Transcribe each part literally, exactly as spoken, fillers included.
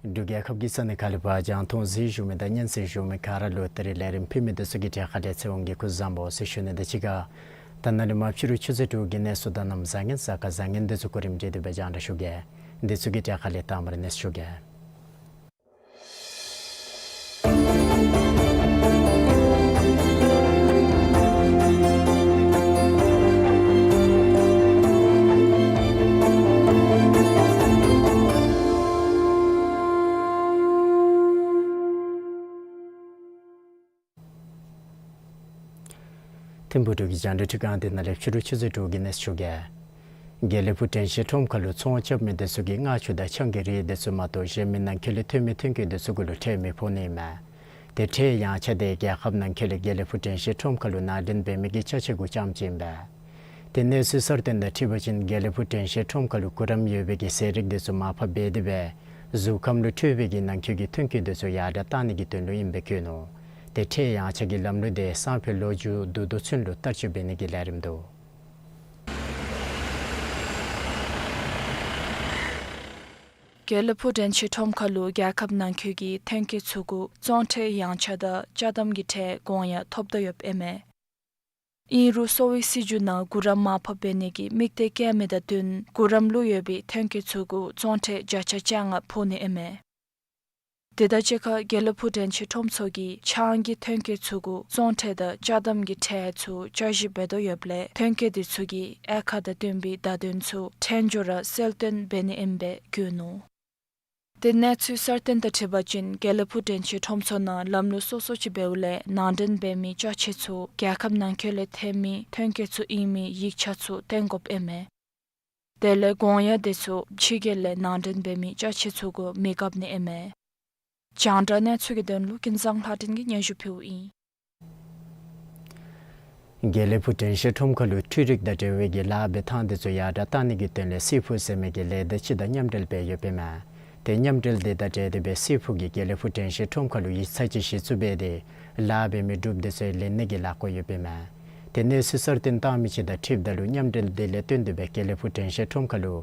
འབྲུག་རྒྱལ་ཁབ་ཀྱི་ས་གནས་ཁག་ལས་ཕར་རྒྱང་མཐོང་གཟིགས་བཞུགས་མི་དང་སྙན་གསན་བཞུགས་མི་ག་ར་ལུ་ད་རིས་ལས་རིམ་ཕུལ་མི་འདི་ཚུ་གི་གྲས་ཁ་ལས་ཚེ་དབང་གིས་སྐུ་གཟུགས་བཟང་པོ་ཟེར་ཞུ་ནི་དང་གཅིག་ཁར་ད་ནཱ་ལས་མར་ཕྱི་རུ་ཆུ་ཚོད་དྲུག་གི་གནས་ཚུལ་དང་གནམ་བཟང་ངན་གཟའ་སྐར་བཟང་ངན་འདི་ཚུ་གོ་རིམ་སྒྲིག་སྟེ་སྦེ་རྒྱང་བསྒྲགས་ཞུ་གེ། འདི་ཚུ་གི་གྲས་ཁ་ལས་དང་པ་ར་གནས་ཚུལ་ཞུ་གེ། ཐིམ་ཕུག་འབྲུག་གི་རྒྱང་བསྒྲགས་ཁང་འདི་ནང་ལས་ཕྱི་རུ་ཆུ་ཚོད་དྲུག་གི་གནས་ཚུལ་ཞུ་གེ། དགེ་ལེགས་ཕུག་དྲན་ཤེས་ཁྲོམ་ཁ་ལུ་ཚོང་རྐྱབ་མི་འདི་ཚུ་གིས་རྔ་ཆུ་དང་ཆང་གི་རིགས་འདི་ཚུ་མ་གཏོགས་གཞན་མི་ནང་འཁོད་ལས་ཐོན་མི་ཐོན་སྐྱེད་འདི་ཚུ་གུ་ལུ་ཁྲལ་མི་ཕོག་ནི་ཨིན་མས། ཏེ་ཁྲལ་ཡངས་ཆག་འདི་རྒྱལ་ཁབ་ནང་འཁོད་ལས་དགེ་ལེགས་ཕུག་དྲན་ཤེས་ཁྲོམ་ཁ་ལུ་ནང་འདྲེན་འབད་མི་གི་ཅ་ཆས་གུ་རྐྱངམ་ཅིག་ཨིན་པས། ཏེ་གནས་ཚུལ་གསར་བཏོན་དང་འཁྲིལ་བ་ཅིན་དགེ་ལེགས་ཕུག་དྲན་ཤེས་ཁྲོམ་ཁ་ལུ་གུ་རམ་ཡོད་པའི་གི་ཟས་རིགས་འདི་ཚུ་མར་ཕབ་འབད་དེ་སྦེ་གཟུགས་ཁམས་ལུ་འཕྲོད་པའི་གི་ནང་འཁོད་ཀྱི་ཐོན་སྐྱེད་འདི་ཚུ་ཡར་དྲགས་བཏང་ནི་གི་དོན་ལུ་ཨིན་པའི་བཀོད་ནུག། ཏེ་ཁྲལ་ཡངས་ཆག་གི་ལམ་ལུགས་འདི་སང་ཕོད་ལོ་མཇུག་བདུན་དུས་ཚུན་ལུ་བསྟར་སྤྱོད་འབད་ནི་གི་ལས་རིམ་འདུག། དགེ་ལེགས་ཕུག་དྲན་ཤེས་ཁྲོམ་ཁ་ལུ་རྒྱལ་ཁབ་ནང་འཁོད་ཀྱི་ཐོན་སྐྱེད་ཚུ་གུ་བཙོང་ཁྲལ་ཡངས་ཆག་དང་ཅ་དམ་གྱི་ཁྲལ་གོང་ཡང་ཐོབ་དོ་ཡོདཔ་ཨིན་མས། ཨིན་རུང་གསོ་བའི་སྲིད་བྱུས་ནང་གུ་རམ་མར་ཕབ་འབད་ནི་གི་དམིགས་གཏད་བསྐྱལ་མི་དང་བསྟུན་གུ་རམ་ལུ་ཡོད་པའི་ཐོན་སྐྱེད་ཚུ་གུ་བཙོང་ཁྲལ་བརྒྱ་ཆ་བཅོ་ལྔ་ཕོག་ནི་ཨིན་མས། དེ་དང་གཅིག་ཁར་དགེ་ལེགས་ཕུག་དྲན་ཤེས་ཁྲོམ་ཚུ་གིས་ཆང་གི་ཐོན་སྐྱེད་ཚུ་གུ་བཙོང་ཁྲལ་དང་ཅ་དམ་གྱི་ཁྲལ་ཚུ་བསྐྱར་ཞིབ་འབད་དོ་ཡོདཔ་ལས་ཐོན་སྐྱེད་འདི་ཚུ་གིས་དབྱེ་ཁག་དང་བསྟུན་པའི་བརྡ་དོན་ཚུ་ཕྲན་བསྐྱར་ར་གསལ་སྟོན་འབད་ནི་ཨིན་པའི་བཀོད་ནུག། ཏེ་གནས་ཚུལ་གསར་བཏོན་དང་འཁྲིལ་བ་ཅིན་དགེ་ལེགས་ཕུག་དྲན་ཤེས་ཁྲོམ་ཚུ་ནང་ལམ་ལུགས་སོ་སོ་ཅིག་འབདཝ་ལས་ནང་འདྲེན་འབད་མི་ཅ་ཆས་ཚུ་རྒྱལ་ཁབ་ནང་འཁོད་ལས་ཐོན་མི་ཐོན་སྐྱེད་ཚུ་ཨིན་མི་ཡིག་ཆ་ཚུ་སྟོན་དགོཔ་ཨིན་མས། དེ་ལས་གོང་ཡང་འདི་ཚུ་ཕྱི་རྒྱལ་ལས་ནང་འདྲེན་འབད་མི་ཅ་ཆས་ཚུ་གུ་མི་བཀབ་ནི་ཨིན་མས། རྒྱང་བསྒྲགས་གནས་ཚུལ་གྱི་དོན་ལུ་ཀུན་བཟང་ལྷ་སྒྲོན་གྱིས་སྙན་ཞུ་ཕུལཝ་ཨིན། དགེ་ལེགས་ཕུག་དྲན་ཤེས་ཁྲོམ་ཁ་ལུ་འཕྲུལ་རིག་དང་འབྲེལ་བའི་གི་ལཱ་འབད་ཐངས་འདི་ཚུ་ཡར་དྲགས་བཏང་ནི་གི་དོན་ལས་སི་ཕུག་ཟེར་མི་གི་ལས་སྡེ་ཅིག་དང་མཉམ་འབྲེལ་འབད་ཡོདཔ་ཨིན་མས། ཏེ་མཉམ་འབྲེལ་འདི་དང་འབྲེལ་ཏེ་སྦེ་སི་ཕུག་གིས་དགེ་ལེགས་ཕུག་དྲན་ཤེས་ཁྲོམ་ཁ་ལུ་ཡིག་ཚང་ཅིག་གཞི་བཙུགས་འབད་དེ་ལཱ་འབད་མི་འབྲུགཔ་འདི་ཚུ་ལེན་ནི་གི་ལཱ་བཀོད་ཡོདཔ་ཨིན་མས། ཏེ་གནས་ཚུལ་གསར་བཏོན་བཏང་མི་ཅིག་དང་འཁྲིལཝ་ད་ལུ་མཉམ་འབྲེལ་འདི་ལས་བརྟེན་ཏེ་སྦེ་དགེ་ལེགས་ཕུག་དྲན་ཤེས་ཁྲོམ་ཁ་ལུ་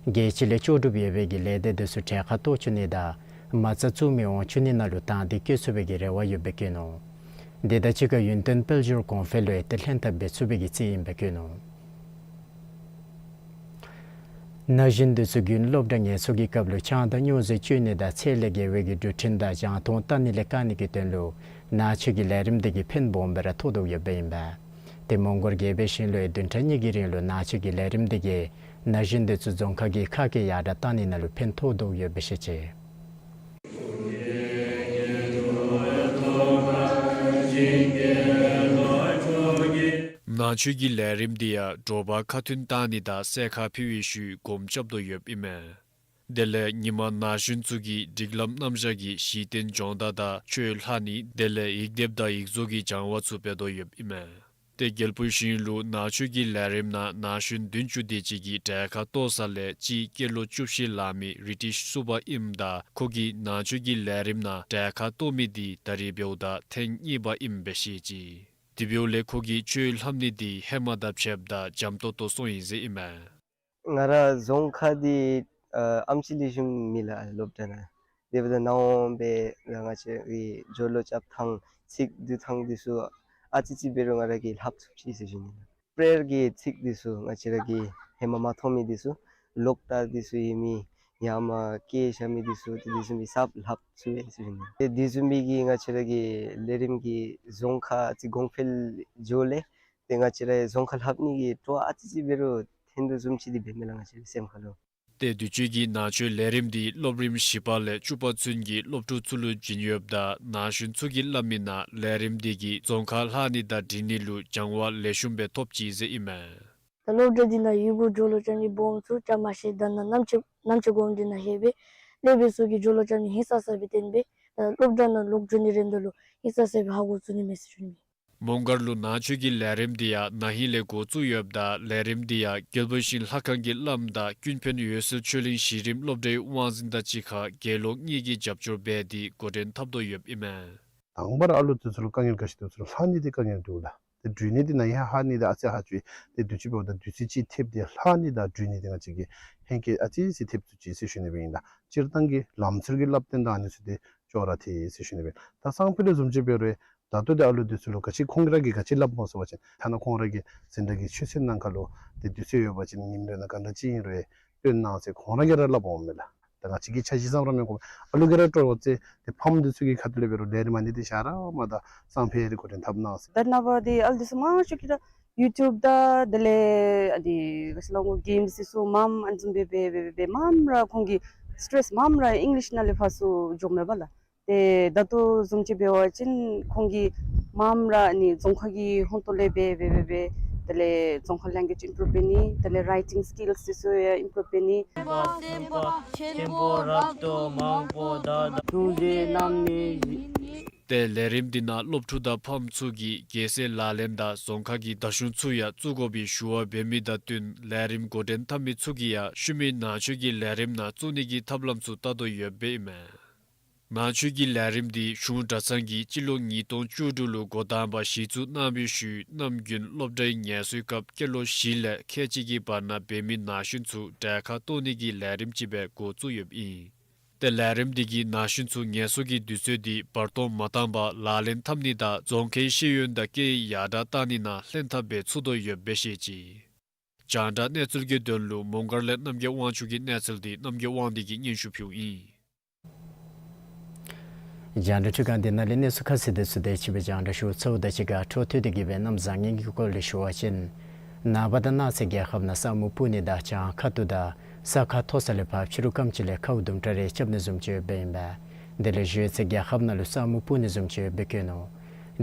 རྒྱལ་སྤྱི་ལས་ལྕོགས་གྲུབ་ཡོད་པའི་གི་ལས་སྡེ་འདི་ཚུ་གྲལ་ཁར་གཏོགས་བཅུག་ནི་དང་མ་རྩ་བཙུགས་མི་འོང་བཅུག་ནི་ནང་ལུ་དང་འདོད་བསྐྱེད་ཚུགས་པའི་གི་རེ་བ་ཡོདཔ་སྦེ་བཀོད་ནུག། འདི་དང་གཅིག་ཁར་ཡུན་བརྟན་དཔལ་འབྱོར་གོང་འཕེལ་ལུ་ཡང་ཏེ་ལྷན་ཐབས་འབད་ཚུགས་པའི་གི་རྩིས་ཨིན་པའི་བཀོད་ནུག། ན་གཞོན་འདི་ཚུ་གུ་སློབ་གྲྭ་ངལ་གསོ་གི་སྐབས་ལུ་ཆང་དང་སྨྱོ་རྫས་སྤྱོད་ནི་དང་ཚད་ལས་བརྒལ་བའི་གི་འགྲུལ་འཕྲིན་དང་རྒྱང་མཐོང་བལྟ་ནི་ལས་བཀག་ནི་གི་དོན་ལུ་ནང་ཆོས་ཀྱི་ལས་རིམ་འདི་གིས་ཕན་སྦོམ་སྦེ་ར་ཐོགས་དོ་ཡོདཔ་ཨིན་པས། ཏེ་མོང་སྒར་དགེ་བའི་ཞིང་ལུ་ཡང་བདུན་ཕྲག་གཉིས་ཀྱི་རིང་ལུ་ནང་ཆོས་ཀྱི་ལས་རིམ་འདི་གིས་ན་གཞོན་འདི་ཚུ་རྫོང་ཁག་གི་ཁ་སྐད་ཡར་དྲགས་བཏང་ནི་ནང་ལུ་ཕན་ཐོགས་དོ་ཡོདཔ་སྦེ་བཤད་ཅི། ནང་ཆོས་ཀྱི་ལས་རིམ་འདི་ཡང་དྲོ་པ་ཁ་ཐུན་བཏང་ནི་དང་སྲས་མཁར་ཕུལ་བའི་ཤུལ་སྒོམ་རྐྱབ་དོ་ཡོདཔ་ཨིན་མས། དེ་ལས་ཉིན་མ་ན་གཞོན་ཚུ་གིས་སྒྲིག་ལམ་རྣམ་གཞག་གིས་གཞི་རྟེན་སྦྱོང་བརྡར་དང་ཆོས་ལྷག་ནི་དེ་ལས་ཡིག་སྡེབ་དང་ཡིག་བཟོ་གི་སྦྱང་བ་ཚུ་འབད་དོ་ཡོདཔ་ཨིན་མས། ཏེ་རྒྱལ་པོའི་ཞིང་ལུ་ནང་ཆོས་ཀྱི་ལས་རིམ་ནང་ན་གཞོན་བདུན་ཅུ་དེ་ཅིག་གིས་གྲལ་ཁར་གཏོགས་ས་ལས་གཅིག་སྐྱེས་ལོ་བཅུ་བཞི་ལང་མི་རི་ཊིཤ་བཙུགས་པ་ཨིནམ་ད་ཁོ་གིས་ནང་ཆོས་ཀྱི་ལས་རིམ་ནང་གྲལ་ཁར་གཏོགས་མི་འདི་ད་རིས་འབདཝ་ད་ཐེངས་གཉིས་པ་ཨིནམ་སྦེ་བཤད་ཅི། དེ་འབདཝ་ལས་ཁོ་གིས་ཆོས་ལྷབ་ནི་འདི་ཧེ་མ་དང་ཕྱདཔ་ད་འཇམ་ཏོང་ཏོ་སོང་ཡི་ཟེར་ཨིན་མས། ང་ར་རྫོང་ཁ་འདི་ཨ་ཨམ་ཆི་ལེགས་ཤོམ་མེད་ལགས་སློབ་གྲྭ་ནང་། དེ་འབདཝ་ད་ནཱ་འོང་སྦེ་ང་བཅས་རའི་སྦྱོར་ཀློག་རྐྱབ་ཐངས་ཚིག་བསྡུ་ཐངས་འདི་ཚུ་ཨ་ཙི་ཅིག་འབད་རུང་ང་ར་གིས་ལྷབ་ཚུགས་ཅི་ཟེར་ཞུ་ནི་ལགས། པྲེར་གྱི་ཚིག་འདི་ཚུ་ང་བཅས་ར་གིས་ཧེ་མ་མ་མཐོང་མི་འདི་ཚུ་ལོག་ལྟ་འདི་ཚུ་ཡོད་མི་ཡང་མ་སྐད་ཆ་མི་འདི་ཚུ་ཏེ་འདི་ཚུ་མི་གསརཔ་ལྷབ་ཚུགས་པས་ཟེར་ཞུ་ནི། ཏེ་འདི་བཟུམ་མའི་གི་ང་བཅས་ར་གི་ལས་རིམ་གྱིས་རྫོང་ཁ་ཨ་ཙི་གོང་འཕེལ་འགྱོཝ་ལས་ཏེ་ང་བཅས་ར་རྫོང་ཁ་ལྷབ་ནི་གི་སྤྲོ་བ་ཨ་ཙི་ཅིག་འབད་རུང་ཐོན་དོ་བཟུམ་ཅིག་འདི་འབད་མས་ལགས་ང་བཅས་རའི་སེམས་ཁ་ལུ། ཏེ་དུས་ཅི་གི་ནང་ཆོས་ལས་རིམ་འདི་སློབ་རིམ་བཞི་པ་ལས་བཅུ་པ་ཚུན་གྱི་སློབ་ཕྲུག་ཚུ་ལུ་བྱིན་ཡོདཔ་ད་ན་གཞོན་ཚུ་གིས་སླབ་མི་ནང་ལས་རིམ་འདི་གིས་རྫོང་ཁ་ལྷབ་ནི་དང་འགྲིག་ནི་ལུ་སྦྱང་བ་ལེགས་ཤོམ་སྦེ་ཐོབ་ཅི་ཟེར་ཨིན་མས། ད་སློབ་གྲྭ་འདི་ནང་ཡུལ་གྱི་སྦྱོར་ཀློག་རྐྱབ་ནི་སྦོམ་ཚུ་རྐྱབ་མ་ཤེས། ད་ནཱ་རྣམ་དཔྱོད་རྣམ་དཔྱོད་སྒོམ་འདི་ནང་ལྷོད་སྦེ་སློབ་དཔོན་ཚུ་གིས་སྦྱོར་ཀློག་རྐྱབ་ནི་ཧིང་སངས་ས་སྦེ་བསྟན་སྦེ་ད་སློབ་གྲྭ་ནང་ལོག་འགྱོ་ནི་རན་དོ་ལུ་ཧིང་སངས་ས་སྦེ་ཧ་གོ་ཚུགས་ནི་མས་ཟེར་ཞུ་ནི། མོང་སྒར་ལུ་ནང་ཆོས་ཀྱི་ལས་རིམ་འདི་ཡང་ན་ཧིང་ལས་འགོ་བཙུགས་ཡོདཔ་ད་ལས་རིམ་འདི་ཡང་རྒྱལ་པོའི་ཞིང་ལྷ་ཁང་གི་བླམ་དང་ཀུན་ཕན་འོད་གསལ་ཆོས་གླིང་གཞི་རིམ་སློབ་གྲྭའི་དབང་འཛིན་དང་གཅིག་ཁར་དགེ་སློང་གཉིས་ཀྱིས་རྒྱབ་སྐྱོར་འབད་དེ་འགོ་འདྲེན་འཐབ་དོ་ཡོདཔ་ཨིན་མས། དང་པ་ར་ཨ་ལུ་འདི་ཚུ་ལུ་དཀའ་ངལ་ག་ཅི་འདུག་ཟེར་ལྷབ་ནི་འདི་དཀའ་ངལ་འདུག་ལགས། ཏེ་འགྲུལ་ནི་འདི་ན་ཧིང་ཧ་ནི་འདི་ཨ་ཙི་ཧ་ཅི། ཏེ་དུས་ཅི་འབདཝ་ད་དུས་ཚོད་ཅིག་ཐེབས་ཏེ་ལྷབ་ནི་དང་འགྲུལ་ནི་འདི་ང་བཅས་ཀྱིས་ཧེང་སྐལ་ཨ་ཙི་ཅིག་ཐེབས་ཚུགས་ཅི་ཟེར་ཞུ་ནི་སྦེ་ཨིན་ལགས། སྤྱིར་བཏང་གི་ལམ་སྲོལ་གྱི་བསླབ་སྟོན་དང་ཨ་ནི་ཚུ་འདི་ཅོག་ར་འཐད་ཟེར་ཞུ་ནི་སྦེ། ད་སང་ཕོད་ལས་བཟུམ་ཅིག་འབད་རུང་ད་ལྟོ་འདི་ཨ་ལུ་འདི་ཚུ་ལུ་ག་ཅི་ཁོང་ར་གིས་ག་ཅི་སླབ་སྨོ་ཟེར་བ་ཅིན་ཐ་ན་ཁོང་ར་གི་འཛིན་གྲྭ་གི་ཆོས་ཚན་ནང་ཁར་ལུ་ཏེ་དུས་ཚོད་ཡོད་པ་ཅིན་ཉིནམ་རེ་ནང་ག་འདྲ་ཅིག་ཨིན་རུང་སྟོན་གནང་ཟེར་ཁོང་ར་གིས་ར་སླབ་འོང་མས་ལགས། ད་ང་བཅས་ཀྱིས་འཆར་གཞི་བཟོཝ་ར་མི་དགོ། ཨ་ལུ་གིས་ར་སྤྲོ་བ་བསྐྱེད་དེ་ཕམ་འདི་ཚུ་གི་ཁ་ཐུག་ལས་འབད་རུང་ལས་རིམ་ཨ་ནི་འདི་ཤར་མ་ད་སང་ཕོད་ལས་འགོ་འདྲེན་འཐབ་གནང་ཟེར། ད་ནངས་པ་འདི་ཨ་ལུ་འདི་ཚུ་མང་ཤོས་ཀྱིས་ར་ཡུ་ཊུབ་དང་དེ་ལས་ཨ་འདི་ག་ཅི་ལོ་གེམསི་འདི་ཚུ་མངམ་ཨ་ནི་བཟུམ་སྦེ་འབད་འབད་འབད་འབད་མངམ་ར་ཁོང་གི་སི་ཊེ་རེསི་མངམ་ར་ཨིང་ལིཤ་ནང་ལས་ཕར་ཚུར་འགྱོཝ་མས་པ་ལགས། ཏེ་ད་ལྟོ་བཟུམ་ཅིག་འབད་བ་ཅིན་ཁོང་གིས་མངམ་ར་ཨ་ནི་རྫོང་ཁ་གི་ཧོངས་ཏོ་ལས་འབད་འབད་འབད་འབད་དེ་ལས་རྫོང་ཁ་ལེང་གུ་ཨེཇ་ཨིམ་པུ་རུབ་འབད་ནི་དེ་ལས་རའི་ཊིང་སི་ཀིལསི་འདི་ཚུ་ཡང་ཨིམ་པུ་རུབ་འབད་ནི། ཏེ་ལས་རིམ་འདི་ནང་སློབ་ཕྲུག་དང་ཕམ་ཚུ་གིས་རྒྱལ་སྲས་ལག་ལེན་དང་རྫོང་ཁ་གི་དར་གཞུང་ཚུ་ཡང་བཙུགས་དགོ་པའི་ཞུ་བ་འབད་མི་དང་བསྟུན་ལས་རིམ་འགོ་འདྲེན་འཐབ་མི་ཚུ་གིས་ཡང་ཤུལ་མའི་ནང་ཆོས་ཀྱི་ལས་རིམ་ནང་བཙུགས་ནི་གི་ཐབས་ལམ་ཚུ་བལྟ་དོ་ཡོདཔ་ཨིན་མས། ནང་ཆོས་ཀྱི་ལས་རིམ་འདི་གཞུང་གྲྭ་ཚང་གིས་སྤྱི་ལོ་ཉིས་སྟོང་བཅུ་དྲུག་ལུ་འགོ་དང་པ་གཞི་བཙུགས་གནང་བའི་ཤུལ་ནམ་རྒྱུན་སློབ་གྲྭའི་ངལ་གསོའི་སྐབས་སྐྱེས་ལོ་བཞི་ལས་ཁལ་གཅིག་གི་བར་ན་འབད་མི་ན་གཞོན་ཚུ་གྲལ་ཁར་གཏོགས་ནི་གི་ལས་རིམ་ཅིག་སྦེ་འགོ་བཙུགས་ཡོདཔ་ཨིན། ཏེ་ལས་རིམ་འདི་གིས་ན་གཞོན་ཚུ་ངལ་གསོ་གི་དུས་ཚོད་འདི་བར་སྟོང་མ་བཏང་པར་ལག་ལེན་འཐབ་ནི་དང་རྫོང་ཁའི་ཤེས་ཡོན་དང་སྐད་ཡིག་ཡར་དྲག་གཏང་ནི་ནང་ལྷན་ཐབས་སྦེ་ཚུགས་དོ་ཡོདཔ་སྦེ་བཤད་ཅི། རྒྱང་བསྒྲགས་གནས་ཚུལ་གྱི་དོན་ལུ་མོང་སྒར་ལས་རྣམ་རྒྱལ་དབང་ཕྱུག་གི་གནས་ཚུལ་འདི་རྣམ་རྒྱལ་དབང་འདུས་ཀྱིས་སྙན་ཞུ་ཕུལཝ་ཨིན། རྒྱང་བསྒྲགས་ཁྲི་ཁང་འདི་ནང་ལས་གནས་ཚུལ་ཁ་གསལ་འདི་ཚུ་དེ་ཅིག་སྦེ་རྒྱང་བསྒྲགས་ཞུ་ཚརཝ་ད་གཅིག་ཁར་འཕྲོ་མཐུད་དེ་གི་སྦེ་གནམ་བཟང་ངན་གྱི་སྐོར་ལས་ཞུ་བ་ཅིན་ནངས་པ་དང་གནངས་ཚེ་རྒྱལ་ཁབ་ནང་ས་སྨུག་སྤུབས་ནི་དང་བྱང་ཁ་ཐུག་དང་ས་ཁ་མཐོ་ས་ལས་ཕར་ཕྱི་རུ་སྐམ་ཅིག་ལས་ཁཝ་དུམ་གྲ་རེ་རྐྱབ་ནི་བཟུམ་ཅིག་ཡོདཔ་ཨིན་པས། དེ་ལས་གཞེས་ཚེ་རྒྱལ་ཁབ་ནང་ལུ་ས་སྨུག་སྤུབས་ནི་བཟུམ་ཅིག་ཡོདཔ་སྦེ་བཀོད་ནུག།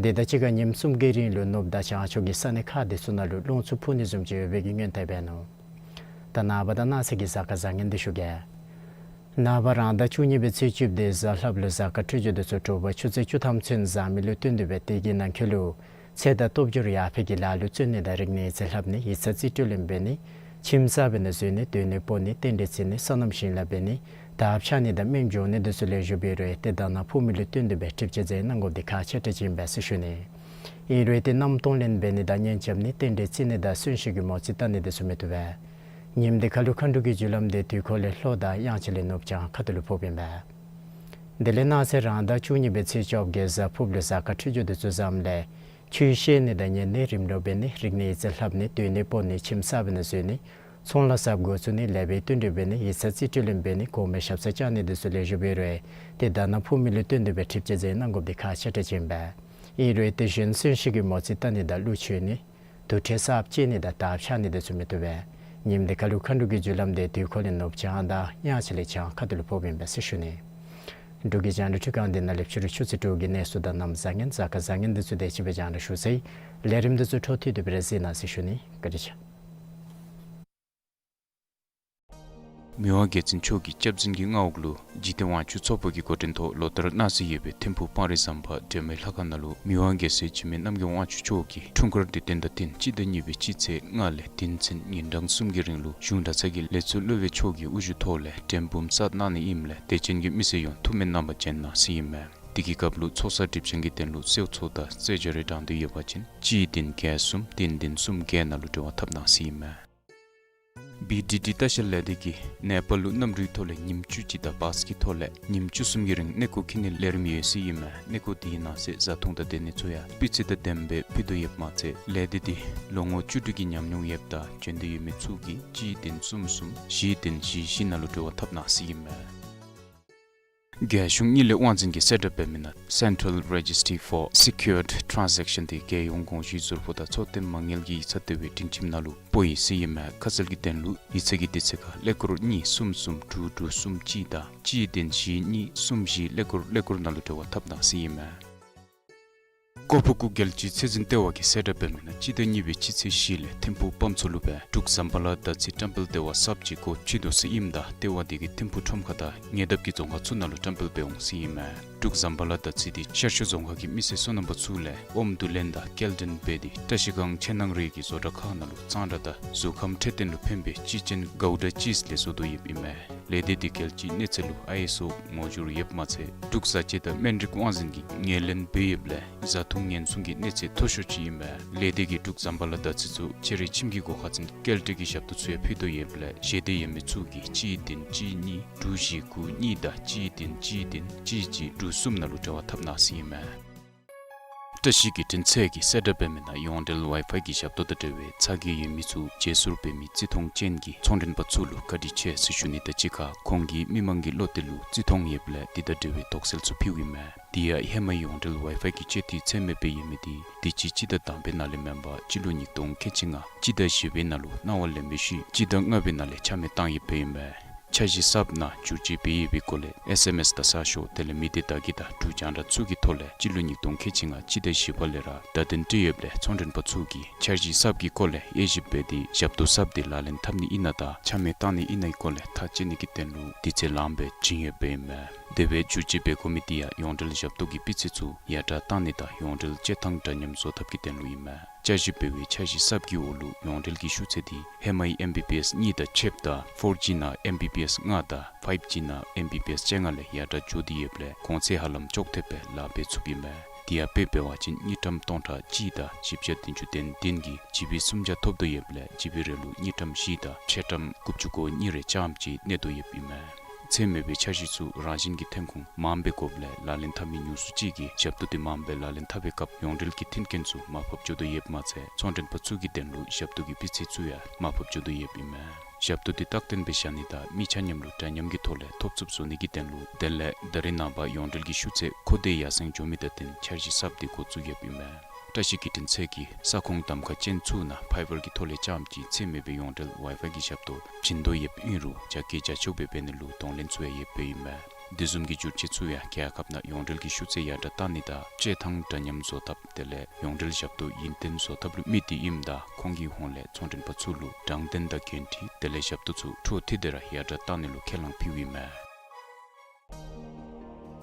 དེ་དང་གཅིག་ཁར་ཉིནམ་གསུམ་གྱི་རིང་ལུ་ནུབ་དང་བྱང་ཕྱོགས་ཀྱི་ས་གནས་ཁག་དེ་ཚུ་ནང་ལུ་རླུང་འཚུབ་འཕུ་ནི་བཟུམ་ཅིག་ཡོད་པའི་གི་སྔོན་བརྡ་འབད་ནུག། ད་ནངས་པ་དང་གནངས་ཚེ་གི་གཟའ་སྐར་བཟང་ངན་འདི་ཞུ་གེ། ནངས་པ་རང་ཟླ་བཅུ་གཉིས་པའི་ཚེས་བཅུ་པའི་གཟའ་ལྷགཔ་ལུ་གཟའ་སྐར་འཕྲོད་སྦྱོར་དེ་ཚུ་དྲོ་པ་ཆུ་ཚོད་བཅུ་ཐམ་ཚུན་བཟང་མི་ལུ་བསྟུན་ཏེ་སྦེ་དེ་གི་ནང་འཁོད་ལུ་ཚེ་དང་སྟོབས་འབྱོར་ཡར་འཕེལ་གྱི་ལཱ་ལུ་བརྩོན་ནི་དང་རིག་གནས་ཡིག་རྩིས་ལྷབ་ནི་ཡིག་ཚང་རྩིས་སྤྲོད་ལེན་འབད་ནི་ཁྱིམ་གསར་འབད་ནི་བཟོ་ནི་སྡོད་གནས་སྤོ་ནི་རྟེན་འབྲེལ་བརྩི་ནི་སོ་ནམ་ཞིང་ལཱ་འབད་ནི་དར་འཕྱར་ནི་དང་སྨན་སྦྱོང་ནི་དེ་ཚུ་ལེགས་ཤོམ་འབད་རུང་ཏེ་དག་སྣང་ཕོག་མི་ལུ་བསྟུན་ཏེ་སྦེ་ཁྲིམས་གཅོད་མཛད་གནང་དགོཔ་འདི་ཁག་ཆེ་དྲགས་ཅིག་ཨིན་པས་ཟེར་ཞུ་ནི། ཨིན་རུང་ཏེ་གནམ་སྟོང་ལེན་འབད་ནི་དང་གཉེན་རྐྱབ་ནི་རྟེན་འབྲེལ་བརྩི་ནི་དང་གསོན་གཤིན་གྱི་མོ་རྩིས་བལྟ་ནི་དེ་ཚུ་མི་བཏུབ་པས། ཉིནམ་འདི་ཁར་ལུ་མཁའ་འགྲོ་གི་རྒྱུ་ལམ་འདི་དུས་འཁོར་ལས་ལྷོ་དང་དབྱངས་འཆར་ལས་ནུབ་བྱང་ཁ་ཐུག་ལུ་ཕོགཔ་ཨིན་པས། དེ་ལས་གནངས་ཚེ་རང་ཟླ་བཅུ་གཉིས་པའི་ཚེས་བཅོ་བརྒྱད་གཟའ་ཕུརཔ་ལུ་གཟའ་སྐར་འཕྲོད་སྦྱོར་དེ་ཚུ་བཟངམ་ལས་ཆོས་བཤད་ནི་དང་ཉན་ནི་རིམ་གྲོ་འབད་ནི་རིག་གནས་ཡིག་རྩིས་ལྷབ་ནི་སྡོད་གནས་སྤོ་ནི་ཁྱིམ་གསར་འབད་ནི་བཟོ་ནི་ཚོང་ལཱ་གསརཔ་འགོ་བཙུགས་ནི་ལེགས་པའི་བསྟུན་གྲོས་འབད་ནི་ཡིག་ཚང་རྩིས་སྤྲོད་ལེན་འབད་ནི་གོང་མའི་ཞབས་སར་བཅར་ནི་དེ་ཚུ་ལེགས་ཤོམ་འབད་རུང་ཏེ་དག་སྣང་ཕོག་མི་ལུ་བསྟུན་ཏེ་སྦེ་ཁྲིམས་གཅོད་མཛད་གནང་དགོཔ་འདི་ཁག་ཆེ་དྲགས་ཅིག་ཨིན་པས། ཨིན་རུང་ཏེ་གཞན་གསོན་གཤིན་གྱི་མོ་རྩིས་བལྟ་ནི་དང་གླུ་མཆོད་ནི་དུར་ཁྲོད་གསརཔ་བཅད་ནི་དང་དར་འཕྱར་ནི་དེ་ཚུ་མི་བཏུབ་པས། ཉིནམ་འདི་ཁར་ལུ་མཁའ་འགྲོ་གི་རྒྱུ་ལམ་འདི་དུས་འཁོར་ལས་ནུབ་བྱང་དང་དབྱངས་འཆར་ལས་བྱང་ཁ་ཐུག་ལུ་ཕོགཔ་ཨིན་པས་ཟེར་ཞུ་ནི། འབྲུག་གི་རྒྱང་བསྒྲགས་ཁྲི་ཁང་འདི་ནང་ལས་ཕྱི་རུ་ཆུ་ཚོད་དྲུག་གི་གནས་ཚུལ་དང་གནམ་བཟང་ངན་གཟའ་སྐར་བཟང་ངན་དེ་ཚུ་དེ་ཅིག་སྦེ་རྒྱང་བསྒྲགས་ཞུ་ཚར་ཡི། ལས་རིམ་དེ་ཚུ་འཕྲོ་མཐུད་དེ་སྦེ་ར་གཟིགས་གནང་ཟེར་ཞུ་ནི། བཀའ་དྲིན་ཆེ། མི་དབང་རྒྱལ་བཙུན་མཆོག་གི་སྐྱབས་འཛིན་གྱི་མངའ་འོག་ལུ་འཇིག་རྟེན་དབང་ཕྱུག་ཚོགས་པ་གི་འགོ་འདྲེན་ཐོག་ལོ་ལྟར་གནང་སྲོལ་ཡོད་པའི་ཐིམ་ཕུག་སྤང་རི་ཟམ་པ་འབྲལ་མེད་ལྷ་ཁང་ནང་ལུ་མི་དབང་རྒྱལ་སྲས་འཇིགས་མེད་རྣམ་རྒྱལ་དབང་ཕྱུག་མཆོག་གི་འཁྲུངས་སྐར་དུས་སྟོན་དང་བསྟུན་སྤྱི་ཟླ་གཉིས་པའི་སྤྱི་ཚེས་ལྔ་ལས་དེ་ཚུན་ཉིན་གྲངས་གསུམ་གྱི་རིང་ལུ་གཞུང་གྲྭ་ཚང་གི་ལས་ཚོགས་སློབ་དཔོན་མཆོག་གི་དབུ་བཞུགས་ཐོག་ལས་མགྲོན་འབུམ་གསར་གནང་ནི་ཨིནམ་ལས་དད་ཅན་གྱི་མི་སེར་ཡོངས་ཐུགས་སྨོན་གནང་བར་བྱོན་གནང་ཟེར་ཨིན་མས། དེ་གི་སྐབས་ལུ་ཚོགས་བསགས་སྒྲིབ་སྦྱང་གི་དོན་ལུ་གསོལ་ཚོགས་དང་རྩོད་སྦྱོར་རེ་དྲང་དོ་ཡོད་པ་ཅིན་གཅིག་བདུན་བརྒྱད་གསུམ་བདུན་བདུན་གསུམ་བརྒྱད་ནང་ལུ་འབྲེལ་བ་འཐབ་གནང་ཟེར་ཨིན་མས། བི་ཌི་ཌི་ལྟ་བཤལ་ལས་སྡེ་གིས་ནེ་པཱལ་ལུ་གནམ་གྲུའི་ཐོག་ལས་ཉིནམ་བཅུ་གཅིག་དང་བཱས་ཀྱི་ཐོག་ལས་ཉིནམ་བཅུ་གསུམ་གྱི་རིང་གནས་སྐོར་འཁྱིད་ནིའི་ལས་རིམ་ཡོད་ཟེར་ཨིན་མས། གནས་སྐོར་དེའི་ནང་གསེས་བཟའ་འཐུང་དང་སྡོད་གནས་ཚུ་ཡང་སྤུས་ཚད་དང་ལྡནམ་སྦེ་ཕུལ་དོ་ཡོདཔ་མ་ཚད་ལས་སྡེ་འདི་ལོ་ངོ་བཅུ་དྲུག་གི་ཉམས་མྱོང་ཡོདཔ་དང་བྱོན་འདོད་ཡོད་མི་ཚུ་གིས་གཅིག་བདུན་གསུམ་གསུམ་བཞི་བདུན་བཞི་བཞི་ནང་ལུ་འབྲེལ་བ་འཐབ་གནང་ཟེར་ཨིན་མས། རྒྱལ་གཞུང་གཉིས་ལས་དབང་འཛིན་གྱིས་གསལ་བསྒྲགས་འབད་མི་ནང་Central Registry for Secured Transaction དེ་རྒྱལ་ཡོངས་དགོངས་ཞུའི་ཟུར་ཕོགས་དང་འཚོ་རྟེན་མ་དངུལ་གྱི་ཡིག་ཚང་ལྟེ་བའི་སྒྲིང་ཁྱིམ་ནང་ལུ་སྤོ་ཡི་ཟེར་ཨིན་མས། ཁ་གསལ་གྱི་དོན་ལུ་ཡིག་ཚང་གི་དུས་ཚོད་ཁར་ཀླད་ཀོར་གཉིས་གསུམ་གསུམ་དྲུག་དྲུག་གསུམ་གཅིག་དང་གཅིག་བདུན་བཞི་གཉིས་གསུམ་བཞི་ཀླད་ཀོར་ཀླད་ཀོར་ནང་ལུ་འབྲེལ་བ་འཐབ་གནང་ཟེར་ཨིན་མས། ཀོ་ཕུ་ཀུ་རྒྱལ་སྤྱིའི་ཚད་འཛིན་ལྟེ་བ་གིས་གསལ་བསྒྲགས་འབད་མི་ནང་སྤྱི་ཟླ་གཉིས་པའི་སྤྱི་ཚེས་བཞི་ལས་ཐིམ་ཕུག་སྤམ་མཚོ་ལུ་སྦེ་འབྲུག་ཟམ་པ་ལ་དར་ཚི་བཀྲམ་སྤེལ་ལྟེ་བ་གསརཔ་ཅིག་སྒོ་ཕྱེ་དོ་ཟེར་ཨིནམ་ད་ལྟེ་བ་དེ་གིས་ཐིམ་ཕུག་ཁྲོམ་ཁ་དང་ཉེ་འདབས་ཀྱི་རྫོང་ཁག་ཚུ་ནང་ལུ་བཀྲམ་སྤེལ་འབད་འོང་ཟེར་ཨིན་མས། འབྲུག་ཟམ་པ་ལ་དར་ཚི་དེ་ཤར་ཕྱོགས་རྫོང་ཁག་གི་མི་སེར་སོ་ནམ་པ་ཚུ་ལས་ཨོམ་བསྡུ་ལེན་དང་སྐྱེལ་འདྲེན་འབད་དེ་བཀྲ་ཤིས་སྒང་ཆུ་ནང་རིགས་ཀྱི་བཟོ་གྲྭ་ཁག་ནང་ལུ་གཙང་སྦྲ་དང་གཟུགས་ཁམས་འཕྲོད་བསྟེན་ལུ་ཕན་པའི་གཅེས་ཅན་གའུ་ཌ་ཅིསི་ལས་བཟོ་དོ་ཡོདཔ་ཨིན་མས། ལས་སྡེ་དེ་རྒྱལ་སྤྱིའི་གནས་ཚད་ལུ་ཨའི་ཨེསི་ཨོ་ངོ་སྦྱོར་ཡོདཔ་མ་ཚད་འབྲུག་བཟའ་སྤྱོད་དང་སྨན་རིགས་དབང་འཛིན་གྱིས་ངོས་ལེན་འབད་ཡོདཔ་ལས་བཟའ་འཐུང་ཉེན་སྲུང་གི་གནས་ཚད་མཐོ་ཤོས་ཅིག་ཨིན་པས། ལས་སྡེ་གིས་འབྲུག་ཟམ་པ་ལ་དར་ཚི་ཚུ་ཕྱི་རུ་ཁྱིམ་གྱི་སྒོ་ཁར་འཛིན་སྐྱེལ་འདྲེན་གྱི་ཞབས་ཏོག་ཚུ་ཡང་ཕུལ་དོ་ཡོདཔ་ལས་ཞལ་འདེབས་ཡོད་མི་ཚུ་གིས་གཅིག་བདུན་གཅིག་གཉིས་དྲུག་བཞི་དགུ་གཉིས་དང་གཅིག་བདུན་གཅིག་བདུན་གཅིག་གཅིག་དྲུག་གསུམ་ནང་ལུ་འབྲེལ་བ་འཐབ་གནང་ཟེར་ཨིན་མས། བཀྲ་ཤིས་བརྒྱུད་འཕྲིན་ཚད་ཀྱིས་གསལ་བསྒྲགས་འབད་མི་ནང་ཡོངས་འབྲེལ་ཝའི་ཕའི་གི་ཞབས་ཏོག་དང་འབྲེལ་བའི་ཚ་གྱང་ཡོད་མི་ཚུ་བརྗེ་སོར་འབད་མི་བརྩི་མཐོང་ཅན་གྱི་ཚོང་མགྲོན་པ་ཚུ་ལུ་བཀའ་དྲིན་ཆེ་ཟེར་ཞུ་ནི་དང་གཅིག་ཁར་ཁོང་གིས་མི་མང་གི་བློ་གཏད་ལུ་བརྩི་མཐོང་ཡོདཔ་ལས་དེ་དང་འབྲེལ་བའི་དོགས་སེལ་ཚུ་ཕུལཝ་ཨིན་མས། དེ་ཡང་ཧེ་མའི་ཡོངས་འབྲེལ་ཝའི་ཕའི་གི་སྤྱོད་འཐུས་ཚད་མེདཔ་སྦེ་ཡོད་མི་དེ་དུས་ཅི་སྤྱི་ཟླ་དང་པའི་ནང་ལས་མེན་པར་སྤྱི་ལོ་ཉིས་སྟོང་ཁལ་གཅིག་ལྔ་སྤྱི་ཟླ་བཞི་པའི་ནང་ལུ་གནང་བ་ལེན་པའི་ཤུལ་སྤྱི་ཟླ་ལྔ་པའི་ནང་ལས་ཆ་མེད་བཏང་ཡོདཔ་ཨིན་མས། འཆར་གཞི་གསརཔ་ནང་བསྒྱུར་བཅོས་འབད་ཡོད་པའི་སྐོར་ལས་ཨེསི་ཨེམ་ཨེསི་དང་གསར་ཤོག་དེ་ལས་མི་སྡེ་བདག་གི་དང་འབྲུག་རྒྱང་བསྒྲགས་ཚུ་གི་ཐོག་ལས་སྤྱི་ལོ་ཉིས་སྟོང་ཁལ་གཅིག་ལྔ་སྤྱི་ཟླ་བཞི་པ་ལས་ར་བརྡ་དོན་སྤྲོད་ཡོདཔ་ལས་ཚོང་མགྲོན་པ་ཚུ་གིས་འཆར་གཞི་གསརཔ་གི་སྐོར་ལས་དབྱེ་ཞིབ་འབད་དེ་ཞབས་ཏོག་གསརཔ་དེ་ལག་ལེན་འཐབ་ནི་ཨིན་ན་དང་ཆ་མེད་བཏང་ནི་ཨིན་ནའི་སྐོར་ལས་ཐག་བཅད་ནི་གི་དོན་ལུ་དུས་ཚོད་ལངམ་སྦེ་བྱིན་ཡོདཔ་ཨིན་མས། དེ་སྦེ་བསྒྱུར་བཅོས་འབད་དགོ་མི་དེ་ཡང་ཡོངས་འབྲེལ་ཞབས་ཏོག་གི་སྤུས་ཚད་ཚུ་ཡར་དྲག་བཏང་ནི་དང་ཡོངས་འབྲེལ་སྤྱོད་ཐངས་འདྲ་མཉམ་བཟོ་ཐབས་ཀྱི་དོན་ལུ་ཨིན་མས། བསྐྱར་ཞིབ་འབད་བའི་འཆར་གཞི་གསརཔ་གི་འོག་ལུ་ཡོངས་འབྲེལ་གྱི་ཤུགས་ཚད་དེ་ཧེ་མའི་ཨེམ་བི་བི་ཨེསི་གཉིས་དང་ཕྱདཔ་ད་ཕོར་ཇི་ནང་ཨེམ་བི་བི་ཨེསི་ལྔ་དང་ཕའིབ་ཇི་ནང་ཨེམ་བི་བི་ཨེསི་བཅོ་ལྔ་ལས་ཡར་དྲག་འགྱོ་སྟེ་ཡོདཔ་ལས་གོང་ཚད་ཧ་ལམ་ཅོག་འཐདཔ་སྦེ་ལཱ་འབད་ཚུགསཔ་ཨིན་མས། དེ་ཡང་དཔེ་འབད་བ་ཅིན་དངུལ་ཀྲམ་སྟོང་ཕྲག་གཅིག་དང་བཞི་བརྒྱ་བདུན་ཅུ་དོན་བདུན་གྱིས་ཇི་བི་སུམ་བརྒྱ་ཐོབ་དོ་ཡོདཔ་ལས་ཇི་བི་རེ་ལུ་དངུལ་ཀྲམ་བཞི་དང་ཕྱེད་ཀྲམ་དགུ་བཅུ་གོ་གཉིས་རེ་ཙམ་ཅིག་གནས་དོ་ཡོདཔ་ཨིན་མས། ཚད་མེད་པའི་འཆར་གཞི་ཚུ་རང་བཞིན་གྱིས་ཐོན་ཁུངས་མངམ་སྦེ་དགོཔ་ལས་ལག་ལེན་འཐབ་མི་ཉུང་སུ་ཅིག་གིས་ཞབས་ཏོག་དེ་མངམ་སྦེ་ལག་ལེན་འཐབ་པའི་སྐབས་ཡོངས་འབྲེལ་གྱི་མཐུན་རྐྱེན་ཚུ་མར་ཕབ་འགྱོ་དོ་ཡོདཔ་མ་ཚད་ཚོང་མགྲོན་པ་ཚུ་གི་དོན་ལུ་ཞབས་ཏོག་གི་སྤུས་ཚད་ཚུ་ཡང་མར་ཕབ་འགྱོ་དོ་ཡོདཔ་ཨིན་མས། ཞབས་ཏོག་དེ་རྟག་བརྟན་སྦེ་བཞག་ནི་དང་མི་ཆ་མཉམ་ལུ་འདྲ་མཉམ་གྱི་ཐོག་ལས་ཐོབ་ཚུགསཔ་བཟོ་ནི་གི་དོན་ལུ་དེ་ལས་ད་རེས་ནངས་པ་ཡོངས་འབྲེལ་གྱི་ཤུགས་ཚད་མཁོ་འདོད་ཡར་སེང་འགྱོ་མི་དང་བསྟུན་འཆར་གཞི་གསརཔ་དེ་འགོ་བཙུགས་ཡོདཔ་ཨིན་མས། བཀྲ་ཤིས་བརྒྱུད་འཕྲིན་ཚད་ཀྱིས་ས་ཁོངས་གདམ་ཁ་ཅན་ཚུ་ནང་ཕའི་བར་གྱི་ཐོག་ལས་རྐྱངམ་གཅིག་ཚད་མེད་པའི་ཡོངས་འབྲེལ་ཝའི་ཕའི་གི་ཞབས་ཏོག་བྱིན་དོ་ཡོདཔ་ཨིན་རུང་རྒྱ་སྐྱེད་རྒྱ་ཆེཝ་སྦེ་འབད་ནི་ལུ་གདོང་ལེན་ཚུ་ཡང་ཡོདཔ་ཨིན་མས། དེ་བཟུམ་གྱི་བསྒྱུར་བཅོས་ཚུ་ཡང་རྒྱལ་ཁབ་ནང་ཡོངས་འབྲེལ་གྱི་ཤུགས་ཚད་ཡར་དྲག་བཏང་ནི་དང་སྤྱོད་ཐངས་འདྲ་མཉམ་བཟོ་ཐབས་དེ་ལས་ཡོངས་འབྲེལ་ཞབས་ཏོག་ཡུན་བརྟན་བཟོ་ཐབས་ལུ་དམིགས་ཏེ་ཨིནམ་ད་ཁོང་གི་ཧོངས་ལས་ཚོང་མགྲོན་པ་ཚུ་ལུ་དྲང་བདེན་དང་འགན་འཁྲི་དེ་ལས་ཞབས་ཏོག་ཚུ་འཕྲོ་མཐུད་དེ་ར་ཡར་དྲག་བཏང་ནི་ལུ་ཁས་བླངས་ཕུལཝ་ཨིན་མས།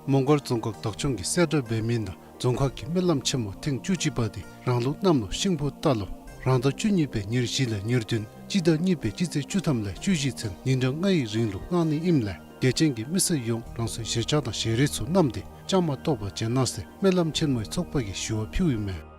མོང་སྒར་རྫོང་ཁག་བདག་སྐྱོང་གིས་གསལ་བསྒྲགས་འབད་མི་ནང་རྫོང་ཁག་གི་སྨོན་ལམ་ཆེན་མོ་ཐེངས་བཅུ་གཅིག་པ་དེ་རང་ལུགས་གནམ་ལོ་ཤིང་ཕོ་རྟ་ལོ་རང་ཟླ་བཅུ་གཉིས་པའི་ཉེར་བཞི་ལས་ཉེར་བདུན་སྤྱི་ཟླ་གཉིས་པའི་སྤྱི་ཚེས་བཅུ་ཐམ་ལས་བཅུ་བཞི་ཚུན་ཉིན་གྲངས་ལྔའི་རིང་ལུ་གནང་ནི་ཨིནམ་ལས་དད་ཅན་གྱི་མི་སེར་ཡོངས་རང་སོའི་གཞིར་བཅར་དང་ཞལ་རས་ཚུ་བསྣམས་ཏེ་བཅའ་མར་གཏོགས་པར་བྱོན་གནང་ཟེར་སྨོན་ལམ་ཆེན་མོའི་ཚོགས་པ་གིས་ཞུ་བ་ཕུལཝ་ཨིན་མས།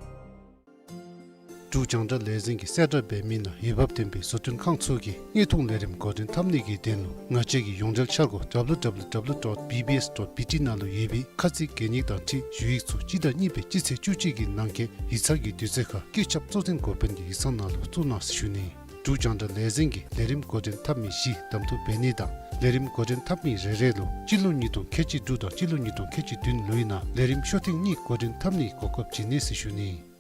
འབྲུག་རྒྱང་བསྒྲགས་ལས་འཛིན་གྱིས་གསལ་བསྒྲགས་འབད་མི་ནང་འོས་འབབ་ལྡན་པའི་བཟོ་སྐྲུན་ཁང་ཚུ་གིས་དངོས་མཐོང་ལས་རིམ་འགོ་འདྲེན་འཐབ་ནི་གི་དོན་ལུ་ང་བཅས་ཀྱི་ཡོངས་འབྲེལ་འཆར་སྒོ་W W W dot B B S dot B T ནང་ལུ་ཡོད་པའི་ཁ་ཚིག་གན་ཡིག་དང་འཁྲིལ་ཞུ་ཡིག་ཚུ་སྤྱི་ཟླ་གཉིས་པའི་སྤྱི་ཚེས་བཅུ་གཅིག་གི་ནང་འཁོད་ཡིག་ཚང་གི་དུས་ཚོད་ཁར་སྐུ་ཚབ་གཙོ་འཛིན་འགོ་དཔོན་གྱི་ཡིག་ཚང་ནང་ལུ་བཙུགས་གནང་ཟེར་ཞུ་ནི། འབྲུག་རྒྱང་བསྒྲགས་ལས་འཛིན་གྱིས་ལས་རིམ་འགོ་འདྲེན་འཐབ་མི་བཞི་གདམ་འཐུ་འབད་ནི་དང་ལས་རིམ་འགོ་འདྲེན་འཐབ་མི་རེ་རེ་ལུ་སྤྱི་ལོ་ཉིས་སྟོང་ཁལ་གཅིག་དྲུག་དང་སྤྱི་ལོ་ཉིས་སྟོང་ཁལ་གཅིག་བདུན་ལོའི་ནང་ལས་རིམ་ཤོག་ཐེངས་གཉིས་འགོ་འདྲེན་འཐབ་ནིའི་གོ་སྐབས་བྱིན་ནི་ཟེར་ཞུ་ནི།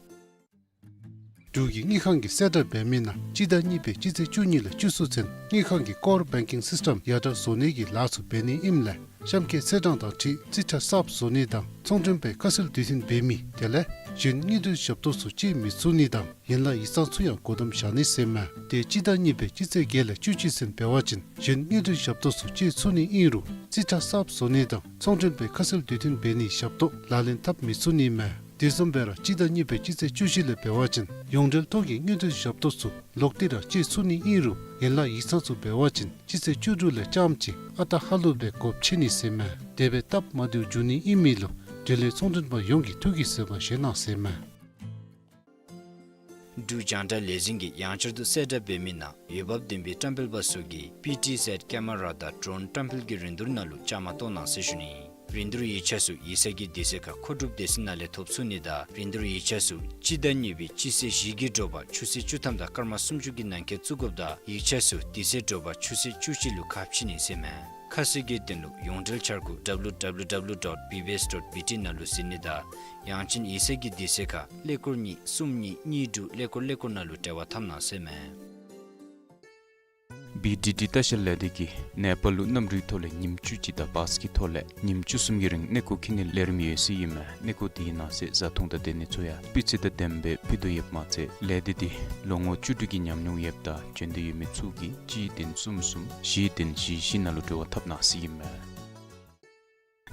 འབྲུག་གི་དངུལ་ཁང་གིས་གསལ་བསྒྲགས་འབད་མི་ནང་སྤྱི་ཟླ་གཉིས་པའི་སྤྱི་ཚེས་བཅུ་གཉིས་ལས་བཅུ་གསུམ་ཚུན་དངུལ་ཁང་གི་ཀོར་བེང་ཀིང་སིསི་ཊམ་ཡར་དྲག་བཟོ་ནིའི་ལཱ་ཚུ་འབད་ནི་ཨིནམ་ལས་གཤམ་འཁོད་ཚེས་གྲངས་དང་འཁྲིལ་རྩིས་ཁྲ་གསརཔ་བཟོ་ནི་དང་ཚོང་མགྲོན་པའི་ཁ་གསལ་དུས་མཐུན་འབད་མི་དེ་ལས་ གཞན་དངུལ་འབྲེལ་ཞབས་ཏོག་ཚུ་སྤྱོད་མི་ཚུགས་ནི་དང་ཡན་ལག་ཡིག་ཚང་ཚུ་ཡང་སྒོ་བསྡམ་བཞག་ནི་ཟེར་མས། ཏེ་སྤྱི་ཟླ་གཉིས་པའི་སྤྱི་ཚེས་བརྒྱད་ལས་བཅུ་གཅིག་ཚུན་འབད་བ་ཅིན་གཞན་དངུལ་འབྲེལ་ཞབས་ཏོག་ཚུ་སྤྱོད་ཚུགས་ནི་ཨིན་རུང་རྩིས་ཁྲ་གསརཔ་བཟོ་ནི་དང་ཚོང་མགྲོན་སྦེ་ཁ་གསལ་དུས་མཐུན་འབད་ནིའི་ཞབས་ཏོག་ལག་ལེན་འཐབ་མི་ཚུགས་ནི་མས། དེ་བཟུམ་སྦེ་ར་སྤྱི་ཟླ་གཉིས་པའི་སྤྱི་ཚེས་བཅུ་བཞི་ལས་འབད་བ་ཅིན་ཡོངས་འབྲེལ་ཐོག་གི་དངུལ་འབྲེལ་ཞབས་ཏོག་ཚུ་ལོག་སྟེ་ར་སྤྱོད་ཚུགས་ནི་ཨིན་རུང་ཡན་ལག་ཡིག་ཚང་ཚུ་འབད་བ་ཅིན་སྤྱི་ཚེས་བཅུ་དྲུག་ལས་རྐྱངམ་ཅིག་ཨ་རྟག་ཧ་ལུགས་སྦེ་སྒོ་ཕྱེ་ནི་ཟེར་མས། དེ་སྦེ་སྟབས་མ་བདེཝ་འབྱུང་ནི་ཨིན་མི་ལུ་འབྲེལ་ཡོད་ཚོང་མགྲོན་པ་ཡོངས་ཀྱིས་ཐུགས་ཀྱི་བཟོད་པ་བཞེས་གནང་ཟེར་མས། འབྲུག་རྒྱང་བསྒྲགས་ལས་འཛིན་གྱིས་ཡང་བསྐྱར་དུ་གསལ་བསྒྲགས་འབད་མི་ནང་འོས་འབབ་ལྡན་པའི་བཀྲམ་སྤེལ་པ་ཚུ་གིས་པི་ཊི་ཟེཌ་ཀེ་མ་ར་དང་ཌོ་རོན་བཀྲམ་སྤེལ་གྱི་རིན་བསྡུར་ནང་ལུ་བཅའ་མར་གཏོགས་གནང་ཟེར་ཞུ་ནི། རིན་བསྡུར་ཡིག་ཆ་ཚུ་ཡིག་ཚང་གི་དུས་ཚོད་ཁར་མཁོ་སྒྲུབ་སྡེ་ཚན་ནང་ལས་ཐོབ་ཚུགས་ནི་དང་རིན་བསྡུར་ཡིག་ཆ་ཚུ་སྤྱི་ཟླ་གཉིས་པའི་སྤྱི་ཚེས་བཞི་གི་དྲོ་པ་ཆུ་ཚོད་བཅུ་ཐམ་དང་སྐར་མ་སུམ་ཅུ་གི་ནང་འཁོད་བཙུགས་དགོཔ་དང་ཡིག་ཆ་ཚུ་དུས་ཚོད་དྲོ་པ་ཆུ་ཚོད་བཅུ་གཅིག་ལུ་ཁ་ཕྱེ་ནི་ཟེར་མས། ཁ་གསལ་གྱི་དོན་ལུ་ཡོངས་འབྲེལ་འཆར་སྒོ་ཌབ་ལུ་ཌབ་ལུ་ཌབ་ལུ་ཌོཊ་བི་བི་ཨེསི་ཌོཊ་བི་ཊི་ནང་ལུ་གཟིགས་ནི་དང་ཡང་ཅིན་ཡིག་ཚང་གི་དུས་ཚོད་ཁར་ཀླད་ཀོར་གཉིས་གསུམ་གཉིས་གཉིས་དྲུག་ཀླད་ཀོར་ཀླད་ཀོར་ནང་ལུ་འབྲེལ་བ་འཐབ་གནང་ཟེར་མས། བི་ཌི་ཌི་ལྟ་བཤལ་ལས་སྡེ་གིས་ནེ་པཱལ་ལུ་གནམ་གྲུའི་ཐོག་ལས་ཉིནམ་བཅུ་གཅིག་དང་བཱས་ཀྱི་ཐོག་ལས་ཉིནམ་བཅུ་གསུམ་གྱི་རིང་གནས་སྐོར་འཁྱིད་ནིའི་ལས་རིམ་ཡོད་ཟེར་ཨིན་མས། གནས་སྐོར་དེའི་ནང་གསེས་བཟའ་འཐུང་དང་སྡོད་གནས་ཚུ་ཡང་སྤུས་ཚད་དང་ལྡནམ་སྦེ་ཕུལ་དོ་ཡོདཔ་མ་ཚད་ལས་སྡེ་འདི་ལོ་ངོ་བཅུ་དྲུག་གི་ཉམས་མྱོང་ཡོདཔ་དང་འཇོན་ཐང་ཡོད་མི་ཚུ་གིས་གཅིག་བདུན་གསུམ་གསུམ་བཞི་བདུན་བཞི་བཞི་ནང་ལུ་འབྲེལ་བ་འཐབ་གནང་ཟེར་ཨིན་མས།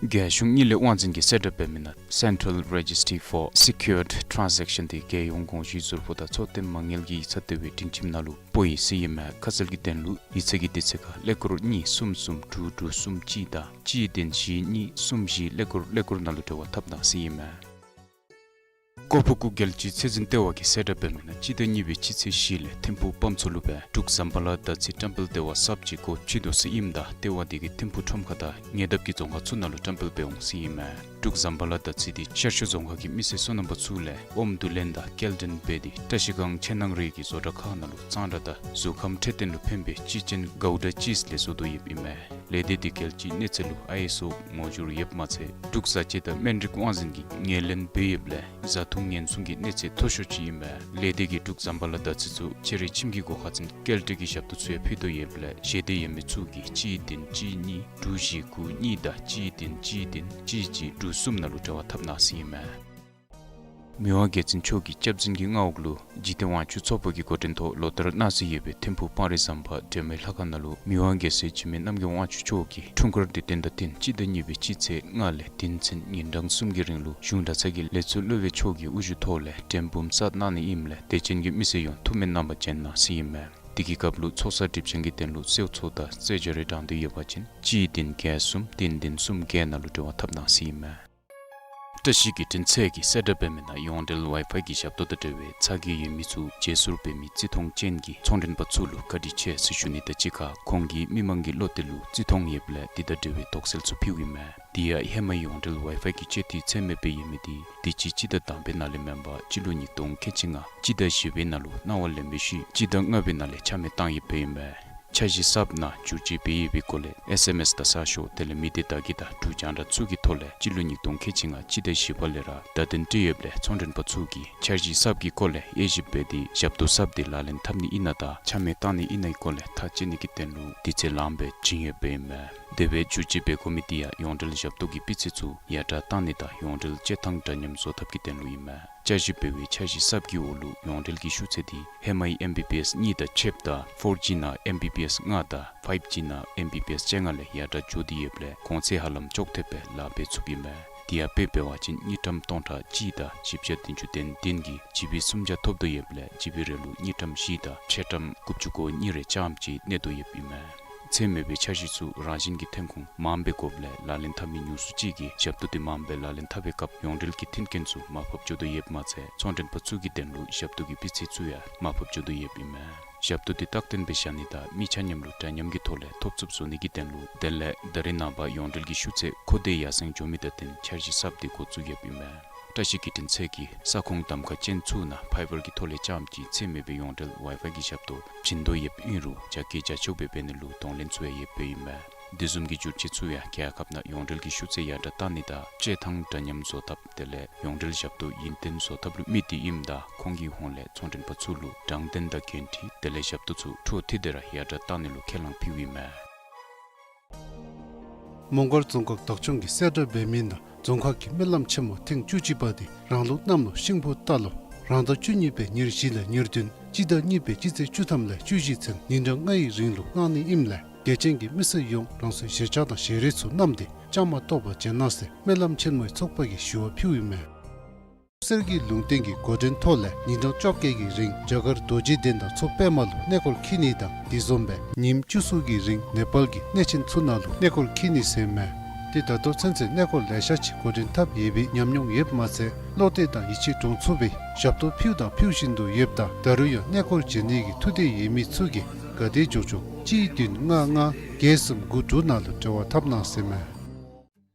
རྒྱལ་གཞུང་དངུལ་ལས་དབང་འཛིན་གྱིས་གསལ་བསྒྲགས་འབད་མི་ནང་Central Registry for Secured Transaction དེ་རྒྱལ་ཡོངས་དགོངས་ཞུའི་ཟུར་ཕོགས་དང་འཚོ་རྟེན་མ་དངུལ་གྱི་ཡིག་ཚང་ལྟེ་བའི་སྒྲིང་ཁྱིམ་ནང་ལུ་སྤོ་ཡི་ཟེར་ཨིན་མས། ཁ་གསལ་གྱི་དོན་ལུ་ཡིག་ཚང་གི་དུས་ཚོད་ཁར་ཀླད་ཀོར་གཉིས་གསུམ་གསུམ་དྲུག་དྲུག་གསུམ་གཅིག་དང་གཅིག་བདུན་བཞི་གཉིས་གསུམ་བཞི་ཀླད་ཀོར་ཀླད་ཀོར་ནང་ལུ་འབྲེལ་བ་འཐབ་གནང་ཟེར་ཨིན་མས། ཀོ་ཕུ་ཀུ་རྒྱལ་སྤྱིའི་ཚད་འཛིན་ལྟེ་བ་གིས་གསལ་བསྒྲགས་འབད་མི་ནང་སྤྱི་ཟླ་གཉིས་པའི་སྤྱི་ཚེས་བཞི་ལས་ཐིམ་ཕུག་དཔངམ་མཚོ་ལུ་སྦེ་འབྲུག་ཟམ་པ་ལ་དར་ཚི་བཀྲམ་སྤེལ་ལྟེ་བ་གསརཔ་ཅིག་སྒོ་ཕྱེ་དོ་ཟེར་ཨིནམ་ད་ལྟེ་བ་དེ་གིས་ཐིམ་ཕུག་ཁྲོམ་ཁ་དང་ཉེ་འདབས་ཀྱི་རྫོང་ཁག་ཚུ་ནང་ལུ་བཀྲམ་སྤེལ་འབད་འོང་ཟེར་ཨིན་མས། འབྲུག་ཟམ་པ་ལ་དར་ཚི་དེ་ཤར་ཕྱོགས་རྫོང་ཁག་གི་མི་སེར་སོ་ནམ་པ་ཚུ་ལས་ཨོམ་བསྡུ་ལེན་དང་སྐྱེལ་འདྲེན་འབད་དེ་བཀྲ་ཤིས་སྒང་ཆེ་ནང་རེ་གི་བཟོ་གྲྭ་ཁག་ནང་ལུ་གཙང་སྦྲ་དང་གཟུགས་ཁམས་འཕྲོད་བསྟེན་ལུ་ཕན་པའི་ཅི་ཅན་གའུ་ཌ་ཅིསི་ལས་བཟོ་དོ་ཡོདཔ་ཨིན་མས། ལས་སྡེ་དེ་རྒྱལ་སྤྱིའི་གནས་ཚད་ལུ་ཨའི་ཨེསི་ཨོ་ངོ་སྦྱོར་ཡོདཔ་མ་ཚད་འབྲུག་བཟའ་སྤྱོད་དང་སྨན་རིགས་དབང་འཛིན་གྱིས་ངོས་ལེན་འབད་ཡོདཔ་ལས་བཟའ་འཐུང་ཉེན་སྲུང་གི་གནས་ཚད་མཐོ་ཤོས་ཅིག་ཨིན་པས། ལས་སྡེ་གིས་འབྲུག་ཟམ་པ་ལ་དར་ཚི་ཚུ་ཕྱི་རོལ་ཁྱིམ་གྱི་སྒོ་ཁར་འཛིན་སྐྱེལ་འདྲེན་གྱི་ཞབས་ཏོག་ཚུ་ཡང་ཕུལ་དོ་ཡོདཔ་ལས་ཞལ་འདེབས་ཡོད་མི་ཚུ་གིས་གཅིག་བདུན་གཅིག་གཉིས་དྲུག་བཞི་དགུ་གཉིས་དང་གཅིག་བདུན་གཅིག་བདུན་གཅིག་གཅིག་དྲུག་གསུམ་ནང་ལུ་འབྲེལ་བ་འཐབ་གནང་ཟེར་ཨིན་མས། མི་དབང་རྒྱལ་བཙུན་མཆོག་གི་སྐྱབས་འཛིན་གྱི་མངའ་འོག་ལུ་འཇིག་རྟེན་དབང་ཕྱུག་ཚོགས་པ་གི་འགོ་འདྲེན་ཐོག་ལོ་ལྟར་གནང་སྲོལ་ཡོད་པའི་ཐིམ་ཕུག་སྤང་རི་ཟམ་པ་སྒྲོལ་མའི་ལྷ་ཁང་ནང་ལུ་མི་དབང་རྒྱལ་སྲས་འཇིགས་མེད་རྣམ་རྒྱལ་དབང་ཕྱུག་མཆོག་གི་འཁྲུངས་སྐར་དུས་སྟོན་དང་བསྟུན་སྤྱི་ཟླ་གཉིས་པའི་སྤྱི་ཚེས་ལྔ་ལས་བདུན་ཚུན་ཉིན་གྲངས་གསུམ་གྱི་རིང་ལུ་གཞུང་གྲྭ་ཚང་གི་ལས་ཚོགས་སློབ་དཔོན་མཆོག་གི་དབུ་བཞུགས་ཐོག་ལས་མགྲོན་འབུམ་སར་གནང་ནི་ཨིནམ་ལས་དད་ཅན་གྱི་མི་སེར་ཡོངས་ཐུགས་སྨོན་གནང་བར་བྱོན་གནང་ཟེར་ཨིན་མས། དེ་གི་སྐབས་ལུ་ཚོགས་བསགས་སྒྲིབ་སྦྱང་གི་དོན་ལུ་གསོལ་ཚོགས་དང་རྩོད་སྦྱོར་རེ་དྲང་དོན་ཡོད་པ་ཅིན་གཅིག་བདུན་བརྒྱད་གསུམ་བདུན་བདུན་གསུམ་བརྒྱད་ནང་ལུ་འབྲེལ་བ་འཐབ་གནང་ཟེར་ཨིན་མས། བཀྲ་ཤིས་བརྒྱུད་འཕྲིན་ཚད་ཀྱིས་གསལ་བསྒྲགས་འབད་མི་ནང་ཡོངས་འབྲེལ་ཝའི་ཕའི་གི་ཞབས་ཏོག་དང་འབྲེལ་བའི་ཚ་གྱང་ཡོད་མི་ཚུ་བརྗེ་སོར་འབད་མི་རྩིས་མཐོང་ཅན་གྱི་ཚོང་མགྲོན་པ་ཚུ་ལུ་བཀའ་དྲིན་ཆེ་ཟེར་ཞུ་ནི་དང་གཅིག་ཁར་ཁོང་གིས་མི་མང་གི་བློ་གཏད་ལུ་བརྩི་མཐོང་ཡོདཔ་ལས་དེ་དང་འབྲེལ་བའི་དོགས་སེལ་ཚུ་ཕུལཝ་ཨིན་མས། དེ་ཡང་ཧེ་མའི་ཡོངས་འབྲེལ་ཝའི་ཕའི་གི་སྤྱོད་འཐུས་ཚད་མེད་སྦེ་ཡོད་མི་དེ་དུས་ཅི་སྤྱི་ཟླ་དང་པའི་ནང་ལས་མེན་པར་སྤྱི་ལོ་ཉིས་སྟོང་ཁལ་གཅིག་ལྔ་སྤྱི་ཟླ་བཞི་པའི་ནང་ལུ་གནང་བ་ལེན་པའི་ཤུལ་སྤྱི་ཟླ་ལྔ་པའི་ནང་ལས་ཆ་མེད་བཏང་ཡོདཔ་ཨིན་མས། འཆར་གཞི་གསརཔ་ནང་བསྒྱུར་བཅོས་འབད་ཡོད་པའི་སྐོར་ལས་ཨེསི་ཨེམ་ཨེསི་དང་གསར་ཤོག་དེ་ལས་མི་སྡེ་བརྡ་བརྒྱུད་དང་འབྲུག་རྒྱང་བསྒྲགས་ཚུ་གི་ཐོག་ལས་སྤྱི་ལོ་ཉིས་སྟོང་ཁལ་གཅིག་ལྔ་སྤྱི་ཟླ་བཞི་པ་ལས་ར་བརྡ་དོན་སྤྲོད་ཡོདཔ་ལས་ཚོང་མགྲོན་པ་ཚུ་གིས་འཆར་གཞི་གསརཔ་གི་སྐོར་ལས་དབྱེ་ཞིབ་འབད་དེ་ཞབས་ཏོག་གསརཔ་དེ་ལག་ལེན་འཐབ་ནི་ཨིན་ན་དང་ཆ་མེད་བཏང་ནི་ཨིན་ནའི་སྐོར་ལས་ཐག་བཅད་ནི་གི་དོན་ལུ་དུས་ཚོད་ལངམ་སྦེ་བྱིན་ཡོདཔ་ཨིན་མས། དེ་སྦེ་བསྒྱུར་བཅོས་འབད་དགོ་མི་དེ་ཡང་ཡོངས་འབྲེལ་ཞབས་ཏོག་གི་སྤུས་ཚད་ཚུ་ཡར་དྲག་བཏང་ནི་དང་ཡོངས་འབྲེལ་སྤྱོད་ཐངས་འདྲ་མཉམ་བཟོ་ཐབས་ཀྱི་དོན་ལུ་ཨིན་མས། བསྐྱར་ཞིབ་འབད་བའི་འཆར་གཞི་གསརཔ་གི་འོག་ལུ་ཡོངས་འབྲེལ་གྱི་ཤུགས་ཚད་དེ་ཧེ་མའི་ཨེམ་བི་བི་ཨེསི་གཉིས་དང་ཕྱདཔ་ད་ཕོར་ཇི་ནང་ཨེམ་བི་བི་ཨེསི་ལྔ་དང་ཕའིབ་ཇི་ནང་ཨེམ་བི་བི་ཨེསི་བཅོ་ལྔ་ལས་ཡར་དྲག་འགྱོ་སྟེ་ཡོདཔ་ལས་གོང་ཚད་ཧ་ལམ་ཅོག་འཐདཔ་སྦེ་ལཱ་འབད་ཚུགསཔ་ཨིན་མས། དེ་ཡང་དཔེ་འབད་བ་ཅིན་དངུལ་ཀྲམ་སྟོང་ཕྲག་གཅིག་དང་བཞི་བརྒྱ་བདུན་ཅུ་དོན་བདུན་གྱིས་ཇི་བི་སུམ་བརྒྱ་ཐོབ་དོ་ཡོདཔ་ལས་ཇི་བི་རེ་ལུ་དངུལ་ཀྲམ་བཞི་དང་ཕྱེད་ཀྲམ་དགུ་བཅུ་གོ་གཉིས་རེ་ཙམ་ཅིག་གནས་དོ་ཡོདཔ་ཨིན་མས། ཚད་མེད་པའི་འཆར་གཞི་ཚུ་རང་བཞིན་གྱིས་ཐོན་ཁུངས་མངམ་སྦེ་དགོཔ་ལས་ལག་ལེན་འཐབ་མི་ཉུང་སུ་ཅིག་གིས་ཞབས་ཏོག་དེ་མངམ་སྦེ་ལག་ལེན་འཐབ་པའི་སྐབས་ཡོངས་འབྲེལ་གྱི་མཐུན་རྐྱེན་ཚུ་མར་ཕབ་འགྱོ་དོ་ཡོདཔ་མ་ཚད་ཚོང་མགྲོན་པ་ཚུ་གི་དོན་ལུ་ཞབས་ཏོག་གི་སྤུས་ཚད་ཚུ་ཡང་མར་ཕབ་འགྱོ་དོ་ཡོདཔ་ཨིན་མས། ཞབས་ཏོག་དེ་རྟག་བརྟན་སྦེ་བཞག་ནི་དང་མི་ཆ་མཉམ་ལུ་འདྲ་མཉམ་གྱི་ཐོག་ལས་ཐོབ་ཚུགསཔ་བཟོ་ནི་གི་དོན་ལུ་དེ་ལས་ད་རེས་ནངས་པ་ཡོངས་འབྲེལ་གྱི་ཤུགས་ཚད་མཁོ་འདོད་ཡར་སེང་འགྱོ་མི་དང་བསྟུན་འཆར་གཞི་གསརཔ་དེ་འགོ་བཙུགས་ཡོདཔ་ཨིན་མས། བཀྲ་ཤིས་བརྒྱུད་འཕྲིན་ཚད་ཀྱིས་ས་ཁོངས་གདམ་ཁ་ཅན་ཚུ་ནང་ཕའི་བར་གྱི་ཐོག་ལས་ཙམ་ཅིག་ཚད་མེད་པའི་ཡོངས་འབྲེལ་ཝའི་ཕའི་གི་ཞབས་ཏོག་བྱིན་དོ་ཡོདཔ་ཨིན་རུང་རྒྱ་སྐྱེད་རྒྱ་བཅོས་སྦེ་འབད་ནི་ལུ་གདོང་ལེན་ཚུ་ཡང་ཡོདཔ་ཨིན་མས། དེ་བཟུམ་གྱི་བསྒྱུར་བཅོས་ཚུ་ཡང་རྒྱལ་ཁབ་ནང་ཡོངས་འབྲེལ་གྱི་ཤུགས་ཚད་ཡར་དྲག་བཏང་ནི་དང་སྤྱོད་ཐངས་འདྲ་མཉམ་བཟོ་ཐབས་དེ་ལས་ཡོངས་འབྲེལ་ཞབས་ཏོག་ཡུན་བརྟན་བཟོ་ཐབས་ལུ་དམིགས་ཏེ་ཨིནམ་ད་ཁོང་གི་ཧོངས་ལས་ཚོང་མགྲོན་པ་ཚུ་ལུ་དྲང་བདེན་དང་འགན་འཁྲི་དེ་ལས་ཞབས་ཏོག་ཚུ་འཕྲོ་མཐུད་དེ་ར་ཡར་དྲག་བཏང་ནི་ལུ་ཁས་བླངས་ཕུལཝ་ཨིན་མས། མོང་སྒར་རྫོང་ཁག་བདག་སྐྱོང་གིས་གསལ་བསྒྲགས་འབད་མི་ནང་ རྫོང་ཁག་གི་སྨོན་ལམ་ཆེན་མོ་ཐེངས་བཅུ་གཅིག་པ་དེ་རང་ལུགས་གནམ་ལོ་ཤིང་ཕོ་རྟ་ལོ་རང་ཟླ་བཅུ་གཉིས་པའི་ཉེར་བཞི་ལས་ཉེར་བདུན་སྤྱི་ཟླ་གཉིས་པའི་སྤྱི་ཚེས་བཅུ་ཐམ་ལས་བཅུ་བཞི་ཚུན་ཉིན་གྲངས་ལྔ་ཡི་རིང་ལུ་གནང་ནི་ཨིནམ་ལས་དད་ཅན་གྱི་མི་སེར་ཡོངས་རང་སོའི་གཞིར་བཅར་དང་ཞལ་རས་ཚུ་བསྣམས་ཏེ་བཅའ་མར་གཏོགས་པར་བྱོན་གནང་ཟེར་སྨོན་ལམ་ཆེན་མོའི་ཚོགས་པ་གིས་ཞུ་བ་ཕུལཝ་ཨིན་མས། གསེར་གྱི་ལུང་བསྟན་གྱི་འགོ་འདྲེན་ཐོག་ལས་ཉིན་གྲངས་བཅོ་བརྒྱད་ཀྱི་རིང་རྒྱ་གར་རྡོ་རྗེ་གདན་དང་མཚོ་པདྨ་ལུ་གནས་སྐོར་འཁྱིད་ནི་དང་དེ་བཟུམ་སྦེ་ཉིནམ་བཅུ་གསུམ་གྱི་རིང་ནེ་པཱལ་གྱི་གནས་ཆེན་ཚུ་ནང་ལུ་གནས་སྐོར་འཁྱིད་ནི་ཟེར་མས། ཏེ་ད་ལྟོ་ཚུན་ཚོད་གནས་སྐོར་ལེ་ཤ་ཅིག་འགོ་འདྲེན་འཐབ་ཡོད་པའི་ཉམས་མྱོང་ཡོདཔ་མ་ཚད་བློ་གཏད་དང་ཡིད་ཆེས་འདྲོངས་ཚུགས་པའི་ཞབས་ཏོག་ཕུལཝ་དང་ཕུལ་བཞིན་དུ་ཡོདཔ་ད་ད་རུང་ཡང་གནས་སྐོར་བྱོན་ནི་གི་ཐུགས་འདོད་ཡོད་མི་ཚུ་གིས་ག་དེ་མགྱོགས་མགྱོགས་གཅིག་བདུན་ལྔ་ལྔ་བརྒྱད་གསུམ་དགུ་དྲུག་ནང་ལུ་འབྲེལ་བ་འཐབ་གནང་ཟེར་མས།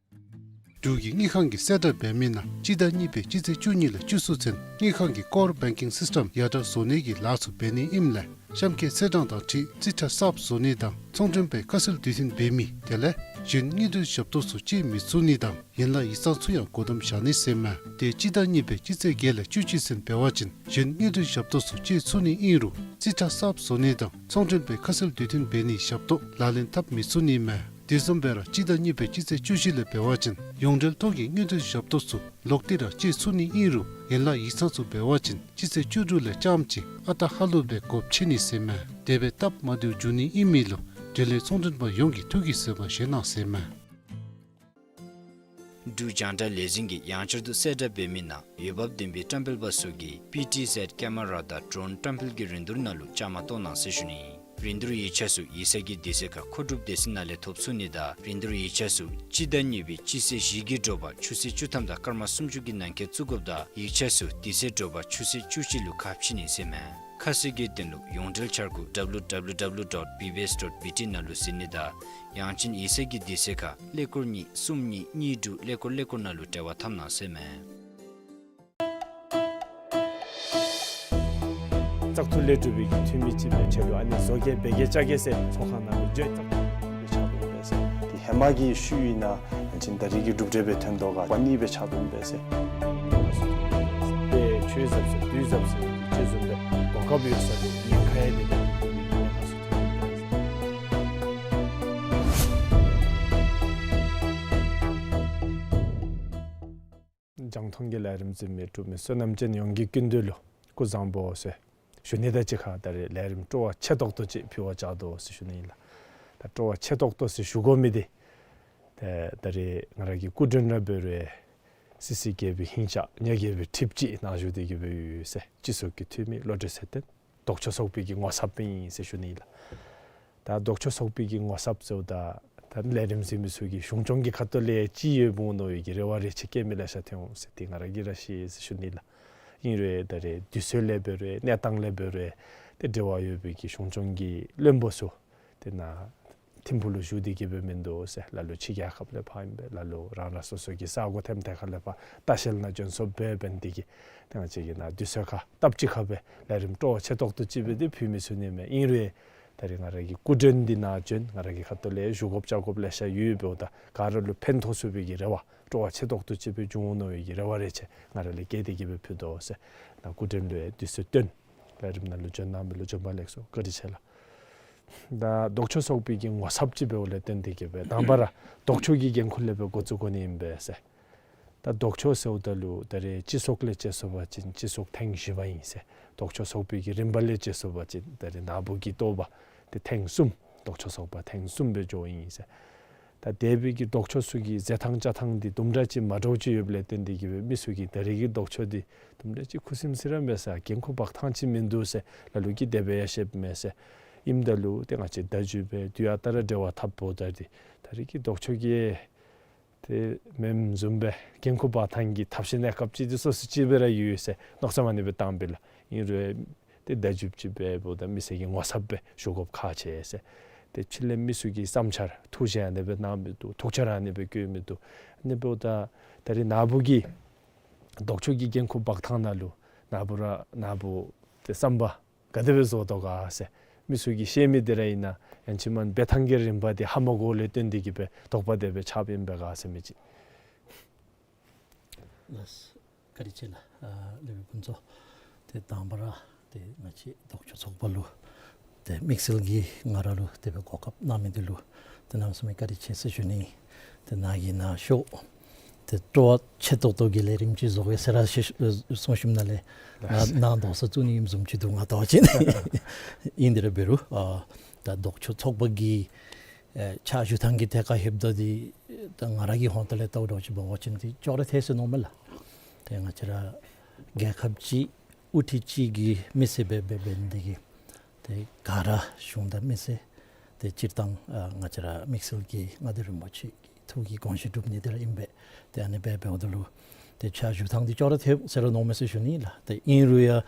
འབྲུག་གི་དངུལ་ཁང་གི་གསལ་བསྒྲགས་འབད་མི་ནང་སྤྱི་ཟླ་གཉིས་པའི་སྤྱི་ཚེས་བཅུ་གཉིས་ལས་བཅུ་གསུམ་ཚུན་དངུལ་ཁང་གི་ཀོར་བེང་ཀིང་སིསི་ཊམ་ཡར་དྲག་བཟོ་ནི་གི་ལཱ་ཚུ་འབད་ནི་ཨིནམ་ལས་གཤམ་འཁོད་ཚེས་གྲངས་དང་འཁྲིལ་རྩིས་ཁྲ་གསརཔ་བཟོ་ནི་དང་ཚོང་མགྲོན་པའི་ཁ་གསལ་དུས་མཐུན་འབད་མི་དེ་ལས་གཞན་དངུལ་འབྲེལ་ཞབས་ཏོག་ཚུ་སྤྱོད་མི་ཚུགས་ནི་དང་ཡན་ལག་ཡིག་ཚང་ཚུ་ཡང་སྒོ་བསྡམ་བཞག་ནི་ཟེར་མས། ཏེ་སྤྱི་ཟླ་གཉིས་པའི་སྤྱི་ཚེས་བརྒྱད་ལས་བཅུ་གཅིག་ཚུན་འབད་བ་ཅིན་གཞན་དངུལ་འབྲེལ་ཞབས་ཏོག་ཚུ་སྤྱོད་ཚུགས་ནི་ཨིན་རུང་རྩིས་ཁྲ་གསརཔ་བཟོ་ནི་དང་ཚོང་མགྲོན་པའི་ཁ་གསལ་དུས་མཐུན་འབད་ནིའི་ཞབས་ཏོག་ལག་ལེན་འཐབ་མི་ཚུགས་ནི་མས། དེ་བཟུམ་སྦེ་ར་སྤྱི་ཟླ་གཉིས་པའི་སྤྱི་ཚེས་བཅུ་བཞི་ལས་འབད་བ་ཅིན་ཡོངས་འབྲེལ་ཐོག་གི་དངུལ་འབྲེལ་ཞབས་ཏོག་ཚུ་ལོག་སྟེ་ར་སྤྱོད་ཚུགས་ནི་ཨིན་རུང་ཡན་ལག་ཡིག་ཚང་ཚུ་འབད་བ་ཅིན་སྤྱི་ཚེས་བཅུ་དྲུག་ལས་རྐྱངམ་ཅིག་ཨ་རྟག་ཧ་ལུགས་སྦེ་སྒོ་ཕྱེ་ནི་ཟེར་མས། དེ་སྦེ་སྟབས་མ་བདེཝ་འབྱུང་ནི་ཨིན་མི་ལུ་འབྲེལ་ཡོད་ཚོང་མགྲོན་པ་ཡོངས་ཀྱིས་ཐུགས་ཀྱིས་བཟོད་པ་བཞེས་གནང་ཟེར་མས། འབྲུག་རྒྱང་བསྒྲགས་ལས་འཛིན་གྱིས་ཡང་བསྐྱར་དུ་གསལ་བསྒྲགས་འབད་མི་ནང་འོས་འབབ་ལྡན་པའི་བཀྲམ་སྤེལ་པ་ཚུ་གིས་པི་ཊི་ཟེཌ་ཀེ་མ་ར་དང་ཌོ་རོན་བཀྲམ་སྤེལ་གྱི་རིན་བསྡུར་ནང་ལུ་བཅའ་མར་གཏོགས་གནང་ཟེར་ཞུ་ནི། རིན་བསྡུར་ཡིག་ཆ་ཚུ་ཡིག་ཚང་གི་དུས་ཚོད་ཁར་མཁོ་སྒྲུབ་སྡེ་ཚན་ནང་ལས་ཐོབ་ཚུགས་ནི་དང་རིན་བསྡུར་ཡིག་ཆ་ཚུ་སྤྱི་ཟླ་གཉིས་པའི་སྤྱི་ཚེས་བཞི་གི་དྲོ་པ་ཆུ་ཚོད་བཅུ་ཐམ་དང་སྐར་མ་སུམ་ཅུ་གི་ནང་འཁོད་བཙུགས་དགོཔ་ད་ཡིག་ཆ་ཚུ་དེ་ཚེ་དྲོ་པ་ཆུ་ཚོད་བཅུ་གཅིག་ལུ་ཁ་ཕྱེ་ནི་ཟེར་མས། ཁ་གསལ་གྱི་དོན་ལུ་ཡོངས་འབྲེལ་འཆར་སྒོ་W W W dot B B S dot B T ནང་ལུ་གཟིགས་ནི་དང་ཡང་ཅིན་ཡིག་ཚང་གི་དུས་ཚོད་ཁར་ཀླད་ཀོར་གཉིས་གསུམ་གཉིས་གཉིས་དྲུག་ཀླད་ཀོར་ཀླད་ཀོར་ནང་ལུ་འབྲེལ་བ་འཐབ་གནང་ཟེར་མས། བཙག་འཐུ་ལས་གྲུབ་པའི་གི་འཐུས་མི་ཅིག་སྦེ་ཆེད་དུ་ཨ་ནི་བཟོ་བཀོད་འབད་གེ་བཅའ་གེ་ཟེར་ཚོགས་ཁང་ནང་ལུ་བརྗོད་བཙག་འཐུ་སྦེ་ཆགས་འདུག་པས་ཟེར། དེ་ཧེ་མ་གི་ཤུལ་ཨིན་ན་ཡང་ཅིན་ད་རེས་ཀྱི་གྲུབ་འབྲས་སྦེ་ཐོན་དོ་ག་པ་ནི་སྦེ་ཆགས་འདུག་པས་ཟེར། ཏེ་ཆོས་ཟབ་ཟེར་དུས་ཟབ་ཟེར་ཅིག་བཟུམ་སྦེ་གོ་སྐབས་ཡོད་ས་ལུ་ཉེན་ཁ་ཡང་དེ་ལས་ཉེན་ཁ་ཚུ་ཐོན་འདུག་པས་ཟེར། རྒྱང་མཐོང་གི་ལས་རིམ་གཟིགས་མི་གྲུབ་མི་བསོད་ནམས་ཅན་ཡོངས་ཀྱི་སྐུ་མདུན་ལུ་སྐུ་གཟུགས་བཟང་པོ་ཟེར་ཞུ་ནི་དང་གཅིག་ཁར་ད་རེས་ལས་རིམ་སྤྲོ་བ་ཆེ་ཏོག་ཏོ་ཅིག་ཕུལ་བར་བཅར་དོ་ཟེར་ཞུ་ནི་ཨིན་ལགས། ད་སྤྲོ་བ་ཆེ་ཏོག་ཏོ་ཟེར་ཞུ་དགོ་མི་འདི་ད་ད་རེས་ང་ར་གི་སྐུ་མགྲོན་ར་འབད་རུང་སི་སི་རྒྱལ་པོའི་ཧིང་ཆགས་ཉ་རྒྱལ་པོའི་ཁྲིདཔ་ཅིག་ནཱ་བཞུགས་ཏེ་གི་སྦེ་ཡོད་ཟེར། སྤྱི་ཚོགས་ཀྱི་འཐུས་མི་བློ་གྲོས་ཚེ་བརྟན་ལྡོག་ཕྱོགས་ཚོགས་པའི་གི་ངོ་ཚབ་ཨིན་ཟེར་ཞུ་ནི་ཨིན་ལགས། ད་ལྡོག་ཕྱོགས་ཚོགས་པའི་གི་ངོ་ཚབ་ཟེརཝ་ད་ད་ལས་རིམ་གཟིགས་མི་ཚུ་གིས་གཞུང་སྐྱོང་གི་ཁ་ཐུག་ལས་ཅིག་ཡོདཔ་འོང་མནོ་བའི་གི་རེ་བ་རེ་ཆེ་བསྐྱེད་མི་ལེ་ཤ་ཐོན་འོང་ཟེར་ཏེ་ང་ར་གིས་ར་ཤེས་ཟེར་ཞུ་ནི་ལགས། ཨིན་རུང་ད་རེས་དུས་ཚོད་ལས་འབད་རུང་གནས་སྟངས་ལས་འབད་རུང་ཏེ་འབྲེལ་བ་ཡོད་པའི་གི་གཞུང་སྐྱོང་གི་བློན་པོ་ཚུ་ཏེ་ནཱ་ཐིམ་ཕུག་ལུ་བཞུགས་ཏེ་གི་སྦེ་མིན་འདུག་ཟེར། ལ་ལུ་ཕྱི་རྒྱལ་ཁབ་ལས་ཕར་ཨིན་པས། ལ་ལུ་རང་རང་སོ་སོ་གི་ས་གོ་ཐེམ་ཐེ་ཁ་ལས་ཕར་ལྟ་བཤལ་ནང་བྱོན་སོངམ་འབད་འབད་ནི་དེ་གིས་ཏེ་ང་བཅས་ཀྱིས་ནཱ་དུས་ཚོད་ཁར་སྟབས་གཅིག་ཁར་སྦེ་ལས་རིམ་སྤྲོ་བ་ཆེ་ཏོག་ཏོ་ཅིག་སྦེ་ཏེ་ཕུལ་མི་ཚུགས་ནི་མས། ཨིན་རུང་ད་རེས་ང་ར་གི་སྐུ་མགྲོན་འདི་ནཱ་བྱོན་ང་ར་གི་ཁ་ཐུག་ལས་ཞུ་དགོཔ་བཅར་དགོཔ་ལེ་ཤ་ཡོད་འབདཝ་ད་ག་ར་ལུ་ཕན་ཐོགས་ཚུགས་པའི་གི་རེ་བ་སྤྲོ་བ་ཆེ་ཏོག་ཏོ་ཅིག་སྦེ་འབྱུང་འོང་མནོ་བའི་གི་རེ་བ་རེ་ཆེ་ང་ར་ལས་བསྐྱེད་དེ་གི་སྦེ་ཕུལ་དོ་ཟེར། ནཱ་སྐུ་མགྲོན་ལུ་ཡང་དུས་ཚོད་བཏོན་ལས་རིམ་ནང་ལུ་བྱོན་གནང་མི་ལུ་བྱོན་པ་ལེགས་སོ། བཀའ་དྲིན་ཆེ་ལགས། ད་ལྡོག་ཕྱོགས་ཚོགས་པའི་གི་ངོ་ཚབ་ཅིག་འབདཝ་ལས་བརྟེན་ཏེ་གི་སྦེ་དང་པ་ར་ལྡོག་ཕྱོགས་ཀྱི་འགན་ཁུར་ལས་སྦེ་འགོ་བཙུགས་དགོ་ནི་ཨིན་པས་ཟེར། ད་ལྡོག་ཕྱོགས་ཟེརཝ་ད་ལུ་ད་རེས་སྤྱི་ཚོགས་ལས་དཔྱད་སོང་པ་ཅིན་སྤྱི་ཚོགས་ཐེངས་བཞི་པ་ཨིན་ཟེར། ལྡོག་ཕྱོགས་ཚོགས་པའི་གི་རིམ་པ་ལས་དཔྱད་སོང་པ་ཅིན་ད་རེས་ནཱ་བུ་གི་ཐོག་པ་ཏེ་ཐེངས་གསུམ་ལྡོག་ཕྱོགས་ཚོགས་པ་ཐེངས་གསུམ་སྦེ་འགྱོཝ་ཨིན་ཟེར། ད་དེ་སྦེ་གི་ལྡོག་ཕྱོགས་ཚུ་གི་མཛད་ཐངས་བཅའ་ཐངས་འདི་དུམ་གྲ་ཅིག་མ་འདྲཝ་ཅིག་ཡོདཔ་ལས་བརྟེན་ཏེ་གི་སྦེ་མི་ཚུ་གིས་ད་རེས་ཀྱི་ལྡོག་ཕྱོགས་འདི་དུམ་གྲ་ཅིག་ཁུ་སིམ་སི་ར་མས་ཟེར་འགན་ཁུར་འབག་ཐངས་ཅིག་མིན་འདུག་ཟེར་ལ་ལུ་གིས་དེ་སྦེ་ཡང་བཤདཔ་མས་ཟེར། ཨིནམ་ད་ལུ་ཏེ་ང་བཅས་བརྡ་བརྒྱུད་སྦེ་དུས་ཨ་རྟག་ར་འབྲེལ་བ་འཐབ་འབདཝ་ད་འདི་ད་རེས་ཀྱི་ལྡོག་ཕྱོགས་ཀྱི་ཏེ་མེནམ་བཟུམ་སྦེ་འགན་ཁུར་འབག་ཐངས་ཀྱི་ཐབས་ཤེས་གནས་སྐབས་ཅིག་འདི་སོ་སོ་ཅིག་སྦེ་ར་ཡོད་ཟེར་མནོ་བསམ་ཨ་ནི་སྦེ་བཏངམ་ཨིན་ལགས། ཨིན་རུང་ཏེ་བརྡ་བརྒྱུདཔ་ཅིག་འབདཝ་ད་མི་སེར་གྱི་ངོ་ཚབ་སྦེ་ཞུ་དགོཔ་ཁག་ཆེ་ཟེར། ཏེ་ཕྱི་ལས་མི་ཚུ་གི་བསམ་འཆར་ཐུགས་བཞེད་ཨ་ནི་སྦེ་གནང་མི་འདུག། ཐུགས་འཆར་ཨ་ནི་སྦེ་བཀོད་མི་འདུག། ཨ་ནི་འབདཝ་ད་ད་རེས་ནཱ་བུ་གིས་ལྡོག་ཕྱོགས་ཀྱི་འགན་ཁུར་འབག་ཐངས་ནང་ལུ་ནཱ་བུ་ར་ནཱ་བུ་ཏེ་བསམ་པ་ག་དེ་སྦེ་བཟོ་དོ་ག་ཟེར་མི་ཚུ་གིས་བཤད་མི་དེ་ར་ཨིན་ན་ཡང་ཅིན་མ་འབད་ཐངས་ཀྱི་རིམ་པ་འདི་ཧ་མ་གོཝ་ལས་བརྟེན་ཏེ་གི་སྦེ་དོགས་པ་དེ་སྦེ་ཆགསཔ་ཨིན་པས་ག་ཟེར་མི་ཅིག། ལགས། བཀའ་དྲིན་ཆེ་ལགས། ཨ་ལས་སྦེ་ཕུན་ཚོགས། ཏེ་དང་པ་ར་ཏེ་ང་བཅས་ལྡོག་ཕྱོགས་ཚོགས་པ་ལུ་ཏེ་དམིགས་བསལ་གྱིས་ང་ར་ལུ་དེ་སྦེ་གོ་སྐབས་གནང་མི་འདི་ལུ་ཏེ་གནམ་མེད་ས་མེད་བཀའ་དྲིན་ཆེ་ཟེར་ཞུ་ནི། ཏེ་ནཱ་གི་ནཱ་ཤོག་ ཏེ་སྤྲོ་བ་ཆེ་ཏོག་ཏོ་གི་ལས་རིམ་ཅིག་བཟོ་དགོ་ཟེར་ར་ཞུ་གསུང་ཞུཝ་ད་ལས་ང་ནང་དོགས་ས་བཙུགས་ནི་ཨིནམ་བཟུམ་ཅིག་འདུག། ང་ལྟ་བ་ཅིན་ཨིན། དེ་ར་འབད་རུང་ཨ་ད་ལྡོག་ཕྱོགས་ཚོགས་པ་གི་ཨེ་ཕྱག་ཞུ་ཐངས་ཀྱི་ཐད་ཁར་ལྷོདཔ་ད་འདི་ད་ང་ར་གི་ཧོངས་ཏོ་ལས་ལྟཝ་འདྲཝ་ཅིག་འབད་བ་ཅིན་འདི་ཅོག་ར་འཐད་ཟེར་མནོཝ་མས་ལགས། ཏེ་ང་བཅས་ར་རྒྱལ་ཁབ་ཅིག་དབུ་ཁྲིད་ཅིག་གི་མི་སེར་འབད་འབད་འབད་ནི་དེ་གིས་ཏེ་ག་ར་གཞུང་དང་མི་སེར་ཏེ་སྤྱིར་བཏང་ཨ་ང་བཅས་ར་དམིགས་བསལ་གྱིས་མངའ་བདག་རིན་པོ་ཆེ་གི་ཐུགས་ཀྱི་དགོངས་བཞེད་སྒྲུབ་ནི་དེ་ར་ཨིན་པས། ཏེ་ཨ་ནི་སྦེ་འབདཝ་ད་ལུ་ཏེ་ཕྱག་ཞུ་ཐངས་འདི་ཅོག་ར་འཐད་ཟེར་ར་མནོཝ་མས་ཟེར་ཞུ་ནི་ལགས། ཏེ་ཨིན་རུང་ཡང་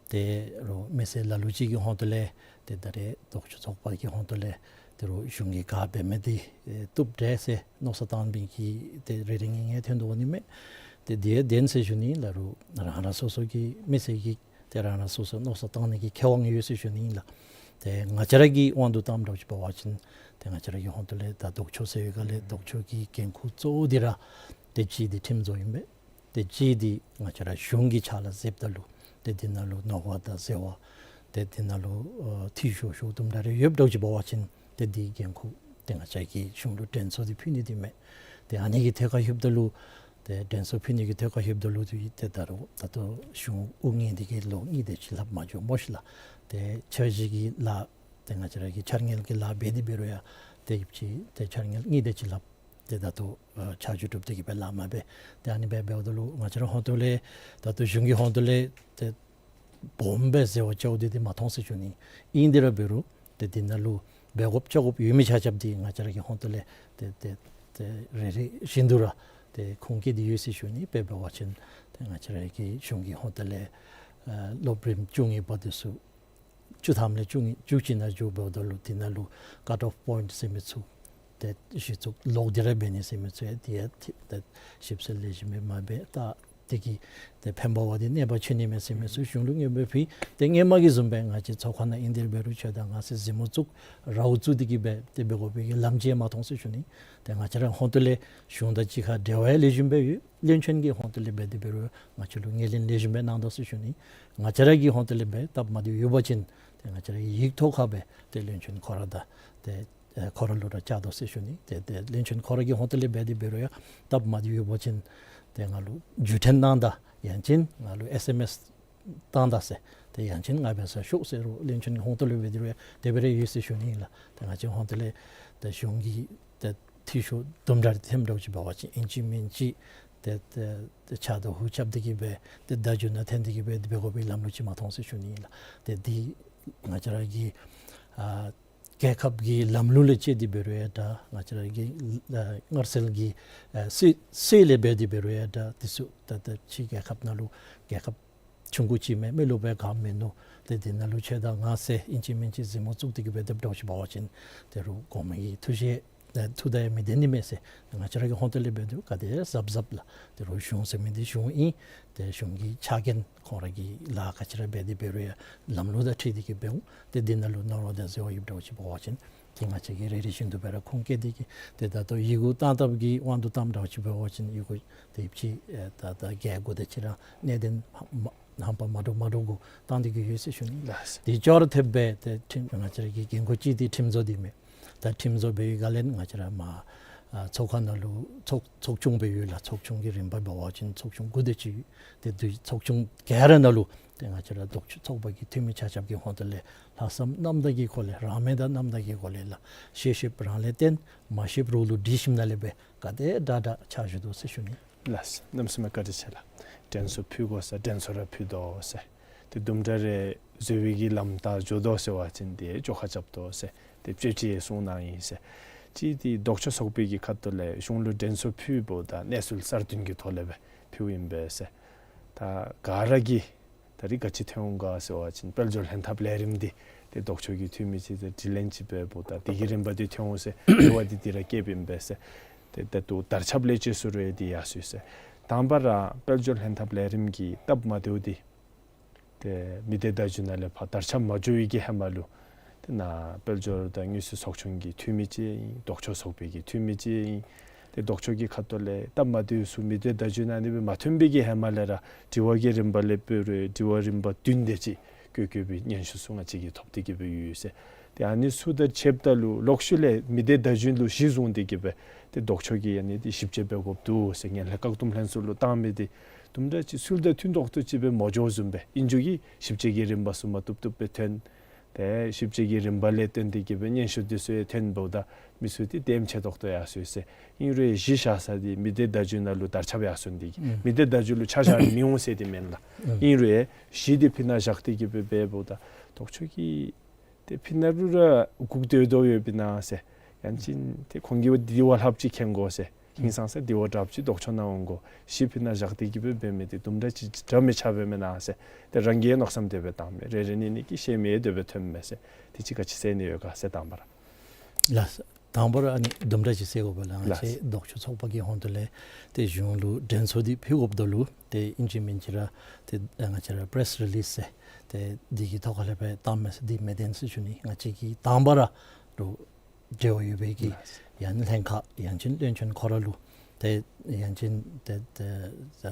ཏེ་རོགས་མི་སེར་ལ་ལུ་ཅིག་གི་ཧོངས་ཏོ་ལས་ཏེ་ད་རེས་ལྡོག་ཕྱོགས་ཚོགས་པ་གི་ཧོངས་ཏོ་ལས་ཏེ་རོགས་གཞུང་གིས་ག་འབད་མི་འདི་ཨེ་བཏུབ་འདྲས་ཟེར་མནོ་བསམ་བཏང་མི་གི་ཏེ་རེ་རེ་ངེ་ངེ་ཐོན་དོ་འོང་ནི་མས། ཏེ་དེ་བདེན་ཟེར་ཞུ་ནི་ལགས། རོགས་རང་རང་སོ་སོ་གི་མི་སེར་གྱི་ཏེ་རང་རང་སོ་སོ་མནོ་བསམ་བཏང་ནི་གི་ཁེ་དབང་ཡོད་ཟེར་ཞུ་ནི་ལགས། ཏེ་ང་བཅས་ར་གི་དབང་དུ་བཏངམ་འདྲཝ་ཅིག་འབད་བ་ཅིན་ཏེ་ང་བཅས་ར་གི་ཧོངས་ཏོ་ལས་ད་ལྡོག་ཕྱོགས་ཟེར་བའི་སྒང་ལས་ལྡོག་ཕྱོགས་ཀྱི་འགན་ཁུར་གཙོ་བོ་འདི་ར་ཏེ་གཅིག་འདི་ཁྲིམས་བཟོ་ཨིན་པས། ཏེ་གཅིག་འདི་ང་བཅས་ར་གཞུང་གི་ཕྱག་ལཱ་མཛདཔ་ད་ལུ་ཏེ་འདི་ནང་ལུ་ནོར་བ་དང་ཟད་པ་ཏེ་འདི་ནང་ལུ་ཨ་འཐུས་ཤོར་ཤོར་དུམ་གྲ་རེ་ཡོདཔ་འདྲཝ་ཅིག་འབད་བ་ཅིན་ཏེ་འདི་འགན་ཁུར་ཏེ་ང་བཅས་ཀྱིས་གཞུང་ལུ་དྲན་གསོ་འདི་ཕུལ་ནི་འདི་མས། ཏེ་ཨ་ནི་གི་ཐད་ཁར་ལྷོདཔ་ད་ལུ་ཏེ་དྲན་གསོ་ཕུལ་ནི་གི་ཐད་ཁར་ལྷོདཔ་ད་ལུ་ཏེ་ད་རུང་ད་ལྟོ་གཞུང་དབུ་བརྙེས་ཏེ་གི་ལོ་གཉིས་དེ་ཅིག་ལྷགཔ་མ་འགྱོ་སྨོ་ཤི་ལགས། ཏེ་འཆར་གཞི་གི་ལཱ་ཏེ་ང་བཅས་ར་གི་འཆར་དངུལ་གྱི་ལཱ་འབད་དེ་འབད་རུང་ཡང་ཏེ་ཡོདཔ་ཅིག་ཏེ་འཆར་དངུལ་གཉིས་དེ་ཅིག་ལྷགཔ་ཏེ་ད་ལྟོ་ཨ་ཆ་འཇོག་གྲུབ་སྟེ་གི་སྦེ་ལཱ་མ་འབད། ཏེ་ཨ་ནི་སྦེ་འབདཝ་ད་ལུ་ང་བཅས་ར་ཧོངས་ཏོ་ལས་ད་ལྟོ་གཞུང་གི་ཧོངས་ཏོ་ལས་ཏེ་སྦོམ་སྦེ་ཟེར་བ་ཅིན་འདི་འདི་མ་མཐོང་ཟེར་ཞུ་ནི། ཨིན་དེ་ར་འབད་རུང་ཏེ་འདི་ནང་ལུ་འབད་དགོཔ་བཅོ་དགོཔ་ཡོད་མི་ཆ་ཁྱབ་འདི་ང་བཅས་ར་གི་ཧོངས་ཏོ་ལས་ཏེ་ཏེ་ཏེ་རེ་རེ་བཞིན་དུ་ར་ཏེ་ཁུངས་བཀལ་ཏེ་ཡོད་ཟེར་ཞུ་ནི། དཔེ་འབད་བ་ཅིན་ཏེ་ང་བཅས་ར་གི་གཞུང་གི་ཧོངས་ཏོ་ལས་ཨ་སློབ་རིམ་བཅུ་གཉིས་པ་འདི་ཚུ་བཅུ་ཐམ་ལས་བཅུ་གཉིས་བཅུ་གཅིག་ནང་འགྱོཝ་ད་ལུ་འདི་ནང་ལུ་ཀཊ་ཨོཕ་པོའིནཊ་ཟེར་མི་ཚུ་ཏེ་གཞི་བཙུགས་ལོག་སྟེ་ར་འབད་ནི་ཟེར་མི་ཚུ་ཡང་འདི་ཡང་ཏེ་ཏེ་ཞིབ་འཚོལ་ལེགས་ཤོམ་སྦེ་མ་འབད་ད་འདི་གིས་ཏེ་ཕན་པ་བ་འདི་གནོད་པ་ཆེ་ནི་མས་ཟེར་མི་ཚུ་གཞུང་ལུ་མངོན་པ་ཕུལ། ཏེ་སྔོན་མ་གི་བཟུམ་སྦེ་ང་བཅས་ཚོགས་ཁང་ནང་ཨིན་དེ་ར་འབད་རུང་ཁྱོད་དང་ང་ཟེར་མཛད་མོ་བཙུགས་རཝ་བཙུགས་ཏེ་གི་སྦེ་ཏེ་འབད་དགོ་པའི་གི་ལམ་ཅིག་མ་མཐོང་ཟེར་ཞུ་ནི། ཏེ་ང་བཅས་ར་ཧོངས་ཏོ་ལས་གཞུང་དང་གཅིག་ཁར་འབྲེལ་བ་ཡང་ལེགས་ཤོམ་སྦེ་ཡོད། བློན་ཆེན་གྱི་ཧོངས་ཏོ་ལས་འབད་དེ་འབད་རུང་ང་བཅས་ལུ་ངོས་ལེན་ལེགས་ཤོམ་སྦེ་གནང་དོ་ཟེར་ཞུ་ནི། ང་བཅས་ར་གི་ཧོངས་ཏོ་ལས་འབད་སྟབས་མ་བདེཝ་ཡོད་པ་ཅིན་ཏེ་ང་བཅས་ར་ཡིག་ཐོག་ཁར་སྦེ་ཏེ་བློན་ཆེན་ཁོ་ར་དང་ཏེ་ཨེ་ཁོ་ར་ལུ་ར་བཅར་དོ་ཟེར་ཞུ་ནི། ཏེ་ཏེ་བློན་ཆེན་ཁོ་ར་གི་ཧོངས་ཏོ་ལས་འབད་དེ་འབད་རུང་ཡང་སྟབས་མ་བདེཝ་ཡོད་པ་ཅིན་ཏེ་ང་ལུ་བརྒྱུད་འཕྲིན་གནང་ད་ཡང་ཅིན་ང་ལུ་ཨེསི་ཨེམ་ཨེསི་གཏང་ད་ཟེར་ཏེ་ཡང་ཅིན་ང་འབད་སར་ཤོག་ཟེར་རུང་བློན་ཆེན་ཧོངས་ཏོ་ལས་འབད་དེ་འབད་རུང་ཡང་དེ་སྦེ་ར་ཡོད་ཟེར་ཞུ་ནི་ཨིན་ལགས། ཏེ་ང་བཅས་ཧོངས་ཏོ་ལས་ཏེ་གཞུང་གི་ཏེ་འཐུས་ཤོར་དུམ་གྲ་རེ་ཐོནམ་འདྲཝ་ཅིག་འབད་བ་ཅིན་ཨིན་ཅི་མིན་ཅི་ཏེ་ཏེ་ཏེ་ཕྱག་དང་ཧུ་རྐྱབ་སྟེ་གི་སྦེ་ཏེ་བརྡ་བརྒྱུད་ནང་འཐོན་ཏེ་གི་སྦེ་འབད་དགོ་པའི་ལམ་ལུགས་ཅིག་མ་མཐོང་ཟེར་ཞུ་ནི་ཨིན་ལགས། ཏེ་འདི་ང་བཅས་ར་གི་ཨ་རྒྱལ་ཁབ་ཀྱི་ལམ་ལུགས་ལས་བཅད་དེ་འབད་རུང་ཡང་འདྲ་ང་བཅས་ར་གི་ཨ་སྔར་སྲོལ་གྱི་ཨ་སྲོལ་སྲོལ་ལས་འབད་དེ་འབད་རུང་ཡང་འདྲ་འདི་ཚུ་ད་ལྟོ་ཕྱི་རྒྱལ་ཁབ་ནང་ལུ་རྒྱལ་ཁབ་ཆུང་ཀུ་ཅིག་མས། མི་ལུ་སྦེ་ག་མིན་ནུག། ཏེ་འདི་ནང་ལུ་ཁྱོད་དང་ང་ཟེར་ཨིན་ཅི་མིན་ཅི་མཛད་མོ་བཙུགས་ཏེ་གི་སྦེ་སྡོདཔ་འདྲཝ་ཅིག་འབད་བ་ཅིན་ཏེ་རོགས་གོང་མའི་ཐུགས་བཞེད་ཨེ་ཐུགས་དང་ཡང་མི་ལྡན་ནི་མས་ཟེར། ང་བཅས་ར་གི་ཧོངས་ཏོ་ལས་འབད་དེ་ག་དེ་གཟབ་གཟབ་ལགས། ཏེ་རོགས་གཞུང་ཟེར་མི་འདི་གཞུང་ཨིན། ཏེ་གཞུང་གི་ཕྱག་འགན་ཁོང་ར་གི་ལཱ་ག་ཅི་ར་འབད་དེ་འབད་རུང་ཡང་ལམ་ལུགས་དང་འཁྲིལ་ཏེ་གི་འབད་འོང་། ཏེ་འདི་ནང་ལུ་ནོར་བ་དང་ཟད་པ་ཡོདཔ་འདྲཝ་ཅིག་འབད་བ་ཅིན་ཏེ་ང་བཅས་ཀྱིས་རེ་རེ་བཞིན་དུ་སྦེ་ར་ཁུངས་བཀལ་ཏེ་གི་ཏེ་ད་ལྟོ་ཡི་གུ་བཏང་ཐབས་ཀྱི་དབང་དུ་བཏངམ་འདྲཝ་ཅིག་འབད་བ་ཅིན་ཡི་གུ་དེ་ཅིག་ཨེ་ད་ད་རྒྱལ་སྒོ་དང་ཅིག་ར་གནད་དོན་ཧམ་པ་མ་འདྲཝ་མ་འདྲཝ་གུ་བཏང་སྟེ་གི་ཡོད་ཟེར་ཞུ་ནི་ལགས། དེ་ཅོག་ར་འཐདཔ་སྦེ་ཏེ་ཁྲིམས་ང་བཅས་ར་གི་འགན་ཁུར་ཅིག་འདི་ཁྲིམས་བཟོ་འདི་མས། ད་ཁྲིམས་བཟོ་འབད་བའི་སྒང་ལས་ང་བཅས་ར་མ་ཨ་ཚོགས་ཁང་ནང་ལུ་ཚོགས་ཚོགས་ཆུང་སྦེ་ཡོད་ལགས། ཚོགས་ཆུང་གི་རིམ་པ་འབད་བ་ཅིན་ཚོགས་ཆུང་དགུ་དེ་ཅིག་ཡོད། ཏེ་དེ་ཚོགས་ཆུང་ག་ར་ནང་ལུ་ཏེ་ང་བཅས་ར་ལྡོག་ཕྱོགས་ཚོགས་པ་གི་འཐུས་མི་ཆ་ཁྱབ་ཀྱི་ཧོངས་ཏོ་ལས་ལྷག་བསམ་རྣམ་དག་གི་སྒོ་ལས་རང་མོས་དང་རྣམ་དག་གི་སྒོ་ལས་ལགས། ཤེས་ཤེསཔ་རང་ལས་བརྟེན་མ་ཤེསཔ་རོགས་ལུ་དྲི་ཞིནམ་ལས་སྦེ་ག་དེ་དྲག་དྲག་ཕྱག་ཞུ་དོ་ཟེར་ཞུ་ནི། ལགས། གནམ་མེད་ས་མེད་བཀའ་དྲིན་ཆེ་ལགས། དྲན་གསོ་ཕུལ་དགོ་ས་དྲན་གསོ་ར་ཕུལ་དོ་ཟེར། ཏེ་དུམ་གྲ་རེ་བཟོ་བའི་གི་ལམ་ལྟར་འགྱོ་དོ་ཟེར་བ་ཅིན་ཏེ་བཅོ་ཁ་རྐྱབ་དོ་ཟེར། ཏེ་དཔྱེ་ཅིག་གསུངས་གནང་ཡི་ཟེར། གཅིག་འདི་ལྡོག་ཕྱོགས་ཚོགས་པའི་གི་ཁ་ཐུག་ལས་གཞུང་ལུ་དྲན་གསོ་ཕུལཝ་ད་གནས་ཚུལ་གསར་བཏོན་གྱི་ཐོག་ལས་སྦེ་ཕུལཝ་ཨིན་པས་ཟེར། ད་ག་ར་གིས་ད་རིས་ག་ཅི་ཐོན་འོང་ག་ཟེར་བ་ཅིན་དཔལ་འབྱོར་ལྷན་ཐབས་ལས་རིམ་འདི་ཏེ་ལྡོག་ཕྱོགས་ཀྱི་འཐུས་མི་ཅིག་དང་དྲི་ལན་ཅིག་འབདཝ་ད་དེ་གི་རིམ་པ་འདི་ཐོན་འོང་ཟེར་དྲི་བ་འདི་འདི་ར་བཀོདཔ་ཨིན་པས་ཟེར། ཏེ་ད་ལྟོ་དར་ཁྱབ་ལས་བཅད་སུ་རེ་འདི་ཡར་སོང་ཡི་ཟེར། དང་པ་ར་དཔལ་འབྱོར་ལྷན་ཐབས་ལས་རིམ་གྱི་སྟབས་མ་བདེཝ་འདི་ཏེ་མི་སྡེ་བརྡ་བརྒྱུད་ནང་ལས་ཕར་དར་ཁྱབ་མ་འགྱོ་བའི་གི་ཧེ་མ་ལུ་ཏེ་ནཱ་དཔལ་འབྱོར་དང་དངུལ་རྩིས་ཚོགས་ཆུང་གི་འཐུས་མི་ཅིག་ཨིན། ལྡོག་ཕྱོགས་ཚོགས་པའི་གི་འཐུས་མི་ཅིག་ཨིན། ཏེ་ལྡོག་ཕྱོགས་ཀྱི་ཁ་ཐུག་ལས་སྟབས་མ་བདེཝ་ཚུ་མི་སྡེ་བརྡ་བརྒྱུད་ནང་ཨ་ནི་སྦེ་མ་ཐོན་པའི་གི་ཧེ་མ་ལས་ར་དྲི་བ་གི་རིམ་པ་ལས་འབད་རུང་དྲི་བ་རིམ་པ་བདུན་དེ་ཅིག་བཀོད་བཀོད་པའི་སྙན་ཞུ་ཚུ་ང་བཅས་ཀྱིས་ཐོབ་སྟེ་གི་སྦེ་ཡོད་ཟེར། ཡང་ཨ་ནི་ཚུ་དང་ཕྱདཔ་ད་ལུ་ལོག་ཤུལ་ལས་མི་སྡེ་བརྡ་བརྒྱུད་ལུ་གཞི་བཟུང་སྟེ་གི་སྦེ་ཏེ་ལྡོག་ཕྱོགས་ཀྱིས་ཨ་ནི་འདི་ཞིབ་དཔྱད་འབད་དགོཔ་འདུག་ཟེར་ངན་ལྷད་བཀག་སྡོམ་ལྷན་ཚོགས་ལུ་བཏང་མི་འདི་དུམ་གྲ་ཅིག་ཚུལ་དང་མཐུན་ཏོག་ཏོ་ཅིག་སྦེ་མ་འགྱོ་བཟུམ་སྦེ་ཨིན་རྒྱུ་གིས་ཞིབ་དཔྱད་ཀྱི་རིམ་པ་ཚུ་མ་བཏུབ་བཏུབ་སྦེ་ཐོན། ཏེ་ཞིབ་དཔྱད་ཀྱི་རིམ་པ་ལས་བརྟེན་ཏེ་གི་སྦེ་སྙན་ཞུ་འདི་ཚུ་ཡང་ཐོན་འབདཝ་ད་མི་ཚུ་འདི་ལྟདམོ་ཆེ་ཏོག་ཏོ་ཡར་སོང་ཡི་ཟེར། ཨིན་རུང་ཡང་གཞི་བཞག་ས་འདི་མི་སྡེ་བརྡ་བརྒྱུད་ནང་ལུ་དར་ཁྱབ་ཡར་སོང་སྟེ་གི་ཨུམ་མི་སྡེ་བརྡ་བརྒྱུད་ལུ་ཆ་བཞག་ནི་མི་འོང་ཟེར་འདི་མེན་ལགས། ཨུམ་ཨིན་རུང་ཡང་གཞི་འདི་ཕི་ནང་བཞག་སྟེ་གི་སྦེ་འབདཝ་ད་ལྡོག་ཕྱོགས་ཀྱིས་ཏེ་ཕི་ནང་ལུ་ར་སྒུག་སྡོད་དོ་ཡོདཔ་ཨིན་ན་ཟེར། ཡང་ཅིན་ཏེ་ཁོང་གིས་འདི་བ་ལྷགཔ་ཅིག་མཁྱེན་དགོ་ཟེར། ཧིང་སངས་ས་འདི་བ་དྲགཔ་ཅིག་ལྡོག་ཕྱོགས་ནང་འོང་དགོ། གཞི་ཕི་ནང་བཞག་སྟེ་གི་སྦེ་འབད་མི་འདི་དུམ་གྲ་ཅིག་འདྲ་མི་ཆགས་པས་མེན་ན་ཟེར། ཏེ་རང་གིས་མནོ་བསམ་དེ་སྦེ་བཏངམ་མས། རེ་རེ་གཉིས་གཉིས་ཀྱིས་ཤེས་མི་དེ་སྦེ་ཐོནམ་མས་ཟེར། དེ་ཅིག་ག་ཅི་ཟེར་ནི་ཡོད་ག་ཟེར་དང་པ་ར། ལགས། དང་པ་ར་ཨ་ནི་དུམ་གྲ་ཅིག་ཟེར་དགོ་པས་ལགས། ང་བཅས་ལགས། ལྡོག་ཕྱོགས་ཚོགས་པ་གི་ཧོངས་ཏོ་ལས་ཏེ་གཞུང་ལུ་དྲན་གསོ་འདི་ཕུལ་དགོཔ་ད་ལུ་ཏེ་ཨིན་ཅི་མིན་ཅི་ར་ཏེ་ང་བཅས་ར་པེ་རེསི་རི་ལིསི་ཟེར་ཏེ་འདི་གི་ཐོག་ཁ་ལས་སྦེ་བཏངམ་མས་ཟེར་འདི་མི་བདེན་ཟེར་ཞུ་ནི། ང་བཅས་ཀྱིས་དང་པ་ར་ལུ་འབྲེལ་བ་ཡོད་པའི་གི་ལགས། ཡང་ན་ལྷན་ཁག་ཡང་ཅིན་བློན་ཆེན་ཁོ་ར་ལུ་ཏེ་ཡང་ཅིན་ཏེ་ཏེ་ཏེ་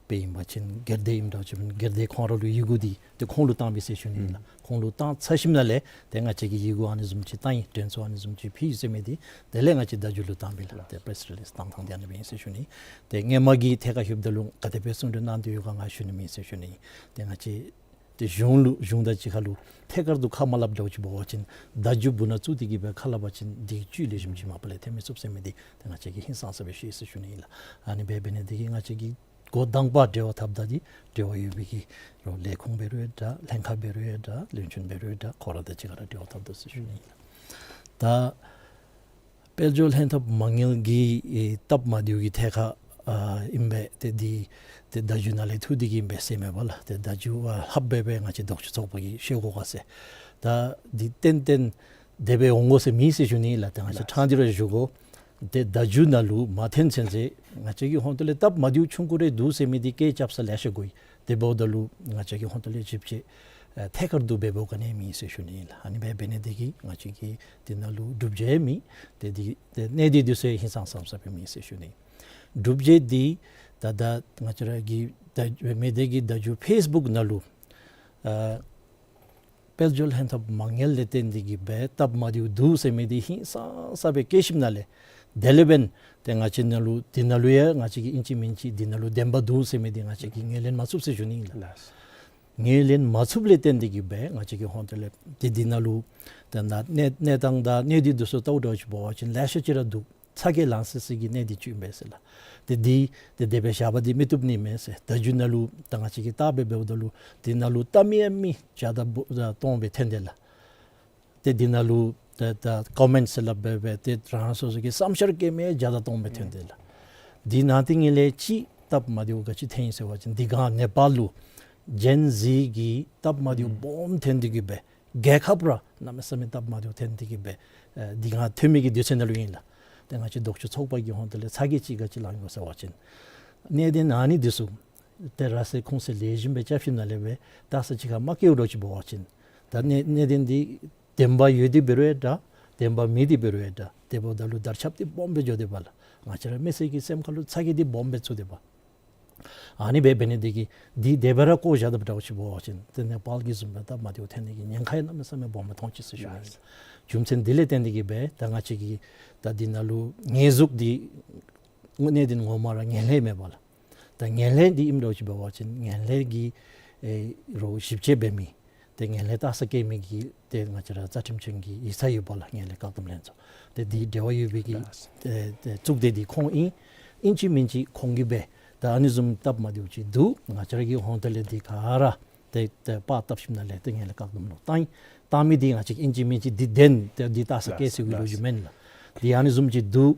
དཔེ་ཨིན་པ་ཅིན་སྒེར་སྡེ་ཨིནམ་འདྲཝ་ཅིག་སྦེ་སྒེར་སྡེ་ཁོང་ར་ལུ་ཡི་གུ་འདི་ཏེ་ཁོང་ལུ་བཏང་པས་ཟེར་ཞུ་ནི་ཨིན་ལགས། ཁོང་ལུ་བཏང་ཚར་ཞིནམ་ལས་ཏེ་ང་བཅས་ཀྱིས་ཡི་གུ་ཨ་ནི་བཟུམ་ཅིག་བཏང་ཡི། དྲན་གསོ་ཨ་ནི་བཟུམ་ཅིག་ཕུལ་ཡི་ཟེར་མི་འདི་དེ་ལས་ང་བཅས་བརྡ་བརྒྱུད་ལུ་བཏངམ་ཨིན་ལགས། ཏེ་པེ་རེསི་རི་ལིསི་བཏང་ཐངས་འདི་ཨ་ནི་སྦེ་ཨིན་ཟེར་ཞུ་ནི། ཏེ་སྔོན་མ་གི་ཐད་ཁར་ལྷོདཔ་ད་ལུ་ག་དེ་སྦེ་གསུང་གྲོས་གནང་སྟེ་ཡོད་ག་ང་ཞུ་ནི་མེད་ཟེར་ཞུ་ནི། ཏེ་ང་བཅས་ཏེ་གཞུང་ལུ་གཞུང་དང་གཅིག་ཁར་ལུ་ཐད་ཀར་དུ་ཁ་མ་སླབ་འདྲཝ་ཅིག་འབད་བ་ཅིན་བརྡ་བརྒྱུད་སྦུག་ན་བཙུགས་ཏེ་གི་སྦེ་ཁ་སླབ་པ་ཅིན་འདི་བཅུད་ལེགས་ཤོམ་ཅིག་མ་པ་ལས་ཐོན་མི་ཚུགས་ཟེར་མི་འདི་ཏེ་ང་བཅས་ཀྱིས་ཧིང་སངས་ས་སྦེ་ཤེས་ཟེར་ཞུ་ནི་ཨིན་ལགས། ཨ་ནི་འབད་འབད་ནི་འདི་གིས་ང་བཅས་ཀྱིས་འགོ་དང་པ་འབྲེལ་བ་འཐབ་ད་འདི་འབྲེལ་བ་ཡོད་པའི་གི་རོགས་ལས་ཁུངས་འབད་རུང་ཡང་འདྲ་ལྷན་ཁག་འབད་རུང་ཡང་འདྲ་བློན་ཆེན་འབད་རུང་ཡང་འདྲ་ཁོང་ར་དང་གཅིག་ཁར་འབྲེལ་བ་འཐབ་དོ་ཟེར་ཞུ་ནི་ཨིན་ལགས། ད་དཔལ་འབྱོར་ལྷན་ཐབས་མ་དངུལ་གྱི་ཨེ་སྟབས་མ་བདེཝ་གི་ཐད་ཁར་ཨ་ཨིན་པས། ཏེ་འདི་ཏེ་བརྡ་བརྒྱུད་ནང་ལས་ཐོན་ཏེ་གི་ཨིན་པས་ཟེར་མས་པ་ལགས། ཏེ་བརྡ་བརྒྱུད་བ་ལྷགཔ་སྦེ་སྦེ་ང་བཅས་ལྡོག་ཕྱོགས་ཚོགས་པ་གིས་ཤེས་དགོ་ག་ཟེར། ད་འདི་ཏན་ཏན་དེ་སྦེ་འོང་དགོ་ཟེར་མེད་ཟེར་ཞུ་ནི་ལགས། ཏེ་ང་བཅས་ལགས། ཕྲང་སྟེ་ར་ཞུ་དགོ། ཏེ་བརྡ་བརྒྱུད་ནང་ལུ་མ་ཐོན་ཚུན་ཚོད་ང་བཅས་ཀྱི་ཧོངས་ཏོ་ལས་སྟབས་མ་བདེཝ་ཆུང་ཀུ་རེ་འདུག་ཟེར་མི་འདི་སྐད་རྐྱབ་ས་ལེ་ཤ་གོ་ཡི། དེ་འབདཝ་ད་ལུ་ང་བཅས་ཀྱི་ཧོངས་ཏོ་ལས་ཞིབ་དཔྱད་ཨེ་ཐད་ཀར་དུ་འབད་འབདཝ་ག་ནི་མེད་ཟེར་ཞུ་ནི་ཨིན་ལགས། ཨ་ནི་འབད་འབད་ནི་འདི་གིས་ང་བཅས་ཀྱིས་འདི་ནང་ལུ་སྒྲུབ་བྱེད་མེད། ཏེ་འདི་ཏེ་གནད་འདི་འདི་ཚུ་ཧིང་སངས་སངས་ས་སྦེ་མེད་ཟེར་ཞུ་ནི། སྒྲུབ་བྱེད་འདི་ད་ད་ང་བཅས་ར་གི་ད་མི་སྡེ་གི་བརྡ་བརྒྱུད་ཕེསི་བུཀ་ནང་ལུ་ཨ་དཔལ་འབྱོར་ལྷན་ཐབས་མ་དངུལ་ལས་བརྟེན་ཏེ་གི་སྦེ་སྟབས་མ་བདེཝ་འདུག་ཟེར་མི་འདི་ཧིང་སངས་ས་སྦེ་བཀོད་ཞིནམ་ལས་དེ་ལས་འབདན་ཏེ་ང་བཅས་ནང་ལུ་འདི་ནང་ལུ་ཡང་ང་བཅས་ཀྱིས་ཨིན་ཅི་མིན་ཅི་འདི་ནང་ལུ་བདེན་པ་འདུག་ཟེར་མི་འདི་ང་བཅས་ཀྱིས་ངོས་ལེན་མ་ཚུགས་ཟེར་ཞུ་ནི་ཨིན་ལགས། ངོས་ལེན་མ་ཚུགསཔ་ལས་བརྟེན་ཏེ་གི་སྦེ་ང་བཅས་ཀྱི་ཧོངས་ཏོ་ལས་ཏེ་འདི་ནང་ལུ་ཏེ་ན་གནས་གནས་སྟངས་དང་གནད་འདི་འདི་ཚུ་བལྟཝ་འདྲཝ་ཅིག་འབད་བ་ཅིན་ལེ་ཤ་ཅིག་ར་འདུག། ཚ་གྱང་ལང་སི་སི་གི་གནད་འདི་ཅིག་ཨིན་པས་ཟེར་ལགས། ཏེ་འདི་ཏེ་དེ་སྦེ་བཞག་པ་འདི་མི་བཏུབ་ནི་མས་ཟེར། བརྡ་བརྒྱུད་ནང་ལུ་ད་ང་བཅས་ཀྱིས་བལྟ་སྦེ་འབདཝ་ད་ལུ་འདི་ནང་ལུ་བལྟ་མི་ཡང་མི་བརྒྱ་དང་སྟོང་སྦེ་ཐོན་དེས་ལགས། ཏེ་འདི་ནང་ལུ་ད་ད་ཀོ་མེནཊ་ཟེར་སླབ་སྦེ་སྦེ་ཏེ་རང་སོ་སོ་གི་བསམ་འཆར་བཀོད་མི་བརྒྱ་དང་སྟོང་སྦེ་ཐོན་དེས་ལགས། འདི་ནང་དེ་ངེ་ལས་ཅིག་སྟབས་མ་བདེཝ་ག་ཅི་ཐོན་ཡི་ཟེར་བ་ཅིན་འདི་ག་ནེ་པཱལ་ལུ་ཇེན་ཟི་གི་སྟབས་མ་བདེཝ་སྦོམ་ཐོན་ཏེ་གི་སྦེ་རྒྱལ་ཁབ་ར་གནམ་མེད་ས་མེད་སྟབས་མ་བདེཝ་ཐོན་ཏེ་གི་སྦེ་ཨེ་འདི་ག་ཐོན་མི་གི་དུས་ཚོད་ནང་ལུ་ཨིན་ལགས། ཏེ་ང་བཅས་ལྡོག་ཕྱོགས་ཚོགས་པ་གི་ཧོངས་ཏོ་ལས་ཚ་གྱང་ཅིག་ག་ཅི་ལང་ཡི་གོ་ཟེར་བ་ཅིན་གནད་དོན་ཨ་ནི་འདི་ཚུ་ཏེ་ར་སེ་ཁུངས་སེ་ལེགས་ཤོམ་སྦེ་རྐྱབ་ཞིནམ་ལས་སྦེ་ད་ས་ཅིག་ཁར་མ་བཀོད་འདྲཝ་ཅིག་འབད་བ་ཅིན་ད་གནད་གནད་དོན་འདི་བདེན་པ་ཡོད་དེ་འབད་རུང་ཡང་འདྲ་བདེན་པ་མེད་དེ་འབད་རུང་ཡང་འདྲ་དེ་འབདཝ་ད་ལུ་དར་ཁྱབ་འདི་སྦོམ་སྦེ་འགྱོ་དེས་པ་ལགས། ང་བཅས་ར་མི་སེར་གྱི་སེམས་ཁ་ལུ་ཚ་གྱང་འདི་སྦོམ་སྦེ་ཚུད་དེས་པ། ཨ་ནི་འབད་འབད་ནི་འདི་གིས་འདི་དེ་སྦེ་ར་བཀོ་བཞག་དཔ་འདྲཝ་ཅིག་འབད་བ་ཅིན་ཏེ་ནེ་པཱལ་གྱི་བཟུམ་སྦེ་སྟབས་མ་བདེཝ་ཐོན་ནི་གི་ཉེན་ཁ་ཡང་གནམ་མེད་ས་མེད་སྦོམ་སྦེ་མཐོང་ཅི་ཟེར་ཞུ་ནི་ཨིན། རྒྱུ་མཚན་འདི་ལས་བརྟེན་ཏེ་གི་སྦེ་ད་ང་བཅས་ཀྱིས་ད་འདི་ནང་ལུ་ཉེས་འཛུགས་འདི་གནད་དོན་ངོ་མ་ར་ངན་ལྷད་མེན་པ་ལགས། ད་ངན་ལྷད་འདི་ཨིནམ་འདྲཝ་ཅིག་འབད་བ་ཅིན་ངན་ལྷད་ཀྱི་ཨེ་རོགས་ཞིབ་དཔྱད་འབད་མི་ཏེ་ངན་ལྷད་བརྟག་ས་བཀོད་མི་གི་ཏེ་ང་བཅས་ར་རྩ་ཁྲིམས་ཅན་གྱི་ཡིག་ཚང་ཡོད་པ་ལགས། ངན་ལྷད་བཀག་སྡོམ་ལྷན་ཚོགས། ཏེ་འདི་འབྲེལ་བ་ཡོད་པའི་གི་ལགས། ཏེ་ཏེ་གཙུག་སྡེ་འདི་ཁོང་ཨིན། ཨིན་ཅི་མིན་ཅི་ཁོང་གིས་སྦེ་ད་ཨ་ནི་བཟུམ་སྟབས་མ་བདེཝ་ཅིག་འདུག། ང་བཅས་ར་གི་ཧོངས་ཏོ་ལས་འདི་ག་ར་ཏེ་ཏེ་པར་བཏབ་ཞིནམ་ལས་ཏེ་ངན་ལྷད་བཀག་སྡོམ་ལུ་བཏང་ཡི། བཏང་མི་འདི་ང་བཅས་ཨིན་ཅི་མིན་ཅི་འདི་བདེན་ཏེ་འདི་བརྟག་ས་བཀོད་ཟེར་བའི་ལོ་རྒྱུས་མེན་ལགས། འདི་ཨ་ནི་བཟུམ་ཅིག་འདུག།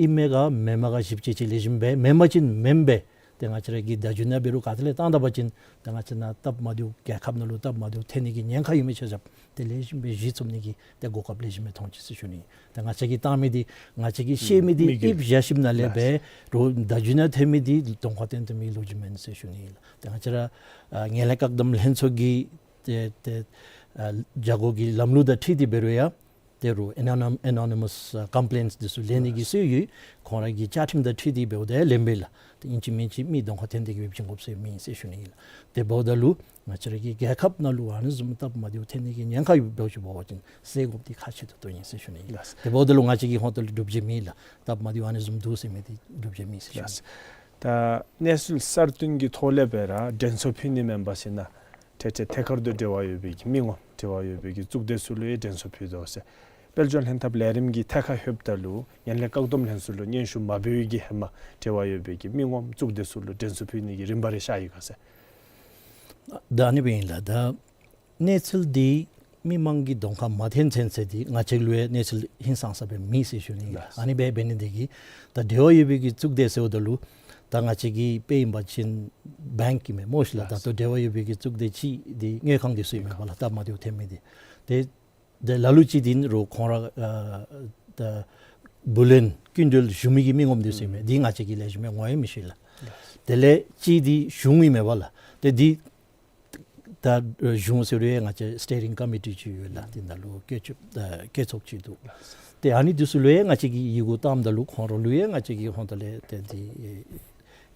ཨིན་མས་ག་མེན་མས་ག་ཞིབ་དཔྱད་ཅིག་ལེགས་ཤོམ་སྦེ་མེན་པ་ཅིན་མེན་པས། ཏེ་ང་བཅས་ར་གི་བརྡ་བརྒྱུད་ནང་འབད་རུང་ག་ཏེ་ལས་བཏང་ད་པ་ཅིན་ཏེ་ང་བཅས་ནང་སྟབས་མ་བདེཝ་རྒྱལ་ཁབ་ནང་ལུ་སྟབས་མ་བདེཝ་ཐོན་ནི་གི་ཉེན་ཁ་ཡོད་མི་ཆ་ཁྱབ་ཏེ་ལེགས་ཤོམ་སྦེ་གཞི་བཙུགས་ནི་གི་ཏེ་གོ་སྐབས་ལེགས་ཤོམ་སྦེ་མཐོང་ཅི་ཟེར་ཞུ་ནི། ཏེ་ང་བཅས་ཀྱིས་བཏང་མི་འདི་ང་བཅས་ཀྱིས་ཤེས་མི་འདི་མི་གི་ཨིབ་བཞག་ཞིནམ་ལས་ལགས། འབད་རུང་བརྡ་བརྒྱུད་ནང་ཐོན་མི་འདི་གདོང་ཁར་སྟོན་སྟོན་མི་ལོ་རྒྱུས་མེན་ཟེར་ཞུ་ནི་ལགས། ཏེ་ང་བཅས་ར་ཨ་ངན་ལྷད་བཀག་སྡོམ་ལྷན་ཚོགས་ཀྱི་ཏེ་ཏེ་ཨ་བྱ་སྒོ་གི་ལམ་ལུགས་དང་འཁྲིལ་ཏེ་འབད་རུང་ཡང་ དེ་རུ་ཨེ་ནོ་ནིམ་ཨེ་ནོ་ནི་མཱས་ཨ་ཀམ་པི་ལེནཊ་འདི་ཚུ་ལེན་ནི་གི་སྲོལ་ཡོད། ཁོང་ར་གི་བཅའ་ཁྲིམས་དང་འཁྲིལ་ཏེ་འབདཝ་ད་ལེན་པས་ལགས། ཏེ་ཨིན་ཅི་མིན་ཅི་མི་གདོང་ཁར་འཐོན་ཏེ་གིས་འབད་བྱིན་དགོཔ་ཟེར་མེད་ཟེར་ཞུ་ནི་ཨིན་ལགས། དེ་འབདཝ་ད་ལུ་ང་བཅས་ར་གི་རྒྱལ་ཁབ་ནང་ལུ་ཨ་ནི་བཟུམ་སྟབས་མ་བདེཝ་འཐོན་ནི་གི་ཉེན་ཁ་ཡོདཔ་འབད་བ་ཅིན་སེལ་དགོཔ་འདི་ཁག་ཆེ་ཏོག་ཏོ་ཨིན་ཟེར་ཞུ་ནི་ཨིན་ལགས། དེ་འབདཝ་ད་ལུ་ང་བཅས་ཀྱི་ཧོངས་ཏོ་ལས་སྒྲུབ་བྱེད་མེད་ལགས། སྟབས་མ་བདེཝ་ཨ་ནི་བཟུམ་འདུག་ཟེར་མི་འདི་སྒྲུབ་བྱེད་མེད་ཟེར་ཞུ་ནི་ཨིན་ལགས། ད་གནས་ཚུལ་གསར་བཏོན་གྱི་ཐོག་ལས་སྦེ་ར་དྲན་གསོ་ཕུལ་ནི་མེན་པར་ཞིན་ན་ཏེ་ཏེ་ཐད་ཀར་དུ་འབྲེལ་བ་ཡོད་པའི་གི་མི་ངོམ་འབྲེལ་བ་ཡོད་པའི་གི་གཙུག་སྡེ་ཚུ་ལུ་ཡང་དྲན་གསོ་ཕུལ་དོ་ཟེར། དཔལ་འབྱོར་ལྷན་ཐབས་ལས་རིམ་གྱི་ཐད་ཁར་ལྷོདཔ་ད་ལུ་ངན་ལྷད་བཀག་སྡོམ་ལྷན་ཚོགས་ལུ་སྙན་ཞུ་མ་འབད་བའི་གི་ཧེ་མ་འབྲེལ་བ་ཡོད་པའི་གི་མི་ངོམ་གཙུག་སྡེ་ཚུ་ལུ་དྲན་གསོ་ཕུལ་ནི་གི་རིམ་པ་རེ་ཤར་ཡི་ག་ཟེར། ད་ཨ་ནི་སྦེ་ཨིན་ལགས། ད་གནས་ཚུལ་འདི་མི་མང་གི་གདོང་ཁར་མ་འཐོན་ཚུན་ཚོད་འདི་ང་བཅས་ལུ་ཡང་གནས་ཚུལ་ཧིང་སངས་ས་སྦེ་མེད་ཟེར་ཞུ་ནི་ཨིན་ལགས། ཨ་ནི་སྦེ་འབད་ནི་འདི་གིས་ད་འབྲེལ་བ་ཡོད་པའི་གི་གཙུག་སྡེ་ཟེརཝ་ད་ལུ་ད་ང་བཅས་ཀྱི་དཔེ་ཨིན་པ་ཅིན་བེངཀ་ཨིན་མས་སྨོ་ཤིག་ལགས། ད་ལྟོ་འབྲེལ་བ་ཡོད་པའི་གི་གཙུག་སྡེ་ཅིག་འདི་དངུལ་ཁང་འདི་ཚུ་ཨིན་མས་པ་ལགས། སྟབས་མ་བདེཝ་འཐོན་མི་འདི། ཏེ་ཏེ་ལ་ལུ་ཅིག་འདི་ནི་རུང་ཁོང་ར་ཨ་ད་བུ་ལོན་སྐྱིན་འགྲུལ་ཞུ་མི་གི་མི་ངོམ་འདི་ཚུ་ཨིན་མས། འདི་ང་བཅས་ཀྱིས་ལེགས་ཤོམ་སྦེ་ངོ་ཡང་མི་ཤེས་ལགས། དེ་ལས་ཅིག་འདི་གཞུང་ཨིན་མས་པ་ལགས། ཏེ་འདི་ད་གཞུང་ཟེར་རུང་ཡང་ང་བཅས་སི་ཊི་ཡ་རིང་ཀོ་མི་ཊི་ཅིག་ཡོད་ལགས། འདི་ནང་ལུ་བཀོད་ཚོགས་ཨ་བཀོད་ཚོགས་ཅིག་འདུག། ཏེ་ཨ་ནི་འདི་ཚུ་ལུ་ཡང་ང་བཅས་ཀྱིས་ཡི་གུ་བཏངམ་ད་ལུ་ཁོང་ར་ལུ་ཡང་ང་བཅས་ཀྱི་ཧོངས་ཏོ་ལས་ཏེ་འདི་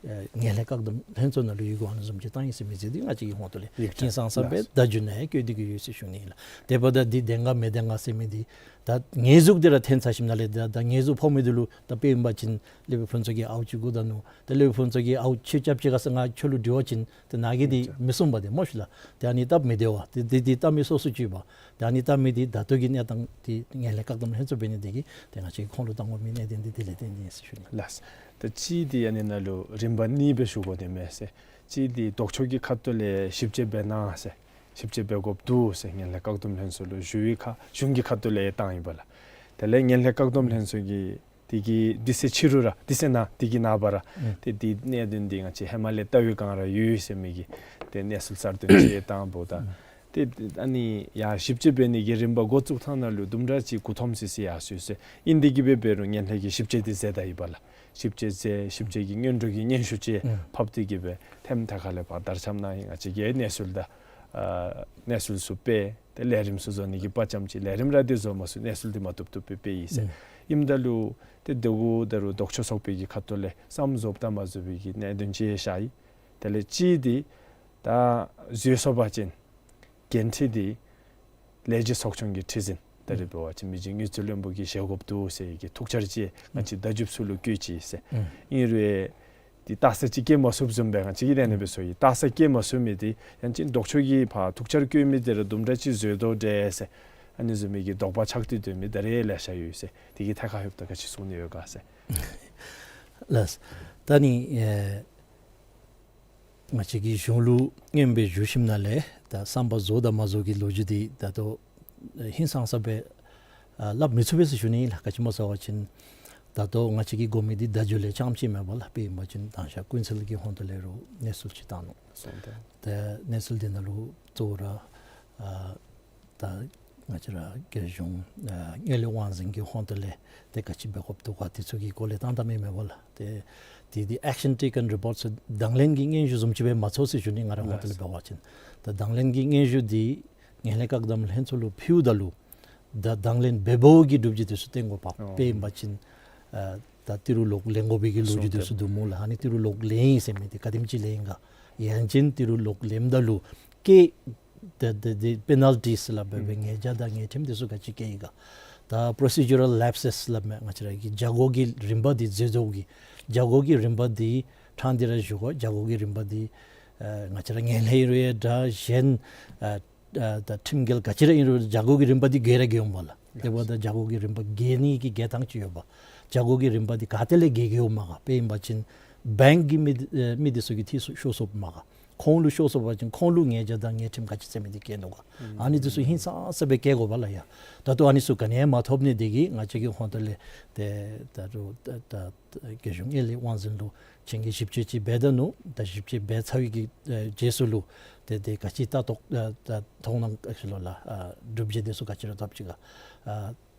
ཨེ་ངན་ལྷད་བཀག་སྡོམ་ལྷན་ཚོགས་ནང་ལུ་ཡི་གུ་ཨ་ནི་བཟུམ་ཅིག་བཏང་ཡི་ཟེར་མི་ཚུ་འདི་ང་བཅས་ཀྱི་ཧོངས་ཏོ་ལས་ཡིག་ཆ་ཧིང་སངས་ས་སྦེ་ལགས། བརྡ་བརྒྱུད་ནང་ཡང་བཀོད་དེ་གི་ཡོད་ཟེར་ཞུ་ནི་ཨིན་ལགས། དེ་འབདཝ་ད་འདི་བདེན་ག་མི་བདེན་ག་ཟེར་མི་འདི་ད་ཉེས་འཛུགས་འདི་ར་འཐོན་ཚར་ཞིནམ་ལས་ད་ད་ཉེས་འཛུགས་ཕོག་མི་འདི་ལུ་ད་དཔེ་ཨིན་པ་ཅིན་སློབ་དཔོན་ཕུན་ཚོགས་ཀྱིས་ཨའུ་ཅིག་བསྒུག་ད་ནུག། ད་སློབ་དཔོན་ཕུན་ཚོགས་ཀྱིས་ཨའུ་ཁྱོད་རྐྱབ་ཅི་ག་ཟེར་ང་ཁྱོད་ལུ་དྲི་བ་ཅིན་ཏེ་ནཱ་གིས་འདི་མི་གསུང་པ་འདི་སྨོ་ཤིག་ལགས། ཏེ་ཨ་ནི་སྟབས་མི་བདེ་བ་འདི་འདི་འདི་ལྟ་མི་སོ་སོ་ཅིག་ཡོད་པ། ཏེ་ཨ་ནི་ལྟ་མི་འདི་ད་ལྟོ་གི་གནས་སྟངས་འདི་ངན་ལྷད་བཀག་སྡོམ་ལྷན་ཚོགས་འབད་ནི་འདི་གིས་ཏེ་ང་བཅས་ཁོང་ལུ་བཏང་དགོ་མི་གནད་དོན་འདི་དེ་ལས་བརྟེན་ཏེ་ཨིན་ཟེར་ཞུ་ནི་ལགས། ད་ཅིག་འདི་ཨ་ནི་ནང་ལུ་རིམ་པ་གཉིས་སྦེ་ཞུ་དགོ་དེ་མས་ཟེར། ཅིག་འདི་ལྡོག་ཕྱོགས་ཀྱི་ཁ་ཐུག་ལས་ཞིབ་དཔྱད་འབད་གནང་ཟེར་ཞིབ་དཔྱད་འབད་དགོཔ་འདུག་ཟེར་ངན་ལྷད་བཀག་སྡོམ་ལྷན་ཚོགས་ལུ་ཞུ་བའི་ཁར་གཞུང་གི་ཁ་ཐུག་ལས་བཏང་ཡི་པ་ལགས། དེ་ལས་ངན་ལྷད་བཀག་སྡོམ་ལྷན་ཚོགས་ཀྱིས་དེ་གི་དེ་ཚེ་ཕྱི་རུ་ར་དེ་ཚེ་ནཱ་དེ་གི་ནངས་པ་ར་ཨུམ་ཏེ་དེ་གནད་དོན་འདི་ང་བཅས་ཧེ་མ་ལས་བལྟ་བའི་སྒང་ར་ཡོད་ཟེར་མི་གི་ཏེ་གནས་ཚུལ་གསར་བཏོན་ཅིག་བཏང་འབདཝ་ད་ཨུམ་ཏེ་ཨ་ནི་ཡར་ཞིབ་དཔྱད་འབད་ནི་གི་རིམ་པ་འགོ་བཙུགས་ཐངས་ནང་ལུ་དུམ་གྲ་ཅིག་མགུ་འཐོམ་སི་སི་ཡར་སོ་ཡི་ཟེར། ཨིན་དེ་གིས་འབད་འབད་རུང་ངན་ལྷད་ཀྱིས་ཞིབ་དཔྱད་འདི་མཛད་ད་ཡི་པ་ལགས། ཞིབ་དཔྱད་མཛད། ཞིབ་དཔྱད་ཀྱི་སྔོན་འགྲོ་གི་སྙན་ཞུ་ཅིག་ཨུམ་ཕབ་སྟེ་གིས་སྦེ་ཐེམ་ཐད་ཁ་ལས་ཕར་དར་ཁྱབ་གནང་ཡི། ང་བཅས་ཀྱིས་གནས་ཚུལ་དང་ཨ་གནས་ཚུལ་ཚུ་སྤེལ། ཏེ་ལས་རིམ་ཚུ་བཟོ་ནི་གི་དཔའ་བཅམ་ཅིག་ལས་རིམ་ར་འདི་བཟོ་མ་ཚུགས། གནས་ཚུལ་འདི་མ་བཏུབ་བཏུབ་སྦེ་སྤེལ་ཡི་ཟེར། ཨུམ་ཨིནམ་ད་ལུ་ཏེ་དེ་གུ་ད་རུང་ལྡོག་ཕྱོགས་ཚོགས་པའི་གི་ཁ་ཐུག་ལས་བསམ་བཟོཝ་དང་མ་བཟོ་བའི་གི་གནད་དོན་ཅིག་ཤར་ཡི། དེ་ལས་ཅིག་འདི་ད་འཛོལ་སོང་པ་ཅིན་འགན་འཁྲི་འདི་ལས་བྱེད་ཚོགས་ཆུང་གི་ཁྲི་འཛིན་ད་རེས་འབད་བ་ཅིན་མི་རྗེ་དངུལ་རྩིས་བློན་པོ་གིས་བཞེས་དགོཔ་འདུག་ཟེར་གྱི་ཐུགས་འཆར་ཅིག་ང་བཅས་བརྡ་བརྒྱུདཔ་ཚུ་ལུ་བཀོད་ཅི་ཟེར། ཨུམ་ཨིན་རུང་འདི་ལྟ་ས་ཅིག་སྐྱེལ་མ་ཚུགསཔ་བཟུམ་སྦེ་ང་བཅས་ཀྱིས་དེ་ནང་སྦེ་ཚོར་ཡི། ལྟ་ས་སྐྱེལ་མ་ཚུགས་མི་འདི་ཡང་ཅིན་ལྡོག་ཕྱོགས་ཀྱིས་ཕར་ཐུགས་འཆར་བཀོད་མི་འདི་ར་དུམ་གྲ་ཅིག་འཛོལ་དོ་འདྲས་ཟེར་ཨ་ནི་བཟུམ་མའི་གི་དོགས་པ་ཆགས་ཏེ་སྡོད་མི་ད་རེས་ལེ་ཤ་ཡོད་ཟེར། དེ་གི་ཐད་ཁར་ལྷོདཔ་ད་ག་ཅི་གསུང་ནི་ཡོད་ག་ཟེར། ལགས། ད་ནི་ཨེ་ང་བཅས་ཀྱིས་གཞུང་ལུ་སྙན་སྦེ་ཞུ་ཞིནམ་ལས་ད་བསམ་པ་བཟོ་དང་མ་བཟོ་གི་ལོ་རྒྱུས་འདི་ད་ལྟོ་ཧིང་སངས་ས་སྦེ་ཨ་སླབ་མི་ཚུགས་པས་ཟེར་ཞུ་ནི་ལགས། ག་ཅི་སྨོ་ཟེར་བ་ཅིན་ད་ལྟོ་ང་བཅས་ཀྱིས་དགོ་མི་འདི་བརྡ་བརྒྱུད་ལས་རྐྱངམ་ཅིག་མེན་པ་ལགས། དཔེ་ཨིན་པ་ཅིན་དང་ཤ་ཀུན་གསལ་གྱི་ཧོངས་ཏོ་ལས་རུང་གནས་ཚུལ་ཅིག་བཏང་ནུག། སོང་སྟེ་ཏེ་གནས་ཚུལ་འདི་ནང་ལུ་གཙོ་བོ་ར་ཨ་ད་ང་བཅས་ར་རྒྱལ་གཞུང་ཨ་དངུལ་ལས་དབང་འཛིན་གྱི་ཧོངས་ཏོ་ལས་ཏེ་ག་ཅི་འབད་དགོཔ་འདུག་ག་དེ་ཚུ་གི་སྐོར་ལས་བཏང་བཏངམ་ཨིན་མས་པ་ལགས། ཏེ་དེ་འདི་ཨེག་ཤན་ཊེ་ཀེན་རི་པོརཊ་ཚུ་དང་ལེན་གྱི་སྙན་ཞུ་བཟུམ་ཅིག་སྦེ་མ་ཚོར་ཟེར་ཞུ་ནི། ང་རའི་ཧོངས་ཏོ་ལས་འབད་བ་ཅིན་ད་དང་ལེན་གྱི་སྙན་ཞུ་འདི་ངན་ལྷད་བཀག་སྡོམ་ལྷན་ཚོགས་ལུ་ཕུལཝ་ད་ལུ་ད་དང་ལེན་འབད་འབདཝ་གི་སྒྲུབ་བྱེད་འདི་ཚུ་སྟོན་དགོ་པས། ཨོ་དཔེ་ཨིན་པ་ཅིན་ཨ་ད་ཏི་རུ་ལོག་ལེན་དགོ་པའི་གི་ལོ་རྒྱུས་འདི་ཚུ་འདུག་སྨོ་ལགས། ཨ་ནི་ཏི་རུ་ལོག་ལེན་ཡི་ཟེར་མི་འདི་ག་དེམ་ཅིག་ལེན་ཡི་ག། ཡང་ཅིན་ཏི་རུ་ལོག་ལེནམ་ད་ལུ་ཀེ་ཏེ་ཏེ་ཏེ་པེ་ནལ་ཊིས་ལགས་འབད་བའི་ཨུམ་ཉེས་བྱ་དང་ཉེས་ཁྲིམས་འདི་ཚུ་ག་ཅི་བཀལ་ཡི་ག། ད་པོ་རོ་སི་ཇུ་རལ་ལེཔ་སེས་ལགས་མས། ང་བཅས་ར་གི་བྱ་སྒོ་གི་རིམ་པ་འདི་འཛོལ་འཛོལཝ་གི་བྱ་སྒོ་གི་རིམ་པ་འདི་ཕྲང་སྟེ་ར་ཞུ་དགོ། བྱ་སྒོ་གི་རིམ་པ་འདི་ཨ་ང་བཅས་ར་ངན་ལྷད་ཨིན་རུང་ཡང་འདྲ་གཞན་ཨ་ཨ་ད་ཁྲིམས་འགལ་ག་ཅི་ར་ཨིན་རུང་བྱ་སྒོ་གི་རིམ་པ་འདི་འགལ་ར་འགལ་འོང་པ་ལགས། དེ་འབདཝ་ད་བྱ་སྒོ་གི་རིམ་པ་འགལ་ནི་གི་འགལ་ཐངས་ཅིག་ཡོད་པ། བྱ་སྒོ་གི་རིམ་པ་འདི་ག་ཏེ་ལས་འགལ་འགལཝ་མས་ག། དཔེ་ཨིན་པ་ཅིན་བེངཀ་གི་མི་ཨེ་མི་འདི་ཚུ་གི་འཐུས་སུ་ཤོར་སོཔ་མས་ག། ཁོང་ལུ་ཤོར་སོ་པ་ཅིན་ཁོང་ལུ་ཉེས་བྱ་དང་ཉེས་ཁྲིམས་ག་ཅི་ཟེར་མི་འདི་བཀལ་ནུག་ག། ཨ་ནི་འདི་ཚུ་ཧིང་སངས་ས་སྦེ་བཀལ་དགོ་པ་ལགས་ཡ། ད་ལྟོ་ཨ་ནི་ཚུ་ག་ནི་ཡང་མ་ཐོབ་ནི་འདི་གིས་ང་བཅས་ཀྱི་ཧོངས་ཏོ་ལས་ཏེ་ད་རུང་ད་ད་རྒྱལ་གཞུང་དངུལ་ལས་དབང་འཛིན་ལུ་ཆེན་གྱི་ཞིབ་དཔྱད་ཅིག་འབད་ད་ནུག། ད་ཞིབ་དཔྱད་འབད་ཚར་བའི་གི་ཨེ་རྗེས་སུ་ལུ་ཏེ་ཏེ་ག་ཅི་ལྟ་རྟོག་ཨ་ད་མཐོང་སྣང་ཨེ་ལོ་ལགས་ཨ་སྒྲུབ་བྱེད་འདི་ཚུ་ག་ཅི་ར་ཐོབ་ཅི་ག། ཨ་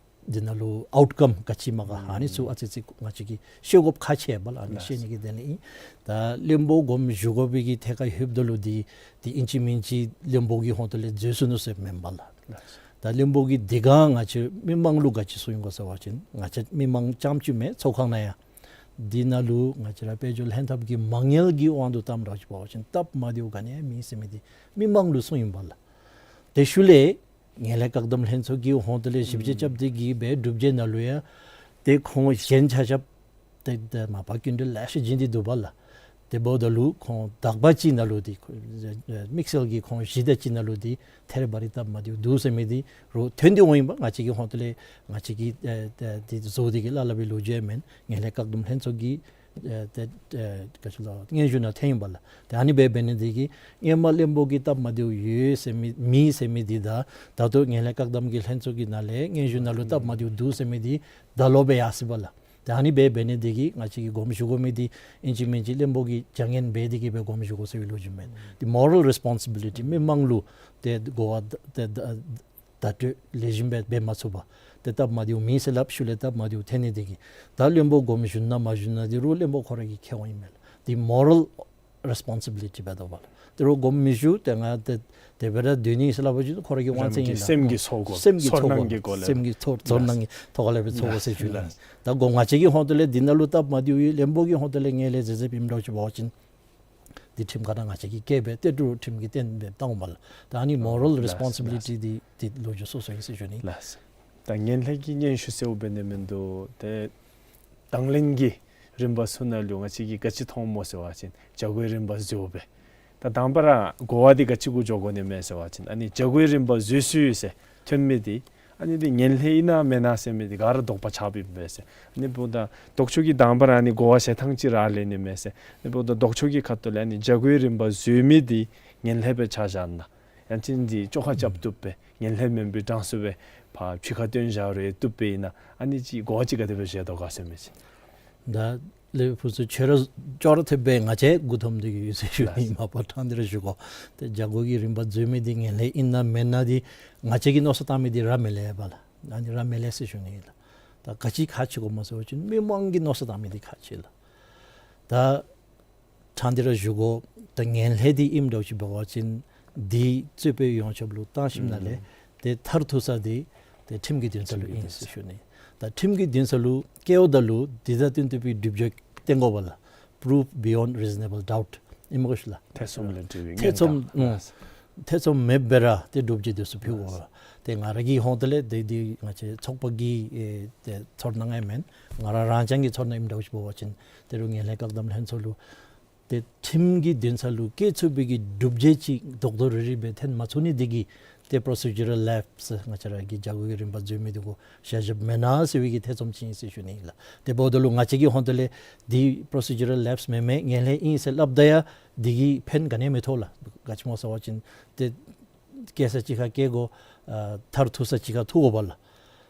འདི་ནང་ལུ་ཨའུཊ་ཀམ་ག་ཅི་མས་ག། ཨ་ནི་ཚུ་ཨ་ཙི་ཙི་ང་བཅས་ཀྱིས་ཤེས་དགོཔ་ཁག་ཆེ་བས་ལགས། ཨ་ནི་ཤེས་ནི་གི་དོན་ལས་ཨིན། ད་བློན་པོ་དགོངསམ་ཞུ་དགོ་པའི་གི་ཐད་ཁར་ལྷོདཔ་ད་ལུ་འདི་འདི་ཨིན་ཅི་མིན་ཅི་བློན་པོ་གི་ཧོངས་ཏོ་ལས་འཛོལ་སོ་ནུག་ཟེར་མེན་པ་ལགས། ད་ ད་བློན་པོ་གིས་དེ་སྒང་ང་བཅས་མི་མང་ལུ་ག་ཅི་གསུངས་ཡི་ག་ཟེར་བ་ཅིན་ང་བཅས་མི་མང་རྐྱངམ་ཅིག་མེན་ཚོགས་ཁང་ནང་ཡང་འདི་ནང་ལུ་ང་བཅས་ར་དཔལ་འབྱོར་ལྷན་ཐབས་ཀྱི་མ་དངུལ་གྱི་དབང་དུ་བཏངམ་འདྲཝ་ཅིག་འབད་བ་ཅིན་སྟབས་མ་བདེཝ་ག་ནི་ཡང་མེད་ཟེར་མི་འདི་མི་མང་ལུ་གསུངས་ཡི་པ་ལགས། དེ་ཤུལ་ལས་ངན་ལྷད་བཀག་སྡོམ་ལྷན་ཚོགས་ཀྱི་ཧོངས་ཏེ་ལས་ཞིབ་དཔྱད་རྐྱབ་སྟེ་གི་སྦེ་སྒྲུབ་བྱེད་ནང་ལུ་ཡང་ཏེ་ཁོང་གཞན་ཆ་ཁྱབ་ཏེ་ཏེ་མ་པ་སྐྱིན་འགྲུལ་ལེ་ཤ་བྱིན་ཏེ་འདུག་པ་ལགས། དེ་འབདཝ་ད་ལུ་ཁོང་དག་པ་ཅིག་ནང་ལུ་འདི་དམིགས་བསལ་གྱིས་ཁོང་བཞི་དེ་ཅིག་ནང་ལུ་འདི་ཐད་རི་བ་རི་སྟབས་མ་བདེཝ་འདུག་ཟེར་མི་འདི་རུང་ཐོན་ཏེ་འོང་ཡི་པ། ང་བཅས་ཀྱི་ཧོངས་ཏེ་ལས་ང་བཅས་ཀྱིས་ཨེ་ཏེ་འདི་བཟོ་སྟེ་གི་སླབ་སླབ་པའི་ལོ་རྒྱུས་ཡང་མེན། ངན་ལྷད་བཀག་སྡོམ་ལྷན་ཚོགས་ཀྱི་ཨེ་ཏེ་ཨེ་ག་ཅི་ལོ་སྙན་ཞུ་ནང་ཐོན་ཡི་པ་ལགས། ཏེ་ཨ་ནི་སྦེ་འབད་ནི་འདི་གིས་ཧེ་མ་བློན་པོ་གིས་སྟབས་མ་བདེཝ་ཡོད་ཟེར་མི་མེད་ཟེར་མི་འདི་དང་ད་ལྟོ་ངན་ལྷད་བཀག་སྡོམ་གྱི་ལྷན་ཚོགས་ཀྱི་ནང་ལས་སྙན་ཞུ་ནང་ལུ་སྟབས་མ་བདེཝ་འདུག་ཟེར་མི་འདི་ད་ལོག་སྦེ་ཡར་སོ་ཡི་པ་ལགས། ཏེ་ཨ་ནི་སྦེ་འབད་ནི་འདི་གིས་ང་བཅས་ཀྱིས་དགོངསམ་ཞུ་དགོ་མི་འདི་ཨིན་ཅི་མིན་ཅི་བློན་པོ་གིས་བྱ་ངན་འབད་དེ་གི་སྦེ་དགོངསམ་ཞུ་དགོ་ཟེར་བའི་ལོ་རྒྱུས་མེན། འདི་moral responsibility མི་མང་ལུ་ཏེ་གོ་བ་ད་ད་བརྡ་སྤྲོད་ལེགས་ཤོམ་སྦེ་འབད་མ་ཚུགས་པར་ཏེ་སྟབས་མ་བདེཝ་མེད་ཟེར་སླབ་ཤུལ་ལས་སྟབས་མ་བདེཝ་ཐོན་ནི་འདི་གིས་ད་བློན་པོ་དགོངསམ་ཞུ་ན་མ་ཞུ་ན་འདི་རུང་བློན་པོ་ཁོ་ར་གིས་འཁྱེར་འོང་ཡི་མས་ལགས། འདི་moral responsibility འབད་དོ་བ་ལགས། དེ་རུང་དགོངསམ་མི་ཞུ་ཏེ་ང་ཏེ་དེ་སྦེ་ར་སྡོད་ནི་ཟེར་སླབ་པ་ཅིན་ཁོ་ར་གི་དབང་ཚད་ཨིན་ལགས། སེམས་ཀྱི་ཚོར་སྒོ་སེམས་ཀྱི་ཚོར་སྣང་གི་སྒོ་ལས་སེམས་ཀྱི་ཚོར་ཚོར་སྣང་གི་ཐོག་ལས་སྦེ་ཚོར་སྒོ་ཟེར་ཞུ་ནི། ད་དགོངསམ་ང་བཅས་ཀྱི་ཧོངས་ཏེ་ལས་འདི་ནང་ལུ་སྟབས་མ་བདེཝ་ཡོད་བློན་པོ་གི་ཧོངས་ཏེ་ལས་ངན་ལྷད་ཟེར་ཟེར་ཨིནམ་འདྲཝ་ཅིག་འབད་བ་ཅིན་འདི་ཁྲིམས་ཁང་ནང་ང་བཅས་ཀྱིས་བཀལ་སྦེ་ཏེ་ཏེ་ཁྲིམས་ཀྱིས་བསྟན་སྦེ་བཏང་འོང་པ་ལགས། ད་ཨ་ནི་moral responsibility འདི་འདི་ལོ་རྒྱུས་སོ་སོ་ཨིན་ཟེར་ཞུ་ནི། ལགས། ད་ངན་ལྷད་ཀྱི་སྙན་ཞུ་ཟེརཝ་འབད་ནི་མིན་འདུག། ཏེ་དང་ལེན་གྱི་རིམ་པ་ཚུ་ནང་ལུ་ང་བཅས་ཀྱིས་ག་ཅི་མཐོངམ་སྨོ་ཟེར་བ་ཅིན་བྱ་སྒོའི་རིམ་པ་འཛོལཝ་སྦེ། ད་དང་པ་ར་གོ་བ་འདི་ག་ཅི་གུ་འགྱོ་དགོ་ནི་མས་ཟེར་བ་ཅིན་ཨ་ནི་བྱ་སྒོའི་རིམ་པ་འཛོལ་སོ་ཡི་ཟེར་ཐོན་མི་འདི་ཨ་ནི་འདི་ངན་ལྷད་ཨིན་ན་མེན་ན་ཟེར་མི་འདི་ག་ར་དོགས་པ་ཆགསཔ་ཨིན་པས་ཟེར། ཨ་ནི་འབདཝ་ད་ལྡོག་ཕྱོགས་ཀྱིས་དང་པ་ར་ཨ་ནི་གོ་བ་བཤད་ཐངས་ཅིག་ར་ལེན་ནི་མས་ཟེར། ཨ་ནི་འབདཝ་ད་ལྡོག་ཕྱོགས་ཀྱི་ཁ་ཐུག་ལས་ཨ་ནི་བྱ་སྒོའི་རིམ་པ་འཛོལ་མི་འདི་ངན་ལྷད་སྦེ་ཆ་བཞག་ན་ཡང་ཅིན་འདི་བཅོ་ཁ་རྐྱབ་བཏུབ་པས། ངན་ལྷད་མེན་པའི་གྲངས་སུ་སྦེ་ཕར་ཕྱི་ཁར་བཏོན་བཞག་རུང་བཏུབ་པས་ཨིན་ན་ཨ་ནི་ཅིག་གོ་བ་ཅིག་ག་དེ་སྦེ་བཞེས་དོ་ག་ཟེར་མི་ཅིག། ད་ལས་ཕུན་ཚོགས་ཁྱོད་ར་ཅོག་ར་འཐདཔ་སྦེ་ང་བཅས་མགུ་འཐོམས་ཏེ་གི་ཡོད་ཟེར་ཞུ་ནི། མ་པ་ཕྲང་སྟེ་ར་ཞུ་དགོ། ཏེ་བྱ་སྒོ་གི་རིམ་པ་འཛོལ་མི་འདི་ངན་ལྷད་ཨིན་ན་མེན་ན་འདི་ང་བཅས་ཀྱིས་མནོ་བསམ་བཏང་མི་འདི་ར་མི་ལེགས་པས་ལགས། ཨ་ནི་ར་མི་ལེགས་ཟེར་ཞུ་ནི་ལགས། ད་ག་ཅི་ཁག་ཆེ་དགོཔ་སྨོ་ཟེར་བ་ཅིན་མི་མང་གིས་མནོ་བསམ་བཏང་མི་འདི་ཁག་ཆེ་ལགས། ད་ཕྲང་སྟེ་ར་ཞུ་དགོ། ད་ངན་ལྷད་འདི་ཨིནམ་འདྲཝ་ཅིག་འབད་བ་ཅིན་འདི་རྩོད་དཔོན་ཡོངས་ཁྱབ་ལུ་བཏང་ཞིནམ་ལས་ཨུམ་ཏེ་མཐར་ཐུག་ས་འདི་ཏེ་ཁྲིམས་ཀྱི་འདུན་ས་ལུ་ཨིན་ཟེར་ཞུ་ནི། ད་ཁྲིམས་ཀྱི་འདུན་ས་ལུ་བསྐྱལཝ་ད་ལུ་འདི་དང་བསྟུན་བསྟུན་པའི་སྒྲུབ་བྱེད་བསྟན་དགོ་པས་ལགས། Proof beyond reasonable doubt ཨིནམ་གོ་ཤིག་ལགས། ཐེ་ཚོམ་ལས་གྲོལ་བའི་ཐེ་ཚོམ་ངན་དང་། ཨུམ་ཐེ་ཚོམ་མེདཔ་སྦེ་ར་ཏེ་སྒྲུབ་བྱེད་འདི་ཚུ་ཕུལ་དགོ་པས། ཏེ་ང་ར་གི་ཧོངས་ཏེ་ལས་ཏེ་འདི་ང་བཅས་ཚོགས་པ་གི་ཨེ་ཏེ་ཚོར་སྣང་ཡང་མེན། ང་ར་རང་རྐྱང་གི་ཚོར་སྣང་ཨིནམ་འདྲཝ་ཅིག་འབད་བ་ཅིན་ཏེ་རུང་ངན་ལྷད་བཀག་སྡོམ་ལྷན་ཚོགས་ལུ་ཏེ་ཁྲིམས་ཀྱི་འདུན་ས་ལུ་བསྐྱལ་ཚུགས་པའི་གི་སྒྲུབ་བྱེད་ཅིག་རྡོག་རྡོག་རིལ་རིལ་སྦེ་འཐོན་མ་ཚུགས་ནི་འདི་གིས་ཏེ་procedural lapse ང་བཅས་ར་གི་བྱ་སྒོ་གི་རིམ་པ་འཛོལ་མི་འདི་གུ་ཤ་ཞབས་མེན་ན་ཟེར་བའི་གི་ཐེ་ཚོམ་ཅིག་ཨིན་ཟེར་ཞུ་ནི་ཨིན་ལགས། དེ་འབདཝ་ད་ལུ་ང་བཅས་ཀྱི་ཧོངས་ཏེ་ལས་འདི་procedural lapse མེན་མས་ངན་ལྷད་ཨིན་ཟེར་སླབ་ད་ཡང་འདི་གིས་ཕན་ག་ནི་ཡང་མི་ཐོགས་ལགས། ག་ཅི་སྨོ་ཟེར་བ་ཅིན་ཏེ་བསྐྱལ་ས་ཅིག་ཁར་བསྐྱལ་དགོ། ཨ་མཐར་ཐུག་ས་ཅིག་ཁར་ཐུག་དགོ་པས་ལགས།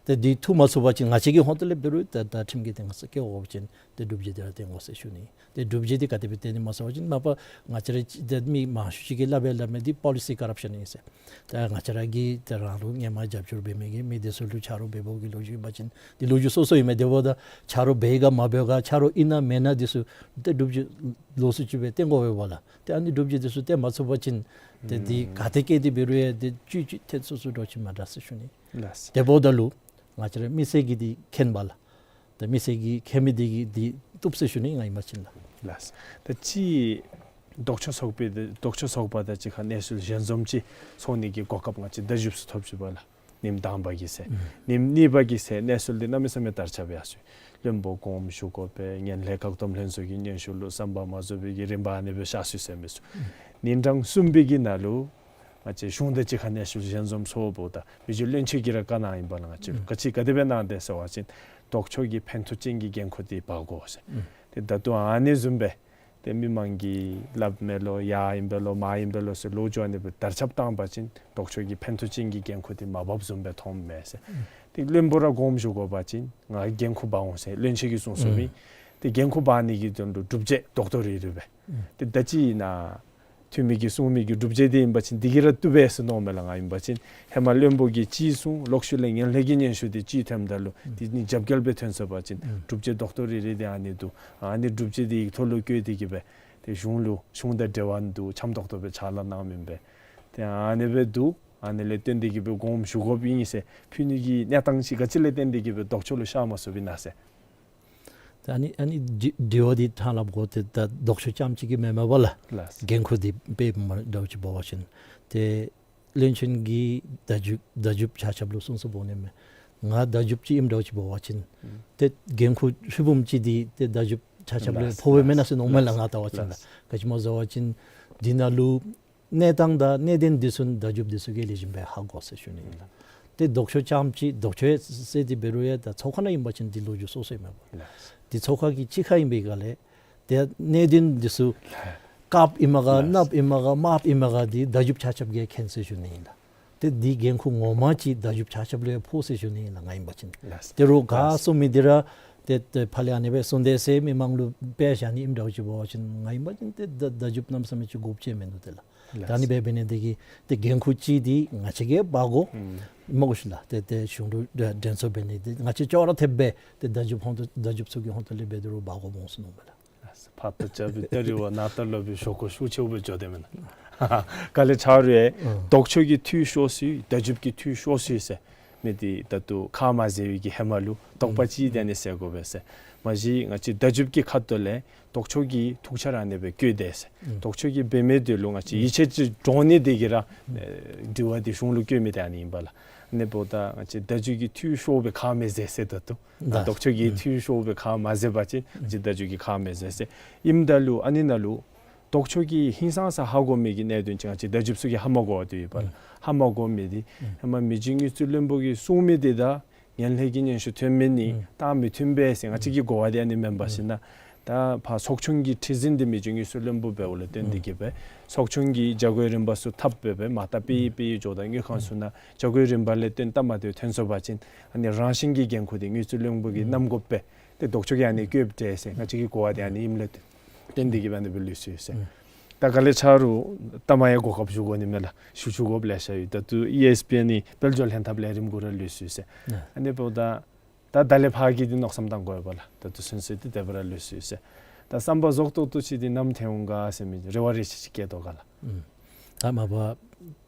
ཏེ་འདི་ཐུག་མ་ཚུགས་པ་ཅིན་ང་བཅས་ཀྱི་ཧོངས་ཏེ་ལས་འབད་རུང་ད་ད་ཁྲིམས་ཀྱི་སྡིངས་སར་བསྐྱལ་དགོ་པ་ཅིན་ཏེ་སྒྲུབ་བྱེད་འདི་ར་བསྟན་དགོ་ཟེར་ཞུ་ནི། ཏེ་སྒྲུབ་བྱེད་འདི་ག་དེ་སྦེ་བསྟན་ནི་སྨོ་ཟེར་བ་ཅིན་མ་པ་ང་བཅས་ར་ཅིག་ཏེ་མི་མང་ཤོས་ཅིག་གིས་སླབ་སྦེ་སླབ་མི་འདི་policy corruption ཨིན་ཟེར། ད་ང་བཅས་ར་གིས་ཏེ་རང་ལུ་སྔོན་མ་རྒྱབ་སྐྱོར་འབད་མི་གིས་མི་འདི་ཚུ་ལུ་ཆ་རོགས་འབད་འབདཝ་གི་ལོ་རྒྱུས་ཨིན་པ་ཅིན་འདི་ལོ་རྒྱུས་སོ་སོ་ཨིན་མས། དེ་འབདཝ་ད་ཆ་རོགས་འབད་ག་མ་འབད་ག་ཆ་རོགས་ཨིན་ན་མེན་ན་འདི་ཚུ་ཏེ་སྒྲུབ་བྱེད་ལོགས་སུ་ཅིག་སྦེ་བསྟན་དགོ་པས་ལགས། ཏེ་ཨ་ནི་སྒྲུབ་བྱེད་འདི་ཚུ་བསྟན་མ་ཚུགས་པ་ཅིན་ཏེ་འདི་ཨུམ་ག་ཏེ་བསྐྱལ་ཏེ་འབད་རུང་ཡང་ཏེ་ཅིག་ཅིག་ཐེ་ཚོམ་ཚུ་འདྲཝ་ཅིག་མ་དྲག་ཟེར་ཞུ་ནི། ལགས། དེ་འབདཝ་ད་ལུ་ང་བཅས་ར་མི་སེར་གྱིས་འདི་མཁྱེན་པས་ལགས། ད་མི་སེར་གྱིས་མཁྱེན་མི་འདི་གིས་འདི་བཏུབ་ཟེར་ཞུ་ནི་ང་ཨིན་པ་ཅིན་ལགས། ལགས། ད་ཅི་ལྡོག་ཕྱོགས་ཚོགས་པའི་ལྡོག་ཕྱོགས་ཚོགས་པ་དང་གཅིག་ཁར་གནས་ཚུལ་ཞལ་འཛོམས་ཅིག་ཚོགས་ནི་གི་གོ་སྐབས་ང་བཅས་ད་བཞུགས་སུ་ཐོབ་ཅི་པ་ལགས། ཉིནམ་དང་པ་གི་ཚེ། ཨུམ་ཉིནམ་གཉིས་པ་གི་ཚེ་གནས་ཚུལ་འདི་གནམ་མེད་ས་མེད་དར་ཁྱབ་ཡར་སོ་ཡི། བློན་པོ་དགོངསམ་ཞུ་དགོ་པས། ངན་ལྷད་བཀག་སྡོམ་ལྷན་ཚོགས་ཀྱི་སྙན་ཞུ་ལུ་བསམ་པ་མ་རྫོགས་པའི་གི་རིམ་པ་ཨ་ནི་སྦེ་ཤར་སོ་ཡི་ཟེར་མི་ཚུ། ཨུམ་ཉིན་གྲངས་གསུམ་པའི་གི་ནང་ལུ་ང་བཅས་གཞུང་དང་གཅིག་ཁར་གནས་ཚུལ་ཞལ་འཛོམས་ཚོགསཔ་ད་མི་རྗེ་བློན་ཆེན་གྱིས་ར་བཀའ་གནང་ཡི་པ་ལགས། ང་བཅས་ལུ་ཨུམ་ག་ཅི་ག་དེ་སྦེ་གནང་དེས་ཟེར་བ་ཅིན་ལྡོག་ཕྱོགས་ཀྱི་ཕན་ཐོགས་ཅན་གྱི་འགན་ཁུར་འདི་འབག་དགོ་ཟེར། ཨུམ་ཏེ་ད་ལྟོ་ཨ་ནི་བཟུམ་སྦེ་ཏེ་མི་མང་གིས་སླབ་མས་ལོ་ཡར་ཨིན་པས་ལོ་མར་ཨིན་པས་ལོ་ཟེར་ལོ་རྒྱུས་ཨ་ནི་སྦེ་དར་ཁྱབ་བཏང་པ་ཅིན་ལྡོག་ཕྱོགས་ཀྱི་ཕན་ཐོགས་ཅན་གྱི་འགན་ཁུར་འདི་མ་འབགཔ་བཟུམ་སྦེ་མཐོངམ་མས་ཟེར། ཨུམ་ཏེ་བློན་པོ་ར་དགོངསམ་ཞུ་དགོ་པ་ཅིན་ང་འགན་ཁུར་འབག་འོང་ཟེར་བློན་ཆེན་གྱིས་གསུངས་སོ་ཨུམ་མི། ཏེ་འགན་ཁུར་འབག་ནི་གི་དོན་ལུ་སྒྲུབ་བྱེད་རྡོག་རྡོག་རིལ་རིལ་སྦེ། ཨུམ་ཏེ་ད་ཅི་ཨིན་ན་འཐུས་མི་གིས་གསུངས་མི་གི་སྒྲུབ་བྱེད་འདི་ཨིན་པ་ཅིན་འདི་གིས་ར་བཏུབ་པས་ཟེར་མནོཝ་མས་ལགས། ང་ཨིན་པ་ཅིན་ཧེ་མ་བློན་པོ་གིས་ཅིག་གསུངས་ལོག་ཤུལ་ལས་ངན་ལྷད་ཀྱི་སྙན་ཞུ་འདི་ཅིག་ཐོནམ་ད་ལུ་ཨུམ་འདི་གཉིས་རྒྱབ་འགལ་སྦེ་ཐོན་སོང་པ་ཅིན་ཨུམ་སྒྲུབ་བྱེད་རྡོག་རྡོག་རིལ་རིལ་འདི་ཨ་ནི་འདུག། ཨ་ནི་སྒྲུབ་བྱེད་འདི་ཡིག་ཐོག་ལུ་བཀོད་དེ་གི་སྦེ་ཏེ་གཞུང་ལུ་གཞུང་དང་འབྲེལ་བ་འདུག་འཆམ་ཏོག་ཏོ་སྦེ་ཕྱག་ལཱ་གནང་མི་ཨིན་པས། ཏེ་ཨ་ནི་སྦེ་འདུག། ཨ་ནི་ལས་བརྟེན་ཏེ་གིས་སྦེ་དགོངསམ་ཞུ་དགོཔ་ཨིན་ཟེར་ཕུལ་ནི་གི་གནས་སྟངས་ཅིག་ག་ཅི་ལས་བརྟེན་ཏེ་གིས་སྦེ་ལྡོག་ཕྱོགས་ལུ་ཤར་མ་སོང་པས་ན་ཟེར། ད་ཨ་ནི་ཨ་ནི་དྲི་དྲི་བ་འདི་ཕྲང་སླབ་དགོ། ཏེ་ད་ལྡོག་ཕྱོགས་རྐྱངམ་ཅིག་གིས་མེན་མས་པ་ལགས། ལགས། འགན་ཁུར་འདི་དཔེ་མ་འདྲཝ་ཅིག་འབད་བ་ཅིན་ཏེ་བློན་ཆེན་གྱིས་བརྡ་བརྒྱུད་བརྡ་བརྒྱུདཔ་ཆ་ཁྱབ་ལུ་གསུང་གསུངམ་འབད་ནི་མས། ང་བརྡ་བརྒྱུདཔ་ཅིག་ཨིནམ་འདྲཝ་ཅིག་འབད་བ་ཅིན་ཨུམ་ཏེ་འགན་ཁུར་ཧྲིལ་བུམ་ཅིག་འདི་ཏེ་བརྡ་བརྒྱུདཔ་ཆ་ཁྱབ་ལུ་ལགས། ཕོག་པས་མེན་ན་ཟེར་མནོཝ་མས་ལགས། ལགས། ང་ལྟ་བ་ཅིན་ལགས། ལགས། ག་ཅི་སྨོ་ཟེར་བ་ཅིན་འདི་ནང་ལུ་གནས་སྟངས་དང་གནད་དོན་འདི་ཚུ་བརྡ་བརྒྱུདཔ་འདི་ཚུ་གིས་ལེགས་ཤོམ་སྦེ་ཧ་གོ་ཟེར་ཞུ་ནི་ཨིན་ལགས། ཏེ་ལྡོག་ཕྱོགས་རྐྱངམ་ཅིག་ལྡོག་ཕྱོགས་ཟེར་འདི་འབད་རུང་ཡང་ད་ཚོགས་ཁང་ནང་ཨིན་པ་ཅིན་འདི་ལོ་རྒྱུས་སོ་སོ་ཨིན་མས་པ། ལགས། འདི་ཚོགས་ཁང་གི་གཅིག་ཁར་ཨིན་པའི་སྒང་ལས་ཏེ་གནད་དོན་འདི་ཚུ་ལགས། དཀརཔོ་ཨིན་མས་ག་ལགས། གནགཔོ་ཨིན་མས་ག་དམརཔོ་ཨིན་མས་ག་འདི་བརྡ་བརྒྱུདཔ་ཆ་ཁྱབ་ཀྱིས་མཁྱེན་ཟེར་ཞུ་ནི་ཨིན་ལགས། ཏེ་འདི་འགན་ཁུར་ངོ་མ་ཅིག་བརྡ་བརྒྱུདཔ་ཆ་ཁྱབ་ལུ་ཡང་ཕོག་ཟེར་ཞུ་ནི་ཨིན་ལགས། ང་ཨིན་པ་ཅིན་ལགས། ཏེ་རོགས་ལགས། ག་གསུང་མི་འདི་ར་ཏེ་ཏེ་ཕར་ལས་ཨ་ནི་སྦེ་གསུངས་དེས་ཟེར་མི་མང་ལུ་དཔེ་བཞག་ནི་ཨིནམ་འདྲཝ་ཅིག་འབད་བ་ཅིན་ང་ཨིན་པ་ཅིན་ཏེ་བརྡ་བརྡ་བརྒྱུདཔ་གནམ་མེད་ས་མེད་ཅིག་དགོཔ་ཅིག་མིན་འདུག་ཏེ་ལགས། ལགས། ད་ཨ་ནི་འབད་འབད་ནི་འདི་གིས་ཏེ་འགན་ཁུར་ཅིག་འདི་ང་བཅས་ཀྱིས་འབག་དགོ། ཨུམ་སྨོ་ཤིག་ལགས། ཏེ་ཏེ་གཞུང་ལུ་འགྲན་འགྲན་ཚོགས་འབད་ནི་འདི་ང་བཅས་ཅོག་ར་འཐདཔ་སྦེ་ཏེ་བརྡ་བརྒྱུདཔ་ཧོང་ཏོ་བརྡ་བརྒྱུདཔ་ཚུ་གི་ཧོང་ཏོ་ལས་འབད་དེ་རུང་འབག་དགོཔ་འོང་ཟེར་མནོཝ་མས་ལགས། ཕར་ད་རྐྱབ་སྟེ་རི་བ་ནཱ་ད་ལོག་པའི་ཞོར་ཁོ་ཤུགས་ཆེཝ་སྦེ་འགྱོ་དེས་མེན་ན། ག་ལས་ཆ་རུང་ཨེ་ཨང་ལྡོག་ཕྱོགས་ཀྱིས་འཐུས་ཤོར་སོ་ཡི་བརྡ་བརྒྱུདཔ་གིས་འཐུས་ཤོར་སོ་ཡི་ཟེར་མི་འདི་ད་ལྟོ་ཁ་མ་བཟེད་པའི་གི་ཧེ་མ་ལུ་དོགས་པ་ཨང་ཅིག་ཨང་དེ་ནི་སེལ་དགོ་པས་ཟེར། མ་གཞི་ང་བཅས་བརྡ་བརྒྱུདཔ་གི་ཁ་ཐུག་ལས་ལྡོག་ཕྱོགས་ཀྱིས་ཐུགས་འཆར་ཨ་ནི་སྦེ་བཀོད་དེས་ཟེར། ཨང་ལྡོག་ཕྱོགས་ཀྱིས་འབད་མི་འདི་ལུ་ང་བཅས་ཨང་ཡིད་ཆེས་ཅིག་འདྲོངས་ནི་འདི་གིས་ར་ཨང་ཨེ་དྲི་བ་འདི་གཞུང་ལུ་བཀོད་མི་འདི་ཨ་ནི་ཨིན་པས་ལགས། ཨ་ནི་འབདཝ་ད་ང་བཅས་བརྡ་བརྒྱུད་ཀྱིས་འཐུས་ཤོར་བའི་ཁ་མི་བཟེད་ཟེར་ད་ལྟོ། ད་ལྡོག་ཕྱོགས་ཀྱིས་ཨུམ་འཐུས་ཤོར་བའི་ཁ་མ་བཟེད་པ་ཅིན་ཨུམ་ང་བཅས་བརྡ་བརྒྱུད་ཀྱིས་ཁ་མི་བཟེད་ཟེར། ཨིནམ་ད་ལུ་ཨ་ནི་ནང་ལུ་ལྡོག་ཕྱོགས་ཀྱིས་ཧིང་སངས་ས་ཧ་གོ་མི་གི་གནད་དོན་ཅིག་ང་བཅས་བརྡ་བརྒྱུདཔ་ཚུ་གིས་ཧ་མ་གོ་བར་སྡོད་ཡོདཔ་ལགས། ཨུམ་ཧ་མ་གོ་མི་འདི་ཨུམ་ཧེ་མ་མི་རྗེ་དངུལ་རྩིས་བློན་པོ་གིས་གསུངས་མི་འདི་དང་ངན་ལྷད་ཀྱི་སྙན་ཞུ་ཐོན་མི་ནི་ཨུམ་རྟགས་མི་མཐུན་པས་ཟེར་ང་བཅས་ཀྱིས་གོ་བ་འདི་ཨ་ནི་མེན་པར་ཨུམ་ཞིན་ན་ད་ཕར་ཚོགས་ཆུང་གི་ཁྲི་འཛིན་འདི་མི་རྗེ་དངུལ་རྩིས་བློན་པོ་འབདཝ་ལས་བརྟེན་ཏེ་ཨུམ་གིས་སྦེ་ཚོགས་ཆུང་གི་བྱ་སྒོའི་རིམ་པ་ཚུ་འཐབ་སྦེ་སྦེ་མར་ལྟ་སྦེ་ཨུམ་སྦེ་འགྱོཝ་ད་དངུལ་ཁང་ཚུ་ནང་བྱ་སྒོའི་རིམ་པ་ལས་བརྟེན་སྟབས་མ་བདེཝ་ཐོན་སོང་པ་ཅིན་ཨ་ནི་རང་བཞིན་གྱི་འགན་ཁུར་འདི་དངུལ་རྩིས་བློན་པོ་གིས་ཨུམ་བསྣམ་དགོ་པས། ཏེ་ལྡོག་ཕྱོགས་ཀྱིས་ཨ་ནི་བཀོདཔ་འདྲས་ཟེར་ང་བཅས་ཀྱིས་གོ་བ་འདི་ཨ་ནི་ཨིནམ་ལས་བརྟེན་ཏེ་གིས་སྦེ་ཨ་ནི་སྦེ་ལུས་སོ་ཡི་ཟེར། ཨུམ་ད་ག་ལས་ཆ་རུང་ད་མ་ཡང་གོ་སྐབས་ཞུ་དགོ་ནི་མས་ལགས། ཞུ་ཞུ་དགོཔ་ལེ་ཤ་ཡོད། ད་ལྟོ་ཨི་ཨེསི་པི་ཨེན་ནི་དཔལ་འབྱོར་ལྷན་ཐབས་ལས་རིམ་གུ་ར་ལུས་སོ་ཡི་ཟེར། ཨུམ་ཨ་ནི་འབདཝ་ད་ད་ད་ལས་ཕར་གྱི་འདི་མནོ་བསམ་བཏང་དགོ་པས་ལགས། ད་ལྟོ་ཚུན་ཚོད་འདི་དེ་སྦེ་ར་ལུས་སོ་ཡི་ཟེར། ད་བསམ་པ་རྫོགས་ཏོག་ཏོ་ཅིག་འདི་ནམ་ཐོན་འོང་ག་ཟེར་མི་རེ་བ་རེ་ཅིག་ཅིག་བསྐྱེད་དོ་ག་ལགས། ཨུམ་ད་མ་པ་ཨེ་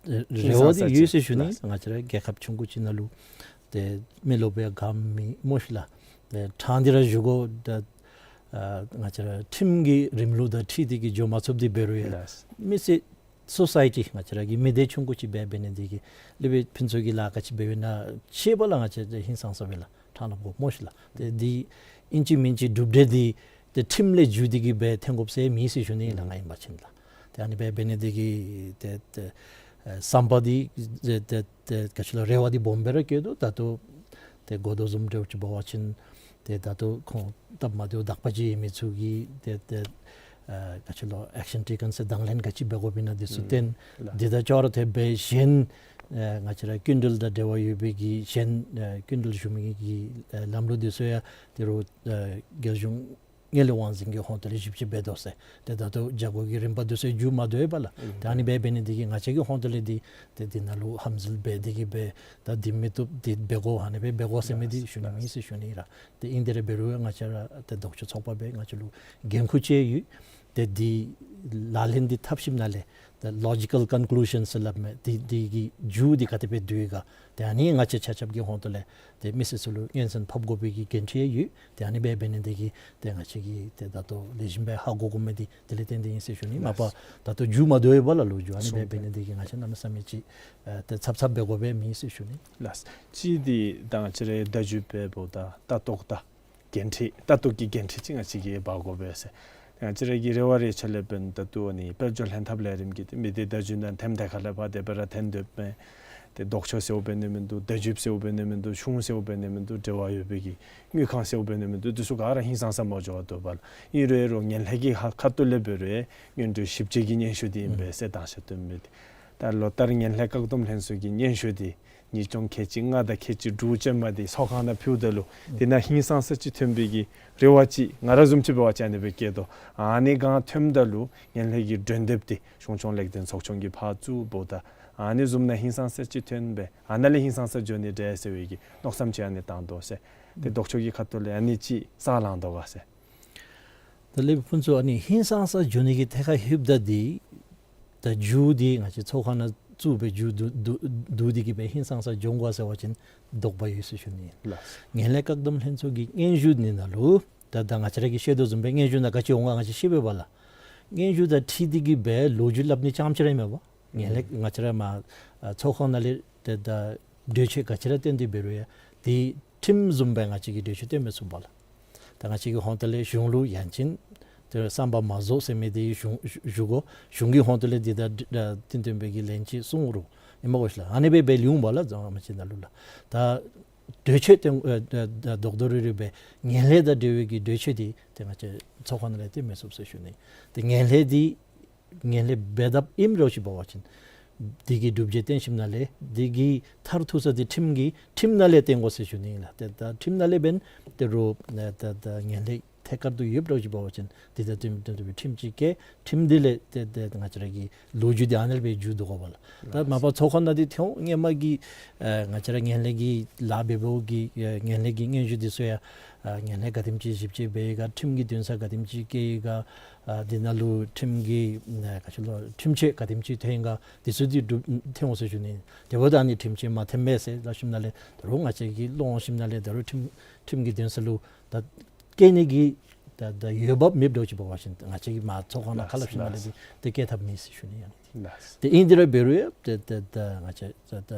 རེ་བ་འདི་ཡོད་ཟེར་ཞུ་ནི། ལགས། ང་བཅས་ར་རྒྱལ་ཁབ་ཆུང་ཀུ་ཅིག་ནང་ལུ་ཏེ་མི་རློབས་པའི་དགའ་མི་སྨོ་ཤིག་ལགས། ཏེ་ཕྲང་སྟེ་ར་ཞུ་དགོ། ད་ཨ་ང་བཅས་ར་ཁྲིམས་ཀྱི་རིམ་ལུགས་དང་འཁྲིལ་ཏེ་གིས་འགྱོ་མ་ཚུགསཔ་འདི་འབད་རུང་ཡང་ལགས། མི་སེར་སོ་སའི་ཊི་ང་བཅས་ར་གི་མི་སྡེ་ཆུང་ཀུ་ཅིག་འབད་འབད་ནི་འདི་གིས་ལེགས་པའི་ཕུན་ཚོགས་ཀྱི་ལཱ་ག་ཅི་འབད་འབདཝ་ཨིན་ན་ཤེས་པ་ལགས། ང་བཅས་ཧིང་སངས་ས་སྦེ་ལགས། ཕྲང་སླབ་དགོ་སྨོ་ཤིག་ལགས། ཏེ་འདི་ཨིན་ཅི་མིན་ཅི་གྲུབ་འབྲས་འདི་ཏེ་ཁྲིམས་ལས་བརྒྱུད་དེ་གིས་སྦེ་ཐོན་དགོཔ་ཟེར་མེད་ཟེར་ཞུ་ནི་ལགས། ང་ཨིན་པ་ཅིན་ལགས། ཏེ་ཨ་ནི་སྦེ་འབད་ནི་འདི་གིས་ཏེ་ཏེ་ཨེ་བསམ་པ་འདི་ཏེ་ཏེ་ཏེ་ག་ཅི་ལོ་རེ་བ་འདི་སྦོམ་སྦེ་ར་བསྐྱེད་དོ། ད་ལྟོ་ཏེ་གོ་དོ་བཟུམ་འདྲཝ་ཅིག་འབད་བ་ཅིན་ཏེ་ད་ལྟོ་ཁོང་སྟབས་མ་བདེཝ་དག་པ་ཅིག་ཡོད་མི་ཚུ་གིས་ཏེ་ཏེ་ཨེ་ག་ཅི་ལོ་ཨེག་ཤན་ཊེ་ཀེན་ཟེར་དང་ལེན་ག་ཅི་འབད་དགོཔ་ཨིན་ན་འདི་ཚུ་ཨུམ་བསྟན། ལགས། འདི་དང་ཅོག་ར་འཐདཔ་སྦེ་གཞན་ཨེ་ང་བཅས་ར་སྐྱིན་འགྲུལ་དང་འབྲེལ་བ་ཡོད་པའི་གི་གཞན་ཨེ་སྐྱིན་འགྲུལ་ཞུ་མི་གི་ཨེ་ལམ་ལུགས་འདི་ཚུ་ཡང་ད་རུང་ཨེ་རྒྱལ་གཞུང་དངུལ་ལས་དབང་འཛིན་གྱི་ཧོང་ཏོ་ལས་ཞིབ་དཔྱད་འབད་དོ་ཟེར། ཏེ་ད་ལྟོ་བྱ་སྒོ་གི་རིམ་པ་འདི་ཚུ་མཇུག་མ་བསྡུ་བས་ལགས། ཨུམ་ཏེ་ཨ་ནི་སྦེ་འབད་ནི་འདི་གིས་ང་བཅས་ཀྱི་ཧོང་ཏོ་ལས་འདི་ཏེ་འདི་ནང་ལུ་ཧམ་འཛུལ་འབད་དེ་གིས་སྦེ་ད་འདི་མི་བཏུབ་འདི་འབད་དགོ་ཨ་ནི་སྦེ་འབད་དགོ་ཟེར་མི་འདི་ལགས། ཞུ་ནི་མེད་ཟེར་ཞུ་ནི་ཨིན་ལགས། ཏེ་ཨིན་དེ་ར་འབད་རུང་ང་བཅས་ར་ཏེ་ལྡོག་ཕྱོགས་ཚོགས་པ་སྦེ་ང་བཅས་ལུ་འགན་ཁུར་ཅིག་ཡོད། ཏེ་འདི་ལག་ལེན་འདི་འཐབ་ཞིནམ་ལས་ཏེ་ལོ་ཇི་ཀལ་ཀོན་ཀུ་ལུ་ཤཱན་ཟེར་སླབ་མི་འདི་འདི་གི་མཇུག་འདི་ག་དེ་སྦེ་བསྡུ་ཡི་ག། ཏེ་ཨ་ནི་ང་བཅས་ཆ་ཁྱབ་ཀྱི་ཧོང་ཏོ་ལས་ཏེ་མི་སེར་ཚུ་ལུ་སྙན་གསན་ཕབ་དགོ་པའི་གི་འགན་འཁྲི་ཡོད། ཏེ་ཨ་ནི་སྦེ་འབད་ནི་འདི་གིས་ཏེ་ང་བཅས་ཀྱིས་ཏེ་ད་ལྟོ་ལེགས་ཤོམ་སྦེ་ཧ་གོ་དགོ་མི་འདི་དེ་ལས་བརྟེན་ཏེ་ཨིན་ཟེར་ཞུ་ནི། མ་པ་ལགས། ད་ལྟོ་མཇུག་མ་བསྡུ་བས་ལགས་ལོ་རྒྱུས། ཨ་ནི་སྦེ་འབད་ནི་འདི་གིས་ང་བཅས་གནམ་མེད་ས་མེད་ཅིག་ཨེ་ཏེ་ཚབ་ཚབ་འབད་དགོཔ་མེད་ཟེར་ཞུ་ནི། ལགས། གཅིག་འདི་ད་ང་བཅས་རའི་བརྡ་བརྒྱུད་པའི་འབདཝ་ད་ལྟ་རྟོག་དང་འགན་འཁྲི་ལྟ་རྟོག་གི་འགན་འཁྲི་ཅིག་ང་བཅས་ཀྱིས་འབག་དགོ་པས་ཟེར། ང་བཅས་ར་གི་རེ་བ་རེ་ཆ་ལས་འབདན་ད་ལྟོ་ཨ་ནི་དཔལ་འབྱོར་ལྷན་ཐབས་ལས་རིམ་གྱིས་ཏེ་མི་སྡེ་བརྡ་བརྒྱུད་ནང་ཐེམ་ཐེ་ཁ་ལས་ཕར་དེ་སྦེ་ར་ཐོན་སྡོདཔ་མས། ཏེ་ལྡོག་ཕྱོགས་ཟེརཝ་འབད་ནི་མིན་འདུག། བརྡ་བརྒྱུདཔ་ཟེརཝ་འབད་ནི་མིན་འདུག། གཞུང་ཟེརཝ་འབད་ནི་མིན་འདུག། འབྲེལ་བ་ཡོད་པའི་གི་དངུལ་ཁང་ཟེརཝ་འབད་ནི་མིན་འདུག། འདི་ཚུ་ག་ར་ཧིང་སངས་ས་མ་འགྱོ་བར་འདུག་པ་ལགས། ཨིན་རུང་ཨིན་རུང་ངན་ལྷད་ཀྱི་ཁ་ཁ་ཐུག་ལས་འབད་རུང་སྔོན་འགྲོའི་ཞིབ་དཔྱད་ཀྱི་སྙན་ཞུ་འདི་ཨིན་པས་ཟེར་དང་ཤ་སྟོན་མི་འདི། ད་ལོ་ལྟར་ངན་ལྷད་བཀག་སྡོམ་ལྷན་ཚོགས་ཀྱི་སྙན་ཞུ་འདི་ཉིས་སྟོང་ཁལ་གཅིག་ལྔ་དང་ཁལ་གཅིག་དྲུག་ཅན་མ་འདི་ཚོགས་ཁང་ནང་ཕུལཝ་ད་ལུ་འདི་ནང་ཧིང་སངས་ས་ཅིག་ཐོན་པའི་གི་རེ་བ་ཅིག་ང་ར་བཟུམ་ཅིག་འབད་བ་ཅིན་ཨ་ནི་སྦེ་བསྐྱེད་དོ། ཨ་ནི་གང་ཐོནམ་ད་ལུ་ངན་ལྷད་ཀྱི་སྒྲོན་འདེབས་འདི་གཞུང་སྐྱོང་ལེགས་ལྡན་ཚོགས་ཆུང་གིས་ཕར་བཙུགས་འབདཝ་ད་ཨ་ནི་བཟུམ་ནང་ཧིང་སངས་ས་ཅིག་ཐོན་སྦེ་ཨ་ནཱ་ལས་ཧིང་སངས་ས་འགྱོ་ནི་འདྲས་ཟེར་བའི་གི་མནོ་བསམ་ཅིག་ཨ་ནི་བཏང་དོ་ཟེར། ཏེ་ལྡོག་ཕྱོགས་ཀྱི་ཁ་ཐུག་ལས་ཨ་ནི་ཅིག་ས་ལང་དོ་ག་ཟེར། ད་ལས་ཕུན་ཚོགས་ཨ་ནི་ཧིང་སངས་ས་འགྱོ་ནི་གི་ཐད་ཁར་ལྷོདཔ་ད་འདི་ད་མཇུག་འདི་ང་བཅས་ཚོགས་ཁང་ནང་ བཙུགས་སྦེ་མཇུག་བསྡུ་བསྡུ་བསྡུ་སྟེ་གི་སྦེ་ཧིང་སངས་ས་འགྱོ་དགོ་ཟེར་བ་ཅིན་དོགས་པ་ཡོད་ཟེར་ཞུ་ནི། ལགས། ངན་ལྷད་བཀག་སྡོམ་ལྷན་ཚོགས་ཀྱི་སྙན་ཞུ་འདི་ནང་ལུ་ད་ད་ང་བཅས་ར་གིས་ཤེས་དོ་བཟུམ་སྦེ་སྙན་ཞུ་ནང་ག་ཅི་འོང་ག་ང་བཅས་ཤེས་པས་པ་ལགས། སྙན་ཞུ་དང་འཁྲིལ་ཏེ་གི་སྦེ་ལོ་རྒྱུས་སླབ་ནི་ཙམ་ཅིག་ར་ཨིན་མས་པ། ངན་ལྷད་ང་བཅས་ར་མར་ཨ་ཚོགས་ཁང་ནང་ལས་ཏེ་ད་གྲོས་ཆོད་ག་ཅི་ར་བཏོན་ཏེ་འབད་རུང་ཡང་དེ་ཁྲིམས་བཟུམ་སྦེ་ང་བཅས་ཀྱིས་གྲོས་ཆོད་བཏོན་མི་ཚུགས་པ་ལགས། ད་ང་བཅས་ཀྱི་ཧོངས་ཏོ་ལས་གཞུང་ལུ་ཡང་ཅིན་ཏེ་བསམ་པ་མ་རྫོགས་ཟེར་མི་དེ་གཞུང་ཞུ་དགོ། གཞུང་གི་ཧོངས་ཏོ་ལས་འདི་ད་ད་ཏན་ཏན་སྦེ་གི་ལན་ཅིག་གསུང་རུང་ཨིན་མས་གོ་ཤིག་ལགས། ཨ་ནི་སྦེ་སྦེ་ལུས་འོང་པ་ལགས། རྫོང་ཁག་མི་སྤྱི་ནང་ལུ་ལགས། ད་གྲོས་ཆོད་བཏོན་ཨ་ད་ད་རྡོག་རྡོག་རིལ་རིལ་སྦེ་ངན་ལྷད་དང་འབྲེལ་བའི་གི་གྲོས་ཆོད་དེ་ཏེ་ང་བཅས་ཚོགས་ཁང་ནང་ལས་བཏོན་མི་ཚུགས་ཟེར་ཞུ་ནི། ཏེ་ངན་ལྷད་དེ་ངན་ལྷད་འབད་འཐབ་ཨིནམ་འདྲཝ་ཅིག་འབད་བ་ཅིན་དེ་གི་སྒྲུབ་བྱེད་བསྟན་ཞིནམ་ལས་དེ་གི་མཐར་ཐུག་ས་དེ་ཁྲིམས་ཀྱི་ཁྲིམས་ནང་ལས་བསྟན་དགོ་ཟེར་ཞུ་ནི་ཨིན་ལགས། ཏེ་ད་ཁྲིམས་ནང་ལས་འབདན་ཏེ་རུང་ད་ད་ངན་ལྷད་ཐད་ཀར་དུ་ཡོདཔ་འདྲཝ་ཅིག་འབད་བ་ཅིན་དེ་དང་བསྟུན་བསྟུན་ཏེ་སྦེ་ཁྲིམས་ཅིག་བཀལ། ཁྲིམས་དེ་ལས་ཏེ་ཏེ་ང་བཅས་ར་གི་ལོ་རྒྱུས་དེ་ཨ་ནཱ་ལས་སྦེ་མཇུག་བསྡུ་དགོ་པ་ལགས། ད་མ་པ་ཚོགས་ཁང་ནང་དེ་ཐོན་སྔོན་མ་གི་ཨ་ང་བཅས་ར་ངན་ལྷད་ཀྱི་ལཱ་འབད་འབདཝ་གི་ཨ་ངན་ལྷད་ཀྱི་སྙན་ཞུ་དེ་ཚུ་ཡང་ཨ་ངན་ལྷད་ག་དེམ་ཅིག་ཞིབ་དཔྱད་འབད་ཡི་ག། ཁྲིམས་ཀྱི་འདུན་ས་ག་དེམ་ཅིག་བཀལ་ཡི་ག། ཨ་དེ་ནང་ལུ་ཁྲིམས་ཀྱི་ཨ་ག་ཅི་ལོ་ཁྲིམས་ཆད་ག་དེམ་ཅིག་ཐོན་ཡི་ག། དེ་ཚུ་དེ་སྒྲུབ་ཐོན་འོང་ཟེར་ཞུ་ནི། དེ་འབདཝ་ད་ཨ་ནི་ཁྲིམས་ཆད་མ་ཐོན་མས་ཟེར་སླབ་ཞིནམ་ལས་ད་རུང་ང་བཅས་ཀྱིས་ལོག་འོང་ཞིནམ་ལས་ད་རུང་ཁྲིམས་ཁྲིམས་ཀྱི་འདུན་ས་ལུ་ད་བསྐྱལ་ནི་གི་ད་ད་འོས་འབབ་མེདཔ་འདྲཝ་ཅིག་འབད་བ་ཅིན་ང་བཅས་ཀྱིས་མར་ཚོགས་ཁང་ནང་ཁ་སླབ་ཞིནམ་ལས་ཏེ་དེ་བསྐྱལ་ཐབས་མེད་ཟེར་ཞུ་ནི་ཨ་ནི། ལགས། ཏེ་ཨིན་དེ་ར་འབད་རུང་ཡང་ཏེ་ཏེ་ཏེ་ང་བཅས་ཏེ་ཏེ་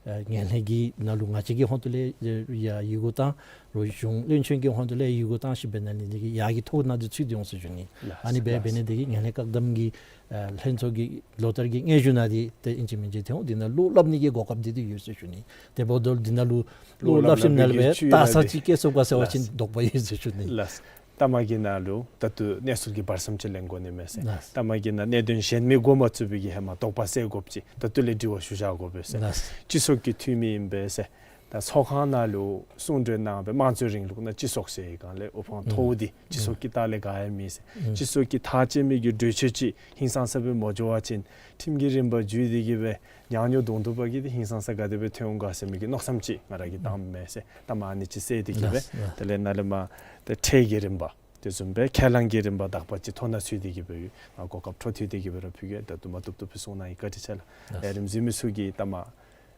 ཨ་ངན་ལྷད་ཀྱི་ནང་ལུ་ང་བཅས་ཀྱི་ཧོངས་ཏོ་ལས་ཡང་ཡི་གུ་བཏང་རུང་གཞུང་བློན་ཆེན་གྱི་ཧོངས་ཏོ་ལས་ཡི་གུ་བཏང་ཞིནམ་འབད་ནི་དེ་གིས་ཡར་གྱི་ཐོ་ནང་དེ་ཚུད་དེ་འོང་ཟེར་ཞུ་ནི། ལགས། ཨ་ནི་སྦེ་འབད་ནི་དེ་གིས་ངན་ལྷད་བཀག་སྡོམ་གྱི་ཨ་ལྷན་ཚོགས་ཀྱི་ལོ་ལྟར་གྱི་སྙན་ཞུ་ནང་དེ་ཏེ་ཨིན་ཅི་མིན་ཅི་ཐོན་འོང་། དེ་ནང་བློ་སླབ་ནི་གི་གོ་སྐབས་དེ་དེ་ཡོད་ཟེར་ཞུ་ནི། དེ་འབདཝ་ད་དེ་ནང་ལུ་བློ་སླབ་ཞིནམ་ལས་སྦེ་དར་ས་ཅིག་བསྐྱེད་ཚུགས་ག་ཟེར་བ་ཅིན་དོགས་པ་ཡོད་ཟེར་ཞུ་ནི། ལགས། ལྟ་མ་གི་ནང་ལུ་ད་ལྟོ་གནས་ཚུལ་གྱི་བར་མཚམས་ཅིག་ལེན་དགོ་ནི་མས་ཟེར། ལགས། ལྟ་མ་གི་ནང་གནད་དོན་གཞན་མི་འགོ་མ་བཙུགས་པའི་གི་ཧེ་མ་དོགས་པ་སེལ་དགོཔ་ཅིག་ད་ལྟོ་ལས་དྲི་བ་ཞུ་བཞག་དགོ་པས་ཟེར། ལགས། སྤྱི་ཚོགས་ཀྱི་འཐུས་མི་ཨིན་པས་ཟེར། ད་ཚོགས་ཁང་ནང་ལུ་གསུང་གྲོས་གནང་སྦེ་དམངས་གཙོའི་རིང་ལུགས་ནང་སྤྱི་ཚོགས་ཟེར་བའི་སྒང་ལས་དབུ་འཕང་མཐོ་བོ་དེ་སྤྱི་ཚོགས་ཀྱི་ལྟག་ལས་འགག་ཡང་མེད་ཟེར། སྤྱི་ཚོགས་ཀྱི་ཐག་བཅད་མི་གི་གྲོས་ཆོད་ཅིག་ཧིང་སངས་ས་སྦེ་མ་འགྱོ་བ་ཅིན་ཁྲིམས་ཀྱི་རིམ་པ་བརྒྱུད་དེ་གི་སྦེ་ཉག་ཉོག་དུང་དུ་པ་གི་དེ་ཧིང་སངས་ས་ག་དེ་སྦེ་ཐོན་འོང་ག་ཟེར་མི་གི་མནོ་བསམ་ཅིག་ང་ར་གིས་བཏངམ་མས་ཟེར། ད་མ་ཨ་ནི་ཅིག་སེལ་ཏེ་གི་སྦེ། ལགས། དེ་ལས་ནཱ་ལས་མར་ཏེ་ཁྲལ་གྱི་རིམ་པ་དེ་བཟུམ་སྦེ་ཁས་བླངས་ཀྱི་རིམ་པ་དག་པ་ཅིག་ཐོ་ནང་ཚུད་དེ་གི་སྦེ་ཡོད། ང་གོ་སྐབས་འཕྲོ་མཐུད་དེ་གི་སྦེ་ར་ཕུལ་གེ། ད་དུམ་གྲ་དུམ་གྲ་སྦེ་གསུང་གནང་ཡི། བཀའ་དྲིན་ཆེ་ལགས། ལགས། ལས་རིམ་གཟིགས་མི་ཚུ་གིས་ལྟ་མ་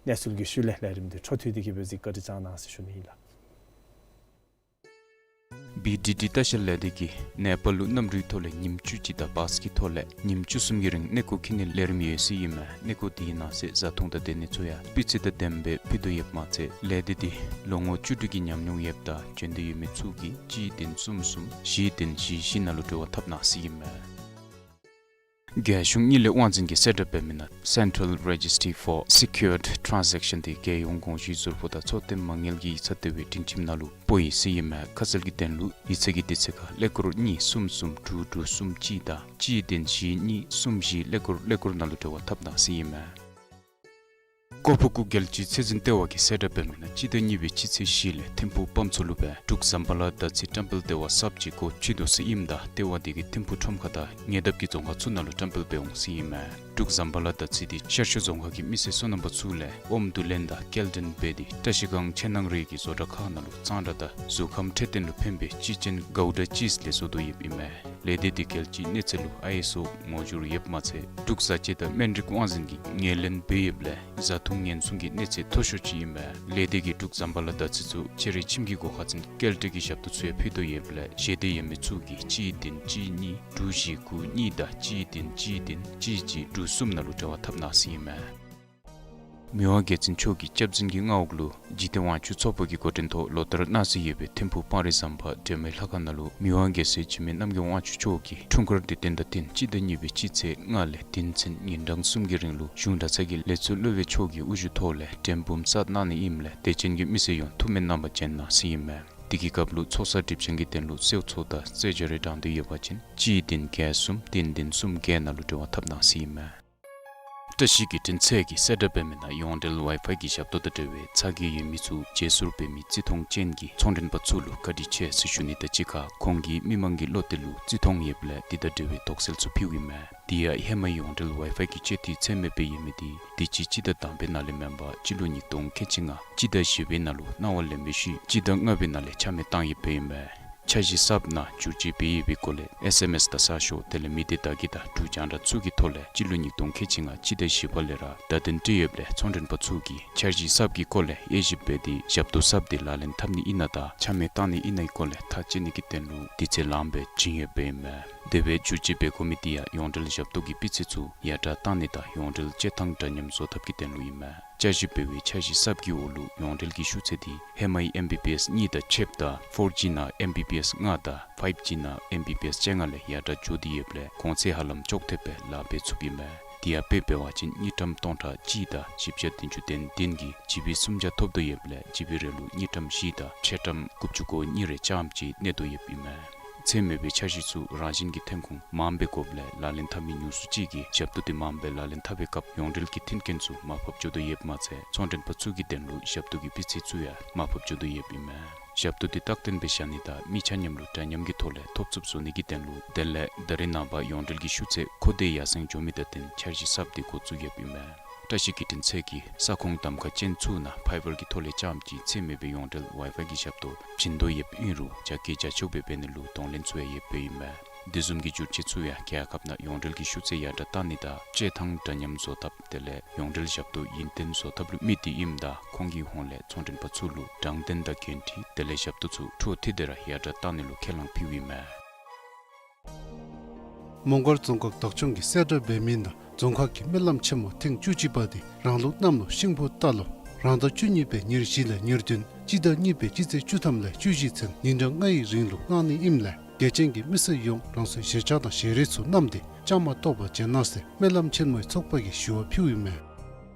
གནས་ཚུལ་གྱི་ཤུལ་ལས་ལས་རིམ་དེ་འཕྲོ་མཐུད་དེ་གི་སྦེ་གཟིགས་བཀའ་དྲིན་བསྐྱང་གནང་ཟེར་ཞུ་ནི་ཨིན་ལགས། བི་ཌི་ཌི་ལྟ་བཤལ་ལས་སྡེ་གིས་ནེ་པཱལ་ལུ་གནམ་གྲུའི་ཐོག་ལས་ཉིནམ་བཅུ་གཅིག་དང་བཱས་ཀྱི་ཐོག་ལས་ཉིནམ་བཅུ་གསུམ་གྱི་རིང་གནས་སྐོར་འཁྱིད་ནིའི་ལས་རིམ་ཡོད་ཟེར་ཨིན་མས། གནས་སྐོར་དེའི་ནང་གསེས་བཟའ་འཐུང་དང་སྡོད་གནས་ཚུ་ཡང་སྤུས་ཚད་དང་ལྡནམ་སྦེ་ཕུལ་དོ་ཡོདཔ་མ་ཚད་ལས་སྡེ་འདི་ལོ་ངོ་བཅུ་དྲུག་གི་ཉམས་མྱོང་ཡོདཔ་དང་འབྱོན་འདོད་ཡོད་མི་ཚུ་གིས་གཅིག་བདུན་གསུམ་གསུམ་བཞི་བདུན་བཞི་བཞི་ནང་ལུ་འབྲེལ་བ་འཐབ་གནང་ཟེར་ཨིན་མས། རྒྱལ་གཞུང་དངུལ་ལས་དབང་འཛིན་གྱིས་གསལ་བསྒྲགས་འབད་མི་ནང་Central Registry for Secured Transaction དེ་རྒྱལ་ཡོངས་དགོངས་ཞུའི་ཟུར་ཕོགས་དང་འཚོ་རྟེན་མ་དངུལ་གྱི་ཡིག་ཚང་ལྟེ་བའི་སྒྲིང་ཁྱིམ་ནང་ལུ་སྤོ་ཡི་ཟེར་ཨིན་མས། ཁ་གསལ་གྱི་དོན་ལུ་ཡིག་ཚང་གི་དུས་ཚོད་ཁར་ཀླད་ཀོར་གཉིས་གསུམ་གསུམ་དྲུག་དྲུག་གསུམ་གཅིག་དང་གཅིག་བདུན་བཞི་གཉིས་གསུམ་བཞི་ཀླད་ཀོར་ཀླད་ཀོར་ནང་ལུ་འབྲེལ་བ་འཐབ་གནང་ཟེར་ཨིན་མས། ཀོ་ཕུ་ཀུ་རྒྱལ་སྤྱིའི་ཚད་འཛིན་ལྟེ་བ་གིས་གསལ་བསྒྲགས་འབད་མི་ནང་སྤྱི་ཟླ་གཉིས་པའི་སྤྱི་ཚེས་བཞི་ལས་ཐིམ་ཕུག་སྤམ་ཚུ་ལུ་སྦེ་འབྲུག་ཛམ་བྷ་ལ་དར་ཚི་བཀྲམ་སྤེལ་ལྟེ་བ་གསརཔ་ཅིག་སྒོ་ཕྱེ་དོ་ཟེར་ཨིནམ་ད་ལྟེ་བ་དེ་གིས་ཐིམ་ཕུག་ཁྲོམ་ཁ་དང་ཉེ་འདབས་ཀྱི་རྫོང་ཁག་ཚུ་ནང་ལུ་བཀྲམ་སྤེལ་འབད་འོང་ཟེར་ཨིན་མས། འབྲུག་ཛམ་བྷ་ལ་དར་ཚི་དེ་ཤར་ཕྱོགས་རྫོང་ཁག་གི་མི་སེར་སོ་ནམ་པ་ཚུ་ལས་ཨོམ་བསྡུ་ལེན་དང་སྐྱེལ་འདྲེན་འབད་དེ་བཀྲ་ཤིས་སྒང་ཆེ་ནང་རེ་གི་བཟོ་གྲྭ་ཁག་ནང་ལུ་གཙང་སྦྲ་དང་གཟུགས་ཁམས་འཕྲོད་བསྟེན་ལུ་ཕན་པའི་སྤྱི་ཅན་གའུ་ཌ་ཅིསི་ལེགས་བཟོ་དོ་ཡོདཔ་ཨིན་མས། ལས་སྡེ་དེ་རྒྱལ་སྤྱིའི་གནས་ཚད་ལུ་ཨའི་ཨེསི་ཨོ་ངོ་སྦྱོར་ཡོདཔ་མ་ཚད་འབྲུག་བཟའ་སྤྱོད་དང་སྨན་རིགས་དབང་འཛིན་གྱིས་ངོས་ལེན་འབད་ཡོདཔ་ལས་བཟའ་འཐུང་ཉེན་སྲུང་གི་གནས་ཚད་མཐོ་ཤོས་ཅིག་ཨིན་མས། ལས་སྡེ་གིས་འབྲུག་ཛམ་བྷ་ལ་དར་ཚི་ཚུ་ཕྱི་རོལ་ཁྱིམ་གྱི་སྒོ་ཁར་འཛིན་སྐྱེལ་འདྲེན་གྱི་ཞབས་ཏོག་ཚུ་ཡང་ཕུལ་དོ་ཡོདཔ་ལས་ཞལ་འདེབས་ཡོད་མི་ཚུ་གིས་གཅིག་བདུན་གཅིག་གཉིས་དྲུག་བཞི་དགུ་གཉིས་དང་གཅིག་བདུན་གཅིག་བདུན་གཅིག་གཅིག་དྲུག་གསུམ་ནང་ལུ་འབྲེལ་བ་འཐབ་གནང་ཟེར་ཨིན་མས། མི་དབང་རྒྱལ་བཙུན་མཆོག་གི་སྐྱབས་འཛིན་གྱི་མངའ་འོག་ལུ་འཇིག་རྟེན་དབང་ཕྱུག་ཚོགས་པ་གི་འགོ་འདྲེན་ཐོག་ལོ་ལྟར་གནང་སྲོལ་ཡོད་པའི་ཐིམ་ཕུག་སྤང་རི་ཟམ་པ་སྒྲོལ་མའི་ལྷ་ཁང་ནང་ལུ་མི་དབང་རྒྱལ་སྲས་འཇིགས་མེད་རྣམ་རྒྱལ་དབང་ཕྱུག་མཆོག་གི་འཁྲུངས་སྐར་དུས་སྟོན་དང་བསྟུན་སྤྱི་ཟླ་གཉིས་པའི་སྤྱི་ཚེས་ལྔ་ལས་དུས་ཆེན་ཉིན་གྲངས་གསུམ་གྱི་རིང་ལུ་གཞུང་གྲྭ་ཚང་གི་ལས་ཚོགས་སློབ་དཔོན་མཆོག་གི་དབུ་བཞུགས་ཐོག་ལས་མགྲོན་འབུམ་གསར་གནང་ནི་ཨིནམ་ལས་དད་ཅན་གྱི་མི་སེར་ཡོངས་ཐུགས་སྨོན་གནང་བར་བྱོན་གནང་ཟེར་ཨིན་མས། དེ་གི་སྐབས་ལུ་ཚོགས་བསགས་སྒྲིབ་སྦྱང་གི་དོན་ལུ་གསོལ་ཚོགས་དང་རྩོད་སྦྱོར་རེ་དྲང་དོ་ཡོད་པ་ཅིན་གཅིག་བདུན་བརྒྱད་གསུམ་བདུན་བདུན་གསུམ་བརྒྱད་ནང་ལུ་འབྲེལ་བ་འཐབ་གནང་ཟེར་ཨིན་མས། བཀྲ་ཤིས་བརྒྱུད་འཕྲིན་ཚད་ཀྱིས་གསལ་བསྒྲགས་འབད་མི་ནང་ཡོངས་འབྲེལ་ཝའི་ཕའི་གི་ཞབས་ཏོག་དང་འབྲེལ་བའི་ཚ་གྱང་ཡོད་མི་ཚུ་བརྗེ་སོར་འབད་མི་བརྩི་མཐོང་ཅན་གྱི་ཚོང་མགྲོན་པ་ཚུ་ལུ་བཀའ་དྲིན་ཆེ་ཟེར་ཞུ་ནི་དང་གཅིག་ཁར་ཁོང་གིས་མི་མང་གི་བློ་གཏད་ལུ་བརྩི་མཐོང་ཡོདཔ་ལས་དེ་དང་འབྲེལ་བའི་དོགས་སེལ་ཚུ་ཕུལཝ་ཨིན་མས། དེ་ཡང་ཧེ་མ་ཡོངས་འབྲེལ་ཝའི་ཕའི་གི་སྤྱོད་འཐུས་ཚད་མེདཔ་སྦེ་ཡོད་མི་དེ་དུས་ཅི་སྤྱི་ཟླ་དང་པའི་ནང་ལས་མེན་པར་སྤྱི་ལོ་ཉིས་སྟོང་ཁལ་གཅིག་ལྔ་སྤྱི་ཟླ་བཞི་པའི་ནང་ལུ་གནང་བ་ལེན་པའི་ཤུལ་སྤྱི་ཟླ་ལྔ་པའི་ནང་ལས་ཆ་མེད་བཏང་ཡོདཔ་ཨིན་མས། འཆར་གཞི་གསརཔ་ནང་བསྒྱུར་བཅོས་འབད་ཡོད་པའི་སྐོར་ལས་ཨེསི་ཨེམ་ཨེསི་དང་གསར་ཤོག་དེ་ལས་མི་སྡེ་བརྡ་བརྒྱུད་དང་འབྲུག་རྒྱང་བསྒྲགས་ཚུ་གི་ཐོག་ལས་སྤྱི་ལོ་ཉིས་སྟོང་ཁལ་གཅིག་ལྔ་སྤྱི་ཟླ་བཞི་པ་ལས་ར་བརྡ་དོན་སྤྲོད་ཡོདཔ་ལས་ཚོང་མགྲོན་པ་ཚུ་གིས་འཆར་གཞི་གསརཔ་གི་སྐོར་ལས་དབྱེ་ཞིབ་འབད་དེ་ཞབས་ཏོག་གསརཔ་དེ་ལག་ལེན་འཐབ་ནི་ཨིན་ན་དང་ཆ་མེད་བཏང་ནི་ཨིན་ནའི་སྐོར་ལས་ཐག་བཅད་ནི་གི་དོན་ལུ་དུས་ཚོད་ལངམ་སྦེ་བྱིན་ཡོདཔ་ཨིན་མས། དེ་སྦེ་བསྒྱུར་བཅོས་འབད་དགོ་མི་དེ་ཡང་ཡོངས་འབྲེལ་ཞབས་ཏོག་གི་སྤུས་ཚད་ཚུ་ཡར་དྲག་བཏང་ནི་དང་ཡོངས་འབྲེལ་སྤྱོད་ཐངས་འདྲ་མཉམ་བཟོ་ཐབས་ཀྱི་དོན་ལུ་ཨིན་མས། བསྐྱར་ཞིབ་འབད་བའི་འཆར་གཞི་གསརཔ་གི་འོག་ལུ་ཡོངས་འབྲེལ་གྱི་ཤུགས་ཚད་དེ་ཧེ་མའི་ཨེམ་བི་བི་ཨེསི་གཉིས་དང་ཕྱདཔ་ད་ཕོར་ཇི་ནང་ཨེམ་བི་བི་ཨེསི་ལྔ་དང་ཕའིབ་ཇི་ནང་ཨེམ་བི་བི་ཨེསི་བཅོ་ལྔ་ལས་ཡར་དྲག་འགྱོ་སྟེ་ཡོདཔ་ལས་གོང་ཚད་ཧ་ལམ་ཅོག་འཐདཔ་སྦེ་ལཱ་འབད་ཚུགསཔ་ཨིན་མས། དེ་ཡང་དཔེ་འབད་བ་ཅིན་དངུལ་ཀྲམ་སྟོང་ཕྲག་གཅིག་དང་བཞི་བརྒྱ་བདུན་ཅུ་དོན་བདུན་གྱིས་ཇི་བི་སུམ་བརྒྱ་ཐོབ་དོ་ཡོདཔ་ལས་ཇི་བི་རེ་ལུ་དངུལ་ཀྲམ་བཞི་དང་ཕྱེད་ཀྲམ་དགུ་བཅུ་གོ་གཉིས་རེ་རྐྱངམ་ཅིག་གནས་དོ་ཡོདཔ་ཨིན་མས། ཚད་མེད་པའི་འཆར་གཞི་ཚུ་རང་བཞིན་གྱིས་ཐོན་ཁུངས་མངམ་སྦེ་དགོཔ་ལས་ལག་ལེན་འཐབ་མི་ཉུང་སུ་ཅིག་གིས་ཞབས་ཏོག་དེ་མངམ་སྦེ་ལག་ལེན་འཐབ་པའི་སྐབས་ཡོངས་འབྲེལ་གྱི་མཐུན་རྐྱེན་ཚུ་མར་ཕབ་འགྱོ་དོ་ཡོདཔ་མ་ཚད་ཚོང་མགྲོན་པ་ཚུ་གི་དོན་ལུ་ཞབས་ཏོག་གི་སྤུས་ཚད་ཚུ་ཡང་མར་ཕབ་འགྱོ་དོ་ཡོདཔ་ཨིན་མས། ཞབས་ཏོག་དེ་རྟག་བརྟན་སྦེ་བཞག་ནི་དང་མི་ཆ་མཉམ་ལུ་འདྲ་མཉམ་གྱི་ཐོག་ལས་ཐོབ་ཚུགསཔ་བཟོ་ནི་གི་དོན་ལུ་དེ་ལས་ད་རེས་ནངས་པ་ཡོངས་འབྲེལ་གྱི་ཤུགས་ཚད་མཁོ་འདོད་ཡར་སེང་འགྱོ་མི་དང་བསྟུན་འཆར་གཞི་གསརཔ་དེ་འགོ་བཙུགས་ཡོདཔ་ཨིན་མས། བཀྲ་ཤིས་བརྒྱུད་འཕྲིན་ཚད་ཀྱིས་ས་ཁོངས་གདམ་ཁ་ཅན་ཚུ་ནང་ཕའི་བར་གྱི་ཐོག་ལས་རྐྱངམ་ཅིག་ཚད་མེད་པའི་ཡོངས་འབྲེལ་ཝའི་ཕའི་གི་ཞབས་ཏོག་བྱིན་དོ་ཡོདཔ་ཨིན་རུང་རྒྱ་སྐྱེད་རྒྱ་མཆོང་སྦེ་འབད་ནི་ལུ་གདོང་ལེན་ཚུ་ཡང་ཡོདཔ་ཨིན་མས། དེ་བཟུམ་གྱི་བསྒྱུར་བཅོས་ཚུ་ཡང་རྒྱལ་ཁབ་ནང་ཡོངས་འབྲེལ་གྱི་ཤུགས་ཚད་ཡར་དྲག་བཏང་ནི་དང་སྤྱོད་ཐངས་འདྲ་མཉམ་བཟོ་ཐབས་དེ་ལས་ཡོངས་འབྲེལ་ཞབས་ཏོག་ཡུན་བརྟན་བཟོ་ཐབས་ལུ་དམིགས་ཏེ་ཨིནམ་ད་ཁོང་གི་ཧོངས་ལས་ཚོང་མགྲོན་པ་ཚུ་ལུ་དྲང་བདེན་དང་འགན་འཁྲི་དེ་ལས་ཞབས་ཏོག་ཚུ་འཕྲོ་མཐུད་དེ་ར་ཡར་དྲག་བཏང་ནི་ལུ་ཁས་བླངས་ཕུལཝ་ཨིན་མས། མོང་སྒར་རྫོང་ཁག་བདག་སྐྱོང་གིས་གསལ་བསྒྲགས་འབད་མི་ནང་རྫོང་ཁག་གི་སྨོན་ལམ་ཆེན་མོ་ཐེངས་བཅུ་གཅིག་པ་དེ་རང་ལུགས་གནམ་ལོ་ཤིང་ཕོ་རྟ་ལོ་རང་ཟླ་བཅུ་གཉིས་པའི་ཉེར་བཞི་ལས་ཉེར་བདུན་སྤྱི་ཟླ་གཉིས་པའི་སྤྱི་ཚེས་བཅུ་ཐམ་ལས་བཅུ་བཞི་ཚུན་ཉིན་གྲངས་ལྔའི་རིང་ལུ་གནང་ནི་ཨིནམ་ལས་དད་ཅན་གྱི་མི་སེར་ཡོངས་རང་སོའི་གཞིར་བཅར་དང་ཞལ་རས་ཚུ་བསྣམས་ཏེ་བཅའ་མར་གཏོགས་པར་བྱོན་གནང་ཟེར་སྨོན་ལམ་ཆེན་མོའི་ཚོགས་པ་གིས་ཞུ་བ་ཕུལཝ་ཨིན་མས།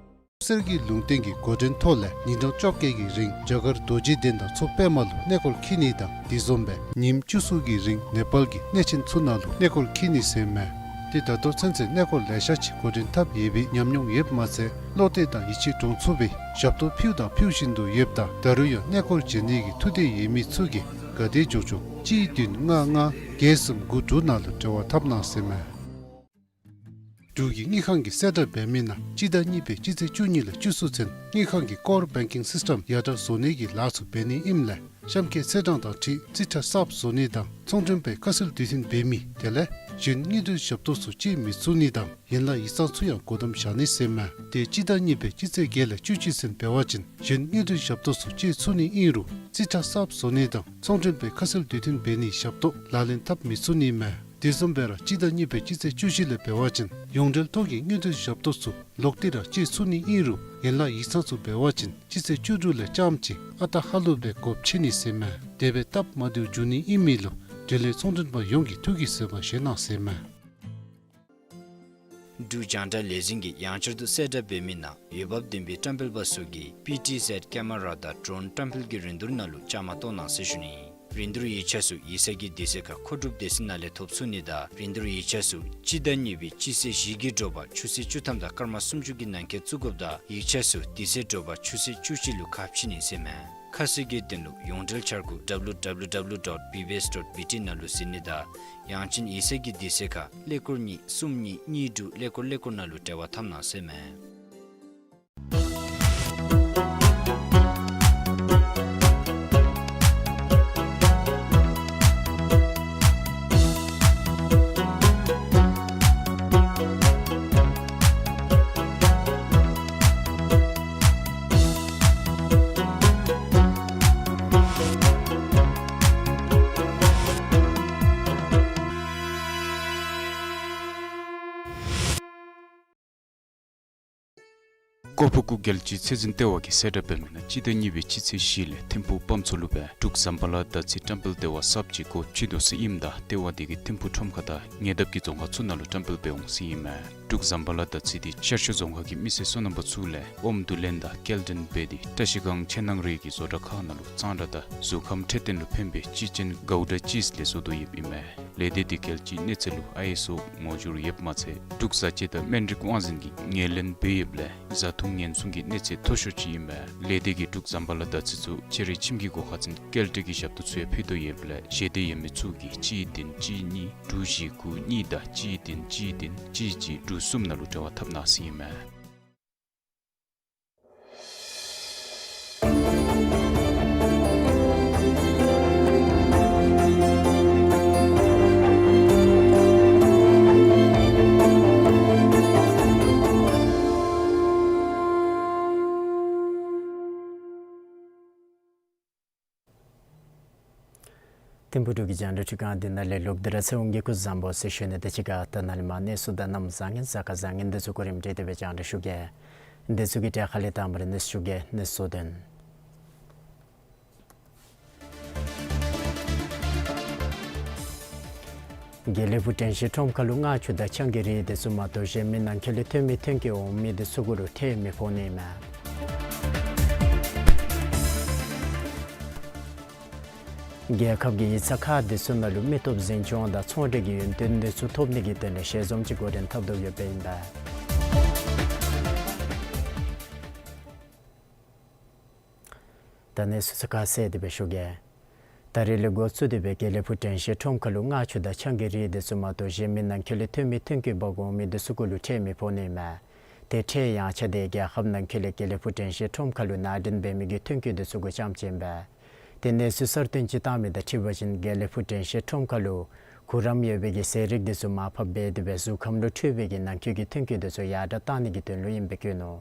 གསེར་གྱི་ལུང་བསྟན་གྱི་འགོ་འདྲེན་ཐོག་ལས་ཉིན་གྲངས་བཅོ་བརྒྱད་ཀྱི་རིང་རྒྱ་གར་རྡོ་རྗེ་གདན་དང་མཚོ་པདྨ་ལུ་གནས་སྐོར་འཁྱིད་ནི་དང་དེ་བཟུམ་སྦེ་ཉིནམ་བཅུ་གསུམ་གྱི་རིང་ནེ་པཱལ་གྱི་གནས་ཆེན་ཚུ་ནང་ལུ་གནས་སྐོར་འཁྱིད་ནི་ཟེར་མས། ཏེ་ད་ལྟོ་ཚུན་ཚོད་གནས་སྐོར་ལེ་ཤ་ཅིག་འགོ་འདྲེན་འཐབ་ཡོད་པའི་ཉམས་མྱོང་ཡོདཔ་མ་ཚད་བློ་གཏད་དང་ཡིད་ཆེས་འདྲོངས་ཚུགས་པའི་ཞབས་ཏོག་ཕུལཝ་དང་ཕུལ་བཞིན་དུ་ཡོདཔ་ད་ད་རུང་ཡང་གནས་སྐོར་བྱོན་ནི་གི་ཐུགས་འདོད་ཡོད་མི་ཚུ་གིས་ག་དེ་མགྱོགས་མགྱོགས་གཅིག་བདུན་ལྔ་ལྔ་བརྒྱད་གསུམ་དགུ་དྲུག་ནང་ལུ་འབྲེལ་བ་འཐབ་གནང་ཟེར་མས། འབྲུག་གི་དངུལ་ཁང་གིས་གསལ་བསྒྲགས་འབད་མི་ནང་སྤྱི་ཟླ་གཉིས་པའི་སྤྱི་ཚེས་བཅུ་གཉིས་ལས་བཅུ་གསུམ་ཚུན་དངུལ་ཁང་གི་ཀོར་བེང་ཀིང་སིསི་ཊེམ་ཡར་དྲག་བཟོ་ནི་གི་ལཱ་ཚུ་འབད་ནི་ཨིནམ་ལས་གཤམ་འཁོད་ཚེས་གྲངས་དང་འཁྲིལ་རྩིས་ཁྲ་གསརཔ་བཟོ་ནི་དང་ཚོང་མགྲོན་པའི་ཁ་གསལ་དུས་མཐུན་འབད་མི་དེ་ལས་གཞན་དངུལ་འབྲེལ་ཞབས་ཏོག་ཚུ་སྤྱོད་མི་ཚུགས་ནི་དང་ཡན་ལག་ཡིག་ཚང་ཚུ་ཡང་སྒོ་བསྡམ་བཞག་ནི་ཟེར་མས། ཏེ་སྤྱི་ཟླ་གཉིས་པའི་སྤྱི་ཚེས་བརྒྱད་ལས་བཅུ་གཅིག་ཚུན་འབད་བ་ཅིན་གཞན་དངུལ་འབྲེལ་ཞབས་ཏོག་ཚུ་སྤྱོད་ཚུགས་ནི་ཨིན་རུང་རྩིས་ཁྲ་གསརཔ་བཟོ་ནི་དང་ཚོང་མགྲོན་པའི་ཁ་གསལ་དུས་མཐུན་འབད་ནིའི་ཞབས་ཏོག་ལག་ལེན་འཐབ་མི་ཚུགས་ནི་མས། དེ་བཟུམ་སྦེ་ར་སྤྱི་ཟླ་གཉིས་པའི་སྤྱི་ཚེས་བཅུ་བཞི་ལས་འབད་བ་ཅིན་ཡོངས་འབྲེལ་ཐོག་གི་དངུལ་འབྲེལ་ཞབས་ཏོག་ཚུ་ལོག་སྟེ་ར་སྤྱོད་ཚུགས་ནི་ཨིན་རུང་ཡན་ལག་ཡིག་ཚང་ཚུ་འབད་བ་ཅིན་སྤྱི་ཚེས་བཅུ་དྲུག་ལས་རྐྱངམ་ཅིག་ཨ་རྟག་ཧ་ལུགས་སྦེ་སྒོ་ཕྱེ་ནི་ཟེར་མས། དེ་སྦེ་སྟབས་མ་བདེཝ་འབྱུང་ནི་ཨིན་མི་ལུ་འབྲེལ་ཡོད་ཚོང་མགྲོན་པ་ཡོངས་ཀྱིས་ཐུགས་ཀྱིས་བཟོད་པ་བཞེས་གནང་ཟེར་མས། འབྲུག་རྒྱང་བསྒྲགས་ལས་འཛིན་གྱིས་ཡང་བསྐྱར་དུ་གསལ་བསྒྲགས་འབད་མི་ནང་འོས་འབབ་ལྡན་པའི་བཀྲམ་སྤེལ་པ་ཚུ་གིས་པི་ཊི་ཟེཌ་ཀེ་མ་ར་དང་ཌྲོན་བཀྲམ་སྤེལ་གྱི་རིན་བསྡུར་ནང་ལུ་བཅའ་མར་གཏོགས་གནང་ཟེར་ཞུ་ནི། རིན་བསྡུར་ཡིག་ཆ་ཚུ་ཡིག་ཚང་གི་དུས་ཚོད་ཁར་མཁོ་སྒྲུབ་སྡེ་ཚན་ནང་ལས་ཐོབ་ཚུགས་ནི་དང་རིན་བསྡུར་ཡིག་ཆ་ཚུ་སྤྱི་ཟླ་གཉིས་པའི་སྤྱི་ཚེས་བཞི་གི་དྲོ་པ་ཆུ་ཚོད་བཅུ་ཐམ་དང་སྐར་མ་སུམ་ཅུ་གི་ནང་འཁོད་བཙུགས་དགོཔ་དང་ཡིག་ཆ་ཚུ་དེ་ཚེ་དྲོ་པ་ཆུ་ཚོད་བཅུ་གཅིག་ལུ་ཁ་ཕྱེ་ནི་ཟེར་མས། ཁ་གསལ་གྱི་དོན་ལུ་ཡོངས་འབྲེལ་འཆར་སྒོ་ཌབ་ལུ་ཌབ་ལུ་ཌབ་ལུ་ཌོཊ་བི་བི་ཨེསི་ཌོཊ་བི་ཊི་ནང་ལུ་གཟིགས་ནི་དང་ཡང་ཅིན་ཡིག་ཚང་གི་དུས་ཚོད་ཁར་ཀླད་ཀོར་གཉིས་གསུམ་གཉིས་གཉིས་དྲུག་ཀླད་ཀོར་ཀླད་ཀོར་ནང་ལུ་འབྲེལ་བ་འཐབ་གནང་ཟེར་མས། ཀོ་ཕུ་གུ་རྒྱལ་སྤྱིའི་ཚད་འཛིན་ལྟེ་བ་གིས་གསལ་བསྒྲགས་འབད་མི་ནང་སྤྱི་ཟླ་གཉིས་པའི་སྤྱི་ཚེས་བཞི་ལས་ཐིམ་ཕུག་དཔའ་མཚོ་ལུ་སྦེ་འབྲུག་ཟམ་པ་ལ་དར་ཚི་བཀྲམ་སྤེལ་ལྟེ་བ་གསརཔ་ཅིག་སྒོ་ཕྱེ་དོ་ཟེར་ཨིནམ་ད་ལྟེ་བ་དེ་གིས་ཐིམ་ཕུག་ཁྲོམ་ཁ་དང་ཉེ་འདབས་ཀྱི་རྫོང་ཁག་ཚུ་ནང་ལུ་བཀྲམ་སྤེལ་འབད་འོང་ཟེར་ཨིན་མས། འབྲུག་ཟམ་པ་ལ་དར་ཚི་དེ་ཤར་ཕྱོགས་རྫོང་ཁག་གི་མི་སེར་སོ་ནམ་པ་ཚུ་ལས་ཨོམ་བསྡུ་ལེན་དང་སྐྱེལ་འདྲེན་འབད་དེ་བཀྲ་ཤིས་སྒང་ཆུ་ནང་རིགས་ཀྱི་བཟོ་གྲྭ་ཁག་ནང་ལུ་གཙང་སྦྲ་དང་གཟུགས་ཁམས་འཕྲོད་བསྟེན་ལུ་ཕན་པའི་གཅེས་ཅན་གའུ་ཌ་ཅིསི་ལས་བཟོ་དོ་ཡོདཔ་ཨིན་མས། ལས་སྡེ་དེ་རྒྱལ་སྤྱིའི་གནས་ཚད་ལུ་ཨའི་ཨེསི་ཨོ་ངོ་སྦྱོར་ཡོདཔ་མ་ཚད་འབྲུག་བཟའ་སྤྱོད་དང་སྨན་རིགས་དབང་འཛིན་གྱིས་ངོས་ལེན་འབད་ཡོདཔ་ལས་བཟའ་འཐུང་ཉེན་སྲུང་གི་གནས་ཚད་མཐོ་ཤོས་ཅིག་ཨིན་པས། ལས་སྡེ་གིས་འབྲུག་ཟམ་པ་ལ་དར་ཚི་ཚུ་ཕྱི་རུ་ཁྱིམ་གྱི་སྒོ་ཁ་ཚུན་སྐྱེལ་འདྲེན་གྱི་ཞབས་ཏོག་ཚུ་ཡང་ཕུལ་དོ་ཡོདཔ་ལས་ཞེ་འདོད་ཡོད་མི་ཚུ་གིས་གཅིག་བདུན་གཅིག་གཉིས་དྲུག་བཞི་དགུ་གཉིས་དང་གཅིག་བདུན་གཅིག་བདུན་གཅིག་གཅིག་དྲུག་གསུམ་ནང་ལུ་འབྲེལ་བ་འཐབ་གནང་ཟེར་ཨིན་མས། ཐིམ་ཕུག་འབྲུག་གི་རྒྱང་བསྒྲགས་ཁྲི་ཁང་འདི་ནང་ལས་ལོག་སྟེ་ར་ཚེ་དབང་གིས་སྐུ་གཟུགས་བཟང་པོ་ཟེར་ཞུ་ནི། དེ་ཅིག་ཁར་ད་ནཱ་ལས་མར་གནས་ཚུལ་དང་གནམ་བཟང་ངན་གཟའ་སྐར་བཟང་ངན་འདི་ཚུ་གོ་རིམ་སྒྲིག་སྟེ་སྦེ་རྒྱང་བསྒྲགས་ཞུ་གེ། འདི་ཚུ་གི་གྲས་ཁ་ལས་དང་པ་ར་གནས་ཚུལ་ཞུ་གེ། གནས་ཚུལ་དོན། དགེ་ལེགས་ཕུག་དྲན་ཤེས་ཁྲོམ་ཁ་ལུ་མངར་ཆུ་དང་ཆང་གི་རིགས་དེ་ཚུ་མ་གཏོགས་གཞན་མི་ནང་འཁོད་ལས་ཐོན་མི་ཐོན་སྐྱེད་འོང་མི་དེ་ཚུ་གུ་ལུ་ཁྲལ་མི་ཕོག་ནི་མས། རྒྱལ་ཁབ་ཀྱི་ཡིག་ཚང་ཁག་དེ་ཚུ་ནང་ལུ་མི་སྟོབས་འཛིན་སྐྱོང་དང་ཚོང་འབྲེལ་གྱི་ཡོན་ཏན་དེ་ཚུ་ཐོབ་ནི་གི་དོན་ལས་ཞལ་འཛོམས་ཅིག་འགོ་འདྲེན་འཐབ་དོ་ཡོདཔ་ཨིན་པས། ད་གནས་ཚུལ་ཚུ་ཁ་གསལ་ཏེ་སྦེ་ཞུ་གེ། ད་རིས་ལས་འགོ་བཙུགས་ཏེ་སྦེ་དགེ་ལེགས་ཕུག་དྲན་ཤེས་ཁྲོམ་ཁ་ལུ་མངར་ཆུ་དང་ཆང་གི་རིགས་དེ་ཚུ་མ་གཏོགས་གཞན་མི་ནང་འཁོད་ལས་ཐོན་མི་ཐོན་སྐྱེད་འབག་འོང་མི་དེ་ཚུ་གུ་ལུ་ཁྲལ་མི་ཕོག་ནི་མས། ཏེ་ཁྲལ་ཡངས་ཆག་དེ་རྒྱལ་ཁབ་ནང་འཁོད་ལས་དགེ་ལེགས་ཕུག་དྲན་ཤེས་ཁྲོམ་ཁ་ལུ་ནང་འདྲེན་འབད་མི་གི་ཐོན་སྐྱེད་དེ་ཚུ་གུ་རྐྱངམ་ཅིག་ཨིན་པས། ཏེ་གནས་ཚུལ་གསར་བཏོན་ཅིག་བཏང་མི་དང་འཁྲིལ་བ་ཅིན་དགེ་ལེགས་ཕུག་དྲན་ཤེས་ཁྲོམ་ཁ་ལུ་གུ་རམ་ཡོད་པའི་གི་ཟས་རིགས་དེ་ཚུ་མར་ཕབ་འབད་དེ་སྦེ་གཟུགས་ཁམས་ལུ་འཕྲོད་པའི་གི་ནང་འཁོད་ཀྱི་ཐོན་སྐྱེད་དེ་ཚུ་ཡར་དྲགས་བཏང་ནི་གི་དོན་ལུ་ཨིནམ་སྦེ་བཀོད་ནུག།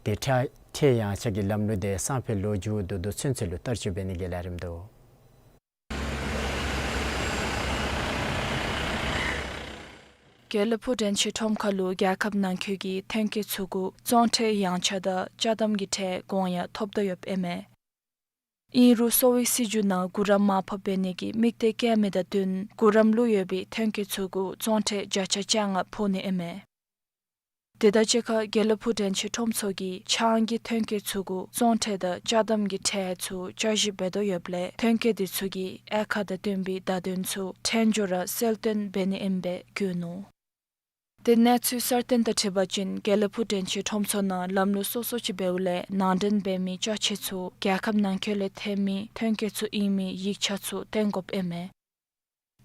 ཏེ་ཁྲལ་ཁྲལ་ཡངས་ཆག་གི་ལམ་ལུགས་དེ་སང་ཕོད་ལོ་མཇུག་བསྡུ་བསྡུ་ཚུན་ཚོད་ལུ་བསྟར་སྤྱོད་འབད་ནི་གི་ལས་རིམ་འདུག། དགེ་ལེགས་ཕུག་དྲན་ཤེས་ཁྲོམ་ཁ་ལུ་རྒྱལ་ཁབ་ནང་འཁོད་ཀྱི་ཐོན་སྐྱེད་ཚུ་གུ་བཙོང་ཁྲལ་ཡངས་ཆག་དང་ཅ་དམ་གྱི་ཁྲལ་གོང་ཡང་ཐོབ་དོ་ཡོདཔ་ཨིན་མས། ཨིན་རུང་གསོ་བའི་སྲིད་བྱུས་ནང་གུ་རམ་མར་ཕབ་འབད་ནི་གི་དམིགས་གཏད་བསྐྱེད་མི་དང་བསྟུན་གུ་རམ་ལུ་ཡོད་པའི་ཐོན་སྐྱེད་ཚུ་གུ་བཙོང་ཁྲལ་བརྒྱ་ཆ་བཅོ་ལྔ་ཕོག་ནི་ཨིན་མས། དེ་དང་གཅིག་ཁར་དགེ་ལེགས་ཕུག་དྲན་ཤེས་ཁྲོམ་ཚུ་གིས་ཆང་གི་ཐོན་སྐྱེད་ཚུ་གུ་བཙོང་ཁྲལ་དང་ཅ་དམ་གྱི་ཁྲལ་ཚུ་བསྐྱར་ཞིབ་འབད་དོ་ཡོདཔ་ལས་ཐོན་སྐྱེད་དེ་ཚུ་གི་དབྱེ་ཁག་དང་བསྟུན་པའི་བརྡ་དོན་ཚུ་ཕྲན་བསྒྱུར་ར་གསལ་སྟོན་འབད་ནི་ཨིནམ་སྦེ་བཀོད་ནུག། ཏེ་གནས་ཚུལ་གསར་བཏོན་དང་འཁྲིལ་བ་ཅིན་དགེ་ལེགས་ཕུག་དྲན་ཤེས་ཁྲོམ་ཚུ་ནང་ལམ་ལུགས་སོ་སོ་ཅིག་འབདཝ་ལས་ནང་འདྲེན་འབད་མི་ཅ་ཆས་ཚུ་རྒྱལ་ཁབ་ནང་འཁོད་ལས་ཐོན་མི་ཐོན་སྐྱེད་ཚུ་ཨིན་མི་ཡིག་ཆ་ཚུ་སྟོན་དགོཔ་ཨིན་མས།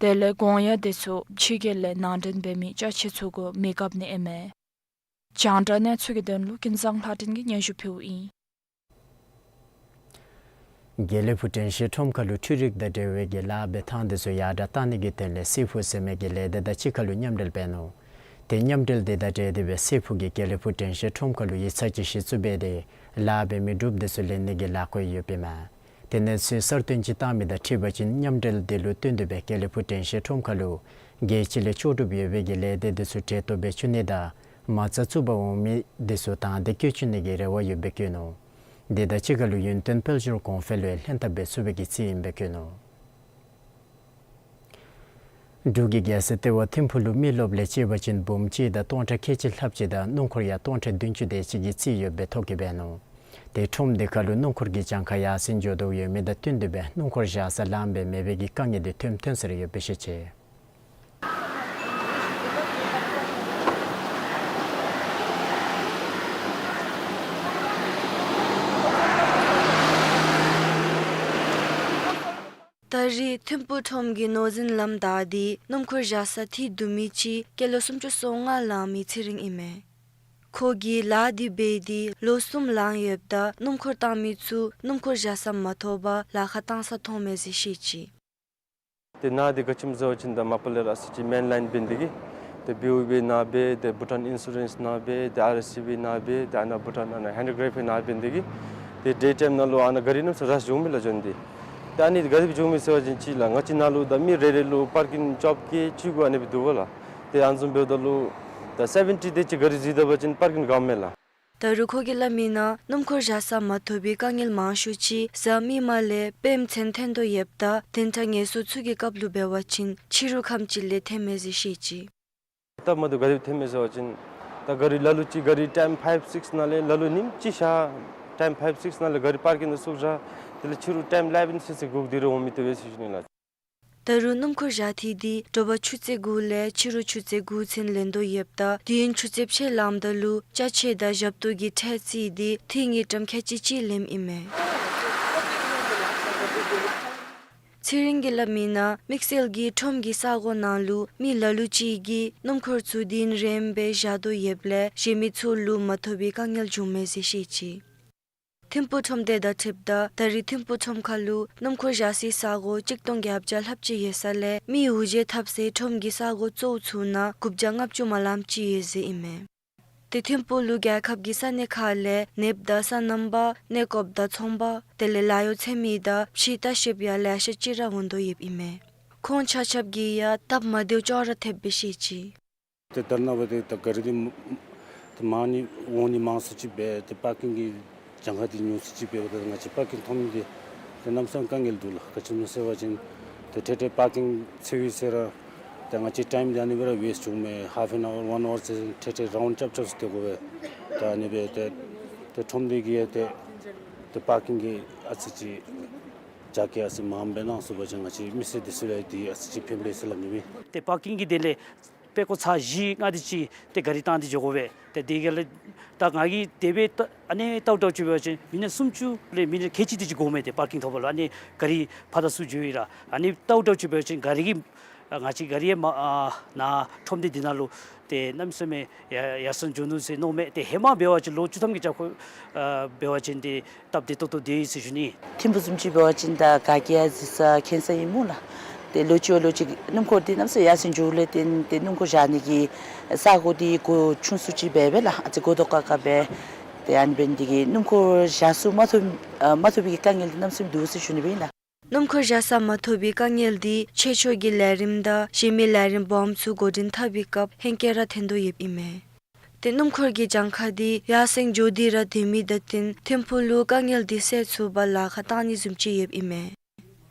དེ་ལས་གོང་ཡང་དེ་ཚུ་ཕྱི་རྒྱལ་ལས་ནང་འདྲེན་འབད་མི་ཅ་ཆས་ཚུ་གུ་མི་བཀབ་ནི་ཨིན་མས། རྒྱང་བསྒྲགས་གནས་ཚུལ་གྱི་དོན་ལུ་ཀུན་བཟང་ལྷ་སྒྲོན་གྱིས་སྙན་ཞུ་ཕུལཝ་ཨིན། དགེ་ལེགས་ཕུག་དྲན་ཤེས་ཁྲོམ་ཁ་ལུ་འཕྲུལ་རིག་དང་འབྲེལ་བའི་གི་ལཱ་འབད་ཐངས་དེ་ཚུ་ཡར་དྲགས་བཏང་ནི་གི་དོན་ལས་སི་ཕུག་ཟེར་མི་གི་ལས་སྡེ་དང་གཅིག་ཁར་ལུ་མཉམ་འབྲེལ་འབད་ནུག། ཏེ་མཉམ་འབྲེལ་དེ་དང་འབྲེལ་ཏེ་སྦེ་སི་ཕུག་གིས་དགེ་ལེགས་ཕུག་དྲན་ཤེས་ཁྲོམ་ཁ་ལུ་ཡིག་ཚང་ཅིག་གཞི་བཙུགས་འབད་དེ་ལཱ་འབད་མི་འབྲུགཔ་དེ་ཚུ་ལེན་ནི་གི་ལཱ་བཀོད་ཡོདཔ་ཨིན་མས། ཏེ་གནས་ཚུལ་གསར་བཏོན་ཅིག་བཏང་མི་དང་འཁྲིལ་བ་ཅིན་མཉམ་འབྲེལ་དེ་ལུ་བསྟུན་ཏེ་སྦེ་དགེ་ལེགས་ཕུག་དྲན་ཤེས་ཁྲོམ་ཁ་ལུ་རྒྱལ་སྤྱི་ལས་ལྕོགས་གྲུབ་ཡོད་པའི་གི་ལས་སྡེ་དེ་ཚུ་གྲལ་གཏོགས་འབད་བཅུག་ནི་དང་མ་རྩ་བཙུགས་པར་འོང་མི་དེ་ཚུ་དང་འདོད་བཀོད་བཅུག་ནི་གི་རེ་བ་ཡོདཔ་སྦེ་བཀོད་ནུག། དེ་དང་གཅིག་ཁར་ལུ་ཡུན་བརྟན་དཔལ་འབྱོར་གོང་འཕེལ་ལུ་ལྷན་ཐབས་འབད་ཚུགས་པའི་གི་རྩིས་ཨིནམ་སྦེ་བཀོད་ནུག། འབྲུག་གི་རྒྱལ་ས་ལྟེ་བ་ཐིམ་ཕུག་ལུ་མི་རློབས་ལས་བཅད་པ་ཅིན་འབུམ་གཅིག་དང་སྟོང་ཕྲག་ཁལ་གཅིག་ལྷགཔ་ཅིག་དང་སྣུམ་འཁོར་ཡང་སྟོང་ཕྲག་བདུན་ཅུ་དེ་ཅིག་གི་རྩིས་ཡོད་པའི་ཐོ་བཀོད་འབད་ནུག། ཏེ་ཁྲོམ་དེ་ཁར་ལུ་སྣུམ་འཁོར་གྱི་གྱངས་ཁ་ཡར་སེང་འགྱོ་དོ་ཡོད་མི་དང་བསྟུན་ཏེ་སྦེ་སྣུམ་འཁོར་བཞག་ས་ལངམ་སྦེ་མེད་པའི་གི་དཀའ་ངལ་དེ་ཐོནམ་ཐོན་ས་ར་ཡོདཔ་སྦེ་ཤེས་ཅི། ད་རེས་ཐིམ་ཕུག་ཁྲོམ་གྱི་ནོར་འཛིན་ལམ་བདའ་སྟེ་སྣུམ་འཁོར་བཞག་ས་ཐིག་རྡུལ་མིན་ཅིག་སྐྱེས་ལོ་སུམ་ཅུ་སོ་ལྔ་ལང་མི་ཚེ་རིང་ཨིན་མས། ཁོ་གིས་ལཱ་འདི་འབད་དེ་ལོ་གསུམ་ལང་ཡོདཔ་ད་སྣུམ་འཁོར་བཏང་མི་ཚུ་སྣུམ་འཁོར་བཞག་ས་མ་ཐོབ་པར་ལཱ་ཁག་བཏང་ས་མཐོངམ་མས་ཟེར་བཤད་ཅི། ཏེ་ནཱ་འདི་ག་ཅི་སྨོ་ཟེར་བ་ཅིན་ད་མ་པ་ལས་ར་ཨ་ཙི་ཅིག་མེན་ལའིན་འབད་ནི་དེ་གིས་ཏེ་བི་ཨོ་བི་ནང་སྦེ་ཏེ་བྷུ་ཊཱན་ཨིན་སུ་རེནསི་ནང་སྦེ་ཏེ་ཨར་ཨེས་སི་བི་ནང་སྦེ་ཏེ་ཨ་ནཱ་བྷུ་ཊཱན་ཨ་ནཱ་ཧེན་ཌི་གྲེཕ་ནང་འབད་ནི་དེ་གིས་ཏེ་ཌེ་ཊའིམ་ནང་ལུ་ཨ་ནཱ་ག་རི་ནམ་ས་རཤ་འགྱོ་མི་ལགས་འགྱོ་ནི་དེ། ཏེ་ཨ་ནི་ག་དེ་སྦེ་འགྱོ་མི་ཟེར་བ་ཅིན་ཅིག་ལགས་ང་བཅས་ནཱ་ལུ་ད་མི་རེ་རེ་ལུ་པར་ཀིང་བཅོ་བརྒྱད་བཅུ་དགུ་ཨ་ནི་སྦེ་འདུག་པ་ལགས། ཏེ་ཨ་ནི་བཟུམ་འབདཝ་ད་ལུ་ད་སེ་བེན་ཊི་དེ་ཅིག་ག་རི་འཛུལ་ད་པ་ཅིན་པར་ཀིང་དགའཝ་མས་ལགས། ད་རུང་ཁོ་གིས་སླབ་མིའི་ནང་སྣུམ་འཁོར་བཞག་ས་མ་ཐོབ་པའི་དཀའ་ངལ་མང་ཤོས་ཅིག་གཟའ་མིག་དམར་ལས་དཔེ་མཚོན་ཐོན་དོ་ཡོདཔ་ད་བདུན་ཕྲག་ངལ་གསོ་ཚུ་གི་སྐབས་ལུ་འབད་བ་ཅིན་ཕྱི་རུ་ཁམས་ཅིག་ལས་ཐོནམ་མས་ཟེར་བཤད་ཅི། སྟབས་མ་བདེཝ་ག་དེ་སྦེ་ཐོནམ་མས་ཟེར་བ་ཅིན་ད་ག་རི་ལ་ལུ་ཅིག་ག་རི་ཊའིམ་ཕའིབ་སིགསི་ནང་ལས་ལ་ལུ་ཉིནམ་གཅིག་བཞག་ཊའིམ་ཕའིབ་སིགསི་ནང་ལས་ག་རི་པར་ཀིང་ནང་བཙུགས་བཞག་དེ་ལས་ཕྱི་རུ་ཊའིམ་ལེ་བིན་ཚུན་ཚོད་སྒུག་སྟེ་ར་འོང་མི་དེ་སྦེ་ཟེར་ཞུ་ནི་ལགས། ད་རུང་སྣུམ་འཁོར་བཞག་ཐིག་འདི་དྲོ་པ་ཆུ་ཚོད་དགུ་ལས་ཕྱི་རུ་ཆུ་ཚོད་དགུ་ཚུན་ལེན་དོ་ཡོདཔ་ད་དུས་ཡུན་ཆུ་ཚོད་ཕྱེད་ལངམ་ད་ལུ་ཅ་ཆས་དང་ཞབས་ཏོག་གི་ཁྲལ་རྩིས་འདི་ཐིག་ངེས་ཀྲམ་ཁལ་གཅིག་གཅིག་ལེནམ་ཨིན་མས། ཚེ་རིང་གིས་སླབ་མིའི་ནང་དམིགས་བསལ་གྱིས་ཁྲོམ་གྱི་ས་གོ་ནང་ལུ་མི་ལ་ལུ་ཅིག་གིས་སྣུམ་འཁོར་ཚུ་དུས་ཡུན་རིངམོ་སྦེ་བཞག་དོ་ཡོདཔ་ལས་གཞན་མི་ཚུ་ལུ་མ་ཐོབ་པའི་དཀའ་ངལ་བྱུངམ་མས་ཟེར་བཤད་ཅི། ཐིམ་ཕུག་ཁྲོམ་སྡེ་དང་འཁྲིལཝ་ད་ད་རེས་ཐིམ་ཕུག་ཁྲོམ་ཁ་ལུ་སྣུམ་འཁོར་བཞག་སའི་ས་གོ་གཅིག་སྟོང་བརྒྱད་བརྒྱ་ལྷགཔ་ཅིག་ཡོད་ས་ལས་མི་དབུ་འབྱེད་འཐབ་སའི་ཁྲོམ་གྱི་ས་གོ་གཙོ་བོ་ཚུ་ནང་དགུ་བརྒྱ་ལྔ་བཅུ་མ་ལངམ་ཅིག་ཡོད་ཟེར་ཨིན་མས། ཏེ་ཐིམ་ཕུག་ལུ་རྒྱལ་ཁབ་ཀྱི་ས་གནས་ཁག་ལས་ནདཔ་དང་སོ་ནམ་པ་གནས་སྐོརཔ་དང་ཚོང་པ་དེ་ལས་ལཱ་གཡོག་འཚོལ་མི་དང་ཕྱིའི་ལྟ་བཤལཔ་ཡང་ལེ་ཤ་ཅིག་ར་འོང་དོ་ཡོདཔ་ཨིན་མས། ཁོང་ཆ་ཁྱབ་ཀྱིས་ཡང་སྟབས་མ་བདེཝ་ཅོག་ར་ཐེབས་པས་ཞེས་བྱས། ཏེ་ད་རེས་ནངས་པ་ཏེ་ད་ག་རི་འདི་ཏེ་མང་ནི་འོང་ནི་མང་སུ་ཅིག་འབད་ཏེ་པར་ཀིང་གི་གྱངས་ཁ་འདི་ཉུང་སུ་ཅིག་འབདཝ་ད་ང་བཅས་པར་ཀིང་ཐོབ་ནི་འདི་ཏེ་གནམ་མེད་ས་མེད་དཀའ་ངལ་འདུག་ལགས། ག་ཅི་སྨོ་ཟེར་བ་ཅིན་ཏེ་ཐེངས་ཐེངས་པར་ཀིང་འཚོལ་བའི་ཚེ་ར་ཏེ་ང་བཅས་ཊའིམ་འདི་ཨ་ནི་སྦེ་ར་ཝེསཊ་འགྱོཝ་མས། ཧཱཕ་ཨེན་ཨ་ཝར་ཝཱན་ཨ་ཝར་ཟེར་ཐེངས་ཐེངས་རའུནཌ་རྐྱབ་རྐྱབ་ཚུ་སྡོད་དགོ་པས། ཏེ་ཨ་ནི་སྦེ་ཏེ་ཏེ་ཁྲོམ་སྡེ་གིས་ཡང་ཏེ་ཏེ་པར་ཀིང་གི་ཨ་ཙི་ཅིག་རྒྱ་སྐྱེད་ཨ་ཙི་མངམ་སྦེ་གནང་ཚུགས་པ་ཅིན་ང་བཅས་མི་སེར་འདི་ཚུ་ལུ་འདི་ཨ་ཙི་ཅིག་ཕན་པས་ཟེར་སླབ་ནི་མས། ཏེ་པར་ཀིང་གི་དེ་ལས་དཔེ་སྐོར་ཚར་བཞི་ལྔ་དེ་ཅིག་ཏེ་ག་རི་བཏང་སྟེ་འགྱོ་དགོ་པས། ཏེ་དེ་ག་ལས་ད་ང་གིས་དེ་སྦེ་ད་ཨ་ནི་ལྟཝ་ལྟཝ་ཅིག་འབད་བ་ཅིན་མི་སྣ་སུམ་ཅུ་ལས་མི་སྣ་ཁལ་གཅིག་དེ་ཅིག་དགོ་མས། ཏེ་པར་ཀིང་ཐོབ་པ་ལུ་ཨ་ནི་ག་རི་ཕར་དང་ཚུར་འགྱོ་ཡི་ར་ཨ་ནི་ལྟཝ་ལྟཝ་ཅིག་འབད་བ་ཅིན་ག་རི་གི་ཨ་ང་བཅས་ག་རི་ཡང་མ་ཨ་ནཱ་ཁྲོམ་སྡེ་འདི་ནང་ལུ་ཏེ་གནམ་མེད་ས་མེད་ཡར་ཡར་སེང་འགྱོ་ནུག་ཟེར་མནོཝ་མས། ཏེ་ཧེ་མ་འབད་བ་ཅིན་ལོ་བཅུ་ཐམ་གྱི་རྒྱབ་ཁར་ཨ་འབད་བ་ཅིན་ཏེ་སྟབས་བདེ་ཏོག་ཏོ་སྡོད་ཡི་ཟེར་ཞུ་ནི། ཐིམ་ཕུག་བཟུམ་ཅིག་འབད་བ་ཅིན་ད་ག་གི་ཡང་གཟིགས་ས་མཁྱེན་ས་ཨིན་སྨོ་ལགས། ཏེ་ལོག་ཅི་བ་ལོག་ཅི་སྣུམ་འཁོར་འདི་གནམ་མེད་ས་མེད་ཡར་སེང་འགྱོཝ་ལས་བརྟེན་ཏེ་སྣུམ་འཁོར་བཞག་ནི་གི་ས་གོ་འདི་གོ་ཆུང་སུ་ཅིག་འབད་བས་ལགས། ཨ་ཙི་གོ་དོག་ཁ་ཁ་སྦེ། ཏེ་ཨ་ནི་འབད་ནི་འདི་གིས་སྣུམ་འཁོར་བཞག་ས་མ་ཐོབ་ཨ་མ་ཐོབ་པའི་དཀའ་ངལ་འདི་གནམ་མེད་ས་མེད་འདུག་ཟེར་ཞུ་ནི་སྦེ་ཨིན་ལགས། སྣུམ་འཁོར་བཞག་ས་མ་ཐོབ་པའི་དཀའ་ངལ་འདི་ཆེ་མཐོའི་ལས་རིམ་དང་གཞན་མི་ལས་རིམ་སྦོམ་ཚུ་འགོ་འདྲེན་འཐབ་པའི་སྐབས་ཧེང་སྐལ་ར་ཐོན་དོ་ཡོདཔ་ཨིན་མས། ཏེ་སྣུམ་འཁོར་གྱི་གྱངས་ཁ་འདི་ཡར་སེང་འགྱོ་སྟེ་ར་སྡོད་མི་དང་བསྟུན་ཐིམ་ཕུག་ལུ་དཀའ་ངལ་འདི་སེལ་ཚུགས་པར་ལཱ་ཁག་བཏང་ནི་བཟུམ་ཅིག་ཡོདཔ་ཨིན་མས།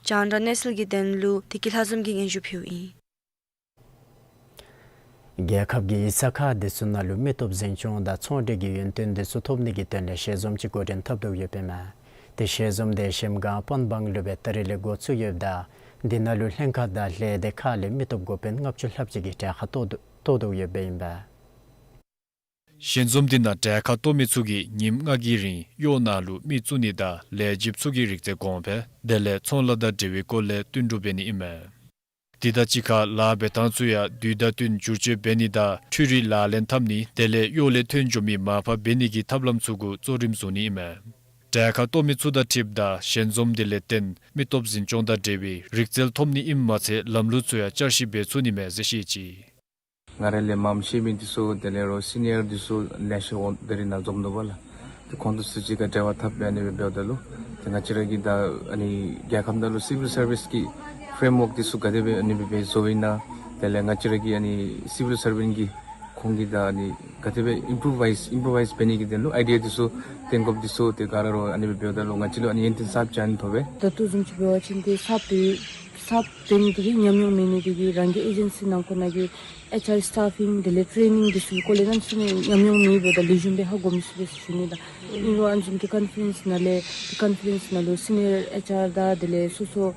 རྒྱང་བསྒྲགས་གནས་ཚུལ་གྱི་དོན་ལུ་བདེ་སྐྱིད་ལྷ་འཛོམས་ཀྱིས་སྙན་ཞུ་ཕུལཝ་ཨིན། རྒྱལ་ཁབ་ཀྱི་ཡིག་ཚང་ཁག་འདི་ཚུ་ནང་ལུ་མི་སྟོབས་འཛིན་སྐྱོང་དང་ཚོང་འབྲེལ་གྱི་ཡོན་ཏན་འདི་ཚུ་ཐོབ་ནི་གི་དོན་ལས་ཞལ་འཛོམས་ཅིག་འགོ་འདྲེན་འཐབ་དོ་ཡོདཔ་ཨིན་མས། ཏེ་ཞལ་འཛོམས་འདི་གཞལམ་སྒང་དཔལ་འབངས་ལུ་སྦེ་ད་རིས་ལས་འགོ་བཙུགས་ཡོདཔ་ད་འདི་ནང་ལུ་ལྷན་ཁག་དང་ལས་སྡེ་ཁག་ལས་མི་སྟོབས་འགོ་དཔོན་ལྔ་བཅུ་ལྷགཔ་ཅིག་གིས་གྲལ་ཁར་གཏོགས་གཏོགས་དོ་ཡོདཔ་ཨིན་པས། ཞལ་འཛོམས་འདི་ནང་གྲལ་ཁར་གཏོགས་མི་ཚུ་གིས་ཉིནམ་ལྔ་གི་རིང་གཡོག་ནང་ལུ་མི་བཙུགས་ནི་དང་ལས་བྱེདཔ་ཚུ་གི་རིག་རྩལ་གོང་འཕེལ་དེ་ལས་ཚོང་ལཱ་དང་འབྲེལ་བའི་སྐོར་ལས་བསྟུན་གྲོས་འབད་ནི་ཨིན་མས། དེ་དང་གཅིག་ཁར་ལཱ་འབད་ཐངས་ཚུ་ཡང་དུས་དང་བསྟུན་བསྒྱུར་བཅོས་འབད་ནི་དང་འཕྲུལ་རིག་ལག་ལེན་འཐབ་ནི་དེ་ལས་གཡོག་ལས་ཐོན་འགྱོ་མི་མར་ཕབ་འབད་ནི་གི་ཐབས་ལམ་ཚུ་གུ་གཙོ་རིམ་བཟུང་ནི་ཨིན་མས། གྲལ་ཁར་གཏོགས་མི་ཚུ་དང་འཁྲིལཝ་ད་ཞལ་འཛོམས་འདི་ལས་བརྟེན་མི་སྟོབས་འཛིན་སྐྱོང་དང་འབྲེལ་བའི་རིག་རྩལ་ཐོབ་ནི་ཨིནམ་མ་ཚད་ལམ་ལུགས་ཚུ་ཡང་བསྐྱར་ཞིབ་འབད་ཚུགས་ནི་མས་ཟེར་བཤད་ཅི། ང་ར་ལས་མངམ་ཤེས་མི་འདི་ཚུ་དེ་ལས་རོགས་སི་ནི་ཡར་འདི་ཚུ་ལེ་ཤ་འོང་ད་རིས་ནཱ་འཛོམས་དོ་བ་ལགས། ཏེ་ཁོང་འདི་ཚུ་གཅིག་ཁར་འབྲེལ་བ་འཐབ་སྦེ་ཨ་ནི་སྦེ་འབདཝ་ད་ལུ་ཏེ་ང་བཅས་ར་གི་ད་ཨ་ནི་རྒྱལ་ཁབ་ནང་ལུ་སི་ཝིལ་སར་ཝིསི་གི་ཕྲེམ་ཝརཀ་འདི་ཚུ་ག་དེ་སྦེ་ཨ་ནི་སྦེ་བཟོཝ་ཨིན་ན། དེ་ལས་ང་བཅས་ར་གི་ཨ་ནི་སི་ཝིལ་སར་ཝེནཊ་གི་ཁོང་གིས་ད་ཨ་ནི་ག་དེ་སྦེ་ཨིམ་པོ་རོ་ཝའིཛ་ཨིམ་པོ་རོ་ཝའིཛ་འབད་ནི་གི་དོན་ལུ་ཨའི་ཌི་ཡ་འདི་ཚུ་བཏོན་དགོཔ་འདི་ཚུ་ཏེ་ག་ར་རོགས་ཨ་ནི་སྦེ་འབདཝ་ད་ལུ་ང་བཅས་ལུ་ཨ་ནི་ཡོན་ཏན་གསརཔ་ཅིག་ཨ་ནི་ཐོབ་པས། ད་ལྟོ་བཟུམ་ཅིག་འབད་བ་ཅིན་ཏེ་གསརཔ་འདི་གསརཔ་འབད་ནི་འདི་གིས་ཉམས་མྱོང་མེད་ནི་འདི་གིས་རང་གི་ཨེ་ཇེན་སི་ནང་འཁོད་ནང་གི་ཨེཆ་ཨར་སི་ཊཕ་ཕིང་དེ་ལས་ཊེ་ནིང་འདི་ཚུ་གི་སྐོར་ལས་གནམ་མེད་ས་མེད་ཉམས་མྱོང་མེད་འབདཝ་ད་ལེགས་ཤོམ་སྦེ་ཧ་གོ་མི་ཚུགས་པས་ཟེར་ཞུ་ནི་ལགས། ཨིན་རུང་ཨ་ནི་བཟུམ་གྱི་ཀོན་ཕ་རེནསི་ནང་ལས་ཀོན་ཕ་རེནསི་ནང་ལུ་སི་ནི་ཡར་ཨེཆ་ཨར་དང་དེ་ལས་སོ་སོ་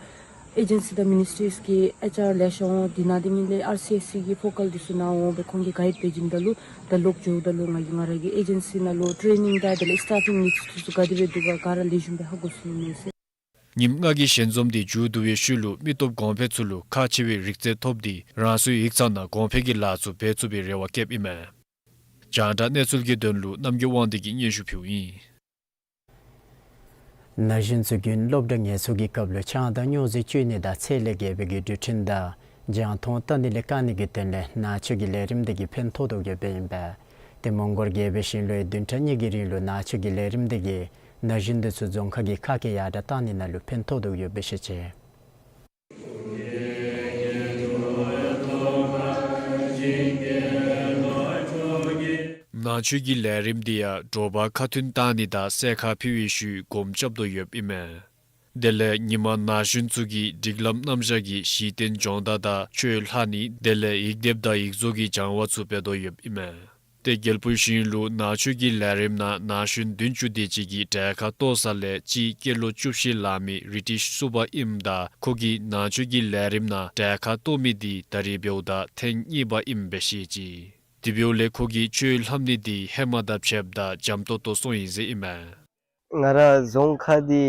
ཨེ་ཇེན་སི་དང་མི་ནིས་ཊྲིསི་གི་ཨེཆ་ཨར་ལེ་ཤ་འོང་། དེ་ནང་དེ་ཉིད་ལས་ཨར་སི་ཨེས་སི་གི་ཕོ་ཀལ་འདི་ཚུ་ནཱ་འོང་སྦེ་ཁོང་གིས་གའིཌ་འབད་བྱིནམ་ད་ལུ་ད་ལོག་འགྱོཝ་ད་ལུ་ང་གིས་ང་ར་གི་ཨེ་ཇེན་སི་ནང་ལུ་ཊེ་ནིང་དང་དེ་ལས་ཨིསི་ཊཕ་ཕིང་ནི་ཚུ་ག་དེ་སྦེ་འདུག་ག་ག་ར་ལེགས་ཤོམ་སྦེ་ཧ་གོ་ཚུགས་ནི་མས་ཟེར། ཉིནམ་ལྔ་གི་ཞལ་འཛོམས་འདི་མཇུག་བསྡུ་བའི་ཤུལ་ལུ་མི་སྟོབས་གོང་འཕེལ་ཚུ་ལུ་ཁག་ཆེ་བའི་རིག་རྩལ་ཐོབ་སྟེ་རང་སོའི་ཡིག་ཚང་ནང་གོང་འཕེལ་གྱི་ལཱ་ཚུ་འབད་ཚུགས་པའི་རེ་བ་བསྐྱེདཔ་ཨིན་མས། རྒྱང་བསྒྲགས་གནས་ཚུལ་གྱི་དོན་ལུ་རྣམ་རྒྱལ་དབང་འདུས་ཀྱིས་སྙན་ཞུ་ཕུལཝ་ཨིན། ན་གཞོན་ཚུ་གིས་སློབ་གྲྭ་ངལ་གསོ་གི་སྐབས་ལུ་ཆང་དང་སྨྱོ་རྫས་སྤྱོད་ནི་དང་ཚད་ལས་བརྒལ་བའི་གི་འགྲུལ་འཕྲིན་དང་རྒྱང་མཐོང་བལྟ་ནི་ལས་བཀག་ནི་གི་དོན་ལས་ནང་ཆོས་ཀྱི་ལས་རིམ་འདི་གིས་ཕན་ཐོགས་དོ་ཡོདཔ་ཨིན་པས། ཏེ་མོང་གོལ་རྒྱལ་པོའི་ཞིང་ལོའི་བདུན་ཕྲག་གཉིས་ཀྱི་རིང་ལུ་ནང་ཆོས་ཀྱི་ལས་རིམ་འདི་གིས་ན་གཞོན་འདི་ཚུ་རྫོང་ཁ་གི་ཁ་སྐད་ཡར་དྲག་བཏང་ནི་ནང་ལུ་ཕན་ཐོགས་དོ་ཡོདཔ་སྦེ་བཤད་ཅི། ནང་ཆོས་ཀྱི་ལས་རིམ་འདི་ཡང་དྲོ་པ་ཁ་ཐུན་བཏང་ནི་དང་སྲས་མཁར་ཕུལ་བའི་ཤུལ་སྒོམ་རྐྱབ་དོ་ཡོདཔ་ཨིན་མས། དེ་ལས་ཉིན་མ་ན་གཞོན་ཚུ་གིས་སྒྲིག་ལམ་རྣམ་གཞག་གིས་གཞི་རྟེན་སྦྱོང་བརྡར་དང་ཆོས་ལྷག་ནི་དེ་ལས་ཡིག་སྡེབ་དང་ཡིག་བཟོ་གི་སྦྱང་བ་ཚུ་འབད་དོ་ཡོདཔ་ཨིན་མས། ཏེ་རྒྱལ་པོའི་ཞིང་ལུ་ནང་ཆོས་ཀྱི་ལས་རིམ་ནང་ན་གཞོན་བདུན་ཅུ་དེ་ཅིག་གིས་གྲལ་ཁར་གཏོགས་ས་ལས་གཅིག་སྐྱེས་ལོ་བཅུ་བཞི་ལང་མི་རི་ཊིཤ་སུ་པ་ཨིནམ་ད་ཁོ་གིས་ནང་ཆོས་ཀྱི་ལས་རིམ་ནང་གྲལ་ཁར་གཏོགས་མི་འདི་ད་རིས་འབདཝ་ད་ཐེངས་གཉིས་པ་ཨིནམ་སྦེ་བཤད་ཅི། དེ་འབདཝ་ལས་ཁོ་གིས་ཆོས་ལྷབ་ནི་འདི་ཧེ་མ་དང་ཕྱདཔ་ད་འཇམ་ཏོང་ཏོ་སོང་ཡི་ཟེར་ཨིན་མས། ང་ར་རྫོང་ཁ་འདི་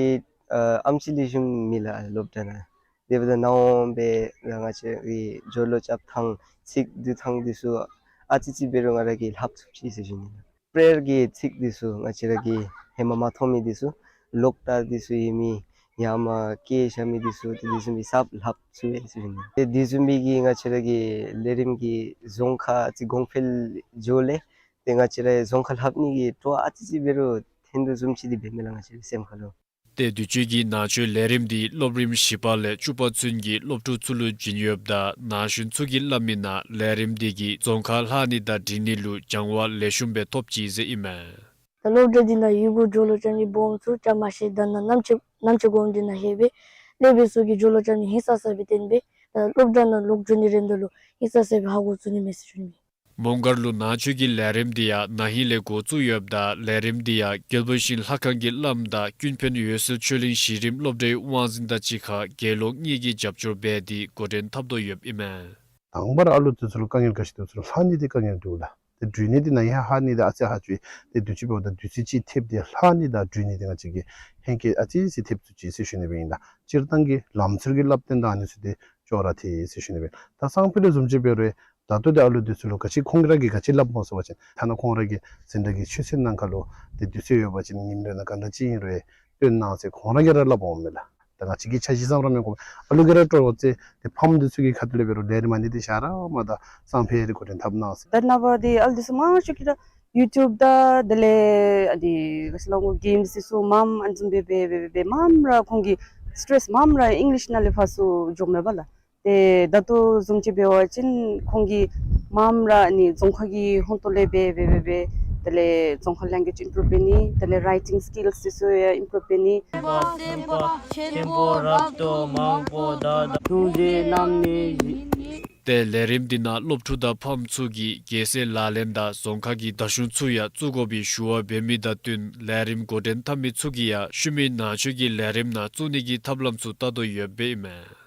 ཨ་ཨེམ་ཆི་ལེགས་ཤོམ་མེད་ལགས་སློབ་གྲྭ་ནང་། དེ་འབདཝ་ད་ནཱ་འོང་སྦེ་ང་བཅས་ར་གི་སྦྱོར་ཀློག་རྐྱབ་ཐངས་ཚིག་བསྡུ་ཐངས་འདི་ཚུ་ཨ་ཙི་ཙི་འབད་རུང་ང་ར་གིས་ལྷབ་ཚུགས་ཅི་ཟེར་ཞུ་ནི་ལགས། པྲེ་ཡར་གྱི་ཚིག་འདི་ཚུ་ང་བཅས་ར་གིས་ཧེ་མ་མ་མཐོང་མི་འདི་ཚུ་ལོག་ལྟ་འདི་ཚུ་ཡོད་མི་ཡང་མ་སྐད་ཆ་མི་འདི་ཚུ་ཏེ་འདི་བཟུམ་སྦེ་གསརཔ་ལྷབ་ཚུགས་པས་ཟེར་ཞུ་ནི། ཏེ་འདི་བཟུམ་སྦེ་གི་ང་བཅས་ར་གི་ལས་རིམ་གྱིས་རྫོང་ཁ་ཨ་ཙི་གོང་འཕེལ་འགྱོཝ་ལས་ཏེ་ང་བཅས་ར་རྫོང་ཁ་ལྷབ་ནི་གི་སྤྲོ་བ་ཨ་ཙི་ཙི་འབད་རུང་ཐོན་དོ་བཟུམ་ཅིག་འདི་འབད་མས་ལགས་ང་བཅས་རའི་སེམས་ཁ་ལུ། ཏེ་དུས་ཅི་གི་ནང་ཆོས་ལས་རིམ་འདི་སློབ་རིམ་བཞི་པ་ལས་བཅུ་པ་ཚུན་གྱི་སློབ་ཕྲུག་ཚུ་ལུ་བྱིན་ཡོདཔ་ད་ན་གཞོན་ཚུ་གིས་སླབ་མི་ནང་ལས་རིམ་འདི་གིས་རྫོང་ཁ་ལྷག་ནི་དང་སྒྲིང་ནི་ལུ་སྦྱང་བ་ལེགས་ཤོམ་སྦེ་ཐོབ་ཅི་ཟེར་ཨིན་མས། ད་སློབ་གྲྭ་འདི་ནང་ཡོད་དགུ་སྦྱོང་ལོ་རྐྱབ་ནི་སྦོམ་ཚུ་རྐྱབ་མ་ཤེས། ད་ནཱ་རྣམ་དཔྱོད་རྣམ་དཔྱོད་སྒོམ་འདི་ནང་ལྷོད་སྦེ་ལས་འབད་ས་གི་སྦྱོང་ལོ་རྐྱབ་ནི་ཧིང་སངས་ས་སྦེ་བརྟེན་སྦེ་ད་སློབ་གྲྭ་ནང་ལོག་འགྱོ་ནི་རན་ད་ལུ་ཧིང་སངས་ས་སྦེ་ཧ་གོ་ཚུགས་ནི་མས་ཟེར་ཞུ་ནི། མོང་སྒར་ལུ་ནང་ཆོས་ཀྱི་ལས་རིམ་འདི་ཡང་ན་ཧིང་ལས་འགོ་བཙུགས་ཡོདཔ་ད་ལས་རིམ་འདི་ཡང་རྒྱལ་པོ་ཞིང་ལྷ་ཁང་གི་བླམ་དང་ཀུན་ཕན་འོད་གསལ་ཆོས་གླིང་གཞི་རིམ་སློབ་གྲྭའི་དབང་འཛིན་དང་གཅིག་ཁར་དགེ་སློང་གཉིས་ཀྱིས་རྒྱབ་སྐྱོར་འབད་དེ་འགོ་འདྲེན་འཐབ་དོ་ཡོདཔ་ཨིན་མས། དང་པ་ར་ཨ་ལུ་འདི་ཚུ་ལུ་དཀའ་ངལ་ག་ཅི་འདུག་ཟེར་ལྷག་ནི་འདི་དཀའ་ངལ་འདུག་ལགས། ཏེ་འགྲུལ་ནི་འདི་ན་ཧིང་ཧ་ནི་འདི་ཨ་ཙི་ཧ་ཅུ་ཡི། ཏེ་དུས་ཅི་འབདཝ་ད་དུས་ཚོད་ཅིག་ཐེབས་ཏེ་ལྷག་ནི་དང་འགྲུལ་ནི་འདི་ང་བཅས་ཀྱིས་ཧེང་སྐལ་ཨ་ཙི་ཅིག་ཐེབས་ཚུགས་ཅི་ཟེར་ཞུ་ནི་སྦེ་ཨིན་ལགས། སྤྱིར་བཏང་གི་ལམ་སྲོལ་གྱི་བསླབ་སྟོན་དང་ཨ་ནི་ཚུ་འདི་ཅོག་ར་འཐད་ཟེར་ཞུ་ནི་སྦེ། ད་སང་ཕོད་ལས་བཟུམ་ཅིག་འབད་རུང་ད་ལྟོ་འདི་ཨ་ལུ་འདི་ཚུ་ལུ་ག་ཅི་ཁོང་ར་གིས་ག་ཅི་སླབ་སྨོ་ཟེར་བ་ཅིན་ཐ་ན་ཁོང་ར་གི་འཛིན་གྲྭ་གི་ཆོས་ཚན་ནང་ཁར་ལུ་ཏེ་དུས་ཚོད་ཡོད་པ་ཅིན་ཉིནམ་རེ་ནང་ག་འདྲ་ཅིག་ཨིན་རུང་སྟོན་གནང་ཟེར་ཁོང་ར་གིས་ར་སླབ་འོང་མས་ལགས། ད་ང་བཅས་ཀྱིས་འཆར་གཞི་བརྩམ་ར་མི་དགོ། ཨ་ལུ་གིས་ར་སྤྲོ་བ་བསྐྱེད་དེ་ཕམ་འདི་ཚུ་གི་ཁ་ཐུག་ལས་འབད་རུང་ལས་རིམ་ཨ་ནི་འདི་བཞག་ར་མ་ད་སང་ཕོད་རེ་འགོ་འདྲེན་འཐབ་གནང་ཟེར། ད་ནངས་པ་འདི་ཨ་ལུ་འདི་ཚུ་མང་ཤོས་ཀྱིས་ར་ཡུ་ཊུབ་དང་དེ་ལས་ཨ་འདི་ག་ཅི་ལོ་གེམསི་འདི་ཚུ་མངམ་ཨ་ནི་བཟུམ་སྦེ་འབད་འབད་འབད་འབད་མངམ་ར་ཁོང་གི་སི་ཊེ་རེསི་མངམ་ར་ཨིང་ལིཤ་ནང་ལས་ཕར་ཚུར་འགྱོཝ་མས་པ་ལགས། ཏེ་ད་ལྟོ་བཟུམ་ཅིག་འབད་བ་ཅིན་ཁོང་གིས་མངམ་ར་ཨ་ནི་རྫོང་ཁ་གི་ཧོངས་ཏོ་ལས་འབད་འབད་འབད་འབད་དེ་ལས་རྫོང་ཁ་ལེང་གུ་ཨེཇ་ཨིམ་པུ་རུབ་འབད་ནི་དེ་ལས་རའི་ཊིང་སི་ཀིལསི་འདི་ཚུ་ཡང་ཨིམ་པུ་རུབ་འབད་ནི། ཏེ་ལས་རིམ་འདི་ནང་སློབ་ཕྲུག་དང་ཕམ་ཚུ་གིས་རྒྱལ་སྲས་ལག་ལེན་དང་རྫོང་ཁ་གི་དར་གཞུང་ཚུ་ཡང་བཙུགས་དགོ་པའི་ཞུ་བ་འབད་མི་དང་བསྟུན་ལས་རིམ་འགོ་འདྲེན་འཐབ་མི་ཚུ་གིས་ཡང་ཤུལ་མའི་ནང་ཆོས་ཀྱི་ལས་རིམ་ནང་བཙུགས་ནི་གི་ཐབས་ལམ་ཚུ་བལྟ་དོ་ཡོདཔ་ཨིན་མས།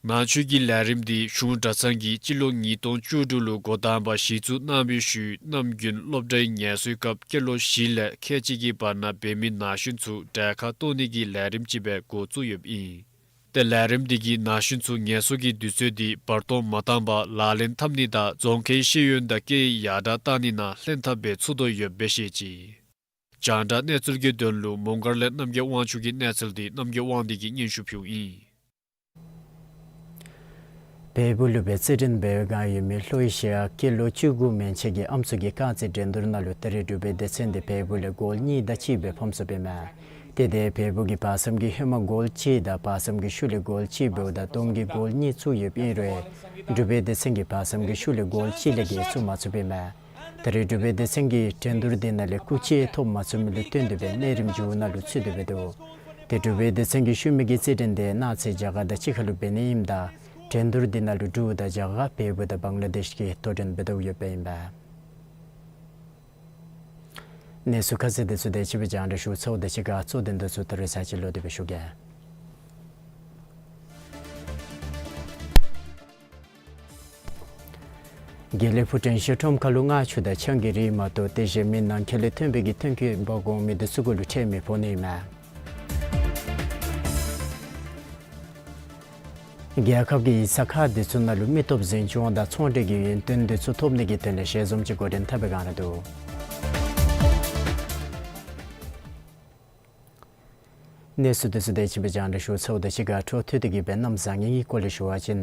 ནང་ཆོས་ཀྱི་ལས་རིམ་འདི་གཞུང་གྲྭ་ཚང་གིས་སྤྱི་ལོ་ཉིས་སྟོང་བཅུ་དྲུག་ལུ་འགོ་དང་པ་གཞི་བཙུགས་གནང་བའི་ཤུལ་ནམ་རྒྱུན་སློབ་གྲྭའི་ངལ་གསོའི་སྐབས་སྐྱེས་ལོ་བཞི་ལས་ཁལ་གཅིག་གི་བར་ན་འབད་མི་ན་གཞོན་ཚུ་གྲལ་ཁར་གཏོགས་ནི་གི་ལས་རིམ་ཅིག་སྦེ་འགོ་བཙུགས་ཡོདཔ་ཨིན། ཏེ་ལས་རིམ་འདི་གིས་ན་གཞོན་ཚུ་ངལ་གསོ་གི་དུས་ཚོད་འདི་བར་སྟོང་མ་བཏང་པར་ལག་ལེན་འཐབ་ནི་དང་རྫོང་ཁའི་ཤེས་ཡོན་དང་སྐད་ཡིག་ཡར་དྲག་གཏང་ནི་ནང་ལྷན་ཐབས་འབད་ཚུགས་དོ་ཡོདཔ་སྦེ་བཤད་ཅི། རྒྱང་བསྒྲགས་གནས་ཚུལ་གྱི་དོན་ལུ་མོང་སྒར་ལས་རྣམ་རྒྱལ་དབང་ཕྱུག་གི་གནས་ཚུལ་འདི་རྣམ་རྒྱལ་དབང་འདུས་ཀྱིས་སྙན་ཞུ་ཕུལཝ་ཨིན། བལ་པོ་ལུ་སྦེ་རྩེད་འགྲན་འབད་བའི་སྒང་ཡོད་མི་ལྷོ་ཨེ་ཤི་ཡ་སྐྱེས་ལོ་བཅུ་དགུ་མན་ཆད་ཀྱི་ཨམ་སྲུ་གི་རྐང་རྩེད་འགྲན་བསྡུར་ནང་ལུ་ད་རེས་འབྲུག་པའི་སྡེ་ཚན་འདི་བལ་པོ་ལས་གོལ་གཉིས་དང་གཅིག་སྦེ་ཕམ་སོཔ་ཨིན་མས། ཏེ་དེ་བལ་པོ་གིས་བར་མཚམས་ཀྱི་ཧེ་མ་གོལ་གཅིག་དང་བར་མཚམས་ཀྱི་ཤུལ་ལས་གོལ་གཅིག་འབདཝ་ད་བསྡོམས་ཀྱིས་གོལ་གཉིས་བཙུགས་ཡོདཔ་ཨིན་རུང་འབྲུག་པའི་སྡེ་ཚན་གྱིས་བར་མཚམས་ཀྱི་ཤུལ་ལས་གོལ་གཅིག་ལས་བརྒལ་བཙུགས་མ་ཚུགསཔ་ཨིན་མས། ད་རེས་འབྲུག་པའི་སྡེ་ཚན་གྱིས་འགྲན་བསྡུར་འདི་ནང་ལས་སྐུགས་ཆས་ཐོབ་མ་ཚུགས་མི་ལུ་བསྟུན་ཏེ་སྦེ་གནས་རིམ་མཇུག་ནང་ལུ་ཚུད་དེ་འབད་དོ། ཏེ་འབྲུག་པའི་སྡེ་ཚན་གྱི་ཤུལ་མའི་གི་རྩེད་འགྲན་དེ་གནངས་ཚེ་རྒྱ་གར་དང་གཅིག་ཁར་ལུ་འབད་ནི་ཨིནམ་ད་འགྲན་བསྡུར་འདི་ནང་ལུ་འབྲུག་དང་རྒྱ་གར་བལ་པོ་དང་བང་ལ་དེཤ་གིས་དོ་འགྲན་འབད་དོ་ཡོདཔ་ཨིན་པས། གནས་ཚུལ་ཁ་གསལ་འདི་ཚུ་དེ་ཅིག་སྦེ་རྒྱང་བསྒྲགས་ཞུ་ཚརཝ་དང་གཅིག་ཁར་གཙོ་དོན་འདི་ཚུ་ད་རེས་ཚར་ཅིག་ལོག་སྟེ་སྦེ་ཞུ་གེ། དགེ་ལེགས་ཕུག་དྲན་ཤེས་ཁྲོམ་ཁ་ལུ་མངར་ཆུ་དང་ཆང་གི་རིགས་མ་གཏོགས་དེ་གཞན་མི་ནང་འཁོད་ལས་ཐོན་པའི་གི་ཐོན་སྐྱེད་འབག་འོང་མི་འདི་ཚུ་གུ་ལུ་ཁྲལ་མི་ཕོག་ནི་ཨིན་མས། རྒྱལ་ཁབ་ཀྱི་ཡིག་ཚང་ཁག་འདི་ཚུ་ནང་ལུ་མི་སྟོབས་འཛིན་སྐྱོང་དང་ཚོང་འབྲེལ་གྱི་ཡོན་ཏན་འདི་ཚུ་ཐོབ་ནི་གི་དོན་ལས་ཞལ་འཛོམས་ཅིག་འགོ་འདྲེན་འཐབ་པའི་བསྒང་ར་འདུག། གནས་ཚུལ་འདི་ཚུ་དེ་ཅིག་སྦེ་རྒྱང་བསྒྲགས་ཞུ་ཚརཝ་དང་གཅིག་ཁར་འཕྲོ་མཐུད་དེ་གི་སྦེ་གནམ་བཟང་ངན་གྱི་སྐོར་ལས་ཞུ་བ་ཅིན་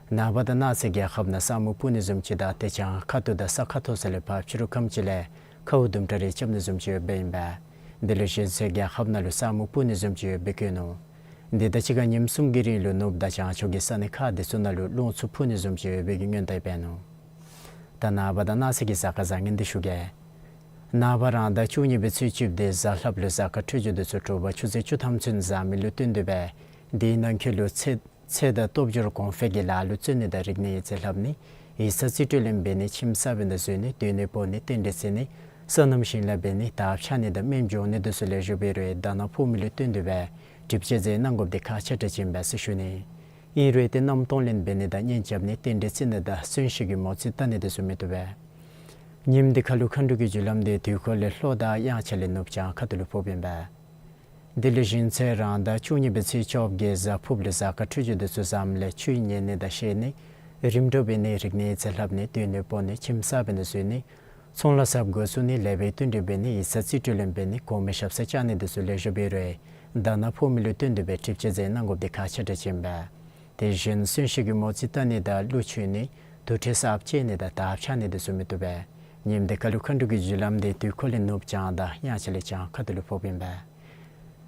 ནངས་པ་དང་གནངས་ཚེ་རྒྱལ་ཁབ་ནང་ས་སྨུག་སྤུབས་ནི་བཟུམ་ཅིག་དང་དེ་བྱང་ཁ་ཐུག་དང་ས་ཁ་མཐོ་ས་ལས་ཕར་ཕྱི་རུ་ཁམས་ཅིག་ལས་ཁཝ་དུམ་གྲ་རེ་རྐྱབ་ནི་བཟུམ་ཅིག་ཡོདཔ་ཨིན་པས། དེ་ལས་གཞན་ཚེ་རྒྱལ་ཁབ་ནང་ལུ་ས་སྨུག་སྤུབས་ནི་བཟུམ་ཅིག་ཡོདཔ་སྦེ་བཀོད་ནུག། དེ་དང་གཅིག་ཁར་ཉིནམ་གསུམ་གྱི་རིང་ལུ་ནུབ་དང་བྱང་ཕྱོགས་ཀྱི་ས་གནས་ཁག་འདི་ཚུ་ནང་ལུ་རླུང་འཚུབ་འཕུ་ནི་བཟུམ་ཅིག་ཡོད་པའི་གི་སྔོན་བརྡ་འབད་ནུག། ད་ནངས་པ་དང་གནངས་ཚེ་གི་གཟའ་སྐར་བཟང་ངན་འདི་ཞུ་གེ། ནངས་པ་རང་ཟླ་བཅུ་གཉིས་པའི་ཚེས་བཅུ་པའི་གཟའ་ལྷགཔ་ལུ་གཟའ་སྐར་འཕྲོད་སྦྱོར་འདི་ཚུ་དྲོ་པ་ཆུ་ཚོད་བཅུ་ཐམ་ཚུན་བཟང་མི་ལུ་བསྟུན་ཏེ་སྦེ་དེའི་ནང་འཁོད་ལུ་ཚེ་ཚེ་དང་སྟོབས་འབྱོར་གོང་འཕེལ་གྱི་ལཱ་ལུ་བརྩོན་ནི་དང་རིག་གནས་ཡིག་རྩིས་ལྷབ་ནི། ཡིག་ཚང་རྩིས་སྤྲོད་ལེན་འབད་ནི། ཁྱིམ་གསར་འབད་ནི་དང་བཟོ་ནི། སྡོད་གནས་སྤོ་ནི། རྟེན་འབྲེལ་བརྩི་ནི། སོ་ནམ་ཞིང་ལཱ་འབད་ནི། དར་འཕྱར་ནི་དང་སྨན་སྦྱོང་ནི་འདི་ཚུ་ལེགས་ཤོམ་འབད་རུང་ཟླ་ནག་ཕོག་མི་ལུ་བསྟུན་ཏེ་སྦེ་སྒྲིབ་བཅོས་མཛད་གནང་དགོཔ་འདི་ཁག་ཆེ་དྲགས་ཅིག་ཨིན་པས་ཟེར་ཞུ་ནི། ཨིན་རུང་ཏེ་མནའམ་གཏོང་ལེན་འབད་ནི་དང་གཉེན་རྐྱབ་ནི། རྟེན་འབྲེལ་བརྩི་ནི་དང་གསོན་གཤིན་གྱི་མོ་རྩིས་བལྟ་ནི་འདི་ཚུ་མི་བཏུབ་པས། ཉིནམ་འདི་ཁ་ལུ་མཁའ་འགྲོ་གི་རྒྱུ་ལམ་འདི་དུས་འཁོར་ལས་ལྷོ་དང་དབྱངས་འཆར་ལས་ནུབ་བྱང་ཁ་ཐུག་ལུ་ཕོགཔ་ཨིན་པས། དེ་ལས་གཞེས་ཚེས་རང་ཟླ་བཅུ་གཉིས་པའི་ཚེས་བཅོ་བརྒྱད་གཟའ་ཕུརཔ་ལུ་གཟའ་སྐར་འཕྲོད་སྦྱོར་འདི་ཚུ་བཟངམ་ལས་ཆོས་ཉན་ནི་དང་བཤད་ནི། རིམ་གྲོ་འབད་ནི། རིག་གནས་ཡིག་རྩིས་ལྷབ་ནི། སྡོད་གནས་སྤོ་ནི། ཁྱིམ་གསར་འབད་ནི་དང་བཟོ་ནི། ཚོང་ལཱ་གསརཔ་འགོ་བཙུགས་ནི། ལེགས་པའི་བསྟུན་གྲོས་འབད་ནི། ཡིག་ཚང་རྩིས་སྤྲོད་ལེན་འབད་ནི། གོང་མའི་ཞབས་སར་བཅར་ནི་འདི་ཚུ་ལེགས་ཤོམ་འབད་རུང་ཟླ་ནག་ཕོག་མི་ལུ་བསྟུན་ཏེ་སྦེ་སྒྲིབ་བཅོས་མཛད་གནང་དགོཔ་འདི་ཁག་ཆེ་དྲགས་ཅིག་ཨིན་པས། དེ་བཞིན་གསོན་གཤིན་གྱི་མོ་རྩིས་བལྟ་ནི་དང་གླུ་མཆོད་ནི། དུར་ཁྲོད་གསརཔ་བཅད་ནི་དང་དར་འཕྱར་ནི་འདི་ཚུ་མི་བཏུབ་པས། ཉིནམ་འདི་ཁ་ལུ་མཁའ་འགྲོ་གི་རྒྱུ་ལམ་འདི་དུས་འཁོར་ལས་ནུབ་བྱང་དང་དབྱངས་འཆར་ལས་བྱང་ཁ་ཐུག་ལུ་ཕོགཔ་ཨིན་པས།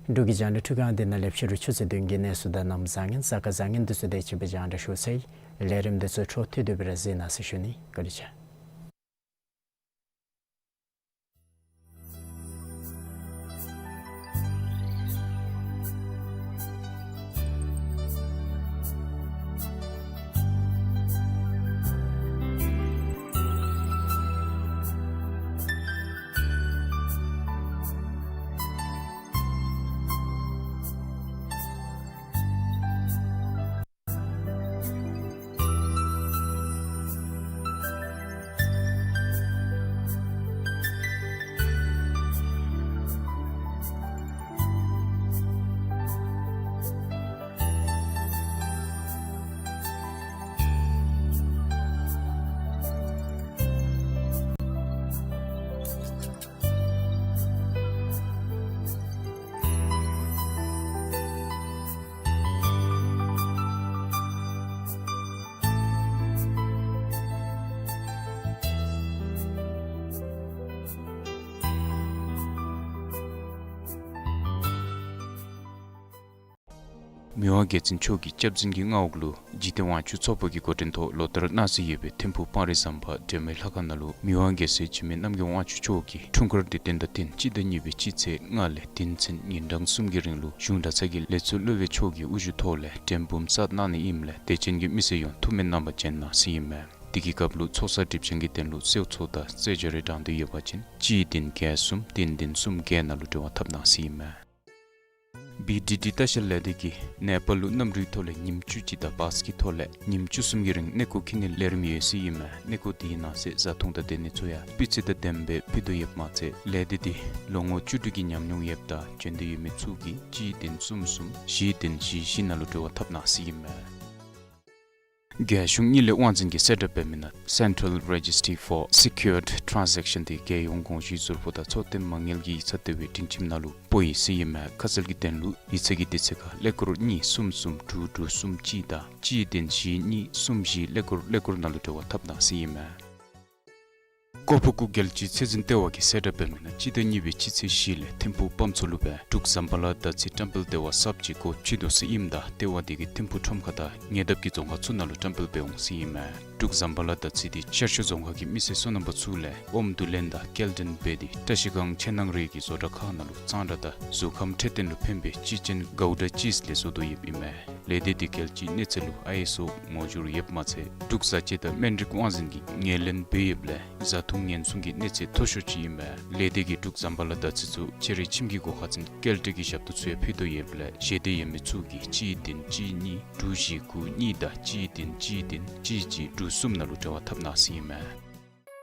འབྲུག་གི་རྒྱང་བསྒྲགས་ཁང་འདི་ནང་ལས་ཕྱི་རུ་ཆུ་ཚོད་བདུན་གྱི་གནས་ཚུལ་དང་གནམ་བཟང་ངན་གཟའ་སྐར་བཟང་ངན་འདི་ཚུ་དེ་ཅིག་སྦེ་རྒྱང་བསྒྲགས་ཞུ་ཚར་ཡི། ལས་རིམ་འདི་ཚུ་འཕྲོ་མཐུད་དེ་སྦེ་ར་གཟིགས་གནང་ཟེར་ཞུ་ནི། བཀའ་དྲིན་ཆེ། མི་དབང་རྒྱལ་བཙུན་མཆོག་གི་སྐྱབས་འཛིན་གྱི་མངའ་འོག་ལུ་འཇིག་རྟེན་དབང་ཕྱུག་ཚོགས་པ་གི་འགོ་འདྲེན་ཐོག་ལོ་ལྟར་གནང་སྲོལ་ཡོད་པའི་ཐིམ་ཕུག་སྤང་རི་ཟམ་པ་འབྲལ་མེད་ལྷ་ཁང་ནང་ལུ་མི་དབང་རྒྱལ་སྲས་འཇིགས་མེད་རྣམ་རྒྱལ་དབང་ཕྱུག་མཆོག་གི་འཁྲུངས་སྐར་དུས་སྟོན་དང་བསྟུན་སྤྱི་ཟླ་གཉིས་པའི་སྤྱི་ཚེས་ལྔ་ལས་དུས་ཆེན་ཉིན་གྲངས་གསུམ་གྱི་རིང་ལུ་གཞུང་གྲྭ་ཚང་གི་ལས་ཚོགས་སློབ་དཔོན་མཆོག་གི་དབུ་བཞུགས་ཐོག་ལས་འགྲེམས་འབུམ་གསར་གནང་ནི་ཨིནམ་ལས་དད་ཅན་གྱི་མི་སེར་ཡོངས་ཐུགས་སྨོན་གནང་བར་བྱོན་གནང་ཟེར་ཨིན་མས། དེ་གི་སྐབས་ལུ་ཚོགས་བསགས་སྒྲིབ་སྦྱང་གི་དོན་ལུ་གསོལ་ཚོགས་དང་རྩེད་འཇོ་རེ་དྲང་དོ་ཡོད་པ་ཅིན་གཅིག་བདུན་བརྒྱད་གསུམ་བདུན་བདུན་གསུམ་བརྒྱད་ནང་ལུ་འབྲེལ་བ་འཐབ་གནང་ཟེར་ཨིན་མས། བི་ཌི་ཌི་ལྟ་བཤལ་ལས་སྡེ་གིས་ནེ་པཱལ་ལུ་གནམ་གྲུའི་ཐོག་ལས་ཉིནམ་བཅུ་གཅིག་དང་བཱས་ཀྱི་ཐོག་ལས་ཉིནམ་བཅུ་གསུམ་གྱི་རིང་གནས་སྐོར་འཁྱིད་ནིའི་ལས་རིམ་ཡོད་ཟེར་ཨིན་མས། གནས་སྐོར་དེའི་ནང་གསེས་བཟའ་འཐུང་དང་སྡོད་གནས་ཚུ་ཡང་སྤུས་ཚད་དང་ལྡནམ་སྦེ་ཕུལ་དོ་ཡོདཔ་མ་ཚད་ལས་སྡེ་འདི་ལོ་ངོ་བཅུ་དྲུག་གི་ཉམས་མྱོང་ཡོདཔ་དང་བྱོན་འདོད་ཡོད་མི་ཚུ་གིས་གཅིག་བདུན་གསུམ་གསུམ་བཞི་བདུན་བཞི་བཞི་ནང་ལུ་འབྲེལ་བ་འཐབ་གནང་ཟེར་ཨིན་མས། རྒྱལ་གཞུང་གཉིས་ལས་དབང་འཛིན་གྱིས་གསལ་བསྒྲགས་འབད་མི་ནང་Central Registry for Secured Transaction དེ་རྒྱལ་ཡོངས་དགོངས་ཞུའི་ཟུར་ཕོགས་དང་འཚོ་རྟེན་མ་དངུལ་གྱི་ཡིག་ཚང་ལྟེ་བའི་སྒྲིང་ཁྱིམ་ནང་ལུ་སྤོ་ཡི་ཟེར་ཨིན་མས། ཁ་གསལ་གྱི་དོན་ལུ་ཡིག་ཚང་གི་དུས་ཚོད་ཁར་ཀླད་ཀོར་གཉིས་གསུམ་གསུམ་དྲུག་དྲུག་གསུམ་གཅིག་དང་གཅིག་བདུན་བཞི་གཉིས་གསུམ་བཞི་ཀླད་ཀོར་ཀླད་ཀོར་ནང་ལུ་འབྲེལ་བ་འཐབ་གནང་ཟེར་ཨིན་མས། ཀོ་ཕུ་ཀུ་རྒྱལ་སྤྱིའི་ཚད་འཛིན་ལྟེ་བ་གིས་གསལ་བསྒྲགས་འབད་མི་ནང་སྤྱི་ཟླ་གཉིས་པའི་སྤྱི་ཚེས་བཞི་ལས་ཐིམ་ཕུག་བམ་མཚོ་ལུ་སྦེ་འབྲུག་ཟམ་པ་ལ་དར་ཚི་བཀྲམ་སྤེལ་ལྟེ་བ་གསརཔ་ཅིག་སྒོ་ཕྱེ་དོ་ཟེར་ཨིནམ་ད་ལྟེ་བ་དེ་གིས་ཐིམ་ཕུག་ཁྲོམ་ཁ་དང་ཉེ་འདབས་ཀྱི་རྫོང་ཁག་ཚུ་ནང་ལུ་བཀྲམ་སྤེལ་འབད་འོང་ཟེར་ཨིན་མས། འབྲུག་ཟམ་པ་ལ་དར་ཚི་དེ་ཤར་ཕྱོགས་རྫོང་ཁག་གི་མི་སེར་སོ་ནམ་པ་ཚུ་ལས་ཨོམ་བསྡུ་ལེན་དང་སྐྱེལ་འདྲེན་འབད་དེ་བཀྲ་ཤིས་སྒང་ཆེ་ནང་རེ་གི་བཟོ་གྲྭ་ཁག་ནང་ལུ་གཙང་སྦྲ་དང་གཟུགས་ཁམས་འཕྲོད་བསྟེན་ལུ་ཕན་པའི་གཅེས་ཅན་གའུ་ཌ་ཅིསི་ལས་བཟོ་དོ་ཡོདཔ་ཨིན་མས། ལས་སྡེ་དེ་རྒྱལ་སྤྱིའི་གནས་ཚད་ལུ་ཨའི་ཨེསི་ཨོ་ངོ་སྦྱོར་ཡོདཔ་མ་ཚད་འབྲུག་བཟའ་སྤྱོད་དང་སྨན་རིགས་དབང་འཛིན་གྱིས་ངོས་ལེན་འབད་ཡོདཔ་ལས་བཟའ་འཐུང་ཉེན་སྲུང་གི་གནས་ཚད་མཐོ་ཤོས་ཅིག་ཨིན་མས། ལས་སྡེ་གིས་འབྲུག་ཟམ་པ་ལ་དར་ཚི་ཚུ་ཕྱི་རོལ་ཁྱིམ་གྱི་སྒོ་ཁར་འཛིན་སྐྱེལ་འདྲེན་གྱི་ཞབས་ཏོག་ཚུ་ཡང་ཕུལ་དོ་ཡོདཔ་ལས་ཞེ་འདོད་ཡོད་མི་ཚུ་གིས་གཅིག་བདུན་གཅིག་གཉིས་དྲུག་བཞི་དགུ་གཉིས་དང་གཅིག་བདུན་གཅིག་བདུན་གཅིག་གཅིག་དྲུག་གསུམ་ནང་ལུ་འབྲེལ་བ་འཐབ་གནང་ཟེར་ཨིན་མས།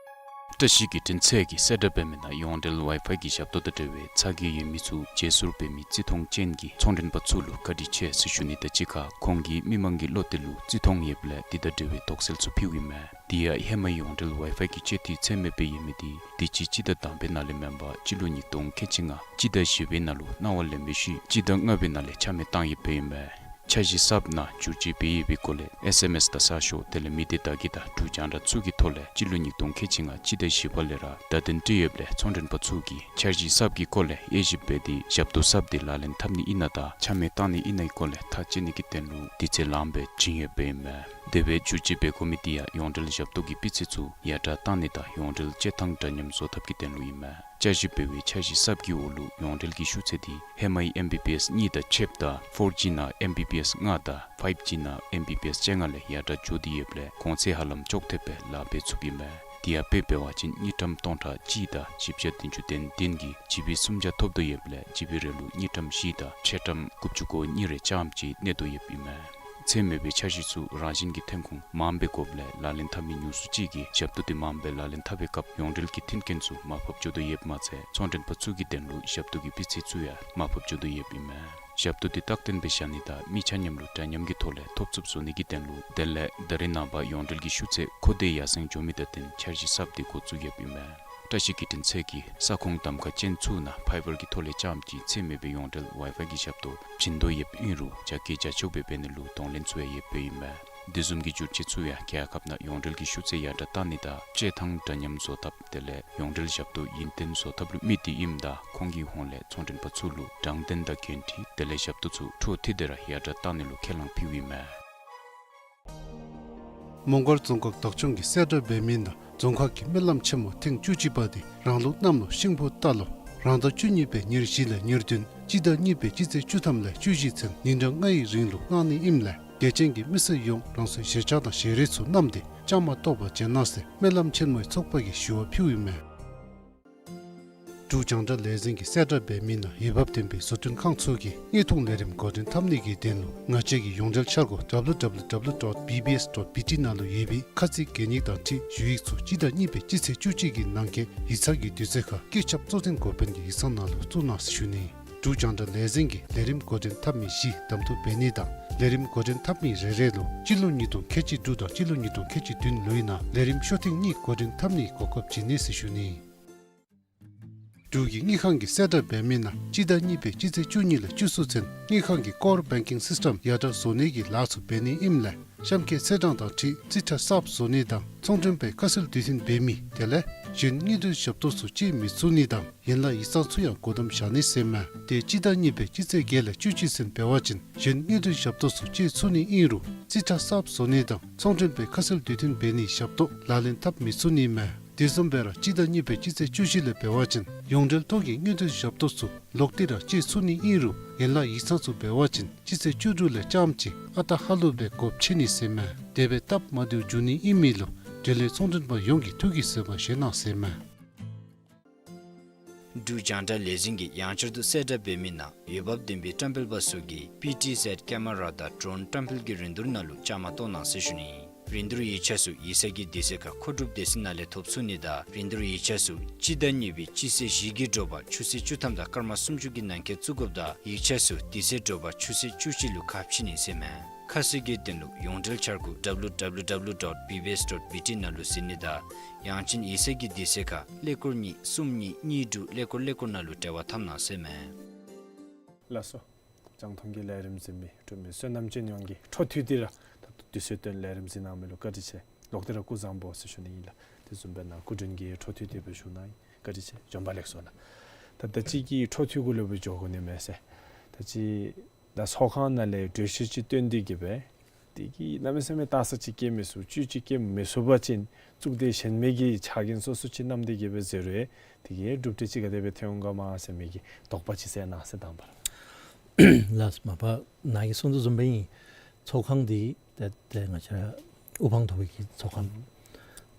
བཀྲ་ཤིས་བརྒྱུད་འཕྲིན་ཚད་ཀྱིས་གསལ་བསྒྲགས་འབད་མི་ནང་ཡོངས་འབྲེལ་ཝའི་ཕའི་གི་ཞབས་ཏོག་དང་འབྲེལ་བའི་ཚ་གྱང་ཡོད་མི་ཚུ་བརྗེ་སོར་འབད་མི་བརྩི་མཐོང་ཅན་གྱི་ཚོང་མགྲོན་པ་ཚུ་ལུ་བཀའ་དྲིན་ཆེ་ཟེར་ཞུ་ནི་དང་གཅིག་ཁར་ཁོང་གིས་མི་མང་གི་བློ་གཏད་ལུ་བརྩི་མཐོང་ཡོདཔ་ལས་དེ་དང་འབྲེལ་བའི་དོགས་སེལ་ཚུ་ཕུལཝ་ཨིན་མས། དེ་ཡང་ཧེ་མའི་ཡོངས་འབྲེལ་ཝའི་ཕའི་གི་སྤྱོད་འཐུས་ཚད་མེད་སྦེ་ཡོད་མི་དེ་དུས་ཅི་སྤྱི་ཟླ་དང་པའི་ནང་ལས་མེན་པར་སྤྱི་ལོ་ཉིས་སྟོང་ཁལ་གཅིག་ལྔ་སྤྱི་ཟླ་བཞི་པའི་ནང་ལུ་གནང་བ་ལེན་པའི་ཤུལ་སྤྱི་ཟླ་ལྔ་པའི་ནང་ལས་ཆ་མེད་བཏང་ཡོདཔ་ཨིན་མས། འཆར་གཞི་གསརཔ་ནང་བསྒྱུར་བཅོས་འབད་ཡོད་པའི་སྐོར་ལས་ཨེསི་ཨེམ་ཨེསི་དང་གསར་ཤོག་དེ་ལས་མི་སྡེ་བརྡ་བརྒྱུད་དང་འབྲུག་རྒྱང་བསྒྲགས་ཚུ་གི་ཐོག་ལས་སྤྱི་ལོ་ཉིས་སྟོང་ཁལ་གཅིག་ལྔ་སྤྱི་ཟླ་བཞི་པ་ལས་ར་བརྡ་དོན་སྤྲོད་ཡོདཔ་ལས་ཚོང་མགྲོན་པ་ཚུ་གིས་འཆར་གཞི་གསརཔ་གི་སྐོར་ལས་དབྱེ་ཞིབ་འབད་དེ་ཞབས་ཏོག་གསརཔ་དེ་ལག་ལེན་འཐབ་ནི་ཨིན་ན་དང་ཆ་མེད་བཏང་ནི་ཨིན་ནའི་སྐོར་ལས་ཐག་བཅད་ནི་གི་དོན་ལུ་དུས་ཚོད་ལངམ་སྦེ་བྱིན་ཡོདཔ་ཨིན་མས། དེ་སྦེ་བསྒྱུར་བཅོས་འབད་དགོ་མི་དེ་ཡང་ཡོངས་འབྲེལ་ཞབས་ཏོག་གི་སྤུས་ཚད་ཚུ་ཡར་དྲག་བཏང་ནི་དང་ཡོངས་འབྲེལ་སྤྱོད་ཐངས་འདྲ་མཉམ་བཟོ་ཐབས་ཀྱི་དོན་ལུ་ཨིན་མས། བསྐྱར་ཞིབ་འབད་བའི་འཆར་གཞི་གསརཔ་གི་འོག་ལུ་ཡོངས་འབྲེལ་གྱི་ཤུགས་ཚད་དེ་ཧེ་མའི་ཨེམ་བི་བི་ཨེསི་གཉིས་དང་ཕྱདཔ་ད་ཕོར་ཇི་ནང་ཨེམ་བི་བི་ཨེསི་ལྔ་དང་ཕའིབ་ཇི་ནང་ཨེམ་བི་བི་ཨེསི་བཅོ་ལྔ་ལས་ཡར་དྲག་འགྱོ་སྟེ་ཡོདཔ་ལས་གོང་ཚད་ཧ་ལམ་ཅོག་འཐདཔ་སྦེ་ལཱ་འབད་ཚུགསཔ་ཨིན་མས། དེ་ཡང་དཔེ་འབད་བ་ཅིན་དངུལ་ཀྲམ་སྟོང་ཕྲག་གཅིག་དང་བཞི་བརྒྱ་བདུན་ཅུ་དོན་བདུན་གྱིས་ཇི་བི་སུམ་བརྒྱ་ཐོབ་དོ་ཡོདཔ་ལས་ཇི་བི་རེ་ལུ་དངུལ་ཀྲམ་བཞི་དང་ཕྱེད་ཀྲམ་དགུ་བཅུ་གོ་གཉིས་རེ་ཙམ་ཅིག་གནས་དོ་ཡོདཔ་ཨིན་མས། ཚད་མེད་པའི་འཆར་གཞི་ཚུ་རང་བཞིན་གྱི་ཐོན་ཁུངས་མངམ་སྦེ་དགོཔ་ལས་ལག་ལེན་འཐབ་མི་ཉུང་སུ་ཅིག་གིས་ཞབས་ཏོག་དེ་མངམ་སྦེ་ལག་ལེན་འཐབ་པའི་སྐབས་ཡོངས་འབྲེལ་གྱི་མཐུན་རྐྱེན་ཚུ་མར་ཕབ་འགྱོ་དོ་ཡོདཔ་མ་ཚད་ཚོང་མགྲོན་པ་ཚུ་གི་དོན་ལུ་ཞབས་ཏོག་གི་སྤུས་ཚད་ཚུ་ཡང་མར་ཕབ་འགྱོ་དོ་ཡོདཔ་ཨིན་མས། ཞབས་ཏོག་དེ་རྟག་བརྟན་སྦེ་བཞག་ནི་དང་མི་ཆ་མཉམ་ལུ་འདྲ་མཉམ་གྱི་ཐོག་ལས་ཐོབ་ཚུགསཔ་བཟོ་ནི་གི་དོན་ལུ་དེ་ལས་ད་རེས་ནངས་པ་ཡོངས་འབྲེལ་གྱི་ཤུགས་ཚད་མཁོ་འདོད་ཡར་སེང་འགྱོ་མི་དང་བསྟུན་འཆར་གཞི་གསརཔ་དེ་འགོ་བཙུགས་ཡོདཔ་ཨིན་མས། བཀྲ་ཤིས་བརྒྱུད་འཕྲིན་ཚད་ཀྱིས་ས་ཁོངས་གདམ་ཁ་ཅན་ཚུ་ནང་ཕའི་བར་གྱི་ཐོག་ལས་རྐྱངམ་གཅིག་ཚད་མེད་པའི་ཡོངས་འབྲེལ་ཝའི་ཕའི་གི་ཞབས་ཏོག་བྱིན་དོ་ཡོདཔ་ཨིན་རུང་རྒྱ་སྐྱེད་རྒྱ་མཆོག་སྦེ་འབད་ནི་ལུ་གདོང་ལེན་ཚུ་ཡང་ཡོདཔ་ཨིན་མས། དེ་བཟུམ་གྱི་བསྒྱུར་བཅོས་ཚུ་ཡང་རྒྱལ་ཁབ་ནང་ཡོངས་འབྲེལ་གྱི་ཤུགས་ཚད་ཡར་དྲག་བཏང་ནི་དང་ཆེ་ཐང་འདྲ་མཉམ་བཟོ་ཐབས་དེ་ལས་ཡོངས་འབྲེལ་ཞབས་ཏོག་ཡུན་བརྟན་བཟོ་ཐབས་ལུ་དམིགས་ཏེ་ཨིནམ་ད་ཁོང་གི་ཧོངས་ལས་ཚོང་མགྲོན་པ་ཚུ་ལུ་དྲང་བདེན་དང་འགན་འཁྲི་དེ་ལས་ཞབས་ཏོག་ཚུ་འཕྲོ་མཐུད་དེ་ར་ཡར་དྲག་བཏང་ནི་ལུ་ཁས་བླངས་ཕུལཝ་ཨིན་མས། མོང་སྒར་རྫོང་ཁག་བདག་སྐྱོང་གིས་གསལ་བསྒྲགས་འབད་མི་ནང་རྫོང་ཁག་གི་སྨོན་ལམ་ཆེན་མོ་ཐེངས་བཅུ་གཅིག་པ་དེ་རང་ལུགས་གནམ་ལོ་ཤིང་ཕོ་རྟ་ལོ་རང་ཟླ་བཅུ་གཉིས་པའི་ཉེར་བཞི་ལས་ཉེར་བདུན་སྤྱི་ཟླ་གཉིས་པའི་སྤྱི་ཚེས་བཅུ་ཐམ་ལས་བཅུ་བཞི་ཚུན་ཉིན་གྲངས་ལྔའི་རིང་ལུ་གནང་ནི་ཨིནམ་ལས་དད་ཅན་གྱི་མི་སེར་ཡོངས་རང་སོའི་གཞིས་ཆགས་དང་ཞལ་རས་ཚུ་བསྣམས་ཏེ་བཅའ་མར་གཏོགས་པར་བྱོན་གནང་ཟེར་སྨོན་ལམ་ཆེན་མོའི་ཚོགས་པ་གིས་ཞུ་བ་ཕུལཝ་ཨིན་མས། འབྲུག་རྒྱང་བསྒྲགས་ལས་འཛིན་གྱིས་གསལ་བསྒྲགས་འབད་མི་ནང་འོས་འབབ་ལྡན་པའི་བཟོ་སྐྲུན་ཁང་ཚུ་གིས་དངོས་མཐོང་ལས་རིམ་འགོ་འདྲེན་འཐབ་ནི་གི་དོན་ལུ་ང་བཅས་ཀྱི་ཡོངས་འབྲེལ་འཆར་སྒོ་W W W dot B B S dot B T ནང་ལུ་ཡོད་པའི་ཁ་ཚིག་གན་ཡིག་དང་འཁྲིལ་ཞུ་ཡིག་ཚུ་སྤྱི་ཟླ་གཉིས་པའི་སྤྱི་ཚེས་བཅུ་གཅིག་གི་ནང་འཁོད་ཡིག་ཚང་གི་དུས་ཚོད་ཁར་སྐུ་ཞབས་གཙོ་འཛིན་འགོ་དཔོན་གྱི་ཡིག་ཚང་ནང་ལུ་བཙུགས་གནང་ཟེར་ཞུ་ནི། འབྲུག་རྒྱང་བསྒྲགས་ལས་འཛིན་གྱིས་ལས་རིམ་འགོ་འདྲེན་འཐབ་མི་བཞི་གདམ་འཐུ་འབད་ནི་དང་ལས་རིམ་འགོ་འདྲེན་འཐབ་མི་རེ་རེ་ལུ་སྤྱི་ལོ་ཉིས་སྟོང་ཁལ་གཅིག་དྲུག་དང་སྤྱི་ལོ་ཉིས་སྟོང་ཁལ་གཅིག་བདུན་ལོའི་ནང་ལས་རིམ་ཤོག་ཐེངས་གཉིས་འགོ་འདྲེན་འཐབ་ནིའི་གོ་སྐབས་བྱིན་ནི་ཟེར་ཞུ་ནི། འབྲུག་གི་དངུལ་ཁང་གིས་གསལ་བསྒྲགས་འབད་མི་ནང་སྤྱི་ཟླ་གཉིས་པའི་སྤྱི་ཚེས་བཅུ་གཉིས་ལས་བཅུ་གསུམ་ཚུན་དངུལ་ཁང་གི་core banking system ཡར་དྲག་བཟོ་ནི་གི་ལཱ་ཚུ་འབད་ནི་ཨིནམ་ལས་གཤམ་འཁོད་ཚེས་གྲངས་དང་འཁྲིལ་རྩིས་ཁྲ་གསརཔ་བཟོ་ནི་དང་ཚོང་མགྲོན་པའི་ཁ་གསལ་དུས་མཐུན་འབད་མི་དེ་ལས་གཞན་དངུལ་འབྲེལ་ཞབས་ཏོག་ཚུ་སྤྱོད་མི་ཚུགས་ནི་དང་ཡན་ལག་ཡིག་ཚང་ཚུ་ཡང་སྒོ་བསྡམ་བཞག་ནི་ཟེར་མས། དེ་སྤྱི་ཟླ་གཉིས་པའི་སྤྱི་ཚེས་བརྒྱད་ལས་བཅུ་གཅིག་ཚུན་འབད་བ་ཅིན་གཞན་དངུལ་འབྲེལ་ཞབས་ཏོག་ཚུ་སྤྱོད་ཚུགས་ནི་ཨིན་རུང་རྩིས་ཁྲ་གསརཔ་བཟོ་ནི་དང་ཚོང་མགྲོན་པའི་ཁ་གསལ་དུས་མཐུན་འབད་ནིའི་ཞབས་ཏོག་ལག་ལེན་འཐབ་མི་ཚུགས་ནི་མས། དེ་བཟུམ་སྦེ་ར་སྤྱི་ཟླ་གཉིས་པའི་སྤྱི་ཚེས་བཅུ་བཞི་ལས་འབད་བ་ཅིན་ཡོངས་འབྲེལ་ཐོག་གི་དངུལ་འབྲེལ་ཞབས་ཏོག་ཚུ་ལོག་སྟེ་ར་སྤྱོད་ཚུགས་ནི་ཨིན་རུང་ཡན་ལག་ཡིག་ཚང་ཚུ་འབད་བ་ཅིན་སྤྱི་ཚེས་བཅུ་དྲུག་ལས་རྐྱངམ་གཅིག་ཨ་རྟག་ཧ་ལུགས་སྦེ་སྒོ་ཕྱེ་ནི་ཟེར་མས། དེ་སྦེ་སྟབས་མ་བདེཝ་འབྱུང་ནི་ཨིན་མི་ལུ་འབྲེལ་ཡོད་ཚོང་མགྲོན་པ་ཡོངས་ཀྱིས་ཐུགས་ཀྱི་བཟོད་པ་བཞེས་གནང་ཟེར་མས། འབྲུག་རྒྱང་བསྒྲགས་ལས་འཛིན་གྱིས་ཡང་བསྐྱར་དུ་གསལ་བསྒྲགས་འབད་མི་ནང་འོས་འབབ་ལྡན་པའི་བཀྲམ་སྤེལ་པ་ཚུ་གིས་པི་ཊི་ཟེཌ་ཀེ་མ་ར་དང་ཌོརོན་བཀྲམ་སྤེལ་གྱི་རིན་བསྡུར་ནང་ལུ་བཅའ་མར་གཏོགས་གནང་ཟེར་ཞུ་ནི། རིན་བསྡུར་ཡིག་ཆ་ཚུ་ཡིག་ཚང་གི་དུས་ཚོད་ཁར་མཁོ་སྒྲུབ་སྡེ་ཚན་ནང་ལས་ཐོབ་ཚུགས་ནི་དང་རིན་བསྡུར་ཡིག་ཆ་ཚུ་སྤྱི་ཟླ་གཉིས་པའི་སྤྱི་ཚེས་བཞི་གི་དྲོ་པ་ཆུ་ཚོད་བཅུ་ཐམ་དང་སྐར་མ་སུམ་ཅུ་གི་ནང་འཁོད་བཙུགས་དགོཔ་དང་ཡིག་ཆ་ཚུ་དུས་ཚོད་དྲོ་པ་ཆུ་ཚོད་བཅུ་གཅིག་ལུ་ཁ་ཕྱེ་ནི་ཟེར་མས། ཁ་གསལ་གྱི་དོན་ལུ་ཡོངས་འབྲེལ་འཆར་སྒོ་W W W dot B B S dot B T ནང་ལུ་གཟིགས་ནི་དང་ཡང་ཅིན་ཡིག་ཚང་གི་དུས་ཚོད་ཁར་ཀླད་ཀོར་གཉིས་གསུམ་གཉིས་གཉིས་དྲུག་ཀླད་ཀོར་ཀླད་ཀོར་ནང་ལུ་འབྲེལ་བ་འཐབ་གནང་ཟེར་མས། ལགས་སོ། རྒྱང་མཐོང་གི་ལས་རིམ་གཟིགས་མི་འབྲུག་མི་བསོད་ནམས་ཅན་ཡོངས་ཀྱིས་འཕྲོ་མཐུད་དེ་ར་ད་ལྟོ་དུས་ཚོད་བཏོན་ལས་རིམ་གཟིགས་གནང་མི་ལུ་བཀའ་དྲིན་ཆེ། ལོག་སྟེ་ར་སྐུ་གཟུགས་བཟང་པོ་ཟེར་ཞུ་ནི་ཨིན་ལགས། དེ་བཟུམ་སྦེ་ནཱ་སྐུ་མགྲོན་གྱིས་འཕྲོ་མཐུད་དེ་སྦེ་ཞུ་གནང་ཡི། བཀའ་དྲིན་ཆེ། བྱོན་པ་ལེགས་སོ་ལགས། ད་ད་ཅི་གི་འཕྲོ་མཐུད་གུ་ལུ་སྦེ་འགྱོ་དགོ་ནི་མས་ཟེར། ད་ཅི་ད་ཚོགས་ཁང་ནང་ལས་གྲོས་གཞི་ཅིག་བཏོན་ཏེ་གི་སྦེ་དེ་གིས་གནམ་མེད་ས་མེད་ལྟ་ས་ཅིག་སྐྱེལ་མི་ཚུགས་བཅུད་ཅིག་སྐྱེལ་མི་ཚུགས་པ་ཅིན་གཙུག་སྡེ་གཞན་མི་གི་ཕྱག་འགན་སོ་སོ་ཅིག་བསྣམས་ཏེ་གི་སྦེ་མཛད་རུང་དེ་གིས་གྲུབ་འབྲས་ཅིག་ག་དེ་སྦེ་ཐོན་འོང་ག་མ་ཟེར་མི་གི་དོགས་པ་ཅིག་སེལ་གནང་ཟེར་དང་པ་ར། ལགས་མ་པ་ནཱ་གིས་གསུངས་དོ་བཟུམ་སྦེ་ཨིན། ཚོགས་ཁང་འདི་ཏེ་ཏེ་ང་བཅས་ར་དབུ་འཕང་མཐོ་བའི་གི་ཚོགས་ཁང་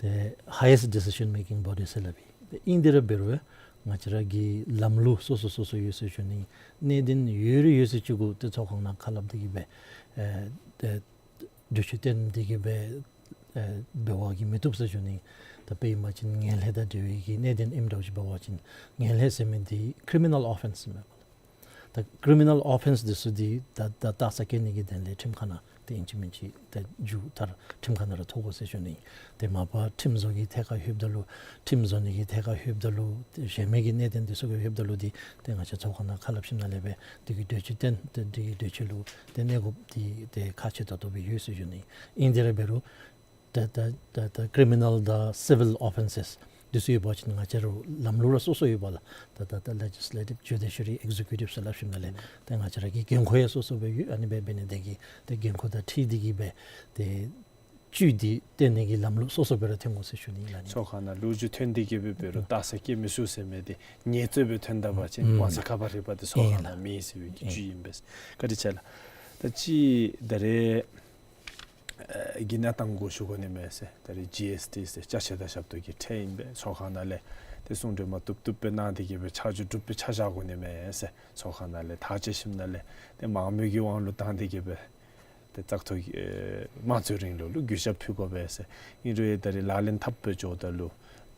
ཏེ་highest decision making body ཟེར་སླབ་ཨིན། ཏེ་ཨིན་དེ་ར་འབད་རུང་ང་བཅས་ར་གི་ལམ་ལུགས་སོ་སོ་སོ་སོ་ཡོད་ཟེར་ཞུ་ནི། གནད་དོན་ཡོད་རུང་ཡོད་ཟེར་ཅིག་གུ་ཏེ་ཚོགས་ཁང་ནང་ཁ་སླབ་སྟེ་གི་སྦེ་ཨེ་ཏེ་གྲོས་ཆོད་བཏོན་ཏེ་གི་སྦེ་ཨེ་འབད་བ་གིས་མི་བཏུབ་ཟེར་ཞུ་ནི། ད་དཔེ་ཨིན་པ་ཅིན་ངན་ལྷད་དང་འབྲེལ་བའི་གི་གནད་དོན་ཨིནམ་འདྲཝ་ཅིག་འབད་བ་ཅིན་ངན་ལྷད་ཟེར་མི་འདི་criminal offence ཨིན་མས་པ་ལགས། ད་criminal offence འདི་ཚུ་འདི་ད་ད་ད་ས་སྐྱེལ་ནི་གི་དོན་ལས་ཁྲིམས་ཁང་ནང་ཏེ་ཨིན་ཅི་མིན་ཅི་ཏེ་མཇུག་མཐར་ཁྲིམས་ཁང་ནང་ར་ཐུག་དགོ་ཟེར་ཞུ་ནི། ཏེ་མ་པ་ཁྲིམས་བཟོ་གི་ཐད་ཁར་ལྷོདཔ་ད་ལུ་ཁྲིམས་བཟོ་ནི་གི་ཐད་ཁར་ལྷོདཔ་ད་ལུ་ཏེ་གཞན་མི་གི་གནད་དོན་འདི་ཚུ་གི་ལྷོདཔ་ད་ལུ་འདི་ཏེ་ང་བཅས་ཚོགས་ཁང་ནང་ཁ་སླབ་ཞིནམ་ལས་སྦེ་དེ་གི་གྲོས་ཆོད་བཏོན་ཏེ་དེ་གི་གྲོས་ཆོད་ལུ་ཏེ་གནས་དགོཔ་འདི་ཏེ་ཁག་ཆེ་ཏོག་ཏོ་སྦེ་ཡོད་ཟེར་ཞུ་ནི། ཨིན་དེ་ར་འབད་རུང་ད་ད་ད་ད་criminal དང་civil offences འདི་ཚུ་ཡོད་པ་ཅིན་ང་བཅས་ར་ལམ་ལུགས་ར་སོ་སོ་ཡོད་པ་ལགས། ད་ད་ད་legislative, judiciary, executive ཟེར་སླབ་ཞིནམ་ལས་ཏེ་ང་བཅས་ར་གི་འགན་ཁུར་ཡང་སོ་སོ་སྦེ་ཡོད། ཨ་ནི་སྦེ་འབད་ནི་དེ་གིས་ཏེ་འགན་ཁུར་དང་འཁྲིལ་ཏེ་གི་སྦེ་ཏེ་བཅུད་འདི་བཏོན་ནི་གི་ལམ་ལུགས་སོ་སོ་སྦེ་ར་ཐོན་དགོ་ཟེར་ཞུ་ནི་ལགས། ཚོགས་ཁང་ནང་ལོ་རྒྱུས་ཐོན་ཏེ་གི་སྦེ་འབད་རུང་ལྟ་ས་སྐྱེལ་མི་ཚུགས་ཟེར་མི་འདི་ངལ་རྩོལ་སྦེ་ཐོན་ད་པ་ཅིན་ཨུམ་དབང་ཚད་ཁ་པར་རིག་པ་འདི་ཚོགས་ཁང་ཨིན་ལགས། ནང་མེད་ཟེར་བའི་གི་ཨིན་བཅུད་ཨིན་པས། བཀའ་དྲིན་ཆེ་ལགས། ད་ཅི་ད་རེས་ཨེ་གི་ནང་གཏང་དགོ་ཞུ་དགོ་ནི་མས་ཟེར། ད་རེས་ཇི་ཨེསི་ཊི་ཟེར་ཅ་ཆས་དང་ཞབས་ཏོག་གི་ཁྲལ་ཨིན་པས། ཚོགས་ཁང་ནང་ལས་ཏེ་གསུང་གྲོས་མ་བཏུབ་བཏུབ་སྦེ་གནང་སྟེ་གི་སྦེ་ཆ་འཇོག་གྲུབ་པའི་ཆ་བཞག་དགོ་ནི་མས་ཟེར། ཚོགས་ཁང་ནང་ལས་ཐག་བཅད་ཞིནམ་ལས་ཏེ་མང་མོས་ཀྱི་དབང་ལུ་བཏང་སྟེ་གི་སྦེ་ཏེ་བཙག་འཐུ་གི་ཨེ་དམངས་གཙོའི་རིང་ལུགས་ལུ་གུས་ཞབས་ཕུལ་དགོ་པས་ཟེར། ཨིན་རུང་ད་རེས་ལག་ལེན་འཐབ་སྦེ་འགྱོཝ་ད་ལུ་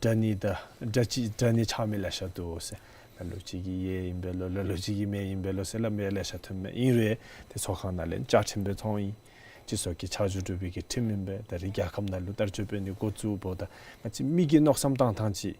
དྲག་ནི་དང་དྲག་ཅི་དྲག་ནི་ཆགས་མི་ལེ་ཤ་འདུག་ཟེར། ལ་ལུ་ཅིག་གིས་ཡོད་ཨིན་པས་ལོ། ལ་ལུ་ཅིག་གིས་མེད་ཨིན་པས་ལོ་ཟེར་སླབ་མི་ལེ་ཤ་ཐོན་མས། ཨིན་རུང་ཏེ་ཚོགས་ཁང་ནང་ལས་བཅའ་ཁྲིམས་སྦེ་ཐོན་ཡི། སྤྱི་ཚོགས་ཀྱི་ཆ་འཇོག་གྲུབ་པའི་གི་ཁྲིམས་ཨིན་པས། ད་རེས་རྒྱལ་ཁབ་ནང་ལུ་བསྟར་སྤྱོད་འབད་ནི་འགོ་བཙུགས་འབདཝ་ད་ང་བཅས་མི་གི་མནོ་བསམ་བཏང་ཐངས་ཅིག་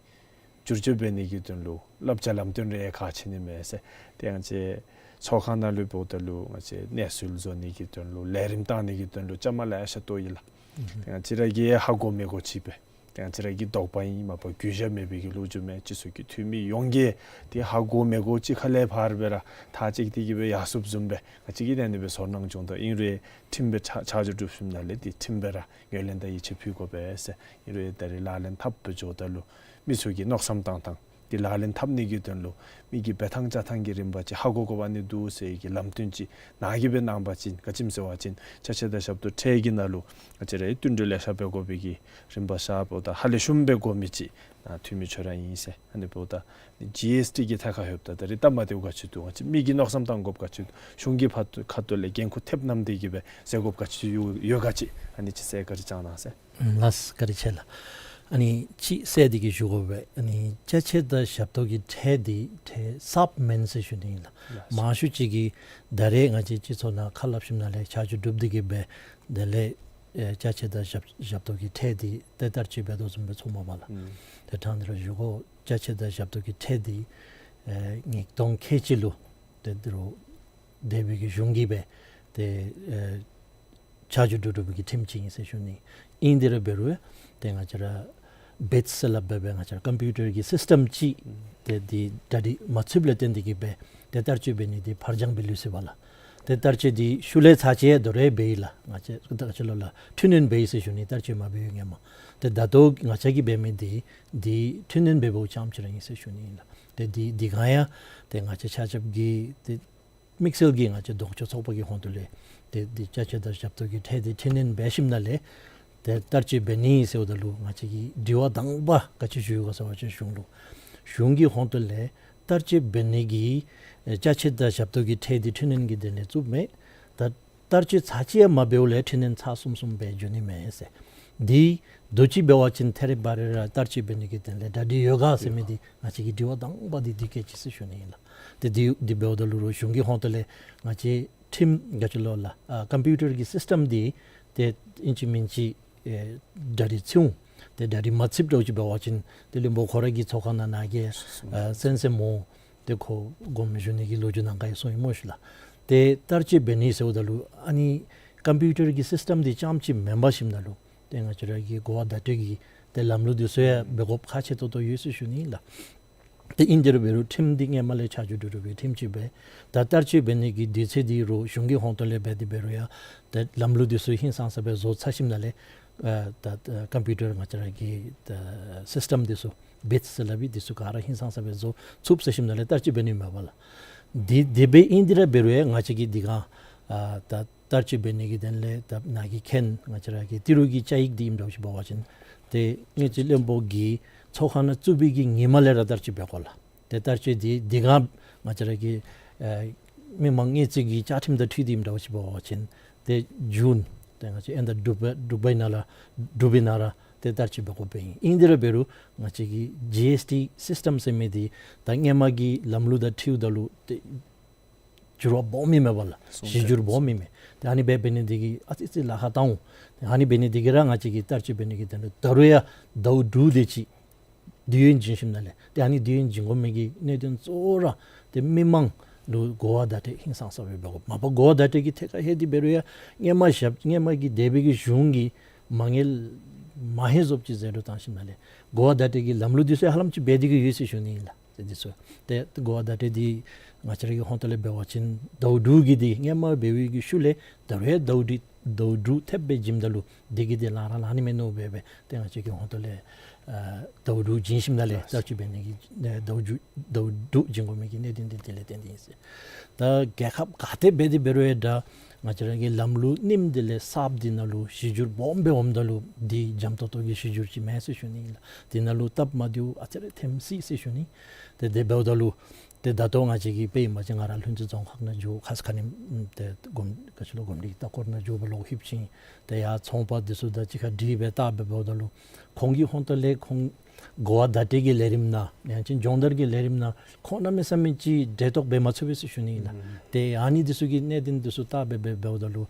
བསྒྱུར་བཅོས་འབད་ནི་གི་དོན་ལུ་བསླབ་བྱ་ལམ་སྟོན་རེ་ཁག་ཆེ་ནི་མས་ཟེར། ཏེ་ང་བཅས་ ཚོགས་ཁང་ནང་ལུ་འབདཝ་ད་ལུ་ང་བཅས་གནས་ཚུལ་བཟོ་ནི་གི་དོན་ལུ་ལས་རིམ་བཏང་ནི་གི་དོན་ལུ་བཅའ་མར་ལེ་ཤ་གཏོགས་ཡི་ལགས། ཨུམ། ཏེ་ང་བཅས་ར་གིས་ཧ་གོ་མི་གོ་ཅིག་སྦེ་ཏེ་ང་བཅས་ར་གི་དོགས་པ་ཨིན་མ་པ་གུས་ཞབས་མེད་པའི་གི་ལོ་རྒྱུས་མེད། སྤྱི་ཚོགས་ཀྱི་འཐུས་མི་ཡོངས་ཀྱིས་ཏེ་ཧ་གོ་མི་གོ་ཅིག་ཁ་ལས་ཕར་སྦེ་ར་ཐག་བཅད་དེ་གི་སྦེ་ཡར་སོངམ་བཟུམ་སྦེ་ང་བཅས་ཀྱིས་ཏེ་ཨ་ནི་སྦེ་ཚོར་སྣང་བྱུང་དོ། ཨིན་རུང་ཁྲིམས་སྦེ་ཆ་ཆ་འཇོག་གྲུབ་ཞིནམ་ལས་ཏེ་ཁྲིམས་སྦེ་ར་ངོས་ལེན་དང་ཡིད་ཆེས་ཕུལ་དགོ་པས་ཟེར། ཨིན་རུང་ད་རིས་ལག་ལེན་འཐབ་སྦེ་འགྱོཝ་ད་ལུ་མི་ཚུ་གིས་མནོ་བསམ་བཏང་ཐངས་འདི་ལག་ལེན་འཐབ་ནི་གི་དོན་ལུ་མི་གི་འབད་ཐངས་བཅའ་ཐངས་ཀྱི་རིམ་པ་ཅིག་ཧ་གོ་དགོ་པ་ནི་འདུག་ཟེར་གྱི་ལམ་སྟོན་ཅིག་ནཱ་གིས་སྦེ་གནང་བ་ཅིན་ག་ཅི་སྨོ་ཟེར་བ་ཅིན་ཅ་ཆས་དང་ཞབས་ཏོག་ཁྲལ་གྱི་ནང་ལུ་ང་བཅས་ར་བསྟུན་གྲོས་ལེ་ཤ་འབད་དགོ་པའི་གི་རིམ་པ་ཤར་བ་ད་ཧ་ལས་ཤུམ་སྦེ་གོ་མི་ཅིག་ནཱ་འཐུས་མི་ཁྱོད་ར་ཨིན་ཟེར། ཨ་ནི་འབདཝ་ད་ཇི་ཨེསི་ཊི་གི་ཐད་ཁར་ལྷོདཔ་ད་ད་རིས་སྟབས་མ་བདེཝ་ག་ཅི་འདུག། ང་བཅས་མི་གིས་མནོ་བསམ་བཏང་དགོཔ་ག་ཅི་འདུག། གཞུང་གི་ཕར་ཁ་ཐུག་ལས་འགན་ཁུར་ཐེབས་བསྣམས་ཏེ་གི་སྦེ་མཛད་དགོཔ་ག་ཅི་ཡོད་ཡོད་ག་ཅིག་ཨ་ནི་ཅིག་གསལ་བཀའ་དྲིན་བསྐྱང་གནང་ཟེར། ལགས་བཀའ་དྲིན་ཆེ་ལགས། ཨ་ནི་ཅིག་གསལ་ཏེ་གི་ཞུ་དགོ་པས། ཨ་ནི་ཅ་ཆས་དང་ཞབས་ཏོག་གི་ཁྲལ་འདི་ཁྲལ་གསརཔ་མེན་ཟེར་ཞུ་ནི་ཨིན་ལགས། ལགས། མང་ཤོས་ཅིག་གིས་ད་རེས་ང་བཅས་སྤྱི་ཚོགས་ནང་ཁ་སླབ་ཞིནམ་ལས་ཆ་འཇོག་གྲུབ་སྟེ་གི་སྦེ་དེ་ལས་ཨེ་ཅ་ཆས་དང་ཞབས་ཞབས་ཏོག་གི་ཁྲལ་འདི་ཏེ་བསྟར་སྤྱོད་འབད་དོ་བཟུམ་སྦེ་ཚོརཝ་མས་པ་ལགས། ཨུམ། ཏེ་དྲང་སྟེ་ར་ཞུ་དགོ། ཅ་ཆས་དང་ཞབས་ཏོག་གི་ཁྲལ་འདི་ཨེ་ཉིས་སྟོང་ཁལ་གཅིག་ལུ་ཏེ་འདི་རུ་འདས་པའི་གི་གཞུང་གིས་སྦེ་ཏེ་ཨེ་ཆ་འཇོག་གྲུབ་གྲུབ་པའི་གི་ཁྲིམས་ཅིག་ཨིན་ཟེར་ཞུ་ནི། ཨིན་དེ་ར་འབད་རུང་ཏེ་ང་བཅས་ར་བིཊསི་ཟེར་སླབ་སྦེ་སྦེ་ང་བཅས་ར་ཀམ་པིའུ་ཊར་གྱི་སིསི་ཊམ་ཅིག་ཨུམ་ཏེ་འདི་གྲ་སྒྲིག་མ་ཚུདཔ་ལས་བརྟེན་ཏེ་གི་སྦེ་ཏེ་བསྟར་སྤྱོད་འབད་ནི་འདི་ཕར་འགྱངས་འབད་ལུས་ཟེར་བ་ལགས། ཏེ་བསྟར་སྤྱོད་འདི་ཤུལ་ལས་ཚར་ཅིག་ཡང་དོ་རུང་འབད་ཡི་ལགས། ང་བཅས་ད་ཅི་ལོ་ལགས་འཕྲི་སྣོན་འབད་ཡི་ཟེར་ཞུ་ནི། བསྟར་སྤྱོད་མ་འབད་བའི་ཧེ་མ། ཏེ་ད་ལྟོ་ང་བཅས་ཀྱིས་འབད་མི་འདི་འདི་འཕྲི་སྣོན་འབད་འབདཝ་ཙམ་ཅིག་ར་ཨིན་ཟེར་ཞུ་ནི་ཨིན་ལགས། ཏེ་འདི་འདི་གང་ཡང་ཏེ་ང་བཅས་ཆ་ཁྱབ་ཀྱིས་ཏེ་དམིགས་བསལ་གྱིས་ང་བཅས་ལྡོག་ཕྱོགས་ཚོགས་པ་གི་ཧོངས་ཏོ་ལས་ཏེ་འདི་ཅ་ཆས་དང་ཞབས་ཏོག་གི་ཁྲལ་འདི་འཕྲི་སྣོན་འབད་ཞིནམ་ལས་ཏེ་བསྟར་སྤྱོད་འབད་ནི་ཟེརཝ་ད་ལུ་ང་བཅས་ཀྱི་དྲི་བ་དང་པ་ག་ཅི་ཞུ་ཡི་ག་ཟེར་བ་ཅིན་གཞུང་ལུ་གཞུང་གི་ཧོངས་ཏོ་ལས་བསྟར་སྤྱོད་འབད་ནི་གི་ཨེ་ཅ་ཆས་དང་ཞབས་ཏོག་གི་ཁྲལ་འདི་འཕྲི་སྣོན་གྱི་དོན་ལས་བཙུགསཔ་མས། ད་བསྟར་སྤྱོད་ཚར་ཅིག་ཡང་མ་འབདཝ་ལས་འཕྲི་སྣོན་ཚར་སོང་སོང་སྦེ་འགྱོ་ནི་མས་ཟེར། འདི་དུས་ཅི་འབད་བ་ཅིན་ཐད་རི་བ་རི་ར་བསྟར་སྤྱོད་འབད་ནི་གི་དོན་ལས་གྲ་སྒྲིག་ཡོད་ག་ཟེར་མི་འདི་ང་བཅས་ཀྱི་དྲི་བ་དང་པ་འདི་འདི་གིས་ཅིག་ཟེར་ཞུ་ནི་ཨིན་ལགས། ཏེ་འདི་འདི་འབདཝ་ད་ལུ་རུང་གཞུང་གི་ཧོངས་ཏོ་ལས་ང་བཅས་ཁྲིམས་ག་ཅི་ལོ་ལགས་ཨ་ཀམ་པིའུ་ཊར་གྱི་སིསི་ཊམ་འདི་ཏེ་ཨིན་ཅི་མིན་ཅི་ཨེ་གྲ་སྒྲིག་ཚུདཔ་འོང་། ཏེ་གྲ་སྒྲིག་མ་ཚུདཔ་འདྲཝ་ཅིག་འབད་བ་ཅིན་ཏེ་བློན་པོ་ཁོ་ར་གིས་ཚོགས་ཁང་ནང་ནཱ་གིས་ཨ་གསན་གསནམ་འོང་། ཏེ་ཁོ་དགོངསམ་ཞུ་ནི་གི་ལོ་རྒྱུས་ནང་ག་ཡང་གསུངས་ཡི་སྨོ་ཤིག་ལགས། ཏེ་བསྟར་སྤྱོད་འབད་ནི་ཟེརཝ་ད་ལུ་ཨ་ནི་ཀམ་པིའུ་ཊར་གྱི་སིསི་ཊམ་འདི་ཙམ་ཅིག་མེན་པར་ཞིནམ་ད་ལུ་ཏེ་ང་བཅས་ར་གི་གོ་བ་བརྡ་སྤྲོད་ཀྱི་ཏེ་ལམ་ལུགས་འདི་ཚུ་ཡང་འབད་དགོཔ་ཁག་ཆེ་ཏོག་ཏོ་ཡོད་ཟེར་ཞུ་ནི་ཨིན་ལགས། ཏེ་ཨིན་དེ་ར་འབད་རུང་ཁྲིམས་འདི་སྔོན་མ་ལས་ཆ་འཇོག་གྲུབ་གྲུབ་པའི་ཁྲིམས་ཅིག་སྦེ་ད་བསྟར་སྤྱོད་འབད་ནི་གི་དུས་ཚོད་འདི་རུང་གཞུང་གི་ཧོངས་ཏོ་ལས་འབད་དེ་འབད་རུང་ཡང་ཏེ་ལམ་ལུགས་འདི་ཚུ་ཧིང་སངས་ས་སྦེ་བཟོ་ཚར་ཞིནམ་ལས་ཨ་ད་ཀམ་པིའུ་ཊར་ང་བཅས་ར་གི་ད་སིསི་ཊམ་འདི་ཚུ་བིཊསི་ཟེར་སླབ་ཨིན། འདི་ཚུ་ག་ར་ཧིང་སངས་ས་སྦེ་བཟོ་ཚུགས་ཚར་ཞིནམ་ལས་བསྟར་སྤྱོད་འབད་ནི་མས་པ་ལགས། འདི་དེ་སྦེ་ཨིན་དེ་ར་འབད་རུང་ཡང་ང་བཅས་ཀྱིས་འདི་ག་ཨ་ད་བསྟར་སྤྱོད་འབད་ནི་གི་དོན་ལས་ད་ནཱ་གིས་མཁྱེན་ང་བཅས་ར་གི་ཏི་རུ་གི་བཅའ་ཡིག་འདི་ཨིནམ་འདྲཝ་ཅིག་འབད་བ་ཅིན་ཏེ་དངུལ་རྩིས་བློན་པོ་གིས་ཚོགས་ཁང་ནང་བཙུགས་པའི་གི་ཉིནམ་ལས་ར་བསྟར་སྤྱོད་འབད་དགོ་ལགས། ཏེ་བསྟར་སྤྱོད་འདི་འདི་ག་ང་བཅས་ར་གི་ཨེ་མི་མང་དངུལ་རྩིས་ཀྱི་བཅའ་ཁྲིམས་དང་འཁྲིལ་ཏེ་ཨིནམ་འདྲཝ་ཅིག་འབད་བ་ཅིན་ཏེ་ཇུན་ཏེ་ང་བཅས་ཨེན་ཌ་དྲུག་པའི་དྲུག་པའི་ནང་ལུ་དྲུག་པའི་ནང་ར་ཏེ་བསྟར་སྤྱོད་འབད་དགོཔ་ཨིན། ཨིན་དེ་ར་འབད་རུང་ང་བཅས་ཀྱི་ཇི་ཨེསི་ཊི་སིསི་ཊམ་ཟེར་མི་འདི་ད་སྔོན་མ་གི་ལམ་ལུགས་དང་འཁྲིལཝ་ད་ལུ་ཏེ་འགྱུར་བ་སྦོམ་ཨིན་མས་པ་ལགས། གཞི་འགྱུར་སྦོམ་ཨིན་མས། ཏེ་ཨ་ནི་སྦེ་འབད་ནི་འདི་གིས་ཨ་ཙི་ཙི་ལཱ་ཁག་བཏང་འོང་། ཏེ་ཨ་ནི་འབད་ནི་འདི་གིས་ར་ང་བཅས་ཀྱིས་བསྟར་སྤྱོད་འབད་ནི་གི་དོན་ལུ་ད་རུང་ཡང་ཟླཝ་དྲུག་དེ་ཅིག་དུས་ཡུན་བྱིན་ཞིནམ་ལས་ཏེ་ཨ་ནི་དུས་ཡུན་བྱིན་དགོ་མི་གི་གནད་དོན་གཙོ་བོ་ར་ཏེ་མི་མང་ལུ་གོ་བ་བརྡ་སྤྲོད་ཧིང་སངས་ས་སྦེ་འབད་དགོ། མ་པ་གོ་བ་བརྡ་སྤྲོད་ཀྱི་ཐད་ཁར་ལྷོད་དེ་འབད་རུང་ཡང་སྔོན་མ་ཞབས་སྔོན་མ་གི་འདས་པའི་གི་གཞུང་གིས་མ་དངུལ་མ་ཧེ་བཟོཝ་ཅིག་ཟད་འགྲོ་བཏང་ཞིནམ་ལས་གོ་བ་བརྡ་སྤྲོད་ཀྱི་ལམ་ལུགས་འདི་ཚུ་ཧ་ལམ་ཅིག་འབད་དེ་གི་ཡོད་ཟེར་ཞུ་ནི་ཨིན་ལགས། ཏེ་འདི་ཚུ་ཏེ་གོ་བ་བརྡ་སྤྲོད་འདི་ང་བཅས་ར་གི་ཧོངས་ཏོ་ལས་འབད་བ་ཅིན་ཟླཝ་དྲུག་གི་འདི་སྔོན་མ་འབད་བའི་གི་ཤུལ་ལས་ད་རུང་ཡང་ཟླཝ་དྲུག་ཟླཝ་དྲུག་ཐེབས་སྦེ་བྱིནམ་ད་ལུ་འདི་གི་འདི་ལང་ར་ལང་ནི་མས་མནོ་སྦེ་སྦེ་ཏེ་ང་བཅས་ཀྱི་ཧོངས་ཏོ་ལས་ཨ་ཟླཝ་དྲུག་བྱིན་ཞིནམ་ལས་ལགས། བསྟར་སྤྱོད་འབད་ནི་གི་ཨ་ཟླཝ་དྲུག་ཟླཝ་དྲུག་བྱིན་དགོ་མི་གི་གནད་དོན་འདི་དེ་ལས་བརྟེན་ཏེ་ཨིན་ཟེར། ད་རྒྱལ་ཁབ་ག་ཏེ་འབད་དེ་འབད་རུང་ཡང་ད་ང་བཅས་ར་གི་ལམ་ལུགས་རྙིངམ་འདི་ལས་གསརཔ་འདི་ནང་ལུ་གཞི་འགྱུར་སྦོམ་སྦེ་འོངམ་ད་ལུ་འདི་འཇམ་ཏོག་ཏོ་གི་གཞི་འགྱུར་ཅིག་མེན་ཟེར་ཞུ་ནི་ཨིན་ལགས། འདི་ནང་ལུ་སྟབས་མ་བདེཝ་ཨ་ཙི་རེ་ཐོན་སྲིད་ཟེར་ཞུ་ནི། ཏེ་དེ་འབདཝ་ད་ལུ་ཏེ་ད་ལྟོ་ང་བཅས་ཀྱི་དཔེ་ཨིན་པ་ཅིན་ང་ར་ལྷུན་རྩེ་རྫོང་ཁག་ནང་འགྱོ་ཁ་ཙ་ཁ་ཉིནམ་ཏེ་གོམས་ག་ཅི་ལོ་གོམས་འདྲིས་ལྟ་སྐོར་ནང་འགྱོ་བ་ལོག་ལྷོདཔ་ཅིག་ཏེ་ཡར་ཚོང་པ་འདི་ཚུ་དང་གཅིག་ཁར་འདྲིས་སྦེ་བལྟ་སྦེ་འབདཝ་ད་ལུ་ཁོང་གི་ཧོངས་ཏོ་ལས་ཁོང་གོ་བ་བརྡ་སྤྲོད་ཀྱི་ལས་རིམ་ནང་ཡང་ཅིན་སྦྱོང་བརྡར་གྱི་ལས་རིམ་ནང་ཁོང་གནམ་མེད་ས་མེད་ཅིག་འབྲེལ་གཏོགས་འབད་མ་ཚུགས་པས་ཟེར་ཞུ་ནི་ཨིན་ལགས། ཨུམ། ཏེ་ཨ་ནི་འདི་ཚུ་གི་གནད་དོན་འདི་ཚུ་བལྟ་སྦེ་འབད་འབདཝ་ད་ལུ་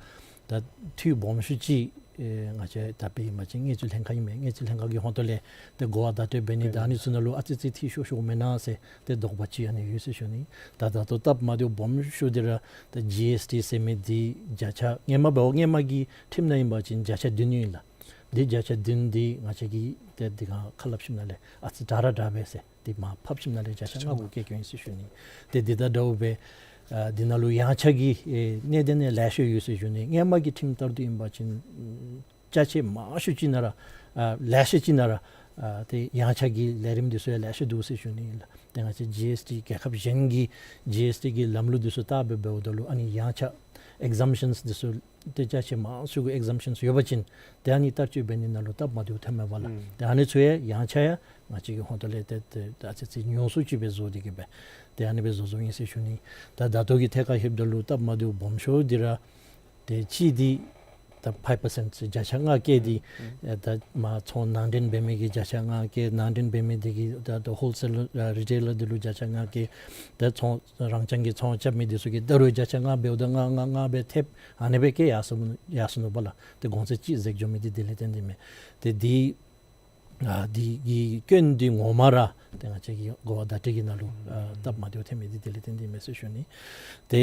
ད་འཐུས་སྦོམ་ཤོས་ཅིག་ ཨེ་ང་བཅས་ད་དཔེ་ཨིན་པ་ཅིན་དངུལ་རྩིས་ལྷན་ཁག་ཨིན་མས། དངུལ་རྩིས་ལྷན་ཁག་གི་ཧོང་ཏོ་ལས་ཏེ་གོ་བ་བརྡ་སྤྲོད་འབད་ནི་དང་ཨ་ནི་ཚུ་ནང་ལུ་ཨ་ཙི་ཙི་འཐུས་ཤོར་ཤོརཝ་མེན་ན་ཟེར་ཏེ་དོགས་པ་ཅིག་ཨ་ནི་ཡོད་ཟེར་ཞུ་ནི། ད་ད་ལྟོ་སྟབས་མ་བདེཝ་སྦོམ་ཤོས་འདི་ར་ད་ཇི་ཨེསི་ཊི་ཟེར་མི་འདི་བརྒྱ་ཆ་སྔོན་མ་འབདཝ་སྔོན་མ་གི་ཁྲིམས་ནང་ཨིན་པ་ཅིན་བརྒྱ་ཆ་བདུན་ཨིན་ལགས། འདི་བརྒྱ་ཆ་བདུན་འདི་ང་བཅས་ཀྱིས་ཏེ་འདི་ག་ཁ་སླབ་ཞིནམ་ལས་ཨ་ཙི་དྲག་ར་དྲག་པས་ཟེར་ཏེ་མར་ཕབ་ཞིནམ་ལས་བརྒྱ་ཆ་ལྔ་གུ་བཀལ་བཀལཝ་ཨིན་ཟེར་ཞུ་ནི། ཏེ་འདི་དང་འདྲཝ་སྦེ་ཨ་འདི་ནང་ལུ་ཡངས་ཆག་གི་ཨེ་གནད་དོན་ཡང་ལེ་ཤ་ཡོད་ཟེར་ཞུ་ནི། སྔོན་མ་གི་ཁྲིམས་ལྟར་དུ་ཨིན་པ་ཅིན་ཅ་ཆས་མང་ཤོས་ཅིག་ནང་ར་ཨ་ལེ་ཤ་ཅིག་ནང་ར་ཨ་ཏེ་ཡངས་ཆག་གི་ལས་རིམ་འདི་ཚུ་ཡང་ལེ་ཤ་འདུག་ཟེར་ཞུ་ནི་ཨིན་ལགས། ཏེ་ང་བཅས་ཇི་ཨེསི་ཊི་རྒྱལ་ཁབ་གཞན་གྱི་ཇི་ཨེསི་ཊི་གི་ལམ་ལུགས་འདི་ཚུ་བལྟ་སྦེ་འབདཝ་ད་ལུ་ཨ་ནི་ཡངས་ཆག་ཨེག་ཟམ་ཤཱནསི་འདི་ཚུ་ཏེ་ཅ་ཆས་མང་ཤོས་གུ་ཨེག་ཟམ་ཤཱནསི་ཡོད་པ་ཅིན་ཏེ་ཨ་ནི་བསྟར་སྤྱོད་འབད་ནི་ནང་ལུ་སྟབས་མ་བདེཝ་ཐོནམ་མས་པ་ལགས། ཨུམ། ཏེ་ཨ་ནི་ཚུ་ཡང་ཡངས་ཆག་ཡང་ང་བཅས་ཀྱི་ཧོང་ཏོ་ལས་ཏེ་ཏེ་ཨ་ཙི་ཙི་ཉུང་སུ་ཅིག་སྦེ་བཟོ་སྟེ་གི་སྦེ་ཏེ་ཨ་ནི་སྦེ་བཟོ་བཟོཝ་ཨིན་ཟེར་ཞུ་ནི། ད་ད་ལྟོ་གི་ཐད་ཁར་ལྷོདཔ་ད་ལུ་སྟབས་མ་བདེཝ་སྦོམ་ཤོས་འདི་ར་ཏེ་གཅིག་འདི་ད་ཕའིབ་པར་སེནཊ་བརྒྱ་ཆ་ལྔ་བཀལ་ཏེ་ཨེ་ད་མར་ཚོང་ནང་འདྲེན་འབད་མི་གིས་བརྒྱ་ཆ་ལྔ་བཀལ། ནང་འདྲེན་འབད་མི་འདི་གིས་ད་ད་ཧོལ་སེལ་ཨ་རི་ཊེ་ལར་འདི་ལུ་བརྒྱ་ཆ་ལྔ་བཀལ། ད་ཚོང་རང་རྐྱང་གི་ཚོང་རྐྱབ་མི་འདི་ཚུ་གིས་ད་རུང་བརྒྱ་ཆ་ལྔ་འབདཝ་ད་ལྔ་ལྔ་ལྔ་སྦེ་ཐེབས་ཨ་ནི་སྦེ་བཀལ་ཡར་སོ་ཡར་སོ་ནུག་པ་ལགས། ཏེ་གོང་ཚད་ཅིག་འཛེགས་འགྱོ་མི་འདི་དེ་ལས་བརྟེན་ཏེ་མས། ཏེ་འདི་ཨ་འདི་གི་སྐྱོན་འདི་ངོ་མ་ར་ཏེ་ང་བཅས་ཀྱི་གོ་བ་བརྡ་སྤྲོད་ཀྱི་ནང་ལུ་ཨ་སྟབས་མ་བདེཝ་ཐོན་མི་འདི་དེ་ལས་བརྟེན་ཏེ་མས་ཟེར་ཞུ་ནི། ཏེ་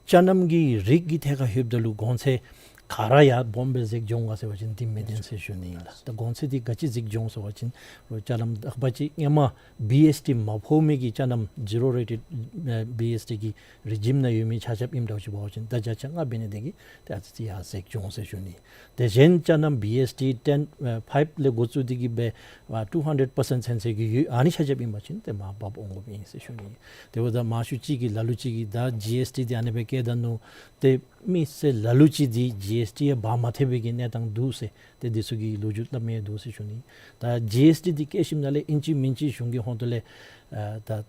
ཅ་ནམ་གྱི་རིགས་ཀྱི་ཐད་ཁར་ལྷོདཔ་ད་ལུ་གོང་ཚད་ག་ར་ཡར་སྦོམ་སྦེ་འཛེགས་འགྱོ་འོང་ག་ཟེར་བ་ཅིན་འདི་མེན་ཏེ་ཟེར་ཞུ་ནི་ཨིན་ལགས། ད་གོང་ཚད་འདི་ག་ཅི་འཛེགས་འགྱོ་འོང་ཟེར་བ་ཅིན་རུང་ཅ་ལམ་དག་པ་ཅིག་སྔོན་མ་བི་ཨེསི་ཊི་མ་ཕོག་མི་གི་ཅ་ནམ་ཛི་རོ་རེ་ཊེཌ་ཨེ་བི་ཨེསི་ཊི་གི་རི་ཇིམ་ནང་ཡོད་མི་ཆ་ཁྱབ་ཨིནམ་འདྲཝ་ཅིག་འབད་བ་ཅིན་ད་བརྒྱ་ཆ་ལྔ་འབད་ནི་དེ་གིས་ཏེ་ཨ་ཙི་ཅིག་ཡར་འཛེགས་འགྱོ་འོང་ཟེར་ཞུ་ནི། དེ་གཞན་ཅ་ནམ་བི་ཨེསི་ཊི་ཊེན་ཨེ་ཕའིབ་ལས་འགོ་བཙུགས་ཏེ་གི་སྦེ་ཨ་ཊུ་ཧན་ཌེཌ་པར་སེནཊ་ཚུན་ཚོད་ཀྱི་ཡོད། ཨ་ནི་ཆ་ཁྱབ་ཨིན་པ་ཅིན་ཏེ་མར་འབབ་འོང་དགོཔ་ཨིན་ཟེར་ཞུ་ནི། དེ་འབདཝ་ད་མང་ཤོས་ཅིག་གིས་ལ་ལུ་ཅིག་གིས་ད་ཇི་ཨེསི་ཊི་འདི་ཨ་ནི་སྦེ་བཀལ་ད་ནུག། ཏེ་མི་སེར་ལ་ལུ་ཅིག་འདི་ཇི་ཨེསི་ཊི་ཡང་འབག་མ་ཐེག་པའི་གི་གནས་སྟངས་འདུག་ཟེར་ཏེ་འདི་ཚུ་གི་ལོ་རྒྱུས་སླབ་མི་འདུག་ཟེར་ཞུ་ནི། ད་ཇི་ཨེསི་ཊི་འདི་བཀལ་ཞིནམ་ལས་ཨིན་ཅི་མིན་ཅི་གཞུང་གི་ཧོང་ཏོ་ལས་ཨ་ད་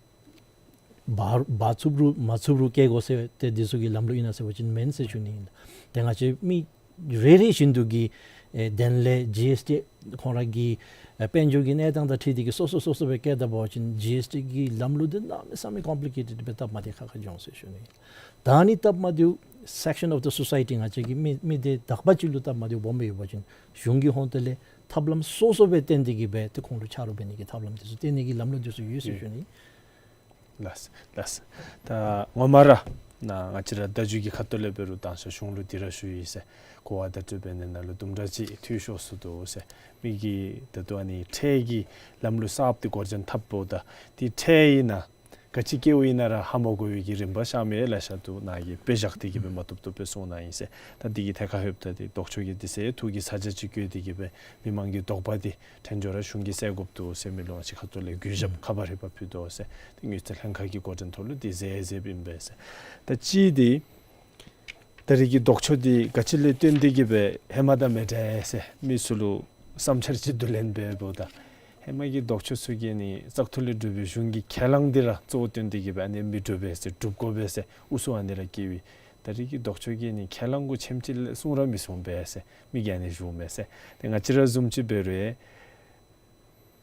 འབག་འབག་ཚུགས་རུང་མ་ཚུགས་རུང་བཀལ་དགོ་ཟེར་ཏེ་འདི་ཚུ་གི་ལམ་ལུགས་ཨིན་ན་ཟེར་བ་ཅིན་མེན་ཟེར་ཞུ་ནི་ཨིན། ཏེ་ང་བཅས་མི་རེ་རེ་བཞིན་དུ་གི་ཨེ་དོན་ལས་ཇི་ཨེསི་ཊི་ཁོང་ར་གི་ཨེ་དཔལ་འབྱོར་གྱི་གནས་སྟངས་དང་འཁྲིལ་ཏེ་གི་སོ་སོ་སོ་སོ་སྦེ་བཀལ་ད་འབད་བ་ཅིན་ཇི་ཨེསི་ཊི་གི་ལམ་ལུགས་འདི་གནམ་མེད་ས་མེད་ཀོམ་པི་ལི་ཀེ་ཊེཌ་སྦེ་སྟབས་མ་བདེ་ཁག་ཁ་འགྱོ་འོང་ཟེར་ཞུ་ནི་ཨིན། ད་ཨ་ནི་སྟབས་མ་བདེཝ་སེཀ་ཤཱན་ཨོཕ་ཌི་སོ་སའི་ཊི་ང་བཅས་ཀྱི་མི་མི་སྡེ་དག་པ་ཅིག་ལུ་སྟབས་མ་བདེཝ་སྦོམ་སྦེ་ཡོད་པ་ཅིན་གཞུང་གི་ཧོང་ཏོ་ལས་ཐབས་ལམ་སོ་སོ་སྦེ་བཏོན་ཏེ་གི་སྦེ་ཏེ་ཁོང་ལུ་ཆ་རོགས་འབད་ནི་གི་ཐབས་ལམ་འདི་ཚུ་བཏོན་ནི་གི་ལམ་ལུགས་འདི་ཚུ་ཡོད་ཟེར་ཞུ་ནི། ལགས་ལགས། ད་ངོ་མ་ར་ན་ང་བཅས་ར་བརྡ་བརྒྱུད་ཀྱི་ཁ་ཐུག་ལས་འབད་རུང་དང་ཤོག་གཞུང་ལུ་འདི་ར་ཞུ་ཡི་ཟེར། གོ་བ་བརྡ་སྤྲོད་འབད་ནི་ནང་ལུ་དུམ་གྲ་ཅིག་འཐུས་ཤོར་སོ་ནུག་ཟེར། མི་གིས་ད་ལྟོ་ཨ་ནི་ཁྲལ་གྱི་ལམ་ལུགས་གསརཔ་འདི་འགོ་འདྲེན་འཐབ་འོངམ་ད་འདི་ཁྲལ་ཨིན་ན་ག་ཅི་བཀལཝ་ཨིན་ན་ར་ཧ་མ་གོ་བའི་གི་རིམ་པ་ཤར་མི་ལེ་ཤ་འདུག། ནཱ་གིས་དཔེ་བཞག་སྟེ་གི་སྦེ་མ་བཏུབ་བཏུབ་སྦེ་གསུངས་གནང་ཡི་ཟེར། ད་འདི་གི་ཐད་ཁར་ལྷོདཔ་ད་འདི་ལྡོག་ཕྱོགས་ཀྱིས་འདི་ཟེར་ཐུགས་ཀྱི་ཚ་གྱང་ཅིག་བཀོད་དེ་གི་སྦེ་མི་མང་གི་དོགས་པ་འདི་ཕྲན་ཚེགས་ར་གཞུང་གིས་སེལ་དགོཔ་འདུག་ཟེར་མི་ལུ་ང་བཅས་ཁ་ཐུག་ལས་གུས་ཞབས་ཁ་པར་ཧེ་མ་ཕུལ་དོ་ཟེར། ཏེ་དངུལ་རྩིས་ལྷན་ཁག་གི་འགོ་འདྲེན་ཐོག་ལུ་འདི་མཛད་མཛདཔ་ཨིན་པས་ཟེར། ད་གཅིག་འདི་ད་རེས་ཀྱི་ལྡོག་ཕྱོགས་འདི་ག་ཅི་ལས་བརྟེན་ཏེ་གི་སྦེ་ཧེ་མ་དང་མི་འདྲ་ཟེར་མི་ཚུ་ལུ་བསམ་འཆར་ཅིག་བསྡུ་ལེན་འབདཝ་ད་ཧེ་མ་གི་ལྡོག་ཕྱོགས་ཚུ་གིས་ནི་བཙག་འཐུ་ལས་གྲུབ་པའི་གཞུང་གི་ཁས་བླངས་འདི་ར་གཙོ་བོ་བཏོན་ཏེ་གི་སྦེ་ཨ་ནི་མི་འགྲུབ་པས་ཟེར་སྒྲུབ་དགོ་པས་ཟེར་ཨུ་ཚུགས་ཨ་ནི་ར་བསྐྱེད་པས། ད་རེས་ཀྱི་ལྡོག་ཕྱོགས་ཀྱིས་ནི་ཁས་བླངས་གུ་ཆེམ་ཅིག་ལས་གསུང་ར་མི་གསུང་པས་ཟེར་མི་གིས་ཨ་ནི་ཞུཝ་མས་ཟེར། ཏེ་ང་བཅས་ར་བཟུམ་ཅིག་འབད་རུང་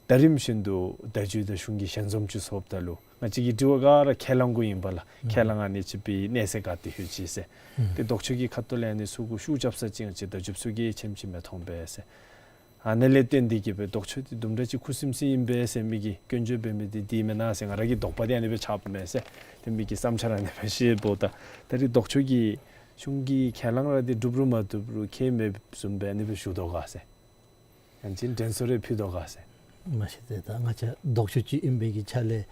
ད་རིམ་བཞིན་དུ་བརྡ་བརྒྱུད་དང་གཞུང་གི་ཞལ་འཛོམས་ཅིག་ཚོགསཔ་ད་ལུ་ང་བཅས་ཀྱི་དྲི་བ་ག་ར་ཁས་བླངས་གུ་ཨིན་པས་ལགས། ཨུམ་ཁས་བླངས་ཨ་ནི་ཅིག་པའི་གནས་ཚད་ག་ཏེ་ལྷོད་ཅི་ཟེར། ཨུམ་ཏེ་ལྡོག་ཕྱོགས་ཀྱི་ཁ་ཐུག་ལས་ཨ་ནི་ཚུ་གུ་ཤུགས་རྐྱབ་ས་ཅིག་ང་བཅས་བརྡ་བརྒྱུདཔ་ཚུ་གིས་ཆེམ་ཅིག་མི་མཐོང་པས་ཟེར། ཨ་ནི་ལས་བརྟེན་ཏེ་གི་སྦེ་ལྡོག་ཕྱོགས་འདི་དུམ་གྲ་ཅིག་ཁུ་སིམ་སི་ཨིན་པས་ཟེར་མི་གིས་སྐྱོན་བརྗོད་འབད་མི་འདི་འདི་མེན་ན་ཟེར་ང་ར་གི་དོགས་པ་འདི་ཨ་ནི་སྦེ་ཆགསཔ་མས་ཟེར། ཏེ་མི་གི་བསམ་འཆར་ཨ་ནི་སྦེ་བཤདཔ་ད་ད་རེས་ལྡོག་ཕྱོགས་ཀྱི་གཞུང་གི་ཁས་བླངས་ར་འདི་འགྲུབ་རུང་མ་འགྲུབ་རུང་ཁྱད་མེདཔ་བཟུམ་སྦེ་ཨ་ནི་སྦེ་ཞུ་དོ་ག་ཟེར། ཡང་ཅིན་དྲན་གསོ་རེ་ཕུལ་དོ་ག་ཟེར། མ་གཞི་ཏེ་ད་ང་བཅས་ལྡོག་ཕྱོགས་ཅིག་ཨིན་པའི་གི་ཆ་ལས་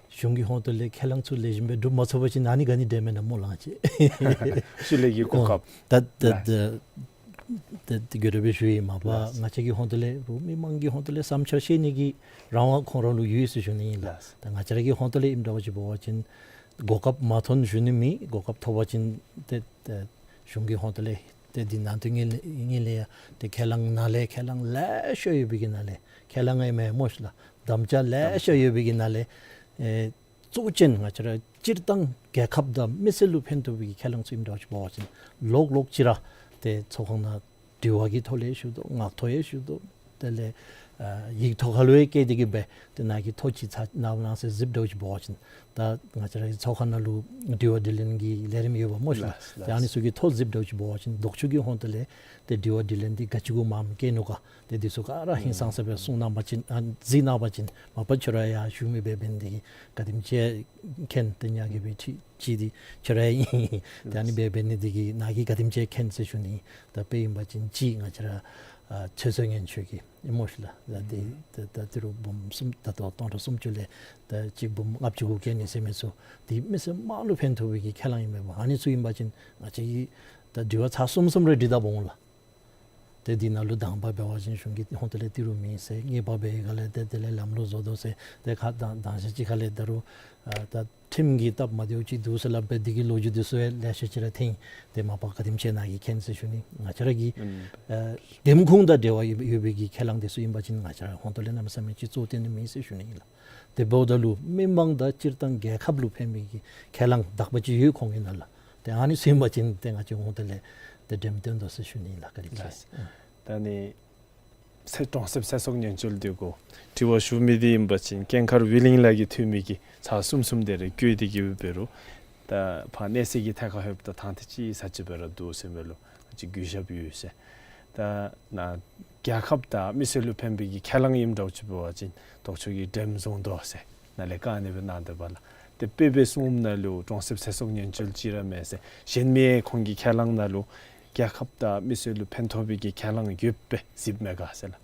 གཞུང་གི་ཧོང་ཏོ་ལས་ཁས་བླངས་ཚུ་ལེགས་ཤོམ་སྦེ་སྒྲུབ་མ་ཚུགས་པ་ཅིན་ཨ་ནི་ག་ནི་འདྲས་མེན་ན་སྨོ་ལགས་ང་བཅས། ཤུལ་ལས་ཀྱི་གོ་སྐབས། ད་ད་ལགས། ད་ད་ད་དགོད་བྲ་སྦེ་ཞུ་ཡི་མ་པ་ལགས། ང་བཅས་ཀྱི་ཧོང་ཏོ་ལས་རུང་མི་མང་གི་ཧོང་ཏོ་ལས་བསམ་འཆར་བཤད་ནི་གི་རང་དབང་ཁོང་ར་ལུ་ཡོད་ཟེར་ཞུ་ནི་ཨིན་ལགས། ལགས། ད་ང་བཅས་ར་གི་ཧོང་ཏོ་ལས་ཨིནམ་འདྲཝ་ཅིག་འབད་བ་ཅིན་གོ་སྐབས་མ་ཐོན་ཞུ་ནི་མེད། གོ་སྐབས་ཐོབ་པ་ཅིན་ཏེ་ཏེ་གཞུང་གི་ཧོང་ཏོ་ལས་ཏེ་འདི་ནང་དོན་ངེས་ངེས་ལས་ཡང་ཏེ་ཁས་བླངས་ནང་ལས་ཁས་བླངས་ལེ་ཤ་ཡོད་པའི་གི་ནང་ལས་ཁས་བླངས་ཨིན་མས་སྨོ་ཤི་ལགས། དམ་བཅའ་ལེ་ཤ་ཡོད་པའི་གི་ནང་ལས་ཨེ་གཙོ་ཅན་ང་བཅས་ར་སྤྱིར་བཏང་རྒྱལ་ཁབ་དང་མི་སེར་ལུ་ཕན་ཐོགས་པའི་གི་ཁས་བླངས་ཚུ་ཨིནམ་འདྲཝ་ཅིག་འབད་བ་ཅིན་ལོག་ལོག་ཅིག་ར་ཏེ་ཚོགས་ཁང་ནང་དྲི་བ་གི་ཐོག་ལས་ཞུ་དོ། ངག་ཐོག་ཡང་ཞུ་དོ། དེ་ལས་ཨ་ཡིག་ཐོག་ཁ་ལུ་ཡང་བཀོད་དེ་གི་སྦེ་ཏེ་ནཱ་གིས་ཐོ་ཅིག་ཚར་གནང་གནང་ཟེར་གཟིགས་འདྲཝ་ཅིག་འབད་བ་ཅིན་ད་ང་བཅས་རའི་ཚོགས་ཁང་ནང་ལུ་དྲི་བ་དྲིས་ལན་གྱི་ལས་རིམ་ཡོདཔ་མས་ལགས། ལགས་ལགས། ཏེ་ཨ་ནི་ཚུ་གི་ཐོ་གཟིགས་འདྲཝ་ཅིག་འབད་བ་ཅིན་ལྡོག་ཕྱོགས་ཀྱི་ཧོངས་ཏེ་ལས་ཏེ་དྲི་བ་དྲིས་ལན་འདི་ག་ཅི་གུ་མངམ་བཀོད་ནུག་ག། ཏེ་འདི་ཚུ་ག་ར་ཧིང་སངས་ས་སྦེ་གསུང་གནང་པ་ཅིན་ཨ་གཟིགས་གནང་པ་ཅིན་མ་པ་ཁྱོད་ར་ཡར་ཞུ་མི་འབད་འབདན་འདི་གིས་ག་དེམ་ཅིག་མཁྱེན། ཏེ་ཉ་གི་སྦེ་ཅིག་ཅིག་འདི་ཁྱོད་ར་ཨིན། ཏེ་ཨ་ནི་འབད་འབདན་འདི་གིས་ནཱ་གིས་ག་དེམ་ཅིག་མཁྱེན་ཟེར་ཞུ་ནི། ད་དཔེ་ཨིན་པ་ཅིན་ཅིག་ང་བཅས་ར་ཨ་ཚོད་བསྲེ་སྔོན་ཆད་ཀྱི་ཨིན་མས་ལགས། ད་འདི་ད་ད་ཏི་རུ་འབུམ་གསུམ་ད་ལྟོ་སྟོང་ཕྲག་སུམ་ཅུ་ལས་ད་གཅིག་འབུམ་ལྔ་བཅུ་གུ་བཀལ་ནི་ཟེར་མི་ཚུ་འདི་མི་སེར་མང་ལུ་ཕན་ཐོགས་པའི་གི་ཁས་བླངས་ཨིན་མས་པ། ཨ་ནི་ཚུ་ཨིན་པ་ཅིན་ང་བཅས་ཀྱིས་ད་དྲི་བ་ཚར་གསུམ་གསུམ་རེ་དྲི་ད་འོང་ལགས། ཏེ་འདི་ནང་ལུ་དང་པ་འབད་བ་ཅིན་གཞུང་གི་ཧོངས་ཏེ་ལས་ཏི་རུ་མེད་ཟེར། གཉིས་པ་འབད་བའི་སྒང་ལས་ཏེ་དེ་ལས་ལམ་ལུགས་བཟོ་དོ་ཟེར། ཏེ་ཁ་དང་དང་ཞག་ཅིག་ཁ་ལས་ད་རུང་ཨ་ད་ཁྲིམས་ཀྱི་སྟབས་མ་བདེཝ་ཅིག་འདུག་ཟེར་སླབ་སྦེ་འདི་གི་ལོ་རྒྱུས་འདི་ཚུ་ཡང་ལེ་ཤ་ཅིག་ར་ཐོན། ཏེ་མ་པ་ག་དེམ་ཅིག་ནཱ་གིས་མཁྱེན་ཟེར་ཞུ་ནི། ང་བཅས་ར་གི་ཨ་འདེམས་ཁོངས་དང་འབྲེལ་བ་ཡོད་ཡོད་པའི་གི་ཁས་བླངས་འདི་ཚུ་ཨིན་པ་ཅིན་ང་བཅས་ར་ཧོངས་ཏེ་ལས་གནམ་མེད་ས་མེད་ཅིག་གཙོ་བོར་བཏོན་ནི་མེད་ཟེར་ཞུ་ནི་ཨིན་ལགས། དེ་འབདཝ་ད་ལུ་མི་མང་དང་སྤྱིར་བཏང་རྒྱལ་ཁབ་ལུ་ཕན་པའི་གི་ཁས་བླངས་དག་པ་ཅིག་ཡོད་ཁོང་གི་ནང་ལུ། ཏེ་ཨ་ནི་ཚུ་ཨིན་པ་ཅིན་ཏེ་ང་བཅས་ཧོངས་ཏེ་ལས་ཏེ་འགྲེམས་སྟོན་དོ་ཟེར་ཞུ་ནི་ཨིན་ལགས། བཀའ་དྲིན་ཆེ། ལགས། ད་ཨ་ནི་ཚེ་གྲོང་གསེབ་ཚེ་སྲོག་ཉེན་བཅོལ་འདི་གུ་དྲི་བ་ཞུ་མི་འདི་ཨིན་པ་ཅིན་སྐྱེངས་མཁར་ཝི་ལིང་ལགས་ཀྱི་འཐུས་མི་གིས་ཚར་གསུམ་གསུམ་དེ་རེ་བཀོད་དེ་གི་འབད་རུང་ད་ཕར་གནས་ཚད་ཀྱི་ཐད་ཁར་ལྷོདཔ་ད་ཐང་ཐེངས་ཅིག་ས་ཅིག་སྦེ་ར་འདུག་ཟེར་མི་ལུ་ཅིག་གུས་ཞབས་ཡོད་ཟེར། ད་ནཱ་རྒྱལ་ཁབ་དང་མི་སེར་ལུ་ཕན་པའི་གི་ཁས་བླངས་ཨིནམ་འདྲཝ་ཅིག་འབད་བ་ཅིན་ལྡོག་ཕྱོགས་ཀྱིས་འགྲེམས་བཟུང་དོ་ཟེར་ནཱ་ལས་བཀའ་ཨ་ནི་སྦེ་གནང་དོ་བ་ལགས། ཏེ་དཔེ་སྦེ་གསུངམ་ད་ལུ་གྲོང་གསེབ་ཚེ་སྲོག་ཉེན་བཅོལ་ཅིག་ར་མེན་ཟེར་གཞན་མི་ཁོང་གི་ཁས་བླངས་ནང་ལུ་རྒྱལ་ཁབ་དང་མི་སེར་ལུ་ཕན་ཐོགས་པའི་གི་ཁས་བླངས་ཡོདཔ་སྦེ་གཟིགསཔ་མས་ག་ཟེར་ལགས།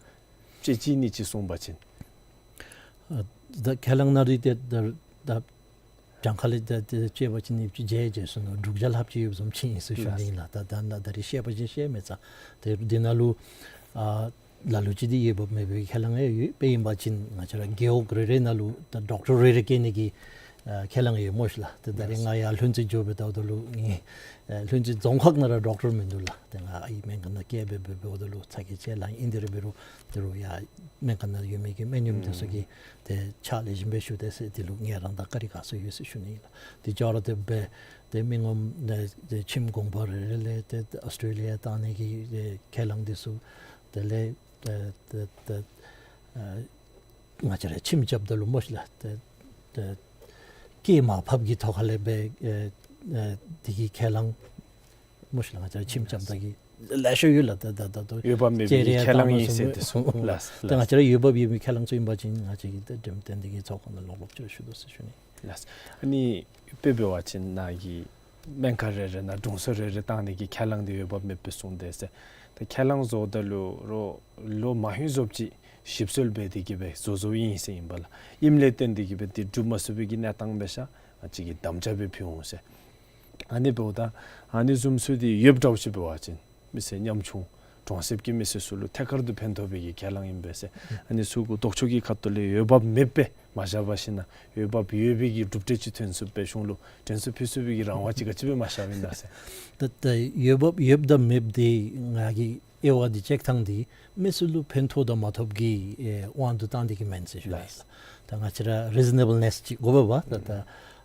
ཅིག་ཅིག་ནི་ཅིག་གསུངས་པ་ཅིན། ཨ་ད་ཁས་བླངས་ནང་ར་ཏེ་ད་ད་གྱངས་ཁ་ལས་ད་ད་བཅད་པ་ཅིན་ཡོདཔ་ཅིག་བརྒྱད་བརྒྱད་སོང་ནུག། དྲུག་བརྒྱ་ལྷགཔ་ཅིག་ཡོདཔ་བཟུམ་ཅིག་ཨིན་ཟེར་ཞུ་ནི་ཨིན་ལགས། ད་ད་ད་རེས་བཤད་པ་ཅིན་བཤད་མི་ཚར། ཏེ་འདི་ནང་ལུ་ཨ་ལ་ལུ་ཅིག་འདི་འོས་འབབ་མེད་པའི་ཁས་བླངས་ཡང་ཡོད། དཔེ་ཨིན་པ་ཅིན་ང་བཅས་ར་རྒེད་འོག་རེ་རེ་ནང་ལུ་ད་ཌོག་ཊར་རེ་རེ་བཀལ་ནི་གི་ཨ་ཁས་བླངས་ཡོད་མས་ལགས། ཏེ་ད་རེས་ང་ཡར་ལྷུན་རྩེ་འགྱོ་སྦེ་བལྟཝ་ད་ལུ་ངེའི་ཨ་ལྷུན་རྩེ་རྫོང་ཁག་ནང་ར་ཌོག་ཊར་མིན་འདུག་ལགས། ཏེ་ང་ཨའི་སྨན་ཁང་ནང་བསྐྱལ་སྦེ་འབད་འབདཝ་ད་ལུ་ཚ་གྱང་ཅིག་ལངས་ཨིན། དེ་རུང་འབད་རུང་དེ་རུང་ཡར་སྨན་ཁང་ནང་ཡོད་མི་གི་སྨན་གཡོགམོ་འདི་ཚུ་གིས་ཏེ་ཕྱག་ལེགས་ཤོམ་སྦེ་ཞུ་དེས་ཟེར། དེ་ལུ་ངལ་རངས་དང་བཀའ་དྲིན་དགའ་ཚོར་ཡོད་ཟེར་ཞུ་ནི་ཨིན་ལགས། དེ་ཅོག་ར་འཐདཔ་སྦེ་ཏེ་མི་ངོམ་ནཱ་ཏེ་ཁྱིམ་གུང་པ་རེ་རེ་ལས་ཏེ་ཨོསི་ཊྲེ་ལི་ཡ་བཏང་ནི་གི་ཏེ་ཁས་བླངས་འདི་ཚུ་དེ་ལས་ཏེ་ཏེ་ཏེ་ཨ་ང་བཅས་ར་ཁྱིམ་རྐྱབ་ད་ལུ་མས་ལགས། ཏེ་ཏེ་སྐྱེད་མར་ཕབ་ཀྱི་ཐོག་ཁ་ལས་སྦེ་ཨེ་ཨེ་དེ་གི་ཁས་བླངས་མས་ལགས། ང་བཅས་ར་ཁྱིམ་རྐྱབ་ད་གི་ལེ་ཤ་ཡོད་ལགས། ད་ད་ད་ད་འོས་འབབ་མེད་པའི་ཁས་བླངས་ཨིན་ཟེར་དེ་ཚུ་ལགས། ད་ང་བཅས་ར་འོས་འབབ་ཡོད་མི་ཁས་བླངས་ཚུ་ཨིན་པ་ཅིན་ང་བཅས་ཀྱིས་ད་འགྲེམས་སྟོན་འདི་གི་ཚོགས་ཁང་ནང་ལོག་ལོག་ཅིག་ར་ཞུ་དོ་ཟེར་ཞུ་ནི། ལགས། ཨ་ནི་དཔེ་འབད་བ་ཅིན་ནཱ་གི་སྨན་ཁང་རེ་རེ་ནང་དྲུང་འཚོ་རེ་རེ་བཏང་ནི་གི་ཁས་བླངས་འདི་འོས་འབབ་མེདཔ་སྦེ་གསུངས་དེས་ཟེར། ད་ཁས་བླངས་བཟོཝ་ད་ལུ་རོགས་ལོ་མང་ཤོས་བཟོཝ་ཅིག་ཞིབ་འཚོལ་འབད་དེ་གི་སྦེ་བཟོ་བཟོཝ་ཨིན་ཟེར་ཨིན་པས་ལགས། ཨིནམ་ལས་བརྟེན་ཏེ་གི་སྦེ་འདི་འགྲུབ་མ་ཚུགས་པའི་གི་གནས་སྟངས་འབད་ཤ་ང་བཅས་ཀྱིས་དམ་བཅའ་སྦེ་ཕུལ་འོང་ཟེར། ཨ་ནི་འབདཝ་ད་ཨ་ནི་བཟུམ་ཚུ་འདི་ཡོདཔ་འདྲཝ་ཅིག་འབད་བ་ཅིན་མི་སེར་ཉམ་ཆུང་གྲོང་གསེབ་ཀྱི་མི་སེར་ཚུ་ལུ་ཐད་ཀར་དུ་ཕན་ཐོགས་པའི་གི་ཁས་བླངས་ཨིན་པས་ཟེར། ཨ་ནི་ཚུ་གུ་ལྡོག་ཕྱོགས་ཀྱི་ཁ་ཐུག་ལས་འོས་འབབ་མེདཔ་སྦེ་མ་བཞག་པར་ཞིན་ན་འོས་འབབ་ཡོད་པའི་གི་གྲུབ་འབྲས་ཅིག་ཐོན་ཚུགསཔ་སྦེ་གཞུང་ལུ་དྲན་གསོ་ཕུལ་ཚུགས་པའི་གི་རང་དབང་ཅིག་ག་ཅི་སྦེ་མ་བཞགཔ་ཨིན་ན་ཟེར། ད་ད་འོས་འབབ་ཡོདཔ་དང་མེདཔ་འདི་ང་གི་དབྱེ་བ་འདི་དཔྱད་ཐངས་འདི་མི་སེར་ལུ་ཕན་ཐོགས་དང་མ་ཐོགས་ཀྱི་ཨེ་དབང་དུ་བཏང་སྟེ་གི་མེན་ཟེར་ཞུ་ནི་ལགས། ད་ང་བཅས་ར་རི་ཛི་ནེ་བཱལ་ནེསི་ཅིག་དགོ་པས་པ། ད་ད་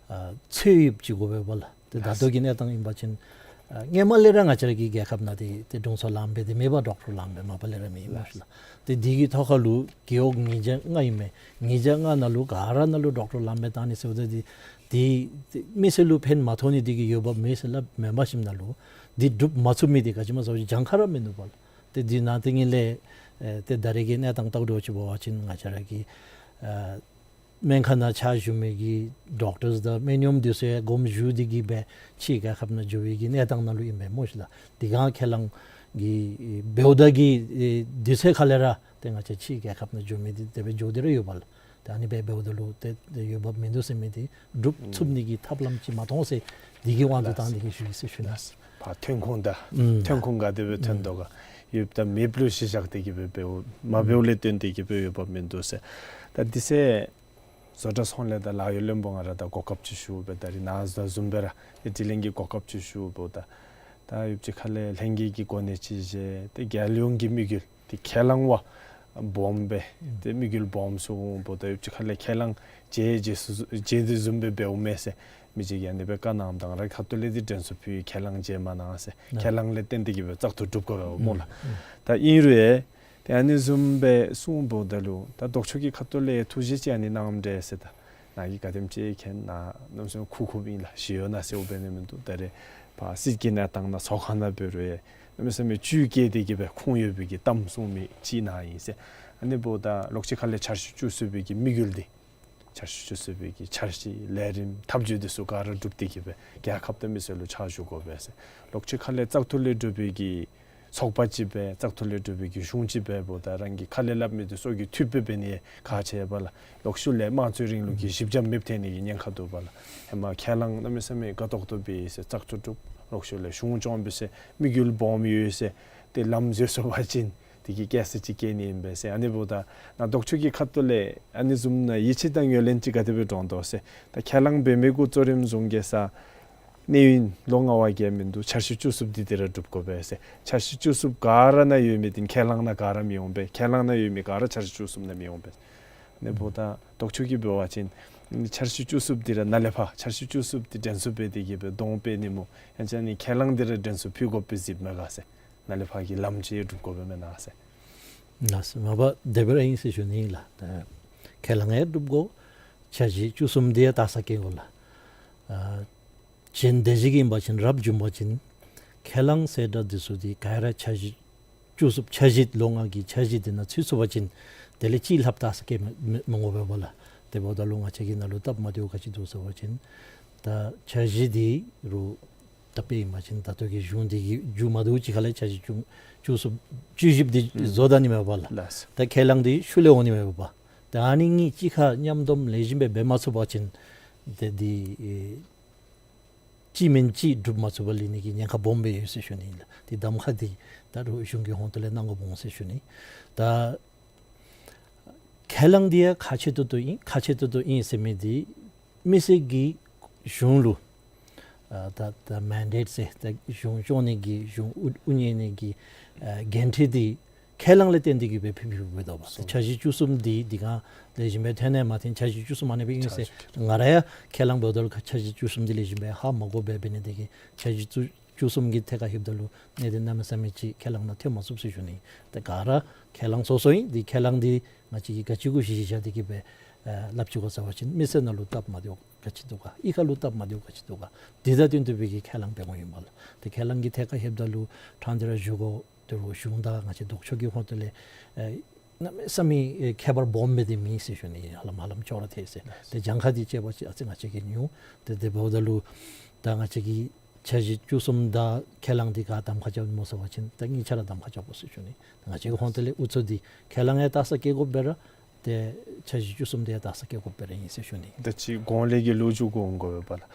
ཨ་ཚོད་ཡོདཔ་ཅིག་དགོ་པས་པ་ལགས། ཏེ་ད་ལྟོ་གི་གནས་སྟངས་ཨིན་པ་ཅིན་ཨ་སྔོན་མ་ལས་ར་ང་བཅས་ར་གི་རྒྱལ་ཁབ་ནང་འདི་ཏེ་དྲུང་འཚོ་ལངམ་སྦེ་འདི་མེད་པ། ཌོག་ཊར་ལངམ་སྦེ་མ་པ་ལས་ར་མེད་ཨིན་མས་ལགས། ཏེ་འདི་གི་ཐོག་ཁ་ལུ་རྒེད་འོག་ཉིས་བརྒྱ་ལྔ་ཨིན་མས། ཉིས་བརྒྱ་ལྔ་ནང་ལུ་ག་ར་ནང་ལུ་ཌོག་ཊར་ལངམ་སྦེ་བཏང་ནི་ཟེརཝ་ད་འདི་འདི་མི་སེར་ལུ་ཕན་མ་ཐོགས་ནི་འདི་གིས་འོས་འབབ་མེད་ཟེར་སླབ་མེན་པ་ཞིནམ་ལས་འདི་འགྲུབ་མ་ཚུགས་མི་འདི་ག་ཅི་སྨོ་ཟེར་བ་ཅིན་གྱངས་ཁ་ར་མིན་འདུག་པ་ལགས། ཏེ་འདི་ནང་ཏེ་ངེ་ལས་ཨེ་ཏེ་ད་རེས་ཀྱི་གནས་སྟངས་བལྟཝ་འདྲཝ་ཅིག་འབད་བ་ཅིན་ང་བཅས་ར་གི་ཨ་སྨན་ཁང་ནང་ཕྱག་ཞུ་མི་གི་ཌོག་ཊརསི་དང་སྨན་གཡོགམོ་འདི་ཚུ་ཡང་དགོངསམ་ཞུ་སྟེ་གི་སྦེ་ཕྱིའི་རྒྱལ་ཁབ་ནང་འགྱོ་བའི་གི་གནས་སྟངས་ནང་ལུ་ཨིན་པས་སྨོ་ཤིག་ལགས། དེ་སྒང་ཁས་བླངས་ཀྱི་འབདཝ་ད་གི་ཨེ་དུས་ཚོད་ཁ་ལས་ར་ཏེ་ང་བཅས་ཕྱིའི་རྒྱལ་ཁབ་ནང་འགྱོ་མི་འདི་དེ་སྦེ་འགྱོ་སྟེ་ར་ཡོདཔ་ལགས། ཏེ་ཨ་ནི་སྦེ་འབདཝ་ད་ལུ་ཏེ་ཏེ་འོས་འབབ་མིན་འདུག་ཟེར་མི་འདི་སྒྲུབ་ཚུགས་ནི་གི་ཐབས་ལམ་ཅིག་མ་མཐོང་ཟེར་འདི་གི་དབང་དུ་བཏང་སྟེ་གི་ཞུ་ཡི་ཟེར་ཞུ་ནི། ཕར་ཐོན་ཁུངས་དང་ཨུམ་ཐོན་ཁུངས་ག་དེ་སྦེ་ཐོན་དོ་ག་ཡོདཔ་དང་མེདཔ་ལུ་གཞི་བཞག་སྟེ་གི་སྦེ་འབདཝ་མ་འབདཝ་ལས་བརྟེན་ཏེ་གི་སྦེ་འོས་འབབ་མིན་འདུག་ཟེར། ད་འདི་ཚེ་བཟོ་གྲྭ་ཚོང་ལས་དང་ལཱ་གཡོག་བློན་པོ་ང་ར་ད་གོ་སྐབས་ཅིག་ཞུ་སྦེ་ད་རིས་ནཱ་བཟུམ་སྦེ་ར་ཨེ་དྲི་ལན་གྱི་གོ་སྐབས་ཅིག་ཞུ་སྦེ་ད་ད་ཡུདཔ་ཅིག་ཁ་ལས་ལྷན་རྒྱས་ཀྱི་གོ་གནས་ཅིག་བཞེས་ཏེ་རྒྱལ་ཡོངས་ཀྱི་དམིགས་ཡུལ་ཏེ་ཁས་བླངས་པ་སྦོམ་སྦེ་ཏེ་དམིགས་ཡུལ་སྦོམ་སོང་འབདཝ་ད་ཡུདཔ་ཅིག་ཁ་ལས་ཁས་བླངས་བྱས་རྗེས་སུ་རྗེས་འདི་བཟུམ་སྦེ་འབདཝ་མས་ཟེར་མི་ཅིག་གིས་ཨ་ནི་སྦེ་བཀའ་གནངམ་ད་ང་རའི་ཁ་ཐུག་ལས་འདི་དྲན་གསོ་ཕུལ་ཡི། ཁས་བླངས་བྱས་མ་གནང་ཟེར། ཁས་བླངས་ལས་བརྟེན་ཏེ་གི་སྦེ་བཙག་འཐུ་གྲུབ་དགོ་པས་སྨོ་ལགས། ད་ཨིན་རུང་ཡང་ ཨ་ནི་བཟུམ་སྦེ་གསུངམ་ད་ལུ་ད་ལྡོག་ཕྱོགས་ཀྱི་ཁ་ཐུག་ལས་ཐུགས་རྗེ་ཅིག་ཨ་ནི་གནངམ་འདྲས་ཟེར། ད་ནཱ་གིས་ག་དེམ་ཅིག་མཁྱེན་ན་གནམ་མེད་ས་མེད་ཁུག་ཁུགཔ་ཨིན་ལགས། ཞུ་ཡོད་ན་ཟེར་འབད་ནི་མིན་འདུག། ད་རེས་ཕར་སྲིད་ཀྱི་གནས་སྟངས་ནང་ཚོགས་ཁང་ནང་འབད་རུང་ཡང་གནམ་མེད་ས་མེད་བཅུད་བསྐྱེད་དེ་གི་སྦེ་ཁུངས་ཡོད་པའི་གི་གཏམ་གསུང་མི་ཅིག་ནཱ་ཨིན་ཟེར། ཨ་ནི་འབདཝ་ད་ལོགས་ཅིག་ཁ་ལས་འཆར་གཞི་བཅུ་གསུམ་པའི་གི་དམིགས་ཡུལ་འདི་འཆར་གཞི་བཅུ་གསུམ་པའི་གི་འཆར་གཞི་ལས་རིམ་ཐབས་བྱུས་འདི་ཚུ་ག་ར་གྲུབ་སྟེ་གི་སྦེ་རྒྱལ་ཁབ་དང་མི་སེར་ལུ་ཕྱག་ཞུ་དགོ་པས་ཟེར། ལོགས་ཅིག་ཁ་ལས་བཙག་འཐུ་ལས་གྲུབ་པའི་གི་ཚོགས་པ་ཅིག་སྦེ་བཙག་འཐུ་ལས་གྲུབ་པའི་གི་གཞུང་ཅིག་འབདཝ་ད་རང་གིས་ཁ་ལས་སླབ་མི་འདི་ཚུ་གི་མཐུད་སྦེ་འབད་ནི་ཁག་ཆེ་བས་ལགས། ལོག་ཤུལ་ལས་དམངས་གཙོའི་རིང་ལུགས་ཀྱི་གཞི་འགྱམ་མེདཔ་ཐལ་ནི་གི་ཉེན་ཁ་འདུག་པས་ལགས། ཧེ་མ་ཁས་བླངས་གནམ་མེད་ས་མེད་དགའ་ཏོག་ཏོ་སྦེ་ཟེར་བཙག་འཐུ་གྲུབ། ལོག་ཤུལ་ལས་གཞུང་སྐྱོང་སྦེ་ཟེར་དམིགས་ཡུལ་སྦོམ་ཡོད་ཟེར་ཏེ་ལམ་འཛོལ་སོང་པ་ཅིན་དེ་གིས་ཁྱད་གསོད་ཅིག་བཀལ་ནི་ཨིན་པས་ཟེར། ཨ་ནི་འབདཝ་ད་ནཱ་ལྡོག་ཕྱོགས་ཀྱི་ཁ་ཐུག་ལས་ཨ་ནི་བཟུམ་ནང་ཡིད་ཆེས་དང་ངོས་ལེན་ཅིག་ག་དེ་སྦེ་འདྲོངས་དོ་ཟེར། ད་ཁས་བླངས་འབད་མི་གུ་གཙོ་རིམ་བཟུང་གེ་ཟེར། གནས་ཡུན་ལོ་ལྔ་བ་གི་མིན་འདུག། འཆར་གཞི་བཅུ་གསུམ་འདི་དེ་ར་སྒྲུབ་དགོ་པས་ཟེར། འཆར་གཞི་བཅུ་གསུམ་ག་ར་ནང་ཡོད་མི་འདི་ཁས་བླངས་ནང་ག་ར་མི་འོང་པས། ཁས་བླངས་ནང་ཡོད་མི་ག་ར་འཆར་གཞི་བཅུ་གསུམ་ནང་མི་འོང་པས། ཨ་ནི་འབདཝ་ད་ལྡོག་ཕྱོགས་ཀྱིས་འབད་བ་ཅིན་འཆར་གཞི་བཅུ་གསུམ་འདི་ར་ནཱ་ལས་ཕར་འཆར་གཞི་བཅུ་གསུམ་འདི་དྲན་གསོ་འབད་དེ་གི་སྦེ་གདོང་སྤེལ་ནི་སྨོ། ཡང་ཅིན་ཨ་ནི་ཁས་བླངས་འདི་ར་དྲན་གསོ་ཕུལ་དགོ་པས་ཟེར་མས་ག་ཟེར། ནཱ་ལས་ཕར་གྱི་ལམ་ཅིག་སྒྲུབ་དགོ་པས་མེན་ན་ཟེར། ལགས་སོ། མ་པ་དེ་སྦེ་ར་ཨིན་ཟེར་ཞུ་ནི་ལགས། ད་ཁས་བླངས་ཡང་སྒྲུབ་དགོ། འཆར་གཞི་བཅུ་གསུམ་འདི་ཡང་དག་ས་བཀལ་དགོ་ལགས། ཨ་གཞན་དེ་ཅིག་གི་ཨིན་པ་ཅིན་རབ་བྱུང་པ་ཅིན་ཁས་བླངས་ཟེར་ད་འདི་ཚུ་འདི་ག་ར་འཆར་གཞི་བཅུ་གསུམ་འཆར་གཞི་ལོ་ལྔ་གི་འཆར་གཞི་འདི་ནང་ཚུད་སོང་པ་ཅིན་དེ་ལས་ཅིག་ལྷགཔ་དག་ས་བཀལ་མི་མི་མི་དགོ་པས་པ་ལགས། དེ་འབདཝ་ད་ལུ་ང་བཅས་ཀྱི་ནང་ལུ་སྟབས་མ་བདེཝ་ག་ཅི་འདུག་ཟེར་བ་ཅིན་ད་འཆར་གཞི་འདི་རུང་ད་དཔེ་ཨིན་པ་ཅིན་ད་ལྟོ་གི་གཞུང་འདི་གི་མཇུག་མ་བསྡུཝ་ཅིག་ཁ་ལས་འཆར་གཞི་བཅུ་བཅུ་གསུམ་བཅུ་བཞི་འདི་ཨུམ་བཟོ་ད་ནི་མས་པ་ལགས། ལགས། ད་ཁས་བླངས་འདི་ཤུལ་ལས་འོང་ནི་མས་པ། ད་ཨ་ནི་གཉིས་གཅིག་ཁར་མཉམ་སྡོམ་ལེགས་ཤོམ་སྦེ་འབད་མ་ཚུགས་པ་ཅིན་ཏེ་འདི་ཨེ་གཅིག་མེན་གཅིག་སྒྲུབ་མ་ཚུགས་པར་ལུས་ནི་གི་ཉེན་ཁ་སྦོམ་སྦེ་ཡོད་ཟེར་ཞུ་ནི་ལགས། ཏེ་གདམ་ཁ་འདི་ད་རུང་གཞུང་གི་ཧོངས་ཏོ་ལས་གནང་དགོཔ་འོང་ཟེར་ཞུ་ནི། ད་ཁས་བླངས་འདི་ཡང་ཁག་ཆེ་ཏོག་ཏོ་ཨིན། ཁག་ཆེ་ཏོག་ཏོ་ཨིན་ཟེར་མི་འདི་མི་སེར་གྱིས་གཞུང་ལུ་ཨ་ད་ད་མེན་ཌེཊ་ཟེར་ད་གཞུང་སྐྱོང་ནི་གི་གཞུང་དབུ་དབུ་བརྙེས་ནི་གི་ཨ་འགན་འཁྲི་འདི་ཁས་བླངས་ལས་བརྟེན་ཏེ་གི་སྦེ་ཕུལ་ཕུལཝ་འབད་དོ་པ། ཏེ་འཆར་གཞི་བཅུ་གསུམ་འདི་འདི་ག་ལེགས་ཤོམ་སྦེ་ཐོན་ནི་མ་ཐོན་འཆར་གཞི་བཅུ་གསུམ་ཨ་ནི་སྦེ་ཨིན་ཟེར། ང་ར་ཡང་ཁས་བླངས་འབདཝ་ད་ལུ་འཆར་གཞི་བཅུ་གསུམ་འདི་ལེགས་ཤོམ་སྦེ་ཧ་མ་གོ་བར་འབད་ནི་དེ་གིས་འཆར་གཞི་བཅུ་བཅུ་གསུམ་གྱི་ཐད་ཁར་ལྷོདཔ་ད་ལུ་གནད་དོན་གནམ་མེད་ས་མེད་ཅིག་ཁས་བླངས་ནང་ཐོན་མ་ཚུགས་ཟེར་ཞུ་ནི། ཏེ་ག་ར་ཁས་བླངས་སོ་སོ་ཨིན། འདི་ཁས་བླངས་འདི་ང་བཅས་ཀྱིས་ག་ཅི་གུ་གཞི་གཞི་བཞག་སྟེ་གི་སྦེ་ཨ་སླབ་ཅི་ག་ཟེར་བ་ཅིན་མི་སེར་ནང་ལུ་སྟབས་མ་བདེཝ་ག་ཅི་འདུག་ག། གཡུས་ཁ་ལུ་སྟབས་མ་བདེཝ་ག་ཅི་འདུག་ག། འདི་དང་བསྟུན་ཏེ་སྦེ་གི་ཁས་བླངས་འབད་དགོཔ་ཨིན་པས་ལགས། ཏེ་ཁས་བླངས་ཀྱི་ཐད་ཁར་ལྷོདཔ་ད་ལུ་ཕྲང་སྟེ་ར་ཞུ་དགོ། དོ་རུང་གཞུང་དང་ང་བཅས་ལྡོག་ཕྱོགས་ཀྱི་ཧོངས་ཏོ་ལས་ཨེ་གནམ་མེད་ས་མེད་ཨེ་ཁྱད་པར་སྦོམ་སྦེ་འདི་མེད་ཟེར་ཞུ་ནི། ཧ་ལམ་ཧ་ལམ་ཅོག་ར་འཐད་ཟེར། ཏེ་གྱངས་ཁ་འདི་དཔྱད་པ་ཅིན་ཨ་ཙི་ང་བཅས་ཀྱིས་ཉུང་། ཏེ་དེ་འབདཝ་ད་ལུ་ད་ང་བཅས་ཀྱིས་འཆར་གཞི་བཅུ་གསུམ་དང་ཁས་བླངས་འདི་ག་གདམ་ཁ་རྐྱབ་སྨོ་ཟེར་བ་ཅིན་ད་གཉིས་ཆ་ར་གདམ་ཁ་རྐྱབ་དགོ་ཟེར་ཞུ་ནི། ང་བཅས་ཀྱི་ཧོངས་ཏོ་ལས་ཨུ་ཚུགས་འདི་ཁས་བླངས་ཡང་དག་ས་བཀལ་དགོཔ་སྦེ་ར་ཏེ་འཆར་གཞི་བཅུ་གསུམ་འདི་ཡང་དག་ས་བཀལ་དགོཔ་སྦེ་ར་ཨིན་ཟེར་ཞུ་ནི། ད་ཅི་གོང་ལས་ཀྱི་ལོ་རྒྱུས་གོ་འོང་དགོ་པས་པ་ལགས།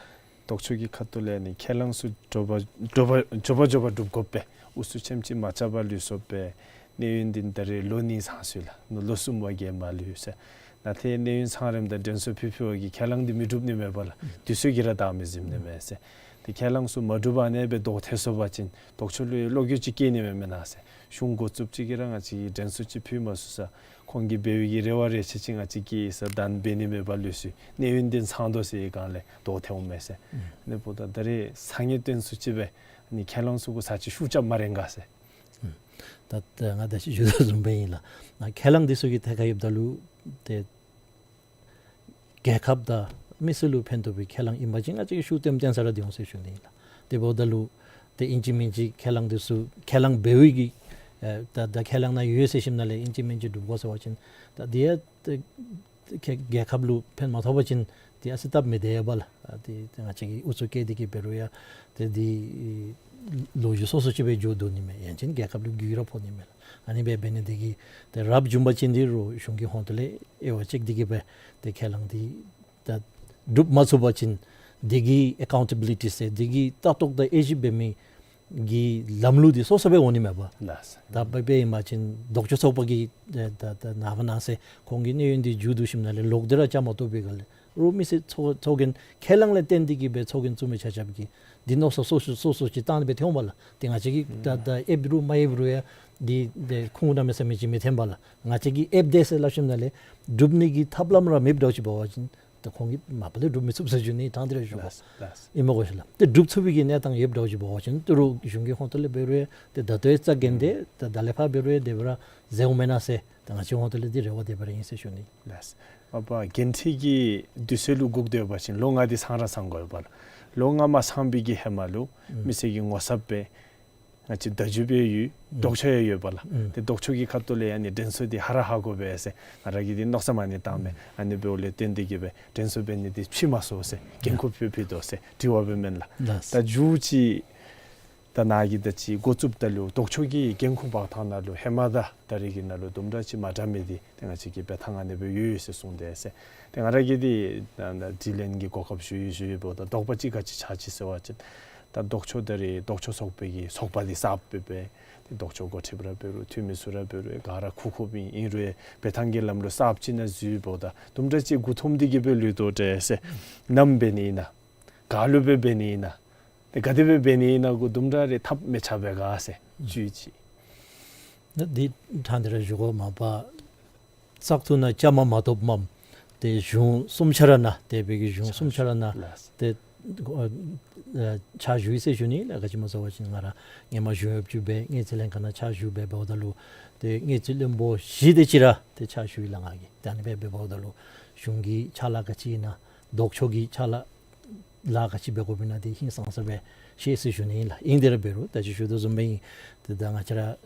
ལྡོག་ཕྱོགས་ཀྱི་ཁ་ཐུག་ལས་ནི་ཁས་བླངས་ཚུ་མགྱོགས་པ་མགྱོགས་པ་མགྱོགས་པ་མགྱོགས་པ་སྒྲུབ་དགོ་པས། ཨུ་ཚུགས་ཆེམ་ཅིག་མ་རྐྱབ་པར་ལུས་སོང་པས། གནས་ཡུན་འདི་ད་རེས་ལོ་གཉིས་ཚང་སོ་ཡི་ལགས། ནུབ་ལོ་གསུམ་པ་གི་མར་ལུས་ཟེར། ནཱ་ཏེ་གནས་ཡུན་ཚང་རནམ་ད་དྲན་གསོ་ཕུལ་ཕུལ་བ་གིས་ཁས་བླངས་འདི་མི་འགྲུབ་ནི་མས་པ་ལགས། དུས་ཚོད་ཀྱིས་ར་བདའ་མི་ཟུནམ་ནི་མས་ཟེར། ཏེ་ཁས་བླངས་ཚུ་མ་འགྲུབ་པར་ཨ་ནེ་སྦེ་ལྡོག་ཐལ་སོང་པ་ཅིན་ལྡོག་ཕྱོགས་ལུ་བློ་འགྱོད་ཅིག་སྐྱེ་ནི་མས་མེན་ན་ཟེར། གཞུང་འགོ་བཙུགསཔ་ཅིག་གིས་ར་ང་བཅས་ཀྱིས་དྲན་གསོ་ཅིག་ཕུལ་མ་ཚུགས་ས། ཁོང་གིས་འབད་བའི་གི་རེ་བ་རེ་ཆེ་ཅིག་ང་བཅས་ཀྱིས་ས་དང་འབད་ནི་མེད་པར་ལུས་སོ་ཡི། གནས་ཡུན་འདི་ཚང་དོ་ཟེར་བའི་སྒང་ལས་ལྡོག་ཐལ་འོང་མས་ཟེར། ཨུམ་ཨ་ནི་འབདཝ་ད་ད་རེས་སང་ཉིན་སྟོན་ཚུ་ཅིག་སྦེ་ཨ་ནི་ཁས་བླངས་ཚུ་གུ་ས་ཅིག་ཤུགས་རྐྱབ་མ་རན་ག་ཟེར། ཨུམ་ད་ད་ང་ད་ཅི་ཞུ་དོ་བཟུམ་སྦེ་ཨིན་ལགས། ང་ཁས་བླངས་འདི་ཚུ་གི་ཐད་ཁར་ལྷོདཔ་ད་ལུ་ཏེ་རྒྱལ་ཁབ་དང་མི་སེར་ལུ་ཕན་ཐོགས་པའི་ཁས་བླངས་ཨིན་པ་ཅིན་ང་བཅས་ཀྱིས་ཤུགས་བཏོན་བཏོན་ས་ར་སྡོད་འོང་ཟེར་ཞུ་ནི་ཨིན་ལགས། དེ་འབདཝ་ད་ལུ་ཏེ་ཨིན་ཅི་མིན་ཅི་ཁས་བླངས་འདི་ཚུ་ཁས་བླངས་འབད་བའི་གི་ཨེ་ད་ད་ཁས་བླངས་ནང་ཡོད་ཟེར་ཞིནམ་ལས་ཨིན་ཅི་མིན་ཅི་སྒྲུབ་དགོ་ཟེར་བ་ཅིན་ད་འདི་ཡང་ཏེ་ཏེ་རྒྱལ་ཁབ་ལུ་ཕན་མ་ཐོགས་པ་ཅིན་ཏེ་ཨ་ཙི་སྟབས་མི་བདེ་བས་ལགས། ཨ་ཏེ་ཏེ་ང་བཅས་ཀྱིས་ཨུ་ཚུགས་བསྐྱེད་དེ་གི་འབད་རུང་ཡང་ཏེ་འདི་ལོ་རྒྱུས་སོ་སོ་ཅིག་སྦེ་འགྱོ་དོ་ནི་མས། ཡང་ཅིན་རྒྱལ་ཁབ་ལུ་རྒུད་ར་ཕོག་ནི་མས་ལགས། ཨ་ནི་སྦེ་འབད་ནི་དེ་གིས་ཏེ་རབ་བྱུང་པ་ཅིན་འདི་རུང་གཞུང་གི་ཧོངས་ཏོ་ལས་དབྱེ་བ་དཔྱད་དེ་གི་སྦེ་ཏེ་ཁས་བླངས་འདི་ད་སྒྲུབ་མ་ཚུགས་པ་ཅིན་འདི་གི་ཨེ་ཀའུན་ཊེ་བི་ལི་ཊི་ཟེར་འདི་གི་ལྟ་རྟོག་དང་དབྱེ་ཞིབ་འབད་མི་གི་ལམ་ལུགས་འདི་སོ་སོ་སྦེ་འོང་ནི་མས་པ། ལགས་སོ། ད་དཔེ་དཔེ་ཨིན་པ་ཅིན་ལྡོག་ཕྱོགས་ཚོགས་པ་གིས་ད་ད་ད་ནངས་པ་གནངས་ཚེ་ཁོང་གི་གནས་ཡུན་འདི་མཇུག་བསྡུ་ཞིནམ་ལས་ལོག་སྟེ་ར་བཅའ་མར་གཏོགས་པའི་སྒང་ལས་རོགས་མི་སེར་ཚོགས་ཚོགས་རྒྱན་ཁས་བླངས་ལས་བརྟེན་ཏེ་གི་སྦེ་ཚོགས་རྒྱན་བཙུགས་མི་ཆ་ཁྱབ་ཀྱིས་འདི་མནོ་བསམ་སོ་སོ་སོ་སོ་ཅིག་བཏང་སྦེ་ཐོན་འོང་པ་ལགས། ཏེ་ང་བཅས་ཀྱིས་ད་ད་ཨེབ་རུང་མ་ཨེབ་རུང་ཡང་འདི་འདི་ཁུངས་གནམ་མེད་ས་མེད་ཅིག་མི་ཐོན་པ་ལགས། ང་བཅས་ཀྱིས་ཨེབ་དེས་ཟེར་སླབ་ཞིནམ་ལས་སྒྲུབ་ནི་གི་ཐབས་ལམ་ར་མེདཔ་འདྲཝ་ཅིག་འབད་བ་ཅིན་ ད་ཁོང་གིས་མ་པ་ལས་སྒྲུབ་མི་ཚུགས་ཟེར་ཞུ་ནི། དྲང་སྟེ་ར་ཞུ་དགོ། ལགས་ལགས། ཨིན་མས་གོ་ཤེས་ལགས། ཏེ་སྒྲུབ་ཚུགས་པའི་གི་གནས་སྟངས་ཡོདཔ་འདྲཝ་ཅིག་འབད་བ་ཅིན་ཏེ་རོགས་གཞུང་གི་ཧོངས་ཏོ་ལས་འབད་རུང་ཡང་ཏེ་ད་ལྟོའི་རྩ་འགེངས་ཏེ་ད་ད་ལས་ཕར་འབད་རུང་ཡང་དེ་སྦེ་ར་མཛད་འོང་མེན་ན་ཟེར་ད་ང་བཅས་ཧོངས་ཏོ་ལས་འདི་རེ་བ་དེ་སྦེ་ར་ཨིན་ཟེར་ཞུ་ནི། ལགས། མ་པ་འགན་འཁྲི་གི་དུས་ཚོད་ལུ་སྒུག་སྡོད་པ་ཅིན་ལོ་ལྔ་འདི་ཚང་ར་ཚང་དགོ་པས་ལགས། ལོ་ལྔ་མ་ཚང་པའི་གི་ཧེ་མ་ལུ་ཨུམ་མི་སེར་གྱི་ངོ་ཚབ་སྦེ་ང་བཅས་བརྡ་བརྒྱུདཔ་ཡང་ཡོད། ཨུམ་ལྡོག་ཕྱོགས་ཡང་ཡོད་པས་ལགས། ཨུམ་ཏེ་ལྡོག་ཕྱོགས་ཀྱི་ཁ་ཐུག་ལས་ཨ་ནི་དྲན་གསོ་འདི་ཧ་ར་ཧ་གོ་པས་ཟེར་ང་ར་གིས་འདི་མནོ་བསམ་ཨ་ནི་བཏངམ་མས། ཨུམ་ཨ་ནི་འབདཝ་ལས་བརྟེན་ཏེ་གིས་སྦེ་དྲན་གསོ་འབད་ནི་འདི་ཕྱེ་མ་ཚུགས་ཟེར་འགན་ཁུར་ཕུལ་ཕུལ་དོ་ཟེར་དྲི་བ་འབདཝ་མེན་ལགས། ལགས། ད་མཇུག་ཅིག་ད་ནཱ་གིས་ད་ཅི་འགོ་བཙུགསཔ་ད་ལུ་ལྡོག་ཕྱོགས་ཀྱི་འགན་ཁུར་འབག་ཐངས་ནང་ལུ་ཧེ་མ་དང་ད་རེས་ཀྱི་ནང་ལུ་དུམ་གྲ་ཅིག་མ་འདྲ་མི་འདི་ཏེ་ང་བཅས་ཀྱིས་འབད་ཐངས་ཨ་ནི་སྦེ་ཡོད་ཡོད་ཟེར་གསུངས་ཏེ་ཟེར། ཏེ་ང་ར་གིས་འདི་ད་ད་དྲི་ལན་གྱི་གོ་སྐབས་ཞུ་ཡི་ཞུ་ཡི་འབདཝ་ད་དོགས་པ་ཅིག་ག་ཅི་ཆགས་ཅི་ཟེར་བ་ཅིན་ད་ལྡོག་ཕྱོགས་ད་རེས་ལྡོག་ཕྱོགས་ཚོགས་པའི་གི་ཚོགས་པ་འདི་གསརཔ་སྦེ་འབད་ཏེ་ལྡོག་ཕྱོགས་འགོ་ཁྲིདཔ་ར་འབད་རུང་འཐུས་མི་ཚུ་ར་འབད་རུང་ག་ར་ཁུག་ཁུགཔ་ཨིན། ཨིན་རུང་འབད་ཐངས་ཀྱི་ལམ་ལུ་གསརཔ་ཅིག་ནང་འཛུལ་འབདཝ་ད་དུམ་གྲ་ཅིག་མགུ་འཐོམས་ཏེ་གིས་སྦེ་ལུས་དོ་ཏེ་ཟེར། ནམ་འབད་ནི་ཨིན་ན། ག་ལུ་སྦེ་འབད་ནི་ཨིན་ན། ཏེ་ག་དེ་སྦེ་འབད་ནི་ཨིན་ན་གུ་དུམ་གྲ་རེ་ཐབས་མེད་ཆགས་པས་ག་ཟེར་ཨུམ་བཅུད་ཅིག། ད་འདི་དྲང་སྟེ་ར་ཞུ་དགོ། མ་པ་བཙག་འཐུ་ནང་བཅའ་མར་མ་གཏོགསཔ་མས། ཏེ་གཞུང་གསུམ་ཆ་ར་ནང་དེ་སྦེ་གི་གཞུང་གསུམ་ཆ་ར་ནང་ལགས། ཏེ་ཨ་ཕྱག་ཞུ་ཡི་ཟེར་ཞུ་ནི་ལགས། ག་ཅི་སྨོ་ཟེར་བ་ཅིན་ང་ར་སྔོན་མ་གཞུང་གཡོགཔ་ཅིག་སྦེ་དངུལ་རྩིས་ལྷན་ཁག་ནང་ཕྱག་ཞུ་སྦེ་འབདཝ་ད་ལུ་ཏེ་དངུལ་རྩིས་བློན་པོ་བཞི་དེ་ཅིག་ར་ཏེ་ཕྱག་ཞུ་ཡི་ལགས་ང་གིས། ཏེ་ཨ་ནི་སྦེ་འབདཝ་ད་ལུ་གཞུང་གི་ཕྱག་ལཱ་ག་ཅི་ཨིན་ན་ལྡོག་ཕྱོགས་ཀྱི་ཕྱག་ལཱ་ལཱ་ག་ཅི་འབད་དགོཔ་ཨིན་ན་འདི་ཧིང་སངས་ས་སྦེ་ཤེས་ཟེར་ཞུ་ནི་ཨིན་ལགས། ཨིན་དེ་ར་འབད་རུང་ད་ཅི་ཞུ་དོ་བཟུམ་སྦེ་ཨིན། ཏེ་ད་ང་བཅས་ར་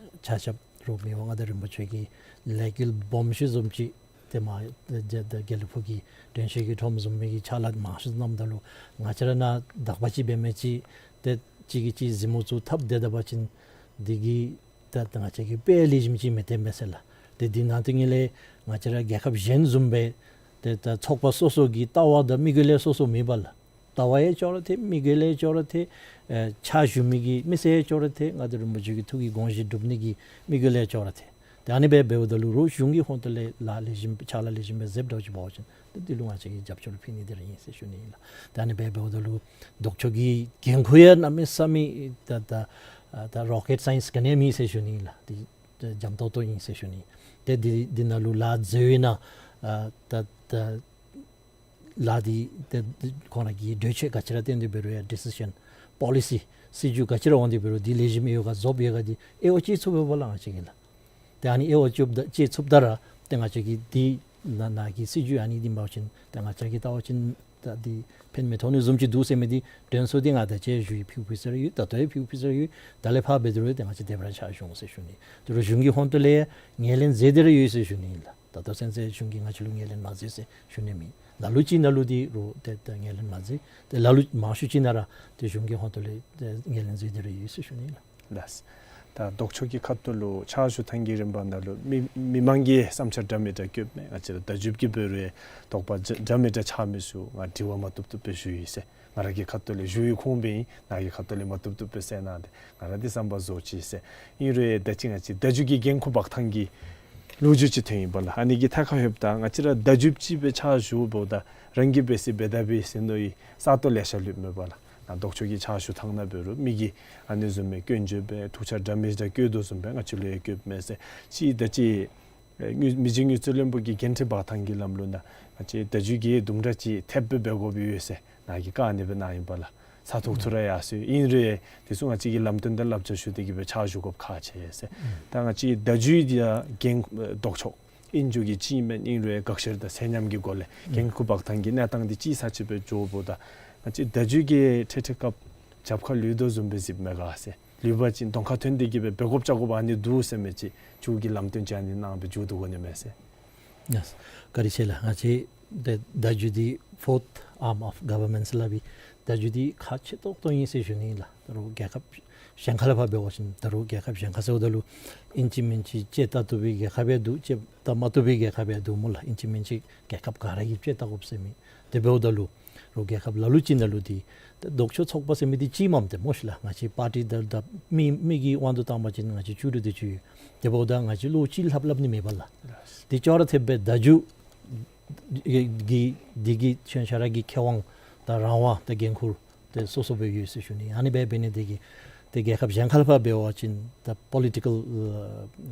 ཆ་ཁྱབ་རོགས་མི་དབང་མངའ་བདག་རིན་པོ་ཆེ་གི་ལས་འགུལ་སྦོམ་ཤོས་བཟུམ་ཅིག་ཏེ་མ་ཏེ་ཏེ་དགེ་ལེགས་ཕུག་གི་དྲན་ཤེས་ཀྱི་ཁྲོམ་བཟུམ་མའི་གི་ཕྱག་ལཱ་མང་ཤོས་གནངམ་ད་ལུ་ང་བཅས་ར་ནཱ་དག་པ་ཅིག་འབད་མི་ཅིག་ཏེ་གཅིག་གིས་གཅིག་གཟིགས་མོ་བཙུགས་འཐབ་སྡོད་ད་པ་ཅིན་འདི་གིས་ད་ད་ང་བཅས་ཀྱི་དཔེ་ལེགས་ཤོམ་ཅིག་མི་སྟོན་པས་ཟེར་ལགས། ཏེ་འདི་ནང་དོན་ཉིད་ལས་ང་བཅས་ར་རྒྱལ་ཁབ་གཞན་བཟུམ་སྦེ་ཏེ་ད་ཚོགས་པ་སོ་སོ་གི་ལྟ་བ་དང་དམིགས་ཡུལ་ལས་སོ་སོ་མེད་པས་ལགས། ལྟ་བ་ཡང་ཅོག་ར་འཐད། དམིགས་ཡུལ་ཡང་ཅོག་ར་འཐད། ཨེ་ཕྱག་ཞུ་མི་གི་མི་སེར་ཡང་ཅོག་ར་འཐད། མངའ་བདག་རིན་པོ་ཆེ་གི་ཐུགས་ཀྱི་དགོངས་བཞེད་སྒྲུབ་ནི་གི་དམིགས་ཡུལ་ཡང་ཅོག་ར་འཐད། ཏེ་ཨ་ནི་སྦེ་འབདཝ་ད་ལུ་རོགས་གཞུང་གི་ཧོངས་ཏོ་ལས་ལཱ་ལེགས་ཤོམ་ཕྱག་ལཱ་ལེགས་ཤོམ་སྦེ་མཛདཔ་འདྲཝ་ཅིག་འབད་བ་ཅིན་ཏེ་འདི་ལུ་ང་བཅས་ཀྱིས་རྒྱབ་སྐྱོར་ཕུལ་ནི་འདི་ར་ཨིན་ཟེར་ཞུ་ནི་ཨིན་ལགས། ཏེ་ཨ་ནི་སྦེ་འབདཝ་ད་ལུ་ལྡོག་ཕྱོགས་ཀྱི་འགན་ཁུར་ཡང་གནམ་མེད་ས་མེད་ད་ད་ཨ་ད་རོ་ཀེཊ་སའིནསི་ག་ནི་ཡང་མེད་ཟེར་ཞུ་ནི་ཨིན་ལགས། འདི་འཇམ་ཏོང་ཏོ་ཨིན་ཟེར་ཞུ་ནི། ཏེ་འདི་འདི་ནང་ལུ་ལཱ་འཛོལ་ཡི་ན་ཨ་ད་ད་ལཱ་འདི་ཏེ་ཁོང་ར་གི་གྲོས་ཆོད་ག་ཅི་ར་བཏོན་ཏེ་འབད་རུང་ཡང་ཌི་སི་ཤཱན་པོ་ལི་སི་སྲིད་བྱུས་ག་ཅི་ར་འོང་སྟེ་འབད་རུང་འདི་ལེགས་ཤོམ་ཡོད་ག་རྫོགསཔ་ཡོད་ག་འདི་དབྱེ་བ་དཔྱད་ཚུགས་པས་པ་ལགས་ང་བཅས་ཀྱིས་ལགས། ཏེ་ཨ་ནི་དབྱེ་བ་དཔྱད་དཔྱད་ཚུགསཔ་ད་ར་ཏེ་ང་བཅས་ཀྱིས་འདི་ནང་ནང་གི་སྲིད་བྱུས་ཨ་ནི་འདི་འབད་བ་ཅིན་ཏེ་ང་བཅས་ཀྱིས་བལྟ་བ་ཅིན་ད་འདི་ཕན་མི་ཐོགས་ནི་བཟུམ་ཅིག་འདུག་ཟེར་མི་འདི་དྲན་གསོ་འདི་ང་ད་ཅི་ཞུ་ཡི་ཕུལ་ཕུལ་ས་ར་ཡོད། ད་ལྟོ་ཡང་ཕུལ་ཕུལ་ས་ར་ཡོད། ད་ལས་ཕར་འབད་དེ་རུང་ཏེ་ང་བཅས་དེ་སྦེ་ར་ཕྱག་ཞུ་འོང་ཟེར་ཞུ་ནི། དེ་རུང་གཞུང་གི་ཧོངས་ཏོ་ལས་ངོས་ལེན་མཛད་དེ་ར་ཡོད་ཟེར་ཞུ་ནི་ཨིན་ལགས། ད་ལྟོ་ཚུན་ཚོད་གཞུང་གིས་ང་བཅས་ལུ་ངོས་ལེན་མ་མཛད་ཟེར་ཞུ་ནི་མེད། ལ་ལུ་ཅིག་ནང་ལུ་འདི་རུང་ཏེ་ཏེ་ངོས་ལེན་མ་མཛད། ཏེ་ལ་ལུ་མང་ཤོས་ཅིག་ནང་ར་ཏེ་གཞུང་གི་ཧོངས་ཏོ་ལས་ཏེ་ངོས་ལེན་མཛད་དེ་ར་ཡོད་ཟེར་ཞུ་ནི་ཨིན་ལགས། ལགས། ད་ལྡོག་ཕྱོགས་ཀྱི་ཁ་ཐུག་ལུ་ཕྱག་ཞུ་ཐངས་ཀྱི་རིམ་པ་ནང་ལུ་མི་མི་མང་གིས་བསམ་འཆར་འདྲ་མི་འདྲ་བཀོདཔ་མས། ང་བཅས་ར་བརྡ་བརྒྱུདཔ་གིས་འབད་རུང་དོགས་པ་འདྲ་མི་འདྲ་ཆགས་མི་ཚུ་ང་དྲི་བ་མ་བཏུབ་བཏུབ་སྦེ་ཞུ་ཡི་ཟེར། ང་ར་གི་ཁ་ཐུག་ལས་ཞུ་བའི་ཁུངས་སྦེ་ཨིན། ནཱ་གི་ཁ་ཐུག་ལས་མ་བཏུབ་བཏུབ་སྦེ་གསན་གནང་སྟེ་ང་ར་འདི་བསམ་པ་རྫོགས་ཅི་ཟེར། ཨིན་རུང་ད་ཅི་ང་བཅས་བརྡ་བརྒྱུད་ཀྱི་འགན་ཁུར་འབག་ཐངས་ཀྱི་ལོ་རྒྱུས་ཅིག་ཐོན་ཡི་པ་ལགས། ཨ་ནི་གི་ཐད་ཁར་ལྷོདཔ་ད་ང་བཅས་ར་བརྡ་བརྒྱུདཔ་ཅིག་སྦེ་ཕྱག་ཞུཝ་ད་རང་གིས་འབད་ས་འབད་ད་པས་ཟེར་མནོ་བའི་ས་སྟོང་ལེ་ཤ་ལུས་མས་པ་ལགས། ནཱ་ལྡོག་ཕྱོགས་ཀྱི་ཕྱག་ཞུ་ཐངས་ནང་འབད་རུང་མི་གིས་ཨ་ནི་བཟུམ་མའི་སྐྱོན་བརྗོད་སྦེ་ཐུགས་འཆར་འདྲ་མི་འདྲ་བཀོད་དོ་བཟུམ་སྦེ་ང་བཅས་ལུ་ཡང་བཀོདཔ་མས་ཟེར། ཅིག་ད་ཅི་ཨེ་དངུལ་མི་རྗེ་དངུལ་རྩིས་བློན་པོ་གིས་འགན་འཁྲི་འབག་ཐངས་ཀྱི་ལམ་ལུགས་ནང་ང་བཅས་བརྡ་བརྒྱུད་ཀྱིས་དུམ་གྲ་ཅིག་ཐེབས་སྦེ་འབད་དགོཔ་ཡོད་ཟེར་ནཱ་གིས་བཀའ་ཨ་ནི་སྦེ་གནང་ཡི་པ་ལགས། ས་ཐོག་ཐུག་ར་ཡར་སོང་ཡི། ཨིན་རུང་དེ་ཚུ་ང་བཅས་ཀྱིས་ལམ་སྟོན་དང་བསླབ་བྱ་ཞུ་སྟེ་གིས་སྦེ་ཕྱག་ཞུ་དགོཔ་ཁག་ཆེ་ཟེར། ད་ང་བཅས་བརྡ་བརྒྱུད་འདི་ཡང་འགན་ལྡོག་ཕྱོགས་ཨིན་ཅི་གི་ཅིག་མེན་ཨིན་རུང་དགག་བཤེར་དང་ཚད་མཉམ་གྱི་སྒོ་ལས་འགན་ཁུར་འབག་ཐངས་ཀྱི་གནས་སྟངས་འདི་ཅིག་ས་ཅིག་སྦེ་འགྱོཝ་ད་ང་བཅས་བརྡ་བརྒྱུད་ཀྱིས་ཁྲེ་ཁྲེ་སྐབས་རྒྱབ་ཁར་ལུས་དོ་བཟུམ་སྦེ་གཟིགསཔ་མས་ག་ཟེར། ལུས་པ་ཅིན་གདོང་ཁར་ཐོན་ཏེ་གིས་སྦེ་འབད་དགོཔ་བཅའ་དགོཔ་ཨ་ནི་འདུག་ཟེར་མི་ཅིག་མཇུག་གི་ལམ་སྟོན་ཅིག་ཨ་ནི་གནང་སྦེ་མཇུག་བསྡུ་དགོ་ནི་མས་ཟེར། ཡེས། བཀའ་དྲིན་ཆེ་ལགས། ང་བཅས་ཏེ་བརྡ་བརྒྱུད་འདི་ཕོརཐ་ཨརམ་ཨོཕ་གོ་ཝར་མེནཊ་ཟེར་སླབ་པའི་བརྡ་བརྒྱུད་འདི་ཁག་ཆེ་ཏོག་ཏོ་ཨིན་ཟེར་ཞུ་ནི་ལགས། ད་རུང་རྒྱལ་ཁབ་གཞན་ཁ་ལས་ཕར་འབད་བ་ཅིན་ད་རུང་རྒྱལ་ཁབ་གཞན་ཁ་ཟེརཝ་ད་ལུ་ཨིན་ཅི་མིན་ཅི་དཔྱད་བལྟ་བཏུབ་པའི་རྒྱལ་ཁབ་ཡང་འདུག། དཔྱད་བལྟ་མ་བཏུབ་པའི་རྒྱལ་ཁབ་ཡང་འདུག་སྨོ་ལགས། ཨིན་ཅི་མིན་ཅི་རྒྱལ་ཁབ་ག་ར་གིས་དཔྱད་བལྟ་དགོཔ་ཟེར་མེད། དེ་འབདཝ་ད་ལུ་རོགས་རྒྱལ་ཁབ་ལ་ལུ་ཅིག་ནང་ལུ་འདི་ད་ལྡོག་ཕྱོགས་ཚོགས་པ་ཟེར་མི་འདི་གཅིག་མམ་ཏེ་སྨོ་ཤིག་ལགས། ང་བཅས་པར་ཊི་དང་ད་མི་མི་གི་དབང་དུ་བཏང་པ་ཅིན་ང་བཅས་བཅུ་དྲུག་དེ་ཅིག་ཡོད། དེ་འབདཝ་ད་ང་བཅས་ལུ་གཅིག་ལྷབ་ལྷབ་ནི་མེད་པས་ལགས། འདི་ཅོག་ར་འཐདཔ་སྦེ་བརྡ་བརྒྱུད་ཀྱི་འདི་གི་ཁྱོད་ཆ་ར་གི་ཁེ་དབང་དང་རང་དབང་དང་འགན་ཁུར་ཏེ་སོ་སོ་སྦེ་ཡོད་ཟེར་ཞུ་ནི། ཨ་ནི་སྦེ་འབད་ནི་འདི་གིས་ཏེ་རྒྱལ་ཁབ་གཞན་ཁ་ལས་ཕར་འབད་བ་ཅིན་ད་པོ་ལི་ཊི་ཀལ་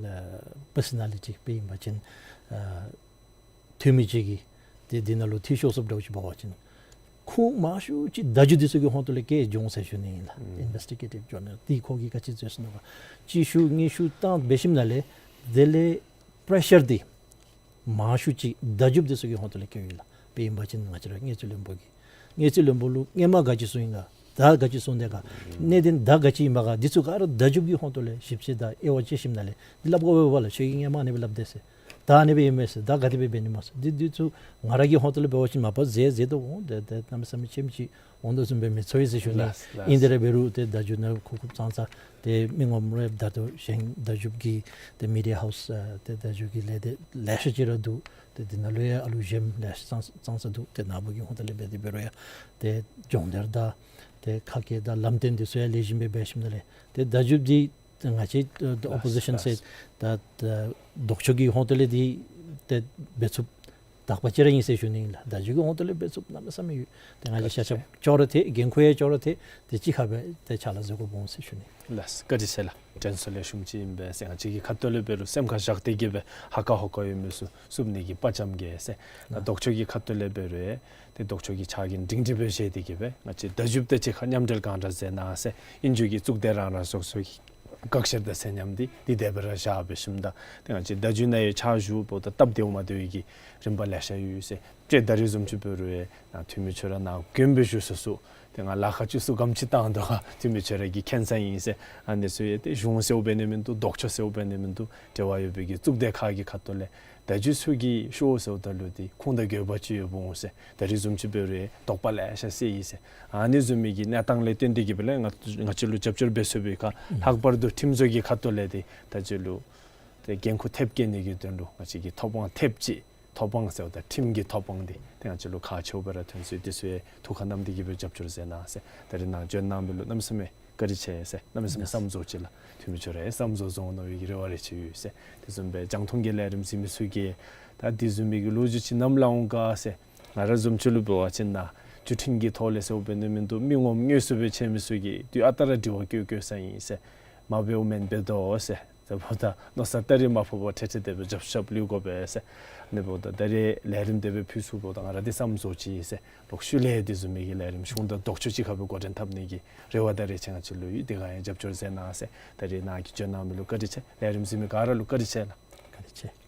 ཨ་པར་སོ་ན་ལི་ཊི་སྦེ་ཨིན་པ་ཅིན་ཨ་འཐུས་མི་ཅིག་གིས་ ཏེ་འདི་ནང་ལུ་འཐུས་ཤོར་སོངམ་འདྲཝ་ཅིག་འབད་བ་ཅིན་ཁོང་མང་ཤོས་ཅིག་བརྡ་བརྒྱུད་འདི་ཚུ་གི་ཧོང་ཏོ་ལས་བཀལ་འགྱོ་འོང་ཟེར་ཞུ་ནི་ཨིན་ལགས། ཨིན་བེསི་ཊི་གེ་ཊིབ་ཇར་ནཱལ་འདི་ཁོ་གིས་ག་ཅི་བཟོ་ཡི་ཟེར་མནོ་བ། གཅིག་ཞུ་གཉིས་ཞུ་བཏང་འབད་ཞིནམ་ལས་དེ་ལས་པེ་རེ་ཤར་འདི་མང་ཤོས་ཅིག་བརྡ་བརྒྱུད་འདི་ཚུ་གི་ཧོང་ཏོ་ལས་བཀལཝ་ཨིན་ལགས། དཔེ་ཨིན་པ་ཅིན་ང་བཅས་ར་དངུལ་རྩིས་བློན་པོ་གིས་དངུལ་རྩིས་བློན་པོ་ལུ་སྔོན་མ་ག་ཅི་གསུངས་ཡི་ག་ད་ག་ཅི་གསུངས་དེས་ག་གནད་དོན་ད་ག་ཅི་ཨིན་པ་ག་འདི་ཚུ་ག་ར་བརྡ་བརྒྱུད་ཀྱི་ཧོང་ཏོ་ལས་ཞིབ་དཔྱད་དང་དབྱེ་བ་དཔྱད་ཞིནམ་ལས་འདི་སླབ་དགོ་པས་ལགས། ཁྱོད་ཀྱིས་སྔོན་མ་ཨ་ནི་སྦེ་སླབ་དེས་ཟེར། ད་ཨ་ནི་སྦེ་ཨིན་མས་ཟེར། ད་ག་དེ་སྦེ་འབད་ནི་སྨོ་ཟེར། འདི་འདི་ཚུ་ང་ར་གི་ཧོང་ཏོ་ལས་འབད་བ་ཅིན་མ་པ་མཛད་མཛད་དོ་འོང་། ཏེ་ཏེ་གནམ་མེད་ས་མེད་ཆེམ་ཅིག་འོང་དོ་བཟུམ་སྦེ་མི་ཚོར་ཡི་ཟེར་ཞུ་ནི། ལགས་ལགས། ཨིན་དེ་ར་འབད་རུང་ཏེ་བརྡ་བརྒྱུད་ནང་ཁུག་ཁུགཔ་ཙང་ཙང་ཏེ་མི་ངོམ་རེ་ད་ལྟོ་གཞན་བརྡ་བརྒྱུད་ཀྱི་ཏེ་མི་ཌི་ཡ་ཧའུསི་ཨ་ཏེ་བརྡ་བརྒྱུད་ཀྱི་ལས་སྡེ་ལེ་ཤ་ཅིག་ར་འདུག། ཏེ་འདི་ནང་ལུ་ཡང་ཨ་ལུ་གཞན་ལེ་ཤ་ཙང་ཙང་ཙང་འདུག། ཏེ་ནཱ་བུ་གི་ཧོང་ཏོ་ལས་འབད་དེ་འབད་རུང་ཡང་ཏེ་སྦྱོང་བརྡར་དང་ཏེ་ཁ་སྐད་དང་ལམ་སྟོན་འདི་ཚུ་ཡང་ལེགས་ཤོམ་སྦེ་འབད་ཞིནམ་ལས་ཏེ་བརྡ་བརྒྱུད་འདི་ཏེ་ང་བཅས་ཨ་ཨོ་པོ་ཟི་ཤཱན་ཟེར་ད་ད་ལྡོག་ཕྱོགས་ཀྱི་ཧོང་ཏོ་ལས་འདི་ཏེ་འབད་ཚུགསཔ་དག་པ་ཅིག་ར་ཨིན་ཟེར་ཞུ་ནི་ཨིན་ལགས། བརྡ་བརྒྱུད་ཀྱི་ཧོང་ཏོ་ལས་འབད་ཚུགསཔ་གནམ་མེད་ས་མེད་ཡོད། ཏེ་ང་བཅས་ཤ་ཁྲག་ཅོག་ར་འཐད་འགན་ཁུར་ཡང་ཅོག་ར་འཐད། ཏེ་གཅིག་ཁར་སྦེ་ཏེ་ཕྱག་ལཱ་མཛད་དགོཔ་འོང་ཟེར་ཞུ་ནི། ལགས་བཀའ་དྲིན་ཆེ་ལགས། དྲན་གསོ་ལེགས་ཤོམ་ཅིག་ཨིན་པས་ཟེར། ང་བཅས་ཀྱི་ཁ་ཐུག་ལས་འབད་རུང་སེམས་ཁར་བཞག་སྟེ་གི་སྦེ་ཧ་གོ་ཧ་གོ་ཡོད་མི་ཚུ་བསུབ་ནི་གི་དཔའ་བཅམ་གེ་ཟེར། ལགས། ལྡོག་ཕྱོགས་ཀྱི་ཁ་ཐུག་ལས་འབད་རུང་ཏེ་ལྡོག་ཕྱོགས་ཀྱི་ཕྱག་འགན་སྒྲིང་སྒྲི་སྦེ་བཞེས་ཏེ་གི་སྦེ་ང་བཅས་བརྡ་བརྒྱུདཔ་དང་གཅིག་ཁར་མཉམ་འབྲེལ་གང་དྲག་མཛད་གནང་ཟེར། ཨིན་ཇུ་གི་གཙུག་སྡེ་རང་རང་སོ་སོ་གི་དགག་བཤེར་དང་ཚད་མཉམ་འདི་འདི་དེ་སྦེ་ར་བཞག་འབད་ཞིནམ་ད་ཏེ་ང་བཅས་བརྡ་བརྒྱུད་ནང་ཡང་ཕྱག་ཞུ་འབདཝ་ད་སྟབས་བདེཝ་མ་བདེཝ་གི་རིམ་པ་ལེ་ཤ་ཡོད་ཟེར། ཏེ་ད་རིས་བཟུམ་ཅིག་འབད་རུང་ཡང་ནཱ་འཐུས་མི་ཁྱོད་ར་ནཱ་དགོངསམ་སྦེ་བཞུགས་སོ་སོ། ཏེ་ང་ལཱ་ཁག་ཅིག་ཚུ་ག་དེམ་ཅིག་བཏང་དོ་ག་འཐུས་མི་ཁྱོད་ར་གིས་མཁྱེན་ས་ཨིན་ཟེར། ཨ་ནི་ཚུ་ཡང་ཏེ་གཞུང་ཟེརཝ་འབད་ནི་མིན་འདུག། ལྡོག་ཕྱོགས་ཟེརཝ་འབད་ནི་མིན་འདུག། འབྲེལ་བ་ཡོད་པའི་གི་གཙུག་སྡེ་ཁག་གི་ཁ་ཐུག་ལས་བརྡ་བརྒྱུད་ཚུ་གིས་ཤོར་ཟེརཝ་ད་ལུ་འདི་ཁུངས་དང་དགོས་པ་ཅིག་ཡོདཔ་འོང་ཟེར། ད་རིས་བཟུམ་ཅིག་འབད་རུང་དོགས་པ་ལེ་ཤ་སེལ་ཡི་ཟེར། ཨ་ནི་བཟུམ་མའི་གི་གནས་སྟངས་ལས་བརྟེན་ཏེ་གི་སྦེ་ལགས་ང་ང་བཅས་ལུ་རྒྱབ་སྐྱོར་འབད་ཚུགས་པའི་ཁར་ལྷག་པར་དུ་ཁྲིམས་བཟོ་གི་ཁ་ཐུག་ལས་འདི་ད་ཅི་ལུ་ཏེ་འགན་ཁུར་ཐེབས་བཀལ་ནི་གི་དོན་ལུ་ང་བཅས་ཀྱིས་ཐོབ་དབང་ཐེབས་ཅིག་ཐོབ་དབང་ཟེརཝ་ད་ཁྲིམས་ཀྱི་ཐོབ་དབང་འདི་ཏེ་ང་བཅས་ལུ་ཁག་ཆེཝ་སྦེ་ར་ཐོན་སོང་། འདི་ཚུ་ཡང་ཐུགས་ཁར་བསྣམས་ཏེ་གི་སྦེ་རྒྱབ་སྐྱོར་མཛད་གནང་ཟེར། ད་རིས་ནཱ་བྱོན་གནང་མི་ལུ་གནམ་མེད་ས་མེད་བཀའ་དྲིན་ཆེ་ཟེར། གནམ་མེད་ས་མེད་བསམ་བཟོ་ཅིག་ལགས། འཐུས་མི་ཁྱོད་ར་ཡང་བསམ་བཟོ་བཟོ་འོང་མནོ་བའི་གི་རེ་བ་རེ་ཅིག་ཡོད་ཟེར། དེ་བཟུམ་སྦེ་རྒྱང་མཐོང་གི་ལས་རིམ་གཟིགས་མི་ཚུ་གིས་ད་འདི་བཟུམ་མའི་གི་ལོ་རྒྱུས་ཅིག་ནམ་ལྷག་འོང་ག་ཟེར། ང་ར་བཟུམ་ཅིག་ལུ་འབད་བ་ཅིན་ནཱ་བརྒྱུད་འཕྲིན་གྱི་ཐོག་ལས་ཟེརཝ་འབད་ནི་མིན་འདུག། མི་ངོམ་དངོས་སུ་སྦེ་མཇལ་མི་ཚུ་གིས་དུས་ཨ་རྟག་ར་དྲི་བ་བཀོད་བཀོད་ས་ཨིན་ཟེར། མ་འབདཝ་མེན་འབད་དོ་ཟེར། དེ་འབདཝ་ད་མནོ་བསམ་ད་རིས་མ་ཕོག་པར་ཁྲེ་ཁྲེ་དེ་སྦེ་རྒྱབ་རྒྱབ་ལུས་དགོ་པས་ཟེར། ཨ་ནི་འབདཝ་ད་ད་རིས་ལས་རིམ་དེ་སྦེ་ཕུལ་ཚུགསཔ་འབདཝ་ད་ང་ར་འདི་བསམ་བཟོ་ཅིག་ཟེར། ལོག་ཤུལ་ལས་འདི་བཟུམ་མའི་གི་ལས་རིམ་གཞུང་དང་ལྡོག་ཕྱོགས་ཅིག་ཁར་སྦེ་འགོ་འདྲེན་འཐབ་ནི་གི་རེ་བ་དང་རེ་ཆེ་ང་བཅས་ལུ་ཡོད། དེ་ཁར་ཡང་རྒྱབ་སྐྱོར་མཛད་གནང་ཟེར། ད་རིས་ནཱ་གིས་བྱོན་གནང་མི་ལུ་བཀའ་དྲིན་ཆེ། ལས་རིམ་གཟིགས་མི་ག་ར་ལུ་བཀའ་དྲིན་ཆེ་ལགས། བཀའ་དྲིན་ཆེ།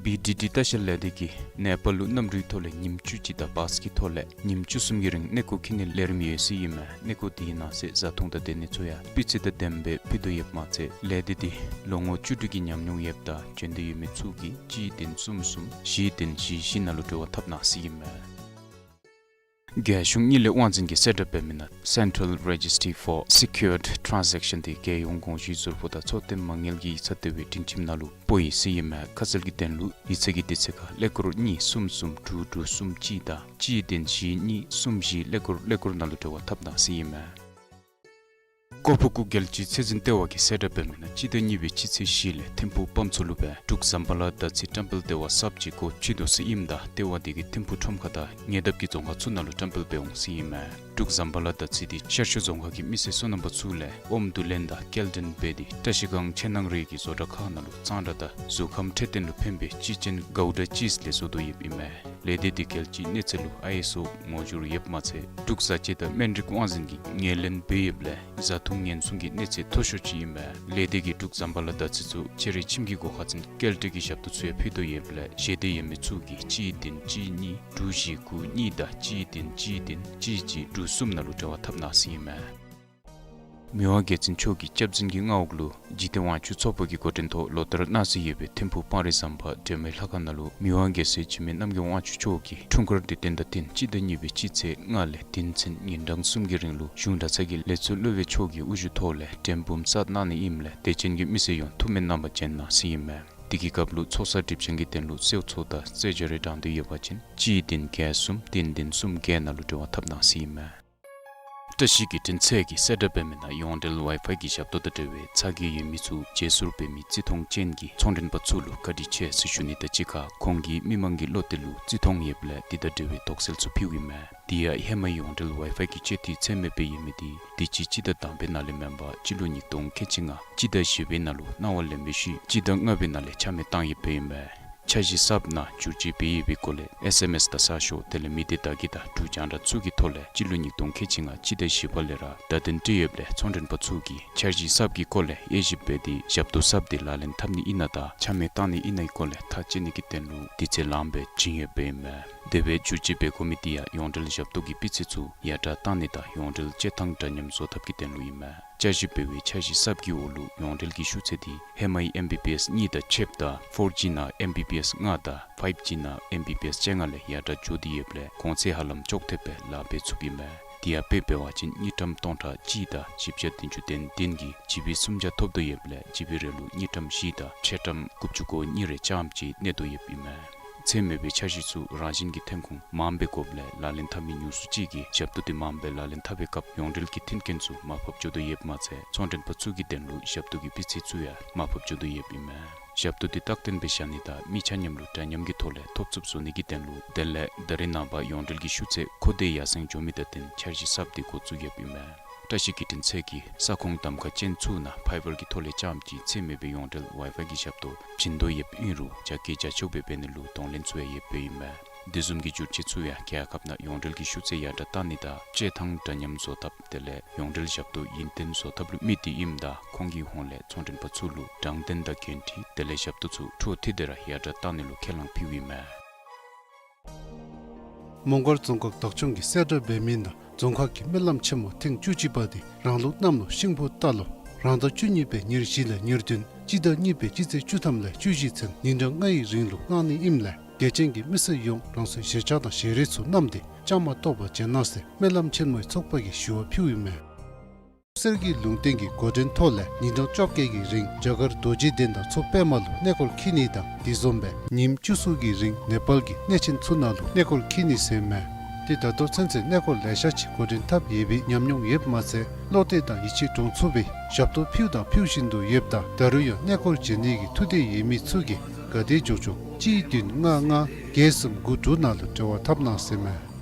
བི་ཌི་ཌི་ལྟ་བཤལ་ལས་སྡེ་གིས་ནེ་པཱལ་ལུ་གནམ་གྲུའི་ཐོག་ལས་ཉིནམ་བཅུ་གཅིག་དང་བཱས་ཀྱི་ཐོག་ལས་ཉིནམ་བཅུ་གསུམ་གྱི་རིང་གནས་སྐོར་འཁྱིད་ནིའི་ལས་རིམ་ཡོད་ཟེར་ཨིན་མས། གནས་སྐོར་དེའི་ནང་གསེས་བཟའ་འཐུང་དང་སྡོད་གནས་ཚུ་ཡང་སྤུས་ཚད་དང་ལྡནམ་སྦེ་ཕུལ་དོ་ཡོདཔ་མ་ཚད་ལས་སྡེ་འདི་ལོ་ངོ་བཅུ་དྲུག་གི་ཉམས་མྱོང་ཡོདཔ་དང་བྱོན་འདོད་ཡོད་མི་ཚུ་གིས་གཅིག་བདུན་གསུམ་གསུམ་བཞི་བདུན་བཞི་བཞི་ནང་ལུ་འབྲེལ་བ་འཐབ་གནང་ཟེར་ཨིན་མས། རྒྱལ་གཞུང་དངུལ་ལས་དབང་འཛིན་གྱིས་གསལ་བསྒྲགས་འབད་མི་ནང་Central Registry for Secured Transaction དེ་རྒྱལ་ཡོངས་དགོངས་ཞུའི་ཟུར་ཕོགས་དང་འཚོ་རྟེན་མ་དངུལ་གྱི་ཡིག་ཚང་ལྟེ་བའི་སྒྲིང་ཁྱིམ་ནང་ལུ་སྤོ་ཡི་ཟེར་ཨིན་མས། ཁ་གསལ་གྱི་དོན་ལུ་ཡིག་ཚང་གི་དུས་ཚོད་ཁར་ཀླད་ཀོར་གཉིས་གསུམ་གསུམ་དྲུག་དྲུག་གསུམ་གཅིག་དང་གཅིག་བདུན་བཞི་གཉིས་གསུམ་བཞི་ཀླད་ཀོར་ཀླད་ཀོར་ནང་ལུ་འབྲེལ་བ་འཐབ་གནང་ཟེར་ཨིན་མས། ཀོ་ཕུ་ཀུ་རྒྱལ་སྤྱིའི་ཚད་འཛིན་ལྟེ་བ་གིས་གསལ་བསྒྲགས་འབད་མི་ནང་སྤྱི་ཟླ་གཉིས་པའི་སྤྱི་ཚེས་བཞི་ལས་ཐིམ་ཕུག་བམ་མཚོ་ལུ་སྦེ་འབྲུག་ཟམ་པ་ལ་དར་ཚི་བཀྲམ་སྤེལ་ལྟེ་བ་གསརཔ་ཅིག་སྒོ་ཕྱེ་དོ་ཟེར་ཨིནམ་ད་ལྟེ་བ་དེ་གིས་ཐིམ་ཕུག་ཁྲོམ་ཁ་དང་ཉེ་འདབས་ཀྱི་རྫོང་ཁག་ཚུ་ནང་ལུ་བཀྲམ་སྤེལ་འབད་འོང་ཟེར་ཨིན་མས། འབྲུག་ཟམ་པ་ལ་དར་ཚི་དེ་ཤར་ཕྱོགས་རྫོང་ཁག་གི་མི་སེར་སོ་ནམ་པ་ཚུ་ལས་ཨོམ་བསྡུ་ལེན་དང་སྐྱེལ་འདྲེན་འབད་དེ་བཀྲ་ཤིས་སྒང་ཆེ་ནང་རིགས་ཀྱི་བཟོ་གྲྭ་ཁག་ནང་ལུ་གཙང་སྦྲ་དང་གཟུགས་ཁམས་འཕྲོད་བསྟེན་ལུ་ཕན་པའི་ཅི་ཅན་གའུ་ཌ་ཅིས་ལས་བཟོ་དོ་ཡོདཔ་ཨིན་མས། ལས་སྡེ་དེ་རྒྱལ་སྤྱིའི་གནས་ཚད་ལུ་ཨའི་ཨེས་ཨོ་ངོ་སྦྱོར་ཡོདཔ་མ་ཚད་འབྲུག་བཟའ་སྤྱོད་དང་སྨན་རིགས་དབང་འཛིན་གྱིས་ངོས་ལེན་འབད་ཡོདཔ་ལས་བཟའ་འཐུང་ཉེན་སྲུང་གི་གནས་ཚད་མཐོ་ཤོས་ཅིག་ཨིན་མས། ལས་སྡེ་གིས་འབྲུག་ཟམ་པ་ལ་དར་ཚི་ཚུ་ཕྱི་རོལ་ཁྱིམ་གྱི་སྒོ་ཁར་འཛིན་སྐྱེལ་འདྲེན་གྱི་ཞབས་ཏོག་ཚུ་ཡང་ཕུལ་དོ་ཡོདཔ་ལས་ཞལ་འདེབས་ཡོད་མི་ཚུ་གིས་གཅིག་བདུན་གཅིག་གཉིས་དྲུག་བཞི་དགུ་གཉིས་དང་གཅིག་བདུན་གཅིག་བདུན་གཅིག་གཅིག་དྲུག་གསུམ་ནང་ལུ་འབྲེལ་བ་འཐབ་གནང་ཟེར་ཨིན་མས། མི་དབང་རྒྱལ་བཙུན་མཆོག་གི་སྐྱབས་འཛིན་གྱི་མངའ་འོག་ལུ་འཇིག་རྟེན་དབང་ཕྱུག་ཚོགས་པ་གི་འགོ་འདྲེན་ཐོག་ལོ་ལྟར་གནང་སྲོལ་ཡོད་པའི་ཐིམ་ཕུག་སྤང་རི་ཟམ་པ་སྒྲོལ་མའི་ལྷ་ཁང་ནང་ལུ་མི་དབང་རྒྱལ་སྲས་འཇིགས་མེད་རྣམ་རྒྱལ་དབང་ཕྱུག་མཆོག་གི་འཁྲུངས་སྐར་དུས་སྟོན་དང་བསྟུན་སྤྱི་ཟླ་གཉིས་པའི་སྤྱི་ཚེས་ལྔ་ལས་དེ་ཚུན་ཉིན་གྲངས་གསུམ་གྱི་རིང་ལུ་གཞུང་གྲྭ་ཚང་གི་ལས་ཚོགས་སློབ་དཔོན་མཆོག་གི་དབུ་བཞུགས་ཐོག་ལས་མགྲོན་འབུམ་གསར་གནང་ནི་ཨིནམ་ལས་དད་ཅན་གྱི་མི་སེར་ཡོངས་ཐུགས་སྨོན་གནང་བར་བྱོན་གནང་ཟེར་ཨིན་མས། དེ་གི་སྐབས་ལུ་ཚོགས་བསགས་སྒྲིབ་སྦྱང་གི་དོན་ལུ་གསོལ་ཚོགས་དང་རྩོད་འཇོ་རེ་དྲང་འདོད་ཡོད་པ་ཅིན་གཅིག་བདུན་བརྒྱད་གསུམ་བདུན་བདུན་གསུམ་བརྒྱད་ནང་ལུ་འབྲེལ་བ་འཐབ་གནང་ཟེར་ཨིན་མས། བཀྲ་ཤིས་བརྒྱུད་འཕྲིན་ཚད་ཀྱིས་གསལ་བསྒྲགས་འབད་མི་ནང་ཡོངས་འབྲེལ་ཝའི་ཕའི་གི་ཞབས་ཏོག་དང་འབྲེལ་བའི་ཚ་གྱང་ཡོད་མི་ཚུ་བརྗེ་སོར་འབད་མི་བརྩི་མཐོང་ཅན་གྱི་ཚོང་མགྲོན་པ་ཚུ་ལུ་བཀའ་དྲིན་ཆེ་ཟེར་ཞུ་ནི་དང་གཅིག་ཁར་ཁོང་གིས་མི་མང་གི་བློ་གཏད་ལུ་བརྩི་མཐོང་ཡོདཔ་ལས་དེ་དང་འབྲེལ་བའི་དོགས་སེལ་ཚུ་ཕུལཝ་ཨིན་མས། དེ་ཡང་ཧེ་མ་ཡོངས་འབྲེལ་ཝའི་ཕའི་གི་སྤྱོད་འཐུས་ཚད་མེད་པའི་ཡོད་མི་དེ་དུས་ཅི་སྤྱི་ཟླ་དང་པའི་ནང་ལས་མེན་པར་སྤྱི་ལོ་ཉིས་སྟོང་ཁལ་གཅིག་ལྔ་སྤྱི་ཟླ་བཞི་པའི་ནང་ལུ་གནང་བ་ལེན་པའི་ཤུལ་སྤྱི་ཟླ་ལྔ་པའི་ནང་ལས་ཆ་མེད་བཏང་ཡོདཔ་ཨིན་མས། འཆར་གཞི་གསརཔ་ནང་བསྒྱུར་བཅོས་འབད་ཡོད་པའི་སྐོར་ལས་ཨེསི་ཨེམ་ཨེསི་དང་གསར་ཤོག་དེ་ལས་མི་སྡེ་བརྡ་བརྒྱུད་དང་འབྲུག་རྒྱང་བསྒྲགས་ཚུ་གི་ཐོག་ལས་སྤྱི་ལོ་ཉིས་སྟོང་ཁལ་གཅིག་ལྔ་སྤྱི་ཟླ་བཞི་པ་ལས་ར་བརྡ་དོན་སྤྲོད་ཡོདཔ་ལས་ཚོང་མགྲོན་པ་ཚུ་གིས་འཆར་གཞི་གསརཔ་གི་སྐོར་ལས་དབྱེ་ཞིབ་འབད་དེ་ཞབས་ཏོག་གསརཔ་དེ་ལག་ལེན་འཐབ་ནི་ཨིན་ན་དང་ཆ་མེད་བཏང་ནི་ཨིན་ནའི་སྐོར་ལས་ཐག་བཅད་ནི་གི་དོན་ལུ་དུས་ཚོད་ལངམ་སྦེ་བྱིན་ཡོདཔ་ཨིན་མས། དེ་སྦེ་བསྒྱུར་བཅོས་འབད་དགོ་མི་དེ་ཡང་ཡོངས་འབྲེལ་ཞབས་ཏོག་གི་སྤུས་ཚད་ཚུ་ཡར་དྲག་བཏང་ནི་དང་ཡོངས་འབྲེལ་སྤྱོད་ཐངས་འདྲ་མཉམ་བཟོ་ཐབས་ཀྱི་དོན་ལུ་ཨིན་མས། བསྐྱར་ཞིབ་འབད་བའི་འཆར་གཞི་གསརཔ་གི་འོག་ལུ་ཡོངས་འབྲེལ་གྱི་ཤུགས་ཚད་དེ་ཧེ་མའི་ཨེམ་བི་བི་ཨེསི་གཉིས་དང་ཕྱདཔ་ད་ཕོར་ཇི་ནང་ཨེམ་བི་བི་ཨེསི་ལྔ་དང་ཕའིབ་ཇི་ནང་ཨེམ་བི་བི་ཨེསི་བཅོ་ལྔ་ལས་ཡར་དྲག་འགྱོ་སྟེ་ཡོདཔ་ལས་གོང་ཚད་ཧ་ལམ་ཅོག་འཐདཔ་སྦེ་ལཱ་འབད་ཚུགསཔ་ཨིན་མས། དེ་ཡང་དཔེ་འབད་བ་ཅིན་དངུལ་ཀྲམ་སྟོང་ཕྲག་གཅིག་དང་བཞི་བརྒྱ་བདུན་ཅུ་དོན་བདུན་གྱིས་ཇི་བི་སུམ་བརྒྱ་ཐོབ་དོ་ཡོདཔ་ལས་ཇི་བི་རེ་ལུ་དངུལ་ཀྲམ་བཞི་དང་ཕྱེད་ཀྲམ་དགུ་བཅུ་གོ་གཉིས་རེ་རྐྱངམ་ཅིག་གནས་དོ་ཡོདཔ་ཨིན་མས། ཚད་མེད་པའི་འཆར་གཞི་ཚུ་རང་བཞིན་གྱིས་ཐོན་ཁུངས་མངམ་སྦེ་དགོཔ་ལས་ལག་ལེན་འཐབ་མི་ཉུང་སུ་ཅིག་གིས་ཞབས་ཏོག་དེ་མངམ་སྦེ་ལག་ལེན་འཐབ་པའི་སྐབས་ཡོངས་འབྲེལ་གྱི་མཐུན་རྐྱེན་ཚུ་མར་ཕབ་འགྱོ་དོ་ཡོདཔ་མ་ཚད་ཚོང་མགྲོན་པ་ཚུ་གི་དོན་ལུ་ཞབས་ཏོག་གི་སྤུས་ཚད་ཚུ་ཡང་མར་ཕབ་འགྱོ་དོ་ཡོདཔ་ཨིན་མས། ཞབས་ཏོག་དེ་རྟག་བརྟན་སྦེ་བཞག་ནི་དང་མི་ཆ་མཉམ་ལུ་འདྲ་མཉམ་གྱི་ཐོག་ལས་ཐོབ་ཚུགསཔ་བཟོ་ནི་གི་དོན་ལུ་དེ་ལས་ད་རེས་ནངས་པ་ཡོངས་འབྲེལ་གྱི་ཤུགས་ཚད་མཁོ་འདོད་ཡར་སེང་འགྱོ་མི་དང་བསྟུན་འཆར་གཞི་གསརཔ་དེ་འགོ་བཙུགས་ཡོདཔ་ཨིན་མས། བཀྲ་ཤིས་བརྒྱུད་འཕྲིན་ཚད་ཀྱིས་ས་ཁོངས་གདམ་ཁ་ཅན་ཚུ་ནང་ཕའི་བར་གྱི་ཐོག་ལས་རྐྱངམ་ཅིག་ཚད་མེད་པའི་ཡོངས་འབྲེལ་ཝའི་ཕའི་གི་ཞབས་ཏོག་བྱིན་དོ་ཡོདཔ་ཨིན་རུང་རྒྱ་སྐྱེད་རྒྱ་མཆོག་སྦེ་འབད་ནི་ལུ་གདོང་ལེན་ཚུ་ཡང་ཡོདཔ་ཨིན་མས། དེ་བཟུམ་གྱི་བསྒྱུར་བཅོས་ཚུ་ཡང་རྒྱལ་ཁབ་ནང་ཡོངས་འབྲེལ་གྱི་ཤུགས་ཚད་ཡར་དྲག་བཏང་ནི་དང་སྤྱོད་ཐངས་འདྲ་མཉམ་བཟོ་ཐབས་དེ་ལས་ཡོངས་འབྲེལ་ཞབས་ཏོག་ཡུན་བརྟན་བཟོ་ཐབས་ལུ་དམིགས་ཏེ་ཨིནམ་ད་ཁོང་གི་ཧོངས་ལས་ཚོང་མགྲོན་པ་ཚུ་ལུ་དྲང་བདེན་དང་འགན་འཁྲི་དེ་ལས་ཞབས་ཏོག་ཚུ་འཕྲོ་མཐུད་དེ་ར་ཡར་དྲག་བཏང་ནི་ལུ་ཁས་བླངས་ཕུལཝ་ཨིན་མས། མོང་སྒར་རྫོང་ཁག་བདག་སྐྱོང་གིས་གསལ་བསྒྲགས་འབད་མི་ནང་རྫོང་ཁག་གི་སྨོན་ལམ་ཆེན་མོ་ཐེངས་བཅུ་གཅིག་པ་དེ་རང་ལུགས་གནམ་ལོ་ཤིང་ཕོ་རྟ་ལོ་རང་ཟླ་བཅུ་གཉིས་པའི་ཉེར་བཞི་ལས་ཉེར་བདུན་སྤྱི་ཟླ་གཉིས་པའི་སྤྱི་ཚེས་བཅུ་ཐམ་ལས་བཅུ་བཞི་ཚུན་ཉིན་གྲངས་ལྔའི་རིང་ལུ་གནང་ནི་ཨིནམ་ལས་དད་ཅན་གྱི་མི་སེར་ཡོངས་རང་སོའི་ཞལ་ཆས་དང་ཞལ་རས་ཚུ་བསྣམས་ཏེ་བཅའ་མར་གཏོགས་པར་བྱོན་གནང་ཟེར་སྨོན་ལམ་ཆེན་མོའི་ཚོགས་པ་གིས་ཞུ་བ་ཕུལཝ་ཨིན་མས། གསེར་གྱི་ལུང་བསྟན་གྱི་འགོ་འདྲེན་ཐོག་ལས་ཉིན་གྲངས་བཅོ་བརྒྱད་ཀྱི་རིང་རྒྱ་གར་རྡོ་རྗེ་གདན་དང་མཚོ་པདྨ་ལུ་གནས་སྐོར་འཁྱིད་ནི་དང་དེ་བཟུམ་སྦེ་ཉིནམ་བཅུ་གསུམ་གྱི་རིང་ནེ་པཱལ་གྱི་གནས་ཆེན་ཚུ་ནང་ལུ་གནས་སྐོར་འཁྱིད་ནི་ཟེར་མས། ཏེ་ད་ལྟོ་ཚུན་ཚོད་གནས་སྐོར་ལེ་ཤ་ཅིག་འགོ་འདྲེན་འཐབ་ཡོད་པའི་ཉམས་མྱོང་ཡོདཔ་མ་ཚད་བློ་གཏད་དང་ཡིད་ཆེས་འདྲོངས་ཚུགས་པའི་ཞབས་ཏོག་ཕུལཝ་དང་ཕུལ་བཞིན་དུ་ཡོདཔ་ད་ད་རུང་ཡང་གནས་སྐོར་བྱོན་ནི་གི་ཐུགས་འདོད་ཡོད་མི་ཚུ་གིས་ག་དེ་མགྱོགས་མགྱོགས་གཅིག་བདུན་ལྔ་ལྔ་བརྒྱད་གསུམ་དགུ་དྲུག་ནང་ལུ་འབྲེལ་བ་འཐབ་གནང་ཟེར་མས།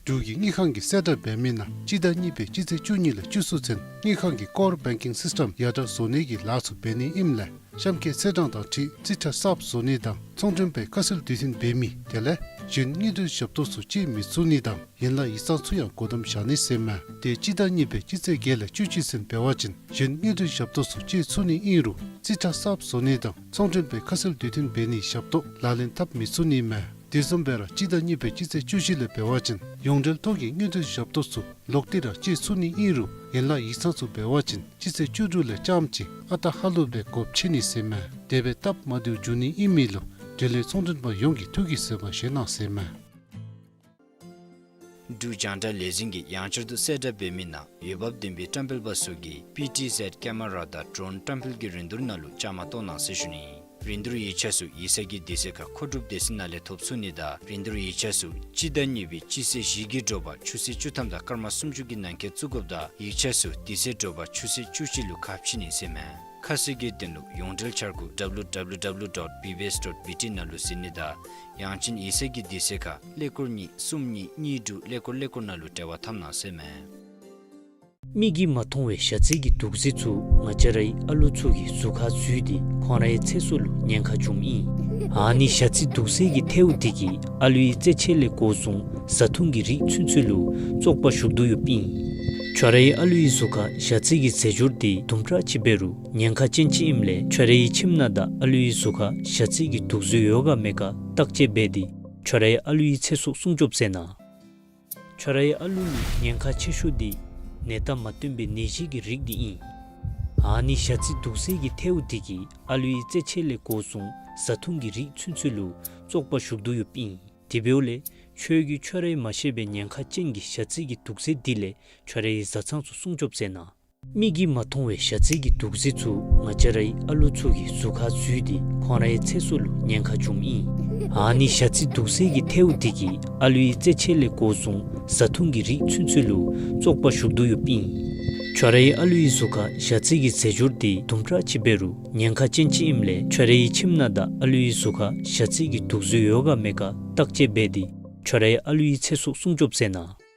འབྲུག་གི་དངུལ་ཁང་གིས་གསལ་བསྒྲགས་འབད་མི་ནང་སྤྱི་ཟླ་གཉིས་པའི་སྤྱི་ཚེས་བཅུ་གཉིས་ལས་བཅུ་གསུམ་ཚུན་དངུལ་ཁང་གི་ཀོར་བེང་ཀིང་སིསི་ཊེམ་ཡར་དྲག་བཟོ་ནི་གི་ལཱ་ཚུ་འབད་ནི་ཨིནམ་ལས་གཤམ་འཁོད་ཚེས་གྲངས་དང་འཁྲིལ་རྩིས་ཁྲ་གསརཔ་བཟོ་ནི་དང་ཚོང་མགྲོན་པའི་ཁ་གསལ་དུས་མཐུན་འབད་མི་དེ་ལས་གཞན་དངུལ་འབྲེལ་ཞབས་ཏོག་ཚུ་སྤྱོད་མི་ཚུགས་ནི་དང་ཡན་ལག་ཡིག་ཚང་ཚུ་ཡང་སྒོ་བསྡམ་བཞག་ནི་ཟེར་མས། ཏེ་སྤྱི་ཟླ་གཉིས་པའི་སྤྱི་ཚེས་བརྒྱད་ལས་བཅུ་གཅིག་ཚུན་འབད་བ་ཅིན་གཞན་དངུལ་འབྲེལ་ཞབས་ཏོག་ཚུ་སྤྱོད་ཚུགས་ནི་ཨིན་རུང་རྩིས་ཁྲ་གསརཔ་བཟོ་ནི་དང་ཚོང་མགྲོན་པའི་ཁ་གསལ་དུས་མཐུན་འབད་ནིའི་ཞབས་ཏོག་ལག་ལེན་འཐབ་མི་ཚུགས་ནི་མས། དེ་བཟུམ་སྦེ་ར་སྤྱི་ཟླ་གཉིས་པའི་སྤྱི་ཚེས་བཅུ་བཞི་ལས་འབད་བ་ཅིན་ཡོངས་འབྲེལ་ཐོག་གི་དངུལ་འབྲེལ་ཞབས་ཏོག་ཚུ་ལོག་སྟེ་ར་སྤྱོད་ཚུགས་ནི་ཨིན་རུང་ཡན་ལག་ཡིག་ཚང་ཚུ་འབད་བ་ཅིན་སྤྱི་ཚེས་བཅུ་དྲུག་ལས་རྐྱངམ་ཅིག་ཨ་རྟག་ཧ་ལུགས་སྦེ་སྒོ་ཕྱེ་ནི་ཟེར་མས། དེ་སྦེ་སྟབས་མ་བདེཝ་འབྱུང་ནི་ཨིན་མི་ལུ་འབྲེལ་ཡོད་ཚོང་མགྲོན་པ་ཡོངས་ཀྱིས་ཐུགས་ཀྱིས་བཟོད་པ་བཞེས་གནང་ཟེར་མས། འབྲུག་རྒྱང་བསྒྲགས་ལས་འཛིན་གྱིས་ཡང་བསྐྱར་དུ་གསལ་བསྒྲགས་འབད་མི་ནང་འོས་འབབ་ལྡན་པའི་བཀྲམ་སྤེལ་པ་ཚུ་གིས་པི་ཊི་ཟེཌ་ཀེ་མ་ར་དང་ཌོརོན་བཀྲམ་སྤེལ་གྱི་རིན་བསྡུར་ནང་ལུ་བཅའ་མར་གཏོགས་གནང་ཟེར་ཞུ་ནི། རིན་བསྡུར་ཡིག་ཆ་ཚུ་ཡིག་ཚང་གི་དུས་ཚོད་ཁར་མཁོ་སྒྲུབ་སྡེ་ཚན་ནང་ལས་ཐོབ་ཚུགས་ནི་དང་རིན་བསྡུར་ཡིག་ཆ་ཚུ་སྤྱི་ཟླ་གཉིས་པའི་སྤྱི་ཚེས་བཞི་གི་དྲོ་པ་ཆུ་ཚོད་བཅུ་ཐམ་དང་སྐར་མ་སུམ་ཅུ་གི་ནང་འཁོད་བཙུགས་དགོཔ་དང་ཡིག་ཆ་ཚུ་དེ་ཚེ་དྲོ་པ་ཆུ་ཚོད་བཅུ་གཅིག་ལུ་ཁ་ཕྱེ་ནི་ཟེར་མས། ཁ་གསལ་གྱི་དོན་ལུ་ཡོངས་འབྲེལ་འཆར་སྒོ་ཌབ་ལུ་ཌབ་ལུ་ཌབ་ལུ་ཌོཊ་བི་བི་ཨེསི་ཌོཊ་བི་ཊི་ནང་ལུ་གཟིགས་ནི་དང་ཡང་ཅིན་ཡིག་ཚང་གི་དུས་ཚོད་ཁར་ཀླད་ཀོར་གཉིས་གསུམ་གཉིས་གཉིས་དྲུག་ཀླད་ཀོར་ཀླད་ཀོར་ནང་ལུ་འབྲེལ་བ་འཐབ་གནང་ཟེར་མས། མིག་གིས་མ་མཐོང་བའི་ཞ་རྩི་གི་དུག་རྫས་ཚུ་ང་བཅས་རའི་ཨ་ལུ་ཚུ་གི་གཟུགས་ཁར་འཛུལ་ཏེ་ཁོང་རའི་ཚེ་སྲོག་ལུ་ཉེན་ཁ་འབྱུངམ་ཨིན། ཨ་ནི་ཞ་རྩི་དུག་རྫས་ཀྱི་ཐལཝ་དེ་གིས་ཨ་ལུའི་རྩེད་ཆས་ལས་འགོ་བཟུང་བཟའ་འཐུང་གི་རིགས་ཚུན་ཚོད་ལུ་བཙོག་པ་ཞུགས་དོ་ཡོདཔ་ཨིན། ཁྱོད་རའི་ཨ་ལུའི་གཟུགས་ཁར་ཞ་རྩི་གི་རྫས་སྦྱོར་དེ་དུམ་གྲ་ཅིག་འབད་རུང་ཉེན་ཁ་ཅན་ཅིག་ཨིནམ་ལས་ཁྱོད་རའི་ཁྱིམ་ནང་དང་ཨ་ལུའི་གཟུགས་ཁར་ཞ་རྩི་གི་དུག་རྫས་ཡོད་ག་མེད་ག་བརྟག་དཔྱད་འབད་དེ་ཁྱོད་རའི་ཨ་ལུའི་ཚེ་སྲོག་སྲུང་སྐྱོབ་མཛད་གནང་། ཁྱོད་རའི་ཨ་ལུ་ལུ་ཉེན་ཁ་ཆེ་ཤོས་དེ་ནད་རྟགས་མ་སྟོན་པའི་ནད་གཞི་གི་རིགས་དེ་ཨིན། ཨ་ནི་ཞ་རྩི་དུག་རྫས་ཀྱི་ཐལཝ་དེ་གིས་ཨ་ལུའི་རྩེད་ཆས་ལས་འགོ་བཟུང་བཟའ་འཐུང་གི་རིགས་ཚུན་ཚོད་ལུ་བཙོག་པ་ཞུགས་དོ་ཡོདཔ་ཨིན། དེ་འབདཝ་ལས་ཁྱོད་ཀྱིས་ཁྱོད་རའི་མ་ཤེས་པའི་ཉེན་ཁ་ཅན་གྱི་ཞ་རྩི་གི་དུག་རྫས་དེ་ལས་ཁྱོད་རའི་བཟའ་ཚང་ཚུ་སྲུང་སྐྱོབ་མཛད་གནང་། མིག་གིས་མ་མཐོང་བའི་ཞ་རྩི་གི་དུག་རྫས་ཚུ་ང་བཅས་རའི་ཨ་ལུ་ཚུ་གི་གཟུགས་ཁར་འཛུལ་ཏེ་ཁོང་རའི་ཚེ་སྲོག་ལུ་ཉེན་ཁ་འབྱུངམ་ཨིན། ཨ་ནི་ཞ་རྩི་དུག་རྫས་ཀྱི་ཐལཝ་དེ་གིས་ཨ་ལུའི་རྩེད་ཆས་ལས་འགོ་བཟུང་བཟའ་འཐུང་གི་རིགས་ཚུན་ཚོད་ལུ་བཙོག་པ་ཞུགས་དོ་ཡོདཔ་ཨིན། ཁྱོད་རའི་ཨ་ལུའི་གཟུགས་ཁར་ཞ་རྩི་གི་རྫས་སྦྱོར་དེ་དུམ་གྲ་ཅིག་འབད་རུང་ཉེན་ཁ་ཅན་ཅིག་ཨིནམ་ལས་ཁྱོད་རའི་ཁྱིམ་ནང་དང་ཨ་ལུའི་གཟུགས་ཁར་ཞ་རྩི་གི་དུག་རྫས་ཡོད་ག་མེད་ག་བརྟག་དཔྱད་འབད་དེ་ཁྱོད་རའི་ཨ་ལུའི་ཚེ་སྲོག་སྲུང་སྐྱོབ་མཛད་གནང་།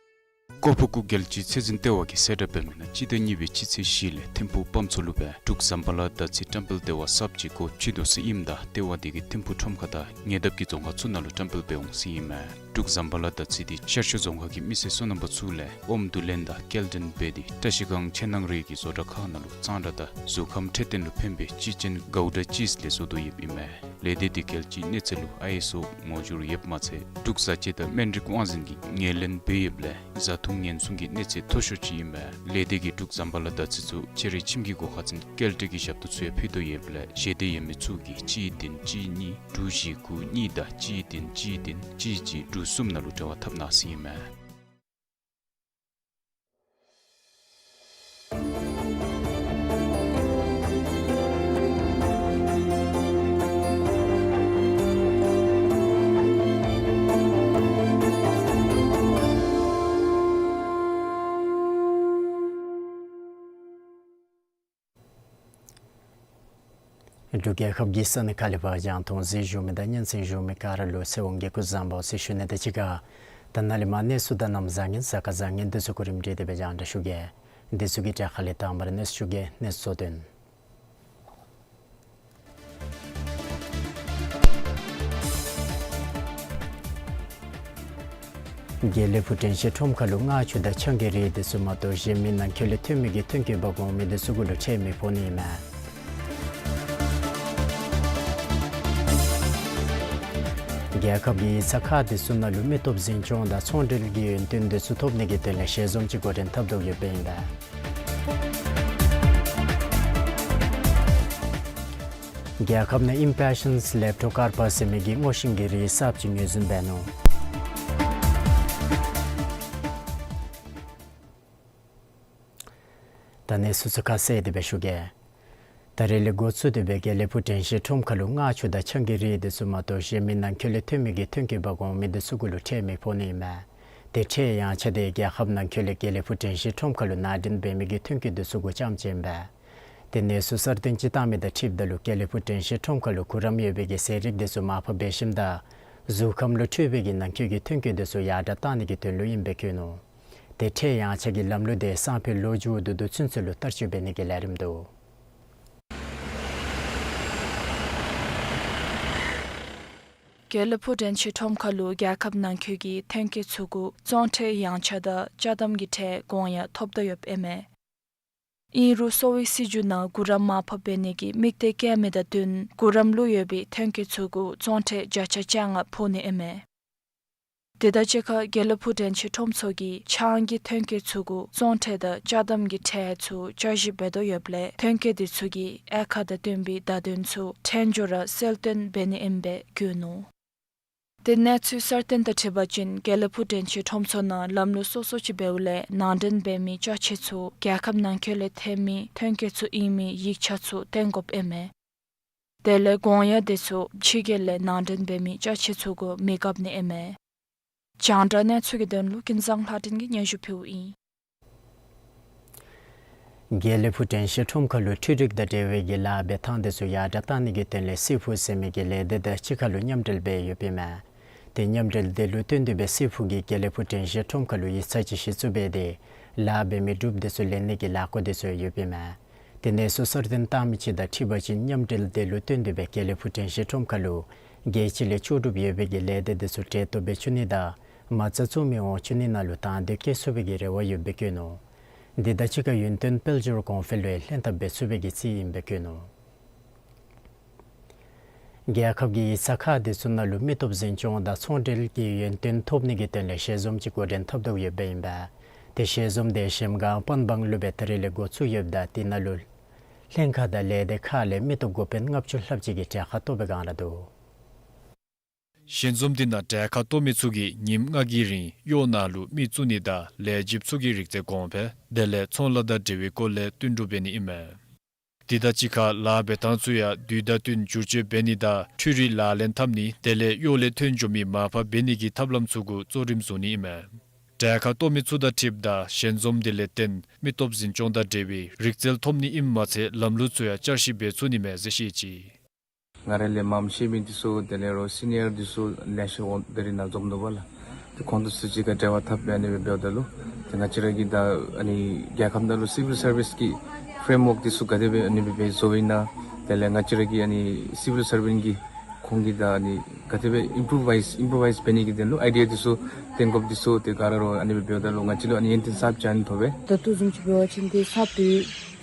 ཀོ་ཕུ་ཀུ་རྒྱལ་སྤྱིའི་ཚེས་འཛིན་ལྟེ་བ་གིས་གསལ་བསྒྲགས་འབད་མི་ནང་སྤྱི་ཟླ་གཉིས་པའི་སྤྱི་ཚེས་བཞི་ལས་ཐིམ་ཕུག་དཔངམ་ཚོ་ལུ་སྦེ་འབྲུག་ཟམ་པ་ལ་དར་ཚི་བཀྲམ་སྤེལ་ལྟེ་བ་གསརཔ་ཅིག་སྒོ་ཕྱེ་དོ་ཟེར་ཨིནམ་ད་ལྟེ་བ་དེ་གིས་ཐིམ་ཕུག་ཁྲོམ་ཁ་དང་ཉེ་འདབས་ཀྱི་རྫོང་ཁག་ཚུ་ནང་ལུ་བཀྲམ་སྤེལ་འབད་འོང་ཟེར་ཨིན་མས། འབྲུག་ཟམ་པ་ལ་དར་ཚི་དེ་ཤར་ཕྱོགས་རྫོང་ཁག་གི་མི་སེར་སོ་ནམ་པ་ཚུ་ལས་ཨོམ་བསྡུ་ལེན་དང་སྐྱེལ་འདྲེན་འབད་དེ་བཀྲིས་སྒང་ཕྱི་ནང་རིགས་ཀྱི་བཟོ་གྲྭ་ཁག་ནང་ལུ་གཙང་སྦྲ་དང་གཟུགས་ཁམས་འཕྲོད་བསྟེན་ལུ་ཕན་པའི་སྤྱི་ཆེན་གའུ་ཌ་ཅིས་ལས་བཟོ་དོ་ཡོདཔ་ཨིན་མས། ལས་སྡེ་དེ་རྒྱལ་སྤྱིའི་གནས་ཚད་ལུ་ཨའི་ཨེསི་ཨོ་ངོ་སྦྱོར་ཡོདཔ་མ་ཚད་འབྲུག་བཟའ་སྤྱོད་དང་སྨན་རིགས་དབང་འཛིན་གྱིས་ངོས་ལེན་འབད་ཡོདཔ་ལས་བཟའ་འཐུང་ཉེན་སྲུང་གི་གནས་ཚད་མཐོ་ཤོས་ཅིག་ཨིན་མས། ལས་སྡེ་གིས་འབྲུག་ཟམ་པ་ལ་དར་ཚི་ཚུ་ཕྱི་རོལ་ཁྱིམ་གྱི་སྒོ་ཁར་འཛིན་སྐྱེལ་འདྲེན་གྱི་ཞབས་ཏོག་ཚུ་ཡང་ཕུལ་དོ་ཡོདཔ་ལས་ཞལ་འདེབས་ཡོད་མི་ཚུ་གིས་གཅིག་བདུན་གཅིག་གཉིས་དྲུག་བཞི་དགུ་གཉིས་དང་གཅིག་བདུན་གཅིག་བདུན་གཅིག་གཅིག་དྲུག་གསུམ་ནང་ལུ་འབྲེལ་བ་འཐབ་གནང་ཟེར་ཨིན་མས། འབྲུག་རྒྱལ་ཁབ་ཀྱི་ས་གནས་ཁག་ལས་ཕར་རྒྱང་མཐོང་གཟིགས་བཞུགས་མི་དང་སྙན་གསན་བཞུགས་མི་ག་ར་ལུ་ཚེ་དབང་གིས་སྐུ་གཟུགས་བཟང་པོ་ཟེར་ཞུ་ནི་དང་གཅིག་ཁར་ད་ནཱ་ལས་མར་གནས་ཚུལ་དང་གནམ་བཟང་ངན་གཟའ་སྐར་བཟང་ངན་དེ་ཚུ་གོ་རིམ་སྒྲིག་སྟེ་སྦེ་རྒྱང་བསྒྲགས་ཞུ་གེ། དེ་ཚུ་གི་གྲས་ཁ་ལས་དང་པ་ར་གནས་ཚུལ་ཞུ་གེ། གནས་ཚུལ་གཙོ་དོན། དགེ་ལེགས་ཕུག་དྲན་ཤེས་ཁྲོམ་ཁ་ལུ་མངར་ཆུ་དང་ཆང་གི་རིགས་དེ་ཚུ་མ་གཏོགས་གཞན་མི་ནང་འཁོད་ལས་ཐོན་མི་གི་ཐོན་སྐྱེད་འབག་འོང་མི་དེ་ཚུ་གུ་ལུ་ཁྲལ་མི་ཕོག་ནི་ཨིན་མས། རྒྱལ་ཁབ་ཀྱི་ཡིག་ཚང་ཁག་དེ་ཚུ་ནང་ལུ་མི་སྟོབས་འཛིན་སྐྱོང་དང་ཚོང་འབྲེལ་གྱི་ཡོན་ཏན་དེ་ཚུ་ཐོབ་ནི་གི་དོན་ལས་ཞལ་འཛོམས་ཅིག་འགོ་འདྲེན་འཐབ་དོ་ཡོདཔ་ཨིན་པས། རྒྱལ་ཁབ་ནང་ཨིམ་པེ་ཤཱནསི་ལེབ་ཊོ་ཀར་པ་ཟེར་མི་གི་སྔོ་ཤིང་གི་རིགས་གསརཔ་ཅིག་ངོས་འཛིན་འབད་ནུག། ད་གནས་ཚུལ་ཚུ་ཁ་གསལ་ཏེ་སྦེ་ཞུ་གེ། ད་རེས་ལས་འགོ་བཙུགས་ཏེ་སྦེ་དགེ་ལེགས་ཕུག་དྲན་ཤེས་ཁྲོམ་ཁ་ལུ་མངར་ཆུ་དང་ཆང་གི་རིགས་དེ་ཚུ་མ་གཏོགས་གཞན་མི་ནང་འཁོད་ལས་ཐོན་མི་གི་ཐོན་སྐྱེད་འབག་འོང་མི་དེ་ཚུ་གུ་ལུ་ཁྲལ་མི་ཕོག་ནི་ཨིན་མས། ཏེ་ཁྲལ་ཡངས་ཆག་དེ་རྒྱལ་ཁབ་ནང་འཁོད་ལས་དགེ་ལེགས་ཕུག་དྲན་ཤེས་ཁྲོམ་ཁ་ལུ་ནང་འདྲེན་འབད་མི་གི་ཐོན་སྐྱེད་དེ་ཚུ་གུ་རྐྱངམ་ཅིག་ཨིན་པས། ཏེ་གནས་ཚུལ་གསར་བཏོན་ཅིག་བཏང་མི་དང་འཁྲིལཝ་ད་ལུ་དགེ་ལེགས་ཕུག་དྲན་ཤེས་ཁྲོམ་ཁ་ལུ་གུ་རམ་ཡོད་པའི་གི་ཟས་རིགས་དེ་ཚུ་མར་ཕབ་འབད་ཞིནམ་ད་གཟུགས་ཁམས་ལུ་འཕྲོད་པའི་གི་ནང་འཁོད་ཀྱི་ཐོན་སྐྱེད་དེ་ཚུ་ཡར་དྲགས་གཏང་ནི་གི་དོན་ལུ་ཨིནམ་སྦེ་བཀོད་ནུག། ཏེ་ཁྲལ་ཡངས་ཆག་གི་ལམ་ལུགས་དེ་སང་ཕོད་ལོ་མཇུག་བསྡུ་བསྡུ་ཚུན་ཚོད་ལུ་བསྟར་སྤྱོད་འབད་ནི་གི་ལས་རིམ་འདུག། དགེ་ལེགས་ཕུག་དྲན་ཤེས་ཁྲོམ་ཁ་ལུ་རྒྱལ་ཁབ་ནང་འཁོད་ཀྱི་ཐོན་སྐྱེད་ཚུ་གུ་བཙོང་ཁྲལ་ཡངས་ཆག་དང་ཅ་དམ་གྱི་ཁྲལ་གོང་ཡང་ཐོབ་དོ་ཡོདཔ་ཨིན་མས། ཨིན་རུང་གསོ་བའི་སྲིད་བྱུས་ནང་གུ་རམ་མར་ཕབ་འབད་ནི་གི་དམིགས་གཏད་བསྐྱེད་མི་དང་བསྟུན་གུ་རམ་ལུ་ཡོད་པའི་ཐོན་སྐྱེད་ཚུ་གུ་བཙོང་ཁྲལ་བརྒྱ་ཆ་བཅོ་ལྔ་ཕོག་ནི་ཨིན་མས། དེ་དང་གཅིག་ཁར་དགེ་ལེགས་ཕུག་དྲན་ཤེས་ཁྲོམ་ཚོགས་ཀྱིས་ཆང་གི་ཐོན་སྐྱེད་ཚུ་གུ་བཙོང་ཁྲལ་དང་ཅ་དམ་གྱི་ཁྲལ་ཚུ་བསྐྱར་ཞིབ་འབད་དོ་ཡོདཔ་ལས་ཐོན་སྐྱེད་དེ་ཚུ་གི་དབྱེ་ཁག་དང་བསྟུན་པའི་བརྡ་དོན་ཚུ་ཕྲན་བཅུ་ར་གསལ་སྟོན་འབད་ནི་ཨིནམ་སྦེ་བཀོད་ནུག། ཏེ་གནས་ཚུལ་གསར་བཏོན་དང་འཁྲིལ་བ་ཅིན་དགེ་ལེགས་ཕུག་དྲན་ཤེས་ཁྲོམ་ཚོགས་ནང་ལམ་ལུགས་སོ་སོ་ཅིག་འབདཝ་ལས་ནང་འདྲེན་འབད་མི་ཅ་ཆས་ཚུ་རྒྱལ་ཁབ་ནང་འཁོད་ལས་ཐོན་མི་ཐོན་སྐྱེད་ཚུ་ཨིན་མི་ཡིག་ཆ་ཚུ་སྟོན་དགོཔ་ཨིན་མས། དེ་ལས་གོང་ཡང་དེ་ཚུ་ཕྱི་རྒྱལ་ལས་ནང་འདྲེན་འབད་མི་ཅ་ཆས་ཚུ་གུ་མི་བཀབ་ནི་ཨིན་མས། རྒྱང་བསྒྲགས་གནས་ཚུལ་གྱི་དོན་ལུ་ཀུན་བཟང་ལྷ་སྒྲོན་གྱིས་སྙན་ཞུ་ཕུལཝ་ཨིན། དགེ་ལེགས་ཕུག་དྲན་ཤེས་ཁྲོམ་ཁ་ལུ་འཕྲུལ་རིག་དང་འབྲེལ་བའི་གི་ལཱ་འབད་ཐངས་དེ་ཚུ་ཡར་དྲགས་གཏང་ནི་གི་དོན་ལས་སི་ཕུག་ཟེར་མི་གི་ལས་སྡེ་དང་གཅིག་ཁར་ལུ་མཉམ་འབྲེལ་འབད་ཡོདཔ་ཨིན་མས། ཏེ་མཉམ་འབྲེལ་དེ་ལུ་བསྟུན་ཏེ་སྦེ་སི་ཕུག་གིས་དགེ་ལེགས་ཕུག་དྲན་ཤེས་ཁྲོམ་ཁ་ལུ་ཡིག་ཚང་ཅིག་གཞི་བཙུགས་འབད་དེ་ལཱ་འབད་མི་འབྲུགཔ་དེ་ཚུ་ལེན་ནི་གི་ལས་འགུལ་དེ་ཚུ་ཡོདཔ་ཨིན་མས། ཏེ་གནས་ཚུལ་གསར་བཏོན་བཏང་མི་ཅིག་དང་འཁྲིལ་བ་ཅིན་མཉམ་འབྲེལ་དེ་ལུ་བསྟུན་ཏེ་སྦེ་དགེ་ལེགས་ཕུག་དྲན་ཤེས་ཁྲོམ་ཁ་ལུ་རྒྱལ་སྤྱི་ལས་ལྕོགས་གྲུབ་ཡོད་པའི་གི་ལས་སྡེ་དེ་ཚུ་གྲལ་གཏོགས་འབད་བཅུག་ནི་དང་མ་རྩ་བཙུགས་མི་འོང་བཅུག་ནི་ནང་ལུ་དང་འདོད་བསྐྱེད་ཚུགས་པའི་གི་རེ་བ་ཡོདཔ་སྦེ་བཀོད་ནུག། འདི་དང་གཅིག་ཁར་ཡུན་བརྟན་དཔལ་འབྱོར་གོང་འཕེལ་ལུ་ལྷན་ཐབས་འབད་ཚུགས་པའི་གི་རྩིས་ཨིནམ་སྦེ་བཀོད་ནུག། རྒྱལ་ཁབ་ཀྱི་ཡིག་ཚང་ཁག་དེ་ཚུ་ནང་ལུ་མི་སྟོབས་འཛིན་སྐྱོང་དང་ཚོང་འབྲེལ་གྱི་ཡོན་ཏན་ཐོབ་ནི་གི་དོན་ལས་ཞལ་འཛོམས་ཅིག་འགོ་འདྲེན་འཐབ་དོ་ཡོདཔ་ཨིན་པས། ཏེ་ཞལ་འཛོམས་དེ་གཞལམ་སྒང་པན་སྦང་ལུ་སྦེ་ད་རེས་ལས་འགོ་བཙུགས་ཡོདཔ་ད་དེ་ནང་ལུ་ལྷན་ཁག་དང་ལས་སྡེ་ཁག་ལས་མི་སྟོབས་འགོ་དཔོན་ལྔ་བཅུ་ལྷགཔ་ཅིག་གིས་གྲལ་ཁར་གཏོགས་པའི་སྒང་ར་འདུག། ཞལ་འཛོམས་དེ་ནང་གྲལ་ཁར་གཏོགས་མི་ཚུ་གིས་ཉིནམ་ལྔ་གི་རིང་གཡོག་ནང་ལུ་མི་བཙུགས་ནི་དང་ལས་བྱེདཔ་ཚུ་གི་རིག་རྩལ་གོང་འཕེལ་དེ་ལས་ཚོང་ལཱ་དང་འབྲེལ་བའི་སྐོར་ལས་བསྟུན་གྲོས་འབད་ནི་ཨིན་མས། དེ་དང་གཅིག་ཁར་ལཱ་འབད་ཐངས་ཚུ་ཡང་དུས་དང་བསྟུན་བསྒྱུར་བཅོས་འབད་ནི་དང་འཕྲུལ་རིག་ལག་ལེན་འཐབ་ནི་དེ་ལས་གཡོག་ལས་ཐོན་འགྱོ་མི་མར་ཕབ་འབད་ནི་གི་ཐབས་ལམ་ཚུ་གུ་གཙོ་རིམ་བཟུང་ནི་ཨིན་མས། གྲལ་ཁར་གཏོགས་མི་ཚུ་དང་འཁྲིལཝ་ད་ཞལ་འཛོམས་དེ་ལས་བརྟེན་མི་སྟོབས་འཛིན་སྐྱོང་དང་འབྲེལ་བའི་རིག་རྩལ་ཐོབ་ནི་ཨིནམ་མ་ཚད་ལམ་ལུགས་ཚུ་ཡང་བསྐྱར་ཞིབ་འབད་ཚུགས་ནི་མས་ཟེར་བཤད་ཅི། ང་རའི་ལས་མངམ་ཤེས་མི་འདི་ཚུ་དེ་ལས་རོགས་སི་ནི་ཡར་འདི་ཚུ་ལེ་ཤ་འོང་ད་རིས་ནཱ་འཛོམས་ནུག་པ་ལགས། ཏེ་ཁོང་དང་ཚུ་གཅིག་ཁར་འབྲེལ་བ་འཐབ་སྦེ་ཨ་ནི་སྦེ་འབདཝ་ད་ལུ་ཏེ་ང་བཅས་ར་གི་ད་ཨ་ནི་རྒྱལ་ཁབ་ནང་ལུ་སི་ཝིལ་སར་བིསི་གི་ཕྲེམ་ཝརཀ་འདི་ཚུ་ག་དེ་སྦེ་ཨ་ནི་སྦེ་བཟོ་ཡི་ན། དེ་ལས་ང་བཅས་ར་གི་ཨ་ནི་སི་ཝིལ་སར་བེནཊ་གིས་ཁོང་གིས་ད་ཨ་ནི་ག་དེ་སྦེ་ཨིམ་པོ་རོ་བའིཛ་ཨིམ་པོ་རོ་བའིཛ་འབད་ནི་གི་དོན་ལུ་ཨའི་ཌི་ཡ་འདི་ཚུ་སྟོན་དགོཔ་འདི་ཚུ་ཏེ་ག་ར་ར་ཨ་ནི་སྦེ་འབདཝ་ད་ལུ་ང་བཅས་ལུ་ཨ་ནི་ཡོན་ཏན་གསརཔ་ཅིག་ཨ་ནི་ཐོབ་པས། ད་ལྟོ་བཟུམ་ཅིག་འབད་བ་ཅིན་ཏེ་གསརཔ་འདི་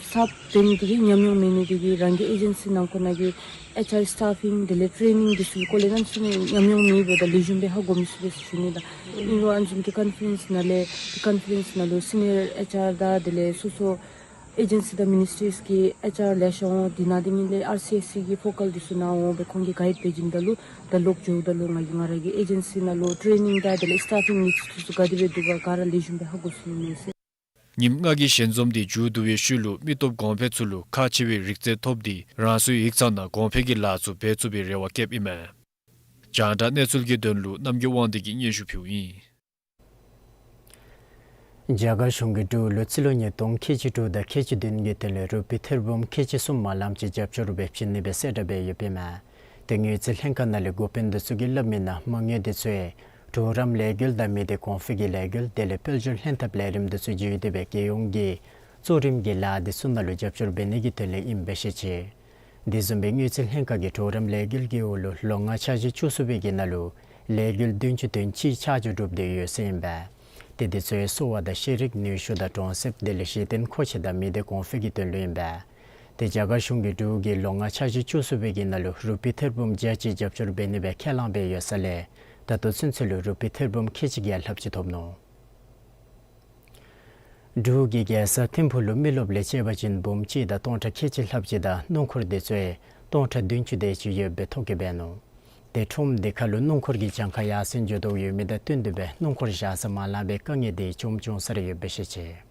གསརཔ་འབད་ནི་འདི་གིས་ཉམས་མྱོང་མེད་ནི་འདི་གིས་རང་གི་ཨེ་ཇེན་སི་ནང་འཁོད་ནང་གི་ཨེཆ་ཨར་སི་ཊཕ་ཕིང་དེ་ལས་ཊེ་ནིང་འདི་ཚུ་གི་སྐོར་ལས་གནམ་མེད་ས་མེད་ཉམས་མྱོང་མེད་འབདཝ་ད་ལེགས་ཤོམ་སྦེ་ཧ་གོ་མི་ཚུགས་པས་ཟེར་ཞུ་ནི། ད་ཨིན་རུང་ཨ་ནི་བཟུམ་གྱི་ཀོན་ཕ་རེནསི་ནང་ལས་ཀོན་ཕ་རེནསི་ནང་ལུ་སི་ནི་ཡར་ཨེཆ་ཨར་དང་དེ་ལས་སོ་སོ་ཨེ་ཇེན་སི་དང་མི་ནིས་ཊྲིས་ཀྱི་ཨེཆ་ཨར་ལེ་ཤ་འོང་། དེ་ནང་དེ་ཉིད་ལས་ཨར་སི་ཨེས་སི་གི་ཕོ་ཀལ་འདི་ཚུ་ནཱ་འོང་སྦེ་ཁོང་གིས་གའིཌ་འབད་བྱིནམ་ད་ལུ་ད་ལོག་འགྱོཝ་ད་ལུ་ང་གིས་ང་ར་གི་ཨེ་ཇེན་སི་ནང་ལུ་ཊེ་ནིང་དང་དེ་ལས་སི་ཊཕ་ཕིང་ནི་ཚུ་ག་དེ་སྦེ་འདུག་ག་ག་ར་ལེགས་ཤོམ་སྦེ་ཧ་གོ་ཚུགས་ནི་མས་ཟེར། ཉིནམ་ལྔ་གི་ཞལ་འཛོམས་འདི་མཇུག་བསྡུ་བའི་ཤུལ་ལུ་མི་སྟོབས་གོང་འཕེལ་ཚུ་ལུ་ཁག་ཆེ་བའི་རིག་རྩལ་ཐོབ་སྟེ་རང་སོའི་ཡིག་ཚང་ནང་གོང་འཕེལ་གྱི་ལཱ་ཚུ་འབད་ཚུགས་པའི་རེ་བ་བསྐྱེདཔ་ཨིན་མས། རྒྱང་བསྒྲགས་གནས་ཚུལ་གྱི་དོན་ལུ་རྣམ་རྒྱལ་དབང་འདུས་ཀྱིས་སྙན་ཞུ་ཕུལཝ་ཨིན། རྒྱ་གར་གཞུང་གིས་འབྲུག་ལུ་རྩིས་ལོ་ཉིས་སྟོང་ཁལ་གཅིག་དྲུག་དང་ཁལ་གཅིག་བདུན་གྱི་དོན་ལས་རུ་པི་ཐེར་འབུམ་ཁལ་གཅིག་གསུམ་མ་ལམ་ཅིག་རྒྱབ་སྐྱོར་འབད་བྱིན་ནི་སྦེ་གསལ་བསྒྲགས་འབད་ཡོདཔ་ཨིན་མས། ཏེ་དངུལ་རྩིས་ལྷན་ཁག་ནང་ལས་འགོ་དཔོན་འདི་ཚུ་གིས་སླབ་མི་ནང་མ་དངུལ་འདི་ཚུ་གྲོགས་རམ་ལས་འགུལ་དང་མི་སྡེ་གོང་འཕེལ་གྱི་ལས་འགུལ་དེ་ལས་དཔལ་འབྱོར་ལྷན་ཐབས་ལས་རིམ་འདི་ཚུ་བརྒྱུད་དེ་སྦེ་རྒྱལ་ཡོངས་ཀྱི་གཙོ་རིམ་གྱི་ལཱ་འདི་ཚུ་ནང་ལུ་རྒྱབ་སྐྱོར་འབད་ནི་གི་དོན་ལས་ཨིནམ་སྦེ་བཤད་ཅི། དེ་བཟུམ་སྦེ་དངུལ་རྩིས་ལྷན་ཁག་གིས་གྲོགས་རམ་ལས་འགུལ་གྱི་འོག་ལུ་ལོ་ལྔ་འཆར་གཞི་བཅུ་གསུམ་པའི་གི་ནང་ལུ་ལས་འགུལ་བདུན་ཅུ་དོན་གཅིག་ཆ་འཇོག་གྲུབ་སྟེ་ཡོད་ཟེར་ཨིན་པས། ཏེ་འདི་ཚུ་གསོ་བ་དང་ཤེས་རིག་ནུས་ཤུགས་དང་གྲོང་གསེབ་དེ་ལས་གཞི་རྟེན་མཁོ་ཆས་དང་མི་སྡེ་གོང་འཕེལ་གྱི་དོན་ལུ་ཨིན་པས། ཏེ་རྒྱ་གར་གཞུང་གིས་འབྲུག་གི་ལོ་ལྔ་འཆར་གཞི་བཅུ་གསུམ་པའི་གི་ནང་ལུ་རུ་པི་ཐེར་འབུམ་བརྒྱ་གཅིག་རྒྱབ་སྐྱོར་འབད་ནི་སྦེ་ཁས་བླངས་འབད་ཡོད་ས་ལས་ད་ལྟོ་ཚུན་ཚོད་ལུ་རུ་པི་ཐེར་འབུམ་ཁལ་གཅིག་བརྒྱ་ལྷགཔ་ཅིག་ཐོབ་ནུག། འབྲུག་གི་རྒྱལ་ས་ཐིམ་ཕུག་ལུ་མི་རློབས་ལས་བཅད་པ་ཅིན་འབུམ་གཅིག་དང་སྟོང་ཕྲག་ཁལ་གཅིག་ལྷགཔ་ཅིག་དང་སྣུམ་འཁོར་འདི་ཚུ་ཡང་སྟོང་ཕྲག་བདུན་ཅུ་དེ་ཅིག་ཡོདཔ་སྦེ་ཐོ་བཀོད་འབད་ནུག། ཏེ་ཁྲོམ་འདི་ཁར་ལུ་སྣུམ་འཁོར་གྱི་གྱངས་ཁ་ཡར་སེང་འགྱོ་དོ་ཡོད་མི་དང་བསྟུན་ཏེ་སྦེ་སྣུམ་འཁོར་བཞག་ས་མ་ལང་པའི་དཀའ་ངལ་འདི་བྱུང་བྱུང་ས་ར་ཡོདཔ་སྦེ་བཤད་ཅི།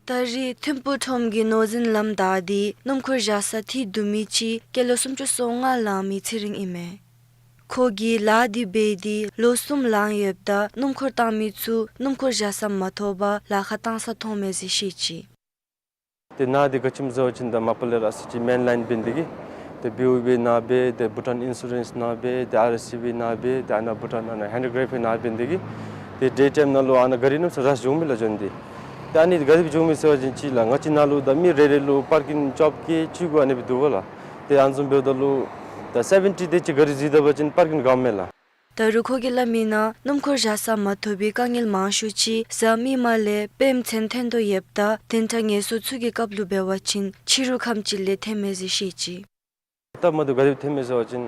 ད་རེས་ཐིམ་ཕུག་ཁྲོམ་གྱི་ནོར་འཛིན་ལམ་བདའ་སྟེ་སྣུམ་འཁོར་བཞག་ས་ཐིག་བསྡུ་མི་ཅིག་སྐྱེས་ལོ་སུམ་ཅུ་སོ་ལྔ་ལང་མི་ཚེ་རིང་ཨིན་མས། ཁོ་གིས་ལཱ་འདི་འབད་དེ་ལོ་གསུམ་ལང་ཡོདཔ་ད་སྣུམ་འཁོར་བཏང་མི་ཚུ་སྣུམ་འཁོར་བཞག་ས་མ་ཐོབ་པར་ལཱ་ཁག་བཏང་ས་མཐོང་མས་ཟེར་བཤད་ཅི། ཏེ་ནཱ་འདི་ག་ཅི་སྨོ་ཟེར་བ་ཅིན་ད་མ་པ་ལས་ར་ཨ་ཙི་ཅིག་མེན་ལའིན་འབད་ནི་དེ་གིས་ཏེ་བི་ཨོ་བི་ནཱ་འབད་ཏེ་བྷུ་ཊཱན་ཨིན་སུ་རེནསི་ནཱ་འབད་ཏེ་ཨར་ཨེས་སི་བི་ནཱ་འབད་ཏེ་ཨ་ནཱ་བྷུ་ཊཱན་ཨ་ནཱ་ཧེན་ཌི་གྲེ་ཕི་ནཱ་འབད་ནི་དེ་གིས་ཏེ་ཌེ་ཊའིམ་ནང་ལུ་ཨ་ནཱ་ག་རི་གནམ་མེད་ས་མེད་རཤ་འགྱོ་མི་ལགས་འགྱོ་ནི་དེ། ཏེ་ཨ་ནི་ག་དེ་སྦེ་འགྱོ་མི་ཟེར་བ་ཅིན་ཅིག་ལགས་ང་བཅས་ནཱ་ལུ་ད་མི་རེ་རེ་ལུ་པར་ཀིང་བཅོ་བརྒྱད་བཅུ་དགུ་ཨ་ནི་སྦེ་འདུག་པ་ལགས། ཏེ་ཨ་ནི་བཟུམ་འབདཝ་ད་ལུ་ད་སེ་བེན་ཊི་དེ་ཅིག་ག་རི་འཛུལ་ད་པ་ཅིན་པར་ཀིང་འགྱོ་མི་ལགས། ད་རུང་ཁོ་གིས་སླབ་མི་ནང་སྣུམ་འཁོར་བཞག་ས་མ་ཐོབ་པའི་དཀའ་ངལ་མང་ཤོས་ཅིག་གཟའ་མིག་དམར་ལས་དཔེ་མཚོན་ཐོན་དོ་ཡོདཔ་ད་བདུན་ཕྲག་ངལ་གསོ་ཚུ་གི་སྐབས་ལུ་འབད་བ་ཅིན་ཕྱི་རུ་ཁམས་ཅིག་ལས་ཐོནམ་མས་ཟེར་བཤད་ཅི། སྟབས་མ་བདེཝ་ག་དེ་སྦེ་ཐོནམ་མས་ཟེར་བ་ཅིན་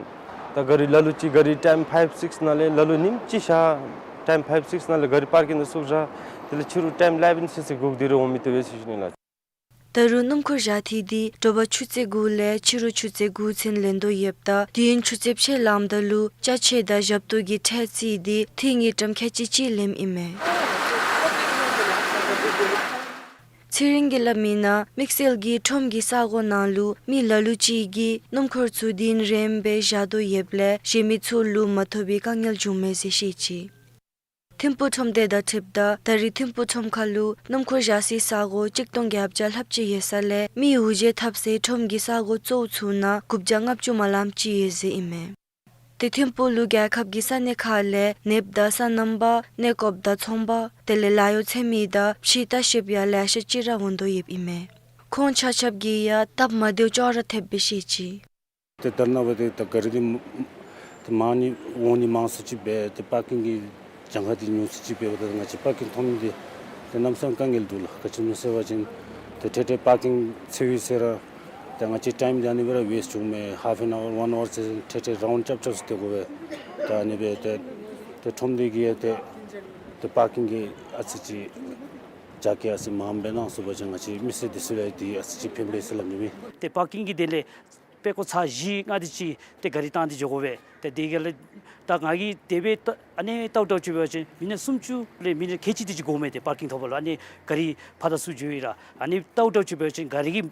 ད་ག་རི་ལ་ལུ་ཅིག་ག་རི་ཊའིམ་ཕའིབ་སིགསི་ནང་ལས་ལ་ལུ་ཉིནམ་གཅིག་ཤར་ཊའིམ་ཕའིབ་སིགསི་ནང་ལས་ག་རི་པར་ཀིང་ནང་བཙུགས་བཞག། དེ་ལས་ཕྱི་རུ་ཊའིམ་ལེབ་ཨིན་ཚུན་ཚོད་སྒུག་སྟེ་ར་འོང་མི་དེ་སྦེ་ཟེར་ཞུ་ནི་ལགས། ད་རུང་སྣུམ་འཁོར་བཞག་ཐིག་འདི་དྲོ་པ་ཆུ་ཚོད་དགུ་ལས་ཕྱི་རུ་ཆུ་ཚོད་དགུ་ཚུན་ལེན་དོ་ཡོདཔ་ད་དུས་ཡུན་ཆུ་ཚོད་ཕྱེད་ལངམ་ད་ལུ་ཅ་ཆས་དང་ཞབས་ཏོག་གི་ཁྲལ་རྩིས་འདི་ཐིག་དངུལ་ཀྲམ་ཁལ་གཅིག་གཅིག་ལེནམ་ཨིན་མས། ཚེ་རིང་གིས་སླབ་མི་ནང་དམིགས་བསལ་གྱིས་ཁྲོམ་གྱི་ས་གོ་ནང་ལུ་མི་ལ་ལུ་ཅིག་གིས་སྣུམ་འཁོར་ཚུ་དུས་ཡུན་རིངམོ་སྦེ་བཞག་དོ་ཡོདཔ་ལས་གཞན་མི་ཚུ་ལུ་མ་ཐོབ་པའི་དཀའ་ངལ་བྱུངམ་མས་ཟེར་བཤད་ཅི། ཐིམ་ཕུག་ཁྲོམ་སྡེ་དང་འཁྲིལཝ་ད་ད་རེས་ཐིམ་ཕུག་ཁྲོམ་ཁར་ལུ་སྣུམ་འཁོར་བཞག་སའི་ས་གོ་གཅིག་སྟོང་བརྒྱད་བརྒྱ་ལྷགཔ་ཅིག་ཡོད་ས་ལས་མི་འུ་བརྗེ་འཐབ་སའི་ཁྲོམ་གྱི་ས་གོ་གཙོ་བོ་ཚུ་ནང་དགུ་བརྒྱ་ལྔ་བཅུ་མ་ལངམ་ཅིག་ཡོད་ཟེར་ཨིན་མས། ཏེ་ཐིམ་ཕུག་ལུ་རྒྱལ་ཁབ་ཀྱི་ས་གནས་ཁག་ལས་ནདཔ་དང་སོ་ནམ་པ་གནས་སྐོརཔ་དང་ཚོང་པ་དེ་ལས་ལཱ་གཡོག་འཚོལ་མི་དང་ཕྱི་ལྟ་བཤལཔ་ཡང་ལེ་ཤ་ཅིག་ར་འོང་དོ་ཡོདཔ་ཨིན་མས། ཁོང་ཆ་ཁྱབ་ཀྱིས་ཡང་སྟབས་མ་བདེཝ་ཅོག་ར་འཐདཔ་སྦེ་བཤད་ཅི། ཏེ་ད་རེས་ནངས་པ་ཏེ་ད་ག་རི་འདི་ཏེ་མང་ནི་འོང་ནི་མང་སུ་ཅིག་འབད་ཏེ་པར་ཀིང་གི་གྱངས་ཁ་འདི་ཉུང་སུ་ཅིག་འབདཝ་ད་ང་བཅས་པར་ཀིང་ཐོབ་ནི་འདི་ཏེ་གནམ་མེད་ས་མེད་དཀའ་ངལ་འདུག་ལགས། ག་ཅི་སྨོ་ཟེར་བ་ཅིན་ཏེ་ཐེངས་ཐེངས་པར་ཀིང་འཚོལ་ཡི་ཟེར་ར་ཏེ་ང་བཅས་ཊའིམ་འདི་ཨ་ནི་སྦེ་ར་ཝེསཊ་འགྱོཝ་མས། ཧཱཕ་ཨེན་ཨ་ཝར་ཝན་ཨ་ཝར་ཟེར་ཐེངས་ཐེངས་རའུནཌ་རྐྱབ་རྐྱབ་ཟེར་སྡོད་དགོ་པས། ཏེ་ཨ་ནི་སྦེ་ཏེ་ཏེ་ཁྲོམ་སྡེ་གིས་ཡང་ཏེ་ཏེ་པར་ཀིང་གི་ཨ་ཙི་ཅིག་རྒྱ་སྐྱེད་ཨ་ཙི་མངམ་སྦེ་གནང་ཚུགས་པ་ཅིན་ང་བཅས་མི་སེར་འདི་ཚུ་ལུ་ཡང་འདི་ཨ་ཙི་ཅིག་ཕན་པས་ཟེར་སླབ་ནི་མས། ཏེ་པར་ཀིང་གི་དོན་ལས་དཔེ་ཀོ་ཚར་བཞི་ལྔ་དེ་ཅིག་ཏེ་ག་རི་བཏང་སྟེ་འགྱོ་དགོ་པས། ཏེ་དེ་ག་ལས་ད་ང་གིས་དེ་སྦེ་ད་ཨ་ནི་ལྟཝ་ལྟཝ་ཅིག་འབད་བ་ཅིན་མི་ནིཊ་སུམ་ཅུ་ལས་མི་ནིཊ་ཁལ་གཅིག་དེ་ཅིག་འགོརཝ་མས། ཏེ་པར་ཀིང་ཐོབ་པ་ལུ་ཨ་ནི་ག་རི་ཕར་དང་ཚུར་འགྱོ་ཡི་ར་ཨ་ནི་ལྟཝ་ལྟཝ་ཅིག་འབད་བ་ཅིན་ག་རི་གི་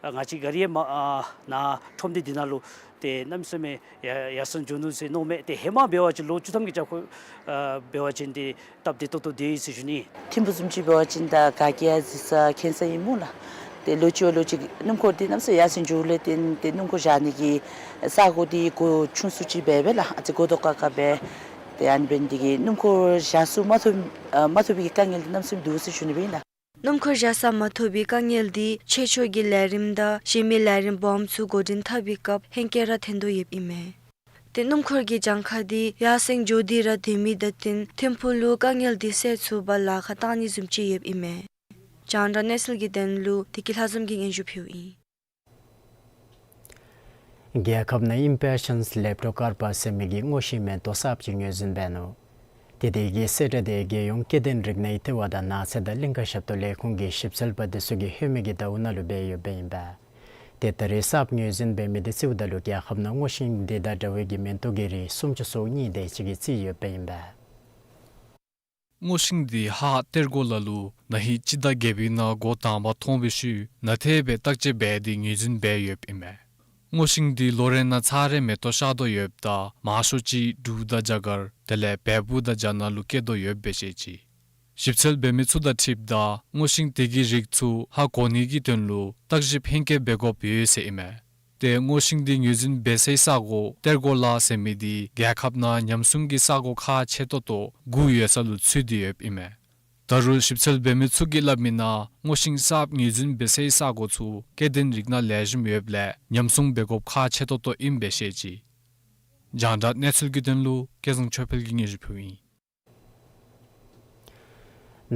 ང་བཅས་ག་ར་ཡང་མ་ཨ་ནཱ་ཁྲོམ་སྡེ་འདི་ནང་ལུ་ཏེ་གནམ་མེད་ས་མེད་ཡ་ཡར་སེང་འགྱོ་ནུག་ཟེར་མནོཝ་མས། ཏེ་ཧེ་མ་འབད་བ་ཅིན་ལོ་བཅུ་ཐམ་གྱི་བྱ་སྐོར་ཨ་འབད་བ་ཅིན་ཏེ་སྟབས་བདེ་ཏོག་ཏོ་སྡོད་ཡི་ཟེར་ཞུ་ནི། ཐིམ་ཕུ་བཟུམ་ཅིག་འབད་བ་ཅིན་ད་ག་གིས་ཡང་གཟིགས་ས་མཁྱེན་ས་ཨིན་སྨོ་ལགས། ཏེ་ལོ་གཅིག་བ་ལོ་གཅིག་སྣུམ་འཁོར་འདི་གནམ་མེད་ས་མེད་ཡར་སེང་འགྱོཝ་ལས་བརྟེན་ཏེ་སྣུམ་འཁོར་བཞག་ནི་གི་ས་གོ་འདི་སྒོ་ཆུང་སུ་ཅིག་སྦེ་སྦེ་ལགས། ཨ་ཙི་སྒོ་རྡོག་ཁ་ཁ་སྦེ། ཏེ་ཨ་ནི་འབད་ནི་འདི་གིས་སྣུམ་འཁོར་བཞག་ས་མ་ཐོབ་ཨ་མ་ཐོབ་པའི་གི་དཀའ་ངལ་འདི་གནམ་མེད་ས་མེད་འདུག་ཟེར་ཞུ་ནི་སྦེ་ཨིན་ལགས། སྣུམ་འཁོར་བཞག་ས་མ་ཐོབ་པའི་དཀའ་ངལ་འདི་ཆེ་མཆོག་གི་ལས་རིམ་དང་གཞན་མི་ལས་རིམ་སྦོམ་ཚུ་འགོ་འདྲེན་འཐབ་པའི་སྐབས་ཧེང་སྐལ་ར་ཐོན་དོ་ཡོདཔ་ཨིན་མས། ཏེ་སྣུམ་འཁོར་གྱི་གྱངས་ཁ་འདི་ཡར་སེང་འགྱོ་སྟེ་ར་སྡོད་མི་དང་བསྟུན་ཐིམ་ཕུ་ལུ་དཀའ་ངལ་འདི་སེལ་ཚུགས་པར་ལཱ་ཁག་བཏང་ནི་བཟུམ་ཅིག་ཡོདཔ་ཨིན་མས། རྒྱང་བསྒྲགས་གནས་ཚུལ་གྱི་དོན་ལུ་བདེ་སྐྱིད་ལྷ་འཛོམས་ཀྱིས་སྙན་ཞུ་ཕུལཝ་ཨིན། རྒྱལ་ཁབ་ནང་ཨིམ་པེ་ཤནསི་ལེབ་ཊོ་ཀར་པ་ཟེར་མི་གི་སྔོ་ཤིང་མེ་ཏོག་གསརཔ་ཅིག་ངོས་འཛིན་འབད་ནུག། ཏེ་དེ་གི་གསལ་བསྒྲགས་འདི་རྒྱལ་ཡོངས་སྐྱེ་ལྡན་རིགས་སྣའི་ལྟེ་བ་དང་ནགས་ཚལ་དང་གླིང་ཀ་ཞབས་ཏོག་ལས་ཁུངས་ཀྱི་ཞིབ་འཚོལ་པ་འདི་ཚུ་གིས་ལྷོད་མེད་ཀྱི་ཟླཝ་ནང་ལུ་འབད་ཡོདཔ་ཨིན་པས། ཏེ་ད་རེས་གསརཔ་ངོས་འཛིན་འབད་མི་འདི་རྩིཝ་ད་ལུ་རྒྱལ་ཁབ་ནང་སྔོ་ཤིང་འདི་དང་འདྲ་བའི་གི་མེ་ཏོག་གི་རིགས་སུམ་ཅུ་སོ་གཉིས་དེ་ཅིག་གིས་རྩིས་ཡོདཔ་ཨིན་པས། སྔོ་ཤིང་འདི་ཧཱ་གཏེར་སྒོ་ལ་ལུ་ན་ཧིང་སྤྱི་ཟླ་བརྒྱད་པའི་ནང་འགོ་དང་པ་མཐོང་བའི་ཤུལ་ནན་ཏན་སྦེ་བརྟག་དཔྱད་འབད་དེ་ངོས་འཛིན་འབད་ཡོདཔ་ཨིན་མས། སྔོ་ཤིང་འདི་ལོ་རེ་ནང་ཚར་རེ་མེ་ཏོག་ཤར་དོ་ཡོདཔ་ད་མང་ཤོས་ཅིག་འབྲུག་དང་རྒྱ་གར་དེ་ལས་བལ་པོ་དང་རྒྱ་ནག་ལུ་སྐྱེ་དོ་ཡོདཔ་སྦེ་བཤད་ཅི། ཞིབ་འཚོལ་འབད་མི་ཚུ་དང་འཁྲིལཝ་ད་སྔོ་ཤིང་དེ་གི་རིགས་ཚུ་ཧ་གོ་ནི་གི་དོན་ལུ་བརྟག་ཞིབ་ཧེང་སྐལ་འབད་དགོཔ་ཡོད་ཟེར་ཨིན་མས། ཏེ་སྔོ་ཤིང་འདི་ངོས་འཛིན་འབད་སའི་ས་གོ་གཏེར་སྒོ་ལ་ཟེར་མི་འདི་རྒྱལ་ཁབ་ནང་ཉམས་སྲུང་གི་ས་གོ་ཁག་ཆེ་ཏོག་ཏོ་དགུ་ཡོད་ས་ལུ་ཚུད་དེ་ཡོདཔ་ཨིན་མས། ད་རུང་ཞིབ་འཚོལ་འབད་མི་ཚུ་གིས་སླབ་མི་ནང་སྔོ་ཤིང་གསརཔ་ངོས་འཛིན་འབད་སའི་ས་གོ་ཚུ་སྐྱེ་ལྡན་རིགས་སྣ་ལེགས་ཤོམ་ཡོདཔ་ལས་ཉམས་སྲུང་འབད་དགོཔ་ཁག་ཆེ་ཏོག་ཏོ་ཨིནམ་སྦེ་བཤད་ཅི། རྒྱང་བསྒྲགས་གནས་ཚུལ་གྱི་དོན་ལུ་སྐལ་བཟང་ཆོས་འཕེལ་གྱིས་སྙན་ཞུ་ཕུལཝ་ཨིན།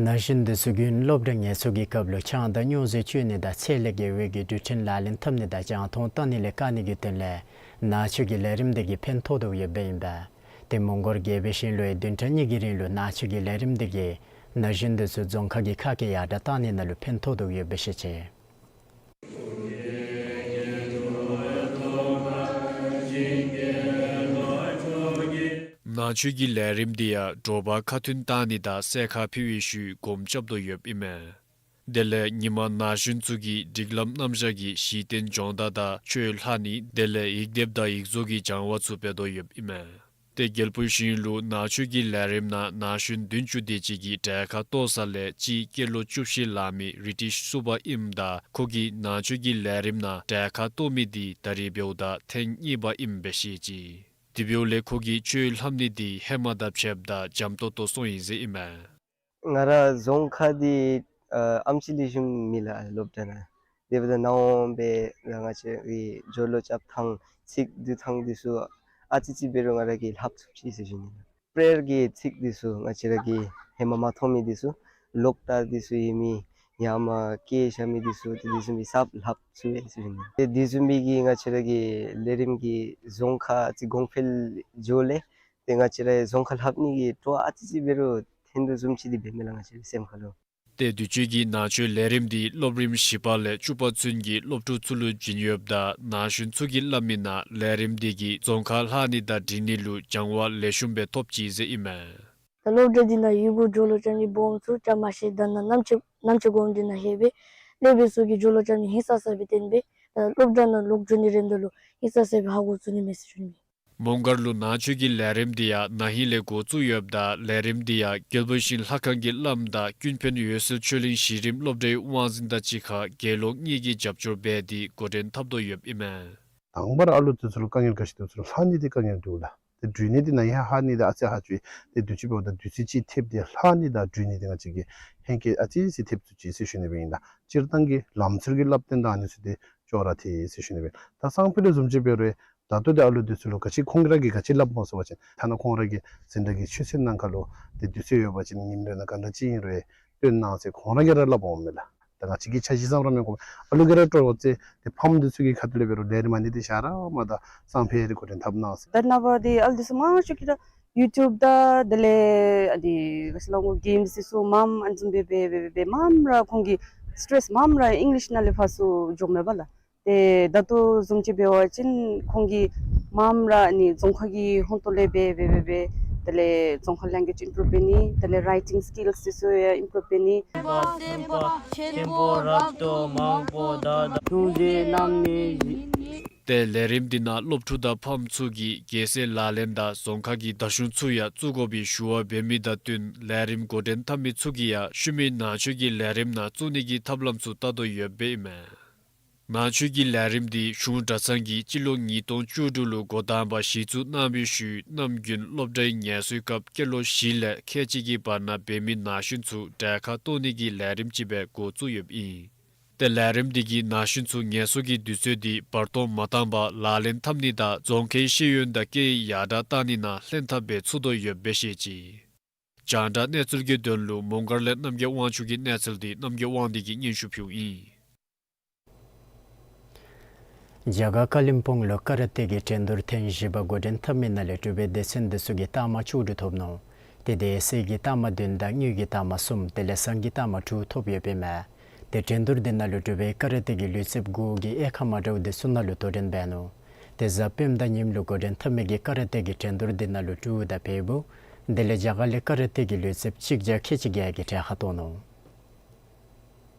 ན་གཞོན་འདི་ཚུ་གིས་སློབ་གྲྭ་ངལ་གསོ་གི་སྐབས་ལུ་ཆང་དང་སྨྱོ་རྫས་སྤྱོད་ནི་དང་ཚད་ལས་བརྒལ་བའི་གི་འགྲུལ་འཕྲིན་ལག་ལེན་འཐབ་ནི་དང་རྒྱང་མཐོང་བལྟ་ནི་ལས་བཀག་ནི་གི་དོན་ལས་ནང་ཆོས་ཀྱི་ལས་རིམ་འདི་གིས་ཕན་ཐོགས་དོ་ཡོདཔ་ཨིན་པས། ཏེ་མོང་སྒར་དགེ་བའི་ཤིང་ལུ་ཡང་བདུན་ཕྲག་གཉིས་ཀྱི་རིང་ལུ་ནང་ཆོས་ཀྱི་ལས་རིམ་འདི་གིས་ན་གཞོན་འདི་ཚུ་རྫོང་ཁ་གི་ཁ་སྐད་ཡར་དྲག་བཏང་ནི་ནང་ལུ་ཕན་ཐོགས་དོ་ཡོདཔ་སྦེ་བཤད་ཅི། ནང་ཆོས་ཀྱི་ལས་རིམ་འདི་ཡང་དྲོ་པ་ཁ་ཐུན་བཏང་ནི་དང་སྲས་མཁར་ཕུལ་བའི་ཤུལ་སྒོམ་རྐྱབ་དོ་ཡོདཔ་ཨིན་མས། དེ་ལས་ཉིན་མ་ན་གཞོན་ཚུ་གིས་སྒྲིག་ལམ་རྣམ་གཞག་གི་གཞི་རྟེན་སྦྱོང་བརྡར་དང་ཆོས་ལྷག་ནི་དེ་ལས་ཡིག་སྡེབ་དང་ཡིག་བཟོ་གི་སྦྱང་བ་ཚུ་འབད་དོ་ཡོདཔ་ཨིན་མས། ཏེ་རྒྱལ་པོའི་ཞིང་ལུ་ནང་ཆོས་ཀྱི་ལས་རིམ་ནང་ན་གཞོན་བདུན་ཅུ་དེ་ཅིག་གིས་གྲལ་ཁར་གཏོགས་ས་ལས་གཅིག་སྐྱེས་ལོ་བཅུ་བཞི་ལང་མི་རི་ཊིཤ་སུ་པ་ཨིནམ་ད་ཁོ་གིས་ནང་ཆོས་ཀྱི་ལས་རིམ་ནང་གྲལ་ཁར་གཏོགས་མི་འདི་ད་རིས་འབདཝ་ད་ཐེངས་གཉིས་པ་ཨིནམ་སྦེ་བཤད་ཅི། དེ་འབདཝ་ལས་ཁོ་གིས་ཆོས་ལྷབ་ནི་འདི་ཧེ་མ་དང་ཕྱདཔ་ད་འཇམ་ཏོང་ཏོ་སོང་ཡི་ཟེར་ཨིན་མས། ང་ར་རྫོང་ཁ་འདི་ཨ་ཨམ་ཆི་ལེགས་ཤོམ་མེད་ལགས་སློབ་གྲྭ་ནང་། དེ་འབདཝ་ད་ནཱ་འོང་སྦེ་ང་བཅས་ཀྱི་སྦྱོར་ཀློག་རྐྱབ་ཐངས་ཚིག་བསྡུ་ཐངས་འདི་ཚུ་ཨ་ཙི་ཙི་འབད་རུང་ང་ར་གིས་ལྷབ་ཚུགས་ཅི་ཟེར་ཞུ་ནི། པྲེར་གྱི་ཚིག་འདི་ཚུ་ང་བཅས་ར་གིས་ཧེ་མ་མ་མཐོང་མི་འདི་ཚུ་ལོག་ལྟ་འདི་ཚུ་ཡོད་མི་ཡང་མ་སྐད་ཆ་མི་འདི་ཚུ་ཏེ་འདི་ཚུ་མི་གསརཔ་ལྷབ་ཚུགས་ཡི་ཟེར་ཞུ་ནི། ཏེ་འདི་ཚུ་མི་གིས་ང་བཅས་ར་གི་ལས་རིམ་གྱི་རྫོང་ཁ་ཨ་ཙི་གོང་འཕེལ་འགྱོཝ་ལས་ཏེ་ང་བཅས་ར་རྫོང་ཁ་ལྷབ་ནི་གི་སྤྲོ་བ་ཨ་ཙི་ཙི་འབད་རུང་ཐོན་དོ་བཟུམ་ཅིག་འདི་འབད་མས་ལགས་ང་བཅས་རའི་སེམས་ཁ་ལུ། ཏེ་དུས་ཅི་གི་ནང་ཆོས་ལས་རིམ་འདི་སློབ་རིམ་བཞི་པ་ལས་བཅུ་པ་ཚུན་གྱི་སློབ་ཕྲུག་ཚུ་ལུ་བྱིན་ཡོདཔ་ད་ན་གཞོན་ཚུ་གིས་སླབ་མི་ནང་ལས་རིམ་འདི་གིས་རྫོང་ཁ་ལྷག་ནི་དང་འབྲི་ནི་ལུ་སྦྱང་བ་ལེགས་ཤོམ་སྦེ་ཐོབ་ཅི་ཟེར་ཨིན་མས། ད་སློབ་གྲྭ་འདི་ནང་ཡི་གུ་སྦྱོར་ཀློག་རྐྱབ་ནི་སྦོམ་ཚུ་རྐྱབ་མ་ཤེས། ད་ནཱ་རྣམ་དཔྱོད་རྣམ་དཔྱོད་སྒོམ་འདི་ནང་ལྷོད་སྦེ་སློབ་དཔོན་ཚུ་གིས་སྦྱོར་ཀློག་རྐྱབ་ནི་ཧིང་སངས་ས་སྦེ་བཏོན་སྦེ་ད་སློབ་གྲྭ་ནང་ལོག་འགྱོ་ནི་རན་ད་ལུ་ཧིང་སངས་ས་སྦེ་ཧ་གོ་ཚུགས་ནི་མས་ཟེར་ཞུ་ནི། མོང་སྒར་ལུ་ནང་ཆོས་ཀྱི་ལས་རིམ་འདི་ཡང་ན་ཧིང་ལས་འགོ་བཙུགས་ཡོདཔ་ད་ལས་རིམ་འདི་ཡང་རྒྱལ་པོའི་ཞིང་ལྷ་ཁང་གི་བླམ་དང་ཀུན་ཕན་འོད་གསལ་ཆོས་གླིང་གཞི་རིམ་སློབ་གྲྭའི་དབང་འཛིན་དང་གཅིག་ཁར་དགེ་སློང་གཉིས་ཀྱིས་རྒྱབ་སྐྱོར་འབད་དེ་འགོ་འདྲེན་འཐབ་དོ་ཡོདཔ་ཨིན་མས། དང་པ་ར་ཨ་ལུ་འདི་ཚུ་ལུ་དཀའ་ངལ་ག་ཅི་འདུག་ཟེར་རུང་ལྷག་ནི་འདི་དཀའ་ངལ་འདུག་ལགས། ཏེ་འབྲི་ནི་འདི་ན་ཧིང་ཧ་ནི་འདི་ཨ་ཙི་ཧ་ཅི། ཏེ་དུས་ཅི་འབདཝ་ད་དུས་ཚོད་ཅིག་ཐེབས་ཏེ་ལྷག་ནི་དང་འབྲི་ནི་འདི་ང་བཅས་ཀྱི་ཧེང་སྐལ་ཨ་ཙི་ཅིག་ཐེབས་ཚུགས་ཅི་ཟེར་ཞུ་ནི་སྦེ་ཨིན་ལགས། སྤྱིར་བཏང་གི་ལམ་སྲོལ་གྱི་བསླབ་སྟོན་དང་ཨ་ནི་ཚུ་འདི་ཅོག་ར་འཐད་ཟེར་ཞུ་ནི་སྦེ། ད་སང་ཕོད་ལུ་བཟུམ་ཅིག་འབད་རུང་ད་ལྟོ་འདི་ཨ་ལུ་འདི་ཚུ་ལུ་ག་ཅི་ཁོང་གིས་ར་གིས་ག་ཅི་སླབ་འོང་ཟེར་བ་ཅིན་ཐ་ན་ཁོང་ར་གི་འཛིན་གྲྭ་གི་ཆོས་ཚན་ནང་ཁར་ལུ་ཏེ་དུས་ཚོད་ཡོད་པ་ཅིན་ཉིནམ་རེ་ནང་ག་འདྲ་ཅིག་ཨིན་རུང་སྟོན་གནང་ཟེར་ཁོང་ར་གིས་ར་སླབ་འོང་མས་ལགས། ད་ང་བཅས་ཀྱིས་ཆ་བཞག་བསམ་ར་མི་དགོ་པས། ཨ་ལུ་གིས་ར་སྤྲོ་བ་བསྐྱེད་དེ་ཕམ་འདི་ཚུ་གི་ཁ་ཐུག་ལས་འབད་རུང་ལས་རིམ་ཨ་ནི་འདི་བཞག་ར་མ་ད་སང་ཕོད་རེ་འགོ་འདྲེན་འཐབ་གནང་ཟེར། ད་ནངས་པ་འདི་ཨ་ལུ་འདི་ཚུ་མང་ཤོས་ཀྱིས་ར་ཡུ་ཊུབ་དང་དེ་ལས་ཨ་འདི་ག་ཅི་སླབ་དགོ་གེམསི་འདི་ཚུ་མངམ་ཨ་ནི་བཟུམ་སྦེ་འབད་འབད་འབད་འབད་མངམ་ར་ཁོང་གི་སི་ཊེ་རེསི་མངམ་ར་ཨིང་ལིཤ་ནང་ལས་ཕར་ཚུར་འགྱོཝ་མས་པ་ལགས། ཏེ་ད་ལྟོ་བཟུམ་ཅིག་འབད་བ་ཅིན་ཁོང་གིས་མངམ་ར་ཨ་ནི་རྫོང་ཁ་གི་ཧོང་ཏོ་ལས་འབད་འབད་འབད་འབད་ དེ་ལས་རྫོང་ཁ་language improve འབད་ནི། དེ་ལས་writing skills འདི་ཚུ་ཡང་improve འབད་ནི། ཐུང་ཅིག་རྣམས་ནི། ཏེ་ལས་རིམ་འདི་ནང་སློབ་ཕྲུག་དང་ཕམ་ཚུ་གིས་རྒྱལ་སའི་ལག་ལེན་དང་རྫོང་ཁ་གི་མདའ་གཞུང་ཚུ་ཡང་བཙུགས་དགོ་པའི་ཞུ་བ་འབད་མི་དང་བསྟུན་ལས་རིམ་འགོ་འདྲེན་འཐབ་མི་ཚུ་གིས་ཡང་ཤུལ་མའི་ནང་ཆོས་ཀྱི་ལས་རིམ་ནང་བཙུགས་ནི་གི་ཐབས་ལམ་ཚུ་བལྟ་དོ་ཡོདཔ་ཨིན་མས། ནང་ཆོས་ཀྱི་ལས་རིམ་འདི་གཞུང་གྲྭ་ཚང་གིས་སྤྱི་ལོ་ཉིས་སྟོང་བཅུ་དྲུག་ལུ་འགོ་དང་པ་གཞི་བཙུགས་གནང་བའི་ཤུལ་ནམ་རྒྱུན་སློབ་གྲྭའི་ངལ་གསོའི་སྐབས་སྐྱེས་ལོ་བཞི་ལས་ཁལ་གཅིག་གི་བར་ན་འབད་མི་ན་གཞོན་ཚུ་གྲལ་ཁར་གཏོགས་ནི་གི་ལས་རིམ་ཅིག་སྦེ་འགོ་བཙུགས་ཡོདཔ་ཨིན། ཏེ་ལས་རིམ་འདི་གིས་ན་གཞོན་ཚུ་ངལ་གསོ་གི་དུས་ཚོད་འདི་བར་སྟོང་མ་བཏང་པར་ལག་ལེན་འཐབ་ནི་དང་རྫོང་ཁའི་ཤེས་ཡོན་དང་སྐད་ཡིག་ཡར་དྲག་བཏང་ནི་ནང་ལྷན་ཐབས་སྦེ་ཚུད་དོ་ཡོདཔ་སྦེ་བཤད་ཅི། རྒྱང་བསྒྲགས་གནས་ཚུལ་གྱི་དོན་ལུ་མོང་སྒར་ལས་རྣམ་རྒྱལ་དབང་ཕྱུག་གི་གནས་ཚུལ་འདི་རྣམ་རྒྱལ་དབང་འདུས་ཀྱིས་སྙན་ཞུ་ཕུལཝ་ཨིན། རྒྱ་གར་ཀ་ལིམ་པོང་ལུ་ཀ་ར་ཏེ་གི་འགྲན་བསྡུར་ཐེངས་བཞི་པ་འགོ་འདྲེན་འཐབ་མི་ནང་ལས་འབྲུག་པའི་སྡེ་ཚན་འདི་ཚུ་གིས་རྟགས་མ་བཅུ་དྲུག་ཐོབ་ནུག། ཏེ་དེ་གསེར་གྱི་རྟགས་མ་བདུན་དང་དངུལ་གྱི་རྟགས་མ་གསུམ་དེ་ལས་ཟངས་ཀྱི་རྟགས་མ་དྲུག་ཐོབ་ཡོདཔ་ཨིན་མས། ཏེ་འགྲན་བསྡུར་འདི་ནང་ལུ་འབྲུག་པའི་ཀ་ར་ཏེ་གི་ལུས་རྩལཔ་དགུ་གིས་དབྱེ་ཁག་མ་འདྲཝ་འདི་ཚུ་ནང་ལུ་དོ་འགྲན་འབད་ནུག། ཏེ་གཟའ་སྤེནམ་དང་ཉིནམ་ལུ་འགོ་འདྲེན་འཐབ་མི་གི་ཀ་ར་ཏེ་གི་འགྲན་བསྡུར་འདི་ནང་ལུ་འབྲུག་དང་བལ་པོ་དེ་ལས་རྒྱ་གར་ལས་ཀ་ར་ཏེ་གི་ལུས་རྩལཔ་གཅིག་བརྒྱ་ཁལ་གཅིག་བརྒྱད་ཀྱིས་གྲལ་ཁར་གཏོགས་ནུག།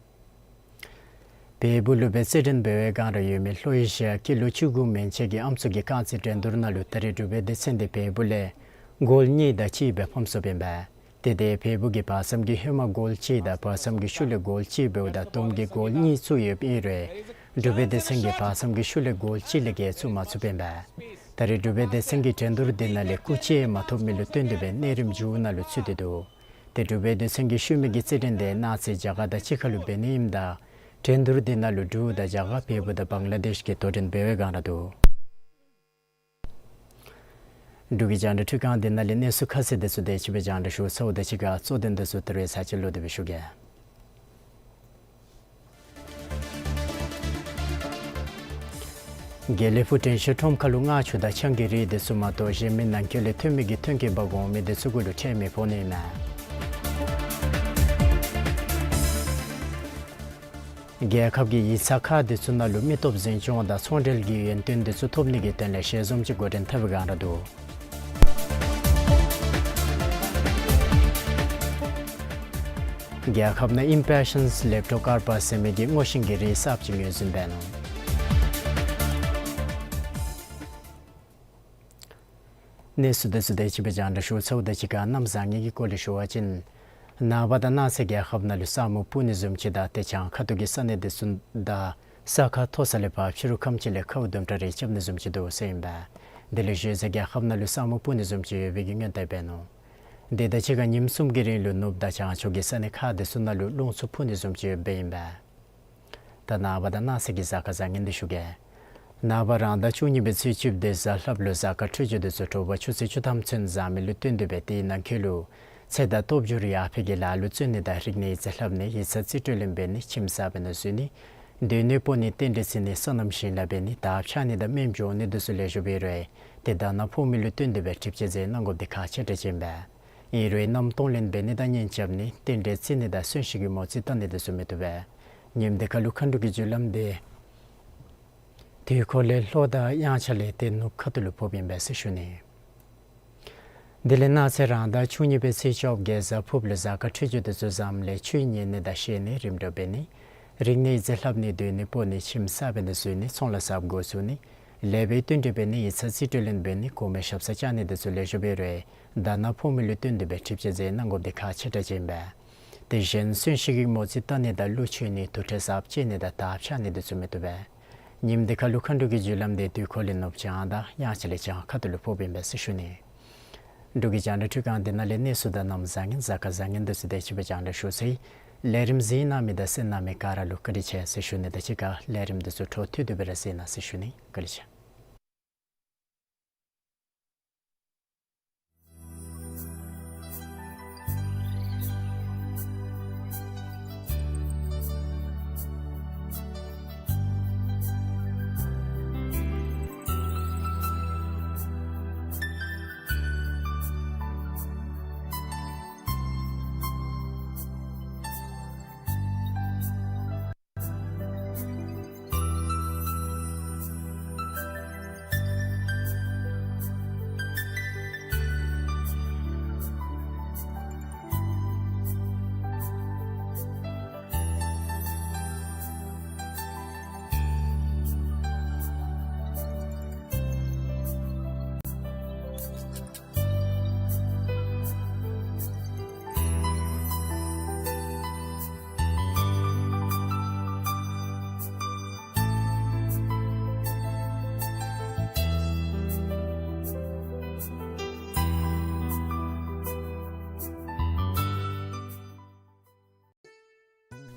བལ་པོ་ལུ་སྦེ་རྩེད་འགྲན་འབད་བའི་སྒང་ར་ཡོད་མི་ལྷོ་ཨེ་ཤི་ཡ་སྐྱེས་ལོ་བཅུ་དགུ་མན་ཆད་ཀྱི་ཨམ་སྲུ་གི་རྐང་རྩེད་འགྲན་བསྡུར་ནང་ལུ་ད་རེས་འབྲུག་པའི་སྡེ་ཚན་འདི་བལ་པོ་ལས་གོལ་གཉིས་དང་གཅིག་སྦེ་ཕམ་སོཔ་ཨིན་པས། ཏེ་དེ་བལ་པོ་གིས་བར་མཚམས་ཀྱི་ཧེ་མ་གོལ་གཅིག་དང་བར་མཚམས་ཀྱི་ཤུལ་ལས་གོལ་གཅིག་འབདཝ་ད་བསྡོམས་ཀྱིས་གོལ་གཉིས་བཙུགས་ཡོདཔ་ཨིན་རུང་འབྲུག་པའི་སྡེ་ཚན་གྱིས་བར་མཚམས་ཀྱི་ཤུལ་ལས་གོལ་གཅིག་ལས་བརྒལ་བཙུགས་མ་ཚུགསཔ་ཨིན་པས། ད་རེས་འབྲུག་པའི་སྡེ་ཚན་གྱིས་འགྲན་བསྡུར་འདི་ནང་ལས་སྐུགས་ཅིག་མ་ཐོབ་མི་ལུ་བསྟུན་ཏེ་སྦེ་གནས་རིམ་མཇུག་ནང་ལུ་ཚུད་དེ་འདུག། ཏེ་འབྲུག་པའི་སྡེ་ཚན་གྱི་ཤུལ་མའི་གི་རྩེད་འགྲན་འདི་གནངས་ཚེ་རྒྱ་གར་དང་གཅིག་ཁར་ལུ་འབད་ནི་ཨིནམ་ད་འགྲན་བསྡུར་འདི་ནང་ལུ་འབྲུག་དང་རྒྱ་གར་བལ་པོ་དང་བང་ལ་དེཤ་གིས་དོ་འགྲན་འབད་བའི་སྒང་ར་འདུག། འབྲུག་གི་རྒྱང་བསྒྲགས་འཕྲུལ་ཁང་འདི་ནང་ལས་གནས་ཚུལ་ཁ་གསལ་འདི་ཚུ་དེ་ཅིག་སྦེ་རྒྱང་བསྒྲགས་ཞུ་ཚརཝ་དང་གཅིག་ཁར་གཙོ་དོན་འདི་ཚུ་ད་རེས་ཚར་གཅིག་ལོག་སྟེ་སྦེ་ཞུ་གེ། དགེ་ལེགས་ཕུག་དྲན་ཤེས་ཁྲོམ་ཁ་ལུ་རྔ་ཆུ་དང་ཆང་གི་རིགས་འདི་ཚུ་མ་གཏོགས་གཞན་མི་ནང་འཁོད་ལས་ཐོན་མི་གི་ཐོན་སྐྱེད་འབག་འོང་མི་འདི་ཚུ་གུ་ལུ་ཁྲལ་མི་ཕོག་ནི་མས། རྒྱལ་ཁབ་ཀྱི་ཡིག་ཚང་ཁག་འདི་ཚུ་ནང་ལུ་མི་སྟོབས་འཛིན་སྐྱོང་དང་ཚོང་འབྲེལ་གྱི་ཡོན་ཏན་འདི་ཚུ་ཐོབ་ནི་གི་དོན་ལས་ཞལ་འཛོམས་ཅིག་འགོ་འདྲེན་འཐབ་པའི་སྒང་ར་འདུག། རྒྱལ་ཁབ་ནང་ཨིམ་པེ་ཤཱནསི་ལེབ་ཊོ་ཀར་པ་ཟེར་མི་གི་སྔོ་ཤིང་གི་རིགས་གསརཔ་ཅིག་ངོས་འཛིན་འབད་ནུག། གནས་ཚུལ་འདི་ཚུ་དེ་ཅིག་སྦེ་རྒྱང་བསྒྲགས་ཞུ་ཚརཝ་དང་གཅིག་ཁར་གནམ་བཟང་ངན་གྱི་སྐོར་ལས་ཞུ་བ་ཅིན་ནངས་པ་དང་གནངས་ཚེ་རྒྱལ་ཁབ་ནང་ལུ་ས་སྨུག་སྤུབ་ནི་བཟུམ་ཅིག་དང་ཏེ་བྱང་ཁ་ཐུག་གི་ས་གནས་འདི་ཚུ་དང་ས་ཁ་མཐོ་ས་ལས་ཕར་ཕྱི་རུ་ཁམས་ཅིག་ལས་ཁཝ་དུམ་གྲ་རེ་རྐྱབ་ནི་བཟུམ་ཅིག་འདུག་ཟེར་ཨིན་པས། དེ་ལས་གཞེས་ཚེ་རྒྱལ་ཁབ་ནང་ལུ་ས་སྨུག་སྤུབ་ནི་བཟུམ་ཅིག་ཡོད་པའི་གི་སྔོན་བརྡ་འབད་ནུག། དེ་དང་གཅིག་ཁར་ཉིནམ་གསུམ་གྱི་རིང་ལུ་ནུབ་དང་བྱང་ཕྱོགས་ཀྱི་ས་གནས་ཁག་འདི་ཚུ་ནང་ལུ་རླུང་འཚུབ་འཕུ་ནི་བཟུམ་ཅིག་ཡོདཔ་ཨིན་པས། ད་ནངས་པ་དང་གནངས་ཚེ་གི་གཟའ་སྐར་བཟང་ངན་འདི་ཞུ་གེ། ནངས་པ་རང་ཟླ་བཅུ་གཉིས་པའི་ཚེས་བཅུ་པའི་གཟའ་ལྷགཔ་ལུ་གཟའ་སྐར་འཕྲོད་སྦྱོར་འདི་ཚུ་དྲོ་པ་ཆུ་ཚོད་བཅུ་ཐམ་ཚུན་བཟང་མི་ལུ་བསྟུན་ཏེ་སྦེ་དེའི་ནང་འཁོད་ལུ་ཚེ་དང་སྟོབས་འབྱོར་ཡར་འཕེལ་གྱི་ལཱ་ལུ་བརྩོན་ནི་དང་རིག་གནས་ཡིག་ཚང་ལྷབ་ནི་ཡིག་ཚང་རྩིས་སྤྲོད་ལེན་འབད་ནི་ཁྱིམ་གསརཔ་ནང་འཛུལ་ནི་སྡོད་གནས་སྤོ་ནི་རྟེན་འབྲེལ་བརྩི་ནི་སོ་ནམ་ཞིང་ལཱ་འབད་ནི་དར་འཕྱར་ནི་དང་སྨན་སྦྱོང་ནི་འདི་ཚུ་ལེགས་ཤོམ་སྦེ་རེ་ཏེ་དར་ནག་ཕོག་མི་ལུ་བསྟུན་ཏེ་སྦེ་གྲིབ་ཆ་ཟད་གནང་དགོཔ་འདི་ཁག་ཆེ་དྲགས་ཅིག་ཨིན་པས། ཨིན་རུང་གནམ་གཏོང་ལེན་འབད་ནི་དང་གཉེན་རྐྱབ་ནི་རྟེན་འབྲེལ་བརྩི་ནི་དང་གསོན་གཤིན་གྱི་མོ་རྩིས་བལྟ་ནི་འདི་ཚུ་མི་བཏུབ་པས། ཉིནམ་འདི་ཁར་ལུ་མཁའ་འགྲོ་གི་རྒྱུ་ལམ་འདི་དུས་འཁོར་ལས་ལྷོ་དང་དབྱངས་འཆར་ལས་ཏེ་ནུབ་ཁ་ཐུག་ལུ་ཕོགཔ་ཨིན་པས་ཟེར་ཞུ་ནི། དེ་ལས་གནངས་ཚེ་རང་ཟླ་བཅུ་གཉིས་པའི་ཚེས་བཅོ་བརྒྱད་གཟའ་ཕུརཔ་ལུ་གཟའ་སྐར་འཕྲོད་སྦྱོར་འདི་ཚུ་བཟངམ་ལས་ཆོས་ཉན་ནི་དང་བཤད་ནི་རིམ་གྲོ་འབད་ནི་རིག་གནས་ཡིག་ཚང་ལྷབ་ནི་སྡོད་གནས་སྤོ་ནི་ཁྱིམ་གསརཔ་ནང་འཛུལ་ནི་ཚོང་ལཱ་གསརཔ་འགོ་བཙུགས་ནི་ལས་པའི་བསྟུན་གྲོས་འབད་ནི་ཡིག་ཚང་རྩིས་སྤྲོད་ལེན་འབད་ནི་གོང་མའི་ཞབས་སར་བཅར་ནི་འདི་ཚུ་ལེགས་ཤོམ་སྦེ་རེ་དར་ནག་ཕོག་མི་ལུ་བསྟུན་ཏེ་སྦེ་གྲིབ་ཆ་ཟད་གནང་དགོཔ་འདི་ཁག་ཆེ་དྲགས་ཅིག་ཨིན་པས། དེ་བཞིན་གསོན་གཤིན་གྱི་མོ་རྩིས་བལྟ་ནི་དང་ཀླུ་མཆོད་ནི་དུར་ཁྲོད་གསརཔ་བཅད་ནི་དང་དར་འཕྱར་ནི་འདི་ཚུ་མི་བཏུབ་པས། ཉིནམ་འདི་ཁར་ལུ་མཁའ་འགྲོ་གི་རྒྱུ་ལམ་འདི་དུས་འཁོར་ལས་ནུབ་བྱང་དང་དབྱངས་འཆར་ལས་བྱང་ཁ་ཐུག་ལུ་ཕོགཔ་ཨིན་པས་ཟེར་ཞུ་ནི། འབྲུག་གི་རྒྱང་བསྒྲགས་འཕྲུལ་ཁང་འདི་ནང་ལས་གནས་ཚུལ་དང་གནམ་བཟང་ངན་གཟའ་སྐར་བཟང་ངན་འདི་ཚུ་དེ་ཅིག་སྦེ་རྒྱང་བསྒྲགས་ཞུ་ཚར་ཡི། ལས་རིམ་གཟིགས་གནང་མི་དང་གསན་གནང་མི་ག་ར་ལུ་བཀའ་དྲིན་ཆེ་ཟེར་ཞུ་ནི་དང་གཅིག་ཁར་ལས་རིམ་འདི་ཚུ་འཕྲོ་མཐུད་དེ་སྦེ་ར་གཟིགས་གནང་ཟེར་ཞུ་ནི། བཀའ་དྲིན་ཆེ།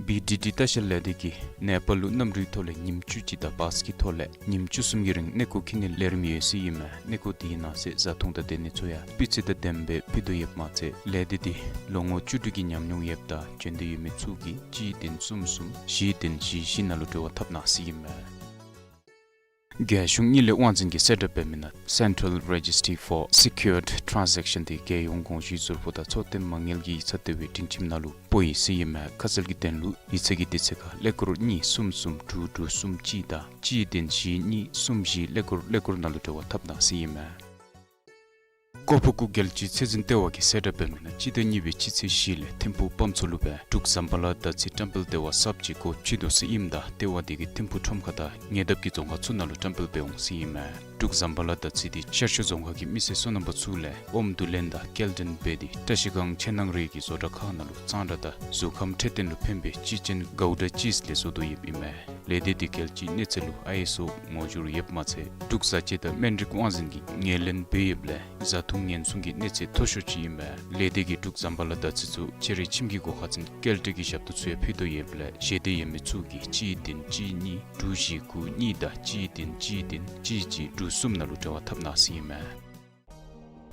བི་ཌི་ཌི་ལྟ་བཤལ་ལས་སྡེ་གིས་ནེ་པཱལ་ལུ་གནམ་གྲུའི་ཐོག་ལས་ཉིནམ་བཅུ་གཅིག་དང་བཱས་ཀྱི་ཐོག་ལས་ཉིནམ་བཅུ་གསུམ་གྱི་རིང་གནས་སྐོར་འཁྱིད་ནིའི་ལས་རིམ་ཡོད་ཟེར་ཨིན་མས། གནས་སྐོར་དེའི་ནང་གསེས་བཟའ་འཐུང་དང་སྡོད་གནས་ཚུ་ཡང་སྤུས་ཚད་དང་ལྡནམ་སྦེ་ཕུལ་དོ་ཡོདཔ་མ་ཚད་ལས་སྡེ་འདི་ལོ་ངོ་བཅུ་དྲུག་གི་ཉམས་མྱོང་ཡོདཔ་དང་བྱོན་འདོད་ཡོད་མི་ཚུ་གིས་གཅིག་བདུན་གསུམ་གསུམ་བཞི་བདུན་བཞི་བཞི་ནང་ལུ་འབྲེལ་བ་འཐབ་གནང་ཟེར་ཨིན་མས། རྒྱལ་གཞུང་དངུལ་ལས་དབང་འཛིན་གྱིས་གསལ་བསྒྲགས་འབད་མི་ནང་Central Registry for Secured Transaction དེ་རྒྱལ་ཡོངས་དགོངས་ཞུའི་ཟུར་ཕོགས་དང་ཚོགས་དོན་མ་དངུལ་གྱི་ཡིག་ཚང་ལྟེ་བའི་སྒྲིང་ཁྱིམ་ནང་ལུ་སྤོ་ཡི་ཟེར་ཨིན་མས། ཁ་གསལ་གྱི་དོན་ལུ་ཡིག་ཚང་གི་དུས་ཚོད་ཁར་ཀླད་ཀོར་གཉིས་གསུམ་གསུམ་དྲུག་དྲུག་གསུམ་གཅིག་དང་གཅིག་བདུན་བཞི་གཉིས་གསུམ་བཞི་ཀླད་ཀོར་ཀླད་ཀོར་ནང་ལུ་འབྲེལ་བ་འཐབ་གནང་ཟེར་ཨིན་མས། ཀོ་ཕུ་ཀུ་རྒྱལ་སྤྱིའི་ཚད་འཛིན་ལྟེ་བ་གིས་གསལ་བསྒྲགས་འབད་མི་ནང་སྤྱི་ཟླ་གཉིས་པའི་སྤྱི་ཚེས་བཞི་ལས་ཐིམ་ཕུག་སྤམ་ཚོ་ལུ་སྦེ་འབྲུག་ཟམ་པ་ལ་དར་ཚི་བཀྲམ་སྤེལ་ལྟེ་བ་གསརཔ་ཅིག་སྒོ་ཕྱེ་དོ་ཟེར་ཨིནམ་ད་ལྟེ་བ་དེ་གིས་ཐིམ་ཕུག་ཁྲོམ་ཁ་དང་ཉེ་འདབས་ཀྱི་རྫོང་ཁག་ཚུ་ནང་ལུ་བཀྲམ་སྤེལ་འབད་འོང་ཟེར་ཨིན་མས། འབྲུག་ཟམ་པ་ལ་དར་ཚི་དེ་ཤར་ཕྱོགས་རྫོང་ཁག་གི་མི་སེར་སོ་ནམ་པ་ཚུ་ལས་ཨོམ་བསྡུ་ལེན་དང་སྐྱེལ་འདྲེན་འབད་དེ་བཀྲ་ཤིས་སྒང་ཕྱེད་ནང་རེ་གི་བཟོ་གྲྭ་ཁག་ནང་ལུ་གཙང་སྦྲ་དང་གཟུགས་ཁམས་འཕྲོད་བསྟེན་ལུ་ཕན་པའི་གཅིན་ཅན་གའུ་ཌ་ཅིས་ལས་བཟོ་དོ་ཡོདཔ་ཨིན་མས། ལས་སྡེ་དེ་རྒྱལ་སྤྱིའི་གནས་ཚད་ལུ་ཨའི་ཨེས་ཨོ་ངོ་སྦྱོར་ཡོདཔ་མ་ཚད་འབྲུག་བཟའ་སྤྱོད་དང་སྨན་རིགས་དབང་འཛིན་གྱིས་ངོས་ལེན་འབད་ཡོདཔ་ལས་བཟའ་འཐུང་ཉེན་སྲུང་གི་གནས་ཚད་མཐོ་ཤོས་ཅིག་ཨིན་པས། ལས་སྡེ་གིས་འབྲུག་ཟམ་པ་ལ་དར་ཚི་ཚུ་ཁྱེད་རའི་ཁྱིམ་གྱི་སྒོ་ཁར་འཛིན་སྐྱེལ་འདྲེན་གྱི་ཞབས་ཏོག་ཚུ་ཡང་ཕུལ་དོ་ཡོདཔ་ལས་བཞེས་འདོད་ཡོད་མི་ཚུ་གིས་གཅིག་བདུན་གཅིག་གཉིས་དྲུག་བཞི་དགུ་གཉིས་དང་གཅིག་བདུན་གཅིག་བདུན་གཅིག་གཅིག་དྲུག་གསུམ་ནང་ལུ་འབྲེལ་བ་འཐབ་གནང་ཟེར་ཨིན་མས།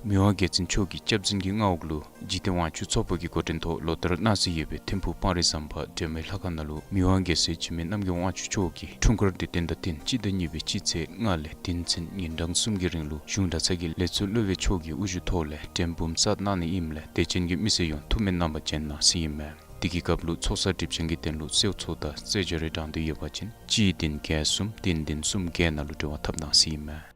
མི་དབང་རྒྱལ་བཙུན་མཆོག་གི་སྐྱབས་འཛིན་གྱི་མངའ་འོག་ལུ་འཇིག་རྟེན་དབང་ཕྱུག་ཚོགས་པ་གི་འགོ་འདྲེན་ཐོག་ལོ་ལྟར་གནང་སྲོལ་ཡོད་པའི་ཐིམ་ཕུག་སྤང་རི་ཟམ་པ་འབྲལ་མེད་ལྷ་ཁང་ནང་ལུ་མི་དབང་རྒྱལ་སྲས་འཇིགས་མེད་རྣམ་རྒྱལ་དབང་ཕྱུག་མཆོག་གི་འཁྲུངས་སྐར་དུས་སྟོན་དང་བསྟུན་སྤྱི་ཟླ་གཉིས་པའི་སྤྱི་ཚེས་ལྔ་ལས་དེ་ཚུན་ཉིན་གྲངས་གསུམ་གྱི་རིང་ལུ་གཞུང་གྲྭ་ཚང་གི་ལས་ཚོགས་སློབ་དཔོན་མཆོག་གི་དབུ་བཞུགས་ཐོག་ལས་འགྲེམས་འབུམ་གསར་གནང་ནི་ཨིནམ་ལས་དད་ཅན་གྱི་མི་སེར་ཡོངས་ཐུགས་སྨོན་གནང་བར་བྱོན་གནང་ཟེར་ཨིན་མས། དེ་གི་སྐབས་ལུ་ཚོགས་བསགས་སྒྲིབ་སྦྱང་གི་དོན་ལུ་གསོལ་ཚོགས་དང་རྩོད་སྦྱོར་རེ་དྲང་འདོད་ཡོད་པ་ཅིན་གཅིག་བདུན་བརྒྱད་གསུམ་བདུན་བདུན་གསུམ་བརྒྱད་ནང་ལུ་འབྲེལ་བ་འཐབ་གནང་ཟེར་ཨིན་མས།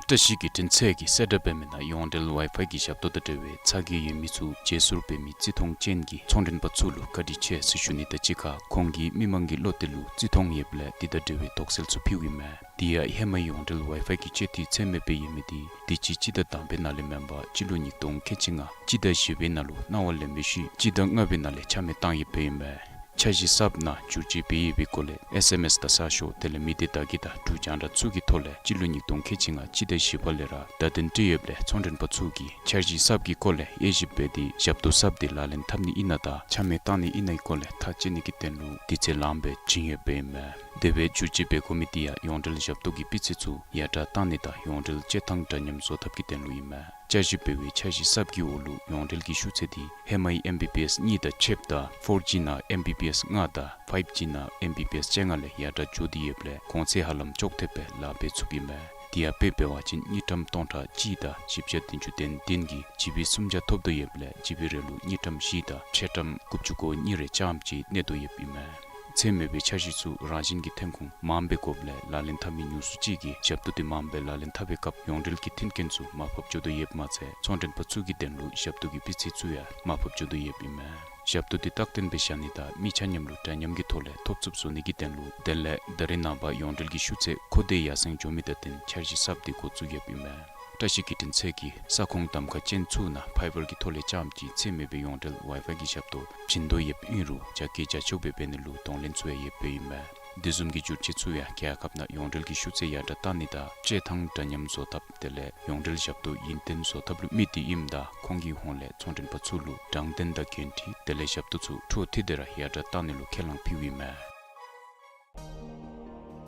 བཀྲ་ཤིས་བརྒྱུད་འཕྲིན་ཚད་ཀྱིས་གསལ་བསྒྲགས་འབད་མི་ནང་ཡོངས་འབྲེལ་ཝའི་ཕའི་གི་ཞབས་ཏོག་དང་འབྲེལ་བའི་ཚ་གྱང་ཡོད་མི་ཚུ་བརྗེ་སོར་འབད་མི་བརྩི་མཐོང་ཅན་གྱི་ཚོང་མགྲོན་པ་ཚུ་ལུ་བཀའ་དྲིན་ཆེ་ཟེར་ཞུ་ནི་དང་གཅིག་ཁར་ཁོང་གིས་མི་མང་གི་བློ་གཏད་ལུ་བརྩི་མཐོང་ཡོདཔ་ལས་དེ་དང་འབྲེལ་བའི་དོགས་སེལ་ཚུ་ཕུལཝ་ཨིན་མས། དེ་ཡང་ཧེ་མའི་ཡོངས་འབྲེལ་ཝའི་ཕའི་གི་སྤྱོད་འཐུས་ཚད་མེདཔ་སྦེ་ཡོད་མི་དེ་དུས་ཅི་སྤྱི་ཟླ་དང་པའི་ནང་ལས་མེན་པར་སྤྱི་ལོ་ཉིས་སྟོང་ཁལ་གཅིག་ལྔ་སྤྱི་ཟླ་བཞི་པའི་ནང་ལུ་གནང་བ་ལེན་པའི་ཤུལ་སྤྱི་ཟླ་ལྔ་པའི་ནང་ལས་ཆ་མེད་བཏང་ཡོདཔ་ཨིན་མས། འཆར་གཞི་གསརཔ་ནང་བསྒྱུར་བཅོས་འབད་ཡོད་པའི་སྐོར་ལས་ཨེས་ཨེམ་ཨེས་དང་གསར་ཤོག་དེ་ལས་མི་སྡེ་བརྡ་བརྒྱུད་དང་འབྲུག་རྒྱང་བསྒྲགས་ཚུ་གི་ཐོག་ལས་སྤྱི་ལོ་ཉིས་སྟོང་ཁལ་གཅིག་ལྔ་སྤྱི་ཟླ་བཞི་པ་ལས་ར་བརྡ་དོན་སྤྲོད་ཡོདཔ་ལས་ཚོང་མགྲོན་པ་ཚུ་གིས་འཆར་གཞི་གསརཔ་གི་སྐོར་ལས་དབྱེ་ཞིབ་འབད་དེ་ཞབས་ཏོག་གསརཔ་དེ་ལག་ལེན་འཐབ་ནི་ཨིན་ན་དང་ཆ་མེད་བཏང་ནི་ཨིན་ནའི་སྐོར་ལས་ཐག་བཅད་ནི་གི་དོན་ལུ་དུས་ཚོད་ལངམ་སྦེ་བྱིན་ཡོདཔ་ཨིན་མས། དེ་སྦེ་བསྒྱུར་བཅོས་འབད་དགོ་མི་དེ་ཡང་ཡོངས་འབྲེལ་ཞབས་ཏོག་གི་སྤུས་ཚད་ཚུ་ཡར་དྲག་བཏང་ནི་དང་ཡོངས་འབྲེལ་སྤྱོད་ཐངས་འདྲ་མཉམ་བཟོ་ཐབས་ཀྱི་དོན་ལུ་ཨིན་མས། བསྐྱར་ཞིབ་འབད་བའི་འཆར་གཞི་གསརཔ་གི་འོག་ལུ་ཡོངས་འབྲེལ་གྱི་ཤུགས་ཚད་དེ་ཧེ་མའི་ཨེམ་བི་བི་ཨེས་གཉིས་དང་ཕྱདཔ་ད་ཕོར་ཇི་ནང་ཨེམ་བི་བི་ཨེས་ལྔ་དང་ཕའིབ་ཇི་ནང་ཨེམ་བི་བི་ཨེས་བཅོ་ལྔ་ལས་ཡར་དྲག་འགྱོ་སྟེ་ཡོདཔ་ལས་གོང་ཚད་ཧ་ལམ་ཅོག་འཐདཔ་སྦེ་ལཱ་འབད་ཚུགསཔ་ཨིན་མས། དེ་ཡང་དཔེ་འབད་བ་ཅིན་དངུལ་ཀྲམ་སྟོང་ཕྲག་གཅིག་དང་བཞི་བརྒྱ་བདུན་ཅུ་དོན་བདུན་གྱིས་ཇི་བི་སུམ་བརྒྱ་ཐོབ་དོ་ཡོདཔ་ལས་ཇི་བི་རེ་ལུ་དངུལ་ཀྲམ་བཞི་དང་ཕྱེད་ཀྲམ་དགུ་བཅུ་གོ་གཉིས་རེ་ཙམ་ཅིག་གནས་དོ་ཡོདཔ་ཨིན་མས། ཚད་མེད་པའི་འཆར་གཞི་ཚུ་རང་བཞིན་གྱི་ཐོན་ཁུངས་མངམ་སྦེ་དགོཔ་ལས་ལག་ལེན་འཐབ་མི་ཉུང་སུ་ཅིག་གིས་ཞབས་ཏོག་དེ་མངམ་སྦེ་ལག་ལེན་འཐབ་པའི་སྐབས་ཡོངས་འབྲེལ་གྱི་མཐུན་རྐྱེན་ཚུ་མར་ཕབ་འགྱོ་དོ་ཡོདཔ་མ་ཚད་ཚོང་མགྲོན་པ་ཚུ་གི་དོན་ལུ་ཞབས་ཏོག་གི་སྤུས་ཚད་ཚུ་ཡང་མར་ཕབ་འགྱོ་དོ་ཡོདཔ་ཨིན་མས། ཞབས་ཏོག་དེ་རྟག་བརྟན་སྦེ་བཞག་ནི་དང་མི་ཆ་མཉམ་ལུ་འདྲ་མཉམ་གྱི་ཐོག་ལས་ཐོབ་ཚུགསཔ་བཟོ་ནི་གི་དོན་ལུ་དེ་ལས་ད་རེས་ནངས་པ་ཡོངས་འབྲེལ་གྱི་ཤུགས་ཚད་ཁོ་ཏེ་ཡར་སེང་འགྱོ་མི་དང་བསྟུན་འཆར་གཞི་གསརཔ་དེ་འགོ་བཙུགས་ཡོདཔ་ཨིན་མས། བཀྲ་ཤིས་བརྒྱུད་འཕྲིན་ཚད་ཀྱིས་ས་ཁོངས་གདམ་ཁ་ཅན་ཚུ་ནང་ཕའི་བར་གྱི་ཐོག་ལས་རྐྱངམ་གཅིག་ཚད་མེད་པའི་ཡོངས་འབྲེལ་ཝའི་ཕའི་གི་ཞབས་ཏོག་བྱིན་དོ་ཡོདཔ་ཨིན་རུང་རྒྱ་སྐྱེད་རྒྱ་ཆེཝ་སྦེ་འབད་ནི་ལུ་གདོང་ལེན་ཚུ་ཡང་ཡོདཔ་ཨིན་མས། དེ་བཟུམ་གྱི་བསྒྱུར་བཅོས་ཚུ་ཡང་རྒྱལ་ཁབ་ནང་ཡོངས་འབྲེལ་གྱི་ཤུགས་ཚད་ཡར་དྲག་བཏང་ནི་དང་སྤྱོད་ཐངས་འདྲ་མཉམ་བཟོ་ཐབས་དེ་ལས་ཡོངས་འབྲེལ་ཞབས་ཏོག་ཡུན་བརྟན་བཟོ་ཐབས་ལུ་དམིགས་ཏེ་ཨིནམ་ད་ཁོང་གི་ཧོངས་ལས་ཚོང་མགྲོན་པ་ཚུ་ལུ་དྲང་བདེན་དང་འགན་འཁྲི་དེ་ལས་ཞབས་ཏོག་ཚུ་འཕྲོ་མཐུད་དེ་ར་ཡར་དྲག་བཏང་ནི་ལུ་ཁས་བླངས་ཕུལཝ་ཨིན་མས།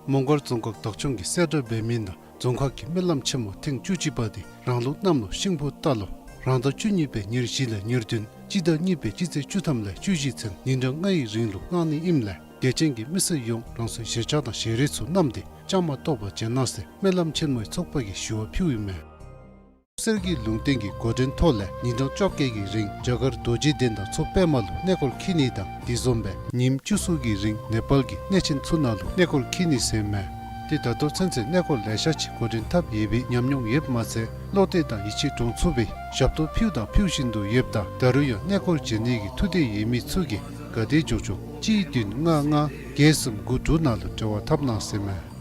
མོང་སྒར་རྫོང་ཁག་བདག་སྐྱོང་གིས་གསལ་བསྒྲགས་འབད་མི་ནང་རྫོང་ཁག་གི་སྨོན་ལམ་ཆེན་མོ་ཐེངས་བཅུ་གཅིག་པ་དེ་རང་ལུགས་གནམ་ལོ་ཤིང་ཕོ་རྟ་ལོ་རང་ཟླ་བཅུ་གཉིས་པའི་ཉེར་བཞི་ལས་ཉེར་བདུན་སྤྱི་ཟླ་གཉིས་པའི་སྤྱི་ཚེས་བཅུ་ཐམ་ལས་བཅུ་བཞི་ཚུན་ཉིན་གྲངས་ལྔའི་རིང་ལུ་གནང་ནི་ཨིནམ་ལས་དད་ཅན་གྱི་མི་སེར་ཡོངས་རང་སོའི་གཞིར་བཅར་དང་ཞལ་རས་ཚུ་བསྣམས་ཏེ་བཅའ་མར་གཏོགས་པར་བྱོན་གནང་ཟེར་སྨོན་ལམ་ཆེན་མོའི་ཚོགས་པ་གིས་ཞུ་བ་ཕུལཝ་ཨིན་མས། གསེར་གྱི་ལུང་བསྟན་གྱི་འགོ་འདྲེན་ཐོག་ལས་ཉིན་གྲངས་བཅོ་བརྒྱད་ཀྱི་རིང་རྒྱ་གར་རྡོ་རྗེ་གདན་དང་མཚོ་པདྨ་ལུ་གནས་སྐོར་འཁྱིད་ནི་དང་དེ་བཟུམ་སྦེ་ཉིནམ་བཅུ་གསུམ་གྱི་རིང་ནེ་པཱལ་གྱི་གནས་ཆེན་ཚུ་ནང་ལུ་གནས་སྐོར་འཁྱིད་ནི་ཟེར་མས། དེ་ད་ལྟོ་ཚུན་ཚོད་གནས་སྐོར་ལེ་ཤ་ཅིག་འགོ་འདྲེན་འཐབ་ཡོད་པའི་ཉམས་མྱོང་ཡོདཔ་མ་ཚད་བློ་གཏད་དང་ཡིད་ཆེས་འདྲོངས་ཚུགས་པའི་ཞབས་ཏོག་ཕུལ་དང་ཕུལ་བཞིན་དུ་ཡོདཔ་ད་ད་རུང་ཡང་གནས་སྐོར་བྱོན་ནི་གི་ཐུགས་འདོད་ཡོད་མི་ཚུ་གིས་ག་དེ་མགྱོགས་མགྱོགས་གཅིག་བདུན་ལྔ་ལྔ་བརྒྱད་གསུམ་དགུ་དྲུག་ནང་ལུ་འབྲེལ་བ་འཐབ་གནང་ཟེར་མས།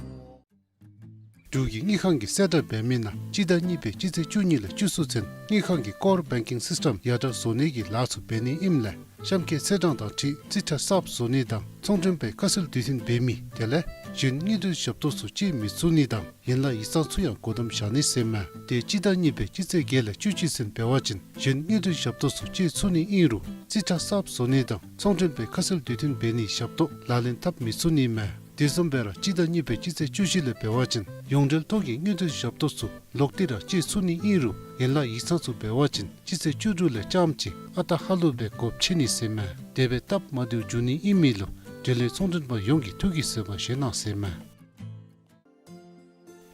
འབྲུག་གི་དངུལ་ཁང་གིས་གསལ་བསྒྲགས་འབད་མི་ནང་སྤྱི་ཟླ་གཉིས་པའི་སྤྱི་ཚེས་བཅུ་གཉིས་ལས་བཅུ་གསུམ་ཚུན་དངུལ་ཁང་གི་ཀོར་བེང་ཀིང་སིསི་ཊམ་ཡར་དྲག་བཟོ་ནི་གི་ལཱ་ཚུ་འབད་ནི་ཨིནམ་ལས་གཤམ་འཁོད་ཚེས་གྲངས་དང་འཁྲིལ་རྩིས་ཁྲ་གསརཔ་བཟོ་ནི་དང་ཚོང་མགྲོན་པའི་ཁ་གསལ་དུས་མཐུན་འབད་མི་དེ་ལས་གཞན་དངུལ་འབྲེལ་ཞབས་ཏོག་ཚུ་སྤྱོད་མི་ཚུགས་ནི་དང་ཡན་ལག་ཡིག་ཚང་ཚུ་ཡང་སྒོ་བསྡམ་བཞག་ནི་ཟེར་མས། དེ་སྤྱི་ཟླ་གཉིས་པའི་སྤྱི་ཚེས་བརྒྱད་ལས་བཅུ་གཅིག་ཚུན་འབད་བ་ཅིན་གཞན་དངུལ་འབྲེལ་ཞབས་ཏོག་ཚུ་སྤྱོད་ཚུགས་ནི་ཨིན་རུང་རྩིས་ཁྲ་གསརཔ་བཟོ་ནི་དང་ཚོང་མགྲོན་པའི་ཁ་གསལ་དུས་མཐུན་འབད་ནིའི་ཞབས་ཏོག་ལག་ལེན་འཐབ་མི་ཚུགས་ནི་མས། དེ་བཟུམ་སྦེ་ར་སྤྱི་ཟླ་གཉིས་པའི་སྤྱི་ཚེས་བཅུ་བཞི་ལས་འབད་བ་ཅིན་ཡོངས་འབྲེལ་ཐོག་གི་དངུལ་འབྲེལ་ཞབས་ཏོག་ཚུ་ལོག་སྟེ་ར་སྤྱོད་ཚུགས་ནི་ཨིན་རུང་ཡན་ལག་ཡིག་ཚང་ཚུ་འབད་བ་ཅིན་སྤྱི་ཚེས་བཅུ་དྲུག་ལས་རྐྱངམ་ཅིག་ཨ་རྟག་ཧ་ལུགས་སྦེ་སྒོ་ཕྱེ་ནི་ཟེར་མས། དེ་སྦེ་སྟབས་མ་བདེཝ་འབྱུང་ནི་ཨིན་མི་ལུ་འབྲེལ་ཡོད་ཚོང་མགྲོན་པ་ཡོངས་ཀྱིས་ཐུགས་ཀྱིས་བཟོད་པ་བཞེས་གནང་ཟེར་མས།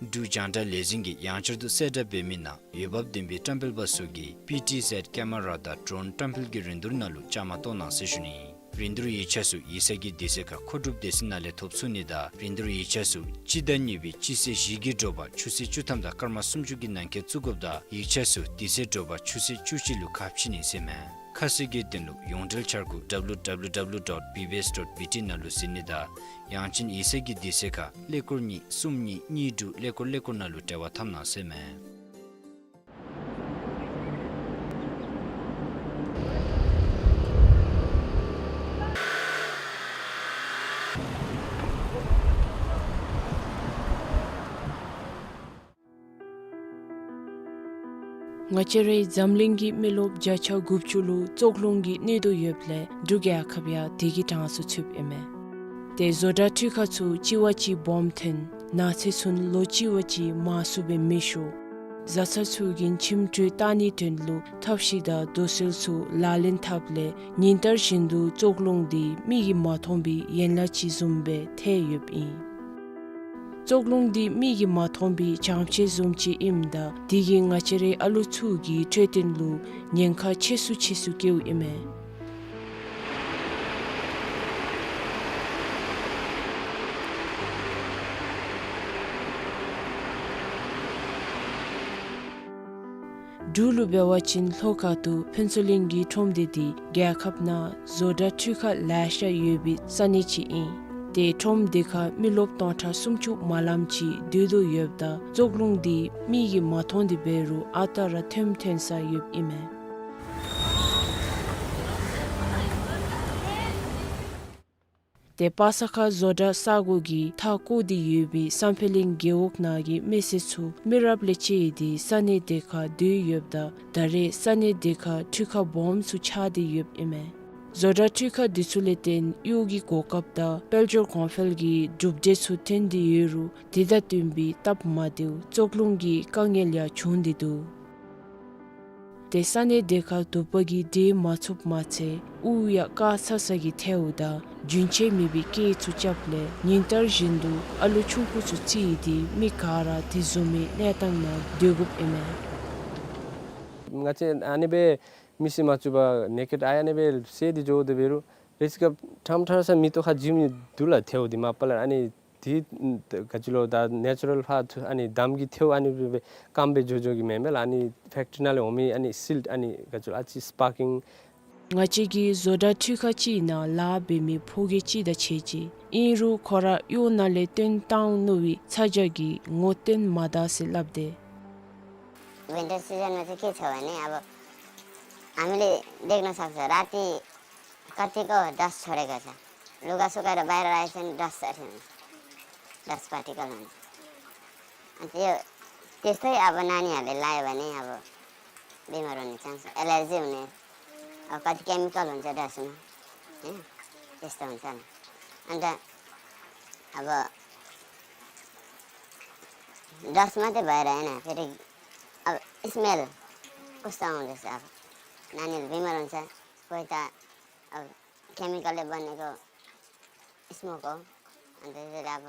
འབྲུག་རྒྱང་བསྒྲགས་ལས་འཛིན་གྱིས་ཡང་བསྐྱར་དུ་གསལ་བསྒྲགས་འབད་མི་ནང་འོས་འབབ་ལྡན་པའི་བཀྲམ་སྤེལ་པ་ཚུ་གིས་པི་ཊི་ཟེཌ་ཀེ་མ་ར་དང་ཌོརོན་བཀྲམ་སྤེལ་གྱི་རིན་བསྡུར་ནང་ལུ་བཅའ་མར་གཏོགས་གནང་ཟེར་ཞུ་ནི། རིན་བསྡུར་ཡིག་ཆ་ཚུ་ཡིག་ཚང་གི་དུས་ཚོད་ཁར་མཁོ་སྒྲུབ་སྡེ་ཚན་ནང་ལས་ཐོབ་ཚུགས་ནི་དང་རིན་བསྡུར་ཡིག་ཆ་ཚུ་སྤྱི་ཟླ་གཉིས་པའི་སྤྱི་ཚེས་བཞི་གི་དྲོ་པ་ཆུ་ཚོད་བཅུ་ཐམ་དང་སྐར་མ་སུམ་ཅུ་གི་ནང་འཁོད་བཙུགས་དགོཔ་དང་ཡིག་ཆ་ཚུ་དེ་ཚེ་དྲོ་པ་ཆུ་ཚོད་བཅུ་གཅིག་ལུ་ཁ་ཕྱེ་ནི་ཟེར་མས། ཁ་གསལ་གྱི་དོན་ལུ་ཡོངས་འབྲེལ་འཆར་སྒོ་ཌབ་ལུ་ཌབ་ལུ་ཌབ་ལུ་ཌོཊ་བི་བི་ཨེསི་ཌོཊ་བི་ཊི་ནང་ལུ་གཟིགས་ནི་དང་ཡང་ཅིན་ཡིག་ཚང་གི་དུས་ཚོད་ཁར་ཀླད་ཀོར་གཉིས་གསུམ་གཉིས་གཉིས་དྲུག་ཀླད་ཀོར་ཀླད་ཀོར་ནང་ལུ་འབྲེལ་བ་འཐབ་གནང་ཟེར་མས། ང་བཅས་རའི་འཛམ་གླིང་གི་མི་རློབས་བརྒྱ་ཆ་དགུ་བཅུ་ལུ་བཙོག་རླུང་གི་གནོད་དོ་ཡོདཔ་ལས་འབྲུག་རྒྱལ་ཁབ་ཡང་དེ་གི་གྲངས་སུ་ཚུདཔ་ཨིན་མས། ཏེ་བཟོ་གྲྭ་འཕྲུལ་ཁང་ཚུ་གཅིག་བ་གཅིག་སྦོམ་ཐོན་ནགས་ཚལ་ཚུ་ལོ་གཅིག་བ་གཅིག་མང་སུ་སྦེ་མེ་ཤོར་བཟའ་ཚང་ཚུ་གི་ཁྱིམ་དྲོད་བཏང་ནིའི་དོན་ལུ་ཐབས་ཤེས་དང་དོགས་སེལ་ཚུ་ལག་ལེན་འཐབ་ལས་ཉིན་ལྟར་བཞིན་དུ་བཙོག་རླུང་འདི་མིག་གིས་མ་མཐོང་བའི་ཡན་ལག་ཅིག་བཟུམ་སྦེ་ཐལ་ཡོདཔ་ཨིན། བཙོག་རླུང་འདི་མིག་གིས་མ་མཐོང་བའི་བྱང་ཕྱེད་བཟུམ་ཅིག་ཨིནམ་ད་དེ་གིས་ང་བཅས་རའི་ཨ་ལུ་ཚུ་གི་འཕྲོད་བསྟེན་ལུ་ཉེན་ཁ་ཆེ་སུ་ཆེ་སུ་བཀལཝ་ཨིན་མས། འབྲུག་ལུ་འབད་བ་ཅིན་ལྷོ་ཁ་ཐུག་ཕུན་ཚོགས་གླིང་གི་ཁྲོམ་སྡེ་འདི་རྒྱལ་ཁབ་ནང་བཟོ་གྲྭ་འཕྲུལ་ཁང་ལེ་ཤ་ཡོད་པའི་ས་གནས་ཅིག་ཨིན། ཏེ་ཁྲོམ་སྡེ་ཁར་མི་རློབས་སྟོང་ཕྲག་སུམ་ཅུ་མ་ལངམ་ཅིག་སྡོད་དོ་ཡོདཔ་ད་བཙོག་རླུང་འདི་མིག་གིས་མ་མཐོང་སྟེ་འབད་རུང་ཨ་རྟག་ར་ཐོནམ་ཐོན་ས་ཡོདཔ་ཨིན་མས། ཏེ་པ་ས་ཁ་བཟོ་གྲྭ་ས་སྒོ་གི་མཐའ་བསྐོར་ཏེ་ཡོད་པའི་སང་ཕོད་གླིང་རྒེད་འོག་ནང་གི་མི་སེར་ཚུ་མི་རབས་ལས་བཅད་དེ་ས་གནས་དེ་ཁར་སྡོད་ཡོདཔ་ད་ད་རེས་ས་གནས་དེ་ཁར་འཕྲུལ་ཁང་སྦོམ་ཚུ་ཆགས་ཏེ་ཡོདཔ་ཨིན་མས། བཟོ་གྲྭ་འཕྲུལ་ཁང་འདི་ཚུ་ལས་བརྟེན་གཡོག་གི་གོ་སྐབས་དང་དཔལ་འབྱོར་གོང་འཕེལ་གྱི་གྲུབ་འབྲས་ཚུ་ཐོན་ཏེ་ཡོད་རུང་དེ་དང་བསྟུན་པའི་སྟབས་མ་བདེཝ་བཙོག་རླུང་གི་དཀའ་ངལ་ཡང་བྱུང་སྟེ་འདུག། ཏེ་ས་གནས་དེ་ཁར་དུ་པ་གིས་འདྲེས་མ་ཚུགསཔ་མ་ཚད་དབུགས་ཡང་དཀར་ཚ་ཚ་གིས་ཐལཝ་ད་རྒྱུན་ཆད་མེད་པའི་སྐད་ཚུ་རྐྱབ་ལས་ཉིན་ལྟར་བཞིན་དུ་ཨ་ལུ་ཆུང་ཀུ་ཚུ་བརྩིས་ཏེ་མི་ག་ར་དེ་བཟུམ་མའི་གནས་སྟངས་ནང་སྡོད་དགོཔ་ཨིན་མས། ང་བཅས་ཨ་ནི་སྦེ་མི་སེར་མ་བཙུགས་པར་ནེ་ཀེཌ་ཨའི་ཨ་ནི་སྦེ་བསལ་ཏེ་འགྱོ་དོ་འབད་རུང་རེས་སྐབས་ཕྲང་ཕྲང་ས་མིག་ཏོ་ཁར་འཛུམ་ནི་འདུག་ལགས། ཐལཝ་འདི་མ་པ་ལས་ཨ་ནི་དེ་ག་ཅི་ལོ་ད་ནེ་ཅུ་རཱལ་ཕར་ཐུ་ཨ་ནི་དམ་གྱི་ཐལཝ་ཨ་ནི་སྦེ་སྐམ་སྦེ་འགྱོ་འགྱོཝ་གི་མེན་མས་ལགས། ཨ་ནི་ཕེཀ་ཊི་རི་ནང་ལས་འོང་མི་ཨ་ནི་སིལཊ་ཨ་ནི་ག་ཅི་ལོ་ཨ་ཙི་སི་པར་ཀིང་། ང་བཅས་ཀྱི་བཟོ་གྲྭ་འཕྲུལ་ཁང་ཅིག་ནང་ལཱ་འབད་མི་ཕོ་རྒས་ཅིག་དང་ཕྱད་ཅི། ཨིན་རུང་ཁོ་ར་གཡོག་ནང་ལས་བཏོན་བཏང་ནུག་པའི་ཚ་གྱང་གིས་ངོ་བསྟོད་མ་ད་ཟེར་སླབ་དེས། ཝིན་ཊར་སི་ཛན་མ་ཚད་ཀི་ཚ་བ་ནི་ཨ་བ་ཨ་མི་ལས་དེག་ནོ་སག་ས་ར་ཏི་ཀར་ཏིག་ཀོ་ཌསཊ་ཆོ་རེ་ག་ས། लुगा सुकाएर बाहिर राखेको छ नि, डस्ट छ नि। Dust particle हुन्छ। अनि त्यो, त्यस्तै अब नानीहरूले लायो भने अब बिमार हुने चान्स, एलर्जी हुने, अब कति केमिकल हुन्छ डस्टमा, होइन? त्यस्तो हुन्छ नि। अन्त अब डस्ट मात्रै भएर होइन, फेरि अब स्मेल कस्तो आउँदैछ अब। नानीहरू बिमार हुन्छ, कोही त अब केमिकलले बनेको स्मोक हो। अनि त्यसैले अब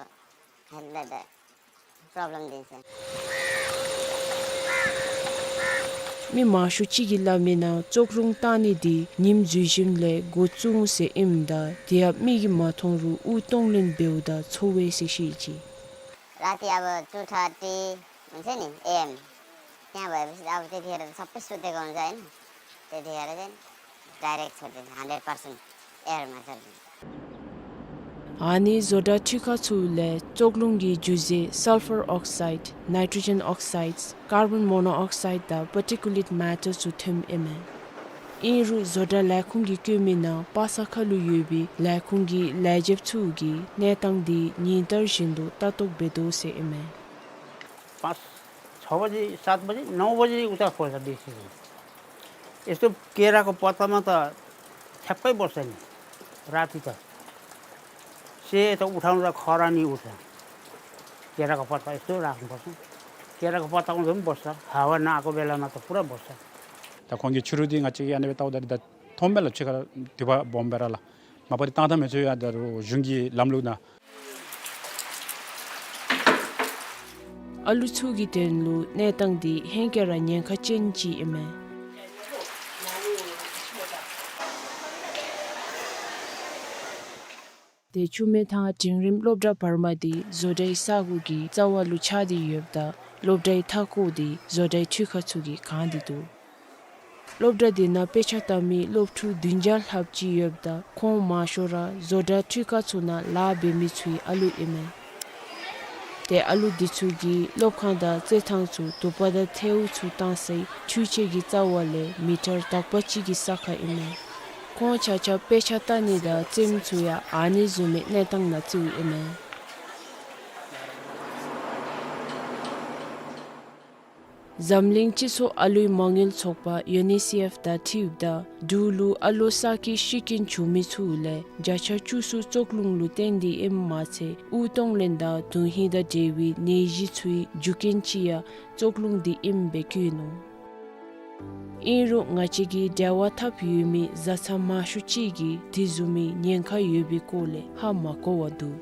हेल्थलाई त प्रब्लम दिन्छ। མི་མང་ཤོས་ཅིག་གིས་སླབ་མི་ནང་བཙོག་རླུང་བཏང་ནི་འདི་ཉིམ་འཛུལ་ཞིནམ་ལས་འགོ་བཙུགས་འོང་ཟེར་ཨིནམ་ད་དེ་ཡང་མིག་གིས་མ་མཐོང་རུང་དབུགས་གཏོང་ལེན་འབདཝ་ད་ཚོར་བས་ཟེར་བཤད་ཅི། राति अब टू थर्टी हुन्छ नि एएम, त्यहाँ भएपछि अब त्यतिखेर त सबै सुतेको हुन्छ, होइन? त्यतिखेर चाहिँ डाइरेक्ट छोडिदिन्छ, हन्ड्रेड पर्सेन्ट एयरमा छोडिदिन्छ। ཨ་ནི་བཟོ་གྲྭ་འཕྲུལ་ཁང་ཚུ་ལས་བཙོག་རླུང་གི་རྒྱུ་རྫས་sulphur oxide, nitrogen oxides, carbon monoxide དང་particulate matter ཚུ་ཐོནམ་ཨིན་མས། ཨིན་རུང་བཟོ་གྲྭ་ལས་ཁུངས་ཀྱིས་བཀོད་མི་ནང་པ་ས་ཁ་ལུ་ཡོད་པའི་ལས་ཁུངས་ཀྱི་ལས་བྱེདཔ་ཚུ་གིས་གནས་སྟངས་འདི་ཉིན་ལྟར་བཞིན་དུ་ལྟ་རྟོག་འབད་དོ་ཟེར་ཨིན་མས། पाँच, छ बजे, सात बजे, नौ बजे उठा खोलता देसी। यस्तो केराको पत्तामा त ठ्याक्कै बस्छ नि, राति त। से त उठाउँदा खरानी उठ्छ। केराको पत्ता यस्तो राख्नुपर्छ। केराको पत्ता उठ्दा पनि बस्छ, हावा नआएको बेलामा त पुरा बस्छ। ད་ཁོང་གིས་ཕྱི་རུ་འདི་ང་བཅས་ཀྱིས་ཨ་ནི་སྦེ་བལྟཝ་ད་འདི་ད་མཐོངམ་མས་ལགས། ཕྱི་ཁར་དུ་བ་སྦོམ་སྦེ་ར་ལགས། མ་པ་འདི་བཏང་ཐངས་མི་ཚུ་ཡང་ད་རུང་གཞུང་གི་ལམ་ལུགས་ནང་། ཨ་ལུ་ཚུ་གི་དོན་ལུ་གནས་སྟངས་འདི་ཧེང་སྐལ་ར་ཉེན་ཁ་ཅན་ཅིག་ཨིན་མས། ཏེ་ཆུ་སྨད་ཐང་འབྲིང་རིམ་སློབ་གྲྭ་བར་མ་འདི་བཟོ་གྲྭའི་ས་སྒོ་གི་རྩ་བ་ལུ་ཆགས་ཏེ་ཡོདཔ་ད་སློབ་གྲྭའི་མཐའ་འཁོར་འདི་བཟོ་གྲྭའི་འཕྲུལ་ཁང་ཚུ་གིས་གང་སྟེ་འདུག། སློབ་གྲྭ་འདི་ནང་དཔེ་ཆ་ལྟ་མི་སློབ་ཕྲུག་བདུན་བརྒྱ་ལྷགཔ་ཅིག་ཡོདཔ་ད་ཁོང་མང་ཤོས་ར་བཟོ་གྲྭ་འཕྲུལ་ཁང་ཚུ་ནང་ལཱ་འབད་མི་ཚུའི་ཨ་ལུ་ཨིན་མས། ཏེ་ཨ་ལུ་འདི་ཚུ་གིས་སློབ་ཁང་དང་རྩེད་ཐང་ཚུ་དུ་པ་དང་ཐལཝ་ཚུ་བཏང་སའི་འཕྲུལ་ཆས་ཀྱི་རྩ་བ་ལས་མི་ཊར་དག་པ་ཅིག་གི་ས་ཁར་ཨིན་མས། ཁོང་ཆ་ཁྱབ་དཔེ་ཆ་ལྟ་ནི་དང་རྩེདམོ་ཚུ་ཡང་ཨ་ནི་བཟུམ་མའི་གནས་སྟངས་ནང་རྩིཝ་ཨིན་མས། འཛམ་གླིང་སྤྱི་ཚོགས་ཨ་ལུའི་མ་དངུལ་ཚོགས་པ་ཡུ་ནི་སི་ཨེཕ་དང་འཁྲིལཝ་ད་འབྲུག་ལུ་ཨ་ལོ་གསར་སྐྱེས་ཤི་རྐྱེན་བྱུང་མི་ཚུ་ལས་བརྒྱ་ཆ་བཅུ་གསུམ་བཙོག་རླུང་ལུ་བརྟེན་ཏེ་ཨིནམ་མ་ཚད་དབུགས་གཏོང་ལེན་དང་དོན་ཧིང་དང་འབྲེལ་བའི་ནད་གཞི་ཚུའི་རྒྱུ་རྐྱེན་ཅིག་ཡང་བཙོག་རླུང་འདི་ཨིནམ་སྦེ་བཀོད་ནུག། ཨིན་རུང་ང་བཅས་ཀྱིས་འབྲེལ་བ་འཐབ་ཡོད་མི་བཟའ་ཚང་མང་ཤོས་ཅིག་གིས་དེ་བཟུམ་མའི་ཉེན་ཁ་ཡོད་པའི་སྐོར་ལས་ཧ་མ་གོ་བར་འདུག།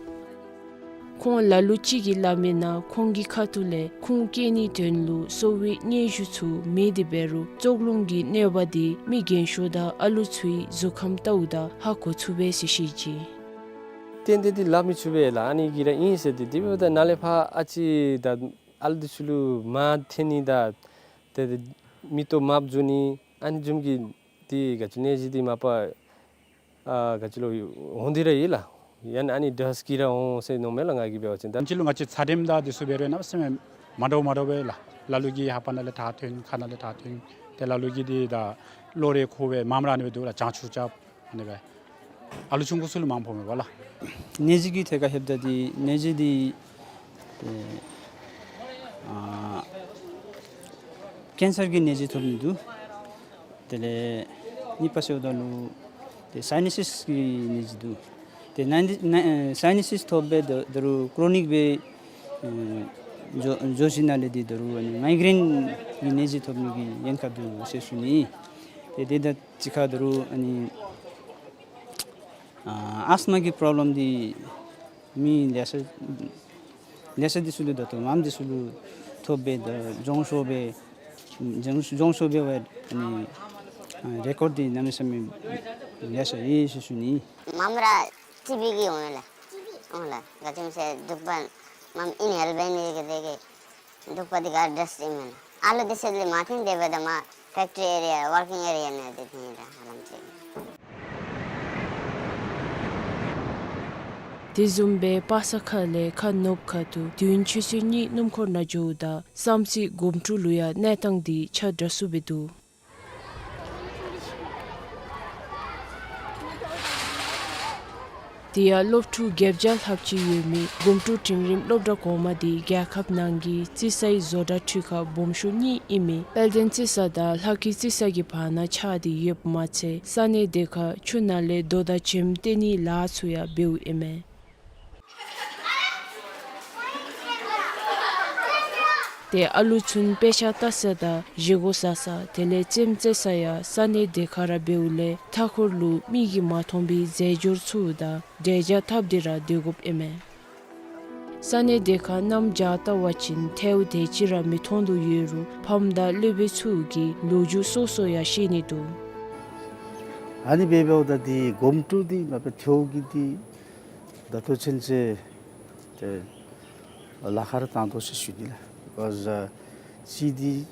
ཁོང་ལ་ལུ་ཅིག་གིས་སླབ་མིའི་ནང་ཁོང་གི་ཁ་ཐུག་ལས་ཁུངས་བཀལ་ནིའི་དོན་ལུ་གསོ་བའི་སྙན་ཞུ་ཚུ་མེད་དེ་འབད་རུང་བཙོག་རླུང་གི་གནོད་པ་འདི་མི་རྒན་ཤོས་དང་ཨ་ལུ་ཚུའི་གཟུགས་ཁམས་ལྟཝ་ད་ཧ་གོ་ཚུགས་པས་ཟེར་བཤད་ཅི། ཏན་ཏན་འདི་སླབ་མི་ཚུགས་པས་ལགས། ཨ་ནི་གི་ར་ཨིན་ཟེར་ཏེ་དེ་འབདཝ་ད་ནཱ་ལས་ཕར་ཨ་ཙི་ད་ཨ་ལུ་འདི་ཚུ་ལུ་མར་འཐེན་ནི་དང་ཏེ་མིག་ཏོ་དམརཔོ་འགྱོ་ནི་ཨ་ནི་བཟུམ་གྱི་འདི་ག་ཅི་ནད་གཞི་འདི་མ་པ་ཨ་ག་ཅི་ལོ་འོང་སྟེ་ར་ཡོད་ལགས། ཡང་ན་ཨ་ནི་ཌསཊ་གིས་ར་འོང་ཟེར་མནོཝ་མས་ལགས་ང་གིས་འབད་བ་ཅིན། ད་ཅི་ལོ་ང་བཅས་ཚད་རིམས་དང་འདི་ཚུ་འབད་རུང་གནམ་མེད་ས་མེད་མ་འདྲཝ་མ་འདྲཝ་སྦེ་ལགས། ལ་ལུ་གིས་ལྷ་པ་ནང་ལས་ཐག་ཐོན་ཁ་ནང་ལས་ཐག་ཐོན། ཏེ་ལ་ལུ་གིས་འདི་ད་གློག་རས་ཁུག་སྦེ་མངམ་ར་ཨ་ནི་སྦེ་འདུག་ལགས། གྱང་ཆུ་རྐྱབ་ཨ་ནི་སྦེ། ཨ་ལུ་ཆུང་ཀུ་ཚུ་ལུ་མངམ་ཕོག་མས་པ་ལགས། ནད་གཞི་གི་ཐད་ཁར་ལྷོདཔ་ད་འདི་ནད་གཞི་འདི་ཏེ་ཨ་ཀེན་སར་གྱི་ནད་གཞི་ཐོབ་ནི་འདུག། དེ་ལས་གཉིས་པ་ཟེརཝ་ད་ལུ་ཏེ་སའི་ནཱ་སིས་ཀྱི་ནད་གཞི་འདུག། ཏེ་ནཱ་ནཱ་ཨེ་སའི་ནཱ་སིས་ཐོབ་སྦེ་ད་ད་རུང་ཀྲོ་ནིག་སྦེ་ཨེ་འགྱོ་འགྱོ་ཞིནམ་ལས་འདི་ད་རུང་ཨ་ནི་མའི་གྲེན་གྱི་ནད་གཞི་ཐོབ་ནི་གི་ཉེན་ཁ་འདུག་ཟེར་ཞུ་ནི། ཏེ་དེ་དང་གཅིག་ཁར་ད་རུང་ཨ་ནི་ཨ་ཨས་མ་གི་པྲོབ་ལེམ་འདི་མི་ལེ་ཤ་ལེ་ཤ་འདི་ཚུ་ལུ་ད་ལྟོ་མངམ་འདི་ཚུ་ལུ་ཐོབ་སྦེ་ད་རྫོང་ཤོར་སྦེ་རྫོང་རྫོང་ཤོར་སྦེ་འབད་ཨ་ནི་ཨ་རེ་ཀོཌ་འདི་གནམ་མེད་ས་མེད་ལེ་ཤ་ཡོད་ཟེར་ཞུ་ནི། མངམ་ར་ཊི་བི་གིས་འོང་ཡི་ལགས། འོང་ལགས། ག་ཅི་སྨོ་ཟེར་གདུག་པ་མངམ་ཨིན་ཧེལ་འབད་ནི་གི་དེ་གིས་གདུག་པ་འདི་ག་ཌསཊ་ཨིན་མས་ལགས། ཨ་ལུ་འདི་ཚུ་ལས་མ་འཐེན་དེ་འབདཝ་ད་མར་ཕེཀ་ཊི་རི་ཨེ་རི་ཡ་ཝར་ཀིང་ཨེ་རི་ཡ་ནང་འདི་འཐེན་ཡི་ལགས་ཧ་ལམ་ཅིག། དེ་བཟུམ་སྦེ་པ་ས་ཁ་ལས་ཁ་ནུབ་ཁ་ཐུག་དུས་ཡུན་ཆུ་ཚོད་གཉིས་སྣུམ་འཁོར་ནང་འགྱོཝ་ད་བསམ་རྩེ་སྒོམ་ཕྲུག་ལུ་ཡང་གནས་སྟངས་འདི་ཆ་འདྲ་སུ་སྦེ་འདུག། དེ་ཡང་སློབ་ཕྲུག་བརྒྱད་བརྒྱ་ལྷགཔ་ཅིག་ཡོད་མི་སྒོམ་ཕྲུག་འབྲིང་རིམ་སློབ་གྲྭ་གོང་མ་འདི་རྒྱལ་ཁབ་ནང་གི་རྩེད་སའི་བཟོ་གྲྭ་འཕྲུལ་ཁང་སྦོམ་ཤོས་གཉིས་ཨིན་མི་དཔལ་ལྡན་རྩེད་ས་དང་ལྷ་སྐྱིད་རྩེད་ས་གི་བར་ན་ཆགས་ཏེ་ཡོདཔ་མ་ཚད་ས་གནས་དེ་ཁར་ཆུ་ནང་ལས་རྡོ་དང་བྱེམ་སྟེར་ནིའི་ལཱ་ཚུ་ཡང་འབདཝ་ཨིན་མས། ཏེ་ཨ་ལུ་ཚུན་དཔེ་ཆ་ལྟ་ས་དང་བཞེས་སྒོ་ཟ་ས་དེ་ལས་རྩེདམོ་རྩེ་ས་ཡང་ས་གནས་དེ་ཁར་ར་འབདཝ་ལས་མཐའ་འཁོར་ལུ་མིག་གིས་མ་མཐོང་བའི་རྫས་སྦྱོར་ཚུ་དང་འབྲས་ཇ་བཏབ་སྟེ་ར་སྡོད་དགོཔ་ཨིན་མས། ས་གནས་དེ་ཁར་གནམ་བྱཱར་བལྟ་བ་ཅིན་ཐལཝ་དེ་ཅིག་ར་མི་མཐོང་དོ་ཡོད་རུང་ཕམ་དང་སློབ་དཔོན་ཚུ་གིས་ལོ་རྒྱུས་སོ་སོ་ཡང་བཤད་ནི་འདུག། ཨ་ནི་འབད་འབདཝ་ད་འདི་སྒོམ་ཕྲུག་འདི་མ་པ་ཐལཝ་གི་འདི་ད་ལྟོ་ཚུན་ཚོད་ཏེ་ལཱ་ཁག་ར་བཏང་དོ་ཟེར་ཞུ་ནི་ལགས། Because ཨ་གཅིག་འདི་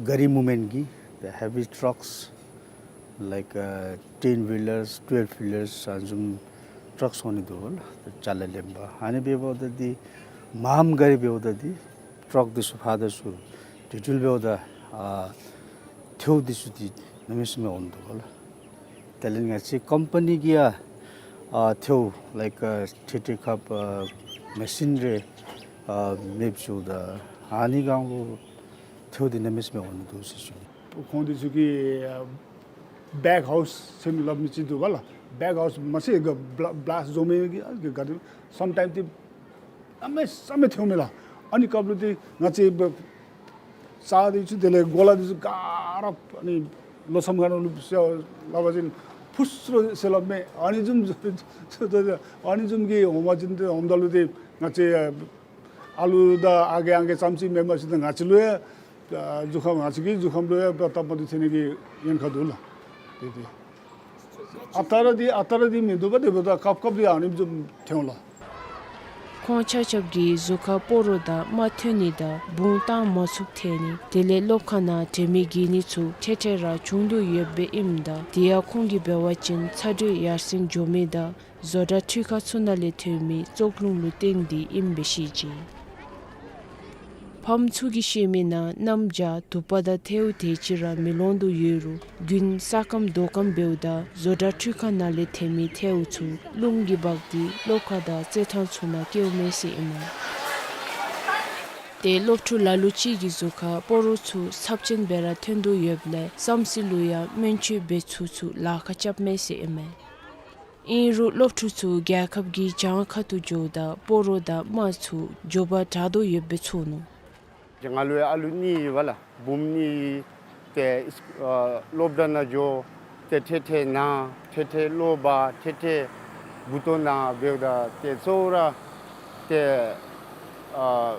ག་རི་མུབ་མེནཊ་གི་the heavy trucks like ཨ་ten wheelers, twelve wheelers ཨ་ནི་བཟུམ་ ཊག་སོང་ནི་འདུག་ལགས། ཅ་ལ་ལེན་པར། ཨ་ནི་འབདཝ་ད་འདི་མངམ་ག་ར་འབདཝ་ད་འདི་ཊག་འདི་ཚུ་ཕར་དང་ཚུར་འགྲུལ་འགྲུལ་འབདཝ་ད་ཨ་ཐལཝ་འདི་ཚུ་འདི་གནམ་མེད་ས་མེད་འོང་ནི་འདུག་ལགས། དེ་ལས་ང་བཅས་ཀམ་པ་ནི་གིས་ཡང་ཨ་ཐལཝ་ལའིཀ་ཨ་ཐེ་ཐེ་ཁབ་ཨ་མེ་ཤིན་རེ་ཨ་མེདཔ་བཟོཝ་ད་ཨ་ནི་སྒང་ལུ་ཐལཝ་འདི་གནམ་མེད་ས་མེད་འོང་ནི་འདུག་ཟེར་ཞུ་ནི། ཁོང་འདི་ཚུ་གིས་ཨ་བེག་ཧའུསི་ཟེར་སླབ་མི་ཅིག་འདུག་པ་ལགས། བེག་ཧའུསི་མ་ཚད་ག་བླ་བླཱསཊ་བཟོ་མི་གི་ཨ་གི་ག་དེ་སམ་ཊའིམ་འདི་གནམ་མེད་ས་མེད་ཐལཝ་མས་ལགས། ཨ་ནི་སྐབས་ལུ་འདི་ང་བཅས་བ་རྩྭ་འདི་ཚུ་དེ་ལས་གོ་ལ་འདི་ཚུ་ག་ར་ཨ་ནི་ལོ་མཚམས་ཁ་ནང་ལུ་ཟེར་སླབ་པ་ཅིན་ཕུ་སུ་རུ་ཟེར་སླབ་མས། ཨ་ནི་བཟུམ་ཨ་ནི་བཟུམ་གྱི་འོང་པ་ཅིན་འདི་འོངམ་ད་ལུ་འདི་ང་བཅས་ཨ་ལུ་དང་ཨ་རྒས་ཨང་རྒས་ཙམ་ཅིག་མེན་པར་ཅིག་ད་ང་བཅས་ལུ་ཡང་ཨ་གཟུགས་ཁམས་ང་བཅས་ཀྱི་གཟུགས་ཁམས་ལུ་ཡང་སྟབས་མ་བདེཝ་ཐོན་ནི་གི་ཉེན་ཁ་འདུག་ལགས། དེ་དེ་ཨ་རྟག་ར་འདི་ཨ་རྟག་ར་འདི་མིན་འདུག་པ། དེ་འབདཝ་ད་སྐབས་སྐབས་ལུ་ཡང་ཨ་ནི་བཟུམ་ཐོན་འོང་ལགས། ཁོང་ཆ་ཁྱབ་ཀྱིས་གཟུགས་ཁར་སྤོ་རོ་དང་རྨ་ཐོན་ནི་དང་བུང་བཏང་མ་ཚུགསཔ་ཐལ་ནི་དེ་ལས་སློབ་ཁང་ནང་དྲན་མེད་འགྱེལ་ནི་ཚུ་ཐེངས་ཐེངས་ར་བྱུང་དོ་ཡོདཔ་ཨིནམ་ད་དེ་ཡང་ཁོང་གིས་འབད་བ་ཅིན་ཚ་དྲོད་ཡར་སེང་འགྱོ་མི་དང་བཟོ་གྲྭ་འཕྲུལ་ཁང་ཚུ་ནང་ལས་ཐོན་མི་བཙོག་རླུང་ལུ་བརྟེན་ཏེ་ཨིནམ་སྦེ་བཤད་ཅི། ཕམ་ཚུ་གིས་བཤད་མི་ནང་གནམ་བྱཱར་དུ་པ་དང་ཐལཝ་དེ་ཅིག་ར་མི་ལོང་དོ་ཡོད་རུང་དགུན་ས་སྐམ་རྡོ་སྐམ་འབདཝ་ད་བཟོ་གྲྭ་འཕྲུལ་ཁང་ནང་ལས་ཐོན་མི་ཐལཝ་ཚུ་རླུང་གིས་འབག་སྟེ་སློབ་ཁང་དང་རྩེད་ཐང་ཚུ་ནང་བཀལཝ་མས་ཟེར་ཨིན་མས། ཏེ་སློབ་ཕྲུག་ལ་ལུ་ཅིག་གི་གཟུགས་ཁར་སྤོ་རོ་ཚུ་ཚབས་ཆེན་སྦེ་ར་ཐོན་དོ་ཡོདཔ་ལས་བསམ་སྲིད་ལུ་ཡང་སྨན་བཅོས་འབད་ཚུགས་ཚུགས་ལཱ་ཁག་རྐྱབ་མས་ཟེར་ཨིན་མས། ཨིན་རུང་སློབ་ཕྲུག་ཚུ་རྒྱལ་ཁབ་ཀྱི་གྱང་ཁ་ཐུག་འགྱོཝ་ད་སྤོ་རོ་དང་རྨ་ཚུ་མགྱོགས་པར་དྲག་དོ་ཡོདཔ་སྦེ་ཚོར་ནུག། ང་ལུ་ཡང་ཨ་ལུ་གཉིས་ཡོད་པ་ལགས། བུམོ་གཉིས་ཏེ་ཨ་སློབ་གྲྭ་ནང་འགྱོ། ཏེ་ཐེངས་ཐེངས་ན། ཐེངས་ཐེངས་གློ་བ། ཐེངས་ཐེངས་མགུ་ཏོ་ན་འབདཝ་ད་ཏེ་གཙོ་བོ་ར་ཏེ་ཨ་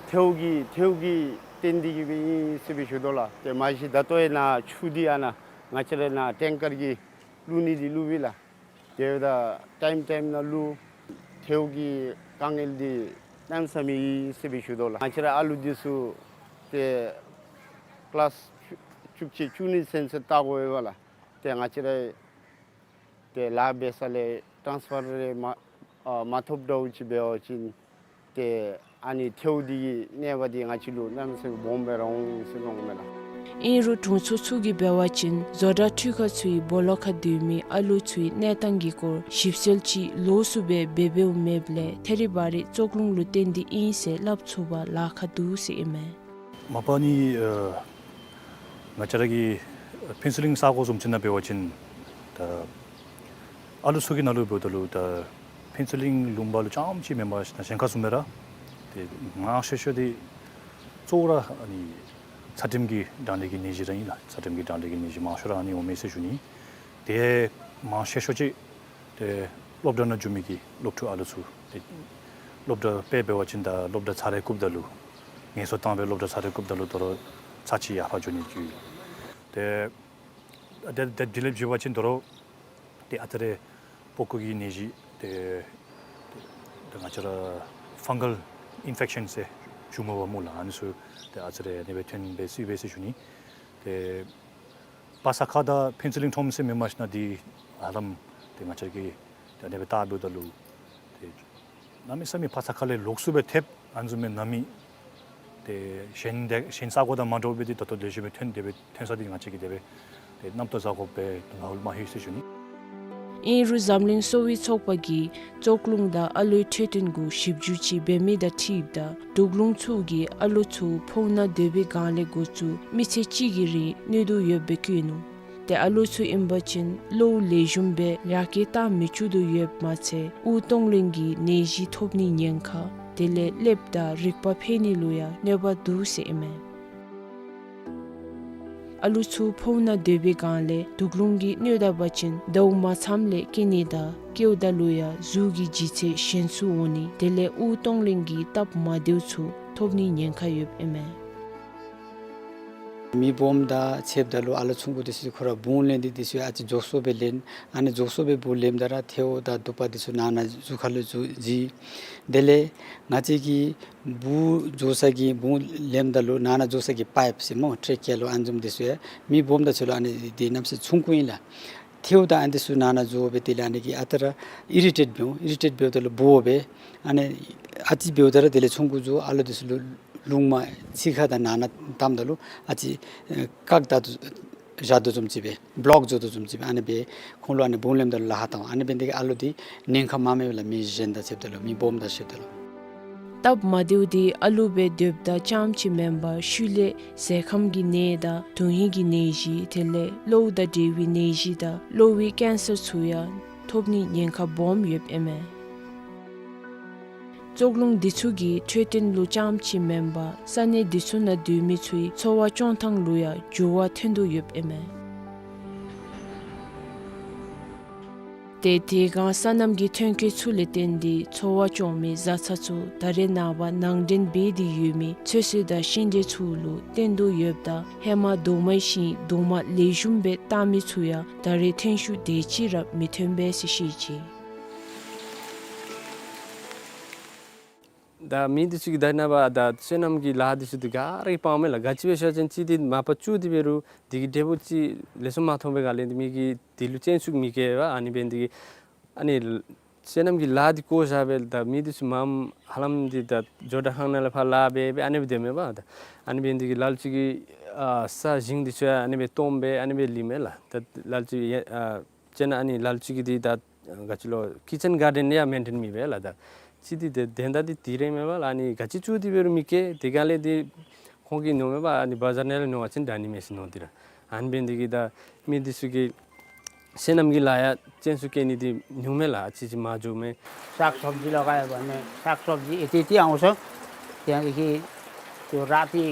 ཐལཝ་གི་ཐལཝ་གིས་བརྟེན་ཏེ་གིས་སྦེ་ཨིན་ཟེར་སྦེ་ཞུ་དོ་ལགས། ཏེ་མ་གཞི་ད་ལྟོ་ཡང་ན་ཆུ་འདི་ཨ་ནཱ་ང་བཅས་ར་ནཱ་ཊེང་ཀར་གྱིས་བླུག་ནི་འདི་བླུག་པས་ལགས། དེ་འབདཝ་ད་ཊའིམ་ཊའིམ་ནང་བླུག། ཐལཝ་གི་དཀའ་ངལ་འདི་གནམ་མེད་ས་མེད་ཨིན་ཟེར་སྦེ་ཞུ་དོ་ལགས། ང་བཅས་ར་ཨ་ལུ་འདི་ཚུ་ཏེ་ཀི་ལཱསི་བཅུ་གཅིག་བཅུ་གཉིས་ཚུན་ཚོད་བལྟ་དགོ་པས་ལགས། ཏེ་ང་བཅས་ར་ཏེ་ལཱ་འབད་ས་ལས་ཊཱནསི་ཕར་རེ་མ་ཨ་མ་ཐོབ་འདྲཝ་ཅིག་འབད་བ་ཅིན་ཏེ་ཨ་ནི་ཐལཝ་འདི་གི་གནོད་པ་འདི་ང་བཅས་ལུ་གནམ་མེད་ས་མེད་སྦོམ་སྦེ་ར་འོང་ཟེར་མནོཝ་མས་ལགས། ཨིན་རུང་དྲུང་འཚོ་ཚུ་གིས་འབད་བ་ཅིན་བཟོ་གྲྭ་འཕྲུལ་ཁང་ཚུའི་སྦོ་ལོགས་ཁར་སྡོད་མི་ཨ་ལུ་ཚུའི་གནས་སྟངས་ཀྱི་སྐོར་ཞིབ་འཚོལ་ཅིག་ལོགས་སུ་སྦེ་འབད་འབདཝ་མེདཔ་ལས་ཐད་རི་བ་རི་བཙོག་རླུང་ལུ་བརྟེན་ཏེ་ཨིན་ཟེར་སླབ་ཚུགས་པར་ལཱ་ཁག་འདུག་ཟེར་ཨིན་མས། མ་པ་ནི་ཨ་ང་བཅས་ར་གི་ཕུན་ཚོགས་གླིང་ས་གོ་བཟུམ་ཅིག་ནང་འབད་བ་ཅིན་ད་ཨ་ལུ་ཚུ་གི་ནང་ལུ་འབདཝ་ད་ལུ་ད་ཕུན་ཚོགས་གླིང་ལུང་པ་ལུ་རྐྱངམ་ཅིག་མེན་པར་ཞིན་ན་གཞན་ཁར་ཚུ་མས་ར། ཏེ་མང་ཤོས་ཤོས་འདི་གཙོ་བོ་ར་ཨ་ནི་ཚད་རིམས་ཀྱི་གྲང་ལྷད་ཀྱི་ནད་གཞི་ར་ཨིན་ལགས། ཚད་རིམས་ཀྱི་གྲང་ལྷད་ཀྱི་ནད་གཞི་མང་ཤོས་ར་ཨ་ནི་འོང་མས་ཟེར་ཞུ་ནི། ཏེ་མང་ཤོས་ཤོས་ཅིག་ཏེ་སློབ་གྲྭ་ནང་འགྱོ་མི་གི་སློབ་ཕྲུག་ཨ་ལུ་ཚུ་ཏེ་སློབ་གྲྭ་དཔེ་འབད་བ་ཅིན་ད་སློབ་གྲྭ་ཚར་རེ་བཀུགཔ་ད་ལུ་ངལ་གསོ་བཏང་སྦེ་སློབ་གྲྭ་ཚར་རེ་བཀུགཔ་ད་ལུ་དོ་རུང་ཚར་གཅིག་ཡར་ཕར་འགྱོ་ནི་འགྱོ། ཏེ་ཏེ་ཏེ་དེ་ལས་འགྱོ་བ་ཅིན་དོ་རུང་ཏེ་ཨ་ཙི་རེ་པགས་ཀོ་གི་ནད་གཞི་ཏེ་ཏེ་ང་བཅས་ར་ཕང་གཱལ་ཨིན་ཕེཀ་ཤཱན་ཟེར་ཞུཝ་མས་པ་སྨོ་ལགས། ཨ་ནི་ཚུ་ཏེ་ཨ་ཙི་རེ་ཨ་ནི་སྦེ་ཐོན་སྦེ་སྲིད་པས་ཟེར་ཞུ་ནི། ཏེ་ཕ་ས་ཁ་དང་ཕུན་ཚོགས་གླིང་ཁྲོམ་ཟེར་མེན་པར་ཞིན་ན་འདི་ཧ་ལམ་ཏེ་ང་བཅས་ཀྱིས་ཏེ་ཨ་ནི་སྦེ་བལྟ་འབདཝ་ད་ལུ་ཏེ་གནམ་མེད་ས་མེད་ཕ་ས་ཁ་ལས་ལོགས་སུ་སྦེ་ཐེབས། ཨ་ནི་བཟུམ་མའི་ནང་མི་ཏེ་གཞན་ཏེ་གཞན་ས་གོ་དང་མ་འདྲཝ་སྦེ་འདི་ད་ལྟོ་ལེགས་ཤོམ་སྦེ་ཐོན་ཏེ་སྦེ་ཐོན་ས་འདི་ང་བཅས་ཀྱིས་དེ་སྦེ་ཏེ་རྣམ་རྟོག་བཟའ་དགོཔ་སྦེ་ང་ལུ་མ་ལྷོད་ཟེར་ཞུ་ནི། ཨིན་རུང་འཛམ་གླིང་གསོ་བའི་ཚོགས་པ་གིས་བཙོག་རླུང་དང་ཨ་ལོའི་འཕྲོད་བསྟེན་གུ་ཞིབ་འཇུག་ཅིག་འབད་མི་དང་འཁྲིལཝ་ད་དུག་རླུང་ཚུ་གིས་ཨ་ལོ་ཚུ་ཕོཝ་ནང་སྡོད་པའི་སྒང་ལས་འགོ་བཙུགས་མི་ཚེ་གཅིག་གི་རིང་གནོད་དོ་ཡོདཔ་སྦེ་བཀོད་ནུག། ཏེ་ཨ་ལོ་ཚུ་ཨིན་པ་ཅིན་གློཝ་ལེགས་ཤོམ་སྦེ་ཡར་སྐྱེད་བཏང་མི་བཅུག་དོ་ཡོདཔ་མ་ཚད་དབུགས་གཏོང་ལེན་གྱི་ནད་གཞི་ཐོབ་ནིའི་ཉེན་ཁ་དེ་ལས་ཀླདཔ་དང་རིག་པ་འཕེལ་ནི་ལུ་ཡང་གནོད་པ་འདུག་ཟེར་ཨིན་མས། ཨ་ལོ་ཚུ་ཕོཝ་ནང་སྡོད་པའི་སྒང་ལས་དུག་རླུང་གིས་གནོད་ད་པ་ཅིན་ཟླཝ་མ་ཚངམ་ལས་སྐྱེ་ནི་དང་སྐྱེཝ་ད་ལུ་ཡང་གཟུགས་ཀྱི་ལྗིད་ཚད་ཞན་སུ་འོང་ནི་དེ་ལས་དབུགས་གཏོང་ལེན་གྱི་སྟབས་མ་བདེཝ་ཚུ་ཐོབ་ནིའི་ཉེན་ཁ་ཡོདཔ་ཨིན་མས། མི་སྦོམ་དང་ཕྱདཔ་ད་ལུ་ཨ་ལོ་ཆུང་ཀུ་འདི་ཚུ་ཁོ་ར་བུང་ལེན་འདི་འདི་ཚུ་ཨ་ཙི་མགྱོགས་སུ་སྦེ་ལེན། ཨ་ནི་མགྱོགས་སུ་སྦེ་བུང་ལེནམ་ད་ར་ཐལཝ་དང་དུ་པ་འདི་ཚུ་ནང་ན་གཟུགས་ཁ་ལུ་འཛུལ་འཛུལ། དེ་ལས་ང་བཅས་ཀྱི་བུང་འགྱོ་ས་གི་བུང་ལེནམ་ད་ལུ་ནང་ན་འགྱོ་ས་གི་པའིཔ་ཟེར་སྨོ་ཊེ་ཀི་ཡ་ལུ་ཨ་ནི་བཟུམ་འདི་ཚུ་ཡང་མི་སྦོམ་དང་ཕྱད་ལུ་ཨ་ནི་འདི་གནམ་མེད་ས་མེད་ཆུང་ཀུ་ཨིན་ལགས། ཐལཝ་དང་ཨ་ནི་འདི་ཚུ་ནང་ན་འཛུལ་སྦེ་དེ་ལས་ཨ་ནི་གིས་ཨ་རྟག་ར་ཨི་རི་ཊེཊ་འབདཝ་ཨིན། ཨི་རི་ཊེཊ་འབདཝ་ད་ལུ་འབོ་སྦེ་ཨ་ནི་ཨ་ཙི་འབདཝ་ད་ར་དེ་ལས་ཚོང་ཀུ་ཚུ་ཨ་ལོ་འདི་ཚུ་ལུ་རླུང་མ་ཚིག་ཁར་དང་ནང་ན་བསྡམ་ད་ལུ་ཨ་ཙི་ཨེ་བཀག་ད་བཞག་དོ་བཟུམ་ཅིག་སྦེ་བློག་བཟོ་དོ་བཟུམ་ཅིག་སྦེ་ཨ་ནི་སྦེ་ཁོང་ལུ་ཨ་ནི་བུང་ལེནམ་ད་ལུ་ལཱ་ཁག་བཏང་། ཨ་ནི་འབད་ནི་དེ་གིས་ཨ་ལོ་འདི་ཉེན་ཁ་མང་མེད་པར་ལགས་མི་གཞན་དང་ཕྱདཔ་ད་ལུ་མི་སྦོམ་དང་ཕྱདཔ་ད་ལུ། སྟབས་མ་བདེཝ་འདི་ཨ་ལུ་སྦེ་སྡོདཔ་ད་རྐྱངམ་ཅིག་མེན་པར་ཤུལ་ལས་ཟས་ཁམ་གྱི་ནད་དང་དོན་ཧིང་གི་ནད་གཞི་དེ་ལས་གློཝ་དང་འབྲེལ་བའི་ནད་གཞི་དང་གློ་བའི་ཀེན་སར་ཚུ་ཡང་ཐོབ་ནིའི་ཉེན་ཁ་སྦོམ་ཡོདཔ་ཨིན་མས། བཙོག་རླུང་འདི་ཚུ་གིས་འཕྲོད་བསྟེན་ལུ་རྐྱངམ་ཅིག་མེན་པར་ས་གནས་འདི་ཚུ་ནང་སྡོད་མི་ཚུའི་འཚོ་བ་སྐྱོང་ཐངས་ལུ་ཡང་འགྱུར་བ་ཐོན་དོ་ཡོདཔ་ཨིན་མས། ཏེ་དེ་སྒང་སོ་ནམ་གྱི་ཐོན་སྐྱེད་ཚུ་ལས་བརྟེན་ཏེ་འཚོ་བ་སྐྱོང་མི་བཟའ་ཚང་ཚུ་ད་རེས་ནངས་པ་ནང་འདྲེན་འབད་དེ་ཡོད་མི་ཚོད་བསྲེ་དང་ཤིང་འབྲས་ཚུ་ལུ་བརྟེན་དོ་ཡོདཔ་ད་ཧེ་མ་རྡོག་མའི་ཤིང་རྡོག་མ་ལེགས་ཤོམ་སྦེ་བཏགས་མི་ཚུ་ཡང་ད་རེས་ཐོན་ཤུགས་དེ་ཅིག་ར་མི་ཐོན་པས་ཟེར་བཤད་ཅི། ད་མི་འདི་ཚུ་གིས་ད་ནངས་པ་ད་སོ་ནམ་གྱི་ལཱ་འདི་ཚུ་འདི་ག་ར་གིས་སྤང་མས་ལགས། ག་ཅི་སྦེ་ཟེར་བ་ཅིན་གཅིག་འདི་མ་པ་བཙུགས་ཏེ་འབད་རུང་འདི་གི་འབྲས་བུ་ཅིག་ལེགས་ཤོམ་མ་ཐོབ་པའི་སྒང་ལས་འདི་མི་གིས་འདི་ལུ་སྤྱན་ཟུག་མི་བསྐྱེད་པས། ཨ་ནི་འབད་ནི་འདི་གིས་ཨ་ནི་སོ་ནམ་གྱི་ལཱ་འདི་བཀོ་བཞག་སྦེ་ད་མི་འདི་ཚུ་མངམ་ཧ་ལམ་འདི་ད་ཇོ་བྲག་ཁང་ནང་ལས་ཕར་ལཱ་འབད་སྦེ་ཨ་ནི་སྦེ་སྡོད་མས་པ། ད་ཨ་ནི་འབད་ནི་འདི་གིས་ལ་ལུ་ཅིག་གིས་ཨ་ས་ཞིང་འདི་ཚུ་ཡང་ཨ་ནི་སྦེ་སྟོངམ་སྦེ་ཨ་ནི་སྦེ་ལུས་མས་ལགས། ད་ལ་ལུ་ཅིག་ཨ་ཅིག་ན་ཨ་ནི་ལ་ལུ་ཅིག་གིས་འདི་ད་ག་ཅི་ལོ་ཀི་ཅན་གཱར་ཌེན་ཡང་མེན་ཊེན་མི་འབད་ལགས། ད་ཅིག་འདི་དེ་དོན་དག་འདི་འདི་ར་མས་པ་ལགས། ཨ་ནི་ག་ཅི་བཙུགས་ཏེ་འབད་རུང་མི་སྐྱེ། དེ་སྒང་ལས་འདི་ཁོང་གིས་མནོཝ་མས་པ། ཨ་ནི་བ་ཛར་ནང་ལས་ཉོ་བ་ཅིན་དྲག་ནི་མས་ཟེར་མནོ་སྟེ་ར། ཨ་ནི་འབད་ནི་འདི་གིས་ད་མི་འདི་ཚུ་གིས་སོ་ནམ་གྱི་ལཱ་ཡང་སྤྱན་ཟུག་བསྐྱེད་ནི་འདི་ཉུང་མས་ལགས། ཨ་ཙི་ཅིག་མར་འགྱོཝ་མས། साग सब्जी लगायो भने साग सब्जी यति यति आउँछ। त्यहाँदेखि त्यो राति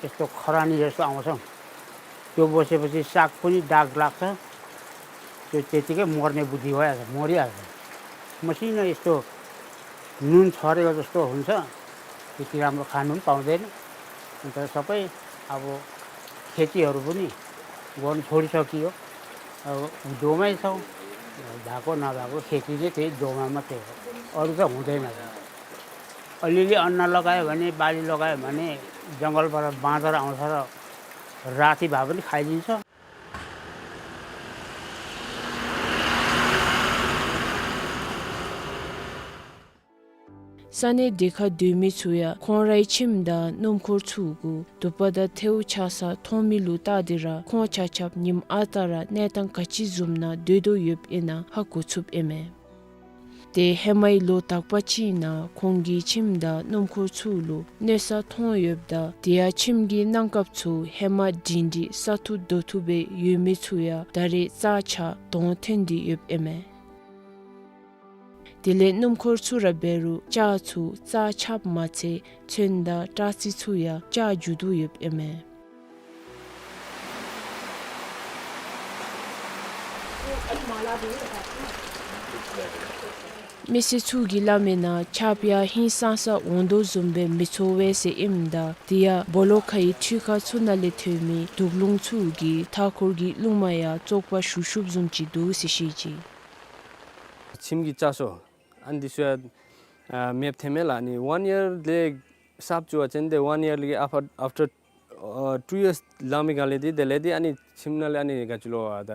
यस्तो खरानी जस्तो आउँछ। त्यो बसेपछि साग पनि दाग लाग्छ। त्यो त्यतिकै मर्ने बुद्धि भइहाल्छ, मरिहाल्छ। मसिनो यस्तो नुन छरेको जस्तो हुन्छ। त्यति राम्रो खानु पनि पाउँदैन। अन्त सबै अब खेतीहरू पनि गर्नु छोडिसकियो। अब दोमै छौँ। भएको नभएको खेती चाहिँ त्यही दोमा मात्रै हो, अरू त हुँदैन। अलिअलि अन्न लगायो भने, बाली लगायो भने जङ्गलबाट बाँदर आउँछ र राति भए पनि खाइदिन्छ। ས་གནས་དེ་ཁར་སྡོད་མི་ཚུ་ཡང་ཁོང་རའི་ཁྱིམ་དང་སྣུམ་འཁོར་ཚུ་གུ་དུ་པ་དང་ཐལཝ་ཆགས་ས་མཐོང་མི་ལུ་བལྟ་སྟེ་ར་ཁོང་ཆ་ཁྱབ་ཉིནམ་ཨ་རྟག་ར་གནས་སྟངས་ག་ཅི་བཟུམ་ནང་སྡོད་དོ་ཡོདཔ་ཨིན་ན་ཧ་གོ་ཚུགསཔ་ཨིན་མས། ཏེ་ཧེ་མའི་ལོ་དག་པ་ཅིག་ནང་ཁོང་གི་ཁྱིམ་དང་སྣུམ་འཁོར་ཚུ་ལུ་གནོད་ས་མཐོང་ཡོདཔ་ད་དེ་ཡང་ཁྱིམ་གྱི་གནམ་ཁབ་ཚུ་ཧེ་མ་སྒྲིང་སྒྲི་ས་ཐུབ་རྡོ་ཐུབ་སྦེ་ཡོད་མི་ཚུ་ཡང་ད་རེས་རྩ་ཆག་དོང་ཐོན་ཏེ་ཡོདཔ་ཨིན་མས། དེ་ལས་སྣུམ་འཁོར་ཚུ་ར་འབད་རུང་ལྕགས་ཚུ་རྩ་ཆགཔ་མ་ཚད་ཚོན་དང་སྐྲ་རྩི་ཚུ་ཡང་ཆག་འགྱོ་དོ་ཡོདཔ་ཨིན་མས། མི་སེར་ཚུ་གིས་སླབ་མིའི་ནང་ཆརཔ་ཡང་ཧིང་སངས་ས་འོང་དོ་བཟུམ་སྦེ་མི་ཚོར་བས་ཟེར་ཨིནམ་ད་དེ་ཡང་སྦོ་ལོགས་ཁའི་ཁྲུས་ཁང་ཚུ་ནང་ལས་ཐོན་མི་དུག་རླུང་ཚུ་གིས་མཐའ་འཁོར་གྱི་རླུང་མ་ཡང་བཙོག་པ་ཞུགས་ཞུགསཔ་བཟུམ་ཅིག་འདུག་ཟེར་བཤད་ཅི། ཁྱིམ་གྱི་ལྕགས་སོ་ཨ་ནི་འདི་ཚུ་ཡང་ཨ་མེདཔ་ཐོནམ་མས་ལགས། ཨ་ནི་ཝན་ཡར་ལས་གསརཔ་བཙུགས་པ་ཅིན་ཏེ་ཝན་ཡར་ལས་ཨཕ་ཨཕ་ཊར་ཨ་ཊུ་ཡརསི་ལང་མི་སྒང་ལས་འདི་དེ་ལས་འདི་ཨ་ནི་ཁྱིམ་ནང་ལས་ཨ་ནི་ག་ཅི་ལོ་ཨ་ད་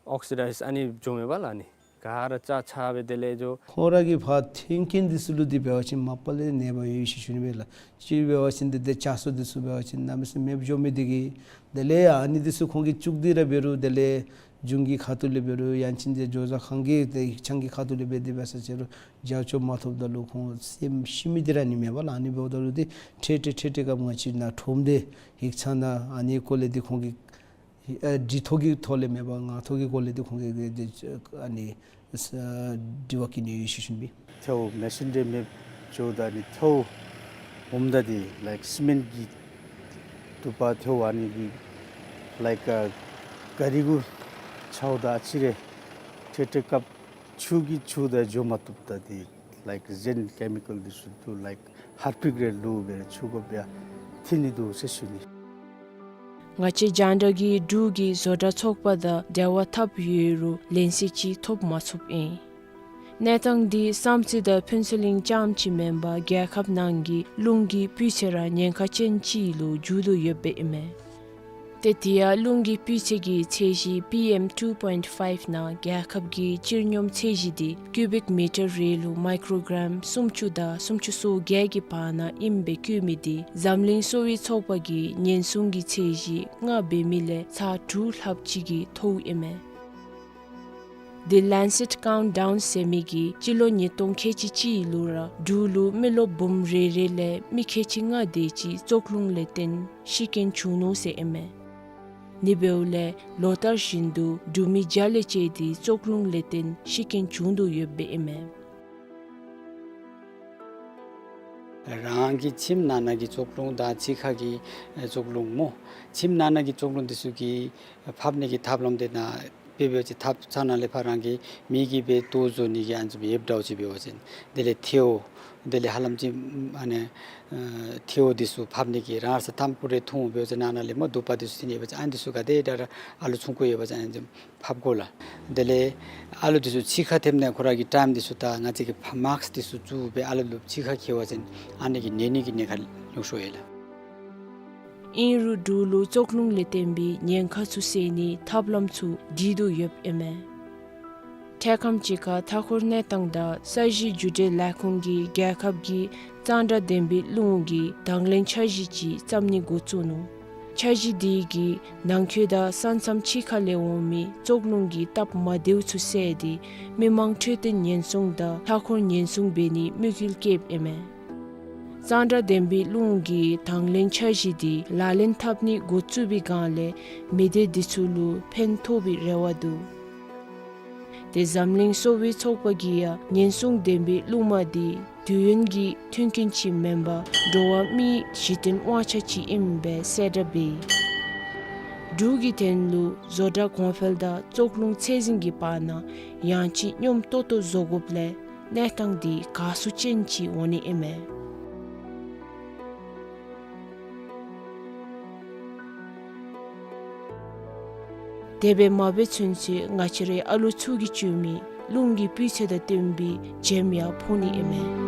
ཨོག་སི་ཌའིཛ་ཨ་ནི་འགྱོཝ་མས་པ་ལགས། ཨ་ནི་ག་ར་ཆག་ཆག་སྦེ་དེ་ལས་འགྱོ། ཁོང་ར་གི་ཕར་ཐོན་ཁན་འདི་ཚུ་ལུ་འདི་འབད་བ་ཅིན་མ་པ་ལས་ནད་པ་ཡོད་ཟེར་ཞུ་ནི་མས་ལགས། ཅིག་འབད་བ་ཅིན་འདི་ཏེ་ལྕགས་སོ་འདི་ཚུ་འབད་བ་ཅིན་གནམ་མེད་ས་མེད་མེདཔ་འགྱོ་མི་འདི་གིས་དེ་ལས་ཨ་ནི་འདི་ཚུ་ཁོང་གིས་བཙུགས་ཏེ་ར་འབད་རུང་དེ་ལས་གཞུང་གི་ཁ་ཐུག་ལས་འབད་རུང་ཡང་ཅིན་ཏེ་ཇོ་བཟའ་ཁང་གི་ཏེ་ཡིག་ཚང་གི་ཁ་ཐུག་ལས་འབད་དེ་འབད་ས་ཅིག་རུང་རྒྱབ་སྐྱོར་མ་ཐོབ་ད་ལུ་ཁོང་སེམས་ཤི་མི་འདི་ར་ཨ་ནི་མས་པ་ལགས། ཨ་ནི་འབདཝ་ད་ལུ་འདི་ཐེངས་ཐེངས་ཐེངས་ཐེངས་སྐབས་ང་བཅས་ནཱ་ཁྲོམ་སྡེ་ཡིག་ཚང་ནང་ཨ་ནི་སྐོར་ལས་འདི་ཁོང་གིས་ཨ་འདི་ཐོག་གི་ཐོག་ལས་མེན་པར་ངག་ཐོག་གི་སྐོར་ལས་འདི་ཁོང་གིས་འདི་ཨ་ནི་ཨ་དྲི་བ་བཀོད་ནི་ཡོད་ཟེར་ཞུ་ནི། ཐལཝ་མེ་སོན་འདི་མེདཔ་འགྱོཝ་ད་ཨ་ནི་ཐལཝ་ཨོམ་ད་འདི་ལའིཀ་སི་མེནཊ་གི་དུ་པ་ཐལཝ་ཨ་ནི་འདི་ལའིཀ་ཨ་ག་རི་གུ་འཚོཝ་ད་ཨ་ཙི་རེ་ཐེངས་ཐེངས་སྐབས་ཆུ་གིས་འཁྱུ་ད་འགྱོ་མ་བཏུབ། ད་འདི་ལའིཀ་གཞན་ཀེ་མི་ཀཱལ་འདི་ཚུ་འདུག། ལའིཀ་ཧར་པིཀ་རེ་བླུགས་སྦེ་འཁྱུ་དགོཔ་ཡང་ཐོན་ནི་འདུག་ཟེར་ཞུ་ནི། ང་བཅས་རྒྱང་བསྒྲགས་ཀྱིས་འབྲུག་གི་བཟོ་གྲྭ་ཚོགས་པ་དང་འབྲེལ་བ་འཐབ་ཡོད་རུང་ལན་གསལ་ཅིག་ཐོབ་མ་ཚུགསཔ་ཨིན། གནས་སྟངས་འདི་བསམ་རྩེ་དང་ཕུན་ཚོགས་གླིང་རྐྱངམ་གཅིག་མེན་པར་རྒྱལ་ཁབ་ནང་གི་རླུང་གི་སྤུས་ཚད་ར་ཉེན་ཁ་ཅན་ཅིག་ལུ་འགྱུར་དོ་ཡོདཔ་ཨིན་མས། ཏེ་དེ་ཡང་རླུང་གི་སྤུས་ཚད་ཀྱི་ཚད་གཞི་པི་ཨེམ་ཊུ་པོའིནཊ་ཕའིབ་ནང་རྒྱལ་ཁབ་ཀྱི་སྤྱིར་སྙོམས་ཚད་གཞི་དེ་ཀུ་བིག་མི་ཊར་རེ་ལུ་མའི་ཀྲོ་གརམ་སུམ་ཅུ་དང་སུམ་ཅུ་སོ་བརྒྱད་ཀྱི་བར་ན་ཨིནམ་སྦེ་བཀོད་མི་དེ་འཛམ་གླིང་གསོ་བའི་ཚོགས་པ་གིས་ཉེན་སྲུང་གི་ཚད་གཞི་ལྔ་འབད་མི་ལས་ཚར་དྲུག་ལྷགཔ་ཅིག་གིས་མཐོཝ་ཨིན་མས། The Lancet Countdown ཟེར་མི་གིས་སྤྱི་ལོ་ཉིས་སྟོང་ཁལ་གཅིག་གཅིག་ལུ་ར་འབྲུག་ལུ་མི་རློབས་འབུམ་རེ་རེ་ལས་མི་ཁལ་གཅིག་ལྔ་དེ་ཅིག་བཙོག་རླུང་ལས་བརྟེན་ཤི་རྐྱེན་བྱུང་ནུག་ཟེར་ཨིན་མས། ཨ་ནི་འབདཝ་ལས་ལོ་ལྟར་བཞིན་དུ་འབྲུག་མི་བརྒྱ་ལས་བཅད་དེ་བཙོག་རླུང་ལས་བརྟེན་ཤི་རྐྱེན་བྱུང་དོ་ཡོདཔ་སྦེ་ཨིན་མས། རང་གི་ཁྱིམ་ནང་ན་གི་བཙོག་རླུང་དང་ཕྱི་ཁ་གི་ཨེ་བཙོག་རླུང་སྨོ། ཁྱིམ་ནང་ན་གི་བཙོག་རླུང་དེ་ཚུ་གི་ཕབ་ནི་གི་ཐབས་ལམ་དེ་ནང་དཔེ་འབད་བ་ཅིན་ཐབ་ཚང་ནང་ལས་ཕར་རང་གི་མི་གིས་སྦེ་ལྟོ་བཟོ་ནི་གི་ཨ་ནི་བཟུམ་ཡོདཔ་འདྲཝ་ཅིག་འབད་བ་ཅིན་དེ་ལས་ཐལཝ་དེ་ལས་ཧ་ལམ་ཅིག་ཨ་ནི་ཨེ་ཐལཝ་དེ་ཚུ་ཕབ་ནི་གི་རང་ས་ཐམ་ཀུ་རེ་འཐུང་འབད་བ་ཅིན་ནང་ན་ལས་སྨོ་དུ་པ་དེ་ཚུ་ཐོན་ཡོད་པ་ཅིན་ཨ་ནི་དེ་ཚུ་ག་དེ་དྲག་ར་ཨ་ལུ་ཆུང་ཀུ་ཡོད་པ་ཅིན་ཨ་ནི་ཕབ་དགོ་ལགས། དེ་ལས་ཨ་ལུ་དེ་ཚུ་ཕྱི་ཁར་ཐེབས་ནི་ཁོ་ར་གི་ཊའིམ་དེ་ཚུ་དང་ང་བཅས་ཀྱིས་ཕ་མཱསཀ་དེ་ཚུ་བཙུགས་སྦེ་ཨ་ལུ་ལུ་ཕྱི་ཁར་འཁྱིད་པ་ཅིན་ཨ་ནི་གིས་ནད་ནི་གི་ཉེན་ཁ་ཉུང་སུ་ཡོད་ལགས། ཨིན་རུང་འབྲུག་ལུ་བཙོག་རླུང་ལས་བརྟེན་པའི་ཉེན་ཁ་ཚུ་སེལ་ནིའི་ཐབས་ལམ་ཚུ་སྒྲིག་དོ་ཡོདཔ་ཨིན་མས། འཕྲལ་ཁམས་ཅིག་ཁར་མཐའ་འཁོར་གནས་སྟངས་དང་ས་གཞི་རྒྱུ་འབྲས་ལས་ཁུངས་ཀྱིས་རྒྱལ་ཁབ་ཀྱི་གཙང་སྦྲ་ལྡན་པའི་རླུང་གི་དང་ལེན་འཆར་གཞི་ཅིག་བརྩམ་ནི་འགོ་བཙུགས་ནུག། འཆར་གཞི་དེ་གིས་ནང་འཁོད་དང་ས་མཚམས་ཕྱི་ཁ་ལས་འོང་མི་བཙོག་རླུང་གི་སྟབས་མ་བདེཝ་ཚུ་སེལ་ཏེ་མི་མང་འཕྲོད་བསྟེན་ཉེན་སྲུང་དང་མཐའ་འཁོར་ཉེན་སྲུང་འབད་ནིའི་དམིགས་ཡུལ་བསྐྱེདཔ་ཨིན་མས། གཙང་སྦྲ་ལྡན་པའི་རླུང་གི་དང་ལེན་འཆར་གཞི་དེ་ལག་ལེན་འཐབ་ནི་འགོ་བཙུགས་པའི་སྒང་ལས་མི་སྡེ་དེ་ཚུ་ལུ་ཕན་ཐོགས་པའི་རེ་བ་འདུག། ཏེ་འཛམ་གླིང་གསོ་བའི་ཚོགས་པ་གིས་ཡང་ཉེན་སྲུང་ལྡན་པའི་རླུང་མ་དེ་དུས་ཡུན་གྱི་མཐུན་རྐྱེན་ཅིག་མེན་པར་འགྲོ་བ་མིའི་གཞི་རྟེན་དབང་ཆ་ཅིག་ཨིནམ་སྦེ་གསལ་བསྒྲགས་འབད་ཡི། འབྲུག་གི་དོན་ལུ་བཟོ་གྲྭ་གོང་འཕེལ་དང་བཙོག་རླུང་ཚད་འཛིན་གྱི་བར་ན་ཡང་ཅིན་སྙོམས་ཏོག་ཏོ་བཟོ་དགོཔ་ལས་གནས་སྟངས་དེ་དགའ་བསུ་ཅན་ཅིག་འོང་ནི་ཨིན་མས། དེ་སྦེ་མ་འབད་ཚུན་ཚོད་ང་བཅས་རའི་ཨ་ལོ་ཚུ་གིས་སྤྱོད་མི་རླུང་གི་སྤུས་ཚད་དང་བསྟུན་པའི་བྱེམ་ཡང་ཕོག་ནི་ཨིན་མས།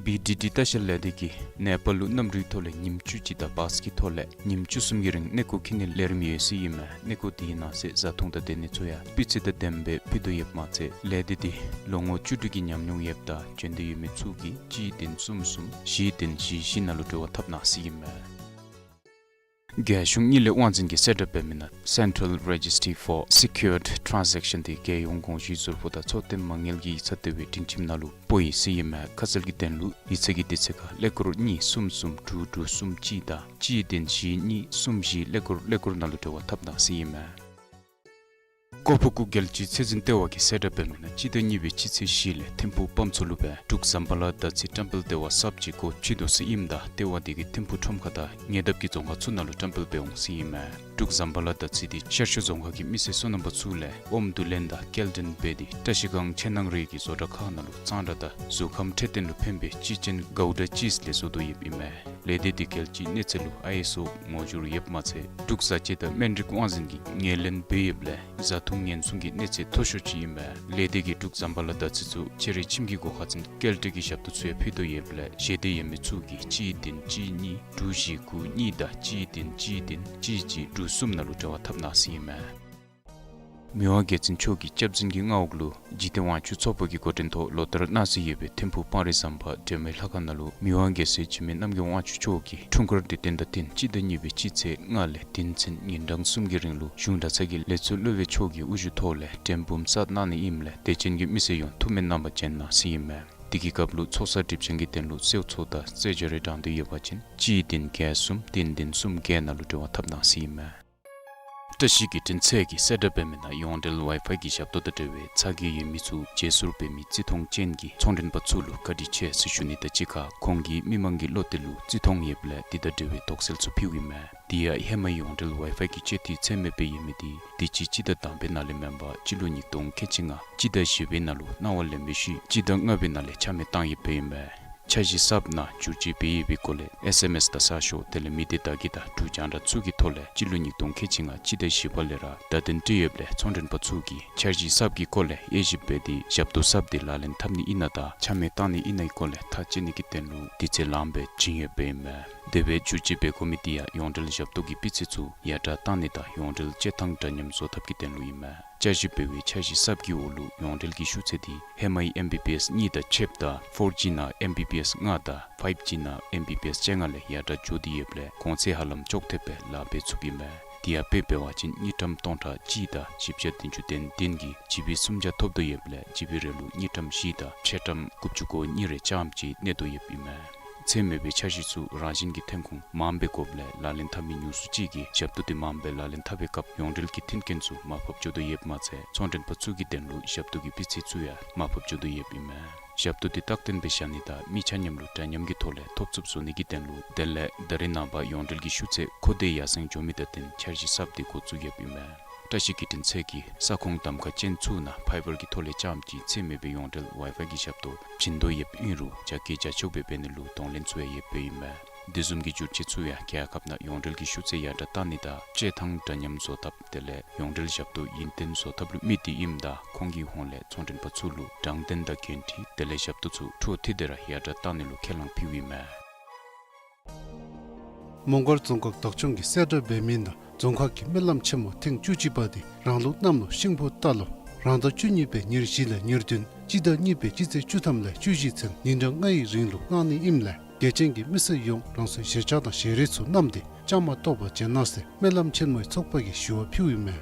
བི་ཌི་ཌི་ལྟ་བཤལ་ལས་སྡེ་གིས་ནེ་པཱལ་ལུ་གནམ་གྲུའི་ཐོག་ལས་ཉིནམ་བཅུ་གཅིག་དང་བཱས་ཀྱི་ཐོག་ལས་ཉིནམ་བཅུ་གསུམ་གྱི་རིང་གནས་སྐོར་འཁྱིད་ནིའི་ལས་རིམ་ཡོད་ཟེར་ཨིན་མས། གནས་སྐོར་དེའི་ནང་གསེས་བཟའ་འཐུང་དང་སྡོད་གནས་ཚུ་ཡང་སྤུས་ཚད་དང་ལྡནམ་སྦེ་ཕུལ་དོ་ཡོདཔ་མ་ཚད་ལས་སྡེ་དེ་ལོ་ངོ་བཅུ་དྲུག་གི་ཉམས་མྱོང་ཡོདཔ་དང་འབྱོན་འདོད་ཡོད་མི་ཚུ་གིས་གཅིག་བདུན་གསུམ་གསུམ་བཞི་བདུན་བཞི་བཞི་ནང་ལུ་འབྲེལ་བ་འཐབ་གནང་ཟེར་ཨིན་མས། རྒྱལ་གཞུང་གཉིས་ལས་དབང་འཛིན་གྱིས་གསལ་བསྒྲགས་འབད་མི་ནང་Central Registry for Secured Transaction དེ་རྒྱལ་ཡོངས་དགོངས་ཞུའི་ཟུར་ཕོགས་དང་འཚོ་རྟེན་མ་དངུལ་གྱི་ཡིག་ཚང་ལྟེ་བའི་སྒྲིང་ཁྱིམ་ནང་ལུ་སྤོ་ཡི་ཟེར་ཨིན་མས། ཁ་གསལ་གྱི་དོན་ལུ་ཡིག་ཚང་གི་དུས་ཚོད་ཁར་ཀླད་ཀོར་གཉིས་གསུམ་གསུམ་དྲུག་དྲུག་གསུམ་གཅིག་དང་གཅིག་བདུན་བཞི་གཉིས་གསུམ་བཞི་ཀླད་ཀོར་ཀླད་ཀོར་ནང་ལུ་འབྲེལ་བ་འཐབ་གནང་ཟེར་ཨིན་མས། ཀོ་ཕུ་ཀུ་རྒྱལ་སྤྱིའི་ཚད་འཛིན་ལྟེ་བ་གིས་གསལ་བསྒྲགས་འབད་མི་ནང་སྤྱི་ཟླ་གཉིས་པའི་སྤྱི་ཚེས་བཞི་ལས་ཐིམ་ཕུག་དཔའ་མཚོ་ལུ་སྦེ་འབྲུག་ཟམ་པ་ལ་དར་ཚི་བཀྲམ་སྤེལ་ལྟེ་བ་གསརཔ་ཅིག་སྒོ་ཕྱེ་དོ་ཟེར་ཨིནམ་ད་ལྟེ་བ་དེ་གིས་ཐིམ་ཕུག་ཁྲོམ་ཁ་དང་ཉེ་འདབས་ཀྱི་རྫོང་ཁག་ཚུ་ནང་ལུ་བཀྲམ་སྤེལ་འབད་འོང་ཟེར་ཨིན་མས། འབྲུག་ཟམ་པ་ལ་དར་ཚི་དེ་ཤར་ཕྱོགས་རྫོང་ཁག་གི་མི་སེར་སོ་ནམ་པ་ཚུ་ལས་ཨོམ་བསྡུ་ལེན་དང་སྐྱེལ་འདྲེན་འབད་དེ་བཀྲ་ཤིས་སྒང་ཆེ་ནང་རེ་གི་བཟོ་གྲྭ་ཁག་ནང་ལུ་གཙང་སྦྲ་དང་གཟུགས་ཁམས་འཕྲོད་བསྟེན་ལུ་ཕན་པའི་ཅི་ཅན་གའུ་ཌ་ཅིས་ལས་བཟོ་དོ་ཡོདཔ་ཨིན་མས། ལས་སྡེ་དེ་རྒྱལ་སྤྱིའི་གནས་ཚད་ལུ་ཨའི་ཨེས་ཨོ་ངོ་སྦྱོར་ཡོདཔ་མ་ཚད་འབྲུག་བཟའ་སྤྱོད་དང་སྨན་རིགས་དབང་འཛིན་གྱིས་ངོས་ལེན་འབད་ཡོདཔ་ལས་བཟའ་འཐུང་ཉེན་སྲུང་གི་གནས་ཚད་མཐོ་ཤོས་ཅིག་ཨིན་མས། ལས་སྡེ་གིས་འབྲུག་ཟམ་པ་ལ་དར་ཚི་ཚུ་ཕྱི་རོལ་ཁྱིམ་གྱི་སྒོ་ཁར་འཛིན་སྐྱེལ་འདྲེན་གྱི་ཞབས་ཏོག་ཚུ་ཡང་ཕུལ་དོ་ཡོདཔ་ལས་ཞེ་འདོད་ཡོད་མི་ཚུ་གིས་གཅིག་བདུན་གཅིག་གཉིས་དྲུག་བཞི་དགུ་གཉིས་དང་གཅིག་བདུན་གཅིག་བདུན་གཅིག་གཅིག་དྲུག་གསུམ་ནང་ལུ་འབྲེལ་བ་འཐབ་གནང་ཟེར་ཨིན་མས། མི་དབང་རྒྱལ་བཙུན་མཆོག་གི་སྐྱབས་འཛིན་གྱི་མངའ་འོག་ལུ་འཇིག་རྟེན་དབང་ཕྱུག་ཚོགས་པ་གི་འགོ་འདྲེན་ཐོག་ལོ་ལྟར་གནང་སྲོལ་ཡོད་པའི་ཐིམ་ཕུག་སྤང་རི་ཟམ་པ་འབྲལ་མེད་ལྷ་ཁང་ནང་ལུ་མི་དབང་རྒྱལ་སྲས་འཇིགས་མེད་རྣམ་རྒྱལ་དབང་ཕྱུག་མཆོག་གི་འཁྲུངས་སྐར་དུས་སྟོན་དང་བསྟུན་སྤྱི་ཟླ་གཉིས་པའི་སྤྱི་ཚེས་ལྔ་ལས་བདུན་ཚུན་ཉིན་གྲངས་གསུམ་གྱི་རིང་ལུ་གཞུང་གྲྭ་ཚང་གི་ལས་ཚོགས་བློ་འབད་མཆོག་གིས་དབུ་བཞུགས་ཐོག་ལས་མགྲོན་འབུམ་གསར་གནང་ནི་ཨིནམ་ལས་དད་ཅན་གྱི་མི་སེར་ཡོངས་ཐུགས་སྨོན་གནང་བར་བྱོན་གནང་ཟེར་ཨིན་མས། དེ་གི་སྐབས་ལུ་ཚོགས་བསགས་སྒྲིབ་སྦྱང་གི་དོན་ལུ་གསོལ་ཚོགས་དང་རྩོད་སྦྱོར་རེ་དྲང་འདོད་ཡོད་པ་ཅིན་གཅིག་བདུན་བརྒྱད་གསུམ་བདུན་བདུན་གསུམ་བརྒྱད་ནང་ལུ་འབྲེལ་བ་འཐབ་གནང་ཟེར་ཨིན་མས། བཀྲ་ཤིས་བརྒྱུད་འཕྲིན་ཚད་ཀྱིས་གསལ་བསྒྲགས་འབད་མི་ནང་ཡོངས་འབྲེལ་ཝའི་ཕའི་གི་ཞབས་ཏོག་དང་འབྲེལ་བའི་ཚ་གྱང་ཡོད་མི་ཚུ་བརྗེ་སོར་འབད་མི་བརྩི་མཐོང་ཅན་གྱི་ཚོང་མགྲོན་པ་ཚུ་ལུ་བཀའ་དྲིན་ཆེ་ཟེར་ཞུ་ནི་དང་གཅིག་ཁར་ཁོང་གིས་མི་མང་གི་བློ་གཏད་ལུ་བརྩི་མཐོང་ཡོདཔ་ལས་དེ་དང་འབྲེལ་བའི་དོགས་སེལ་ཚུ་ཕུལཝ་ཨིན་མས། དེ་ཡང་ཧེ་མ་ཡོངས་འབྲེལ་ཝའི་ཕའི་གི་སྤྱོད་འཐུས་ཚད་མེད་སྦེ་ཡོད་མི་དེ་དུས་ཅི་སྤྱི་ཟླ་དང་པའི་ནང་ལས་མེན་པར་སྤྱི་ལོ་ཉིས་སྟོང་ཁལ་གཅིག་ལྔ་སྤྱི་ཟླ་བཞི་པའི་ནང་ལུ་གནང་བ་ལེན་པའི་ཤུལ་སྤྱི་ཟླ་ལྔ་པའི་ནང་ལས་ཆ་མེད་བཏང་ཡོདཔ་ཨིན་མས། འཆར་གཞི་གསརཔ་ནང་བསྒྱུར་བཅོས་འབད་ཡོད་པའི་སྐོར་ལས་ཨེསི་ཨེསི་དང་གསར་ཤོག་དེ་ལས་མི་སྡེ་བརྡ་བརྒྱུད་དང་འབྲུག་རྒྱང་བསྒྲགས་ཚུ་གི་ཐོག་ལས་སྤྱི་ལོ་ཉིས་སྟོང་ཁལ་གཅིག་ལྔ་སྤྱི་ཟླ་བཞི་པ་ལས་ར་བརྡ་དོན་སྤྲོད་ཡོདཔ་ལས་ཚོང་མགྲོན་པ་ཚུ་གིས་འཆར་གཞི་གསརཔ་གི་སྐོར་ལས་དབྱེ་ཞིབ་འབད་དེ་ཞབས་ཏོག་གསརཔ་དེ་ལག་ལེན་འཐབ་ནི་ཨིན་ན་དང་ཆ་མེད་བཏང་ནི་ཨིན་ནའི་སྐོར་ལས་ཐག་བཅད་ནི་གི་དོན་ལུ་དུས་ཚོད་ལངམ་སྦེ་བྱིན་ཡོདཔ་ཨིན་མས། དེ་སྦེ་བསྒྱུར་བཅོས་འབད་དགོ་མི་དེ་ཡང་ཡོངས་འབྲེལ་ཞབས་ཏོག་གི་སྤུས་ཚད་ཚུ་ཡར་དྲག་བཏང་ནི་དང་ཡོངས་འབྲེལ་སྤྱོད་ཐངས་འདྲ་མཉམ་བཟོ་ཐབས་ཀྱི་དོན་ལུ་ཨིན་མས། བསྐྱར་ཞིབ་འབད་བའི་འཆར་གཞི་གསརཔ་གི་འོག་ལུ་ཡོངས་འབྲེལ་གྱི་ཤུགས་ཚད་དེ་ཧེ་མའི་ཨེམ་བི་བི་ཨེསི་གཉིས་དང་ཕྱདཔ་ད་ཕོར་ཇི་ནང་ཨེམ་བི་བི་ཨེསི་ལྔ་དང་ཕའིབ་ཇི་ནང་ཨེམ་བི་བི་ཨེསི་བཅོ་ལྔ་ལས་ཡར་དྲག་འགྱོ་སྟེ་ཡོདཔ་ལས་གོང་ཚད་ཧ་ལམ་ཅོག་འཐདཔ་སྦེ་ལཱ་འབད་ཚུགསཔ་ཨིན་མས། དེ་ཡང་དཔེ་འབད་བ་ཅིན་དངུལ་ཀྲམ་སྟོང་ཕྲག་གཅིག་དང་བཞི་བརྒྱ་བདུན་ཅུ་དོན་བདུན་གྱིས་ཇི་བི་སུམ་བརྒྱ་ཐོབ་དོ་ཡོདཔ་ལས་ཇི་བི་རེ་ལུ་དངུལ་ཀྲམ་བཞི་དང་ཕྱེད་ཀྲམ་དགུ་བཅུ་གོ་གཉིས་རེ་རྐྱངམ་ཅིག་གནས་དོ་ཡོདཔ་ཨིན་མས། ཚད་མེད་པའི་འཆར་གཞི་ཚུ་རང་བཞིན་གྱིས་ཐོན་ཁུངས་མངམ་སྦེ་དགོཔ་ལས་ལག་ལེན་འཐབ་མི་ཉུང་སུ་ཅིག་གིས་ཞབས་ཏོག་དེ་མངམ་སྦེ་ལག་ལེན་འཐབ་པའི་སྐབས་ཡོངས་འབྲེལ་གྱི་མཐུན་རྐྱེན་ཚུ་མར་ཕབ་འགྱོ་དོ་ཡོདཔ་མ་ཚད་ཚོང་མགྲོན་པ་ཚུ་གི་དོན་ལུ་ཞབས་ཏོག་གི་སྤུས་ཚད་ཚུ་ཡང་མར་ཕབ་འགྱོ་དོ་ཡོདཔ་ཨིན་མས། ཞབས་ཏོག་དེ་རྟག་བརྟན་སྦེ་བཞག་ནི་དང་མི་ཆ་མཉམ་ལུ་འདྲ་མཉམ་གྱི་ཐོག་ལས་ཐོབ་ཚུགསཔ་བཟོ་ནི་གི་དོན་ལུ་དེ་ལས་ད་རེས་ནངས་པ་ཡོངས་འབྲེལ་གྱི་ཤུགས་ཚད་མཁོ་འདོད་ཡར་སེང་འགྱོ་མི་དང་བསྟུན་འཆར་གཞི་གསརཔ་དེ་འགོ་བཙུགས་ཡོདཔ་ཨིན་མས། བཀྲ་ཤིས་བརྒྱུད་འཕྲིན་ཚད་ཀྱིས་ས་ཁོངས་གདམ་ཁ་ཅན་ཚུ་ནང་ཕའི་བར་གྱི་ཐོག་ལས་རྐྱངམ་ཅིག་ཚད་མེད་པའི་ཡོངས་འབྲེལ་ཝའི་ཕའི་གི་ཞབས་ཏོག་བྱིན་དོ་ཡོདཔ་ཨིན་རུང་རྒྱ་སྐྱེད་རྒྱ་ཆོག་སྦེ་འབད་ནི་ལུ་གདོང་ལེན་ཚུ་ཡང་ཡོདཔ་ཨིན་མས། དེ་བཟུམ་གྱི་བསྒྱུར་བཅོས་ཚུ་ཡང་རྒྱལ་ཁབ་ནང་ཡོངས་འབྲེལ་གྱི་ཤུགས་ཚད་ཡར་དྲག་བཏང་ནི་དང་སྤྱོད་ཐངས་འདྲ་མཉམ་བཟོ་ཐབས་དེ་ལས་ཡོངས་འབྲེལ་ཞབས་ཏོག་ཡུན་བརྟན་བཟོ་ཐབས་ལུ་དམིགས་ཏེ་ཨིནམ་ད་ཁོང་གི་ཧོངས་ལས་ཚོང་མགྲོན་པ་ཚུ་ལུ་དྲང་བདེན་དང་འགན་འཁྲི་དེ་ལས་ཞབས་ཏོག་ཚུ་འཕྲོ་མཐུད་དེ་ར་ཡར་དྲག་བཏང་ནི་ལུ་ཁས་བླངས་ཕུལཝ་ཨིན་མས། མོང་སྒར་རྫོང་ཁག་བདག་སྐྱོང་གིས་གསལ་བསྒྲགས་འབད་མི་ནང་རྫོང་ཁག་གི་སྨོན་ལམ་ཆེན་མོ་ཐེངས་བཅུ་གཅིག་པ་དེ་རང་ལུགས་གནམ་ལོ་ཤིང་ཕོ་རྟ་ལོ་རང་ཟླ་བཅུ་གཉིས་པའི་ཉེར་བཞི་ལས་ཉེར་བདུན་སྤྱི་ཟླ་གཉིས་པའི་སྤྱི་ཚེས་བཅུ་ཐམ་ལས་བཅུ་བཞི་ཚུན་ཉིན་གྲངས་ལྔའི་རིང་ལུ་གནང་ནི་ཨིནམ་ལས་དད་ཅན་གྱི་མི་སེར་ཡོངས་རང་སོའི་གཞིར་བཅར་དང་ཞལ་རས་ཚུ་བསྣམས་ཏེ་བཅའ་མར་གཏོགས་པར་བྱོན་གནང་ཟེར་སྨོན་ལམ་ཆེན་མོའི་ཚོགས་པ་གིས་ཞུ་བ་ཕུལཝ་ཨིན་མས།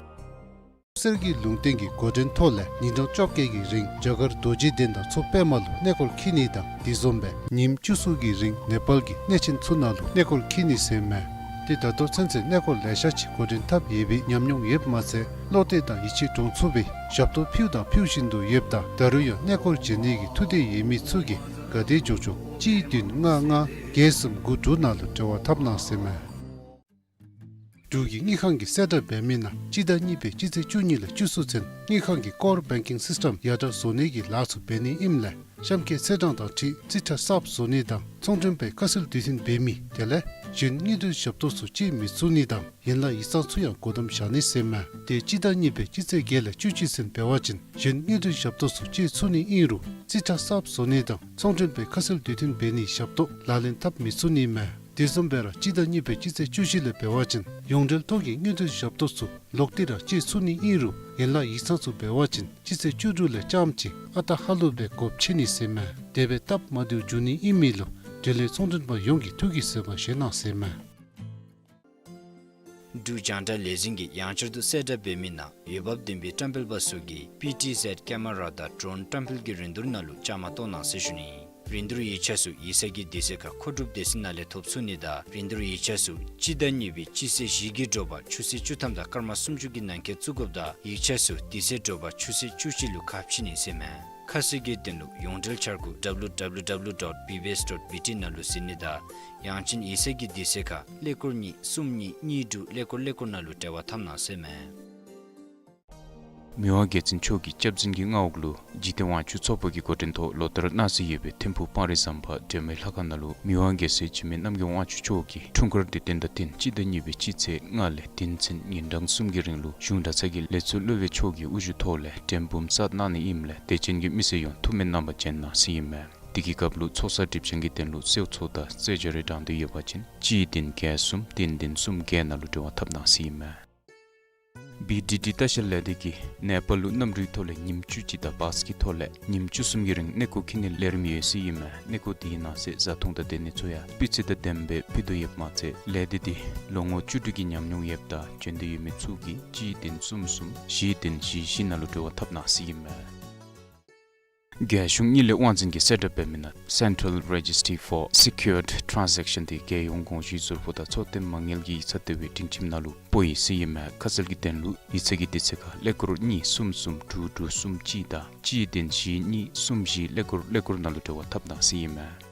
གསེར་གྱི་ལུང་བསྟན་གྱི་འགོ་འདྲེན་ཐོག་ལས་ཉིན་གྲངས་བཅོ་བརྒྱད་ཀྱི་རིང་རྒྱ་གར་རྡོ་རྗེ་གདན་དང་མཚོ་པདྨ་ལུ་གནས་སྐོར་འཁྱིད་ནི་དང་དེ་བཟུམ་སྦེ་ཉིནམ་བཅུ་གསུམ་གྱི་རིང་ནེ་པཱལ་གྱི་གནས་ཆེན་ཚུ་ནང་ལུ་གནས་སྐོར་འཁྱིད་ནི་ཟེར་མས། ཏེ་ད་ལྟོ་ཚུན་ཚོད་གནས་སྐོར་ལེ་ཤ་ཅིག་འགོ་འདྲེན་འཐབ་ཡོད་པའི་ཉམས་མྱོང་ཡོདཔ་མ་ཚད་བློ་གཏད་དང་ཡིད་ཆེས་འདྲོངས་ཚུགས་པའི་ཞབས་ཏོག་ཕུལ་དང་ཕུལ་བཞིན་དུ་ཡོདཔ་ད་ད་རུང་ཡང་གནས་སྐོར་བྱོན་ནི་གི་ཐུགས་འདོད་ཡོད་མི་ཚུ་གིས་ག་དེ་མགྱོགས་མགྱོགས་གཅིག་བདུན་ལྔ་ལྔ་བརྒྱད་གསུམ་དགུ་དྲུག་ནང་ལུ་འབྲེལ་བ་འཐབ་གནང་ཟེར་མས། འབྲུག་གི་དངུལ་ཁང་གིས་གསལ་བསྒྲགས་འབད་མི་ནང་སྤྱི་ཟླ་གཉིས་པའི་སྤྱི་ཚེས་བཅུ་གཉིས་ལས་བཅུ་གསུམ་ཚུན་དངུལ་ཁང་གི་ཀོར་བེང་ཀིང་སིསི་ཊེམ་ཡར་དྲག་བཟོ་ནི་གི་ལཱ་ཚུ་འབད་ནི་ཨིནམ་ལས་གཤམ་འཁོད་ཚེས་གྲངས་དང་འཁྲིལ་རྩིས་ཁྲ་གསརཔ་བཟོ་ནི་དང་ཚོང་མགྲོན་པའི་ཁ་གསལ་དུས་མཐུན་འབད་མི་དེ་ལས་གཞན་དངུལ་འབྲེལ་ཞབས་ཏོག་ཚུ་སྤྱོད་མི་ཚུགས་ནི་དང་ཡན་ལག་ཡིག་ཚང་ཚུ་ཡང་སྒོ་བསྡམ་བཞག་ནི་ཟེར་མས། ཏེ་སྤྱི་ཟླ་གཉིས་པའི་སྤྱི་ཚེས་བརྒྱད་ལས་བཅུ་གཅིག་ཚུན་འབད་བ་ཅིན་གཞན་དངུལ་འབྲེལ་ཞབས་ཏོག་ཚུ་སྤྱོད་ཚུགས་ནི་ཨིན་རུང་རྩིས་ཁྲ་གསརཔ་བཟོ་ནི་དང་ཚོང་མགྲོན་པའི་ཁ་གསལ་དུས་མཐུན་འབད་ནིའི་ཞབས་ཏོག་ལག་ལེན་འཐབ་མི་ཚུགས་ནི་མས། དེ་བཟུམ་སྦེ་ར་སྤྱི་ཟླ་གཉིས་པའི་སྤྱི་ཚེས་བཅུ་བཞི་ལས་འབད་བ་ཅིན་ཡོངས་འབྲེལ་ཐོག་གི་དངུལ་འབྲེལ་ཞབས་ཏོག་ཚུ་ལོག་སྟེ་ར་སྤྱོད་ཚུགས་ནི་ཨིན་རུང་ཡན་ལག་ཡིག་ཚང་ཚུ་འབད་བ་ཅིན་སྤྱི་ཚེས་བཅུ་དྲུག་ལས་རྐྱངམ་ཅིག་ཨ་རྟག་ཧ་ལུགས་སྦེ་སྒོ་ཕྱེ་ནི་ཟེར་མས། དེ་སྦེ་སྟབས་མ་བདེཝ་འབྱུང་ནི་ཨིན་མི་ལུ་འབྲེལ་ཡོད་ཚོང་མགྲོན་པ་ཡོངས་ཀྱིས་ཐུགས་ཀྱིས་བཟོད་པ་བཞེས་གནང་ཟེར་མས། འབྲུག་རྒྱང་བསྒྲགས་ལས་འཛིན་གྱིས་ཡང་བསྐྱར་དུ་གསལ་བསྒྲགས་འབད་མི་ནང་འོས་འབབ་ལྡན་པའི་བཀྲམ་སྤེལ་པ་ཚུ་གིས་པི་ཊི་ཟེཌ་ཀེ་མ་ར་དང་ཌྲོན་བཀྲམ་སྤེལ་གྱི་རིན་བསྡུར་ནང་ལུ་བཅའ་མར་གཏོགས་གནང་ཟེར་ཞུ་ནི། རིན་བསྡུར་ཡིག་ཆ་ཚུ་ཡིག་ཚང་གི་དུས་ཚོད་ཁར་མཁོ་སྒྲུབ་སྡེ་ཚན་ནང་ལས་ཐོབ་ཚུགས་ནི་དང་རིན་བསྡུར་ཡིག་ཆ་ཚུ་སྤྱི་ཟླ་གཉིས་པའི་སྤྱི་ཚེས་བཞི་གི་དྲོ་པ་ཆུ་ཚོད་བཅུ་ཐམ་དང་སྐར་མ་སུམ་ཅུ་གི་ནང་འཁོད་བཙུགས་དགོཔ་དང་ཡིག་ཆ་ཚུ་དུས་ཚོད་དྲོ་པ་ཆུ་ཚོད་བཅུ་གཅིག་ལུ་ཁ་ཕྱེ་ནི་ཟེར་མས། ཁ་གསལ་གྱི་དོན་ལུ་ཡོངས་འབྲེལ་འཆར་སྒོ་ཌབ་ལུ་ཌབ་ལུ་ཌབ་ལུ་ཌོཊ་བི་བི་ཨེསི་ཌོཊ་བི་ཊི་ནང་ལུ་གཟིགས་ནི་དང་ཡང་ཅིན་ཡིག་ཚང་གི་དུས་ཚོད་ཁར་ཀླད་ཀོར་གཉིས་གསུམ་གཉིས་གཉིས་དྲུག་ཀླད་ཀོར་ཀླད་ཀོར་ནང་ལུ་འབྲེལ་བ་འཐབ་གནང་ཟེར་མས། མི་དབང་རྒྱལ་བཙུན་མཆོག་གི་སྐྱབས་འཛིན་གྱི་མངའ་འོག་ལུ་འཇིག་རྟེན་དབང་ཕྱུག་ཚོགས་པ་གི་འགོ་འདྲེན་ཐོག་ལོ་ལྟར་གནང་སྲོལ་ཡོད་པའི་ཐིམ་ཕུག་སྤང་རི་ཟམ་པ་སྒྲོལ་མའི་ལྷ་ཁང་ནང་ལུ་མི་དབང་རྒྱལ་སྲས་འཇིགས་མེད་རྣམ་རྒྱལ་དབང་ཕྱུག་མཆོག་གི་འཁྲུངས་སྐར་དུས་སྟོན་དང་བསྟུན་སྤྱི་ཟླ་གཉིས་པའི་སྤྱི་ཚེས་ལྔ་ལས་བདུན་ཚུན་ཉིན་གྲངས་གསུམ་གྱི་རིང་ལུ་གཞུང་གྲྭ་ཚང་གི་ལས་ཚོགས་སློབ་དཔོན་མཆོག་གི་དབུ་བཞུགས་ཐོག་ལས་མགྲོན་འབུམ་གསར་གནང་ནི་ཨིནམ་ལས་དད་ཅན་གྱི་མི་སེར་ཡོངས་ཐུགས་སྨོན་གནང་བར་བྱོན་གནང་ཟེར་ཨིན་མས། དེ་གི་སྐབས་ལུ་ཚོགས་བསགས་སྒྲིབ་སྦྱང་གི་དོན་ལུ་གསོལ་ཚོགས་དང་རྩོད་འཇོ་རེ་དྲང་དོན་ཡོད་པ་ཅིན་གཅིག་བདུན་བརྒྱད་གསུམ་བདུན་བདུན་གསུམ་བརྒྱད་ནང་ལུ་འབྲེལ་བ་འཐབ་གནང་ཟེར་ཨིན་མས། བི་ཌི་ཌི་ལྟ་བཤལ་ལས་སྡེ་གིས་ནེ་པཱལ་ལུ་གནམ་གྲུའི་ཐོག་ལས་ཉིནམ་བཅུ་གཅིག་དང་བཱས་ཀྱི་ཐོག་ལས་ཉིནམ་བཅུ་གསུམ་གྱི་རིང་གནས་སྐོར་འཁྱིད་ནིའི་ལས་རིམ་ཡོད་ཟེར་ཨིན་མས། གནས་སྐོར་དེའི་ནང་གསེས་བཟའ་འཐུང་དང་སྡོད་གནས་ཚུ་ཡང་སྤུས་ཚད་དང་ལྡནམ་སྦེ་ཕུལ་དོ་ཡོདཔ་མ་ཚད་ལས་སྡེ་འདི་ལོ་ངོ་བཅུ་དྲུག་གི་ཉམས་མྱོང་ཡོདཔ་དང་འབྱོན་འདོད་ཡོད་མི་ཚུ་གིས་གཅིག་བདུན་གསུམ་གསུམ་བཞི་བདུན་བཞི་བཞི་ནང་ལུ་འབྲེལ་བ་འཐབ་གནང་ཟེར་ཨིན་མས། རྒྱལ་གཞུང་གཉིས་ལས་དབང་འཛིན་གྱིས་གསལ་བསྒྲགས་འབད་མི་ནང་Central Registry for Secured Transaction དེ་རྒྱལ་ཡོངས་དགོངས་ཞུའི་ཟུར་ཕོགས་དང་ཚོགས་དོན་མ་དངུལ་གྱི་ཡིག་ཚང་ལྟེ་བའི་སྒྲིག་ཁྲིམས་ནང་ལུ་སྤོ་ཡི་ཟེར་ཨིན་མས། ཁ་གསལ་གྱི་དོན་ལུ་ཡིག་ཚང་གི་དུས་ཚོད་ཁར་ཀླད་ཀོར་གཉིས་གསུམ་གསུམ་དྲུག་དྲུག་གསུམ་གཅིག་དང་གཅིག་བདུན་བཞི་གཉིས་གསུམ་བཞི་ཀླད་ཀོར་ཀླད་ཀོར་ནང་ལུ་འབྲེལ་བ་འཐབ་གནང་ཟེར་ཨིན་མས།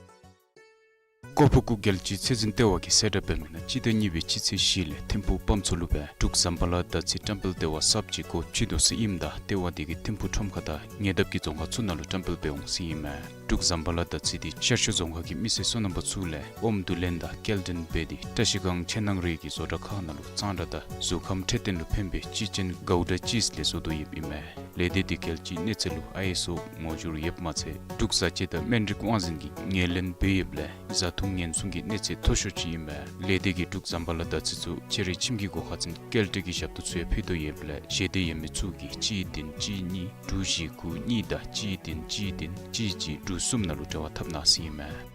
ཀོ་ཕུ་ཀུ་རྒྱལ་སྤྱིའི་ཚད་འཛིན་ལྟེ་བ་གིས་གསལ་བསྒྲགས་འབད་མི་ནང་སྤྱི་ཟླ་གཉིས་པའི་སྤྱི་ཚེས་བཞི་ལས་ཐིམ་ཕུག་དཔའ་མཚོ་ལུ་སྦེ་འབྲུག་ཟམ་པ་ལ་དར་ཚིལ་བཀྲམ་སྤེལ་ལྟེ་བ་གསརཔ་ཅིག་སྒོ་ཕྱེ་དོ་ཟེར་ཨིནམ་ད་ལྟེ་བ་དེ་གིས་ཐིམ་ཕུག་ཁྲོམ་ཁ་དང་ཉེ་འདབས་ཀྱི་རྫོང་ཁག་ཚུ་ནང་ལུ་བཀྲམ་སྤེལ་འབད་འོང་ཟེར་ཨིན་མས། འབྲུག་ཟམ་པ་ལ་དར་ཚིལ་འདི་ཤར་ཕྱོགས་རྫོང་ཁག་གི་མི་སེར་སོ་ནམ་པ་ཚུ་ལས་ཨོམ་བསྡུ་ལེན་དང་སྐྱེལ་འདྲེན་འབད་དེ་བཀྲ་ཤིས་སྒང་ཆེ་ནང་རེ་གི་བཟོ་གྲྭ་ཁག་ནང་ལུ་གཙང་སྦྲ་དང་གཟུགས་ཁམས་འཕྲོད་བསྟེན་ལུ་ཕན་པའི་ཅི་ཅན་གའུ་ཌ་ཅིས་ལས་བཟོ་དོ་ཡོདཔ་ཨིན་མས། ལས་སྡེ་འདི་རྒྱལ་སྤྱིའི་གནས་ཚད་ལུ་ཨའི་ཨེས་ཨོ་ངོ་སྦྱོར་ཡོདཔ་མ་ཚད་འབྲུག་བཟའ་བཅའ་དང་སྨན་རིགས་དབང་འཛིན་གྱིས་ངོས་ལེན་འབད་ཡོདཔ་ལས་བཟའ་འཐུང་ཉེན་སྲུང་གི་གནས་ཚད་མཐོ་ཤོས་ཅིག་ཨིན་མས། ལས་སྡེ་གིས་འབྲུག་ཟམ་པ་ལ་དར་ཚིལ་ཚུ་ཁྱེད་རའི་ཁྱིམ་གྱི་སྒོ་ཁར་ཚུན་སྐྱེལ་འདྲེན་གྱི་ཞབས་ཏོག་ཚུ་ཡང་ཕུལ་དོ་ཡོདཔ་ལས་ཞལ་འདེབས་ཡོད་མི་ཚུ་གིས་གཅིག་བདུན་གཅིག་གཉིས་དྲུག་བཞི་དགུ་གཉིས་དང་གཅིག་བདུན་གཅིག་བདུན་གཅིག་གཅིག་དྲུག་གསུམ་ནང་ལུ་འབྲེལ་བ་འཐབ་གནང་ཟེར་ཨིན་མས།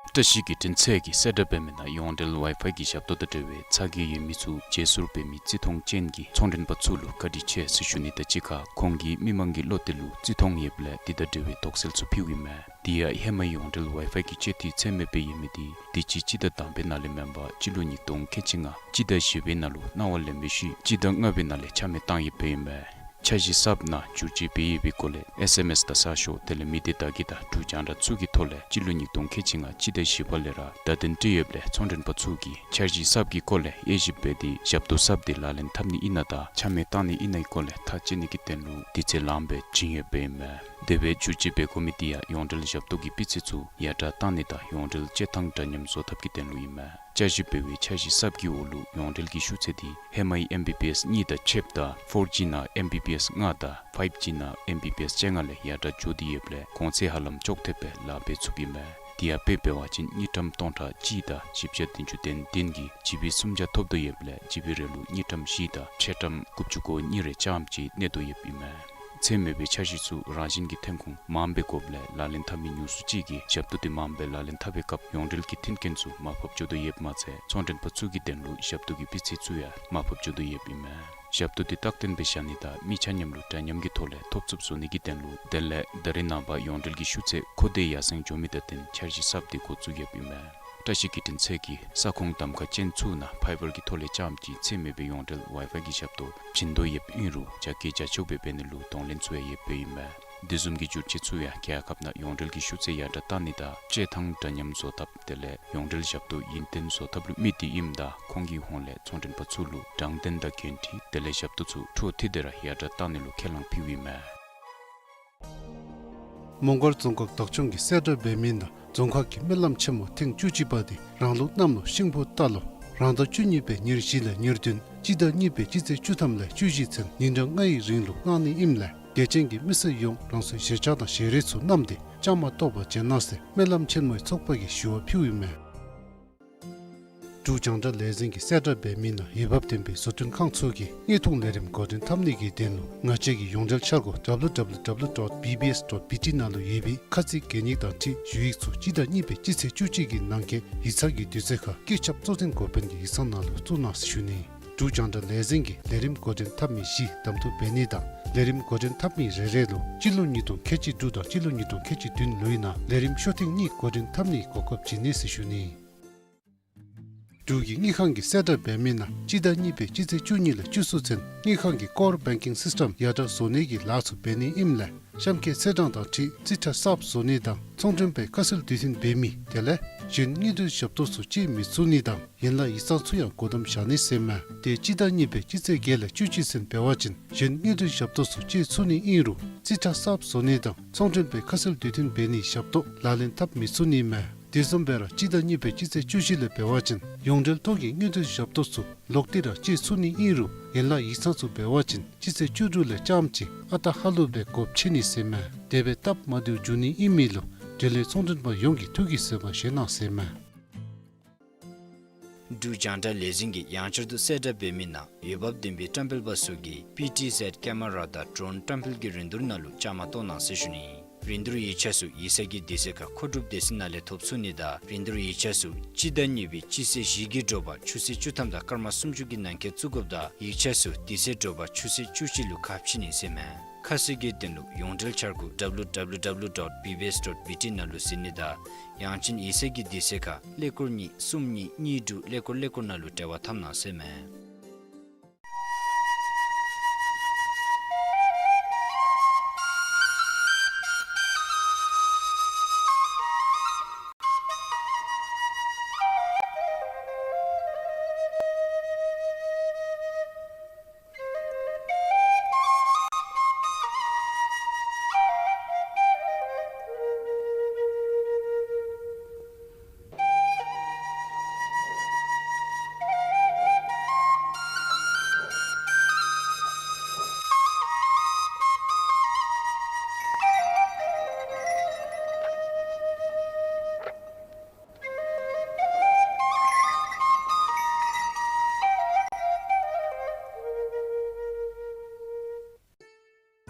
བཀྲ་ཤིས་བརྒྱུད་འཕྲིན་ཚད་ཀྱིས་གསལ་བསྒྲགས་འབད་མི་ནང་ཡོངས་འབྲེལ་ཝའི་ཕའི་གི་ཞབས་ཏོག་དང་འབྲེལ་བའི་ཚ་གྱང་ཡོད་མི་ཚུ་བརྗེ་སོར་འབད་མི་བརྩི་མཐོང་ཅན་གྱི་ཚོང་མགྲོན་པ་ཚུ་ལུ་བཀའ་དྲིན་ཆེ་ཟེར་ཞུ་ནི་དང་གཅིག་ཁར་ཁོང་གིས་མི་མང་གི་བློ་གཏད་ལུ་བརྩི་མཐོང་ཡོདཔ་ལས་དེ་དང་འབྲེལ་བའི་དོགས་སེལ་ཚུ་ཕུལཝ་ཨིན་མས། དེ་ཡང་ཧེ་མའི་ཡོངས་འབྲེལ་ཝའི་ཕའི་གི་སྤྱོད་འཐུས་ཚད་མེད་སྦེ་ཡོད་མི་དེ་དུས་ཅི་སྤྱི་ཟླ་དང་པའི་ནང་ལས་མེན་པར་སྤྱི་ལོ་ཉིས་སྟོང་ཁལ་གཅིག་ལྔ་སྤྱི་ཟླ་བཞི་པའི་ནང་ལུ་གནང་བ་ལེན་པའི་ཤུལ་སྤྱི་ཟླ་ལྔ་པའི་ནང་ལས་ཆ་མེད་བཏང་ཡོདཔ་ཨིན་མས། འཆར་གཞི་གསརཔ་ནང་བསྒྱུར་བཅོས་འབད་ཡོད་པའི་སྐོར་ལས་ཨེས་ཨེམ་ཨེས་དང་གསར་ཤོག་དེ་ལས་མི་སྡེ་བརྡ་བརྒྱུད་དང་འབྲུག་རྒྱང་བསྒྲགས་ཚུ་གི་ཐོག་ལས་སྤྱི་ལོ་ཉིས་སྟོང་ཁལ་གཅིག་ལྔ་སྤྱི་ཟླ་བཞི་པ་ལས་ར་བརྡ་དོན་སྤྲོད་ཡོདཔ་ལས་ཚོང་མགྲོན་པ་ཚུ་གིས་འཆར་གཞི་གསརཔ་གི་སྐོར་ལས་དབྱེ་ཞིབ་འབད་དེ་ཞབས་ཏོག་གསརཔ་དེ་ལག་ལེན་འཐབ་ནི་ཨིན་ན་དང་ཆ་མེད་བཏང་ནི་ཨིན་ན་གི་སྐོར་ལས་ཐག་བཅད་ནི་གི་དོན་ལུ་དུས་ཚོད་ལངམ་སྦེ་བྱིན་ཡོདཔ་ཨིན་མས། དེ་སྦེ་བསྒྱུར་བཅོས་འབད་དགོ་མི་དེ་ཡང་ཡོངས་འབྲེལ་ཞབས་ཏོག་གི་སྤུས་ཚད་ཚུ་ཡར་དྲག་བཏང་ནི་དང་ཡོངས་འབྲེལ་སྤྱོད་ཐངས་འདྲ་མཉམ་བཟོ་ཐབས་ཀྱི་དོན་ལུ་ཨིན་མས། བསྐྱར་ཞིབ་འབད་བའི་འཆར་གཞི་གསརཔ་གི་འོག་ལུ་ཡོངས་འབྲེལ་གྱི་ཤུགས་ཚད་དེ་ཧེ་མའི་ཨེམ་བི་བི་ཨེས་གཉིས་དང་ཕྱདཔ་ད་ཕོར་ཇི་ནང་ཨེམ་བི་བི་ཨེས་ལྔ་དང་ཕའིབ་ཇི་ནང་ཨེམ་བི་བི་ཨེས་བཅོ་ལྔ་ལས་ཡར་དྲག་འགྱོ་སྟེ་ཡོདཔ་ལས་གོང་ཚད་ཧ་ལམ་ཅོག་འཐདཔ་སྦེ་ལཱ་འབད་ཚུགསཔ་ཨིན་མས། དེ་ཡང་དཔེ་འབད་བ་ཅིན་དངུལ་ཀྲམ་སྟོང་ཕྲག་གཅིག་དང་བཞི་བརྒྱ་བདུན་ཅུ་དོན་བདུན་གྱིས་ཇི་བི་སུམ་བརྒྱ་ཐོབ་དོ་ཡོདཔ་ལས་ཇི་བི་རེ་ལུ་དངུལ་ཀྲམ་བཞི་དང་ཕྱེད་ཀྲམ་དགུ་བཅུ་གོ་གཉིས་རེ་ཙམ་ཅིག་གནས་དོ་ཡོདཔ་ཨིན་མས། ཚད་མེད་པའི་འཆར་གཞི་ཚུ་རང་བཞིན་གྱི་ཐོན་ཁུངས་མངམ་སྦེ་དགོཔ་ལས་ལག་ལེན་འཐབ་མི་ཉུང་སུ་ཅིག་གིས་ཞབས་ཏོག་དེ་མངམ་སྦེ་ལག་ལེན་འཐབ་པའི་སྐབས་ཡོངས་འབྲེལ་གྱི་མཐུན་རྐྱེན་ཚུ་མར་ཕབ་འགྱོ་དོ་ཡོདཔ་མ་ཚད་ཚོང་མགྲོན་པ་ཚུ་གི་དོན་ལུ་ཞབས་ཏོག་གི་སྤུས་ཚད་ཚུ་ཡང་མར་ཕབ་འགྱོ་དོ་ཡོདཔ་ཨིན་མས། ཞབས་ཏོག་དེ་རྟག་བརྟན་སྦེ་བཞག་ནི་དང་མི་ཆ་མཉམ་ལུ་འདྲ་མཉམ་གྱི་ཐོག་ལས་ཐོབ་ཚུགསཔ་བཟོ་ནི་གི་དོན་ལུ་དེ་ལས་ད་རེས་ནངས་པ་ཡོངས་འབྲེལ་གྱི་ཤུགས་ཚད་ཁོ་ཏེ་ཡར་སེང་འགྱོ་མི་དང་བསྟུན་འཆར་གཞི་གསརཔ་དེ་འགོ་བཙུགས་ཡོདཔ་ཨིན་མས། བཀྲ་ཤིས་བརྒྱུད་འཕྲིན་ཚད་ཀྱིས་ས་ཁོངས་གདམ་ཁ་ཅན་ཚུ་ནང་ཕའི་བར་གྱི་ཐོག་ལས་རྐྱངམ་གཅིག་ཚད་མེད་པའི་ཡོངས་འབྲེལ་ཝའི་ཕའི་གི་ཞབས་ཏོག་བྱིན་དོ་ཡོདཔ་ཨིན་རུང་རྒྱ་སྐྱེད་རྒྱ་ཆེཝ་སྦེ་འབད་ནི་ལུ་གདོང་ལེན་ཚུ་ཡང་ཡོདཔ་ཨིན་མས། དེ་བཟུམ་གྱི་བསྒྱུར་བཅོས་ཚུ་ཡང་རྒྱལ་ཁབ་ནང་ཡོངས་འབྲེལ་གྱི་ཤུགས་ཚད་ཡར་དྲག་བཏང་ནི་དང་སྤྱོད་ཐངས་འདྲ་མཉམ་བཟོ་ཐབས་དེ་ལས་ཡོངས་འབྲེལ་ཞབས་ཏོག་ཡུན་བརྟན་བཟོ་ཐབས་ལུ་དམིགས་ཏེ་ཨིནམ་ད་ཁོང་གི་ཧོངས་ལས་ཚོང་མགྲོན་པ་ཚུ་ལུ་དྲང་བདེན་དང་འགན་འཁྲི་དེ་ལས་ཞབས་ཏོག་ཚུ་འཕྲོ་མཐུད་དེ་ར་ཡར་དྲག་བཏང་ནི་ལུ་ཁས་བླངས་ཕུལཝ་ཨིན་མས། མོང་སྒར་རྫོང་ཁག་བདག་སྐྱོང་གིས་གསལ་བསྒྲགས་འབད་མི་ནང་རྫོང་ཁག་གི་སྨོན་ལམ་ཆེན་མོ་ཐེངས་བཅུ་གཅིག་པ་དེ་རང་ལུགས་གནམ་ལོ་ཤིང་ཕོ་རྟ་ལོ་རང་ཟླ་བཅུ་གཉིས་པའི་ཉེར་བཞི་ལས་ཉེར་བདུན་སྤྱི་ཟླ་གཉིས་པའི་སྤྱི་ཚེས་བཅུ་ཐམ་ལས་བཅུ་བཞི་ཚུན་ཉིན་གྲངས་ལྔའི་རིང་ལུ་གནང་ནི་ཨིནམ་ལས་དད་ཅན་གྱི་མི་སེར་ཡོངས་རང་སོའི་བཞེས་ཆག་དང་བཞེས་རས་ཚུ་བསྣམས་ཏེ་བཅའ་མར་གཏོགས་པར་བྱོན་གནང་ཟེར་སྨོན་ལམ་ཆེན་མོའི་ཚོགས་པ་གིས་ཞུ་བ་ཕུལཝ་ཨིན་མས། འབྲུག་རྒྱང་བསྒྲགས་ལས་འཛིན་གྱིས་གསལ་བསྒྲགས་འབད་མི་ནང་འོས་འབབ་ལྡན་པའི་བཟོ་སྐྲུན་ཁང་ཚུ་གིས་དངོས་མཐོང་ལས་རིམ་འགོ་འདྲེན་འཐབ་ནི་གི་དོན་ལུ་ང་བཅས་ཀྱི་ཡོངས་འབྲེལ་འཆར་སྒོ་W W W dot B B S dot B T ནང་ལུ་ཡོད་པའི་ཁ་ཚིག་གན་ཡིག་དང་འཁྲིལ་ཞུ་ཡིག་ཚུ་སྤྱི་ཟླ་གཉིས་པའི་སྤྱི་ཚེས་བཅུ་གཅིག་གི་ནང་འཁོད་ཡིག་ཚང་གི་དུས་ཚོད་ཁར་སྐུ་ཚབ་གཙོ་འཛིན་འགོ་དཔོན་གྱི་ཡིག་ཚང་ནང་ལུ་བཙུགས་གནང་ཟེར་ཞུ་ནི། འབྲུག་རྒྱང་བསྒྲགས་ལས་འཛིན་གྱིས་ལས་རིམ་འགོ་འདྲེན་འཐབ་མི་བཞི་གདམ་འཐུ་འབད་ནི་དང་ལས་རིམ་འགོ་འདྲེན་འཐབ་མི་རེ་རེ་ལུ་སྤྱི་ལོ་ཉིས་སྟོང་ཁལ་གཅིག་དྲུག་དང་སྤྱི་ལོ་ཉིས་སྟོང་ཁལ་གཅིག་བདུན་ལོའི་ནང་ལས་རིམ་ཤོག་ཐེངས་གཉིས་འགོ་འདྲེན་འཐབ་ནིའི་གོ་སྐབས་བྱིན་ནི་ཟེར་ཞུ་ནི། འབྲུག་གི་དངུལ་ཁང་གིས་གསལ་བསྒྲགས་འབད་མི་ནང་སྤྱི་ཟླ་གཉིས་པའི་སྤྱི་ཚེས་བཅུ་གཉིས་ལས་བཅུ་གསུམ་ཚུན་དངུལ་ཁང་གི་ཀོར་བེང་ཀིང་སིསི་ཊམ་ཡར་དྲག་བཟོ་ནིའི་ལཱ་ཚུ་འབད་ནི་ཨིནམ་ལས་གཤམ་འཁོད་ཚེས་གྲངས་དང་འཁྲིལ་རྩིས་ཁྲ་གསརཔ་བཟོ་ནི་དང་ཚོང་མགྲོན་པའི་ཁ་གསལ་དུས་མཐུན་འབད་མི་དེ་ལས་གཞན་དངུལ་འབྲེལ་ཞབས་ཏོག་ཚུ་སྤྱོད་མི་ཚུགས་ནི་དང་ཡན་ལག་ཡིག་ཚང་ཚུ་ཡང་སྒོ་བསྡམ་བཞག་ནི་ཟེར་མས། དེ་སྤྱི་ཟླ་གཉིས་པའི་སྤྱི་ཚེས་བརྒྱད་ལས་བཅུ་གཅིག་ཚུན་འབད་བ་ཅིན་གཞན་དངུལ་འབྲེལ་ཞབས་ཏོག་ཚུ་སྤྱོད་ཚུགས་ནི་ཨིན་རུང་རྩིས་ཁྲ་གསརཔ་བཟོ་ནི་དང་ཚོང་མགྲོན་པའི་ཁ་གསལ་དུས་མཐུན་འབད་ནིའི་ཞབས་ཏོག་ལག་ལེན་འཐབ་མི་ཚུགས་ནི་མས། དེ་བཟུམ་སྦེ་ར་སྤྱི་ཟླ་གཉིས་པའི་སྤྱི་ཚེས་བཅུ་བཞི་ལས་འབད་བ་ཅིན་ཡོངས་འབྲེལ་ཐོག་གི་དངུལ་འབྲེལ་ཞབས་ཏོག་ཚུ་ལོག་སྟེ་ར་སྤྱོད་ཚུགས་ནི་ཨིན་རུང་ཡན་ལག་ཡིག་ཚང་ཚུ་འབད་བ་ཅིན་སྤྱི་ཚེས་བཅུ་དྲུག་ལས་རྐྱངམ་གཅིག་ཨ་རྟག་ཧ་ལུགས་སྦེ་སྒོ་ཕྱེ་ནི་ཟེར་མས། དེ་སྦེ་སྟབས་མ་བདེཝ་འབྱུང་ནི་ཨིན་མི་ལུ་འབྲེལ་ཡོད་ཚོང་མགྲོན་པ་ཡོངས་ཀྱིས་ཐུགས་ཀྱིས་བཟོད་པ་བཞེས་གནང་ཟེར་མས། འབྲུག་རྒྱང་བསྒྲགས་ལས་འཛིན་གྱིས་ཡང་བསྐྱར་དུ་གསལ་བསྒྲགས་འབད་མི་ནང་འོས་འབབ་ལྡན་པའི་བཀྲམ་སྤེལ་པ་ཚུ་གིས་པི་ཊི་ཟེཌ་ཀེ་མ་ར་དང་ཌོརོན་བཀྲམ་སྤེལ་གྱི་རིན་བསྡུར་ནང་ལུ་བཅའ་མར་གཏོགས་གནང་ཟེར་ཞུ་ནི། རིན་བསྡུར་ཡིག་ཆ་ཚུ་ཡིག་ཚང་གི་དུས་ཚོད་ཁར་མཁོ་སྒྲུབ་སྡེ་ཚན་ནང་ལས་ཐོབ་ཚུགས་ནི་དང་རིན་བསྡུར་ཡིག་ཆ་ཚུ་སྤྱི་ཟླ་གཉིས་པའི་སྤྱི་ཚེས་བཞི་གི་དྲོ་པ་ཆུ་ཚོད་བཅུ་ཐམ་དང་སྐར་མ་སུམ་ཅུ་གི་ནང་འཁོད་བཙུགས་དགོཔ་དང་ཡིག་ཆ་ཚུ་དེ་ཚེ་དྲོ་པ་ཆུ་ཚོད་བཅུ་གཅིག་ལུ་ཁ་ཕྱེ་ནི་ཟེར་མས། ཁ་གསལ་གྱི་དོན་ལུ་ཡོངས་འབྲེལ་འཆར་སྒོ་W W W dot B B S dot B T ནང་ལུ་གཟིགས་ནི་དང་ཡང་ཅིན་ཡིག་ཚང་གི་དུས་ཚོད་ཁར་ཀླད་ཀོར་གཉིས་གསུམ་གཉིས་གཉིས་དྲུག་ཀླད་ཀོར་ཀླད་ཀོར་ནང་ལུ་འབྲེལ་བ་འཐབ་གནང་ཟེར་མས།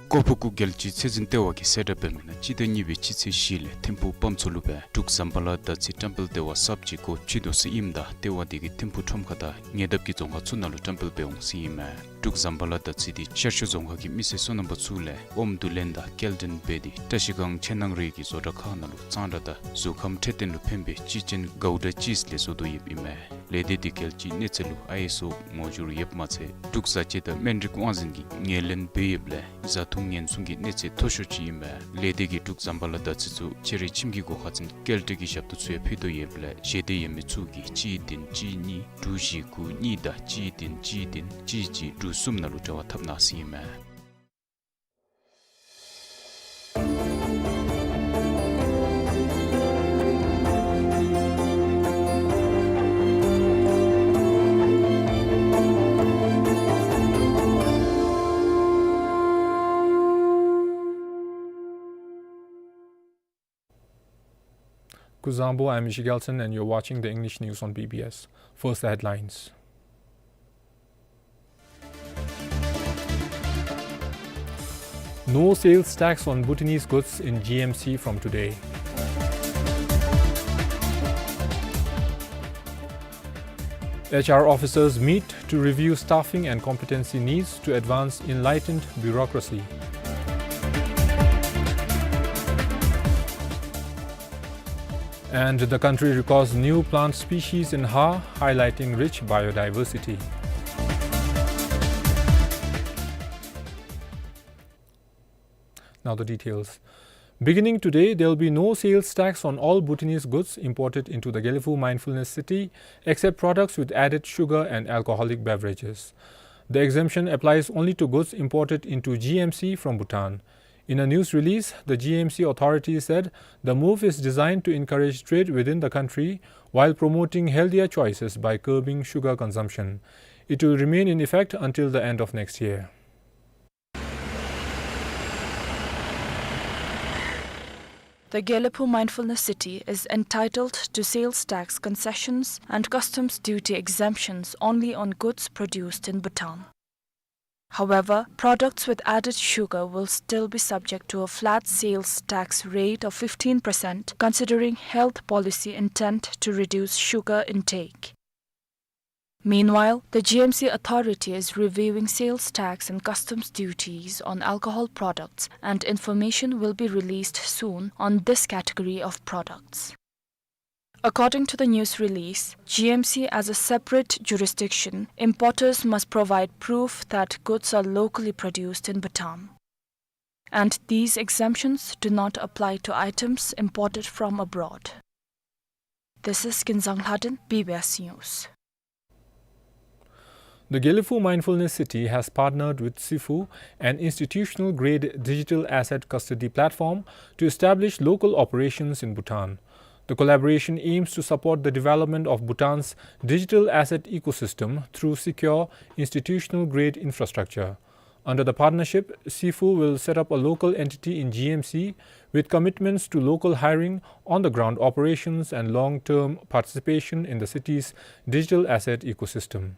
ཀོ་ཕུ་ཀུ་རྒྱལ་སྤྱིའི་ཚད་འཛིན་ལྟེ་བ་གིས་གསལ་བསྒྲགས་འབད་མི་ནང་སྤྱི་ཟླ་གཉིས་པའི་སྤྱི་ཚེས་བཞི་ལས་ཐིམ་ཕུག་པམ་མཚོ་ལུ་སྦེ་འབྲུག་ཟམ་པ་ལ་དར་ཚི་བཀྲམ་སྤེལ་ལྟེ་བ་གསརཔ་ཅིག་སྒོ་ཕྱེ་དོ་ཟེར་ཨིནམ་ད་ལྟེ་བ་དེ་གིས་ཐིམ་ཕུག་ཁྲོམ་ཁ་དང་ཉེ་འདབས་ཀྱི་རྫོང་ཁག་ཚུ་ནང་ལུ་བཀྲམ་སྤེལ་འབད་འོང་ཟེར་ཨིན་མས། འབྲུག་ཟམ་པ་ལ་དར་ཚི་དེ་ཤར་ཕྱོགས་རྫོང་ཁག་གི་མི་སེར་སོ་ནམ་པ་ཚུ་ལས་ཨོམ་བསྡུ་ལེན་དང་སྐྱེལ་འདྲེན་འབད་དེ་བཀྲ་ཤིས་སྒང་ཕྱེད་ནང་རེ་གི་བཟོ་གྲྭ་ཁག་ནང་ལུ་གཙང་སྦྲ་དང་གཟུགས་ཁམས་འཕྲོད་བསྟེན་ལུ་ཕན་པའི་སྤྱི་ཆེན་གའུ་ཌ་ཅིས་ལས་བཟོ་དོ་ཡོདཔ་ཨིན་མས། ལས་སྡེ་དེ་རྒྱལ་སྤྱིའི་གནས་ཚད་ལུ་ཨའི་ཨེས་ཨོ་ངོ་སྦྱོར་ཡོདཔ་མ་ཚད་འབྲུག་བཟའ་ཆས་དང་སྨན་རིགས་དབང་འཛིན་གྱིས་ངོས་ལེན་འབད་ཡོདཔ་ལས་བཟའ་འཐུང་ཉེན་སྲུང་གི་གནས་ཚད་མཐོ་ཤོས་ཅིག་ཨིན་མས། ལས་སྡེ་གིས་འབྲུག་ཟམ་པ་ལ་དར་ཚི་ཚུ་ཕྱི་རོལ་ཁྱིམ་གྱི་སྒོ་ཁར་འཛིན་སྐྱེལ་འདྲེན་གྱི་ཞབས་ཏོག་ཚུ་ཡང་ཕུལ་དོ་ཡོདཔ་ལས་ཞལ་འདེབས་ཡོད་མི་ཚུ་གིས་གཅིག་བདུན་གཅིག་གཉིས་དྲུག་བཞི་དགུ་གཉིས་དང་གཅིག་བདུན་གཅིག་བདུན་གཅིག་གཅིག་དྲུག་གསུམ་ནང་ལུ་འབྲེལ་བ་འཐབ་གནང་ཟེར་ཨིན་མས། Kuzuzangpo, I'm Michiel Gelson, and you're watching the English news on B B S. First, the headlines. No sales tax on Bhutanese goods in G M C from today. H R officers meet to review staffing and competency needs to advance enlightened bureaucracy. And the country records new plant species in Ha, highlighting rich biodiversity. Now the details. Beginning today, there will be no sales tax on all Bhutanese goods imported into the Gelephu Mindfulness City, except products with added sugar and alcoholic beverages. The exemption applies only to goods imported into G M C from Bhutan. In a news release, the G M C authority said the move is designed to encourage trade within the country while promoting healthier choices by curbing sugar consumption. It will remain in effect until the end of next year. The Gelephu Mindfulness City is entitled to sales tax concessions and customs duty exemptions only on goods produced in Bhutan. However, products with added sugar will still be subject to a flat sales tax rate of fifteen percent, considering health policy intent to reduce sugar intake. Meanwhile, the G M C authority is reviewing sales tax and customs duties on alcohol products, and information will be released soon on this category of products. According to the news release, G M C as a separate jurisdiction, importers must provide proof that goods are locally produced in Bhutan. And these exemptions do not apply to items imported from abroad. This is Kinzang Lhaden, B B S News. The Gelephu Mindfulness City has partnered with Sifu, an institutional-grade digital asset custody platform, to establish local operations in Bhutan. The collaboration aims to support the development of Bhutan's digital asset ecosystem through secure, institutional-grade infrastructure. Under the partnership, Sifu will set up a local entity in G M C with commitments to local hiring, on-the-ground operations, and long-term participation in the city's digital asset ecosystem.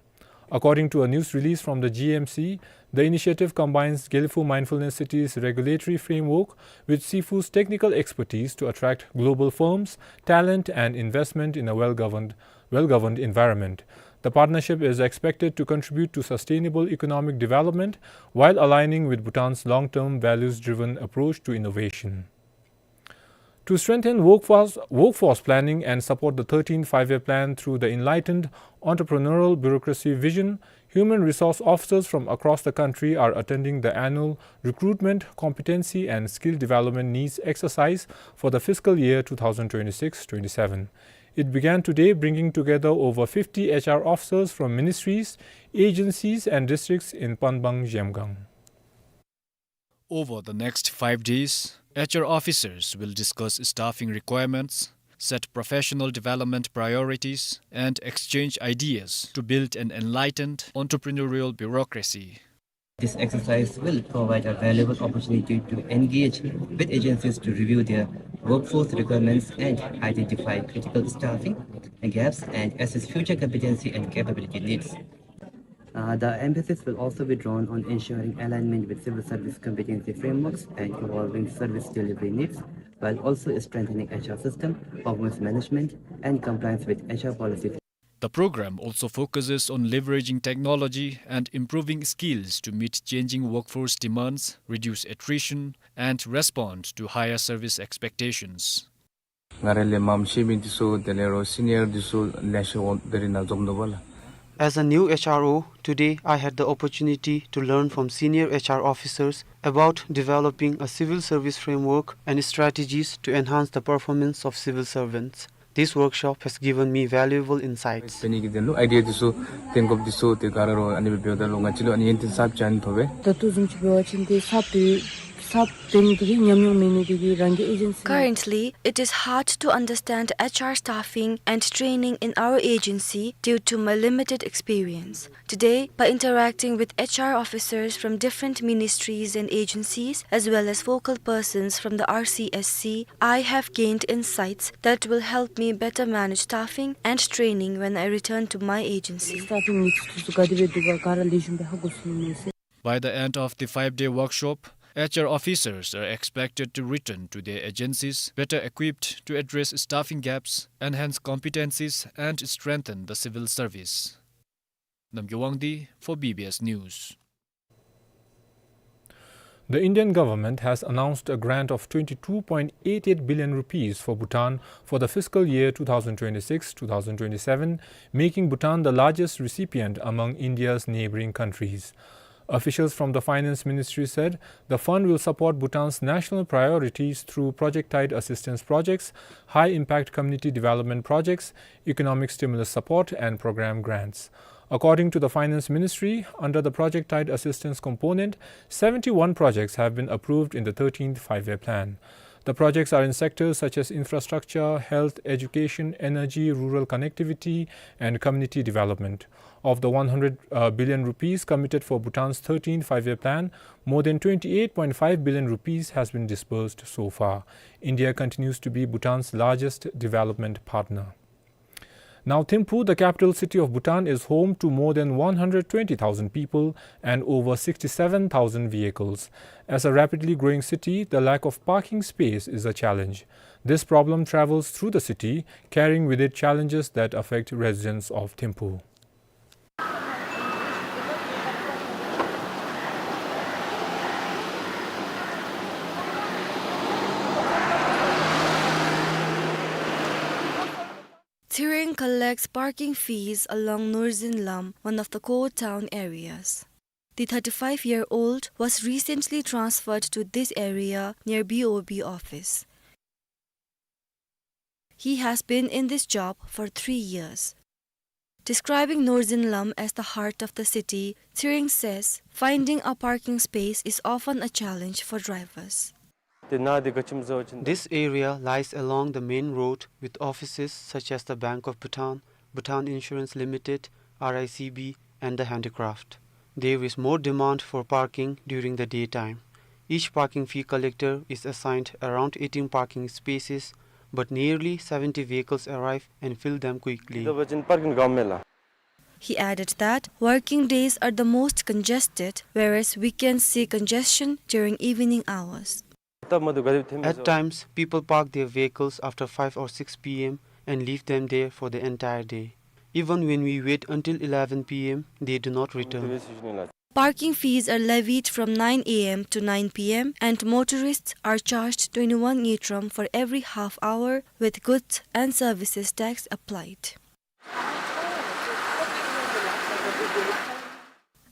According to a news release from the G M C, the initiative combines Gelephu Mindfulness City's regulatory framework with Sifu's technical expertise to attract global firms, talent, and investment in a well-governed, well-governed environment. The partnership is expected to contribute to sustainable economic development while aligning with Bhutan's long-term values-driven approach to innovation. To strengthen workforce, workforce planning and support the thirteenth Five-Year Plan through the enlightened entrepreneurial bureaucracy vision, human resource officers from across the country are attending the annual Recruitment, Competency and Skill Development Needs exercise for the fiscal year two thousand twenty-six twenty-seven. It began today, bringing together over fifty H R officers from ministries, agencies, and districts in Panbang Zhemgang. Over the next five days, H R officers will discuss staffing requirements, set professional development priorities, and exchange ideas to build an enlightened entrepreneurial bureaucracy. This exercise will provide a valuable opportunity to engage with agencies to review their workforce requirements and identify critical staffing gaps and assess future competency and capability needs. Uh, the emphasis will also be drawn on ensuring alignment with civil service competency frameworks and evolving service delivery needs, while also strengthening H R system, performance management, and compliance with H R policy. The program also focuses on leveraging technology and improving skills to meet changing workforce demands, reduce attrition, and respond to higher service expectations. ང་རའི་ལས་མང་ཤོས་མི་འདི་ཚུ་དེ་ལས་རོགས་སི་ནི་ཡར་འདི་ཚུ་ལེ་ཤ་འོང་། དེ་རིང་ནཱ་འཛོམས་འདུག་པ་ལགས། As a new H R O, today I had the opportunity to learn from senior H R officers about developing a civil service framework and strategies to enhance the performance of civil servants. This workshop has given me valuable insights. དེ་ནི་གི་དེ་ལུ་ཨའི་ཌི་ཡ་འདི་ཚུ་བཏོན་དགོཔ་འདི་ཚུ་དེ་ག་ར་རོགས་ཨ་ནི་སྦེ་འབདཝ་ད་ལུ་ང་བཅས་ལུ་ཨ་ནི་ཡོན་ཏན་གསརཔ་ཅིག་ཨ་ནི་ཐོབ་པས། ད་ལྟོ་བཟུམ་ཅིག་འབད་བ་ཅིན་དེ་གསརཔ་དེ་གསརཔ་དེ་ནི་དེ་གི་ཉམས་མྱོང་མེད་ནི་དེ་གིས་རང་གི་ཨེ་ཇེན་སི། Currently, it is hard to understand H R staffing and training in our agency due to my limited experience. Today, by interacting with H R officers from different ministries and agencies, as well as focal persons from the R C S C, I have gained insights that will help me better manage staffing and training when I return to my agency. སི་ཊཱཕ་ཨིང་ནི་ཚུ་ག་དེ་སྦེ་འདུག་ག་ག་ར་ལེགས་ཤོམ་སྦེ་ཧ་གོ་ཚུགས་ནི་མས་ཟེར། By the end of the five-day workshop, H R officers are expected to return to their agencies better equipped to address staffing gaps, enhance competencies, and strengthen the civil service. Namgay Wangdi for B B S News. The Indian government has announced a grant of twenty-two point eight eight billion rupees for Bhutan for the fiscal year two thousand twenty-six two thousand twenty-seven, making Bhutan the largest recipient among India's neighboring countries. Officials from the Finance Ministry said the fund will support Bhutan's national priorities through project-tied assistance projects, high-impact community development projects, economic stimulus support, and program grants. According to the Finance Ministry, under the project-tied assistance component, seventy-one projects have been approved in the thirteenth Five-Year Plan. The projects are in sectors such as infrastructure, health, education, energy, rural connectivity, and community development. Of the one hundred, uh, billion rupees committed for Bhutan's thirteenth Five-Year Plan, more than twenty-eight point five billion rupees has been disbursed so far. India continues to be Bhutan's largest development partner. Now, Thimphu, the capital city of Bhutan, is home to more than one hundred twenty thousand people and over sixty-seven thousand vehicles. As a rapidly growing city, the lack of parking space is a challenge. This problem travels through the city, carrying with it challenges that affect residents of Thimphu. Tsering collects parking fees along Norzin Lam, one of the core town areas. The thirty-five-year-old was recently transferred to this area near B O B office. He has been in this job for three years. Describing Norzin Lam as the heart of the city, Tsering says finding a parking space is often a challenge for drivers. This area lies along the main road with offices such as the Bank of Bhutan, Bhutan Insurance Limited, R I C B, and the handicraft. There is more demand for parking during the daytime. Each parking fee collector is assigned around eighteen parking spaces, but nearly seventy vehicles arrive and fill them quickly. He added that working days are the most congested, whereas weekends see congestion during evening hours. At times, people park their vehicles after five or six P M and leave them there for the entire day. Even when we wait until eleven P M, they do not return. Parking fees are levied from nine A M to nine P M, and motorists are charged twenty-one ngultrum for every half hour, with goods and services tax applied.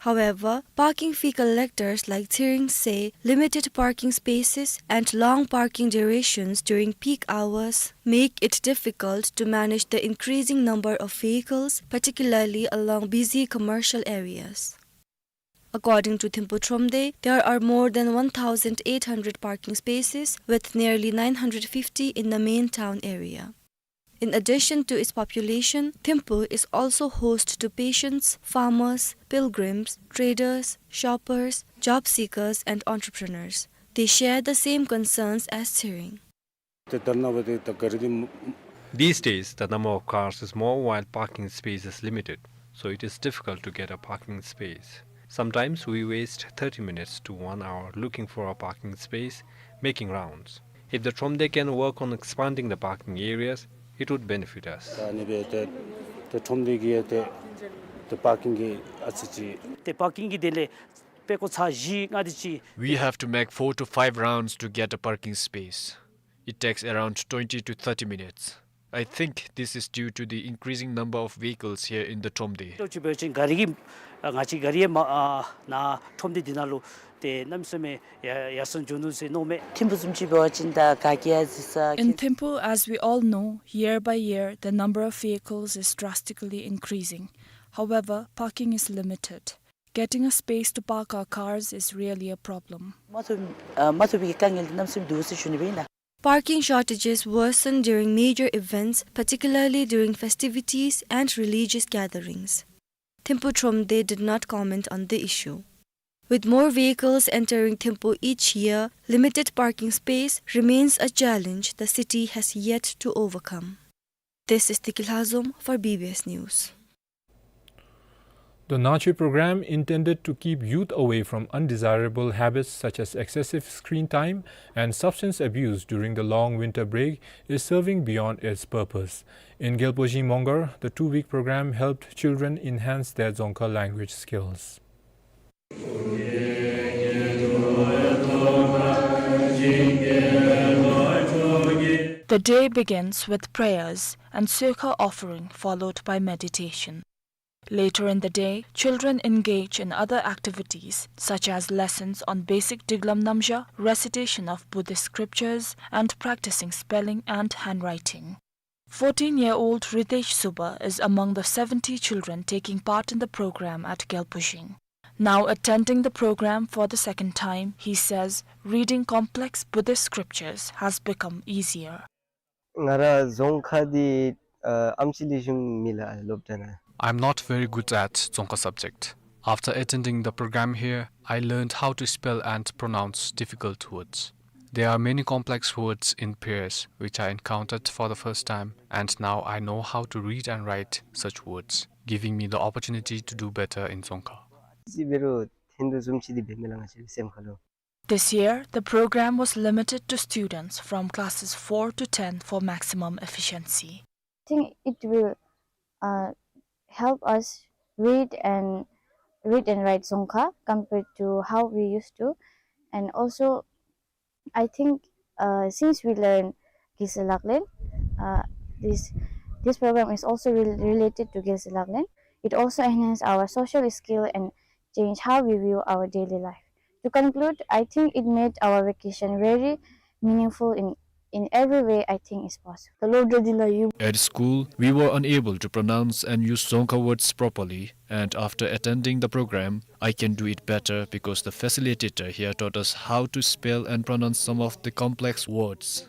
However, parking fee collectors like Tsering say limited parking spaces and long parking durations during peak hours make it difficult to manage the increasing number of vehicles, particularly along busy commercial areas. According to Thimphu Thromde, there are more than one thousand eight hundred parking spaces, with nearly nine hundred fifty in the main town area. In addition to its population, Thimphu is also host to patients, farmers, pilgrims, traders, shoppers, job seekers, and entrepreneurs. They share the same concerns as Tsering. These days, the number of cars is more while parking space is limited. so it is difficult to get a parking space. Sometimes we waste thirty minutes to one hour looking for a parking space, making rounds. If the Thromde can work on expanding the parking areas, it would benefit us. ད་ཨ་ནི་སྦེ་ཏེ་ཏེ་ཁྲོམ་སྡེ་གི་ཏེ་ཏེ་པར་ཀིང་གི་ཨ་ཙི་ཅིག་ཏེ་པར་ཀིང་གི་དེ་ལས་དཔེ་ཀོ་ཚར་བཞི་ལྔ་དེ་ཅིག We have to make four to five rounds to get a parking space. It takes around twenty to thirty minutes. I think this is due to the increasing number of vehicles here in the Thromde. ཏོ་ཅིག་འབད་བ་ཅིན་ག་རི་གི་ཨ་ང་བཅས་ག་རི་ཡང་མ་ཨ་ནཱ་ཁྲོམ་སྡེ་འདི་ནང་ལུ་ཏེ་གནམ་མེད་ས་མེད་ཡར་ཡར་སེང་འགྱོ་ནུག་ཟེར་མནོཝ་མས། ཐིམ་ཕུག་བཟུམ་ཅིག་འབད་བ་ཅིན་ད་ག་གིས་ཡང་གཟིགས་ས། In Thimphu, as we all know, year by year, the number of vehicles is drastically increasing. However, parking is limited. Getting a space to park our cars is really a problem. མ་ཐོབ་ཨ་མ་ཐོབ་པའི་དཀའ་ངལ་འདི་གནམ་མེད་ས་མེད་འདུག་ཟེར་ཞུ་ནི་སྦེ་ཨིན་ལགས། Parking shortages worsen during major events, particularly during festivities and religious gatherings. Thimphu Thromde did not comment on the issue. With more vehicles entering Thimphu each year, limited parking space remains a challenge the city has yet to overcome. This is Tiki Lhazom for B B S News. The Nangchhe program, intended to keep youth away from undesirable habits such as excessive screen time and substance abuse during the long winter break, is serving beyond its purpose. In Gyalpo Zhing Mongar, the two-week program helped children enhance their Dzongkha language skills. The day begins with prayers and Tsokha offering, followed by meditation. Later in the day, children engage in other activities such as lessons on basic Diglam Namzha, recitation of Buddhist scriptures, and practicing spelling and handwriting. Fourteen-year-old Ritesh Suba is among the seventy children taking part in the program at Gyalpo Zhing. Now attending the program for the second time, he says reading complex Buddhist scriptures has become easier. ང་ར་རྫོང་ཁ་འདི་ཨ་ཨམ་ཆི་ལེགས་ཤོམ་མེད་ལགས་སློབ་གྲྭ་ནང་། I'm not very good at Dzongkha subject. After attending the program here, I learned how to spell and pronounce difficult words. There are many complex words in prayers which I encountered for the first time, and now I know how to read and write such words, giving me the opportunity to do better in Dzongkha. ཅིག་འབད་རུང་ཐོན་དོ་བཟུམ་ཅིག་འདི་འབད་མས་ལགས་ང་བཅས་སེམས་ཁ་ལུ། This year, the program was limited to students from classes four to ten for maximum efficiency. I think it will uh, help us read and read and write Dzongkha compared to how we used to. And also, I think uh, since we learn Gese Laklen, uh, this this program is also rel- related to Gese Laklen. It also enhances our social skill and change how we view our daily life. To conclude, I think it made our vacation very meaningful in, in every way I think is possible. At school, we were unable to pronounce and use Dzongkha words properly, and after attending the program, I can do it better because the facilitator here taught us how to spell and pronounce some of the complex words.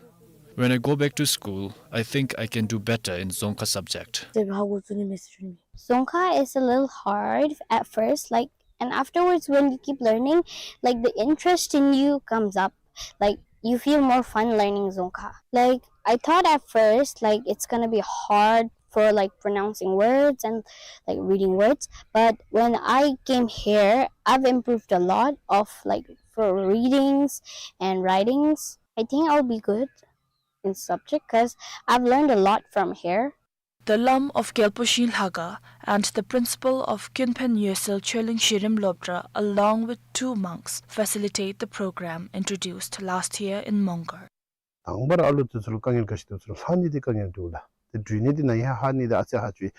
When I go back to school, I think I can do better in Dzongkha subject. Dzongkha is a little hard at first, like, and afterwards when you keep learning, like, the interest in you comes up, like, you feel more fun learning Dzongkha. Like, I thought at first, like, it's gonna be hard for, like, pronouncing words and, like, reading words, but when I came here, I've improved a lot of, like, for readings and writings. I think I'll be good in subject 'cause I've learned a lot from here. The Lam of Gyalpo Zhing Lhaga and the principal of Kyunphen Yosel Choeling Shirim Lobdra, along with two monks, facilitate the program introduced last year in Mongar. དང་པ་ར་ཨ་ལུ་འདི་ཚུ་ལུ་དཀའ་ངལ་ག་ཅི་འདུག་ཚུ་ལུ་ལྷག་ནི་འདི་དཀའ་ངལ་འདུག་ལགས། ཏེ་འབྲི་ནི་འདི་ནཱ་ཧ་ཧ་ནི་འདི་ཨ་ཙི་ཧ་ཅུ་ཡི།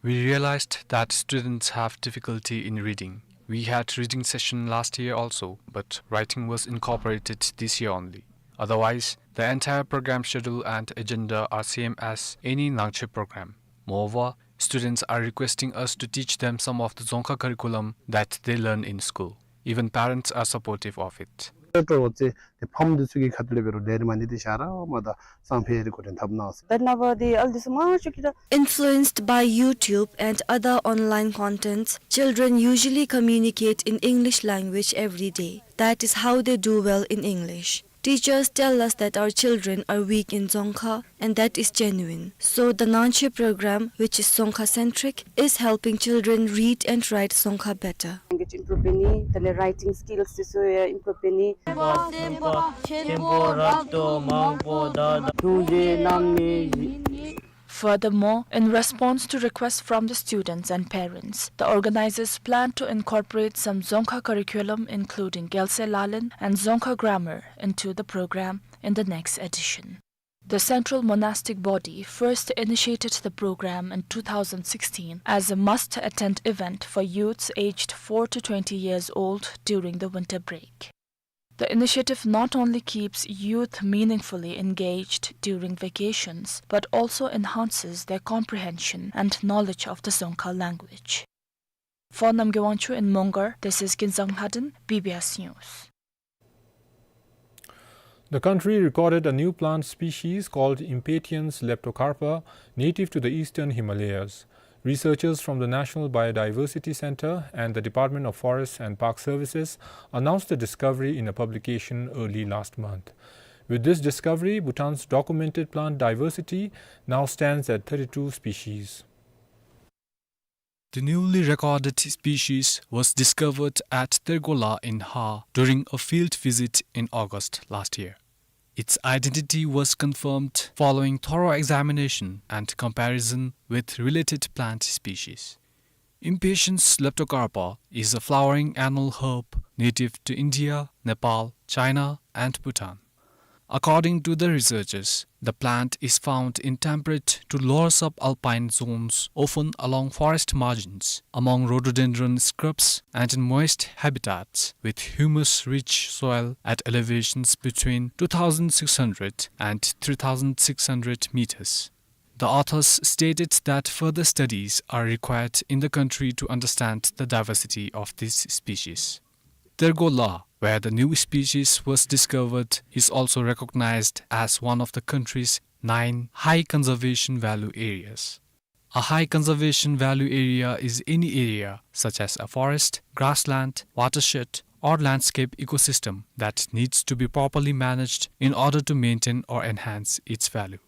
We realized that students have difficulty in reading. We had reading session last year also, but writing was incorporated this year only. Otherwise, the entire program schedule and agenda are same as any Nangchhe program. Moreover, students are requesting us to teach them some of the Dzongkha curriculum that they learn in school. Even parents are supportive of it. ཏེ་ཕམ་འདི་ཚུ་གི་ཁ་ཐུག་ལས་འབད་རུང་ལས་རིམ་ཨ་ནི་འདི་བཞག་ར་མ་ད་སང་ཕོད་རེ་འགོ་འདྲེན་འཐབ་གནང་ཟེར། Influenced by YouTube and other online contents, children usually communicate in English language every day. That is how they do well in English. Teachers tell us that our children are weak in Dzongkha, and that is genuine. So the Nangshwe program, which is Dzongkha-centric, is helping children read and write Dzongkha better. Language improve ནི་དེ་ལས་writing skills དེ་ཚུ་ཡང་improve ནི། Furthermore, in response to requests from the students and parents, the organizers plan to incorporate some Dzongkha curriculum, including Gyalse Lalan and Dzongkha grammar, into the program in the next edition. The Central Monastic Body first initiated the program in two thousand sixteen as a must-attend event for youths aged four to twenty years old during the winter break. The initiative not only keeps youth meaningfully engaged during vacations, but also enhances their comprehension and knowledge of the Dzongkha language. For Namgay Wangchuk in Mongar, this is Kinzang Lhaden, B B S News. The country recorded a new plant species called Impatiens leptocarpa, native to the eastern Himalayas. Researchers from the National Biodiversity Centre and the Department of Forests and Park Services announced the discovery in a publication early last month. With this discovery, Bhutan's documented plant diversity now stands at thirty-two species. The newly recorded species was discovered at Tergola in Ha during a field visit in August last year. Its identity was confirmed following thorough examination and comparison with related plant species. Impatiens leptocarpa is a flowering annual herb native to India, Nepal, China, and Bhutan. According to the researchers, the plant is found in temperate to lower subalpine zones, often along forest margins, among rhododendron scrubs, and in moist habitats with humus-rich soil at elevations between two thousand six hundred and three thousand six hundred meters. The authors stated that further studies are required in the country to understand the diversity of this species. Tergola, where the new species was discovered, is also recognized as one of the country's nine high conservation value areas. A high conservation value area is any area, such as a forest, grassland, watershed, or landscape ecosystem, that needs to be properly managed in order to maintain or enhance its value.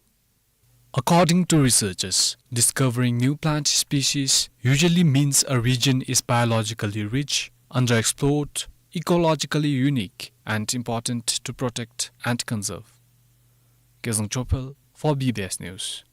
According to researchers, discovering new plant species usually means a region is biologically rich, underexplored, ecologically unique, and important to protect and conserve. Kezang Chophel for B B S News.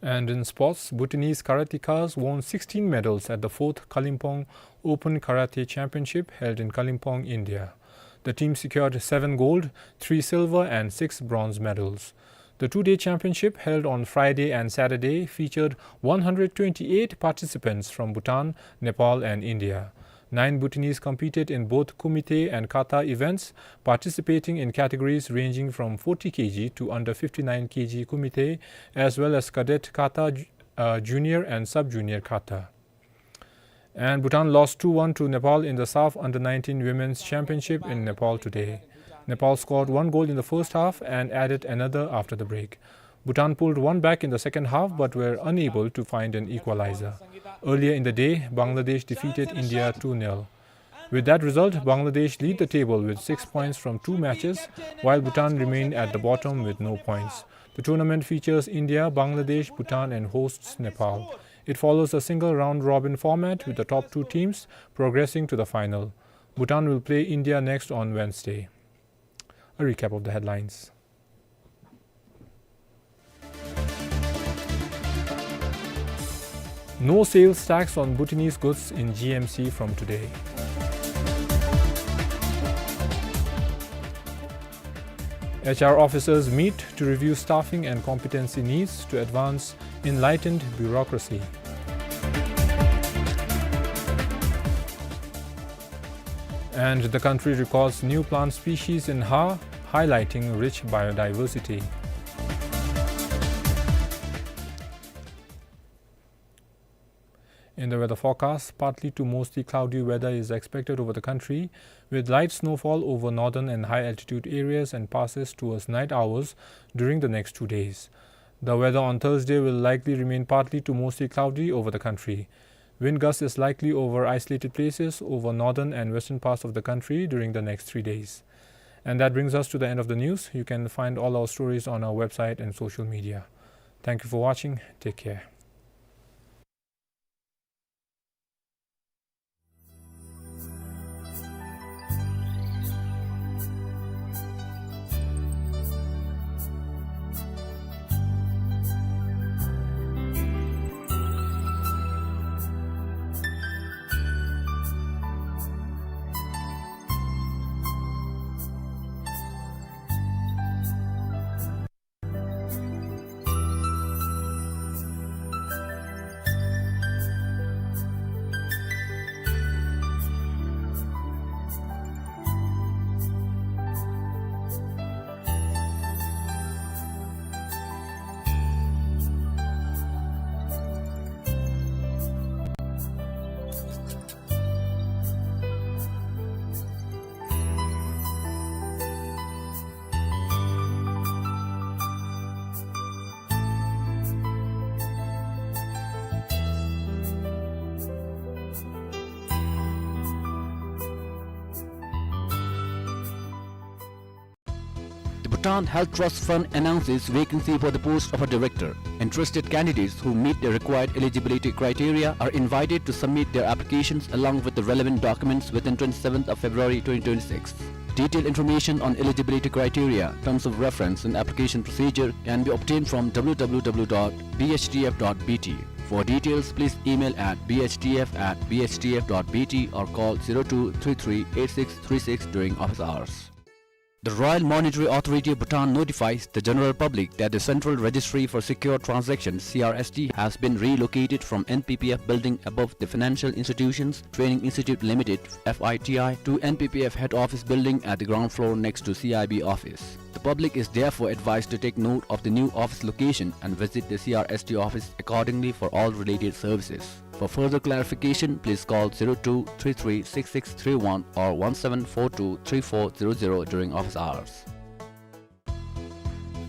And in sports, Bhutanese karatekas won sixteen medals at the fourth Kalimpong Open Karate Championship held in Kalimpong, India. The team secured seven gold, three silver and six bronze medals. The two-day championship, held on Friday and Saturday, featured one hundred twenty-eight participants from Bhutan, Nepal and India. Nine Bhutanese competed in both kumite and kata events, participating in categories ranging from forty K G to under fifty-nine K G kumite, as well as cadet kata, ju-, uh, junior and sub-junior kata. And Bhutan lost two one to Nepal in the SAFF Under nineteen Women's Championship in Nepal today. Nepal scored one goal in the first half and added another after the break. Bhutan pulled one back in the second half but were unable to find an equalizer. Earlier in the day, Bangladesh defeated India two nil. With that result, Bangladesh lead the table with six points from two matches, while Bhutan remain at the bottom with no points. The tournament features India, Bangladesh, Bhutan, and hosts Nepal. It follows a single round-robin format, with the top two teams progressing to the final. Bhutan will play India next on Wednesday. A recap of the headlines. No sales tax on Bhutanese goods in G M C from today. H R officers meet to review staffing and competency needs to advance enlightened bureaucracy. And the country records new plant species in Ha, highlighting rich biodiversity. In the weather forecast, partly to mostly cloudy weather is expected over the country, with light snowfall over northern and high-altitude areas and passes towards night hours during the next two days. The weather on Thursday will likely remain partly to mostly cloudy over the country. Wind gusts is likely over isolated places over northern and western parts of the country during the next three days. And that brings us to the end of the news. You can find all our stories on our website and social media. Thank you for watching. Take care. The Bhutan Health Trust Fund announces vacancy for the post of a director. Interested candidates who meet the required eligibility criteria are invited to submit their applications along with the relevant documents within twenty-seventh of February twenty twenty-six. Detailed information on eligibility criteria, terms of reference, and application procedure can be obtained from W W W dot B H T F dot B T. For details, please email at B H T F at B H T F dot B T or call zero two three three eight six three six during office hours. The Royal Monetary Authority of Bhutan notifies the general public that the Central Registry for Secure Transactions, C R S T, has been relocated from N P P F building above the Financial Institutions Training Institute Limited, F I T I, to N P P F head office building at the ground floor next to C I B office. The public is therefore advised to take note of the new office location and visit the C R S T office accordingly for all related services. For further clarification, please call zero two three three six six three one or one seven four two three four zero zero during office hours.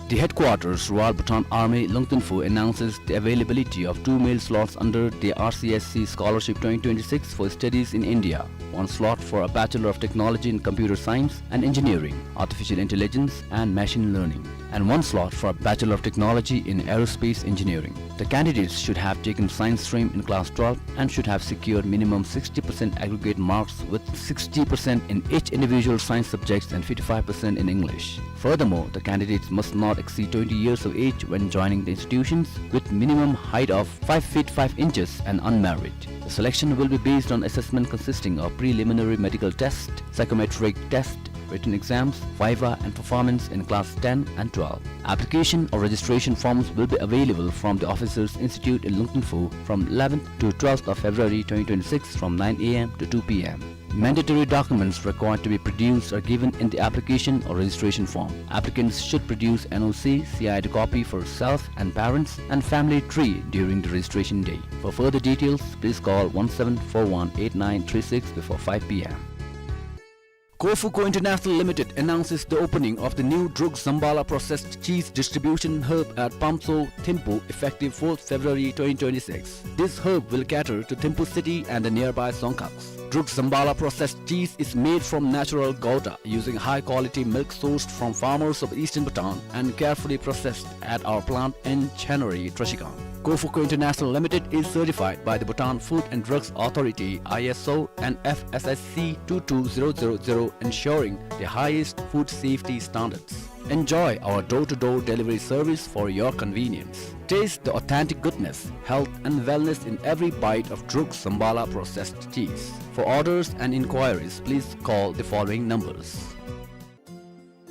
The headquarters, Royal Bhutan Army, Lungtinfu, announces the availability of two male slots under the R C S C Scholarship twenty twenty-six for studies in India. One slot for a Bachelor of Technology in Computer Science and Engineering, Artificial Intelligence and Machine Learning, and one slot for a Bachelor of Technology in Aerospace Engineering. The candidates should have taken science stream in class twelve and should have secured minimum sixty percent aggregate marks, with sixty percent in each individual science subjects and fifty-five percent in English. Furthermore, the candidates must not exceed twenty years of age when joining the institutions, with minimum height of five feet five inches and unmarried. The selection will be based on assessment consisting of preliminary medical test, psychometric test, written exams, viva, and performance in class ten and twelve. Application or registration forms will be available from the Officers Institute in Lungtinfu from eleventh to twelfth of February twenty twenty-six from nine A M to two P M. Mandatory documents required to be produced are given in the application or registration form. Applicants should produce N O C, C I D copy for self and parents, and family tree during the registration day. For further details, please call one seven four one eight nine three six before five P M. Kofuko International Limited announces the opening of the new Druk Zambala processed cheese distribution hub at Pamso, Thimphu, effective fourth February twenty twenty-six. This hub will cater to Thimphu city and the nearby Dzongkhag. Druk Zambala processed cheese is made from natural gouda, using high-quality milk sourced from farmers of eastern Bhutan and carefully processed at our plant in Chanari, Trashigang. Kofuko International Limited is certified by the Bhutan Food and Drugs Authority, I S O, and F S S C two two zero zero zero, ensuring the highest food safety standards. Enjoy our door-to-door delivery service for your convenience. Taste the authentic goodness, health and wellness in every bite of Druk Zambala processed cheese. For orders and inquiries, please call the following numbers.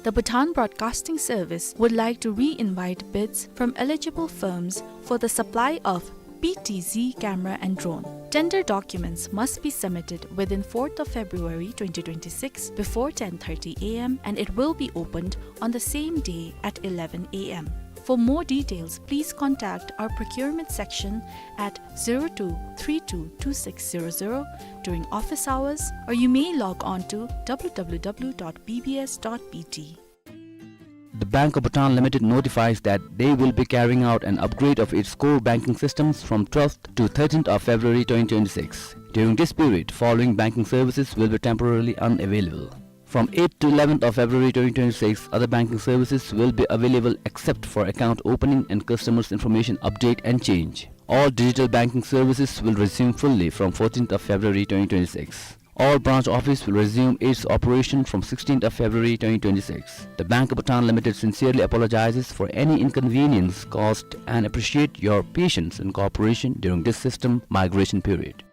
The Bhutan Broadcasting Service would like to re-invite bids from eligible firms for the supply of P T Z camera and drone. Tender documents must be submitted within fourth of February twenty twenty-six before ten thirty A M, and it will be opened on the same day at eleven A M. For more details, please contact our procurement section at zero two three two two six zero zero during office hours, or you may log on to W W W dot B B S dot B T. The Bank of Bhutan Limited notifies that they will be carrying out an upgrade of its core banking systems from twelfth to thirteenth of February twenty twenty-six. During this period, following banking services will be temporarily unavailable. From eighth to eleventh of February twenty twenty-six, other banking services will be available except for account opening and customers' information update and change. All digital banking services will resume fully from fourteenth of February twenty twenty-six. All branch office will resume its operation from sixteenth of February twenty twenty-six. The Bank of Bhutan Limited sincerely apologizes for any inconvenience caused and appreciate your patience and cooperation during this system migration period.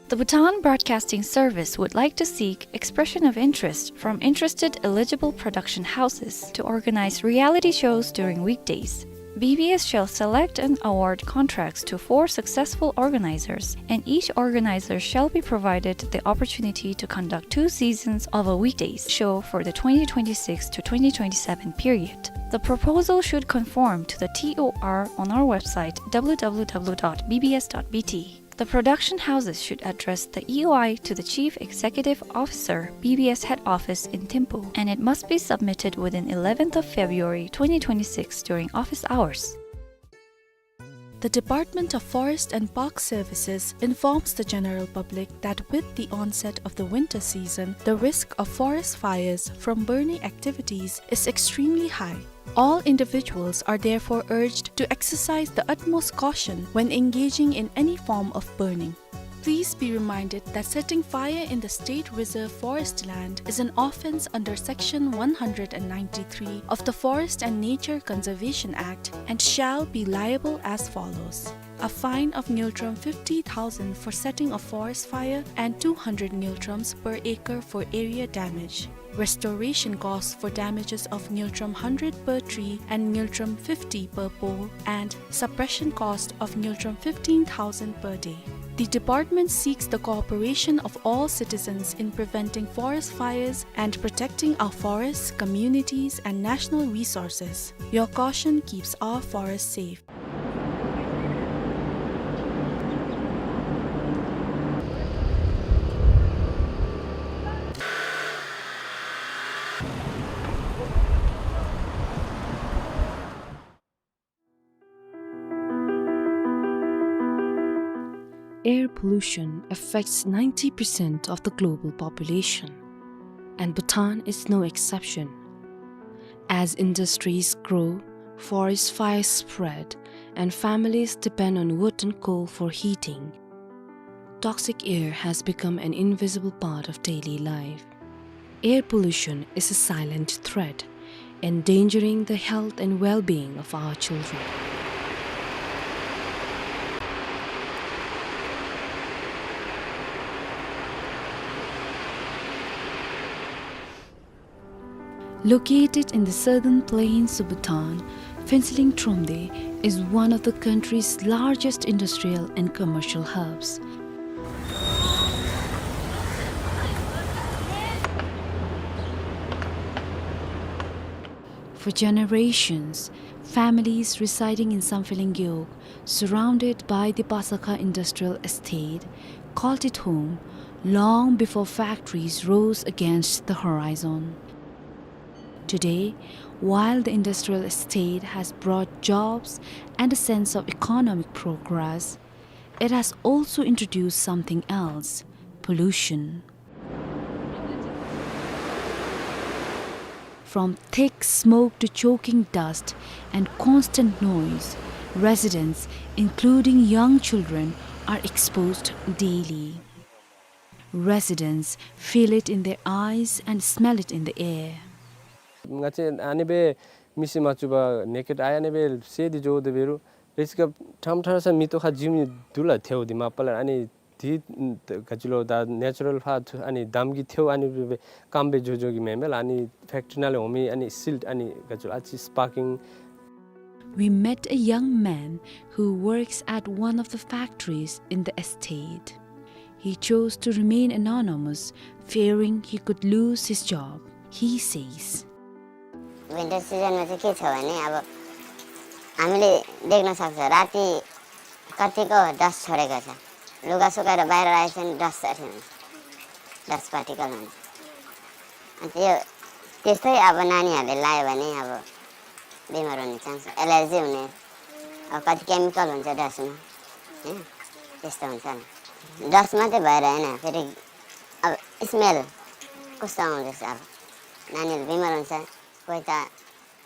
The Bhutan Broadcasting Service would like to seek expression of interest from interested eligible production houses to organize reality shows during weekdays. B B S shall select and award contracts to four successful organizers, and each organizer shall be provided the opportunity to conduct two seasons of a weekdays show for the twenty twenty-six to twenty twenty-seven period. The proposal should conform to the T O R on our website, W W W dot B B S dot B T. The production houses should address the E O I to the Chief Executive Officer, B B S Head Office in Thimphu, and it must be submitted within eleventh of February twenty twenty-six during office hours. The Department of Forest and Park Services informs the general public that with the onset of the winter season, the risk of forest fires from burning activities is extremely high. All individuals are therefore urged to exercise the utmost caution when engaging in any form of burning. Please be reminded that setting fire in the State Reserve Forest land is an offense under Section one hundred ninety-three of the Forest and Nature Conservation Act and shall be liable as follows. A fine of ngultrum fifty thousand for setting a forest fire and two hundred ngultrums per acre for area damage. Restoration costs for damages of ngultrum hundred per tree and ngultrum fifty per pole, and suppression cost of ngultrum fifteen thousand per day. The department seeks the cooperation of all citizens in preventing forest fires and protecting our forests, communities, and national resources. Your caution keeps our forests safe. Air pollution affects ninety percent of the global population, and Bhutan is no exception. As industries grow, forest fires spread, and families depend on wood and coal for heating. Toxic air has become an invisible part of daily life. Air pollution is a silent threat, endangering the health and well-being of our children. Located in the southern plains of Bhutan, Phuentsholing Thromde is one of the country's largest industrial and commercial hubs. For generations, families residing in Samphehleng Gewog, surrounded by the Pasakha Industrial Estate, called it home long before factories rose against the horizon. Today, while the industrial estate has brought jobs and a sense of economic progress, it has also introduced something else: pollution. From thick smoke to choking dust and constant noise, residents, including young children, are exposed daily. Residents feel it in their eyes and smell it in the air. ང་བཅས་ཨ་ནི་སྦེ་མི་སེར་མ་བཅུག་པར་ནེ་ཀེཌ་ཨའི་ཨ་ནི་སྦེ་བསལ་ཏེ་འགྱོ་དེ་འབད་རུང་རེས་ཅིག་ཁར་ཕྲང་ཕྲང་ས་མེ་ཏོག་ཁར་འཛུལ་མི་འདུག་ལགས། ཐལཝ་འདི་མ་པ་ལས་ཨ་ནི་འདི་ག་ཅི་ལོ་ད་ནེ་ཅུ་རཱལ་ཕར་ཨ་ནི་འདམ་གྱི་ཐལཝ་ཨ་ནི་སྦེ་སྐམ་སྦེ་འགྱོ་འགྱོ་གི་མེན་མས་ལགས། ཨ་ནི་ཕེཀ་ཊི་རི་ནང་ལས་འོང་མི་ཨ་ནི་སིལཊ་ཨ་ནི་ག་ཅི་ལོ་ཨ་ཙི་སི་པར་ཀིང། We met a young man who works at one of the factories in the estate. He chose to remain anonymous, fearing he could lose his job. He says, winter सिजनमा चाहिँ के छ भने, अब हामीले देख्न सक्छ, राति कतिको डस्ट छोडेको छ। लुगा सुकाएर बाहिर राखेको छ भने डस्ट अथि हुन्छ, डस्ट पार्टिकल हुन्छ। अनि त्यो, त्यस्तै अब नानीहरूले लायो भने अब बिमार हुने चान्स, एलर्जी हुने, अब कति केमिकल हुन्छ डस्टमा, होइन? त्यस्तो हुन्छ नि। डस्ट मात्रै भएर होइन, फेरि अब स्मेल, कस्तो हुन्छ अब, नानीहरू बिमार हुन्छ, कोही त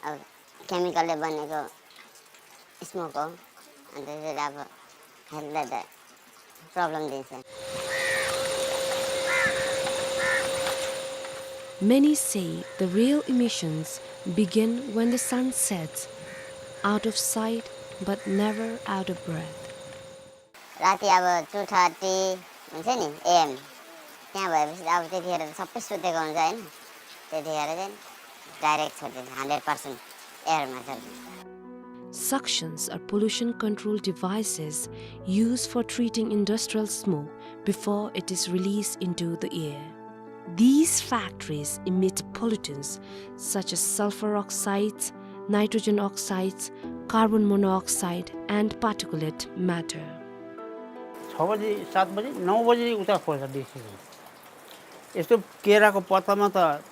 अब केमिकलले बनेको स्मोक हो, अनि त्यसैले अब हेल्थलाई त प्रब्लम दिन्छ। Many say the real emissions begin when the sun sets, out of sight but never out of breath. राति अब टू थर्टी हुन्छ नि एएम, त्यहाँ भएपछि अब त्यतिखेर त सबै सुतेको हुन्छ, होइन? त्यतिखेर चाहिँ डाइरेक्ट छोडिदिन्छ, हन्ड्रेड पर्सेन्ट एयरमा छोडिदिन्छ। Suctions are pollution control devices used for treating industrial smoke before it is released into the air. These factories emit pollutants such as sulfur oxides, nitrogen oxides, carbon monoxide, and particulate matter. छ बजी, सात बजी, नौ बजी उता खोज्छ बेसी। यस्तो केराको पत्तामा त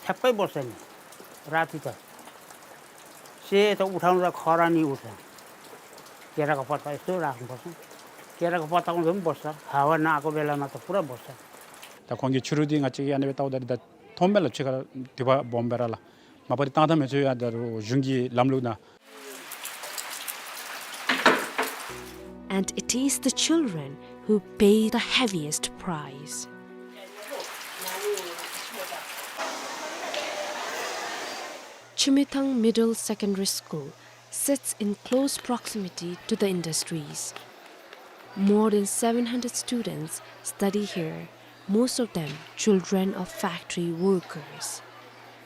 ठ्याक्कै बस्छ नि, राति त। से त उठाउनु त खरानी उठ्छ। केराको पत्ता यस्तो राख्नुपर्छ। केराको पत्ता उठ्दा पनि बस्छ। हावा नआएको बेलामा त पुरा बस्छ। ད་ཁོང་གིས་ཕྱི་རུ་འདི་ང་བཅས་ཀྱིས་ཨ་ནི་སྦེ་བལྟཝ་ད་འདི་ད་མཐོངམ་མས་ལགས། ཕྱི་ཁར་དུ་བ་སྦོམ་སྦེ་ར་ལགས། མ་པ་འདི་བཏང་ཐངས་མི་ཚུ་ཡང་ད་རུང་གཞུང་གི་ལམ་ལུགས་ནང་། And it is the children who pay the heaviest price. Chumithang Middle Secondary School sits in close proximity to the industries. More than seven hundred students study here, most of them children of factory workers.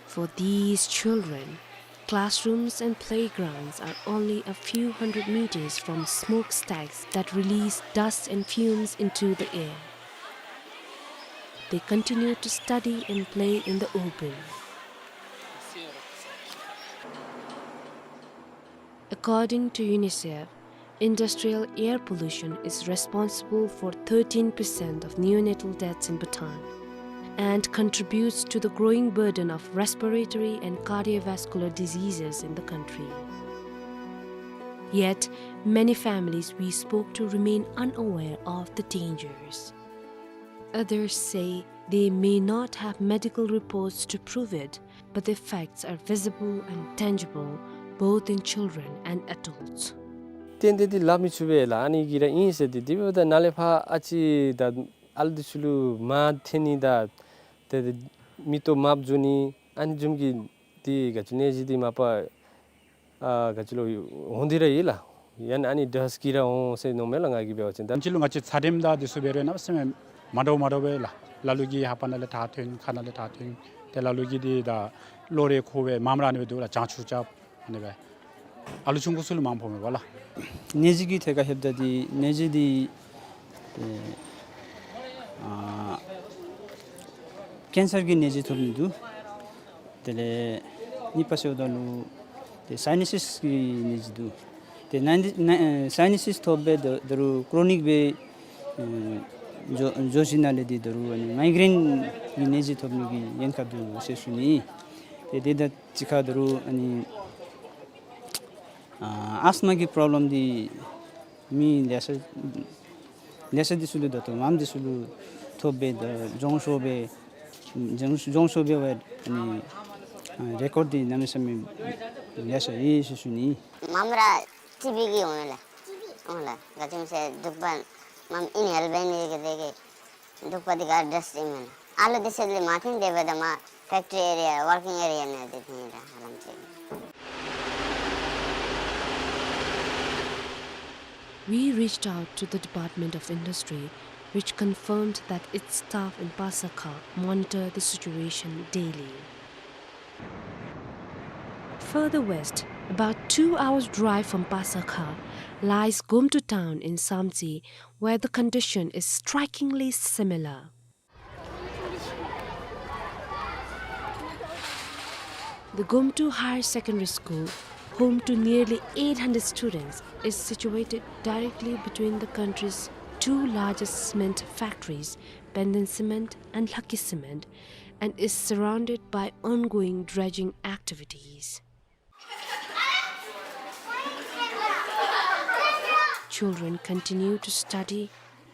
For these children, classrooms and playgrounds are only a few hundred meters from smokestacks that release dust and fumes into the air. They continue to study and play in the open. According to UNICEF, industrial air pollution is responsible for thirteen percent of neonatal deaths in Bhutan and contributes to the growing burden of respiratory and cardiovascular diseases in the country. Yet, many families we spoke to remain unaware of the dangers. Others say they may not have medical reports to prove it, but the effects are visible and tangible, both in children and adults. ཏན་ཏན་འདི་སླབ་མི་ཚུགས་པས་ལགས། ཨ་ནི་གི་ར་ཨིན་ཟེར་ཏེ། དེ་འབདཝ་ད་ནཱ་ལས་ཕར་ཨ་ཙི་ད་ཨ་ལུ་འདི་ཚུ་ལུ་མར་འཐེན་ནི་ད་ཏེ་མིག་ཏོ་དམརཔོ་འགྱོ་ནི་ཨ་ནི་བཟུམ་གྱི་འདི་ག་ཅི་ནད་གཞི་འདི་མ་པ་ཨ་ག་ཅི་ལོ་འོང་སྟེ་ར་ཡོད་ལགས། ཡང་ན་ཨ་ནི་ཌསཊ་གིས་ར་འོང་ཟེར་མནོཝ་མས་ལགས། ང་གིས་འབད་བ་ཅིན་ད་ཕྱི་ལུ་ང་བཅས་ཚ་དྲེམ་དང་འདི་ཚུ་འབད་རུང་གནམ་མེད་ས་མེད་མ་འདྲཝ་མ་འདྲཝ་སྦེ་ལགས། ལ་ལུ་གིས་ཧ་པ་ནང་ལས་ཐག་འཐེན་ཁ་ནང་ལས་ཐག་འཐེན། ཏེ་ལ་ལུ་གིས་འདི་ད་གློག་རས་ཁུག་སྦེ་མངམ་ར་ཨ་ནི་སྦེ་འདུག་ལགས། གྱང་ཆུ་རྐྱབ་ཨ་ནི་སྦེ། ཨ་ལུ་ཆུང་ཀུ་ཚུ་ལུ་མངམ་ཕོག་མས་པ་ལགས། ནད་གཞི་གི་ཐད་ཁར་ལྷོདཔ་ད་འདི་ནད་གཞི་འདི་ཨེ་ཨ་ཀེན་སར་གྱི་ནད་གཞི་ཐོབ་ནི་འདུག། དེ་ལས་གཉིས་པ་ཟེརཝ་ད་ལུ་ཏེ་སའི་ནཱ་སིས་ཀྱི་ནད་གཞི་འདུག། ཏེ་ནཱ་ནཱ་ཨེ་སའི་ནཱ་སིས་ཐོབ་སྦེ་ད་ད་རུང་ཀྲོ་ནིག་སྦེ་ཨེ་འགྱོ་འགྱོ་ཞིནམ་ལས་འདི་ད་རུང་ཨ་ནི་མའི་གྲེན་གྱི་ནད་གཞི་ཐོབ་ནི་གི་ཉེན་ཁ་འདུག་ཟེར་ཞུ་ནི། ཏེ་དེ་དང་གཅིག་ཁར་ད་རུང་ཨ་ནི་ཨ་ཨས་མ་གི་པྲོབ་ལེམ་འདི་མི་ལེ་ཤ་ལེ་ཤ་འདི་ཚུ་ལུ་ད་ལྟོ་མངམ་འདི་ཚུ་ལུ་ཐོབ་སྦེ་ད་རྫོང་ཤོར་སྦེ་རྫོང་རྫོང་ཤོར་སྦེ་འབད་ནི་ཨ་རེ་ཀོཌ་འདི་གནམ་མེད་ས་མེད་ལེ་ཤ་ཡོད་ཟེར་ཞུ་ནི། མངམ་ར་ཊི་བི་གིས་འོང་ལགས། འོང་ལགས། ག་ཅི་སྨོ་ཟེར་གདུག་པ་མངམ་ཨིན་ཧེལ་འབད་ནི་གི་དེ་གིས་གདུག་པ་འདི་ག་ཌསཊ་ཨིན་མས་ལགས། ཨ་ལུ་འདི་ཚུ་ལས་མ་འཐེན། དེ་འབདཝ་ད་མར་ཕེཀ་ཊི་རི་ཨེ་རི་ཡ་ཝར་ཀིང་ཨེ་རི་ཡ་ནང་འདི་འཐེན་ཡི་ལགས། ཧ་ལམ་ཅིག། We reached out to the Department of Industry, which confirmed that its staff in Pasakha monitor the situation daily. Further west, about two hours' drive from Pasakha, lies Gomtu town in Samtse, where the condition is strikingly similar. The Gomtu Higher Secondary School, home to nearly eight hundred students, is situated directly between the country's two largest cement factories, Penden Cement and Lhakki Cement, and is surrounded by ongoing dredging activities. Children continue to study,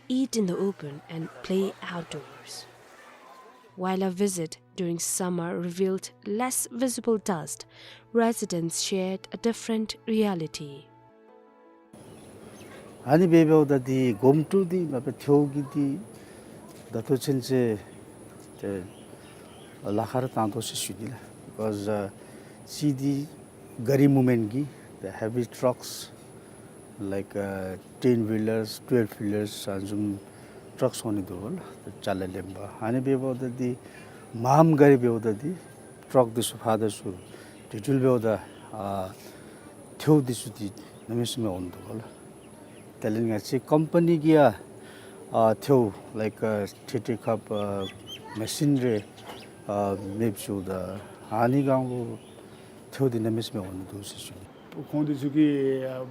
eat in the open, and play outdoors. While a visit during summer revealed less visible dust, residents shared a different reality. ཨ་ནི་འབདཝ་ད་འདི་གོམ་ཊུ་འདི་མ་པ་ཐལཝ་གི་འདི་ད་ལྟོ་ཚུན་ཚོད་ཏེ་ལཱ་ཁག་ར་བཏང་དོ་ཟེར་ཞུ་ནི་ལགས། Because uh, གཅིག་འདི་ག་རི་མུབ་མེནཊ་གི་the heavy trucks like uh, ten wheelers, twelve wheelers ཨ་ནི་བཟུམ་ཊགསི་འོང་ནི་འདུག་ལགས། ཅ་ལ་ལེན་པར། ཨ་ནི་འབདཝ་ད་འདི་མངམ་ག་རི་འབདཝ་ད་འདི་ཊགསི་འདི་ཚུ་ཕར་དང་ཚུར་དེ་འཕྲོ་འབདཝ་ད་ཨ་ཐལཝ་འདི་ཚུ་འདི་གནམ་མེད་ས་མེད་འོང་ནི་འདུག་ལགས། དེ་ལས་ང་བཅས་ཀམ་པ་ནི་གིས་ཡང་ཨ་ཐལཝ་like uh, ཐེ་ཐེ་ཁབ་ཨ་མེ་ཤིན་རེ་ཨ་མེདཔ་བཟོཝ་ད་ཨ་ནི་སྒང་ལུ་ཐལཝ་འདི་གནམ་མེད་ས་མེད་འོང་ནི་འདུག་ཟེར་ཞུ་ནི། ཁོང་འདི་ཚུ་གིས་ཨ་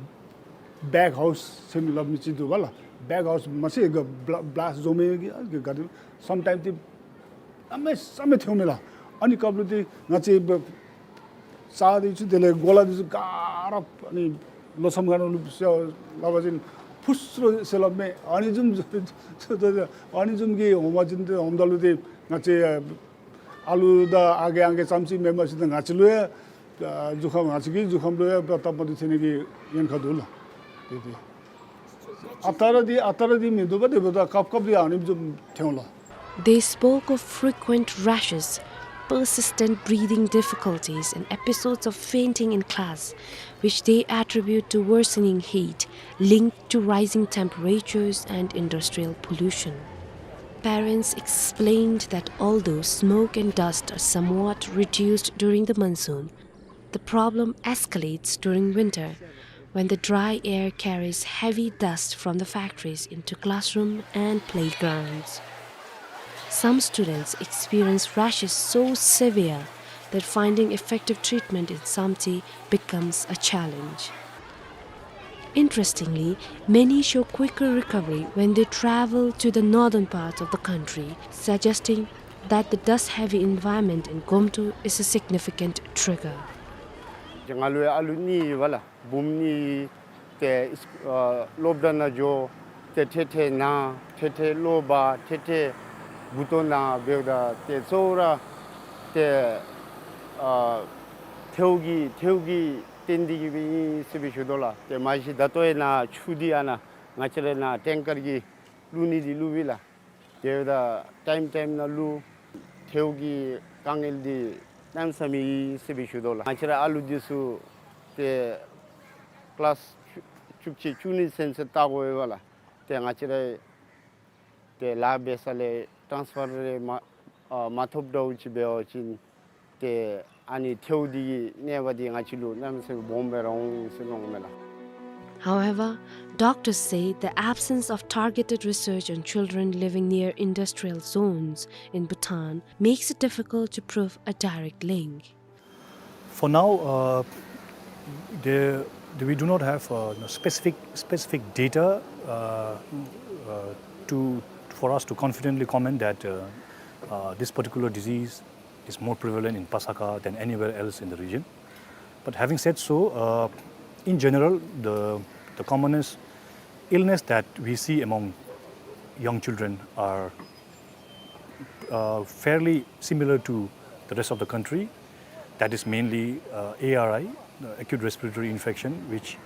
བེག་ཧའུསི་ཟེར་མི་སླབ་མི་ཅིག་འདུག་པ་ལགས། བེག་ཧའུསི་མ་ཚད་ག་བླ་བླཱསཊ་བཟོ་མི་གི་ཨ་ག་རི་སམ་ཊའིམ་འདི་གནམ་མེད་ས་མེད་ཐལཝ་མས་ལགས། ཨ་ནི་སྐབས་ལུ་འདི་ང་བཅས་བ་རྩྭ་འདི་ཚུ་དེ་ལས་གོ་ལ་འདི་ཚུ་ག་ར་ཨ་ནི་ལོ་མཚམས་ཁ་ནང་ལུ་སླབ་པ་ཅིན་ཕུ་སུ་རུ་ཟེར་སླབ་མས། ཨ་ནི་བཟུམ་ཨ་ནི་བཟུམ་གྱི་འོང་པ་ཅིན་འདི་འོངམ་ད་ལུ་འདི་ང་བཅས་ཨ་ལུ་དང་ཨ་རྒས་ཨང་རྒས་ཙམ་ཅིག་མེན་པར་ཅིག་ང་བཅས་ལུ་ཡང་ཨ་གཟུགས་ཁམས་ང་བཅས་ཀྱི་གཟུགས་ཁམས་ལུ་ཡང་སྟབས་མ་བདེཝ་ཐོན་ནི་གི་ཉེན་ཁ་འདུག་ལགས། དེ་དེ་ཨ་རྟག་ར་འདི་ཨ་རྟག་ར་འདི་མིན་འདུག་པ། དེ་འབདཝ་ད་སྐབས་སྐབས་འདི་ཨ་ནི་བཟུམ་ཐོན་ལགས། They spoke of frequent rashes, persistent breathing difficulties, and episodes of fainting in class, which they attribute to worsening heat linked to rising temperatures and industrial pollution. Parents explained that although smoke and dust are somewhat reduced during the monsoon, the problem escalates during winter, when the dry air carries heavy dust from the factories into classroom and playgrounds. Some students experience rashes so severe that finding effective treatment in Samtse becomes a challenge. Interestingly, many show quicker recovery when they travel to the northern parts of the country, suggesting that the dust-heavy environment in Gomtu is a significant trigger. ང་ལུ་ཡང་ཨ་ལུ་གཉིས་ཡོད་པ་ལགས། བུམོ་གཉིས་ཏེ་ཨ་སློབ་གྲྭ་ནང་འགྱོ། ཏེ་ཐེ་ཐེ་ན་ཐེ་ཐེ་ལོ་པ་ཐེ་ཐེ་མགུ་ཏོ་ན་འབདཝ་ད་ཏེ་གཙོ་བོ་ར་ཏེ་ཨ་ཐལཝ་གིས་ཐལཝ་གིས་བརྟེན་ཏེ་གིས་སྦེ་ཨིན་ཟེར་སྦེ་ཞུ་དོ་ལགས། ཏེ་མ་གཞི་ད་ལྟོ་ཡང་ན་ཆུ་འདི་ཨ་ནཱ་ང་བཅས་ར་ནཱ་ཊེང་ཀར་གྱིས་བླུག་ནི་འདི་བླུག་པས་ལགས། དེ་འབདཝ་ད་ཊའིམ་ཊའིམ་ནང་ལུ་ཐལཝ་གི་དཀའ་ངལ་འདི་གནམ་མེད་ས་མེད་ཨིན་ཟེར་སྦེ་ཞུ་དོ་ལགས། ང་བཅས་ར་ཨ་ལུ་འདི་ཚུ་ཏེ་ཀི་ལཱསི་བཅུ་བཅུ་གཅིག་བཅུ་གཉིས་ཚུན་ཚོད་བལྟ་དགོ་པས་ལགས། ཏེ་ང་བཅས་ར་ཏེ་ལཱ་འབད་ས་ལས་ཊཱནསི་ཕར་རེ་མ་ཨ་མ་ཐོབ་འདྲཝ་ཅིག་འབད་བ་ཅིན་ཏེ་ཨ་ནི་ཐལཝ་འདི་གི་ནད་པ་འདི་ང་བཅས་ལུ་གནམ་མེད་ས་མེད་སྦོམ་སྦེ་ར་འོང་ཟེར་མནོཝ་མས་ལགས། However, doctors say the absence of targeted research on children living near industrial zones in Bhutan makes it difficult to prove a direct link. For now, uh, there, we do not have uh, specific specific data uh, uh, to for us to confidently comment that uh, uh, this particular disease is more prevalent in Pasakha than anywhere else in the region. But having said so, uh, in general, the, the commonest illness that we see among young children are uh, fairly similar to the rest of the country. That is mainly uh, A R I, uh, acute respiratory infection, which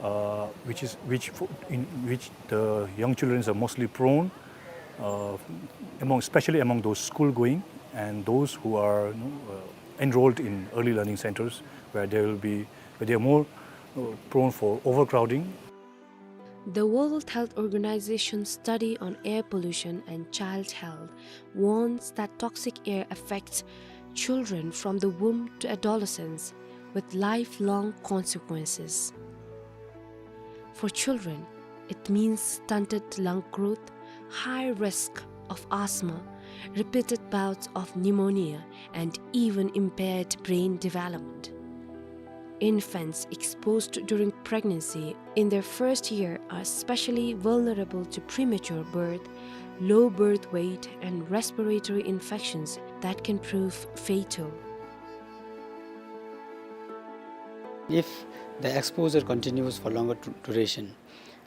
uh, which is which fo- in which the young children are mostly prone, uh, among especially among those school going and those who are you know, uh, enrolled in early learning centers where they will be where they are more uh, prone for overcrowding. The World Health Organization study on air pollution and child health warns that toxic air affects children from the womb to adolescence with lifelong consequences. For children, it means stunted lung growth, high risk of asthma, repeated bouts of pneumonia, and even impaired brain development. Infants exposed during pregnancy in their first year are especially vulnerable to premature birth, low birth weight, and respiratory infections that can prove fatal. If the exposure continues for longer du- duration,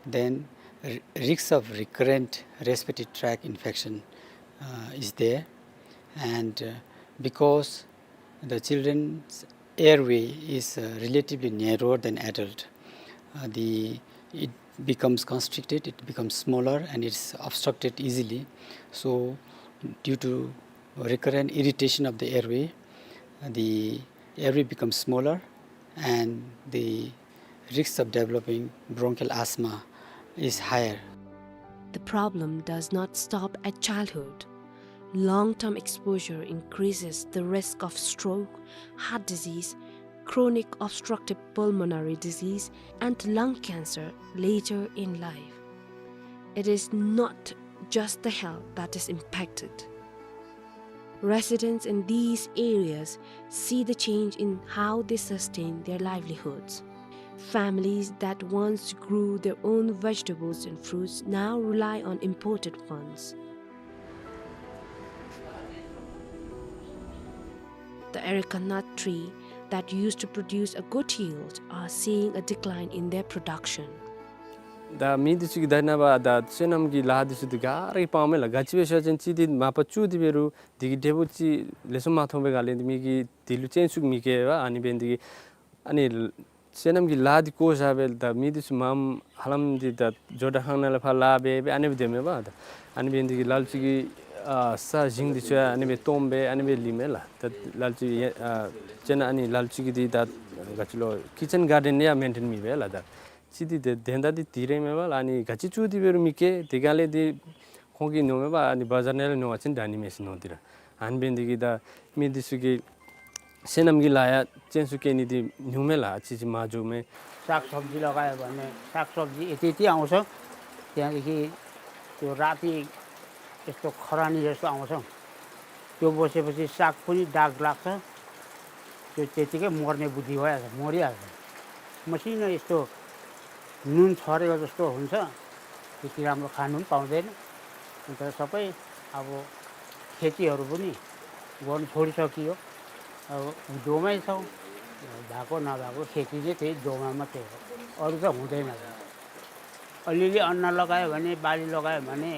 then r- risks of recurrent respiratory tract infection uh, is there. And, uh, because the children's airway is, uh, relatively narrower than adult, uh, the, it becomes constricted, it becomes smaller, and it's obstructed easily. So, due to recurrent irritation of the airway, uh, the airway becomes smaller, and the risks of developing bronchial asthma is higher. The problem does not stop at childhood. Long-term exposure increases the risk of stroke, heart disease, chronic obstructive pulmonary disease, and lung cancer later in life. It is not just the health that is impacted. Residents in these areas see the change in how they sustain their livelihoods. Families that once grew their own vegetables and fruits now rely on imported ones. The areca nut tree that used to produce a good yield are seeing a decline in their production. ད་མི་འདི་ཚུ་གིས་ད་ནངས་པ་ད་སོ་ནམ་གྱི་ལཱ་འདི་ཚུ་འདི་ག་ར་གིས་སྤང་མས་ལགས། ག་ཅི་སྦེ་ཟེར་བ་ཅིན་གཅིག་འདི་མ་པ་བཙུགས་ཏེ་འབད་རུང་འདི་གི་འབྲས་བུ་ཅིག་ལེགས་ཤོམ་མ་ཐོབ་པའི་སྒང་ལས་འདི་མི་གིས་འདི་ལུ་སྤྱན་ཟུག་མི་བསྐྱེད་པས། ཨ་ནི་འབད་ནི་འདི་གིས་ཨ་ནི་སོ་ནམ་གྱི་ལཱ་འདི་བཀོ་བཞག་སྦེ་ད་མི་འདི་ཚུ་མངམ་ཧ་ལམ་འདི་ད་ཇོ་བདག་ཁང་ནང་ལས་ཕར་ལཱ་འབད་སྦེ་ཨ་ནི་སྦེ་སྡོད་མས་པ། ད་ཨ་ནི་འབད་ནི་འདི་གིས་ལ་ལུ་ཅིག་གིས་ཨ་ས་ཞིང་འདི་ཚུ་ཡང་ཨ་ནི་སྦེ་སྟོངམ་སྦེ་ཨ་ནི་སྦེ་ལུས་མས་ལགས། ད་ལ་ལུ་ཅིག་ཡང་ཨ་དཔེར་ན་ཨ་ནི་ལ་ལུ་ཅིག་གིས་འདི་ད་ག་ཅི་ལོ་ཀི་ཅན་གཱར་ཌེན་ཡང་མེན་ཊེན་མི་འབད་ལགས། ད་ཅིག་འདི་དེ་དོན་དག་འདི་འདི་ར་མས་པ་ལགས། ཨ་ནི་ག་ཅི་བཙུགས་ཏེ་འབད་རུང་མི་སྐྱེ། དེ་སྒང་ལས་འདི་ཁོང་གིས་མནོཝ་མས་པ། ཨ་ནི་བ་ཛར་ནང་ལས་ཉོ་བ་ཅིན་དྲག་ནི་མས་ཟེར་མནོ་སྟེ་ར། ཨ་ནི་འབད་ནི་འདི་གིས་ད་མི་འདི་ཚུ་གིས་སོ་ནམ་གྱི་ལཱ་ཡང་སྤྱན་ཟུག་བསྐྱེད་ནི་འདི་ཉུང་མས་ལགས། ཨ་ཙི་ཙི་མ་འགྱོ་མས། सागसब्जी लगायो भने सागसब्जी यति यति आउँछ। त्यहाँदेखि त्यो राति यस्तो खरानी जस्तो आउँछ। त्यो बसेपछि साग पनि दाग लाग्छ। त्यो त्यतिकै मर्ने बुद्धि भइहाल्छ, मरिहाल्छ। मसिनो यस्तो नुन छरेको जस्तो हुन्छ, त्यति राम्रो खानु पनि पाउँदैन। अन्त सबै अब खेतीहरू पनि गर्नु छोडिसकियो। अब दोमै छौँ, भएको नभएको खेती चाहिँ त्यही दोमा मात्रै हो, अरू त हुँदैन। अलिअलि अन्न लगायो भने, बाली लगायो भने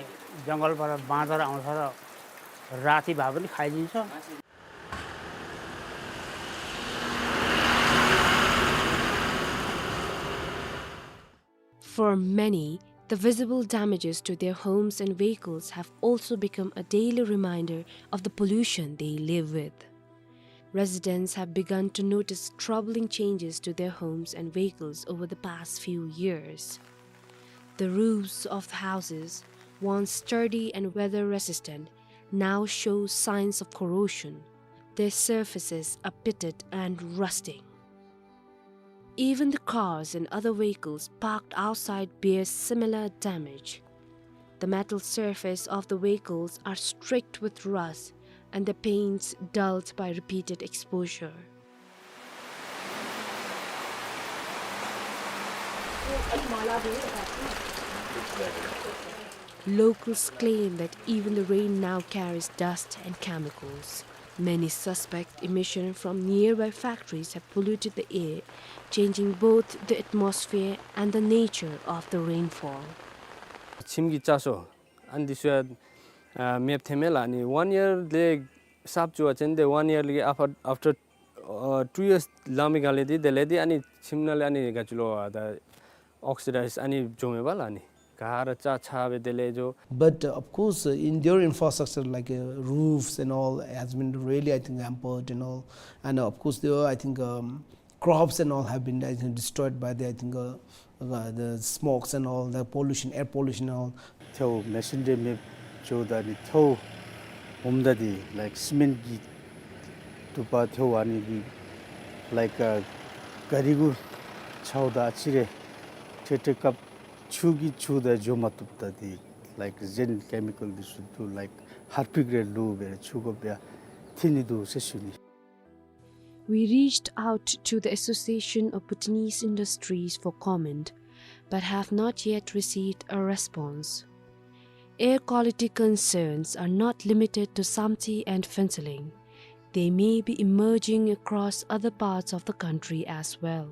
जङ्गलबाट बाँदर आउँछ र राति भए पनि खाइदिन्छ। For many, the visible damages to their homes and vehicles have also become a daily reminder of the pollution they live with. Residents have begun to notice troubling changes to their homes and vehicles over the past few years. The roofs of the houses, once sturdy and weather-resistant, now show signs of corrosion. Their surfaces are pitted and rusting. Even the cars and other vehicles parked outside bear similar damage. The metal surface of the vehicles are streaked with rust and the paints dulled by repeated exposure. Locals claim that even the rain now carries dust and chemicals. Many suspect emission from nearby factories have polluted the air, changing both the atmosphere and the nature of the rainfall. ཁྱིམ་གྱི་ལྕགས་སོ་ཨ་ནི་འདི་ཚུ་ཡང་ཨ་མེདཔ་ཐོནམ་མས་ལགས། ཨ་ནི་ཝན་ཡར་ལས་གསརཔ་བཙུགས་པ་ཅིན་འདི་ཝན་ཡར་ལས་ཨ་ཕར་ཨཕ་ཊར་ཨ་ཊུ་ཡརསི་ལང་མི་སྒང་ལས་འདི་དེ་ལས་འདི་ཨ་ནི་ཁྱིམ་ནང་ལས་ཨ་ནི་ག་ཅི་ལོ་ཨ་ད་ཨོག་སི་ཌའིཛ་ཨ་ནི་འགྱོཝ་མས་པ་ལགས། ཨ་ནི་ག་ར་ཆག་ཆག་སྦེ་དེ་ལས་འགྱོ། But, uh, of course, uh, in their infrastructure, like, uh, roofs and all, has been really, I think, hampered and all. And, uh, of course, there were, I think, um, crops and all have been, I think, destroyed by the, I think, uh, uh, the smokes and all, the pollution, air pollution and all. ཐལཝ་མེ་སོན་འདྲེ་མེདཔ་འགྱོཝ་ད་ནི་ཐལཝ་ཨོམ་ད་འདི་ལའིཀ་སི་མེནཊ་གི་དུ་པ་ཐལཝ་ཨ་ནི་འདི་ལའིཀ་ཨ་ག་རི་གུ་འཕྱཝ་ད་ཨ་ཙི་རེ་ཁྲེ་ཁྲེ་སྐབས་ཆུ་གིས་ཆུ་དང་འགྱོ་མ་བཏུབ། ད་འདི་ལའིཀ་གཞན་ཀེ་མི་ཀཱལ་འདི་ཚུ་འདུག། ལའིཀ་ཧར་པིག་རེ་བླུག་སྦེ་ཆུ་དགོ་པས་ཐོན་ནི་འདུག་ཟེར་ཞུ་ནི། We reached out to the Association of Bhutanese Industries for comment, but have not yet received a response. Air quality concerns are not limited to Samtse and Phuentsholing. They may be emerging across other parts of the country as well.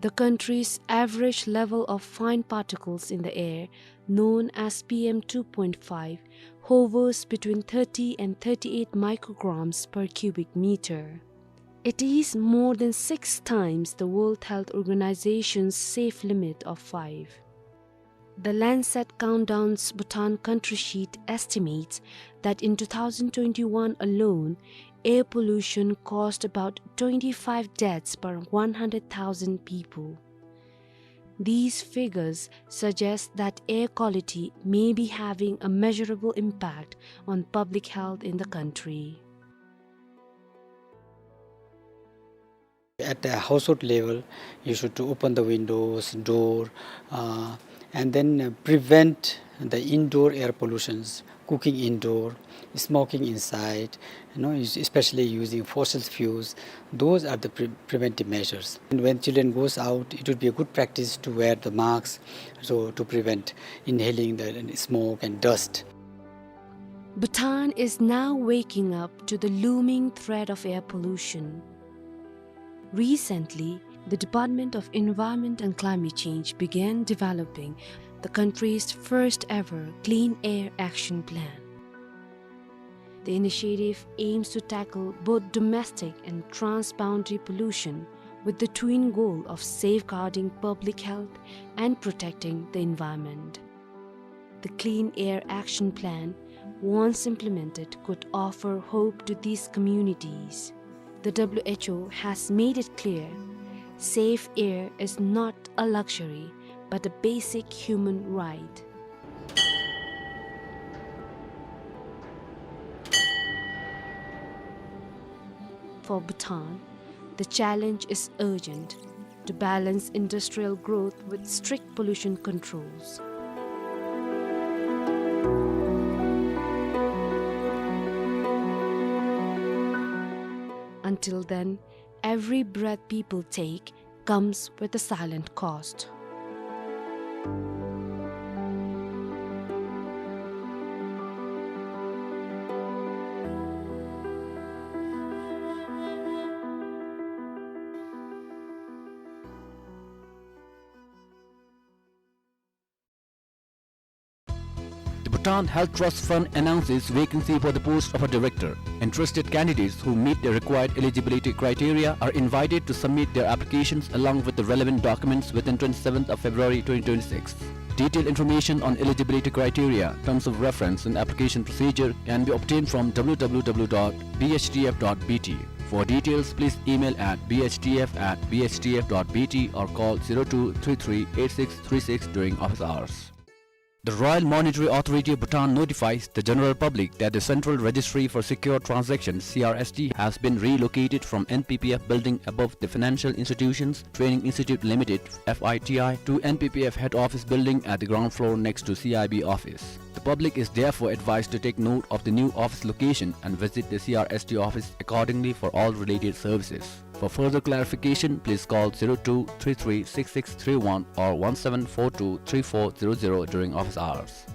The country's average level of fine particles in the air, known as P M two point five, hovers between thirty and thirty-eight micrograms per cubic meter. It is more than six times the World Health Organization's safe limit of five. The Landsat Countdown's Bhutan Country Sheet estimates that in two thousand twenty-one alone, air pollution caused about twenty-five deaths per one hundred thousand people. These figures suggest that air quality may be having a measurable impact on public health in the country. At the household level, you should open the windows, door, uh, and then, uh, prevent the indoor air pollutions, cooking indoor, smoking inside, you know, es-, especially using fossil fuels. Those are the pre-, preventive measures. And when children goes out, it would be a good practice to wear the masks, so to prevent inhaling the smoke and dust. Bhutan is now waking up to the looming threat of air pollution. Recently, the Department of Environment and Climate Change began developing the country's first ever Clean Air Action Plan. The initiative aims to tackle both domestic and transboundary pollution with the twin goal of safeguarding public health and protecting the environment. The Clean Air Action Plan, once implemented, could offer hope to these communities. The W H O has made it clear, safe air is not a luxury, but a basic human right. For Bhutan, the challenge is urgent to balance industrial growth with strict pollution controls. Until then, every breath people take comes with a silent cost. The Bhutan Health Trust Fund announces vacancy for the post of a director. Interested candidates who meet the required eligibility criteria are invited to submit their applications along with the relevant documents within twenty-seventh of February twenty twenty-six. Detailed information on eligibility criteria, terms of reference, and application procedure can be obtained from W W W dot B H T F dot B T. For details, please email at B H T F at B H T F dot B T or call zero two three three eight six three six during office hours. The Royal Monetary Authority of Bhutan notifies the general public that the Central Registry for Secure Transactions, C R S T, has been relocated from N P P F building above the Financial Institutions Training Institute Limited, F I T I, to N P P F head office building at the ground floor next to C I B office. The public is therefore advised to take note of the new office location and visit the C R S T office accordingly for all related services. For further clarification, please call zero two three three six six three one or one seven four two three four zero zero during office hours.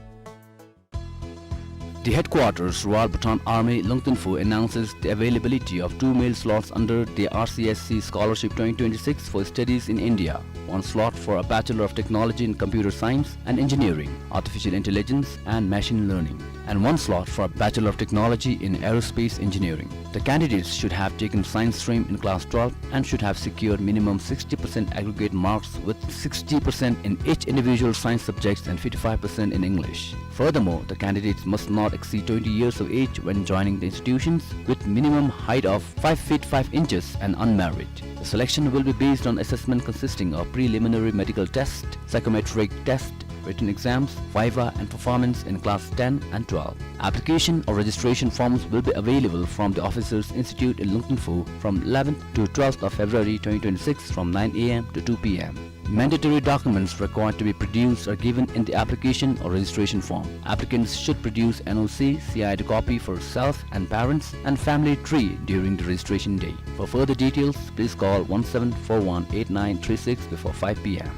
The headquarters, Royal Bhutan Army, Lungtinphu, announces the availability of two male slots under the R C S C Scholarship twenty twenty-six for studies in India. One slot for a Bachelor of Technology in Computer Science and Engineering, Artificial Intelligence and Machine Learning, and one slot for a Bachelor of Technology in Aerospace Engineering. The candidates should have taken science stream in class twelve and should have secured minimum sixty percent aggregate marks, with sixty percent in each individual science subjects and fifty-five percent in English. Furthermore, the candidates must not exceed twenty years of age when joining the institutions, with minimum height of five feet five inches and unmarried. The selection will be based on assessment consisting of preliminary medical test, psychometric test, written exams, viva, and performance in class ten and twelve. Application or registration forms will be available from the Officers Institute in Lungtinphu from eleventh to twelfth of February twenty twenty-six from nine A M to two P M. Mandatory documents required to be produced are given in the application or registration form. Applicants should produce N O C, C I D copy for self and parents, and family tree during the registration day. For further details, please call one seven four one eight nine three six before five P M.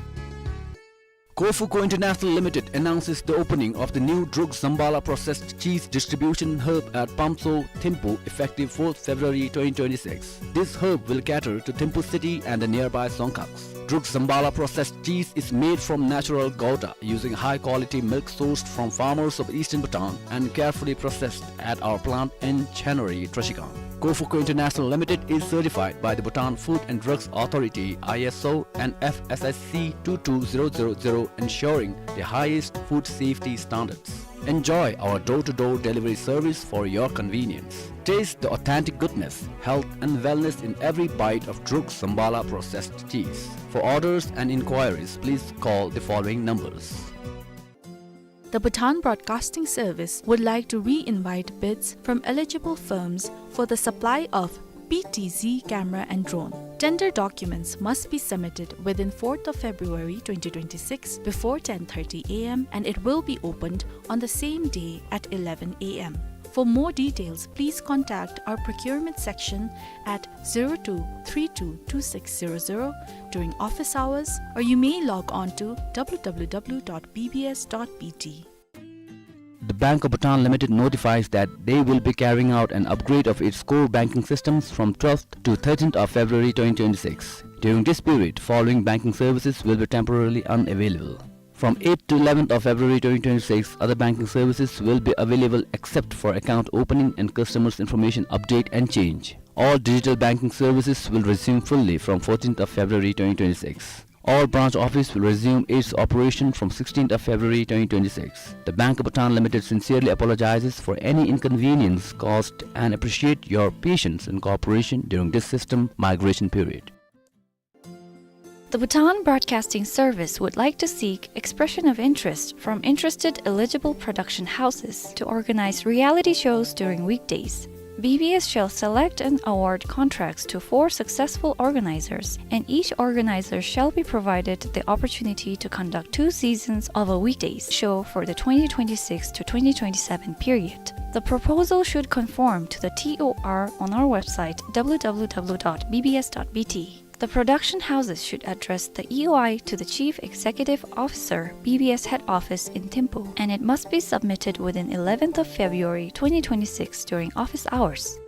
Kofuko International Limited announces the opening of the new Druk Zambala processed cheese distribution hub at Pamso, Thimphu, effective fourth February twenty twenty-six. This hub will cater to Thimphu city and the nearby Songkhaks. Druk Zambala processed cheese is made from natural gouda, using high-quality milk sourced from farmers of eastern Bhutan and carefully processed at our plant in Chenary, Trashigang. Kofoko International Limited is certified by the Bhutan Food and Drugs Authority, I S O, and F S S C two two zero zero zero, ensuring the highest food safety standards. Enjoy our door-to-door delivery service for your convenience. Taste the authentic goodness, health and wellness in every bite of Druk Zambala processed cheese. For orders and inquiries, please call the following numbers. The Bhutan Broadcasting Service would like to re-invite bids from eligible firms for the supply of P T Z camera and drone. Tender documents must be submitted within fourth of February twenty twenty-six before ten thirty A M, and it will be opened on the same day at eleven A M. For more details, please contact our procurement section at zero two three two two six zero zero during office hours, or you may log on to W W W dot B B S dot B T. The Bank of Bhutan Limited notifies that they will be carrying out an upgrade of its core banking systems from twelfth to thirteenth of February twenty twenty-six. During this period, following banking services will be temporarily unavailable. From eighth to eleventh of February twenty twenty-six, other banking services will be available except for account opening and customers' information update and change. All digital banking services will resume fully from fourteenth of February twenty twenty-six. All branch office will resume its operation from sixteenth of February twenty twenty-six. The Bank of Bhutan Limited sincerely apologizes for any inconvenience caused and appreciate your patience and cooperation during this system migration period. The Bhutan Broadcasting Service would like to seek expression of interest from interested eligible production houses to organize reality shows during weekdays. B B S shall select and award contracts to four successful organizers, and each organizer shall be provided the opportunity to conduct two seasons of a weekdays show for the twenty twenty-six to twenty twenty-seven period. The proposal should conform to the T O R on our website, W W W dot B B S dot B T. The production houses should address the E O I to the Chief Executive Officer, B B S Head Office in Thimphu, and it must be submitted within eleventh of February twenty twenty-six during office hours.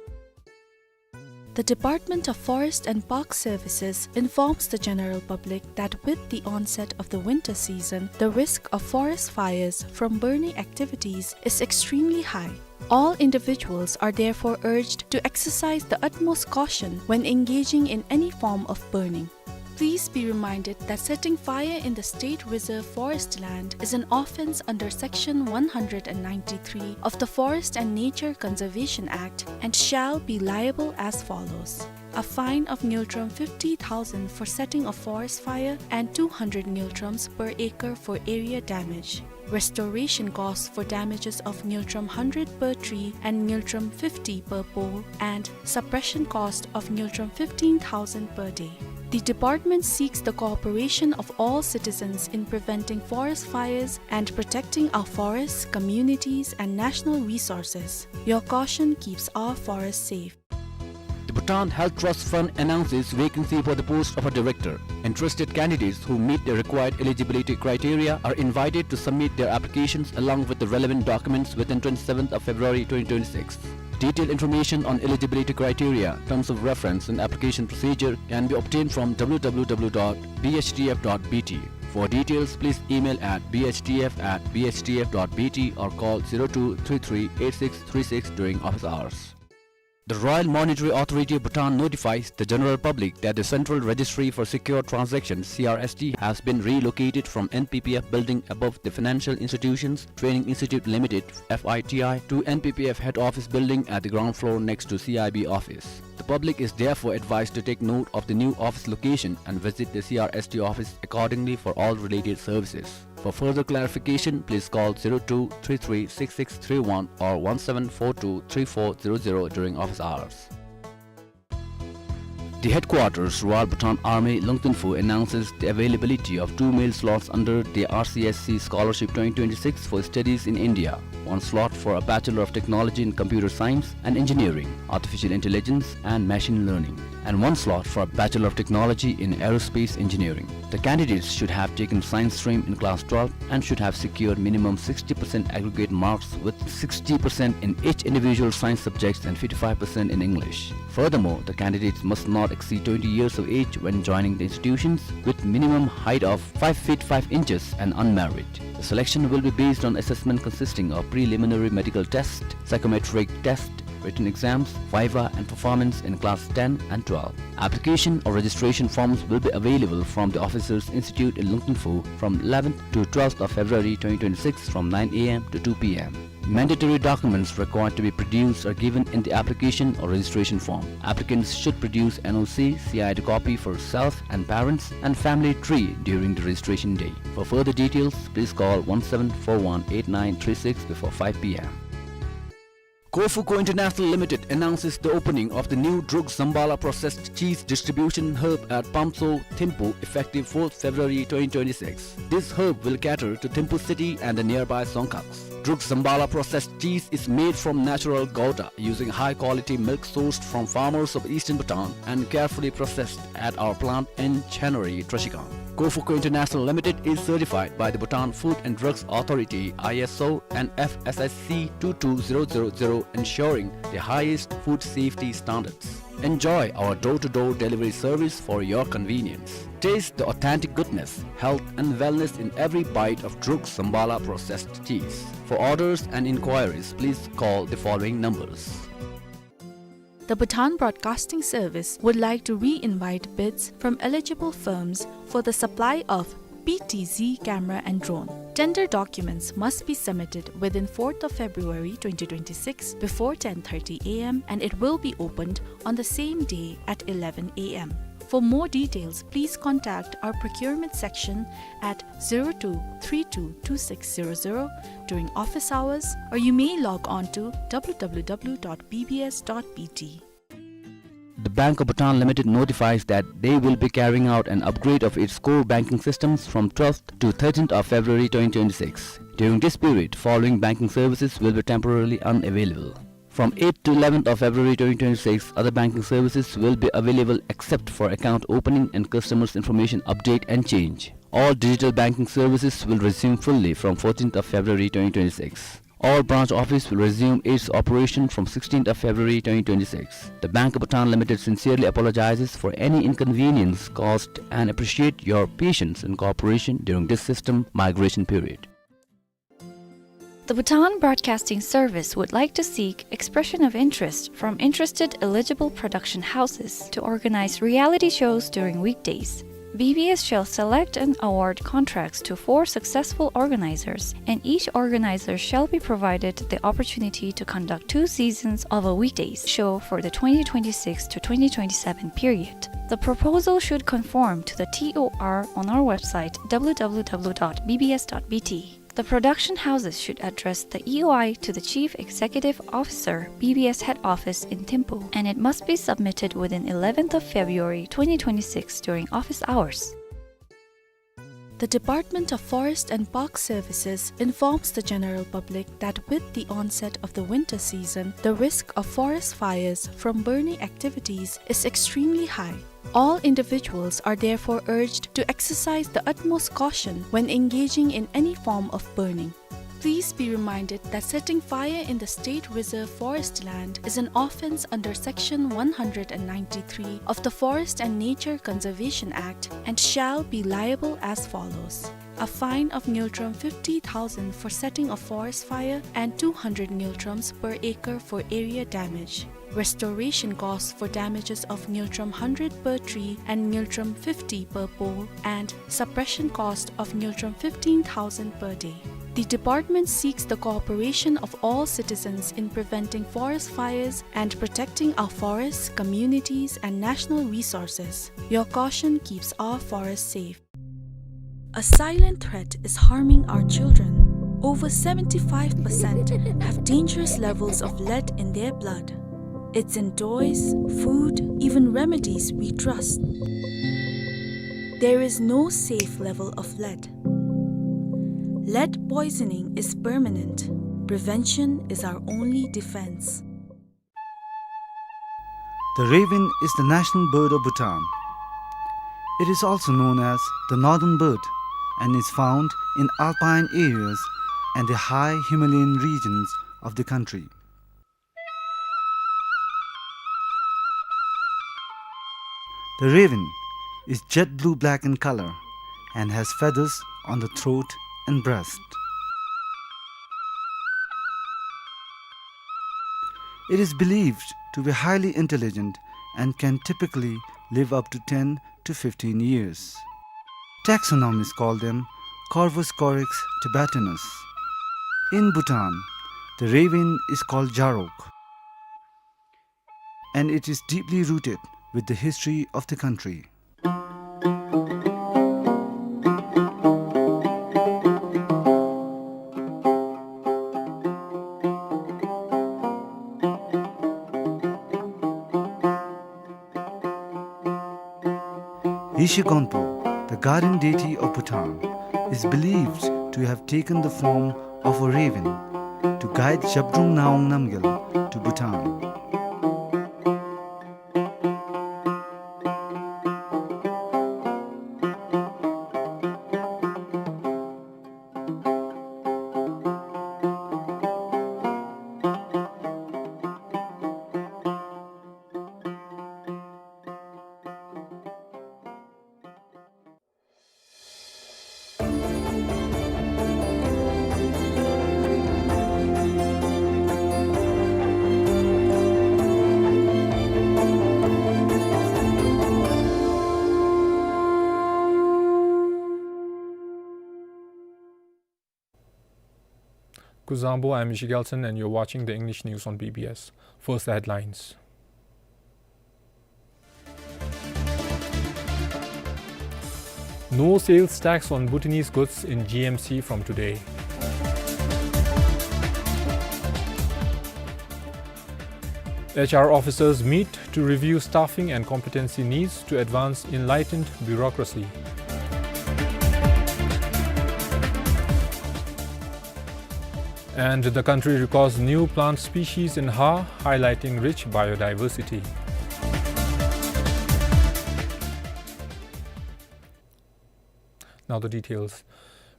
The Department of Forest and Park Services informs the general public that with the onset of the winter season, the risk of forest fires from burning activities is extremely high. All individuals are therefore urged to exercise the utmost caution when engaging in any form of burning. Please be reminded that setting fire in the state reserve forest land is an offence under Section one hundred and ninety-three of the Forest and Nature Conservation Act and shall be liable as follows: a fine of ngultrum fifty thousand for setting a forest fire and two hundred ngultrums per acre for area damage. Restoration costs for damages of ngultrum hundred per tree and ngultrum fifty per pole, and suppression cost of ngultrum fifteen thousand per day. The department seeks the cooperation of all citizens in preventing forest fires and protecting our forests, communities, and national resources. Your caution keeps our forests safe. The Bhutan Health Trust Fund announces vacancy for the post of a director. Interested candidates who meet the required eligibility criteria are invited to submit their applications along with the relevant documents within twenty-seventh of February twenty twenty-six. Detailed information on eligibility criteria, terms of reference, and application procedure can be obtained from W W W dot B H T F dot B T. For details, please email at B H T F at B H T F dot B T or call zero two three three eight six three six during office hours. The Royal Monetary Authority of Bhutan notifies the general public that the Central Registry for Secure Transactions, C R S T, has been relocated from N P P F building above the Financial Institutions Training Institute Limited, F I T I, to N P P F head office building at the ground floor next to C I B office. The public is therefore advised to take note of the new office location and visit the C R S T office accordingly for all related services. For further clarification, please call zero two three three six six three one or one seven four two three four zero zero during office hours. The headquarters, Royal Bhutan Army, Lungtinfu, announces the availability of two male slots under the R C S C Scholarship twenty twenty-six for studies in India. One slot for a Bachelor of Technology in Computer Science and Engineering, Artificial Intelligence and Machine Learning. and one slot for Bachelor of Technology in Aerospace Engineering. The candidates should have taken science stream in class twelve and should have secured minimum sixty percent aggregate marks with sixty percent in each individual science subjects and fifty-five percent in English. Furthermore, the candidates must not exceed twenty years of age when joining the institutions, with minimum height of five feet five inches and unmarried. The selection will be based on assessment consisting of preliminary medical test, psychometric test, written exams, viva, and performance in class ten and twelve. Application or registration forms will be available from the Officers Institute in Lungtingphu from eleventh to twelfth of February twenty twenty-six from nine A M to two P M. Mandatory documents required to be produced are given in the application or registration form. Applicants should produce N O C, C I D copy for self and parents, and family tree during the registration day. For further details, please call one seven four one eight nine three six before five P M. Kofuko International Limited announces the opening of the new Druk Zambala processed cheese distribution hub at Pamso, Thimphu, effective fourth February twenty twenty-six. This hub will cater to Thimphu city and the nearby Songkhaks. Druk Zambala processed cheese is made from natural gouda, using high-quality milk sourced from farmers of eastern Bhutan and carefully processed at our plant in Chenary, Trashigang. Kofuko International Limited is certified by the Bhutan Food and Drugs Authority, I S O, and F S S C two two zero zero zero, ensuring the highest food safety standards. Enjoy our door-to-door delivery service for your convenience. Taste the authentic goodness, health and wellness in every bite of Druk Zambala processed cheese. For orders and inquiries, please call the following numbers. The Bhutan Broadcasting Service would like to re-invite bids from eligible firms for the supply of P T Z camera and drone. Tender documents must be submitted within fourth of February twenty twenty-six before ten thirty A M, and it will be opened on the same day at eleven A M. For more details, please contact our procurement section at zero two three two two six zero zero during office hours, or you may log on to W W W dot B B S dot B T. The Bank of Bhutan Limited notifies that they will be carrying out an upgrade of its core banking systems from twelfth to thirteenth of February twenty twenty-six. During this period, following banking services will be temporarily unavailable. From eighth to eleventh of February twenty twenty-six, other banking services will be available except for account opening and customers' information update and change. All digital banking services will resume fully from fourteenth of February twenty twenty-six. All branch office will resume its operation from sixteenth of February twenty twenty-six. The Bank of Bhutan Limited sincerely apologizes for any inconvenience caused and appreciate your patience and cooperation during this system migration period. The Bhutan Broadcasting Service would like to seek expression of interest from interested eligible production houses to organize reality shows during weekdays. B B S shall select and award contracts to four successful organizers, and each organizer shall be provided the opportunity to conduct two seasons of a weekdays show for the twenty twenty-six to twenty twenty-seven period. The proposal should conform to the T O R on our website, W W W dot B B S dot B T. The production houses should address the E O I to the Chief Executive Officer, B B S Head Office in Thimphu, and it must be submitted within eleventh of February twenty twenty-six during office hours. The Department of Forest and Park Services informs the general public that with the onset of the winter season, the risk of forest fires from burning activities is extremely high. All individuals are therefore urged to exercise the utmost caution when engaging in any form of burning. Please be reminded that setting fire in the State Reserve Forest land is an offense under Section one hundred ninety-three of the Forest and Nature Conservation Act and shall be liable as follows: a fine of ngultrum fifty thousand for setting a forest fire and two hundred ngultrums per acre for area damage. Restoration costs for damages of ngultrum hundred per tree and ngultrum fifty per pole, and suppression cost of ngultrum fifteen thousand per day. The department seeks the cooperation of all citizens in preventing forest fires and protecting our forests, communities, and national resources. Your caution keeps our forests safe. A silent threat is harming our children. Over seventy-five percent have dangerous levels of lead in their blood. It's in toys, food, even remedies we trust. There is no safe level of lead. Lead poisoning is permanent. Prevention is our only defense. The raven is the national bird of Bhutan. It is also known as the northern bird and is found in alpine areas and the high Himalayan regions of the country. The raven is jet blue-black in color and has feathers on the throat and breast. It is believed to be highly intelligent and can typically live up to ten to fifteen years. Taxonomists call them Corvus corax tibetanus. In Bhutan, the raven is called jarok, and it is deeply rooted with the history of the country. Yeshe Gonpo, the guardian deity of Bhutan, is believed to have taken the form of a raven to guide Zhabdrung Ngawang Namgyal to Bhutan. Kuzuzangpo, I'm Yeshe Gelson, and you're watching the English news on B B S. First, the headlines. No sales tax on Bhutanese goods in G M C from today. H R officers meet to review staffing and competency needs to advance enlightened bureaucracy. And the country records new plant species in Ha, highlighting rich biodiversity. Now the details.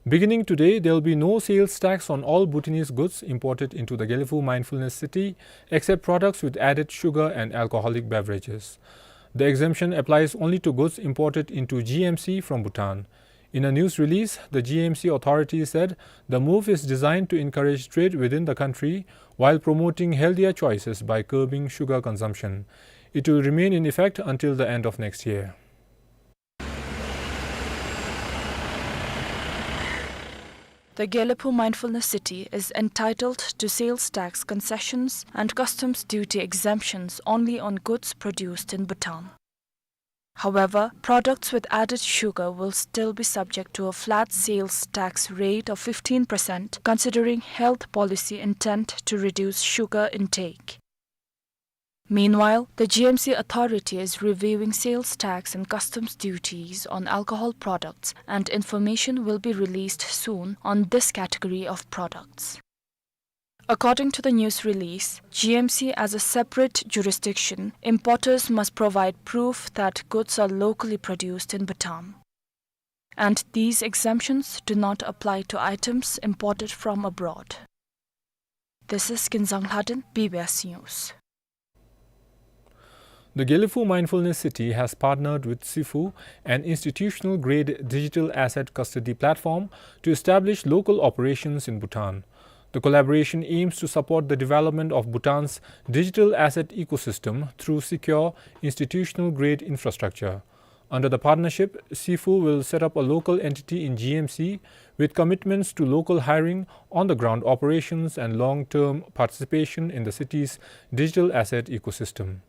Beginning today, there will be no sales tax on all Bhutanese goods imported into the Gelephu Mindfulness City, except products with added sugar and alcoholic beverages. The exemption applies only to goods imported into G M C from Bhutan. In a news release, the G M C authority said the move is designed to encourage trade within the country while promoting healthier choices by curbing sugar consumption. It will remain in effect until the end of next year. The Gelephu Mindfulness City is entitled to sales tax concessions and customs duty exemptions only on goods produced in Bhutan. However, products with added sugar will still be subject to a flat sales tax rate of fifteen percent, considering health policy intent to reduce sugar intake. Meanwhile, the G M C authority is reviewing sales tax and customs duties on alcohol products, and information will be released soon on this category of products. According to the news release, G M C as a separate jurisdiction, importers must provide proof that goods are locally produced in Bhutan. And these exemptions do not apply to items imported from abroad. This is Kinzang Lhaden, B B S News. The Gelephu Mindfulness City has partnered with Sifu, an institutional-grade digital asset custody platform, to establish local operations in Bhutan. The collaboration aims to support the development of Bhutan's digital asset ecosystem through secure, institutional-grade infrastructure. Under the partnership, Sifu will set up a local entity in G M C with commitments to local hiring, on-the-ground operations, and long-term participation in the city's digital asset ecosystem.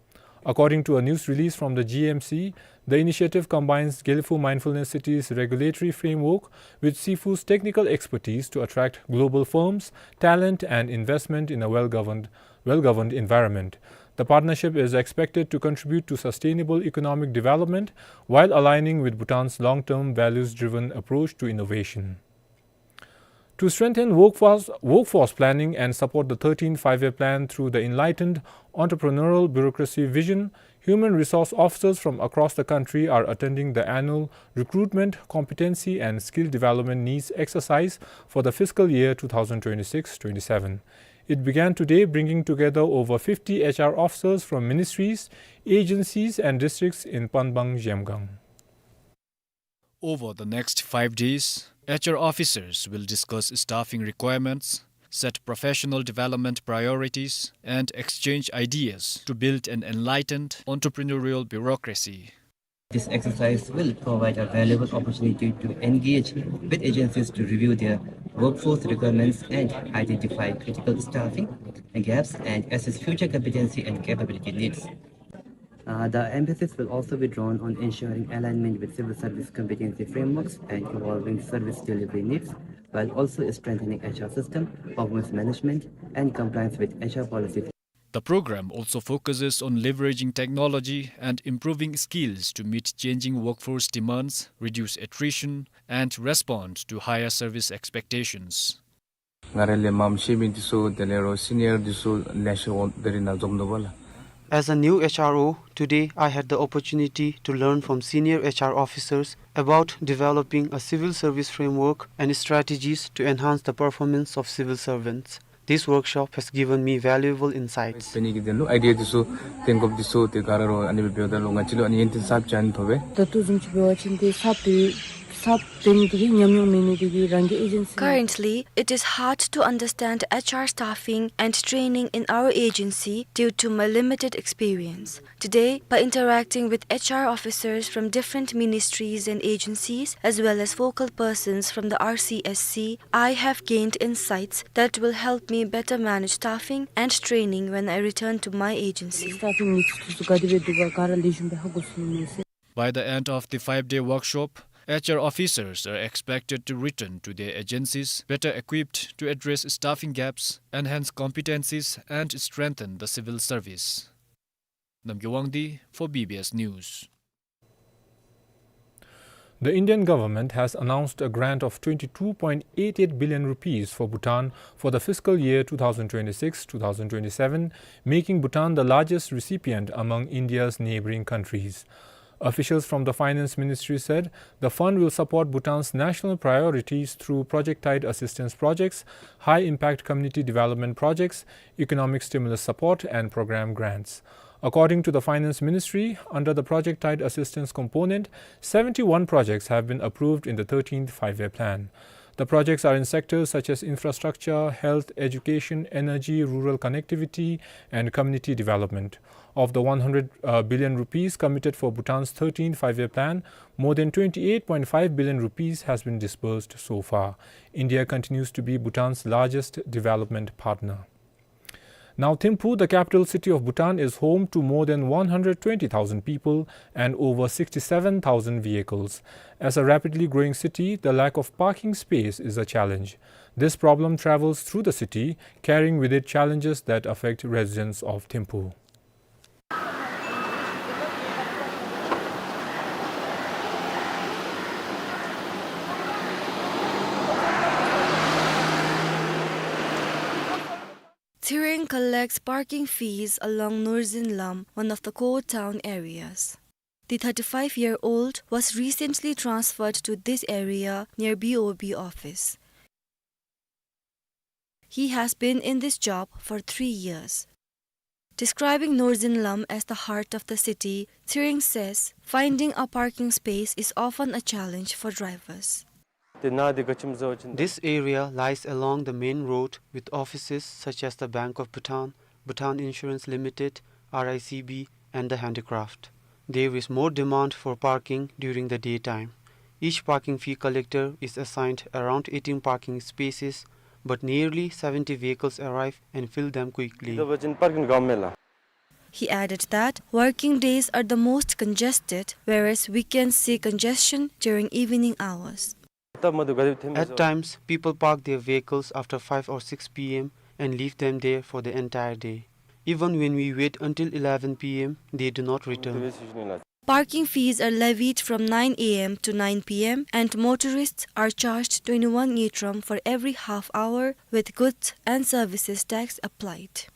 According to a news release from the G M C, the initiative combines Gelephu Mindfulness City's regulatory framework with Sifu's technical expertise to attract global firms, talent, and investment in a well-governed well-governed environment. The partnership is expected to contribute to sustainable economic development while aligning with Bhutan's long-term values-driven approach to innovation. To strengthen workforce, workforce planning and support the thirteenth Five-Year Plan through the enlightened entrepreneurial bureaucracy vision, Human resource officers from across the country are attending the annual Recruitment, Competency and Skill Development Needs exercise for the fiscal year two thousand twenty-six twenty-seven. It began today, bringing together over fifty H R officers from ministries, agencies, and districts in Panbang Zhemgang. Over the next five days, H R officers will discuss staffing requirements, set professional development priorities, and exchange ideas to build an enlightened entrepreneurial bureaucracy. This exercise will provide a valuable opportunity to engage with agencies to review their workforce requirements and identify critical staffing gaps and assess future competency and capability needs. Uh, the emphasis will also be drawn on ensuring alignment with civil service competency frameworks and evolving service delivery needs, while also strengthening H R system, performance management, and compliance with H R policies. The program also focuses on leveraging technology and improving skills to meet changing workforce demands, reduce attrition, and respond to higher service expectations. ང་ར་ལས་མངམ་ཤེས་མི་འདི་ཚུ་དེ་ལས་རོགས་སི་ནི་ཡར་འདི་ཚུ་ལེ་ཤ་འོང་དེ་རིང་ནཱ་འཛོམས་དོ་བ་ལགས། As a new H R O, today I had the opportunity to learn from senior H R officers about developing a civil service framework and strategies to enhance the performance of civil servants. This workshop has given me valuable insights. དེ་ནི་གི་དེ་ལུ་ཨའི་ཌི་ཡ་འདི་ཚུ་བཏོན་དགོཔ་འདི་ཚུ་དེ་ག་ར་རོགས་ཨ་ནི་སྦེ་འབདཝ་ད་ལུ་ང་བཅས་ལུ་ཨ་ནི་ཡོན་ཏན་གསརཔ་ཅིག་ཨ་ནི་ཐོབ་པས། ད་ལྟོ་བཟུམ་ཅིག་འབད་བ་ཅིན་ཏེ་གསརཔ་འདི་གསརཔ་འབད་ནི་དེ་གིས་ཉམས་མྱོང་མེད་ནི་དེ་གིས་རང་གི་ཨེ་ཇེན་སི། Currently, it is hard to understand H R staffing and training in our agency due to my limited experience. Today, by interacting with H R officers from different ministries and agencies, as well as focal persons from the R C S C, I have gained insights that will help me better manage staffing and training when I return to my agency. སི་ཊཱཕ་ཕིང་ནི་ཚུ་ག་དེ་སྦེ་འདུག་ག་ག་ར་ལེགས་ཤོམ་སྦེ་ཧ་གོ་ཚུགས་ནི་མས་ཟེར། By the end of the five-day workshop, H R officers are expected to return to their agencies better equipped to address staffing gaps, enhance competencies, and strengthen the civil service. Namgay Wangdi for B B S News. The Indian government has announced a grant of twenty-two point eight eight billion rupees for Bhutan for the fiscal year two thousand twenty-six two thousand twenty-seven, making Bhutan the largest recipient among India's neighboring countries. Officials from the Finance Ministry said the fund will support Bhutan's national priorities through project-tied assistance projects, high-impact community development projects, economic stimulus support, and program grants. According to the Finance Ministry, under the project-tied assistance component, seventy-one projects have been approved in the thirteenth Five-Year Plan. The projects are in sectors such as infrastructure, health, education, energy, rural connectivity, and community development. Of the one hundred, uh, billion rupees committed for Bhutan's thirteenth Five-Year Plan, more than twenty-eight point five billion rupees has been disbursed so far. India continues to be Bhutan's largest development partner. Now, Thimphu, the capital city of Bhutan, is home to more than one hundred twenty thousand people and over sixty-seven thousand vehicles. As a rapidly growing city, the lack of parking space is a challenge. This problem travels through the city, carrying with it challenges that affect residents of Thimphu. Tshering collects parking fees along Nurzin Lam, one of the core town areas. The thirty-five-year-old was recently transferred to this area near B O B office. He has been in this job for three years. Describing Nurzin Lam as the heart of the city, Tshering says finding a parking space is often a challenge for drivers. This area lies along the main road with offices such as the Bank of Bhutan, Bhutan Insurance Limited, R I C B, and the handicraft. There is more demand for parking during the daytime. Each parking fee collector is assigned around eighteen parking spaces, but nearly seventy vehicles arrive and fill them quickly. He added that working days are the most congested, whereas weekends see congestion during evening hours. At times, people park their vehicles after five or six P M and leave them there for the entire day. Even when we wait until eleven P M, they do not return. Parking fees are levied from nine A M to nine P M, and motorists are charged twenty-one ngultrum for every half hour, with goods and services tax applied.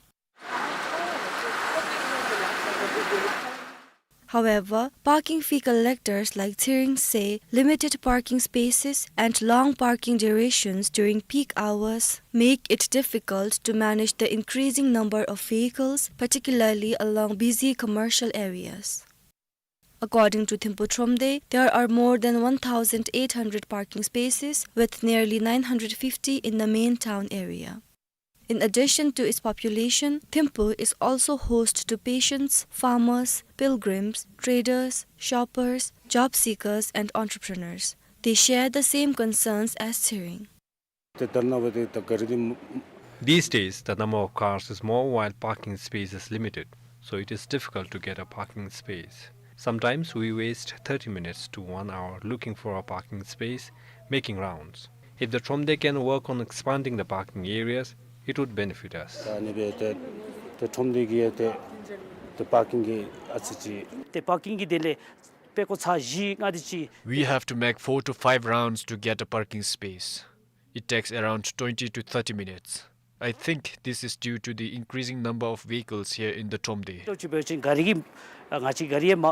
However, parking fee collectors like Tshering say limited parking spaces and long parking durations during peak hours make it difficult to manage the increasing number of vehicles, particularly along busy commercial areas. According to Thimphu Thromde, there are more than one thousand eight hundred parking spaces, with nearly nine hundred fifty in the main town area. In addition to its population, Thimphu is also host to patients, farmers, pilgrims, traders, shoppers, job seekers, and entrepreneurs. They share the same concerns as Tshering. These days, the number of cars is more while parking space is limited, so it is difficult to get a parking space. Sometimes we waste thirty minutes to one hour looking for a parking space, making rounds. If the Thromde can work on expanding the parking areas, it would benefit us. ད་ཨ་ནི་སྦེ་ཏེ་ཏེ་ཁྲོམ་སྡེ་གི་ཏེ་ཏེ་པར་ཀིང་གི་ཨ་ཙི་ཅིག་ཏེ་པར་ཀིང་གི་དེ་ལས་དཔེ་ཀོ་ཚར་བཞི་ལྔ་དེ་ཅིག We have to make four to five rounds to get a parking space. It takes around twenty to thirty minutes. I think this is due to the increasing number of vehicles here in the Thromde. ཏོག་ཅིག་འབད་བ་ཅིན་ག་རི་གི་ཨ་ང་བཅས་ག་རི་ཡང་མ་ཨ་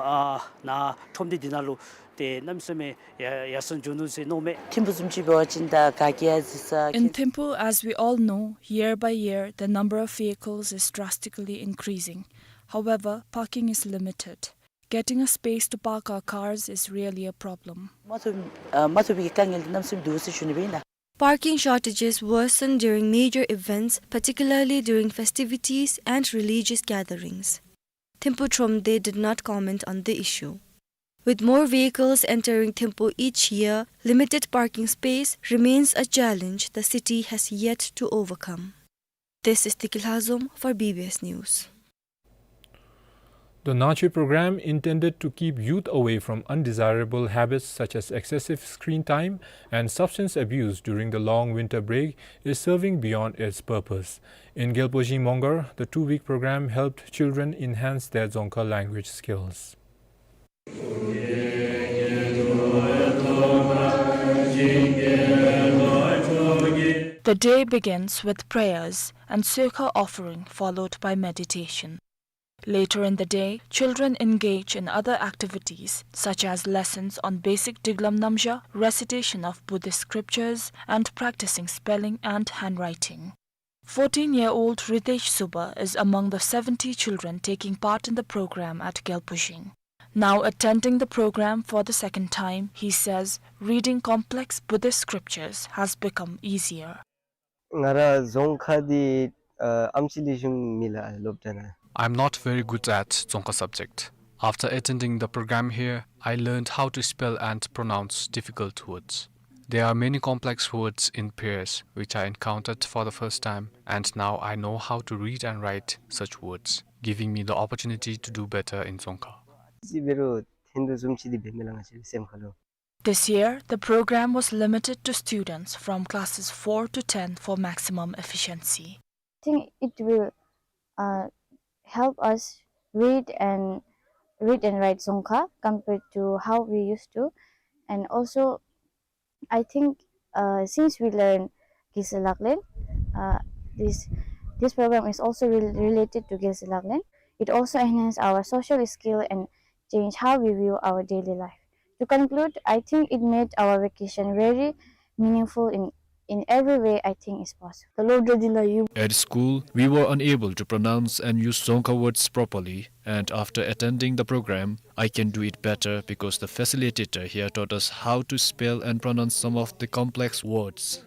ནཱ་ཁྲོམ་སྡེ་འདི་ནང་ལུ་ཏེ་གནམ་མེད་ས་མེད་ཡར་ཡར་སེང་འགྱོ་ནུག་ཟེར་མནོཝ་མས། ཐིམ་ཕུ་བཟུམ་ཅིག་འབད་བ་ཅིན་ད་ག་གིས་ཡང་གཟིགས་ས། In Thimphu, as we all know, year by year, the number of vehicles is drastically increasing. However, parking is limited. Getting a space to park our cars is really a problem. མ་ཐོབ་ཨ་མ་ཐོབ་པའི་དཀའ་ངལ་འདི་གནམ་མེད་ས་མེད་འདུག་ཟེར་ཞུ་ནི་སྦེ་ཨིན་ལགས། Parking shortages worsen during major events, particularly during festivities and religious gatherings. Thimphu Thromde did not comment on the issue. With more vehicles entering Thimphu each year, limited parking space remains a challenge the city has yet to overcome. This is Tiki Lhazom for B B S News. The Nangchui program, intended to keep youth away from undesirable habits such as excessive screen time and substance abuse during the long winter break, is serving beyond its purpose. In Gyalpo Zhing Mongar, the two-week program helped children enhance their Dzongkha language skills. The day begins with prayers and sokha offering, followed by meditation. Later in the day, children engage in other activities such as lessons on basic Diglam Namzha, recitation of Buddhist scriptures, and practicing spelling and handwriting. Fourteen-year-old Ritesh Suba is among the seventy children taking part in the program at Gyalpo Zhing. Now attending the program for the second time, he says reading complex Buddhist scriptures has become easier. ང་ར་རྫོང་ཁ་འདི་ཨ་ཨམ་ཆི་ལེགས་ཤོམ་མེད་ལགས་སློབ་གྲྭ་ནང་། I'm not very good at Dzongkha subject. After attending the program here, I learned how to spell and pronounce difficult words. There are many complex words in pairs which I encountered for the first time, and now I know how to read and write such words, giving me the opportunity to do better in Dzongkha. ཅིག་འབད་རུང་ཕན་ཐོགས་བཟུམ་ཅིག་འདི་འབད་མས་ལགས་ང་བཅས་སེམས་ཁ་ལུ། This year, the program was limited to students from classes four to ten for maximum efficiency. I think it will uh, help us read and read and write Dzongkha compared to how we used to, and also I think uh, since we learn Gyalse Laklen, uh, this this program is also re- related to Gyalse Laklen. It also enhance our social skill and change how we view our daily life. To conclude, I think it made our vacation very meaningful in in every way I think is possible. At school, we were unable to pronounce and use Dzongkha words properly, and after attending the program, I can do it better because the facilitator here taught us how to spell and pronounce some of the complex words.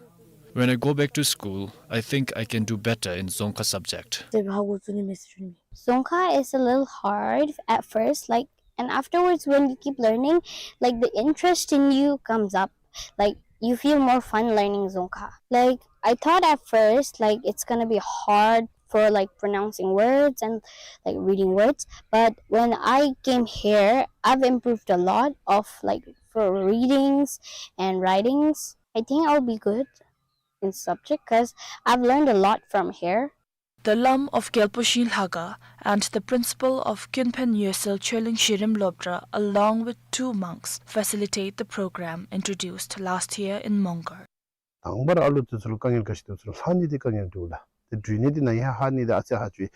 When I go back to school, I think I can do better in Dzongkha subject. Dzongkha is a little hard at first, like, and afterwards when you keep learning, like, the interest in you comes up, like, you feel more fun learning Dzongkha. Like, I thought at first, like, it's gonna be hard for, like, pronouncing words and, like, reading words, but when I came here, I've improved a lot of, like, for readings and writings. I think I'll be good in subject 'cause I've learned a lot from here. The Lam of Gyalpo Zhing Lhaga and the principal of Kinphen Yosel Choeling Shirim Lobdra, along with two monks, facilitate the program introduced last year in Mongar. དང་པ་ར་ཨ་ལུ་དེ་ཚུ་ལུ་དཀའ་ངལ་ག་ཅི་འདུག་ཟེར་ལྷག་ནི་དེ་དཀའ་ངལ་འདུག་ལགས། དེ་འགྲུལ་ནི་དེ་ནཱ་ཡང་ཧ་ནི་དེ་ཨ་ཙི་ཧ་ཅུ་ཡི།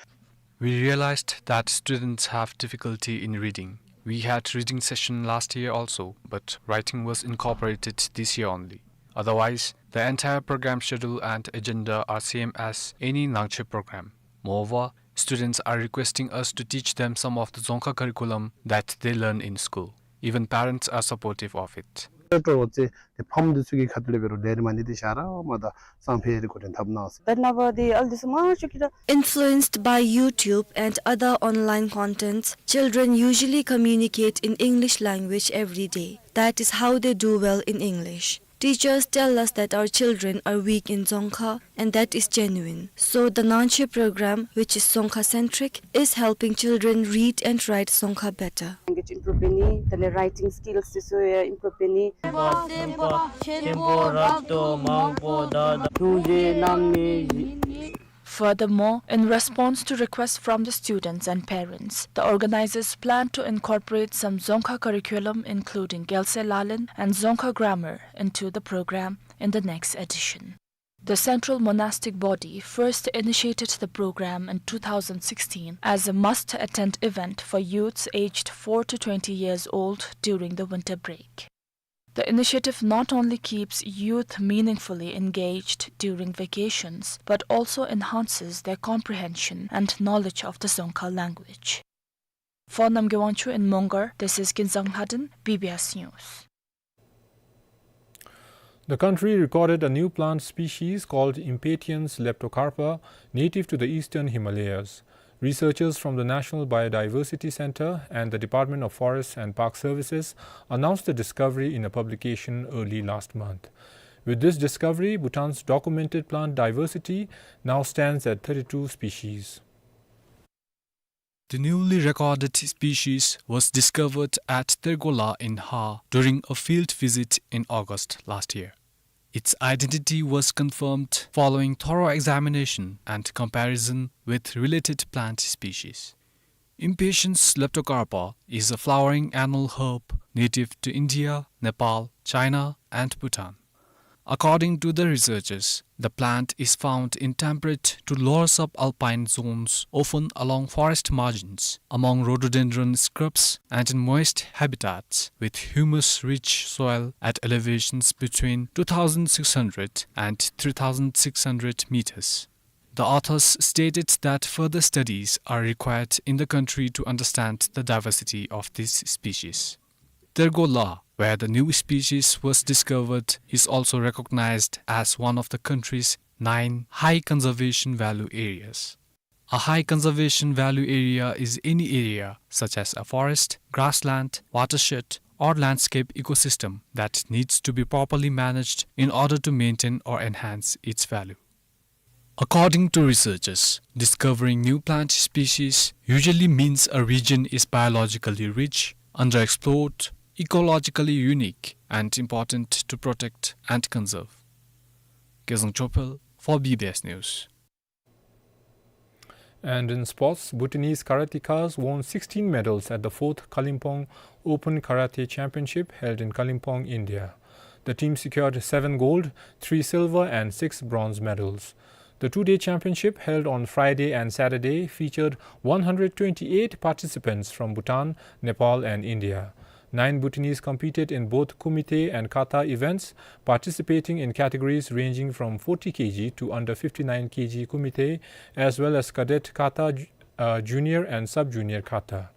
We realized that students have difficulty in reading. We had reading session last year also, but writing was incorporated this year only. Otherwise, the entire program schedule and agenda are same as any Nangchhe program. Moreover, students are requesting us to teach them some of the Dzongkha curriculum that they learn in school. Even parents are supportive of it. སྤྲོ་བ་བྱེད་དེ་ཕམ་འདི་ཚུ་གི་ཁ་ཐུག་ལས་འབད་རུང་ལས་རིམ་འདི་ཏེ་ཤ་ར་མ་དང་སང་ཕོད་རེ་འགོ་འདྲེན་འཐབ་གནང་ཟེར། ད་ན་བ་དེ་ཨལ་དུ་སུ་མ་ཅོ་ཀི་ར། Influenced by YouTube and other online contents, children usually communicate in English language every day. That is how they do well in English. Teachers tell us that our children are weak in Dzongkha, and that is genuine. So the Nangchhe program, which is Dzongkha centric, is helping children read and write Dzongkha better. Language improve འབད་ནི་དེ་ལས་writing skills དེ་ཚུ་ཡང་improve འབད་ནི། Furthermore, in response to requests from the students and parents, the organizers plan to incorporate some Dzongkha curriculum, including Gyalse Lalen and Dzongkha grammar, into the program in the next edition. The central monastic body first initiated the program in two thousand sixteen as a must-attend event for youths aged four to twenty years old during the winter break. The initiative not only keeps youth meaningfully engaged during vacations, but also enhances their comprehension and knowledge of the Dzongkha language. For Namgay Wangchuk in Mongar, this is Kinzang Lhaden, B B S News. The country recorded a new plant species called Impatiens leptocarpa, native to the eastern Himalayas. Researchers from the National Biodiversity Centre and the Department of Forests and Park Services announced the discovery in a publication early last month. With this discovery, Bhutan's documented plant diversity now stands at thirty-two species. The newly recorded species was discovered at Tergola in Ha during a field visit in August last year. Its identity was confirmed following thorough examination and comparison with related plant species. Impatiens leptocarpa is a flowering annual herb native to India, Nepal, China, and Bhutan. According to the researchers, the plant is found in temperate to lower subalpine zones, often along forest margins, among rhododendron scrubs, and in moist habitats with humus-rich soil at elevations between two thousand six hundred and three thousand six hundred meters. The authors stated that further studies are required in the country to understand the diversity of this species. Tergola, where the new species was discovered, is also recognized as one of the country's nine high conservation value areas. A high conservation value area is any area, such as a forest, grassland, watershed, or landscape ecosystem, that needs to be properly managed in order to maintain or enhance its value. According to researchers, discovering new plant species usually means a region is biologically rich, underexplored, ecologically unique, and important to protect and conserve. Kezang Chopel for B B S News. And in sports, Bhutanese karatekas won sixteen medals at the fourth Kalimpong Open Karate Championship held in Kalimpong, India. The team secured seven gold, three silver and six bronze medals. The two-day championship, held on Friday and Saturday, featured one hundred twenty-eight participants from Bhutan, Nepal and India. Nine Bhutanese competed in both kumite and kata events, participating in categories ranging from forty K G to under fifty-nine K G kumite, as well as cadet kata, ju-, uh, junior and sub-junior kata.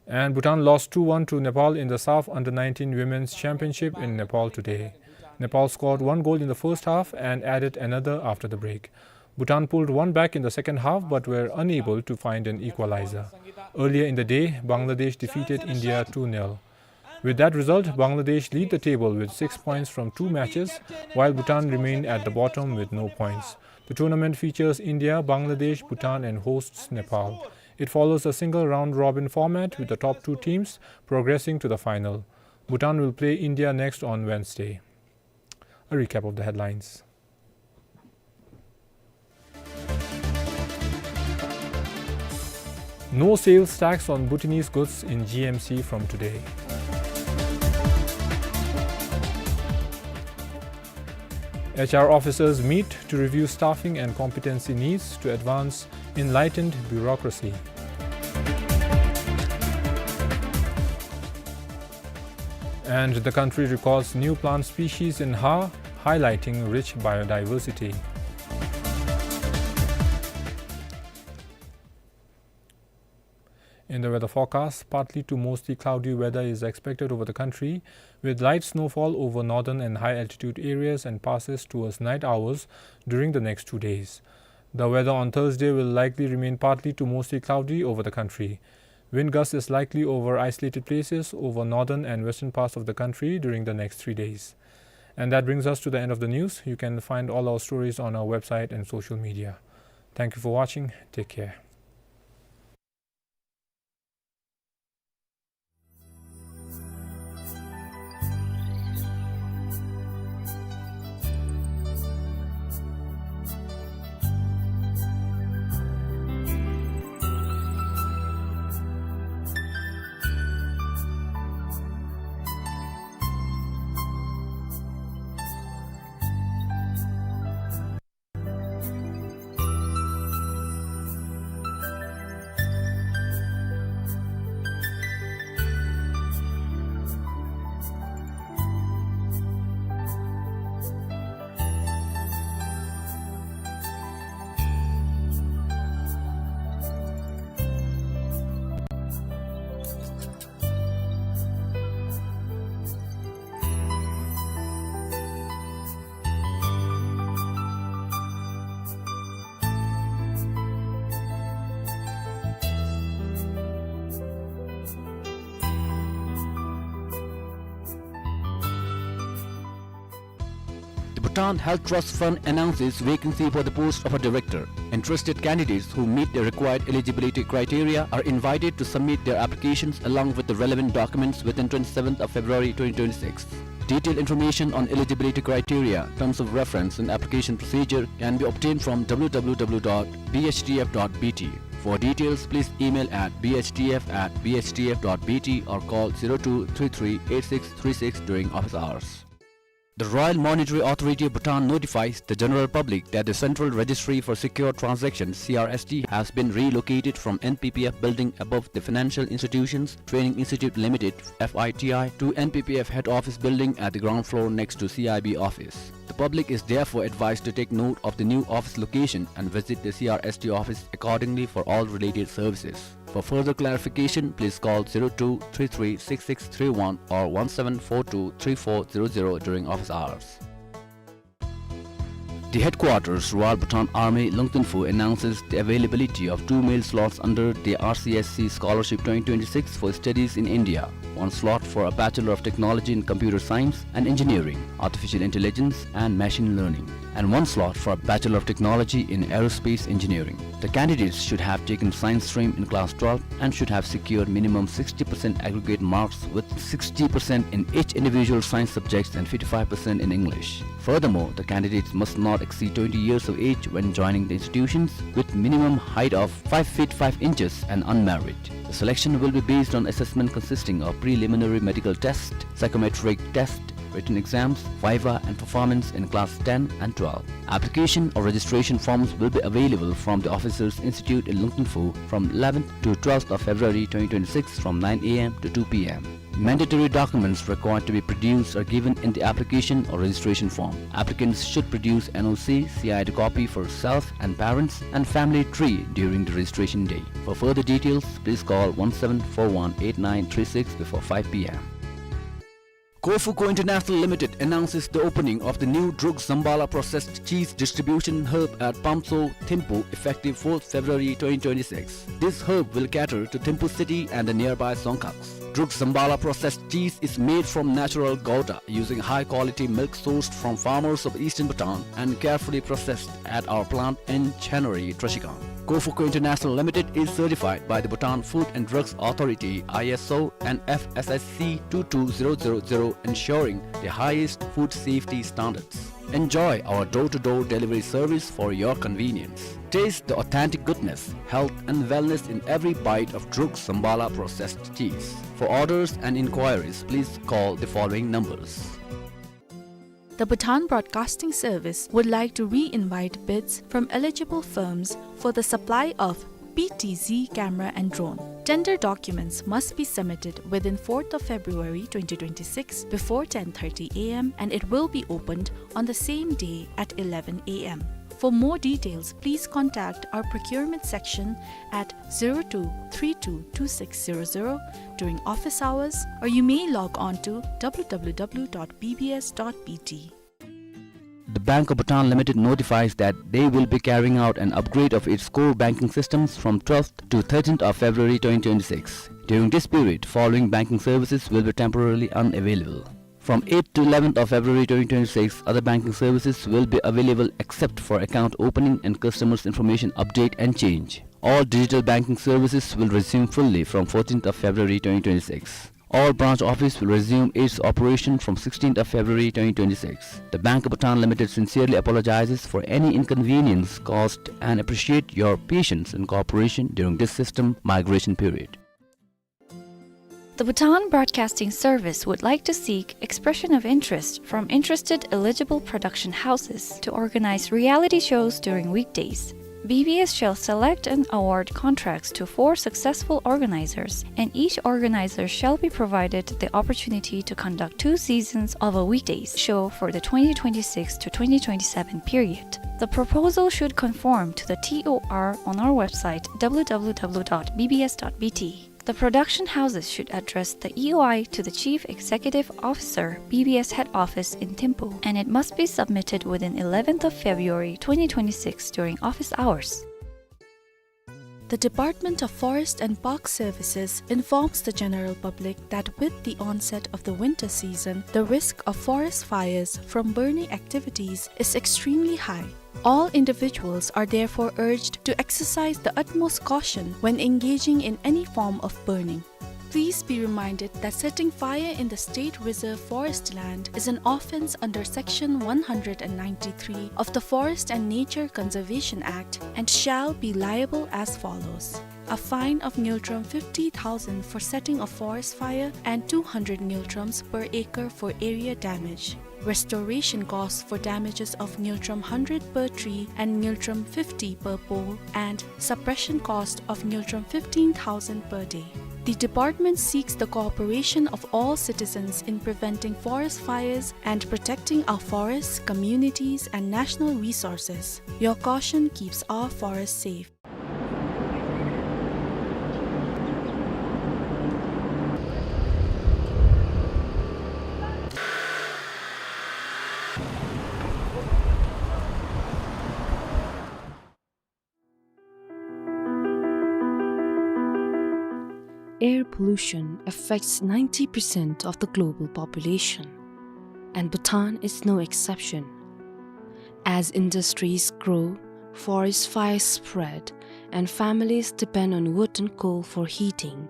And Bhutan lost two one to Nepal in the SAFF Under nineteen Women's Championship in Nepal today. Nepal scored one goal in the first half and added another after the break. Bhutan pulled one back in the second half but were unable to find an equalizer. Earlier in the day, Bangladesh defeated India two nil. With that result, Bangladesh lead the table with six points from two matches, while Bhutan remain at the bottom with no points. The tournament features India, Bangladesh, Bhutan, and hosts Nepal. It follows a single round-robin format, with the top two teams progressing to the final. Bhutan will play India next on Wednesday. A recap of the headlines. No sales tax on Bhutanese goods in G M C from today. H R officers meet to review staffing and competency needs to advance enlightened bureaucracy. And the country records new plant species in Har, highlighting rich biodiversity. In the weather forecast, partly to mostly cloudy weather is expected over the country, with light snowfall over northern and high altitude areas and passes towards night hours during the next two days. The weather on Thursday will likely remain partly to mostly cloudy over the country. Wind gusts is likely over isolated places over northern and western parts of the country during the next three days. And that brings us to the end of the news. You can find all our stories on our website and social media. Thank you for watching. Take care. The Bhutan Health Trust Fund announces vacancy for the post of a director. Interested candidates who meet the required eligibility criteria are invited to submit their applications along with the relevant documents within twenty-seventh of February twenty twenty-six. Detailed information on eligibility criteria, terms of reference, and application procedure can be obtained from W W W dot B H T F dot B T. For details, please email at B H T F at B H T F dot B T or call zero two three three eight six three six during office hours. The Royal Monetary Authority of Bhutan notifies the general public that the Central Registry for Secure Transactions, C R S T, has been relocated from N P P F building above the Financial Institutions Training Institute Limited, F I T I, to N P P F head office building at the ground floor next to C I B office. The public is therefore advised to take note of the new office location and visit the C R S T office accordingly for all related services. For further clarification, please call zero two three three six six three one or one seven four two three four zero zero during office hours. The headquarters, Royal Bhutan Army, Lungtungphu, announces the availability of two male slots under the R C S C Scholarship twenty twenty-six for studies in India. One slot for a Bachelor of Technology in Computer Science and Engineering, Artificial Intelligence and Machine Learning, and one slot for a Bachelor of Technology in Aerospace Engineering. The candidates should have taken science stream in class twelve and should have secured minimum sixty percent aggregate marks, with sixty percent in each individual science subjects and fifty-five percent in English. Furthermore, the candidates must not exceed twenty years of age when joining the institutions, with minimum height of five feet five inches and unmarried. The selection will be based on assessment consisting of preliminary medical test, psychometric test, written exams, viva, and performance in class ten and twelve. Application or registration forms will be available from the Officers Institute in Lungtungphu from eleventh to twelfth of February twenty twenty-six from nine A M to two P M. Mandatory documents required to be produced are given in the application or registration form. Applicants should produce N O C, C I D copy for self and parents, and family tree during the registration day. For further details, please call one seven four one eight nine three six before five P M. Kofuko International Limited announces the opening of the new Druk Zambala processed cheese distribution hub at Pamso, Thimphu, effective fourth February twenty twenty-six. This hub will cater to Thimphu city and the nearby dzongkhags. Druk Zambala processed cheese is made from natural gouda, using high-quality milk sourced from farmers of eastern Bhutan and carefully processed at our plant in Chenori, Trashigang. Kofuko International Limited is certified by the Bhutan Food and Drugs Authority, I S O, and F S S C two two zero zero zero, ensuring the highest food safety standards. Enjoy our door-to-door delivery service for your convenience. Taste the authentic goodness, health and wellness in every bite of Druk Zambala processed cheese. For orders and inquiries, please call the following numbers. The Bhutan Broadcasting Service would like to re-invite bids from eligible firms for the supply of P T Z camera and drone. Tender documents must be submitted within fourth of February twenty twenty-six before ten thirty A M and it will be opened on the same day at eleven A M. For more details, please contact our procurement section at zero two three two two six zero zero during office hours, or you may log on to W W W dot B B S dot B T. The Bank of Bhutan Limited notifies that they will be carrying out an upgrade of its core banking systems from twelfth to thirteenth of February twenty twenty-six. During this period, following banking services will be temporarily unavailable. From eighth to eleventh of February twenty twenty-six, other banking services will be available except for account opening and customers' information update and change. All digital banking services will resume fully from fourteenth of February twenty twenty-six. All branch office will resume its operation from sixteenth of February twenty twenty-six. The Bank of Bhutan Limited sincerely apologizes for any inconvenience caused and appreciate your patience and cooperation during this system migration period. The Bhutan Broadcasting Service would like to seek expression of interest from interested eligible production houses to organize reality shows during weekdays. B B S shall select and award contracts to four successful organizers, and each organizer shall be provided the opportunity to conduct two seasons of a weekdays show for the twenty twenty-six to twenty twenty-seven period. The proposal should conform to the T O R on our website, W W W dot B B S dot B T. The production houses should address the E O I to the Chief Executive Officer, B B S Head Office in Thimphu, and it must be submitted within eleventh of February twenty twenty-six during office hours. The Department of Forest and Park Services informs the general public that with the onset of the winter season, the risk of forest fires from burning activities is extremely high. All individuals are therefore urged to exercise the utmost caution when engaging in any form of burning. Please be reminded that setting fire in the state reserve forest land is an offense under Section one hundred and ninety-three of the Forest and Nature Conservation Act and shall be liable as follows. A fine of ngultrum fifty thousand for setting a forest fire and two hundred ngultrums per acre for area damage. Restoration costs for damages of ngultrum hundred per tree and ngultrum fifty per pole, and suppression cost of ngultrum fifteen thousand per day. The department seeks the cooperation of all citizens in preventing forest fires and protecting our forests, communities, and national resources. Your caution keeps our forests safe. Air pollution affects ninety percent of the global population, and Bhutan is no exception. As industries grow, forest fires spread, and families depend on wood and coal for heating.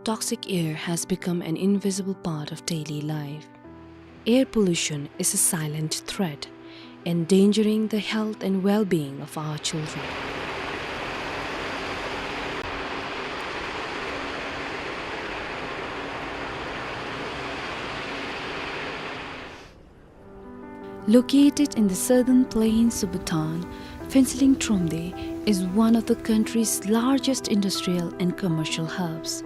Toxic air has become an invisible part of daily life. Air pollution is a silent threat, endangering the health and well-being of our children. Located in the southern plains of Bhutan, Phuentsholing Thromde is one of the country's largest industrial and commercial hubs.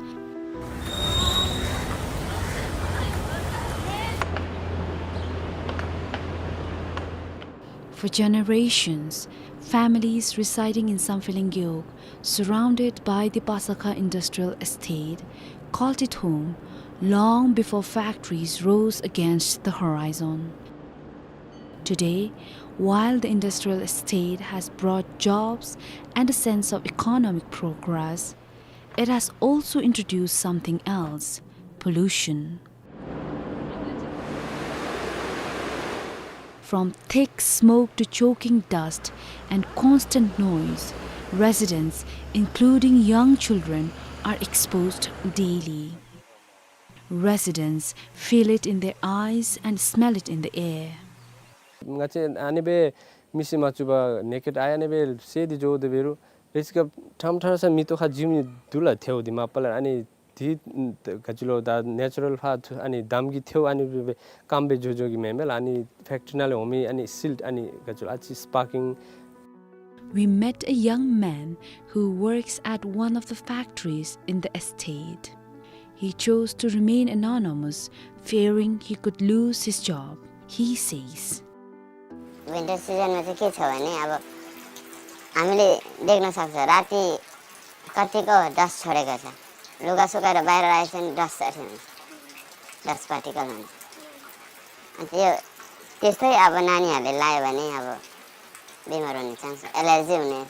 For generations, families residing in Samphehleng Gewog, surrounded by the Pasakha Industrial Estate, called it home long before factories rose against the horizon. Today, while the industrial estate has brought jobs and a sense of economic progress, it has also introduced something else: pollution. From thick smoke to choking dust and constant noise, residents, including young children, are exposed daily. Residents feel it in their eyes and smell it in the air. ང་བཅས་ཨ་ནི་སྦེ་མིག་གིས་མ་བཅུག་པར་ནེ་ཀེཌ་ཨའི་ཨ་ནི་སྦེ་གསལ་ཏེ་འགྱོ་དེ་འབད་རུང་རེ་ཅིག་ཁར་ཁྲམ་ཁྲ་ས་མེ་ཏོག་ཁར་འཛུལ་མི་འདི་ལུ་ཐལཝ་འདི་མ་པ་ལས་ཨ་ནི་འདི་ག་ཅི་ལོ་ད་ནེ་ཅུ་རཱལ་ཕར་ཐུ་ཨ་ནི་འདམ་གྱི་ཐལཝ་ཨ་ནི་སྦེ་སྦེ་སྐམ་སྦེ་འགྱོ་འགྱོ་གི་མེན་མས་ལགས། ཨ་ནི་ཕེཀ་ཊི་རི་ནང་ལས་འོང་མི་ཨ་ནི་སིལཊ་ཨ་ནི་ག་ཅི་ལོ་ཨ་ཙི་སི་པར་ཀིང་ We met a young man who works at one of the factories in the estate. He chose to remain anonymous, fearing he could lose his job. He says, Winter season मा चाहिँ के छ भने, अब हामीले देख्न सक्छ, राति कतिको dust छोडेको छ। लुगा सुकाएर बाहिर राखेको छ भने dust, dust particle हुन्छ। अनि त्यो, त्यस्तै अब नानीहरूले लायो भने अब बिमार हुने chance, allergy हुने,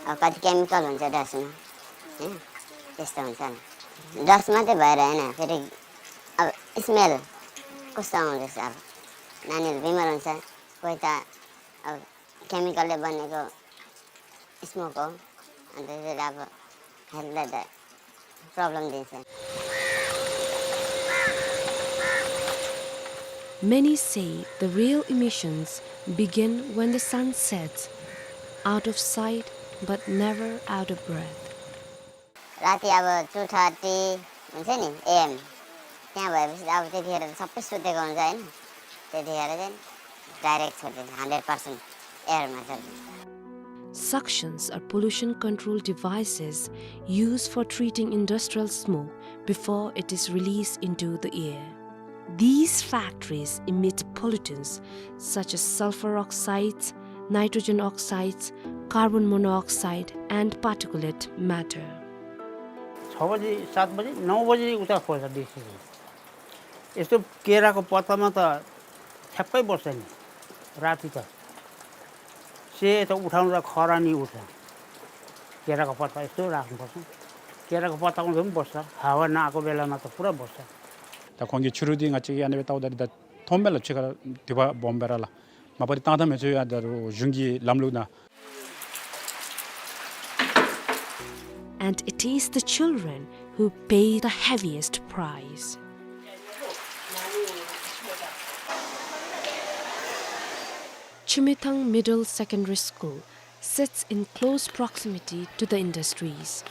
अब कति chemical हुन्छ dust मा, होइन? त्यस्तो हुन्छ नि। Dust मात्रै भएर होइन, फेरि अब smell कस्तो आउँदैछ, अब नानीहरू बिमार हुन्छ, कोही त अब chemical ले बनेको smoke हो, अनि त्यसले अब health लाई त problem दिन्छ। Many say the real emissions begin when the sun sets, out of sight but never out of breath. राति अब two thirty हुन्छ नि, A M, त्यहाँ भएपछि अब त्यतिखेर त सबै सुतेको हुन्छ, होइन? त्यतिखेर चाहिँ direct छोडिदिन्छ, hundred percent air मा छोडिदिन्छ। Suctions are pollution control devices used for treating industrial smoke before it is released into the air. These factories emit pollutants such as sulfur oxides, nitrogen oxides, carbon monoxide, and particulate matter. छ बजी, सात बजी, नौ बजी उता खोज्छ बेसी चाहिँ। यस्तो केराको पत्तामा त ठ्याप्पै बस्छ नि, राति त। सेतो उठाउँदा खरानी उठ्छ। केराको पत्ता यस्तो राख्नुपर्छ। केराको पत्तामा पनि बस्छ, हावा नआएको बेलामा त पुरा बस्छ। ད་ཁོང་གིས་ཕྱི་རུ་འདི་ང་བཅས་ཀྱིས་ཨ་ནི་སྦེ་བལྟཝ་ད་འདི་ད་མཐོངམ་མས་ལགས། ཕྱི་ཁར་དུ་བ་སྦོམ་སྦེ་ར་ལགས། མ་པ་འདི་བཏང་ཐངས་མི་ཚུ་ཡང་ད་རུང་གཞུང་གི་ལམ་ལུགས་ནང་། And it is the children who pay the heaviest price. Chumethang Middle Secondary School sits in close proximity to the industries.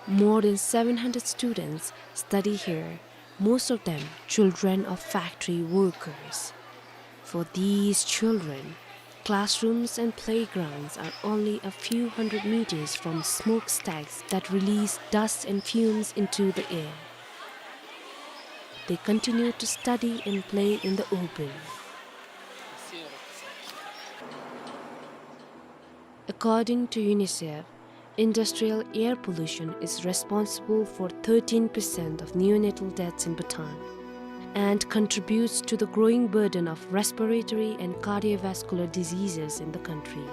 More than seven hundred students study here, most of them children of factory workers. For these children, classrooms and playgrounds are only a few hundred meters from smokestacks that release dust and fumes into the air. They continue to study and play in the open. According to UNICEF, industrial air pollution is responsible for thirteen percent of neonatal deaths in Bhutan and contributes to the growing burden of respiratory and cardiovascular diseases in the country.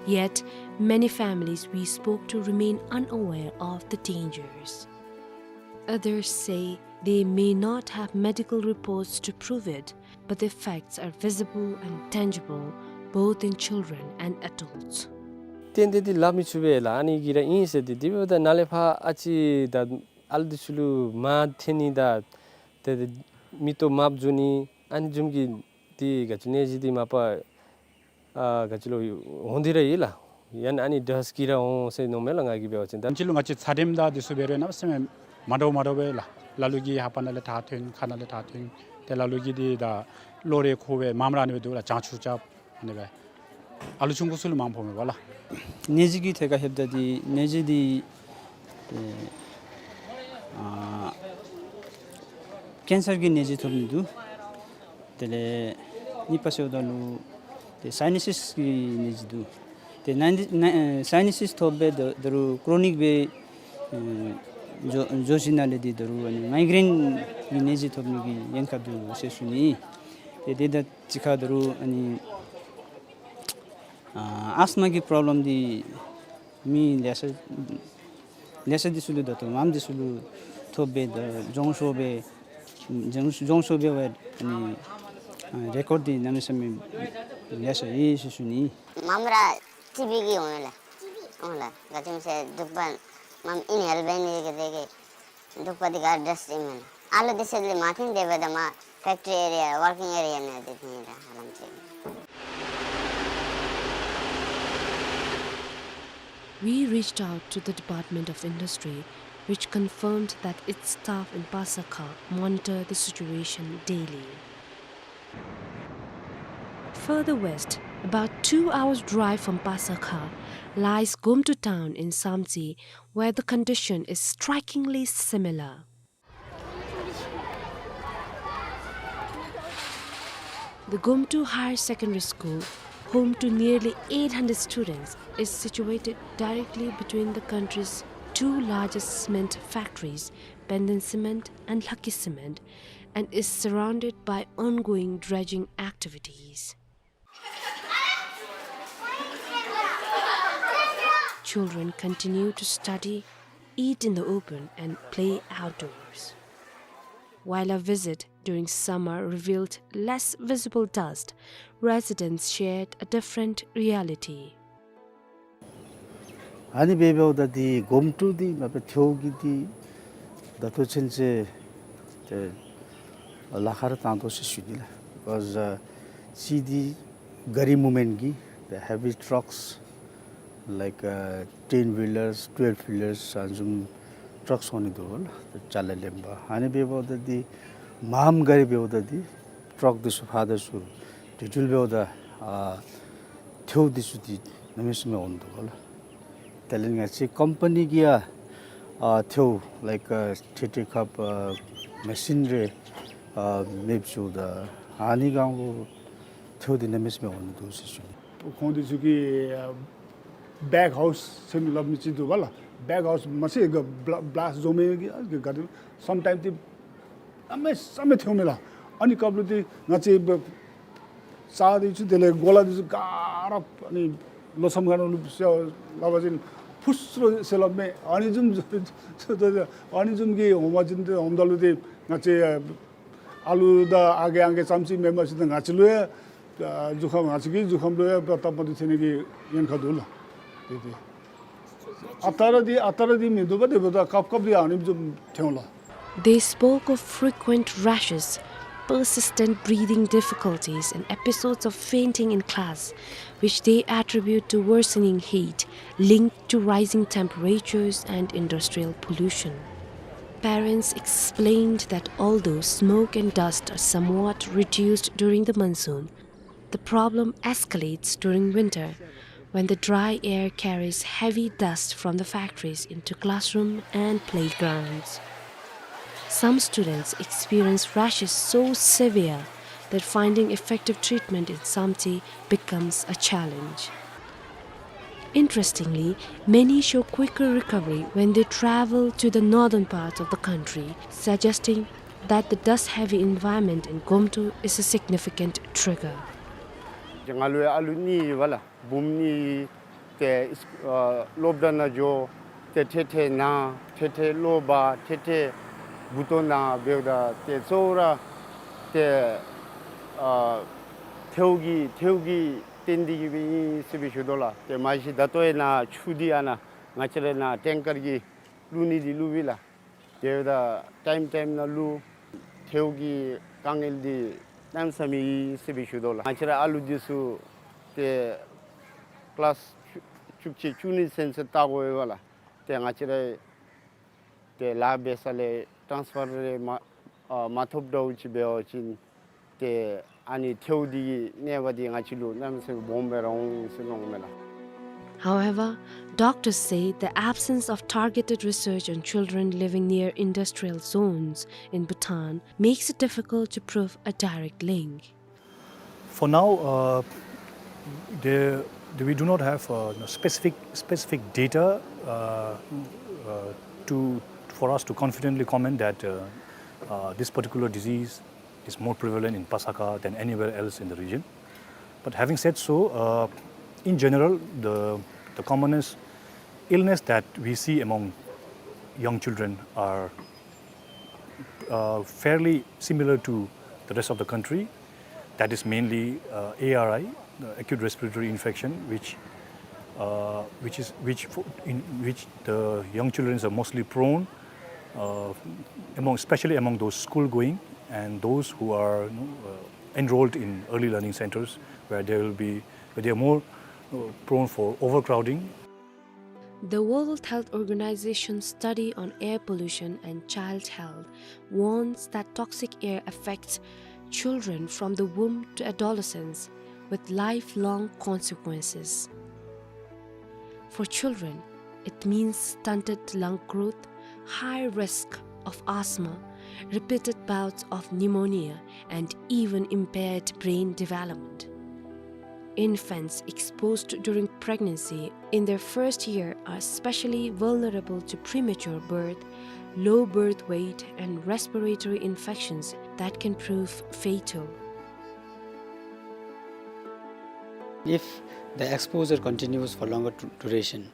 Yet, many families we spoke to remain unaware of the dangers. Others say they may not have medical reports to prove it, but the effects are visible and tangible, both in children and adults. ཏན་ཏན་འདི་སླབ་མི་ཚུགས་པས་ལགས། ཨ་ནི་གི་ར་ཨིན་ཟེར་ཏེ། དེ་འབདཝ་ད་ནཱ་ལས་ཕར་ཨ་ཙི་ད་ཨ་ལུ་འདི་ཚུ་ལུ་མ་ཐོན་ནི་དང་ཏེ་མིག་ཏོ་མ་བཙུམ་ནི་ཨ་ནི་བཟུམ་གྱི་འདི་ག་ཅི་ནད་གཞི་འདི་མ་པ་ཨ་ག་ཅི་ལོ་འོང་སྟེ་ར་ཡོད་ལགས། ཡང་ཨ་ནི་dust གིས་ར་འོང་ཟེར་མནོཝ་མས་ལགས། ང་གིས་འབད་བ་ཅིན་ད་ཕྱི་ལུ་ང་བཅས་ཚ་དྲོད་དང་འདི་ཚུ་འབད་རུང་གནམ་མེད་ས་མེད་མ་འདྲཝ་མ་འདྲཝ་སྦེ་ལགས། ལ་ལུ་གིས་ལྷ་པ་ནང་ལས་ཐག་ཐོན། ཁ་ནང་ལས་ཐག་ཐོན། ཏེ་ལ་ལུ་གིས་འདི་ད་གློ་རེ་ཁུག་སྦེ་མངམ་ར་ཨ་ནི་སྦེ་འདུག་ལགས། བྱང་ཆུབ་རྐྱབ་ཨ་ནི་སྦེ། ཨ་ལུ་ཆུང་ཀུ་ཚུ་ལུ་མངམ་ཕོགཔ་མས་པ་ལགས། ནད་གཞི་གི་ཐད་ཁར་ལྷོདཔ་ད་འདི་ནད་གཞི་འདི་ཨེ་ཨ་ཀེན་སར་གྱི་ནད་གཞི་ཐོབ་ནི་འདུག། དེ་ལས་གཉིས་པ་ཟེརཝ་ད་ལུ་ཏེ་སའི་ནཱ་སིས་ཀྱི་ནད་གཞི་འདུག། ཏེ་ནཱ་འདི་ནཱ་ཨེ་སའི་ནཱ་སིས་ཐོབ་སྦེ་ད་ད་རུང་ཀྲོ་ནིག་སྦེ་ཨེ་འགྱོ་འགྱོ་ཞིནམ་ལས་འདི་ད་རུང་ཨ་ནི་མའི་གྲེན་གྱི་ནད་གཞི་ཐོབ་ནི་གི་ཉེན་ཁ་འདུག་ཟེར་ཞུ་ནི། ཏེ་དེ་དང་གཅིག་ཁར་ད་རུང་ཨ་ནི་ཨ་ཨས་མ་གི་པོརོབ་ལེམ་འདི་མི་ལེ་ཤ་ལེ་ཤ་འདི་ཚུ་ལུ་ད་ལྟོ་མངམ་འདི་ཚུ་ལུ་ཐོབ་སྦེ་ད་རྫོང་ཤོར་སྦེ་རྫོང་རྫོང་ཤོར་སྦེ་འབད་ཨ་ནི་ཨ་རེ་ཀོཌ་འདི་གནམ་མེད་ས་མེད་ལེ་ཤ་ཡོད་ཟེར་ཞུ་ནི། མངམ་ར་ཊི་བི་གིས་འོང་ལགས། འོང་ལགས། ག་ཅི་སྨོ་ཟེར་འདུག་པ་མངམ་ཨིན་ཧེལ་འབད་ནི་གི་དེ་གིས་འདུག་པ་འདི་ག་ཌསཊ་ཨིན་མས་ལགས། ཨ་ལུ་འདི་ཚུ་ལས་མ་ཐོན་དེ་འབདཝ་ད་མར་ཕེཀ་ཊི་རི་ཨེ་རི་ཡ་ཝར་ཀིང་ཨེ་རི་ཡ་ནང་འདི་ཐོན་ཡི་ལགས་ཨ་ལམ་ཅིག། We reached out to the Department of Industry, which confirmed that its staff in Pasakha monitor the situation daily. Further west, About two hours' drive from Pasakha lies Gomtu town in Samtse, where the condition is strikingly similar. The Gomtu Higher Secondary School, home to nearly eight hundred students, is situated directly between the country's two largest cement factories, Penden Cement and Lhakki Cement, and is surrounded by ongoing dredging activities. Children continue to study, eat in the open, and play outdoors. While a visit during summer revealed less visible dust, residents shared a different reality. ཨ་ནི་འབདཝ་ད་འདི་གོམ་ཊུ་འདི་མ་པ་ཐེའུ་གི་འདི་ད་ལྟོ་ཚུན་ཚོད་ཏེ་ལཱ་ཁག་ར་བཏང་དོ་ཟེར་ཞུ་ནི་ལགས། Because uh, གཅིག་འདི་གཱ་རི་མུབ་མེནཊ་གི་the heavy trucks like uh, ten wheelers, twelve wheelers ཨ་ནི་བཟུམ་ཊགསི་འོང་ནི་འདུག་ལགས། ཅ་ལ་ལེན་པར། ཨ་ནི་འབདཝ་ད་འདི་མངམ་གཱ་རི་འབདཝ་ད་འདི་ཊགསི་འདི་ཚུ་ཕར་དང་ཚུར་འགྲུལ་འགྲུལ་འབདཝ་ད་ཨ་ཐེའུ་འདི་ཚུ་འདི་གནམ་མེད་ས་མེད་འོང་ནི་འདུག་ལགས། དེ་ལས་ང་བཅས་ཀམ་པ་ནི་གིས་ཡང་ཨ་ཐེའུ་like uh, ཐེ་ཐེ་ཁབ་ཨ་མེ་ཤིན་རེ་ཨ་མེདཔ་བཟོཝ་ད་ཨ་ནི་སྒང་ལུ་ཐེའུ་འདི་གནམ་མེད་ས་མེད་འོང་ནི་འདུག་ཟེར་ཞུ་ནི། ཁོང་འདི་ཚུ་གིས་ཨ་བེག་ཧའུསི་ཟེར་སླབ་མི་ཅིག་འདུག་པ་ལགས། བེག་ཧའུསི་མ་ཚད་ག་བླ་བླཱསཊ་བཟོ་མི་གི་ཨ་ག་ག་དེ་སམ་ཊའིམསི་འདི་གནམ་མེད་ས་མེད་ཐེའུ་མས་ལགས། ཨ་ནི་སྐབས་ལུ་འདི་ང་བཅས་ས་འདི་ཚུ་དེ་ལས་གོ་ལ་འདི་ཚུ་ག་ར་ཨ་ནི་ལོ་མཚམས་ཁ་ནང་ལུ་ཟེར་སླབ་པ་ཅིན་ཕུ་སུ་རུ་ཟེར་སླབ་མས། ཨ་ནི་བཟུམ་ཨ་ནི་བཟུམ་གྱི་འོང་པ་ཅིན་ཏེ་འོངམ་ད་ལུ་ཏེ་ང་བཅས་ཨ་ལུ་དང་ཨ་རྒས་ཨང་རྒས་ཙམ་ཅིག་མེན་པར་ཅིག་ཏེ་ང་བཅས་ལུ་ཡང་ཨ་གཟུགས་ཁམས་ང་བཅས་ཀྱི་གཟུགས་ཁམས་ལུ་ཡང་སྟབས་མ་བདེཝ་ཐོན་ནི་གི་ཉེན་ཁ་འདུག་ལགས། ཏེ་ཏེ་ཨ་རྟག་ར་འདི་ཨ་རྟག་ར་འདི་མིན་འདུག་པ། དེ་འབདཝ་ད་སྐབས་སྐབས་འདི་ཨ་ནི་བཟུམ་ཐོན་ལགས། They spoke of frequent rashes, persistent breathing difficulties, and episodes of fainting in class, which they attribute to worsening heat linked to rising temperatures and industrial pollution. Parents explained that although smoke and dust are somewhat reduced during the monsoon, the problem escalates during winter, when the dry air carries heavy dust from the factories into classroom and playgrounds. Some students experience rashes so severe that finding effective treatment in Samtse becomes a challenge. Interestingly, many show quicker recovery when they travel to the northern parts of the country, suggesting that the dust-heavy environment in Gomtu is a significant trigger. ང་ལུ་ཨ་ལུ་གཉིས་ཡོད་པ་ལགས། བུམོ་གཉིས་ཏེ་ཨ་སློབ་གྲྭ་ནང་འགྱོ། ཏེ་ཐེ་ཐེ་ན་ཐེ་ཐེ་ལོ་པ་ཐེ་ཐེ་བུ་ཏོ་ན་འབདཝ་ད་ཏེ་གཙོ་བོ་ར་ཏེ་ཨ་ཐེའུ་གི་ཐེའུ་གི་བརྟེན་ཏེ་གིས་སྦེ་ཨིན་ཟེར་སྦེ་ཞུ་དོ་ལགས། ཏེ་མ་གཞི་ད་ལྟོ་ཡང་ན་ཆུ་འདི་ཨ་ནཱ་ང་བཅས་ར་ནཱ་ཊེང་ཀར་གྱིས་བླུག་ནི་འདི་བླུག་པས་ལགས། དེ་འབདཝ་ད་ཊའིམ་ཊའིམ་ནང་བླུག། ཐེའུ་གི་དཀའ་ངལ་འདི་གནམ་མེད་ས་མེད་ཨིན་ཟེར་སྦེ་ཞུ་དོ་ལགས། ང་བཅས་ར་ཨ་ལུ་འདི་ཚུ་ཏེ་ཀི་ལཱསི་བཅུ་བཅུ་གཅིག་བཅུ་གཉིས་ཚུན་ཚོད་ལྟ་དགོ་པས་ལགས། ཏེ་ང་བཅས་ར་ཏེ་ལཱ་འབད་ས་ལས་ཊཱནསི་ཕར་རེ་མ་ཨ་མ་ཐོབ་འདྲཝ་ཅིག་འབད་བ་ཅིན་ཏེ་ཨ་ནི་ཐེའུ་འདི་གི་ནད་པ་འདི་ང་བཅས་ལུ་གནམ་མེད་ས་མེད་སྦོམ་སྦེ་ར་འོང་ཟེར་མནོཝ་མས་ལགས། However, doctors say the absence of targeted research on children living near industrial zones in Bhutan makes it difficult to prove a direct link. For now, uh, there, we do not have uh, specific specific data uh, uh, to for us to confidently comment that uh, uh, this particular disease is more prevalent in Pasakha than anywhere else in the region. But having said so, uh, in general, the the commonest illness that we see among young children are uh, fairly similar to the rest of the country. That is mainly uh, A R I, uh, acute respiratory infection, which, uh, which is which for, in which the young children are mostly prone, uh, among especially among those school going and those who are you know, uh, enrolled in early learning centers where they will be where they are more uh, prone for overcrowding. The World Health Organization study on air pollution and child health warns that toxic air affects children from the womb to adolescence, with lifelong consequences. For children, it means stunted lung growth, high risk of asthma, repeated bouts of pneumonia, and even impaired brain development. Infants exposed during pregnancy in their first year are especially vulnerable to premature birth, low birth weight, and respiratory infections that can prove fatal. If the exposure continues for longer du-, duration,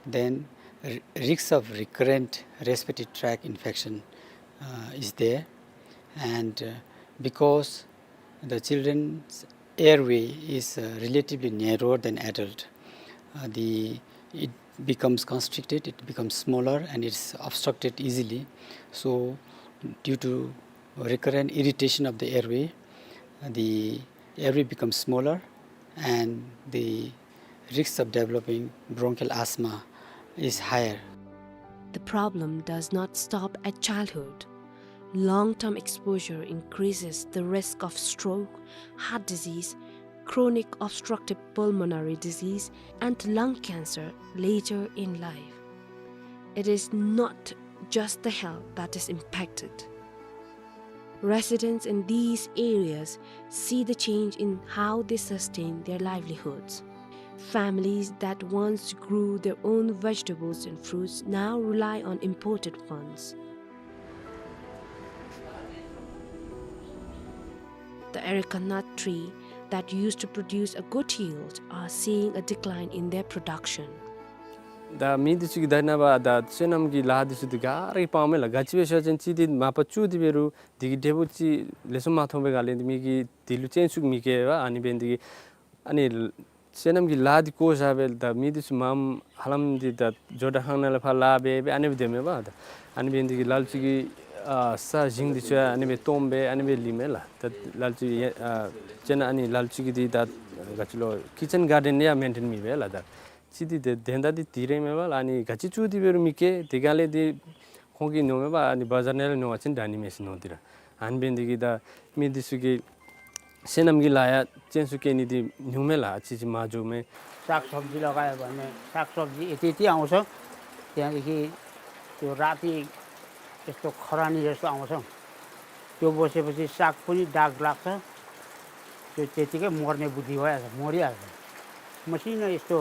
then r-, risks of recurrent respiratory tract infection, uh, is there. And, uh, because the children's airway is, uh, relatively narrower than adult, uh, the, it becomes constricted, it becomes smaller, and it's obstructed easily. So, due to recurrent irritation of the airway, the airway becomes smaller and the risk of developing bronchial asthma is higher. The problem does not stop at childhood. Long-term exposure increases the risk of stroke, heart disease, chronic obstructive pulmonary disease, and lung cancer later in life. It is not just the health that is impacted. Residents in these areas see the change in how they sustain their livelihoods. Families that once grew their own vegetables and fruits now rely on imported ones. The areca nut tree that used to produce a good yield are seeing a decline in their production. ད་མི་འདི་ཚུ་གིས་ད་ནངས་པ་ད་སོ་ནམ་གྱི་ལཱ་འདི་ཚུ་འདི་ག་ར་གིས་སྤང་མས་ལགས། ག་ཅི་སྦེ་ཟེར་བ་ཅིན་ཅིག་འདི་མ་པ་བཙུགས་ཏེ་འབད་རུང་འདི་གི་འབྲས་བུ་ཅིག་ལེགས་ཤོམ་མ་ཐོབ་པའི་སྒང་ལས་འདི་མི་གིས་འདི་ལུ་སྤྱན་ཟུག་མི་བསྐྱེད་པས། ཨ་ནི་འབད་ནི་འདི་གིས་ཨ་ནི་སོ་ནམ་གྱི་ལཱ་འདི་བཀོ་བཞག་སྦེ་ད་མི་འདི་ཚུ་མངམ་ཧ་ལམ་འདི་ད་ཇོ་བདག་ཁང་ནང་ལས་ཕར་ལཱ་འབད་སྦེ་ཨ་ནི་སྦེ་སྡོད་མས་པ། ད་ཨ་ནི་འབད་ནི་འདི་གིས་ལ་ལུ་ཅིག་གིས་ཨ་ས་ཞིང་འདི་ཚུ་ཡང་ཨ་ནི་སྦེ་སྟོངམ་སྦེ་ཨ་ནི་སྦེ་ལུས་མས་ལགས། ད་ལ་ལུ་ཅིག་ཨ་དཔེར་ན་ཨ་ནི་ལ་ལུ་ཅིག་གིས་འདི་ད་ག་ཅི་ལོ་ཀི་ཅན་གཱར་ཌེན་ཡང་མེན་ཊེན་མེད་པས་ལགས། ད་ཅིག་འདི་དེ་དོན་དག་འདི་འདི་ར་མས་པ་ལགས། ཨ་ནི་ག་ཅི་བཙུགས་ཏེ་འབད་རུང་མི་སྐྱེ། དེ་སྒང་ལས་འདི་ཁོང་གིས་མནོཝ་མས་པ། ཨ་ནི་བ་ཛར་ནང་ལས་ཉོ་བ་ཅིན་དྲག་ནི་མས་ཟེར་མནོ་སྟེ་ར། ཨ་ནི་འབད་ནི་འདི་གིས་ད་མི་འདི་ཚུ་གིས་སོ་ནམ་གྱི་ལཱ་ཡང་སྤྱན་ཟུག་བསྐྱེད་ནི་འདི་ཉུང་མས་ལགས། ཨ་ཙི་ཙི་མར་འགྱོཝ་མས། सागसब्जी लगायो भने सागसब्जी यति यति आउँछ। त्यहाँ देखि त्यो राति यस्तो खरानी जस्तो आउँछ। त्यो बसेपछि साग पनि दाग लाग्छ। त्यो त्यतिकै मर्ने बुद्धि भइहाल्छ, मरिहाल्छ। मसिनो यस्तो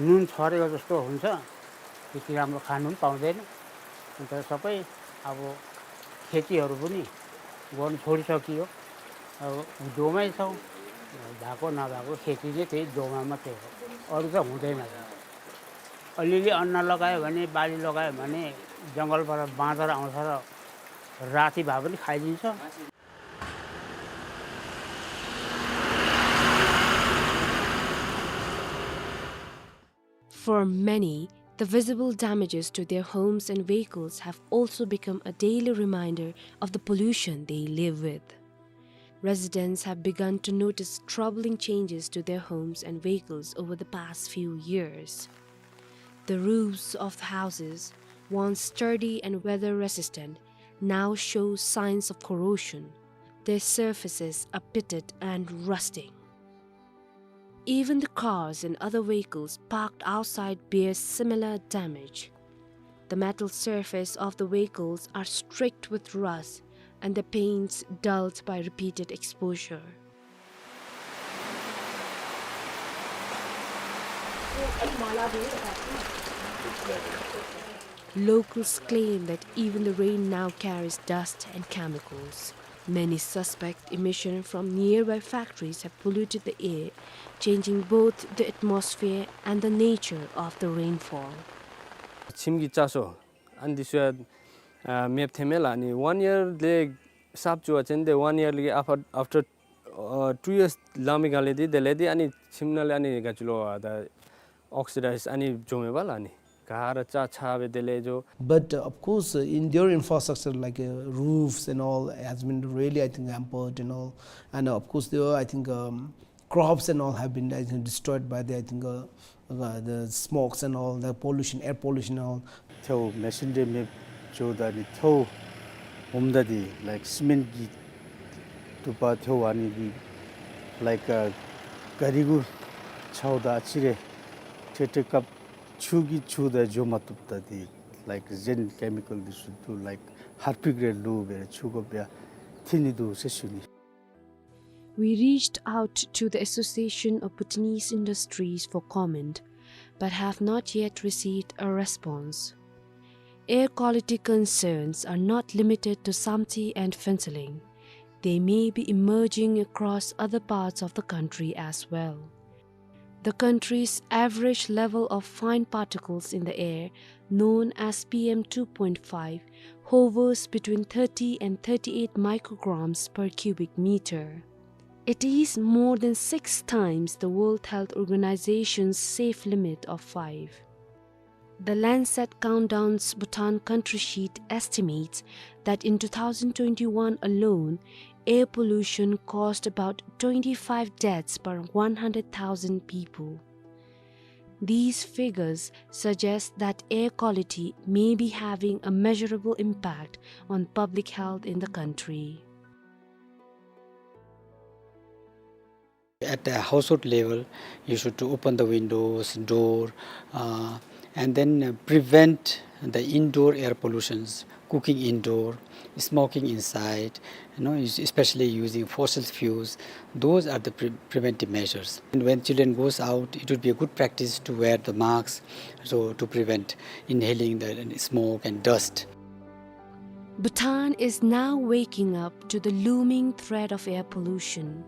नुन छरेको जस्तो हुन्छ, त्यति राम्रो खानु पनि पाउँदैन। अन्त सबै अब खेतीहरू पनि गर्नु छोडिसकियो। अब हिउँदोमै छौँ, भएको नभएको खेती चाहिँ त्यही हिउँदोमा मात्रै हो, अरू त हुँदैन। अलिअलि अन्न लगायो भने, बाली लगायो भने जङ्गलबाट बाँदर आउँछ र राति भए पनि खाइदिन्छ। For many, the visible damages to their homes and vehicles have also become a daily reminder of the pollution they live with. Residents have begun to notice troubling changes to their homes and vehicles over the past few years. The roofs of the houses, once sturdy and weather-resistant, now show signs of corrosion. Their surfaces are pitted and rusting. Even the cars and other vehicles parked outside bear similar damage. The metal surface of the vehicles are streaked with rust and the paints dulled by repeated exposure. Locals claim that even the rain now carries dust and chemicals. Many suspect emission from nearby factories have polluted the air, changing both the atmosphere and the nature of the rainfall. ཁྱིམ་གྱི་ཅ་སོ་ཨ་ནི་འདི་ཚུ་ཡང་ཨ་མེདཔ་ཐོནམ་མས་ལགས། ཨ་ནི་ཝན་ཡར་ལས་གསརཔ་བཙུགས་པ་ཅིན་དེ་ཝན་ཡར་ལས་ཨ་ཕར་ཨཕ་ཊར་ཨ་ཊུ་ཡརསི་ལང་པའི་སྒང་ལས་འདི་དེ་ལས་འདི་ཨ་ནི་ཁྱིམ་ནང་ལས་ཨ་ནི་ག་ཅི་ལོ་ཨ་ད་ཨོག་སི་ཌའིཛ་ཨ་ནི་འགྱོཝ་མས་པ་ལགས། ཨ་ནི་ག་ར་ཅ་ཆ་སྦེ་དེ་ལས་འགྱོ། But, uh, of course, uh, in their infrastructure, like, uh, roofs and all, has been really, I think, hampered and all. And, uh, of course, there were, I think, um, crops and all have been, I think, destroyed by the, I think, uh, uh, the smokes and all, the pollution, air pollution and all. ཐལཝ་མེ་ཤིན་འདི་མེདཔ་འགྱོཝ་ད་ནི་ཐལཝ་ཧོམ་ད་འདི་ལའིཀ་སི་མེནཊ་གི་ཐུགཔ་ཐལཝ་ཨ་ནི་འདི་ལའིཀ་ཨ་ ག་རི་གུ་ཆའོ་ད་ཨ་ཙི་རེ་ཏེ་ཏེ་སྐབས་ཆུ་གིས་ཆུ་དང་འགྱོ་མ་བཏུབ། ད་འདི་ལའིཀ་གཞན་ཀེ་མི་ཀཱལ་འདི་ཚུ་འདུག། ལའིཀ་ཧར་པིག་རེ་བླུག་སྦེ་ཆུ་དགོ་པས་ཨ་ཐིམ་ནི་འདུག་ཟེར་ཞུ་ནི། We reached out to the Association of Bhutanese Industries for comment, but have not yet received a response. Air quality concerns are not limited to Samtse and Phuentsholing. They may be emerging across other parts of the country as well. The country's average level of fine particles in the air, known as P M two point five, hovers between thirty and thirty-eight micrograms per cubic meter. It is more than six times the World Health Organization's safe limit of five. The Lancet Countdown's Bhutan Country Sheet estimates that in two thousand twenty-one alone, air pollution caused about twenty-five deaths per one hundred thousand people. These figures suggest that air quality may be having a measurable impact on public health in the country. At the household level, you should open the windows, door, uh, and then, uh, prevent the indoor air pollutions, cooking indoor, smoking inside, you know, es-, especially using fossil fuels. Those are the pre-, preventive measures. And when children goes out, it would be a good practice to wear the masks, so to prevent inhaling the smoke and dust. Bhutan is now waking up to the looming threat of air pollution.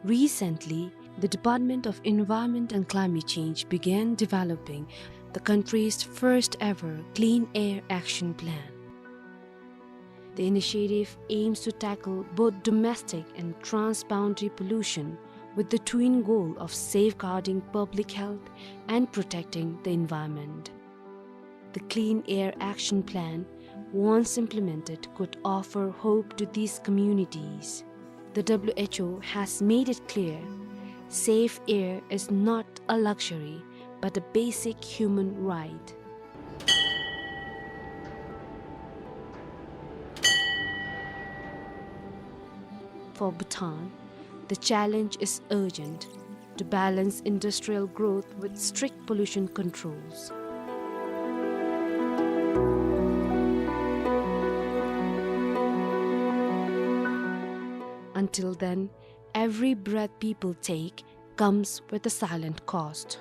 Recently, the Department of Environment and Climate Change began developing the country's first ever Clean Air Action Plan. The initiative aims to tackle both domestic and transboundary pollution with the twin goal of safeguarding public health and protecting the environment. The Clean Air Action Plan, once implemented, could offer hope to these communities. The W H O has made it clear, safe air is not a luxury, but a basic human right. For Bhutan, the challenge is urgent: to balance industrial growth with strict pollution controls. Until then, every breath people take comes with a silent cost.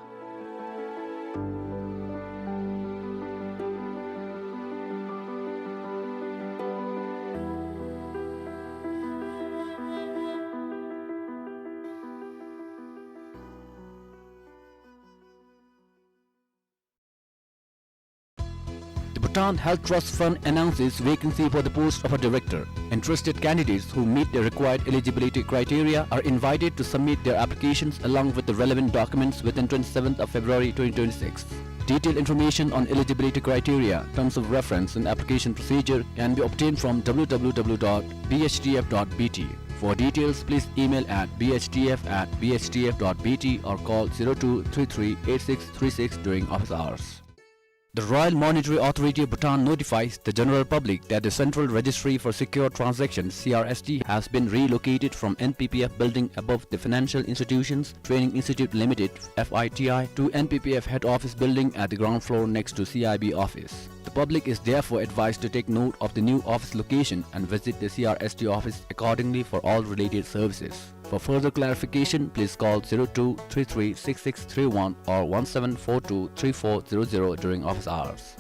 The Bhutan Health Trust Fund announces vacancy for the post of a director. Interested candidates who meet the required eligibility criteria are invited to submit their applications along with the relevant documents within twenty-seventh of February twenty twenty-six. Detailed information on eligibility criteria, terms of reference, and application procedure can be obtained from W W W dot B H T F dot B T. For details, please email at B H T F at B H T F dot B T or call zero two three three eight six three six during office hours. The Royal Monetary Authority of Bhutan notifies the general public that the Central Registry for Secure Transactions, C R S T, has been relocated from N P P F building above the Financial Institutions Training Institute Limited, F I T I, to N P P F head office building at the ground floor next to C I B office. The public is therefore advised to take note of the new office location and visit the C R S T office accordingly for all related services. For further clarification, please call zero two three three six six three one or one seven four two three four zero zero during office hours.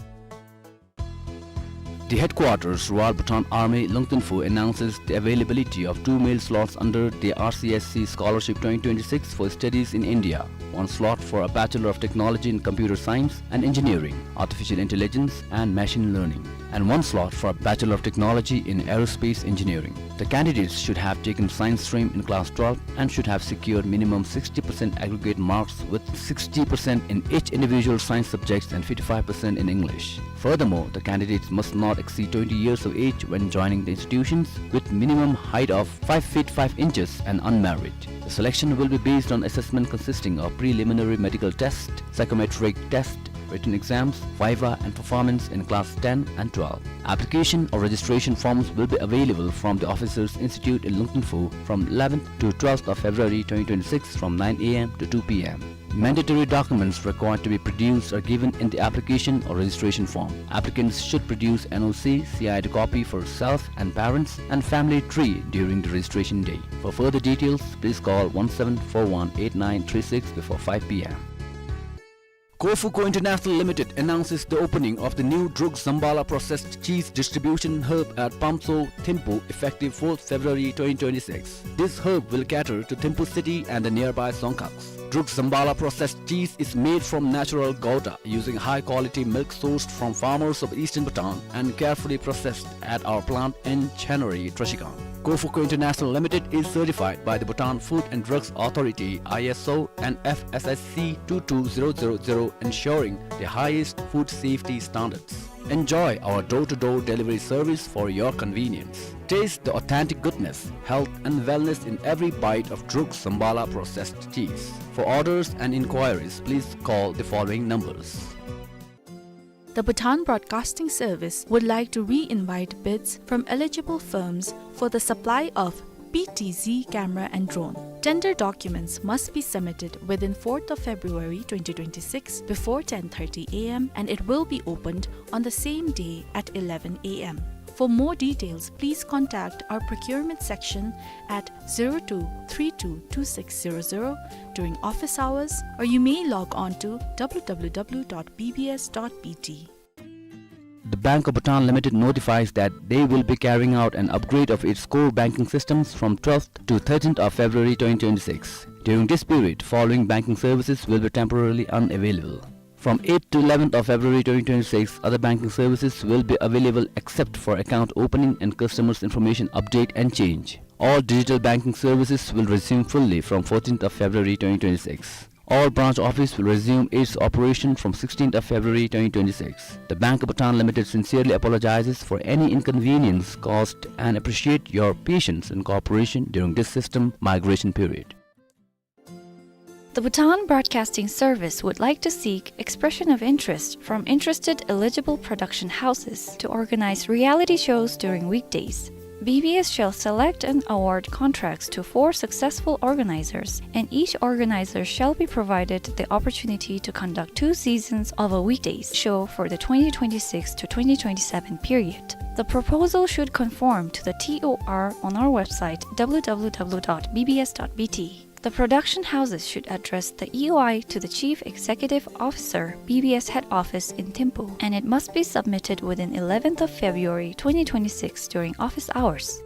The headquarters, Royal Bhutan Army, Lungtinfu, announces the availability of two male slots under the R C S C Scholarship twenty twenty-six for studies in India. One slot for a Bachelor of Technology in Computer Science and Engineering, Artificial Intelligence and Machine Learning, and one slot for a Bachelor of Technology in Aerospace Engineering. The candidates should have taken science stream in class twelve and should have secured minimum sixty percent aggregate marks, with sixty percent in each individual science subjects and fifty-five percent in English. Furthermore, the candidates must not exceed twenty years of age when joining the institutions, with minimum height of five feet five inches and unmarried. The selection will be based on assessment consisting of preliminary medical test, psychometric test, written exams, viva, and performance in class ten and twelve. Application or registration forms will be available from the Officers Institute in Lungtingphu from eleventh to twelfth of February twenty twenty-six from nine a m to two p m. Mandatory documents required to be produced are given in the application or registration form. Applicants should produce N O C, C I D copy for self and parents, and family tree during the registration day. For further details, please call one seven four one eight nine three six before five p m. Kofuko International Limited announces the opening of the new Druk Zambala processed cheese distribution hub at Pamso, Thimphu, effective fourth February twenty twenty-six. This hub will cater to Thimphu city and the nearby Dzongkhag. Druk Zambala processed cheese is made from natural gouda using high-quality milk sourced from farmers of eastern Bhutan and carefully processed at our plant in Chenari, Trashigang. Kofuko International Limited is certified by the Bhutan Food and Drugs Authority, I S O, and F S S C two two zero zero zero, ensuring the highest food safety standards. Enjoy our door-to-door delivery service for your convenience. Taste the authentic goodness, health and wellness in every bite of Druk Zambala processed cheese. For orders and inquiries, please call the following numbers. The Bhutan Broadcasting Service would like to re-invite bids from eligible firms for the supply of P T Z camera and drone. Tender documents must be submitted within fourth of February twenty twenty-six before ten thirty a m and it will be opened on the same day at eleven a m. For more details, please contact our procurement section at zero two three two two six zero zero during office hours, or you may log on to w w w dot b b s dot b t. The Bank of Bhutan Limited notifies that they will be carrying out an upgrade of its core banking systems from twelfth to thirteenth of February twenty twenty-six. During this period, following banking services will be temporarily unavailable. From eighth to eleventh of February twenty twenty-six, other banking services will be available except for account opening and customers information update and change. All digital banking services will resume fully from fourteenth of February twenty twenty-six. All branch office will resume its operation from sixteenth of February twenty twenty-six. The Bank of Bhutan Limited sincerely apologizes for any inconvenience caused and appreciate your patience and cooperation during this system migration period. The Bhutan Broadcasting Service would like to seek expression of interest from interested eligible production houses to organize reality shows during weekdays. B B S shall select and award contracts to four successful organizers, and each organizer shall be provided the opportunity to conduct two seasons of a weekdays show for the twenty twenty-six to twenty twenty-seven period. The proposal should conform to the T O R on our website w w w dot b b s dot b t. The production houses should address the E O I to the Chief Executive Officer, B B S Head Office in Thimphu, and it must be submitted within eleventh of February twenty twenty-six during office hours.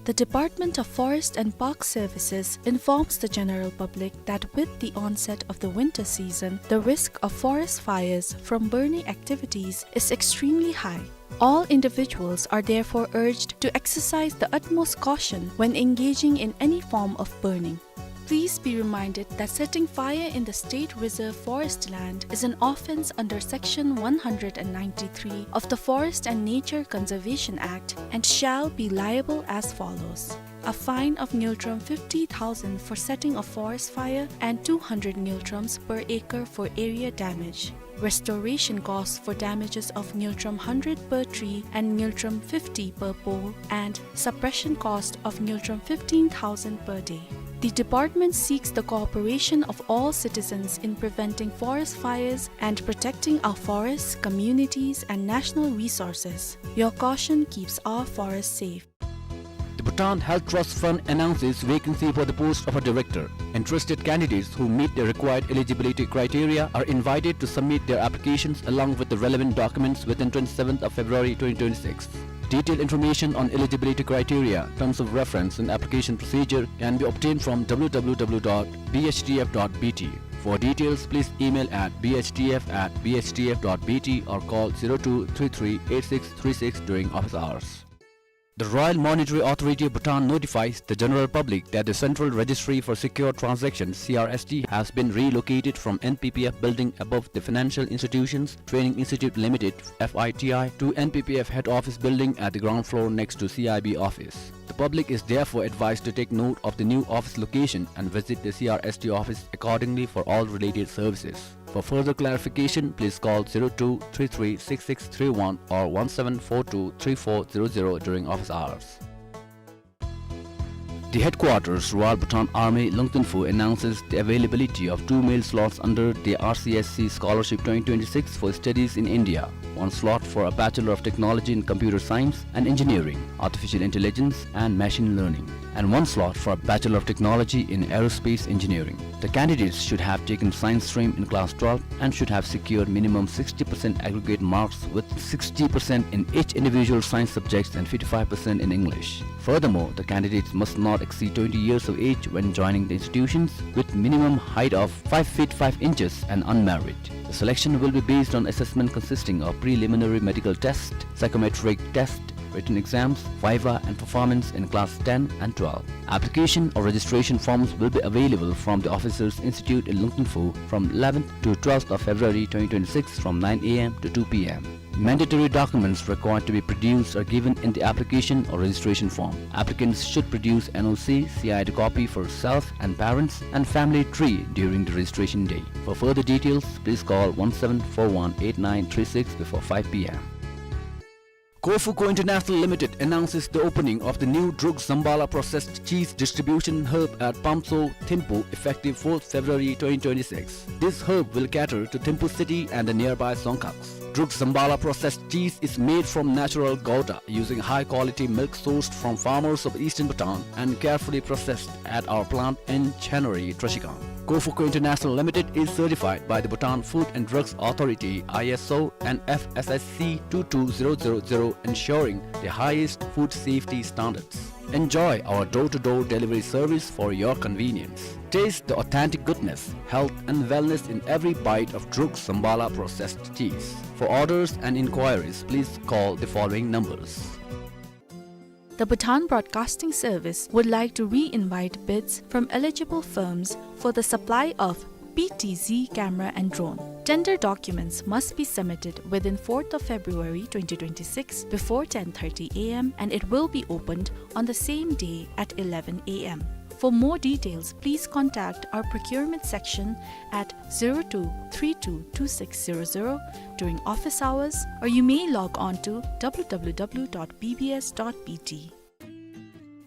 The Department of Forest and Park Services informs the general public that with the onset of the winter season, the risk of forest fires from burning activities is extremely high. All individuals are therefore urged to exercise the utmost caution when engaging in any form of burning. Please be reminded that setting fire in the state reserve forest land is an offence under Section one hundred and ninety-three of the Forest and Nature Conservation Act and shall be liable as follows: a fine of ngultrum fifty thousand for setting a forest fire and two hundred ngultrums per acre for area damage. Restoration costs for damages of ngultrum hundred per tree and ngultrum fifty per pole, and suppression cost of ngultrum fifteen thousand per day. The department seeks the cooperation of all citizens in preventing forest fires and protecting our forests, communities, and national resources. Your caution keeps our forests safe. The Bhutan Health Trust Fund announces vacancy for the post of a director. Interested candidates who meet the required eligibility criteria are invited to submit their applications along with the relevant documents within twenty-seventh of February twenty twenty-six. Detailed information on eligibility criteria, terms of reference, and application procedure can be obtained from w w w dot b h t f dot b t. For details, please email at b h t f at b h t f dot b t or call zero two three three eight six three six during office hours. The Royal Monetary Authority of Bhutan notifies the general public that the Central Registry for Secure Transactions, C R S T, has been relocated from N P P F building above the Financial Institutions Training Institute Limited, F I T I, to N P P F head office building at the ground floor next to C I B office. The public is therefore advised to take note of the new office location and visit the C R S T office accordingly for all related services. For further clarification, please call zero two three three six six three one or one seven four two three four zero zero during office hours. The headquarters, Royal Bhutan Army, Lungtinphu, announces the availability of two male slots under the R C S C Scholarship twenty twenty-six for studies in India. One slot for a Bachelor of Technology in Computer Science and Engineering, Artificial Intelligence and Machine Learning, and one slot for a Bachelor of Technology in Aerospace Engineering. The candidates should have taken science stream in class twelve and should have secured minimum sixty percent aggregate marks, with sixty percent in each individual science subjects and fifty-five percent in English. Furthermore, the candidates must not exceed twenty years of age when joining the institutions, with minimum height of five feet five inches and unmarried. The selection will be based on assessment consisting of preliminary medical test, psychometric test, written exams, viva, and performance in class ten and twelve. Application or registration forms will be available from the Officers Institute in Lungtinphu from eleventh to twelfth of February twenty twenty-six, from nine A M to two P M. Mandatory documents required to be produced are given in the application or registration form. Applicants should produce N O C, C I D copy for self and parents, and family tree during the registration day. For further details, please call one seven four one eight nine three six before five P M. Kofuko International Limited announces the opening of the new Druk Zambala processed cheese distribution hub at Pamso, Thimphu, effective fourth February twenty twenty-six. This hub will cater to Thimphu city and the nearby Songkhaks. Druk Zambala processed cheese is made from natural gouda, using high-quality milk sourced from farmers of eastern Bhutan and carefully processed at our plant in Chanari, Trashigang. Kofuko International Limited is certified by the Bhutan Food and Drugs Authority, I S O, and F S S C two two zero zero zero, ensuring the highest food safety standards. Enjoy our door-to-door delivery service for your convenience. Taste the authentic goodness, health and wellness in every bite of Druk Zambala processed cheese. For orders and inquiries, please call the following numbers. The Bhutan Broadcasting Service would like to re-invite bids from eligible firms for the supply of P T Z camera and drone. Tender documents must be submitted within fourth of February twenty twenty-six before ten thirty A M, and it will be opened on the same day at eleven A M. For more details, please contact our procurement section at zero two three two two six zero zero during office hours, or you may log on to W W W dot B B S dot B T.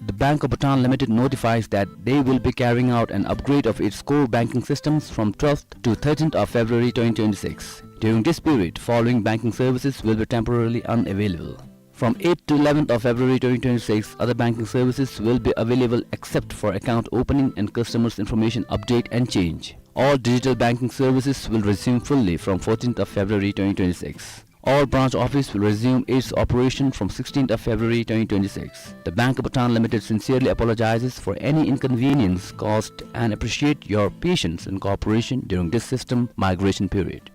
The Bank of Bhutan Limited notifies that they will be carrying out an upgrade of its core banking systems from twelfth to thirteenth of February twenty twenty-six. During this period, following banking services will be temporarily unavailable. From eighth to eleventh of February twenty twenty-six, other banking services will be available except for account opening and customers information update and change. All digital banking services will resume fully from fourteenth of February twenty twenty-six. All branch office will resume its operation from sixteenth of February twenty twenty-six. The Bank of Bhutan Limited sincerely apologizes for any inconvenience caused and appreciate your patience and cooperation during this system migration period.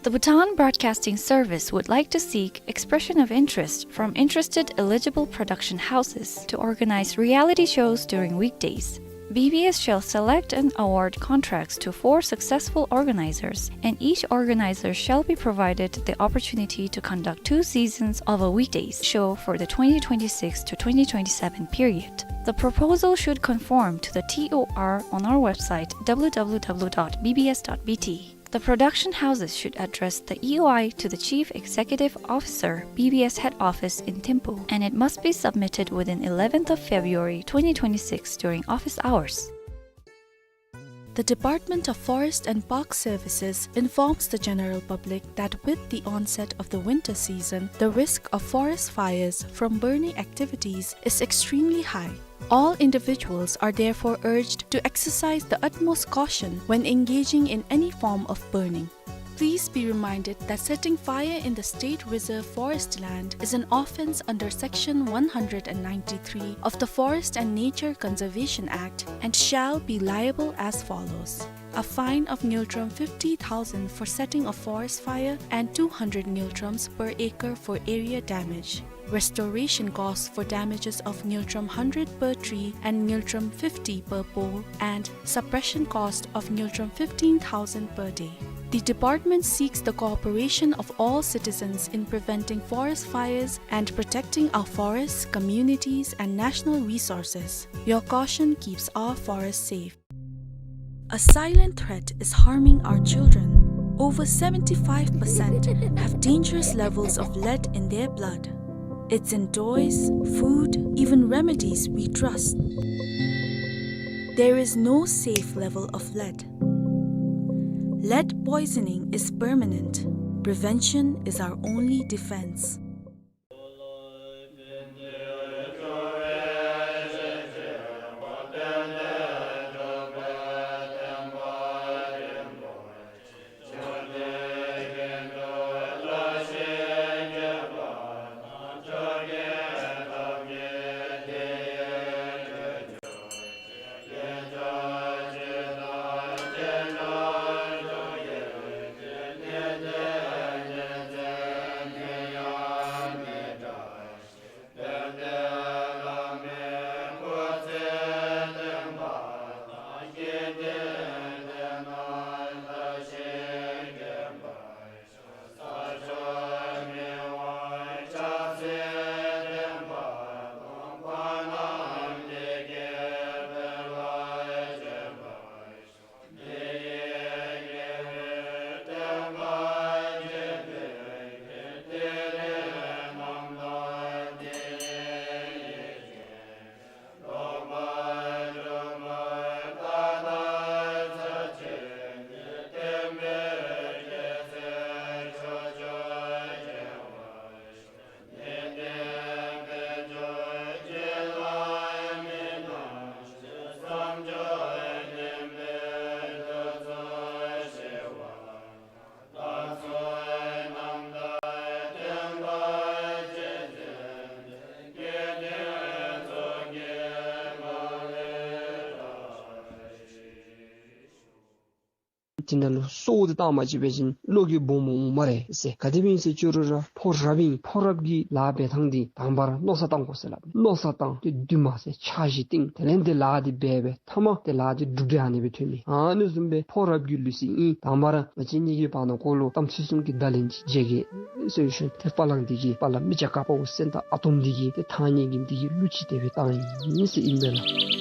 The Bhutan Broadcasting Service would like to seek expression of interest from interested eligible production houses to organize reality shows during weekdays. B B S shall select and award contracts to four successful organizers, and each organizer shall be provided the opportunity to conduct two seasons of a weekdays show for the twenty twenty-six to twenty twenty-seven period. The proposal should conform to the T O R on our website, W W W dot B B S dot B T. The production houses should address the E O I to the Chief Executive Officer, B B S Head Office in Thimphu, and it must be submitted within eleventh of February twenty twenty-six during office hours. The Department of Forest and Park Services informs the general public that with the onset of the winter season, the risk of forest fires from burning activities is extremely high. All individuals are therefore urged to exercise the utmost caution when engaging in any form of burning. Please be reminded that setting fire in the State Reserve Forest land is an offense under Section one hundred and ninety-three of the Forest and Nature Conservation Act and shall be liable as follows: a fine of ngultrum fifty thousand for setting a forest fire and two hundred ngultrums per acre for area damage. Restoration costs for damages of ngultrum hundred per tree and ngultrum fifty per pole, and suppression cost of ngultrum fifteen thousand per day. The department seeks the cooperation of all citizens in preventing forest fires and protecting our forests, communities, and national resources. Your caution keeps our forests safe. A silent threat is harming our children. Over seventy-five percent have dangerous levels of lead in their blood. It's in toys, food, even remedies we trust. There is no safe level of lead. Lead poisoning is permanent. Prevention is our only defense. དེ་ནང་ལུ་སོ་དེ་བཏང་མ་བྱིན་པ་ཅིན་བློ་གི་སྦོམ་འོང་སྨ་རེ་ཟེར། ག་དེ་སྦེ་ཨིན་ཟེར་ཅི་རུང་ར་ཕོ་རབ་ཨིན། ཕོ་རབ་ཀྱི་ལཱ་འབད་ཐངས་འདི་དང་པ་ར་མནོ་བསམ་བཏང་དགོ་ཟེར་སླབ། མནོ་བསམ་བཏང་སྟེ་འདུས་མ་བྱས་འཆར་གཞི་བཏིང་། དེ་ལས་འདི་ལཱ་འདི་འབད་སྦེ་མཐའ་མ་འདི་ལཱ་འདི་འགྲུབ་སྟེ་ཨ་ནི་སྦེ་ཐོན་མི། ཨ་ནི་བཟུམ་སྦེ་ཕོ་རབ་ཀྱི་ལུགས་སྲོལ་ཨིན། དང་པ་ར་ང་བཅས་གཉིས་ཀྱི་བར་ན་ཁོ་ལུ་གཏམ་ཚིག་གསུམ་གྱི་བརྡ་ལན་ཅིག་བརྗེ་གེ་ཟེར་ཞུ་ནི། ཏེ་པ་ལང་འདི་གིས་པ་ལ་མི་ཅ་ཀ་པའོ་སེན་ཏ་ཨ་དོམ་འདི་གིས་ཏེ་ཐང་ཉེ་གི་འདི་གིས་གླུ་ཅིག་དེ་སྦེ་བཏང་ཡི་ཟེར་ཨིན་པས་ལགས།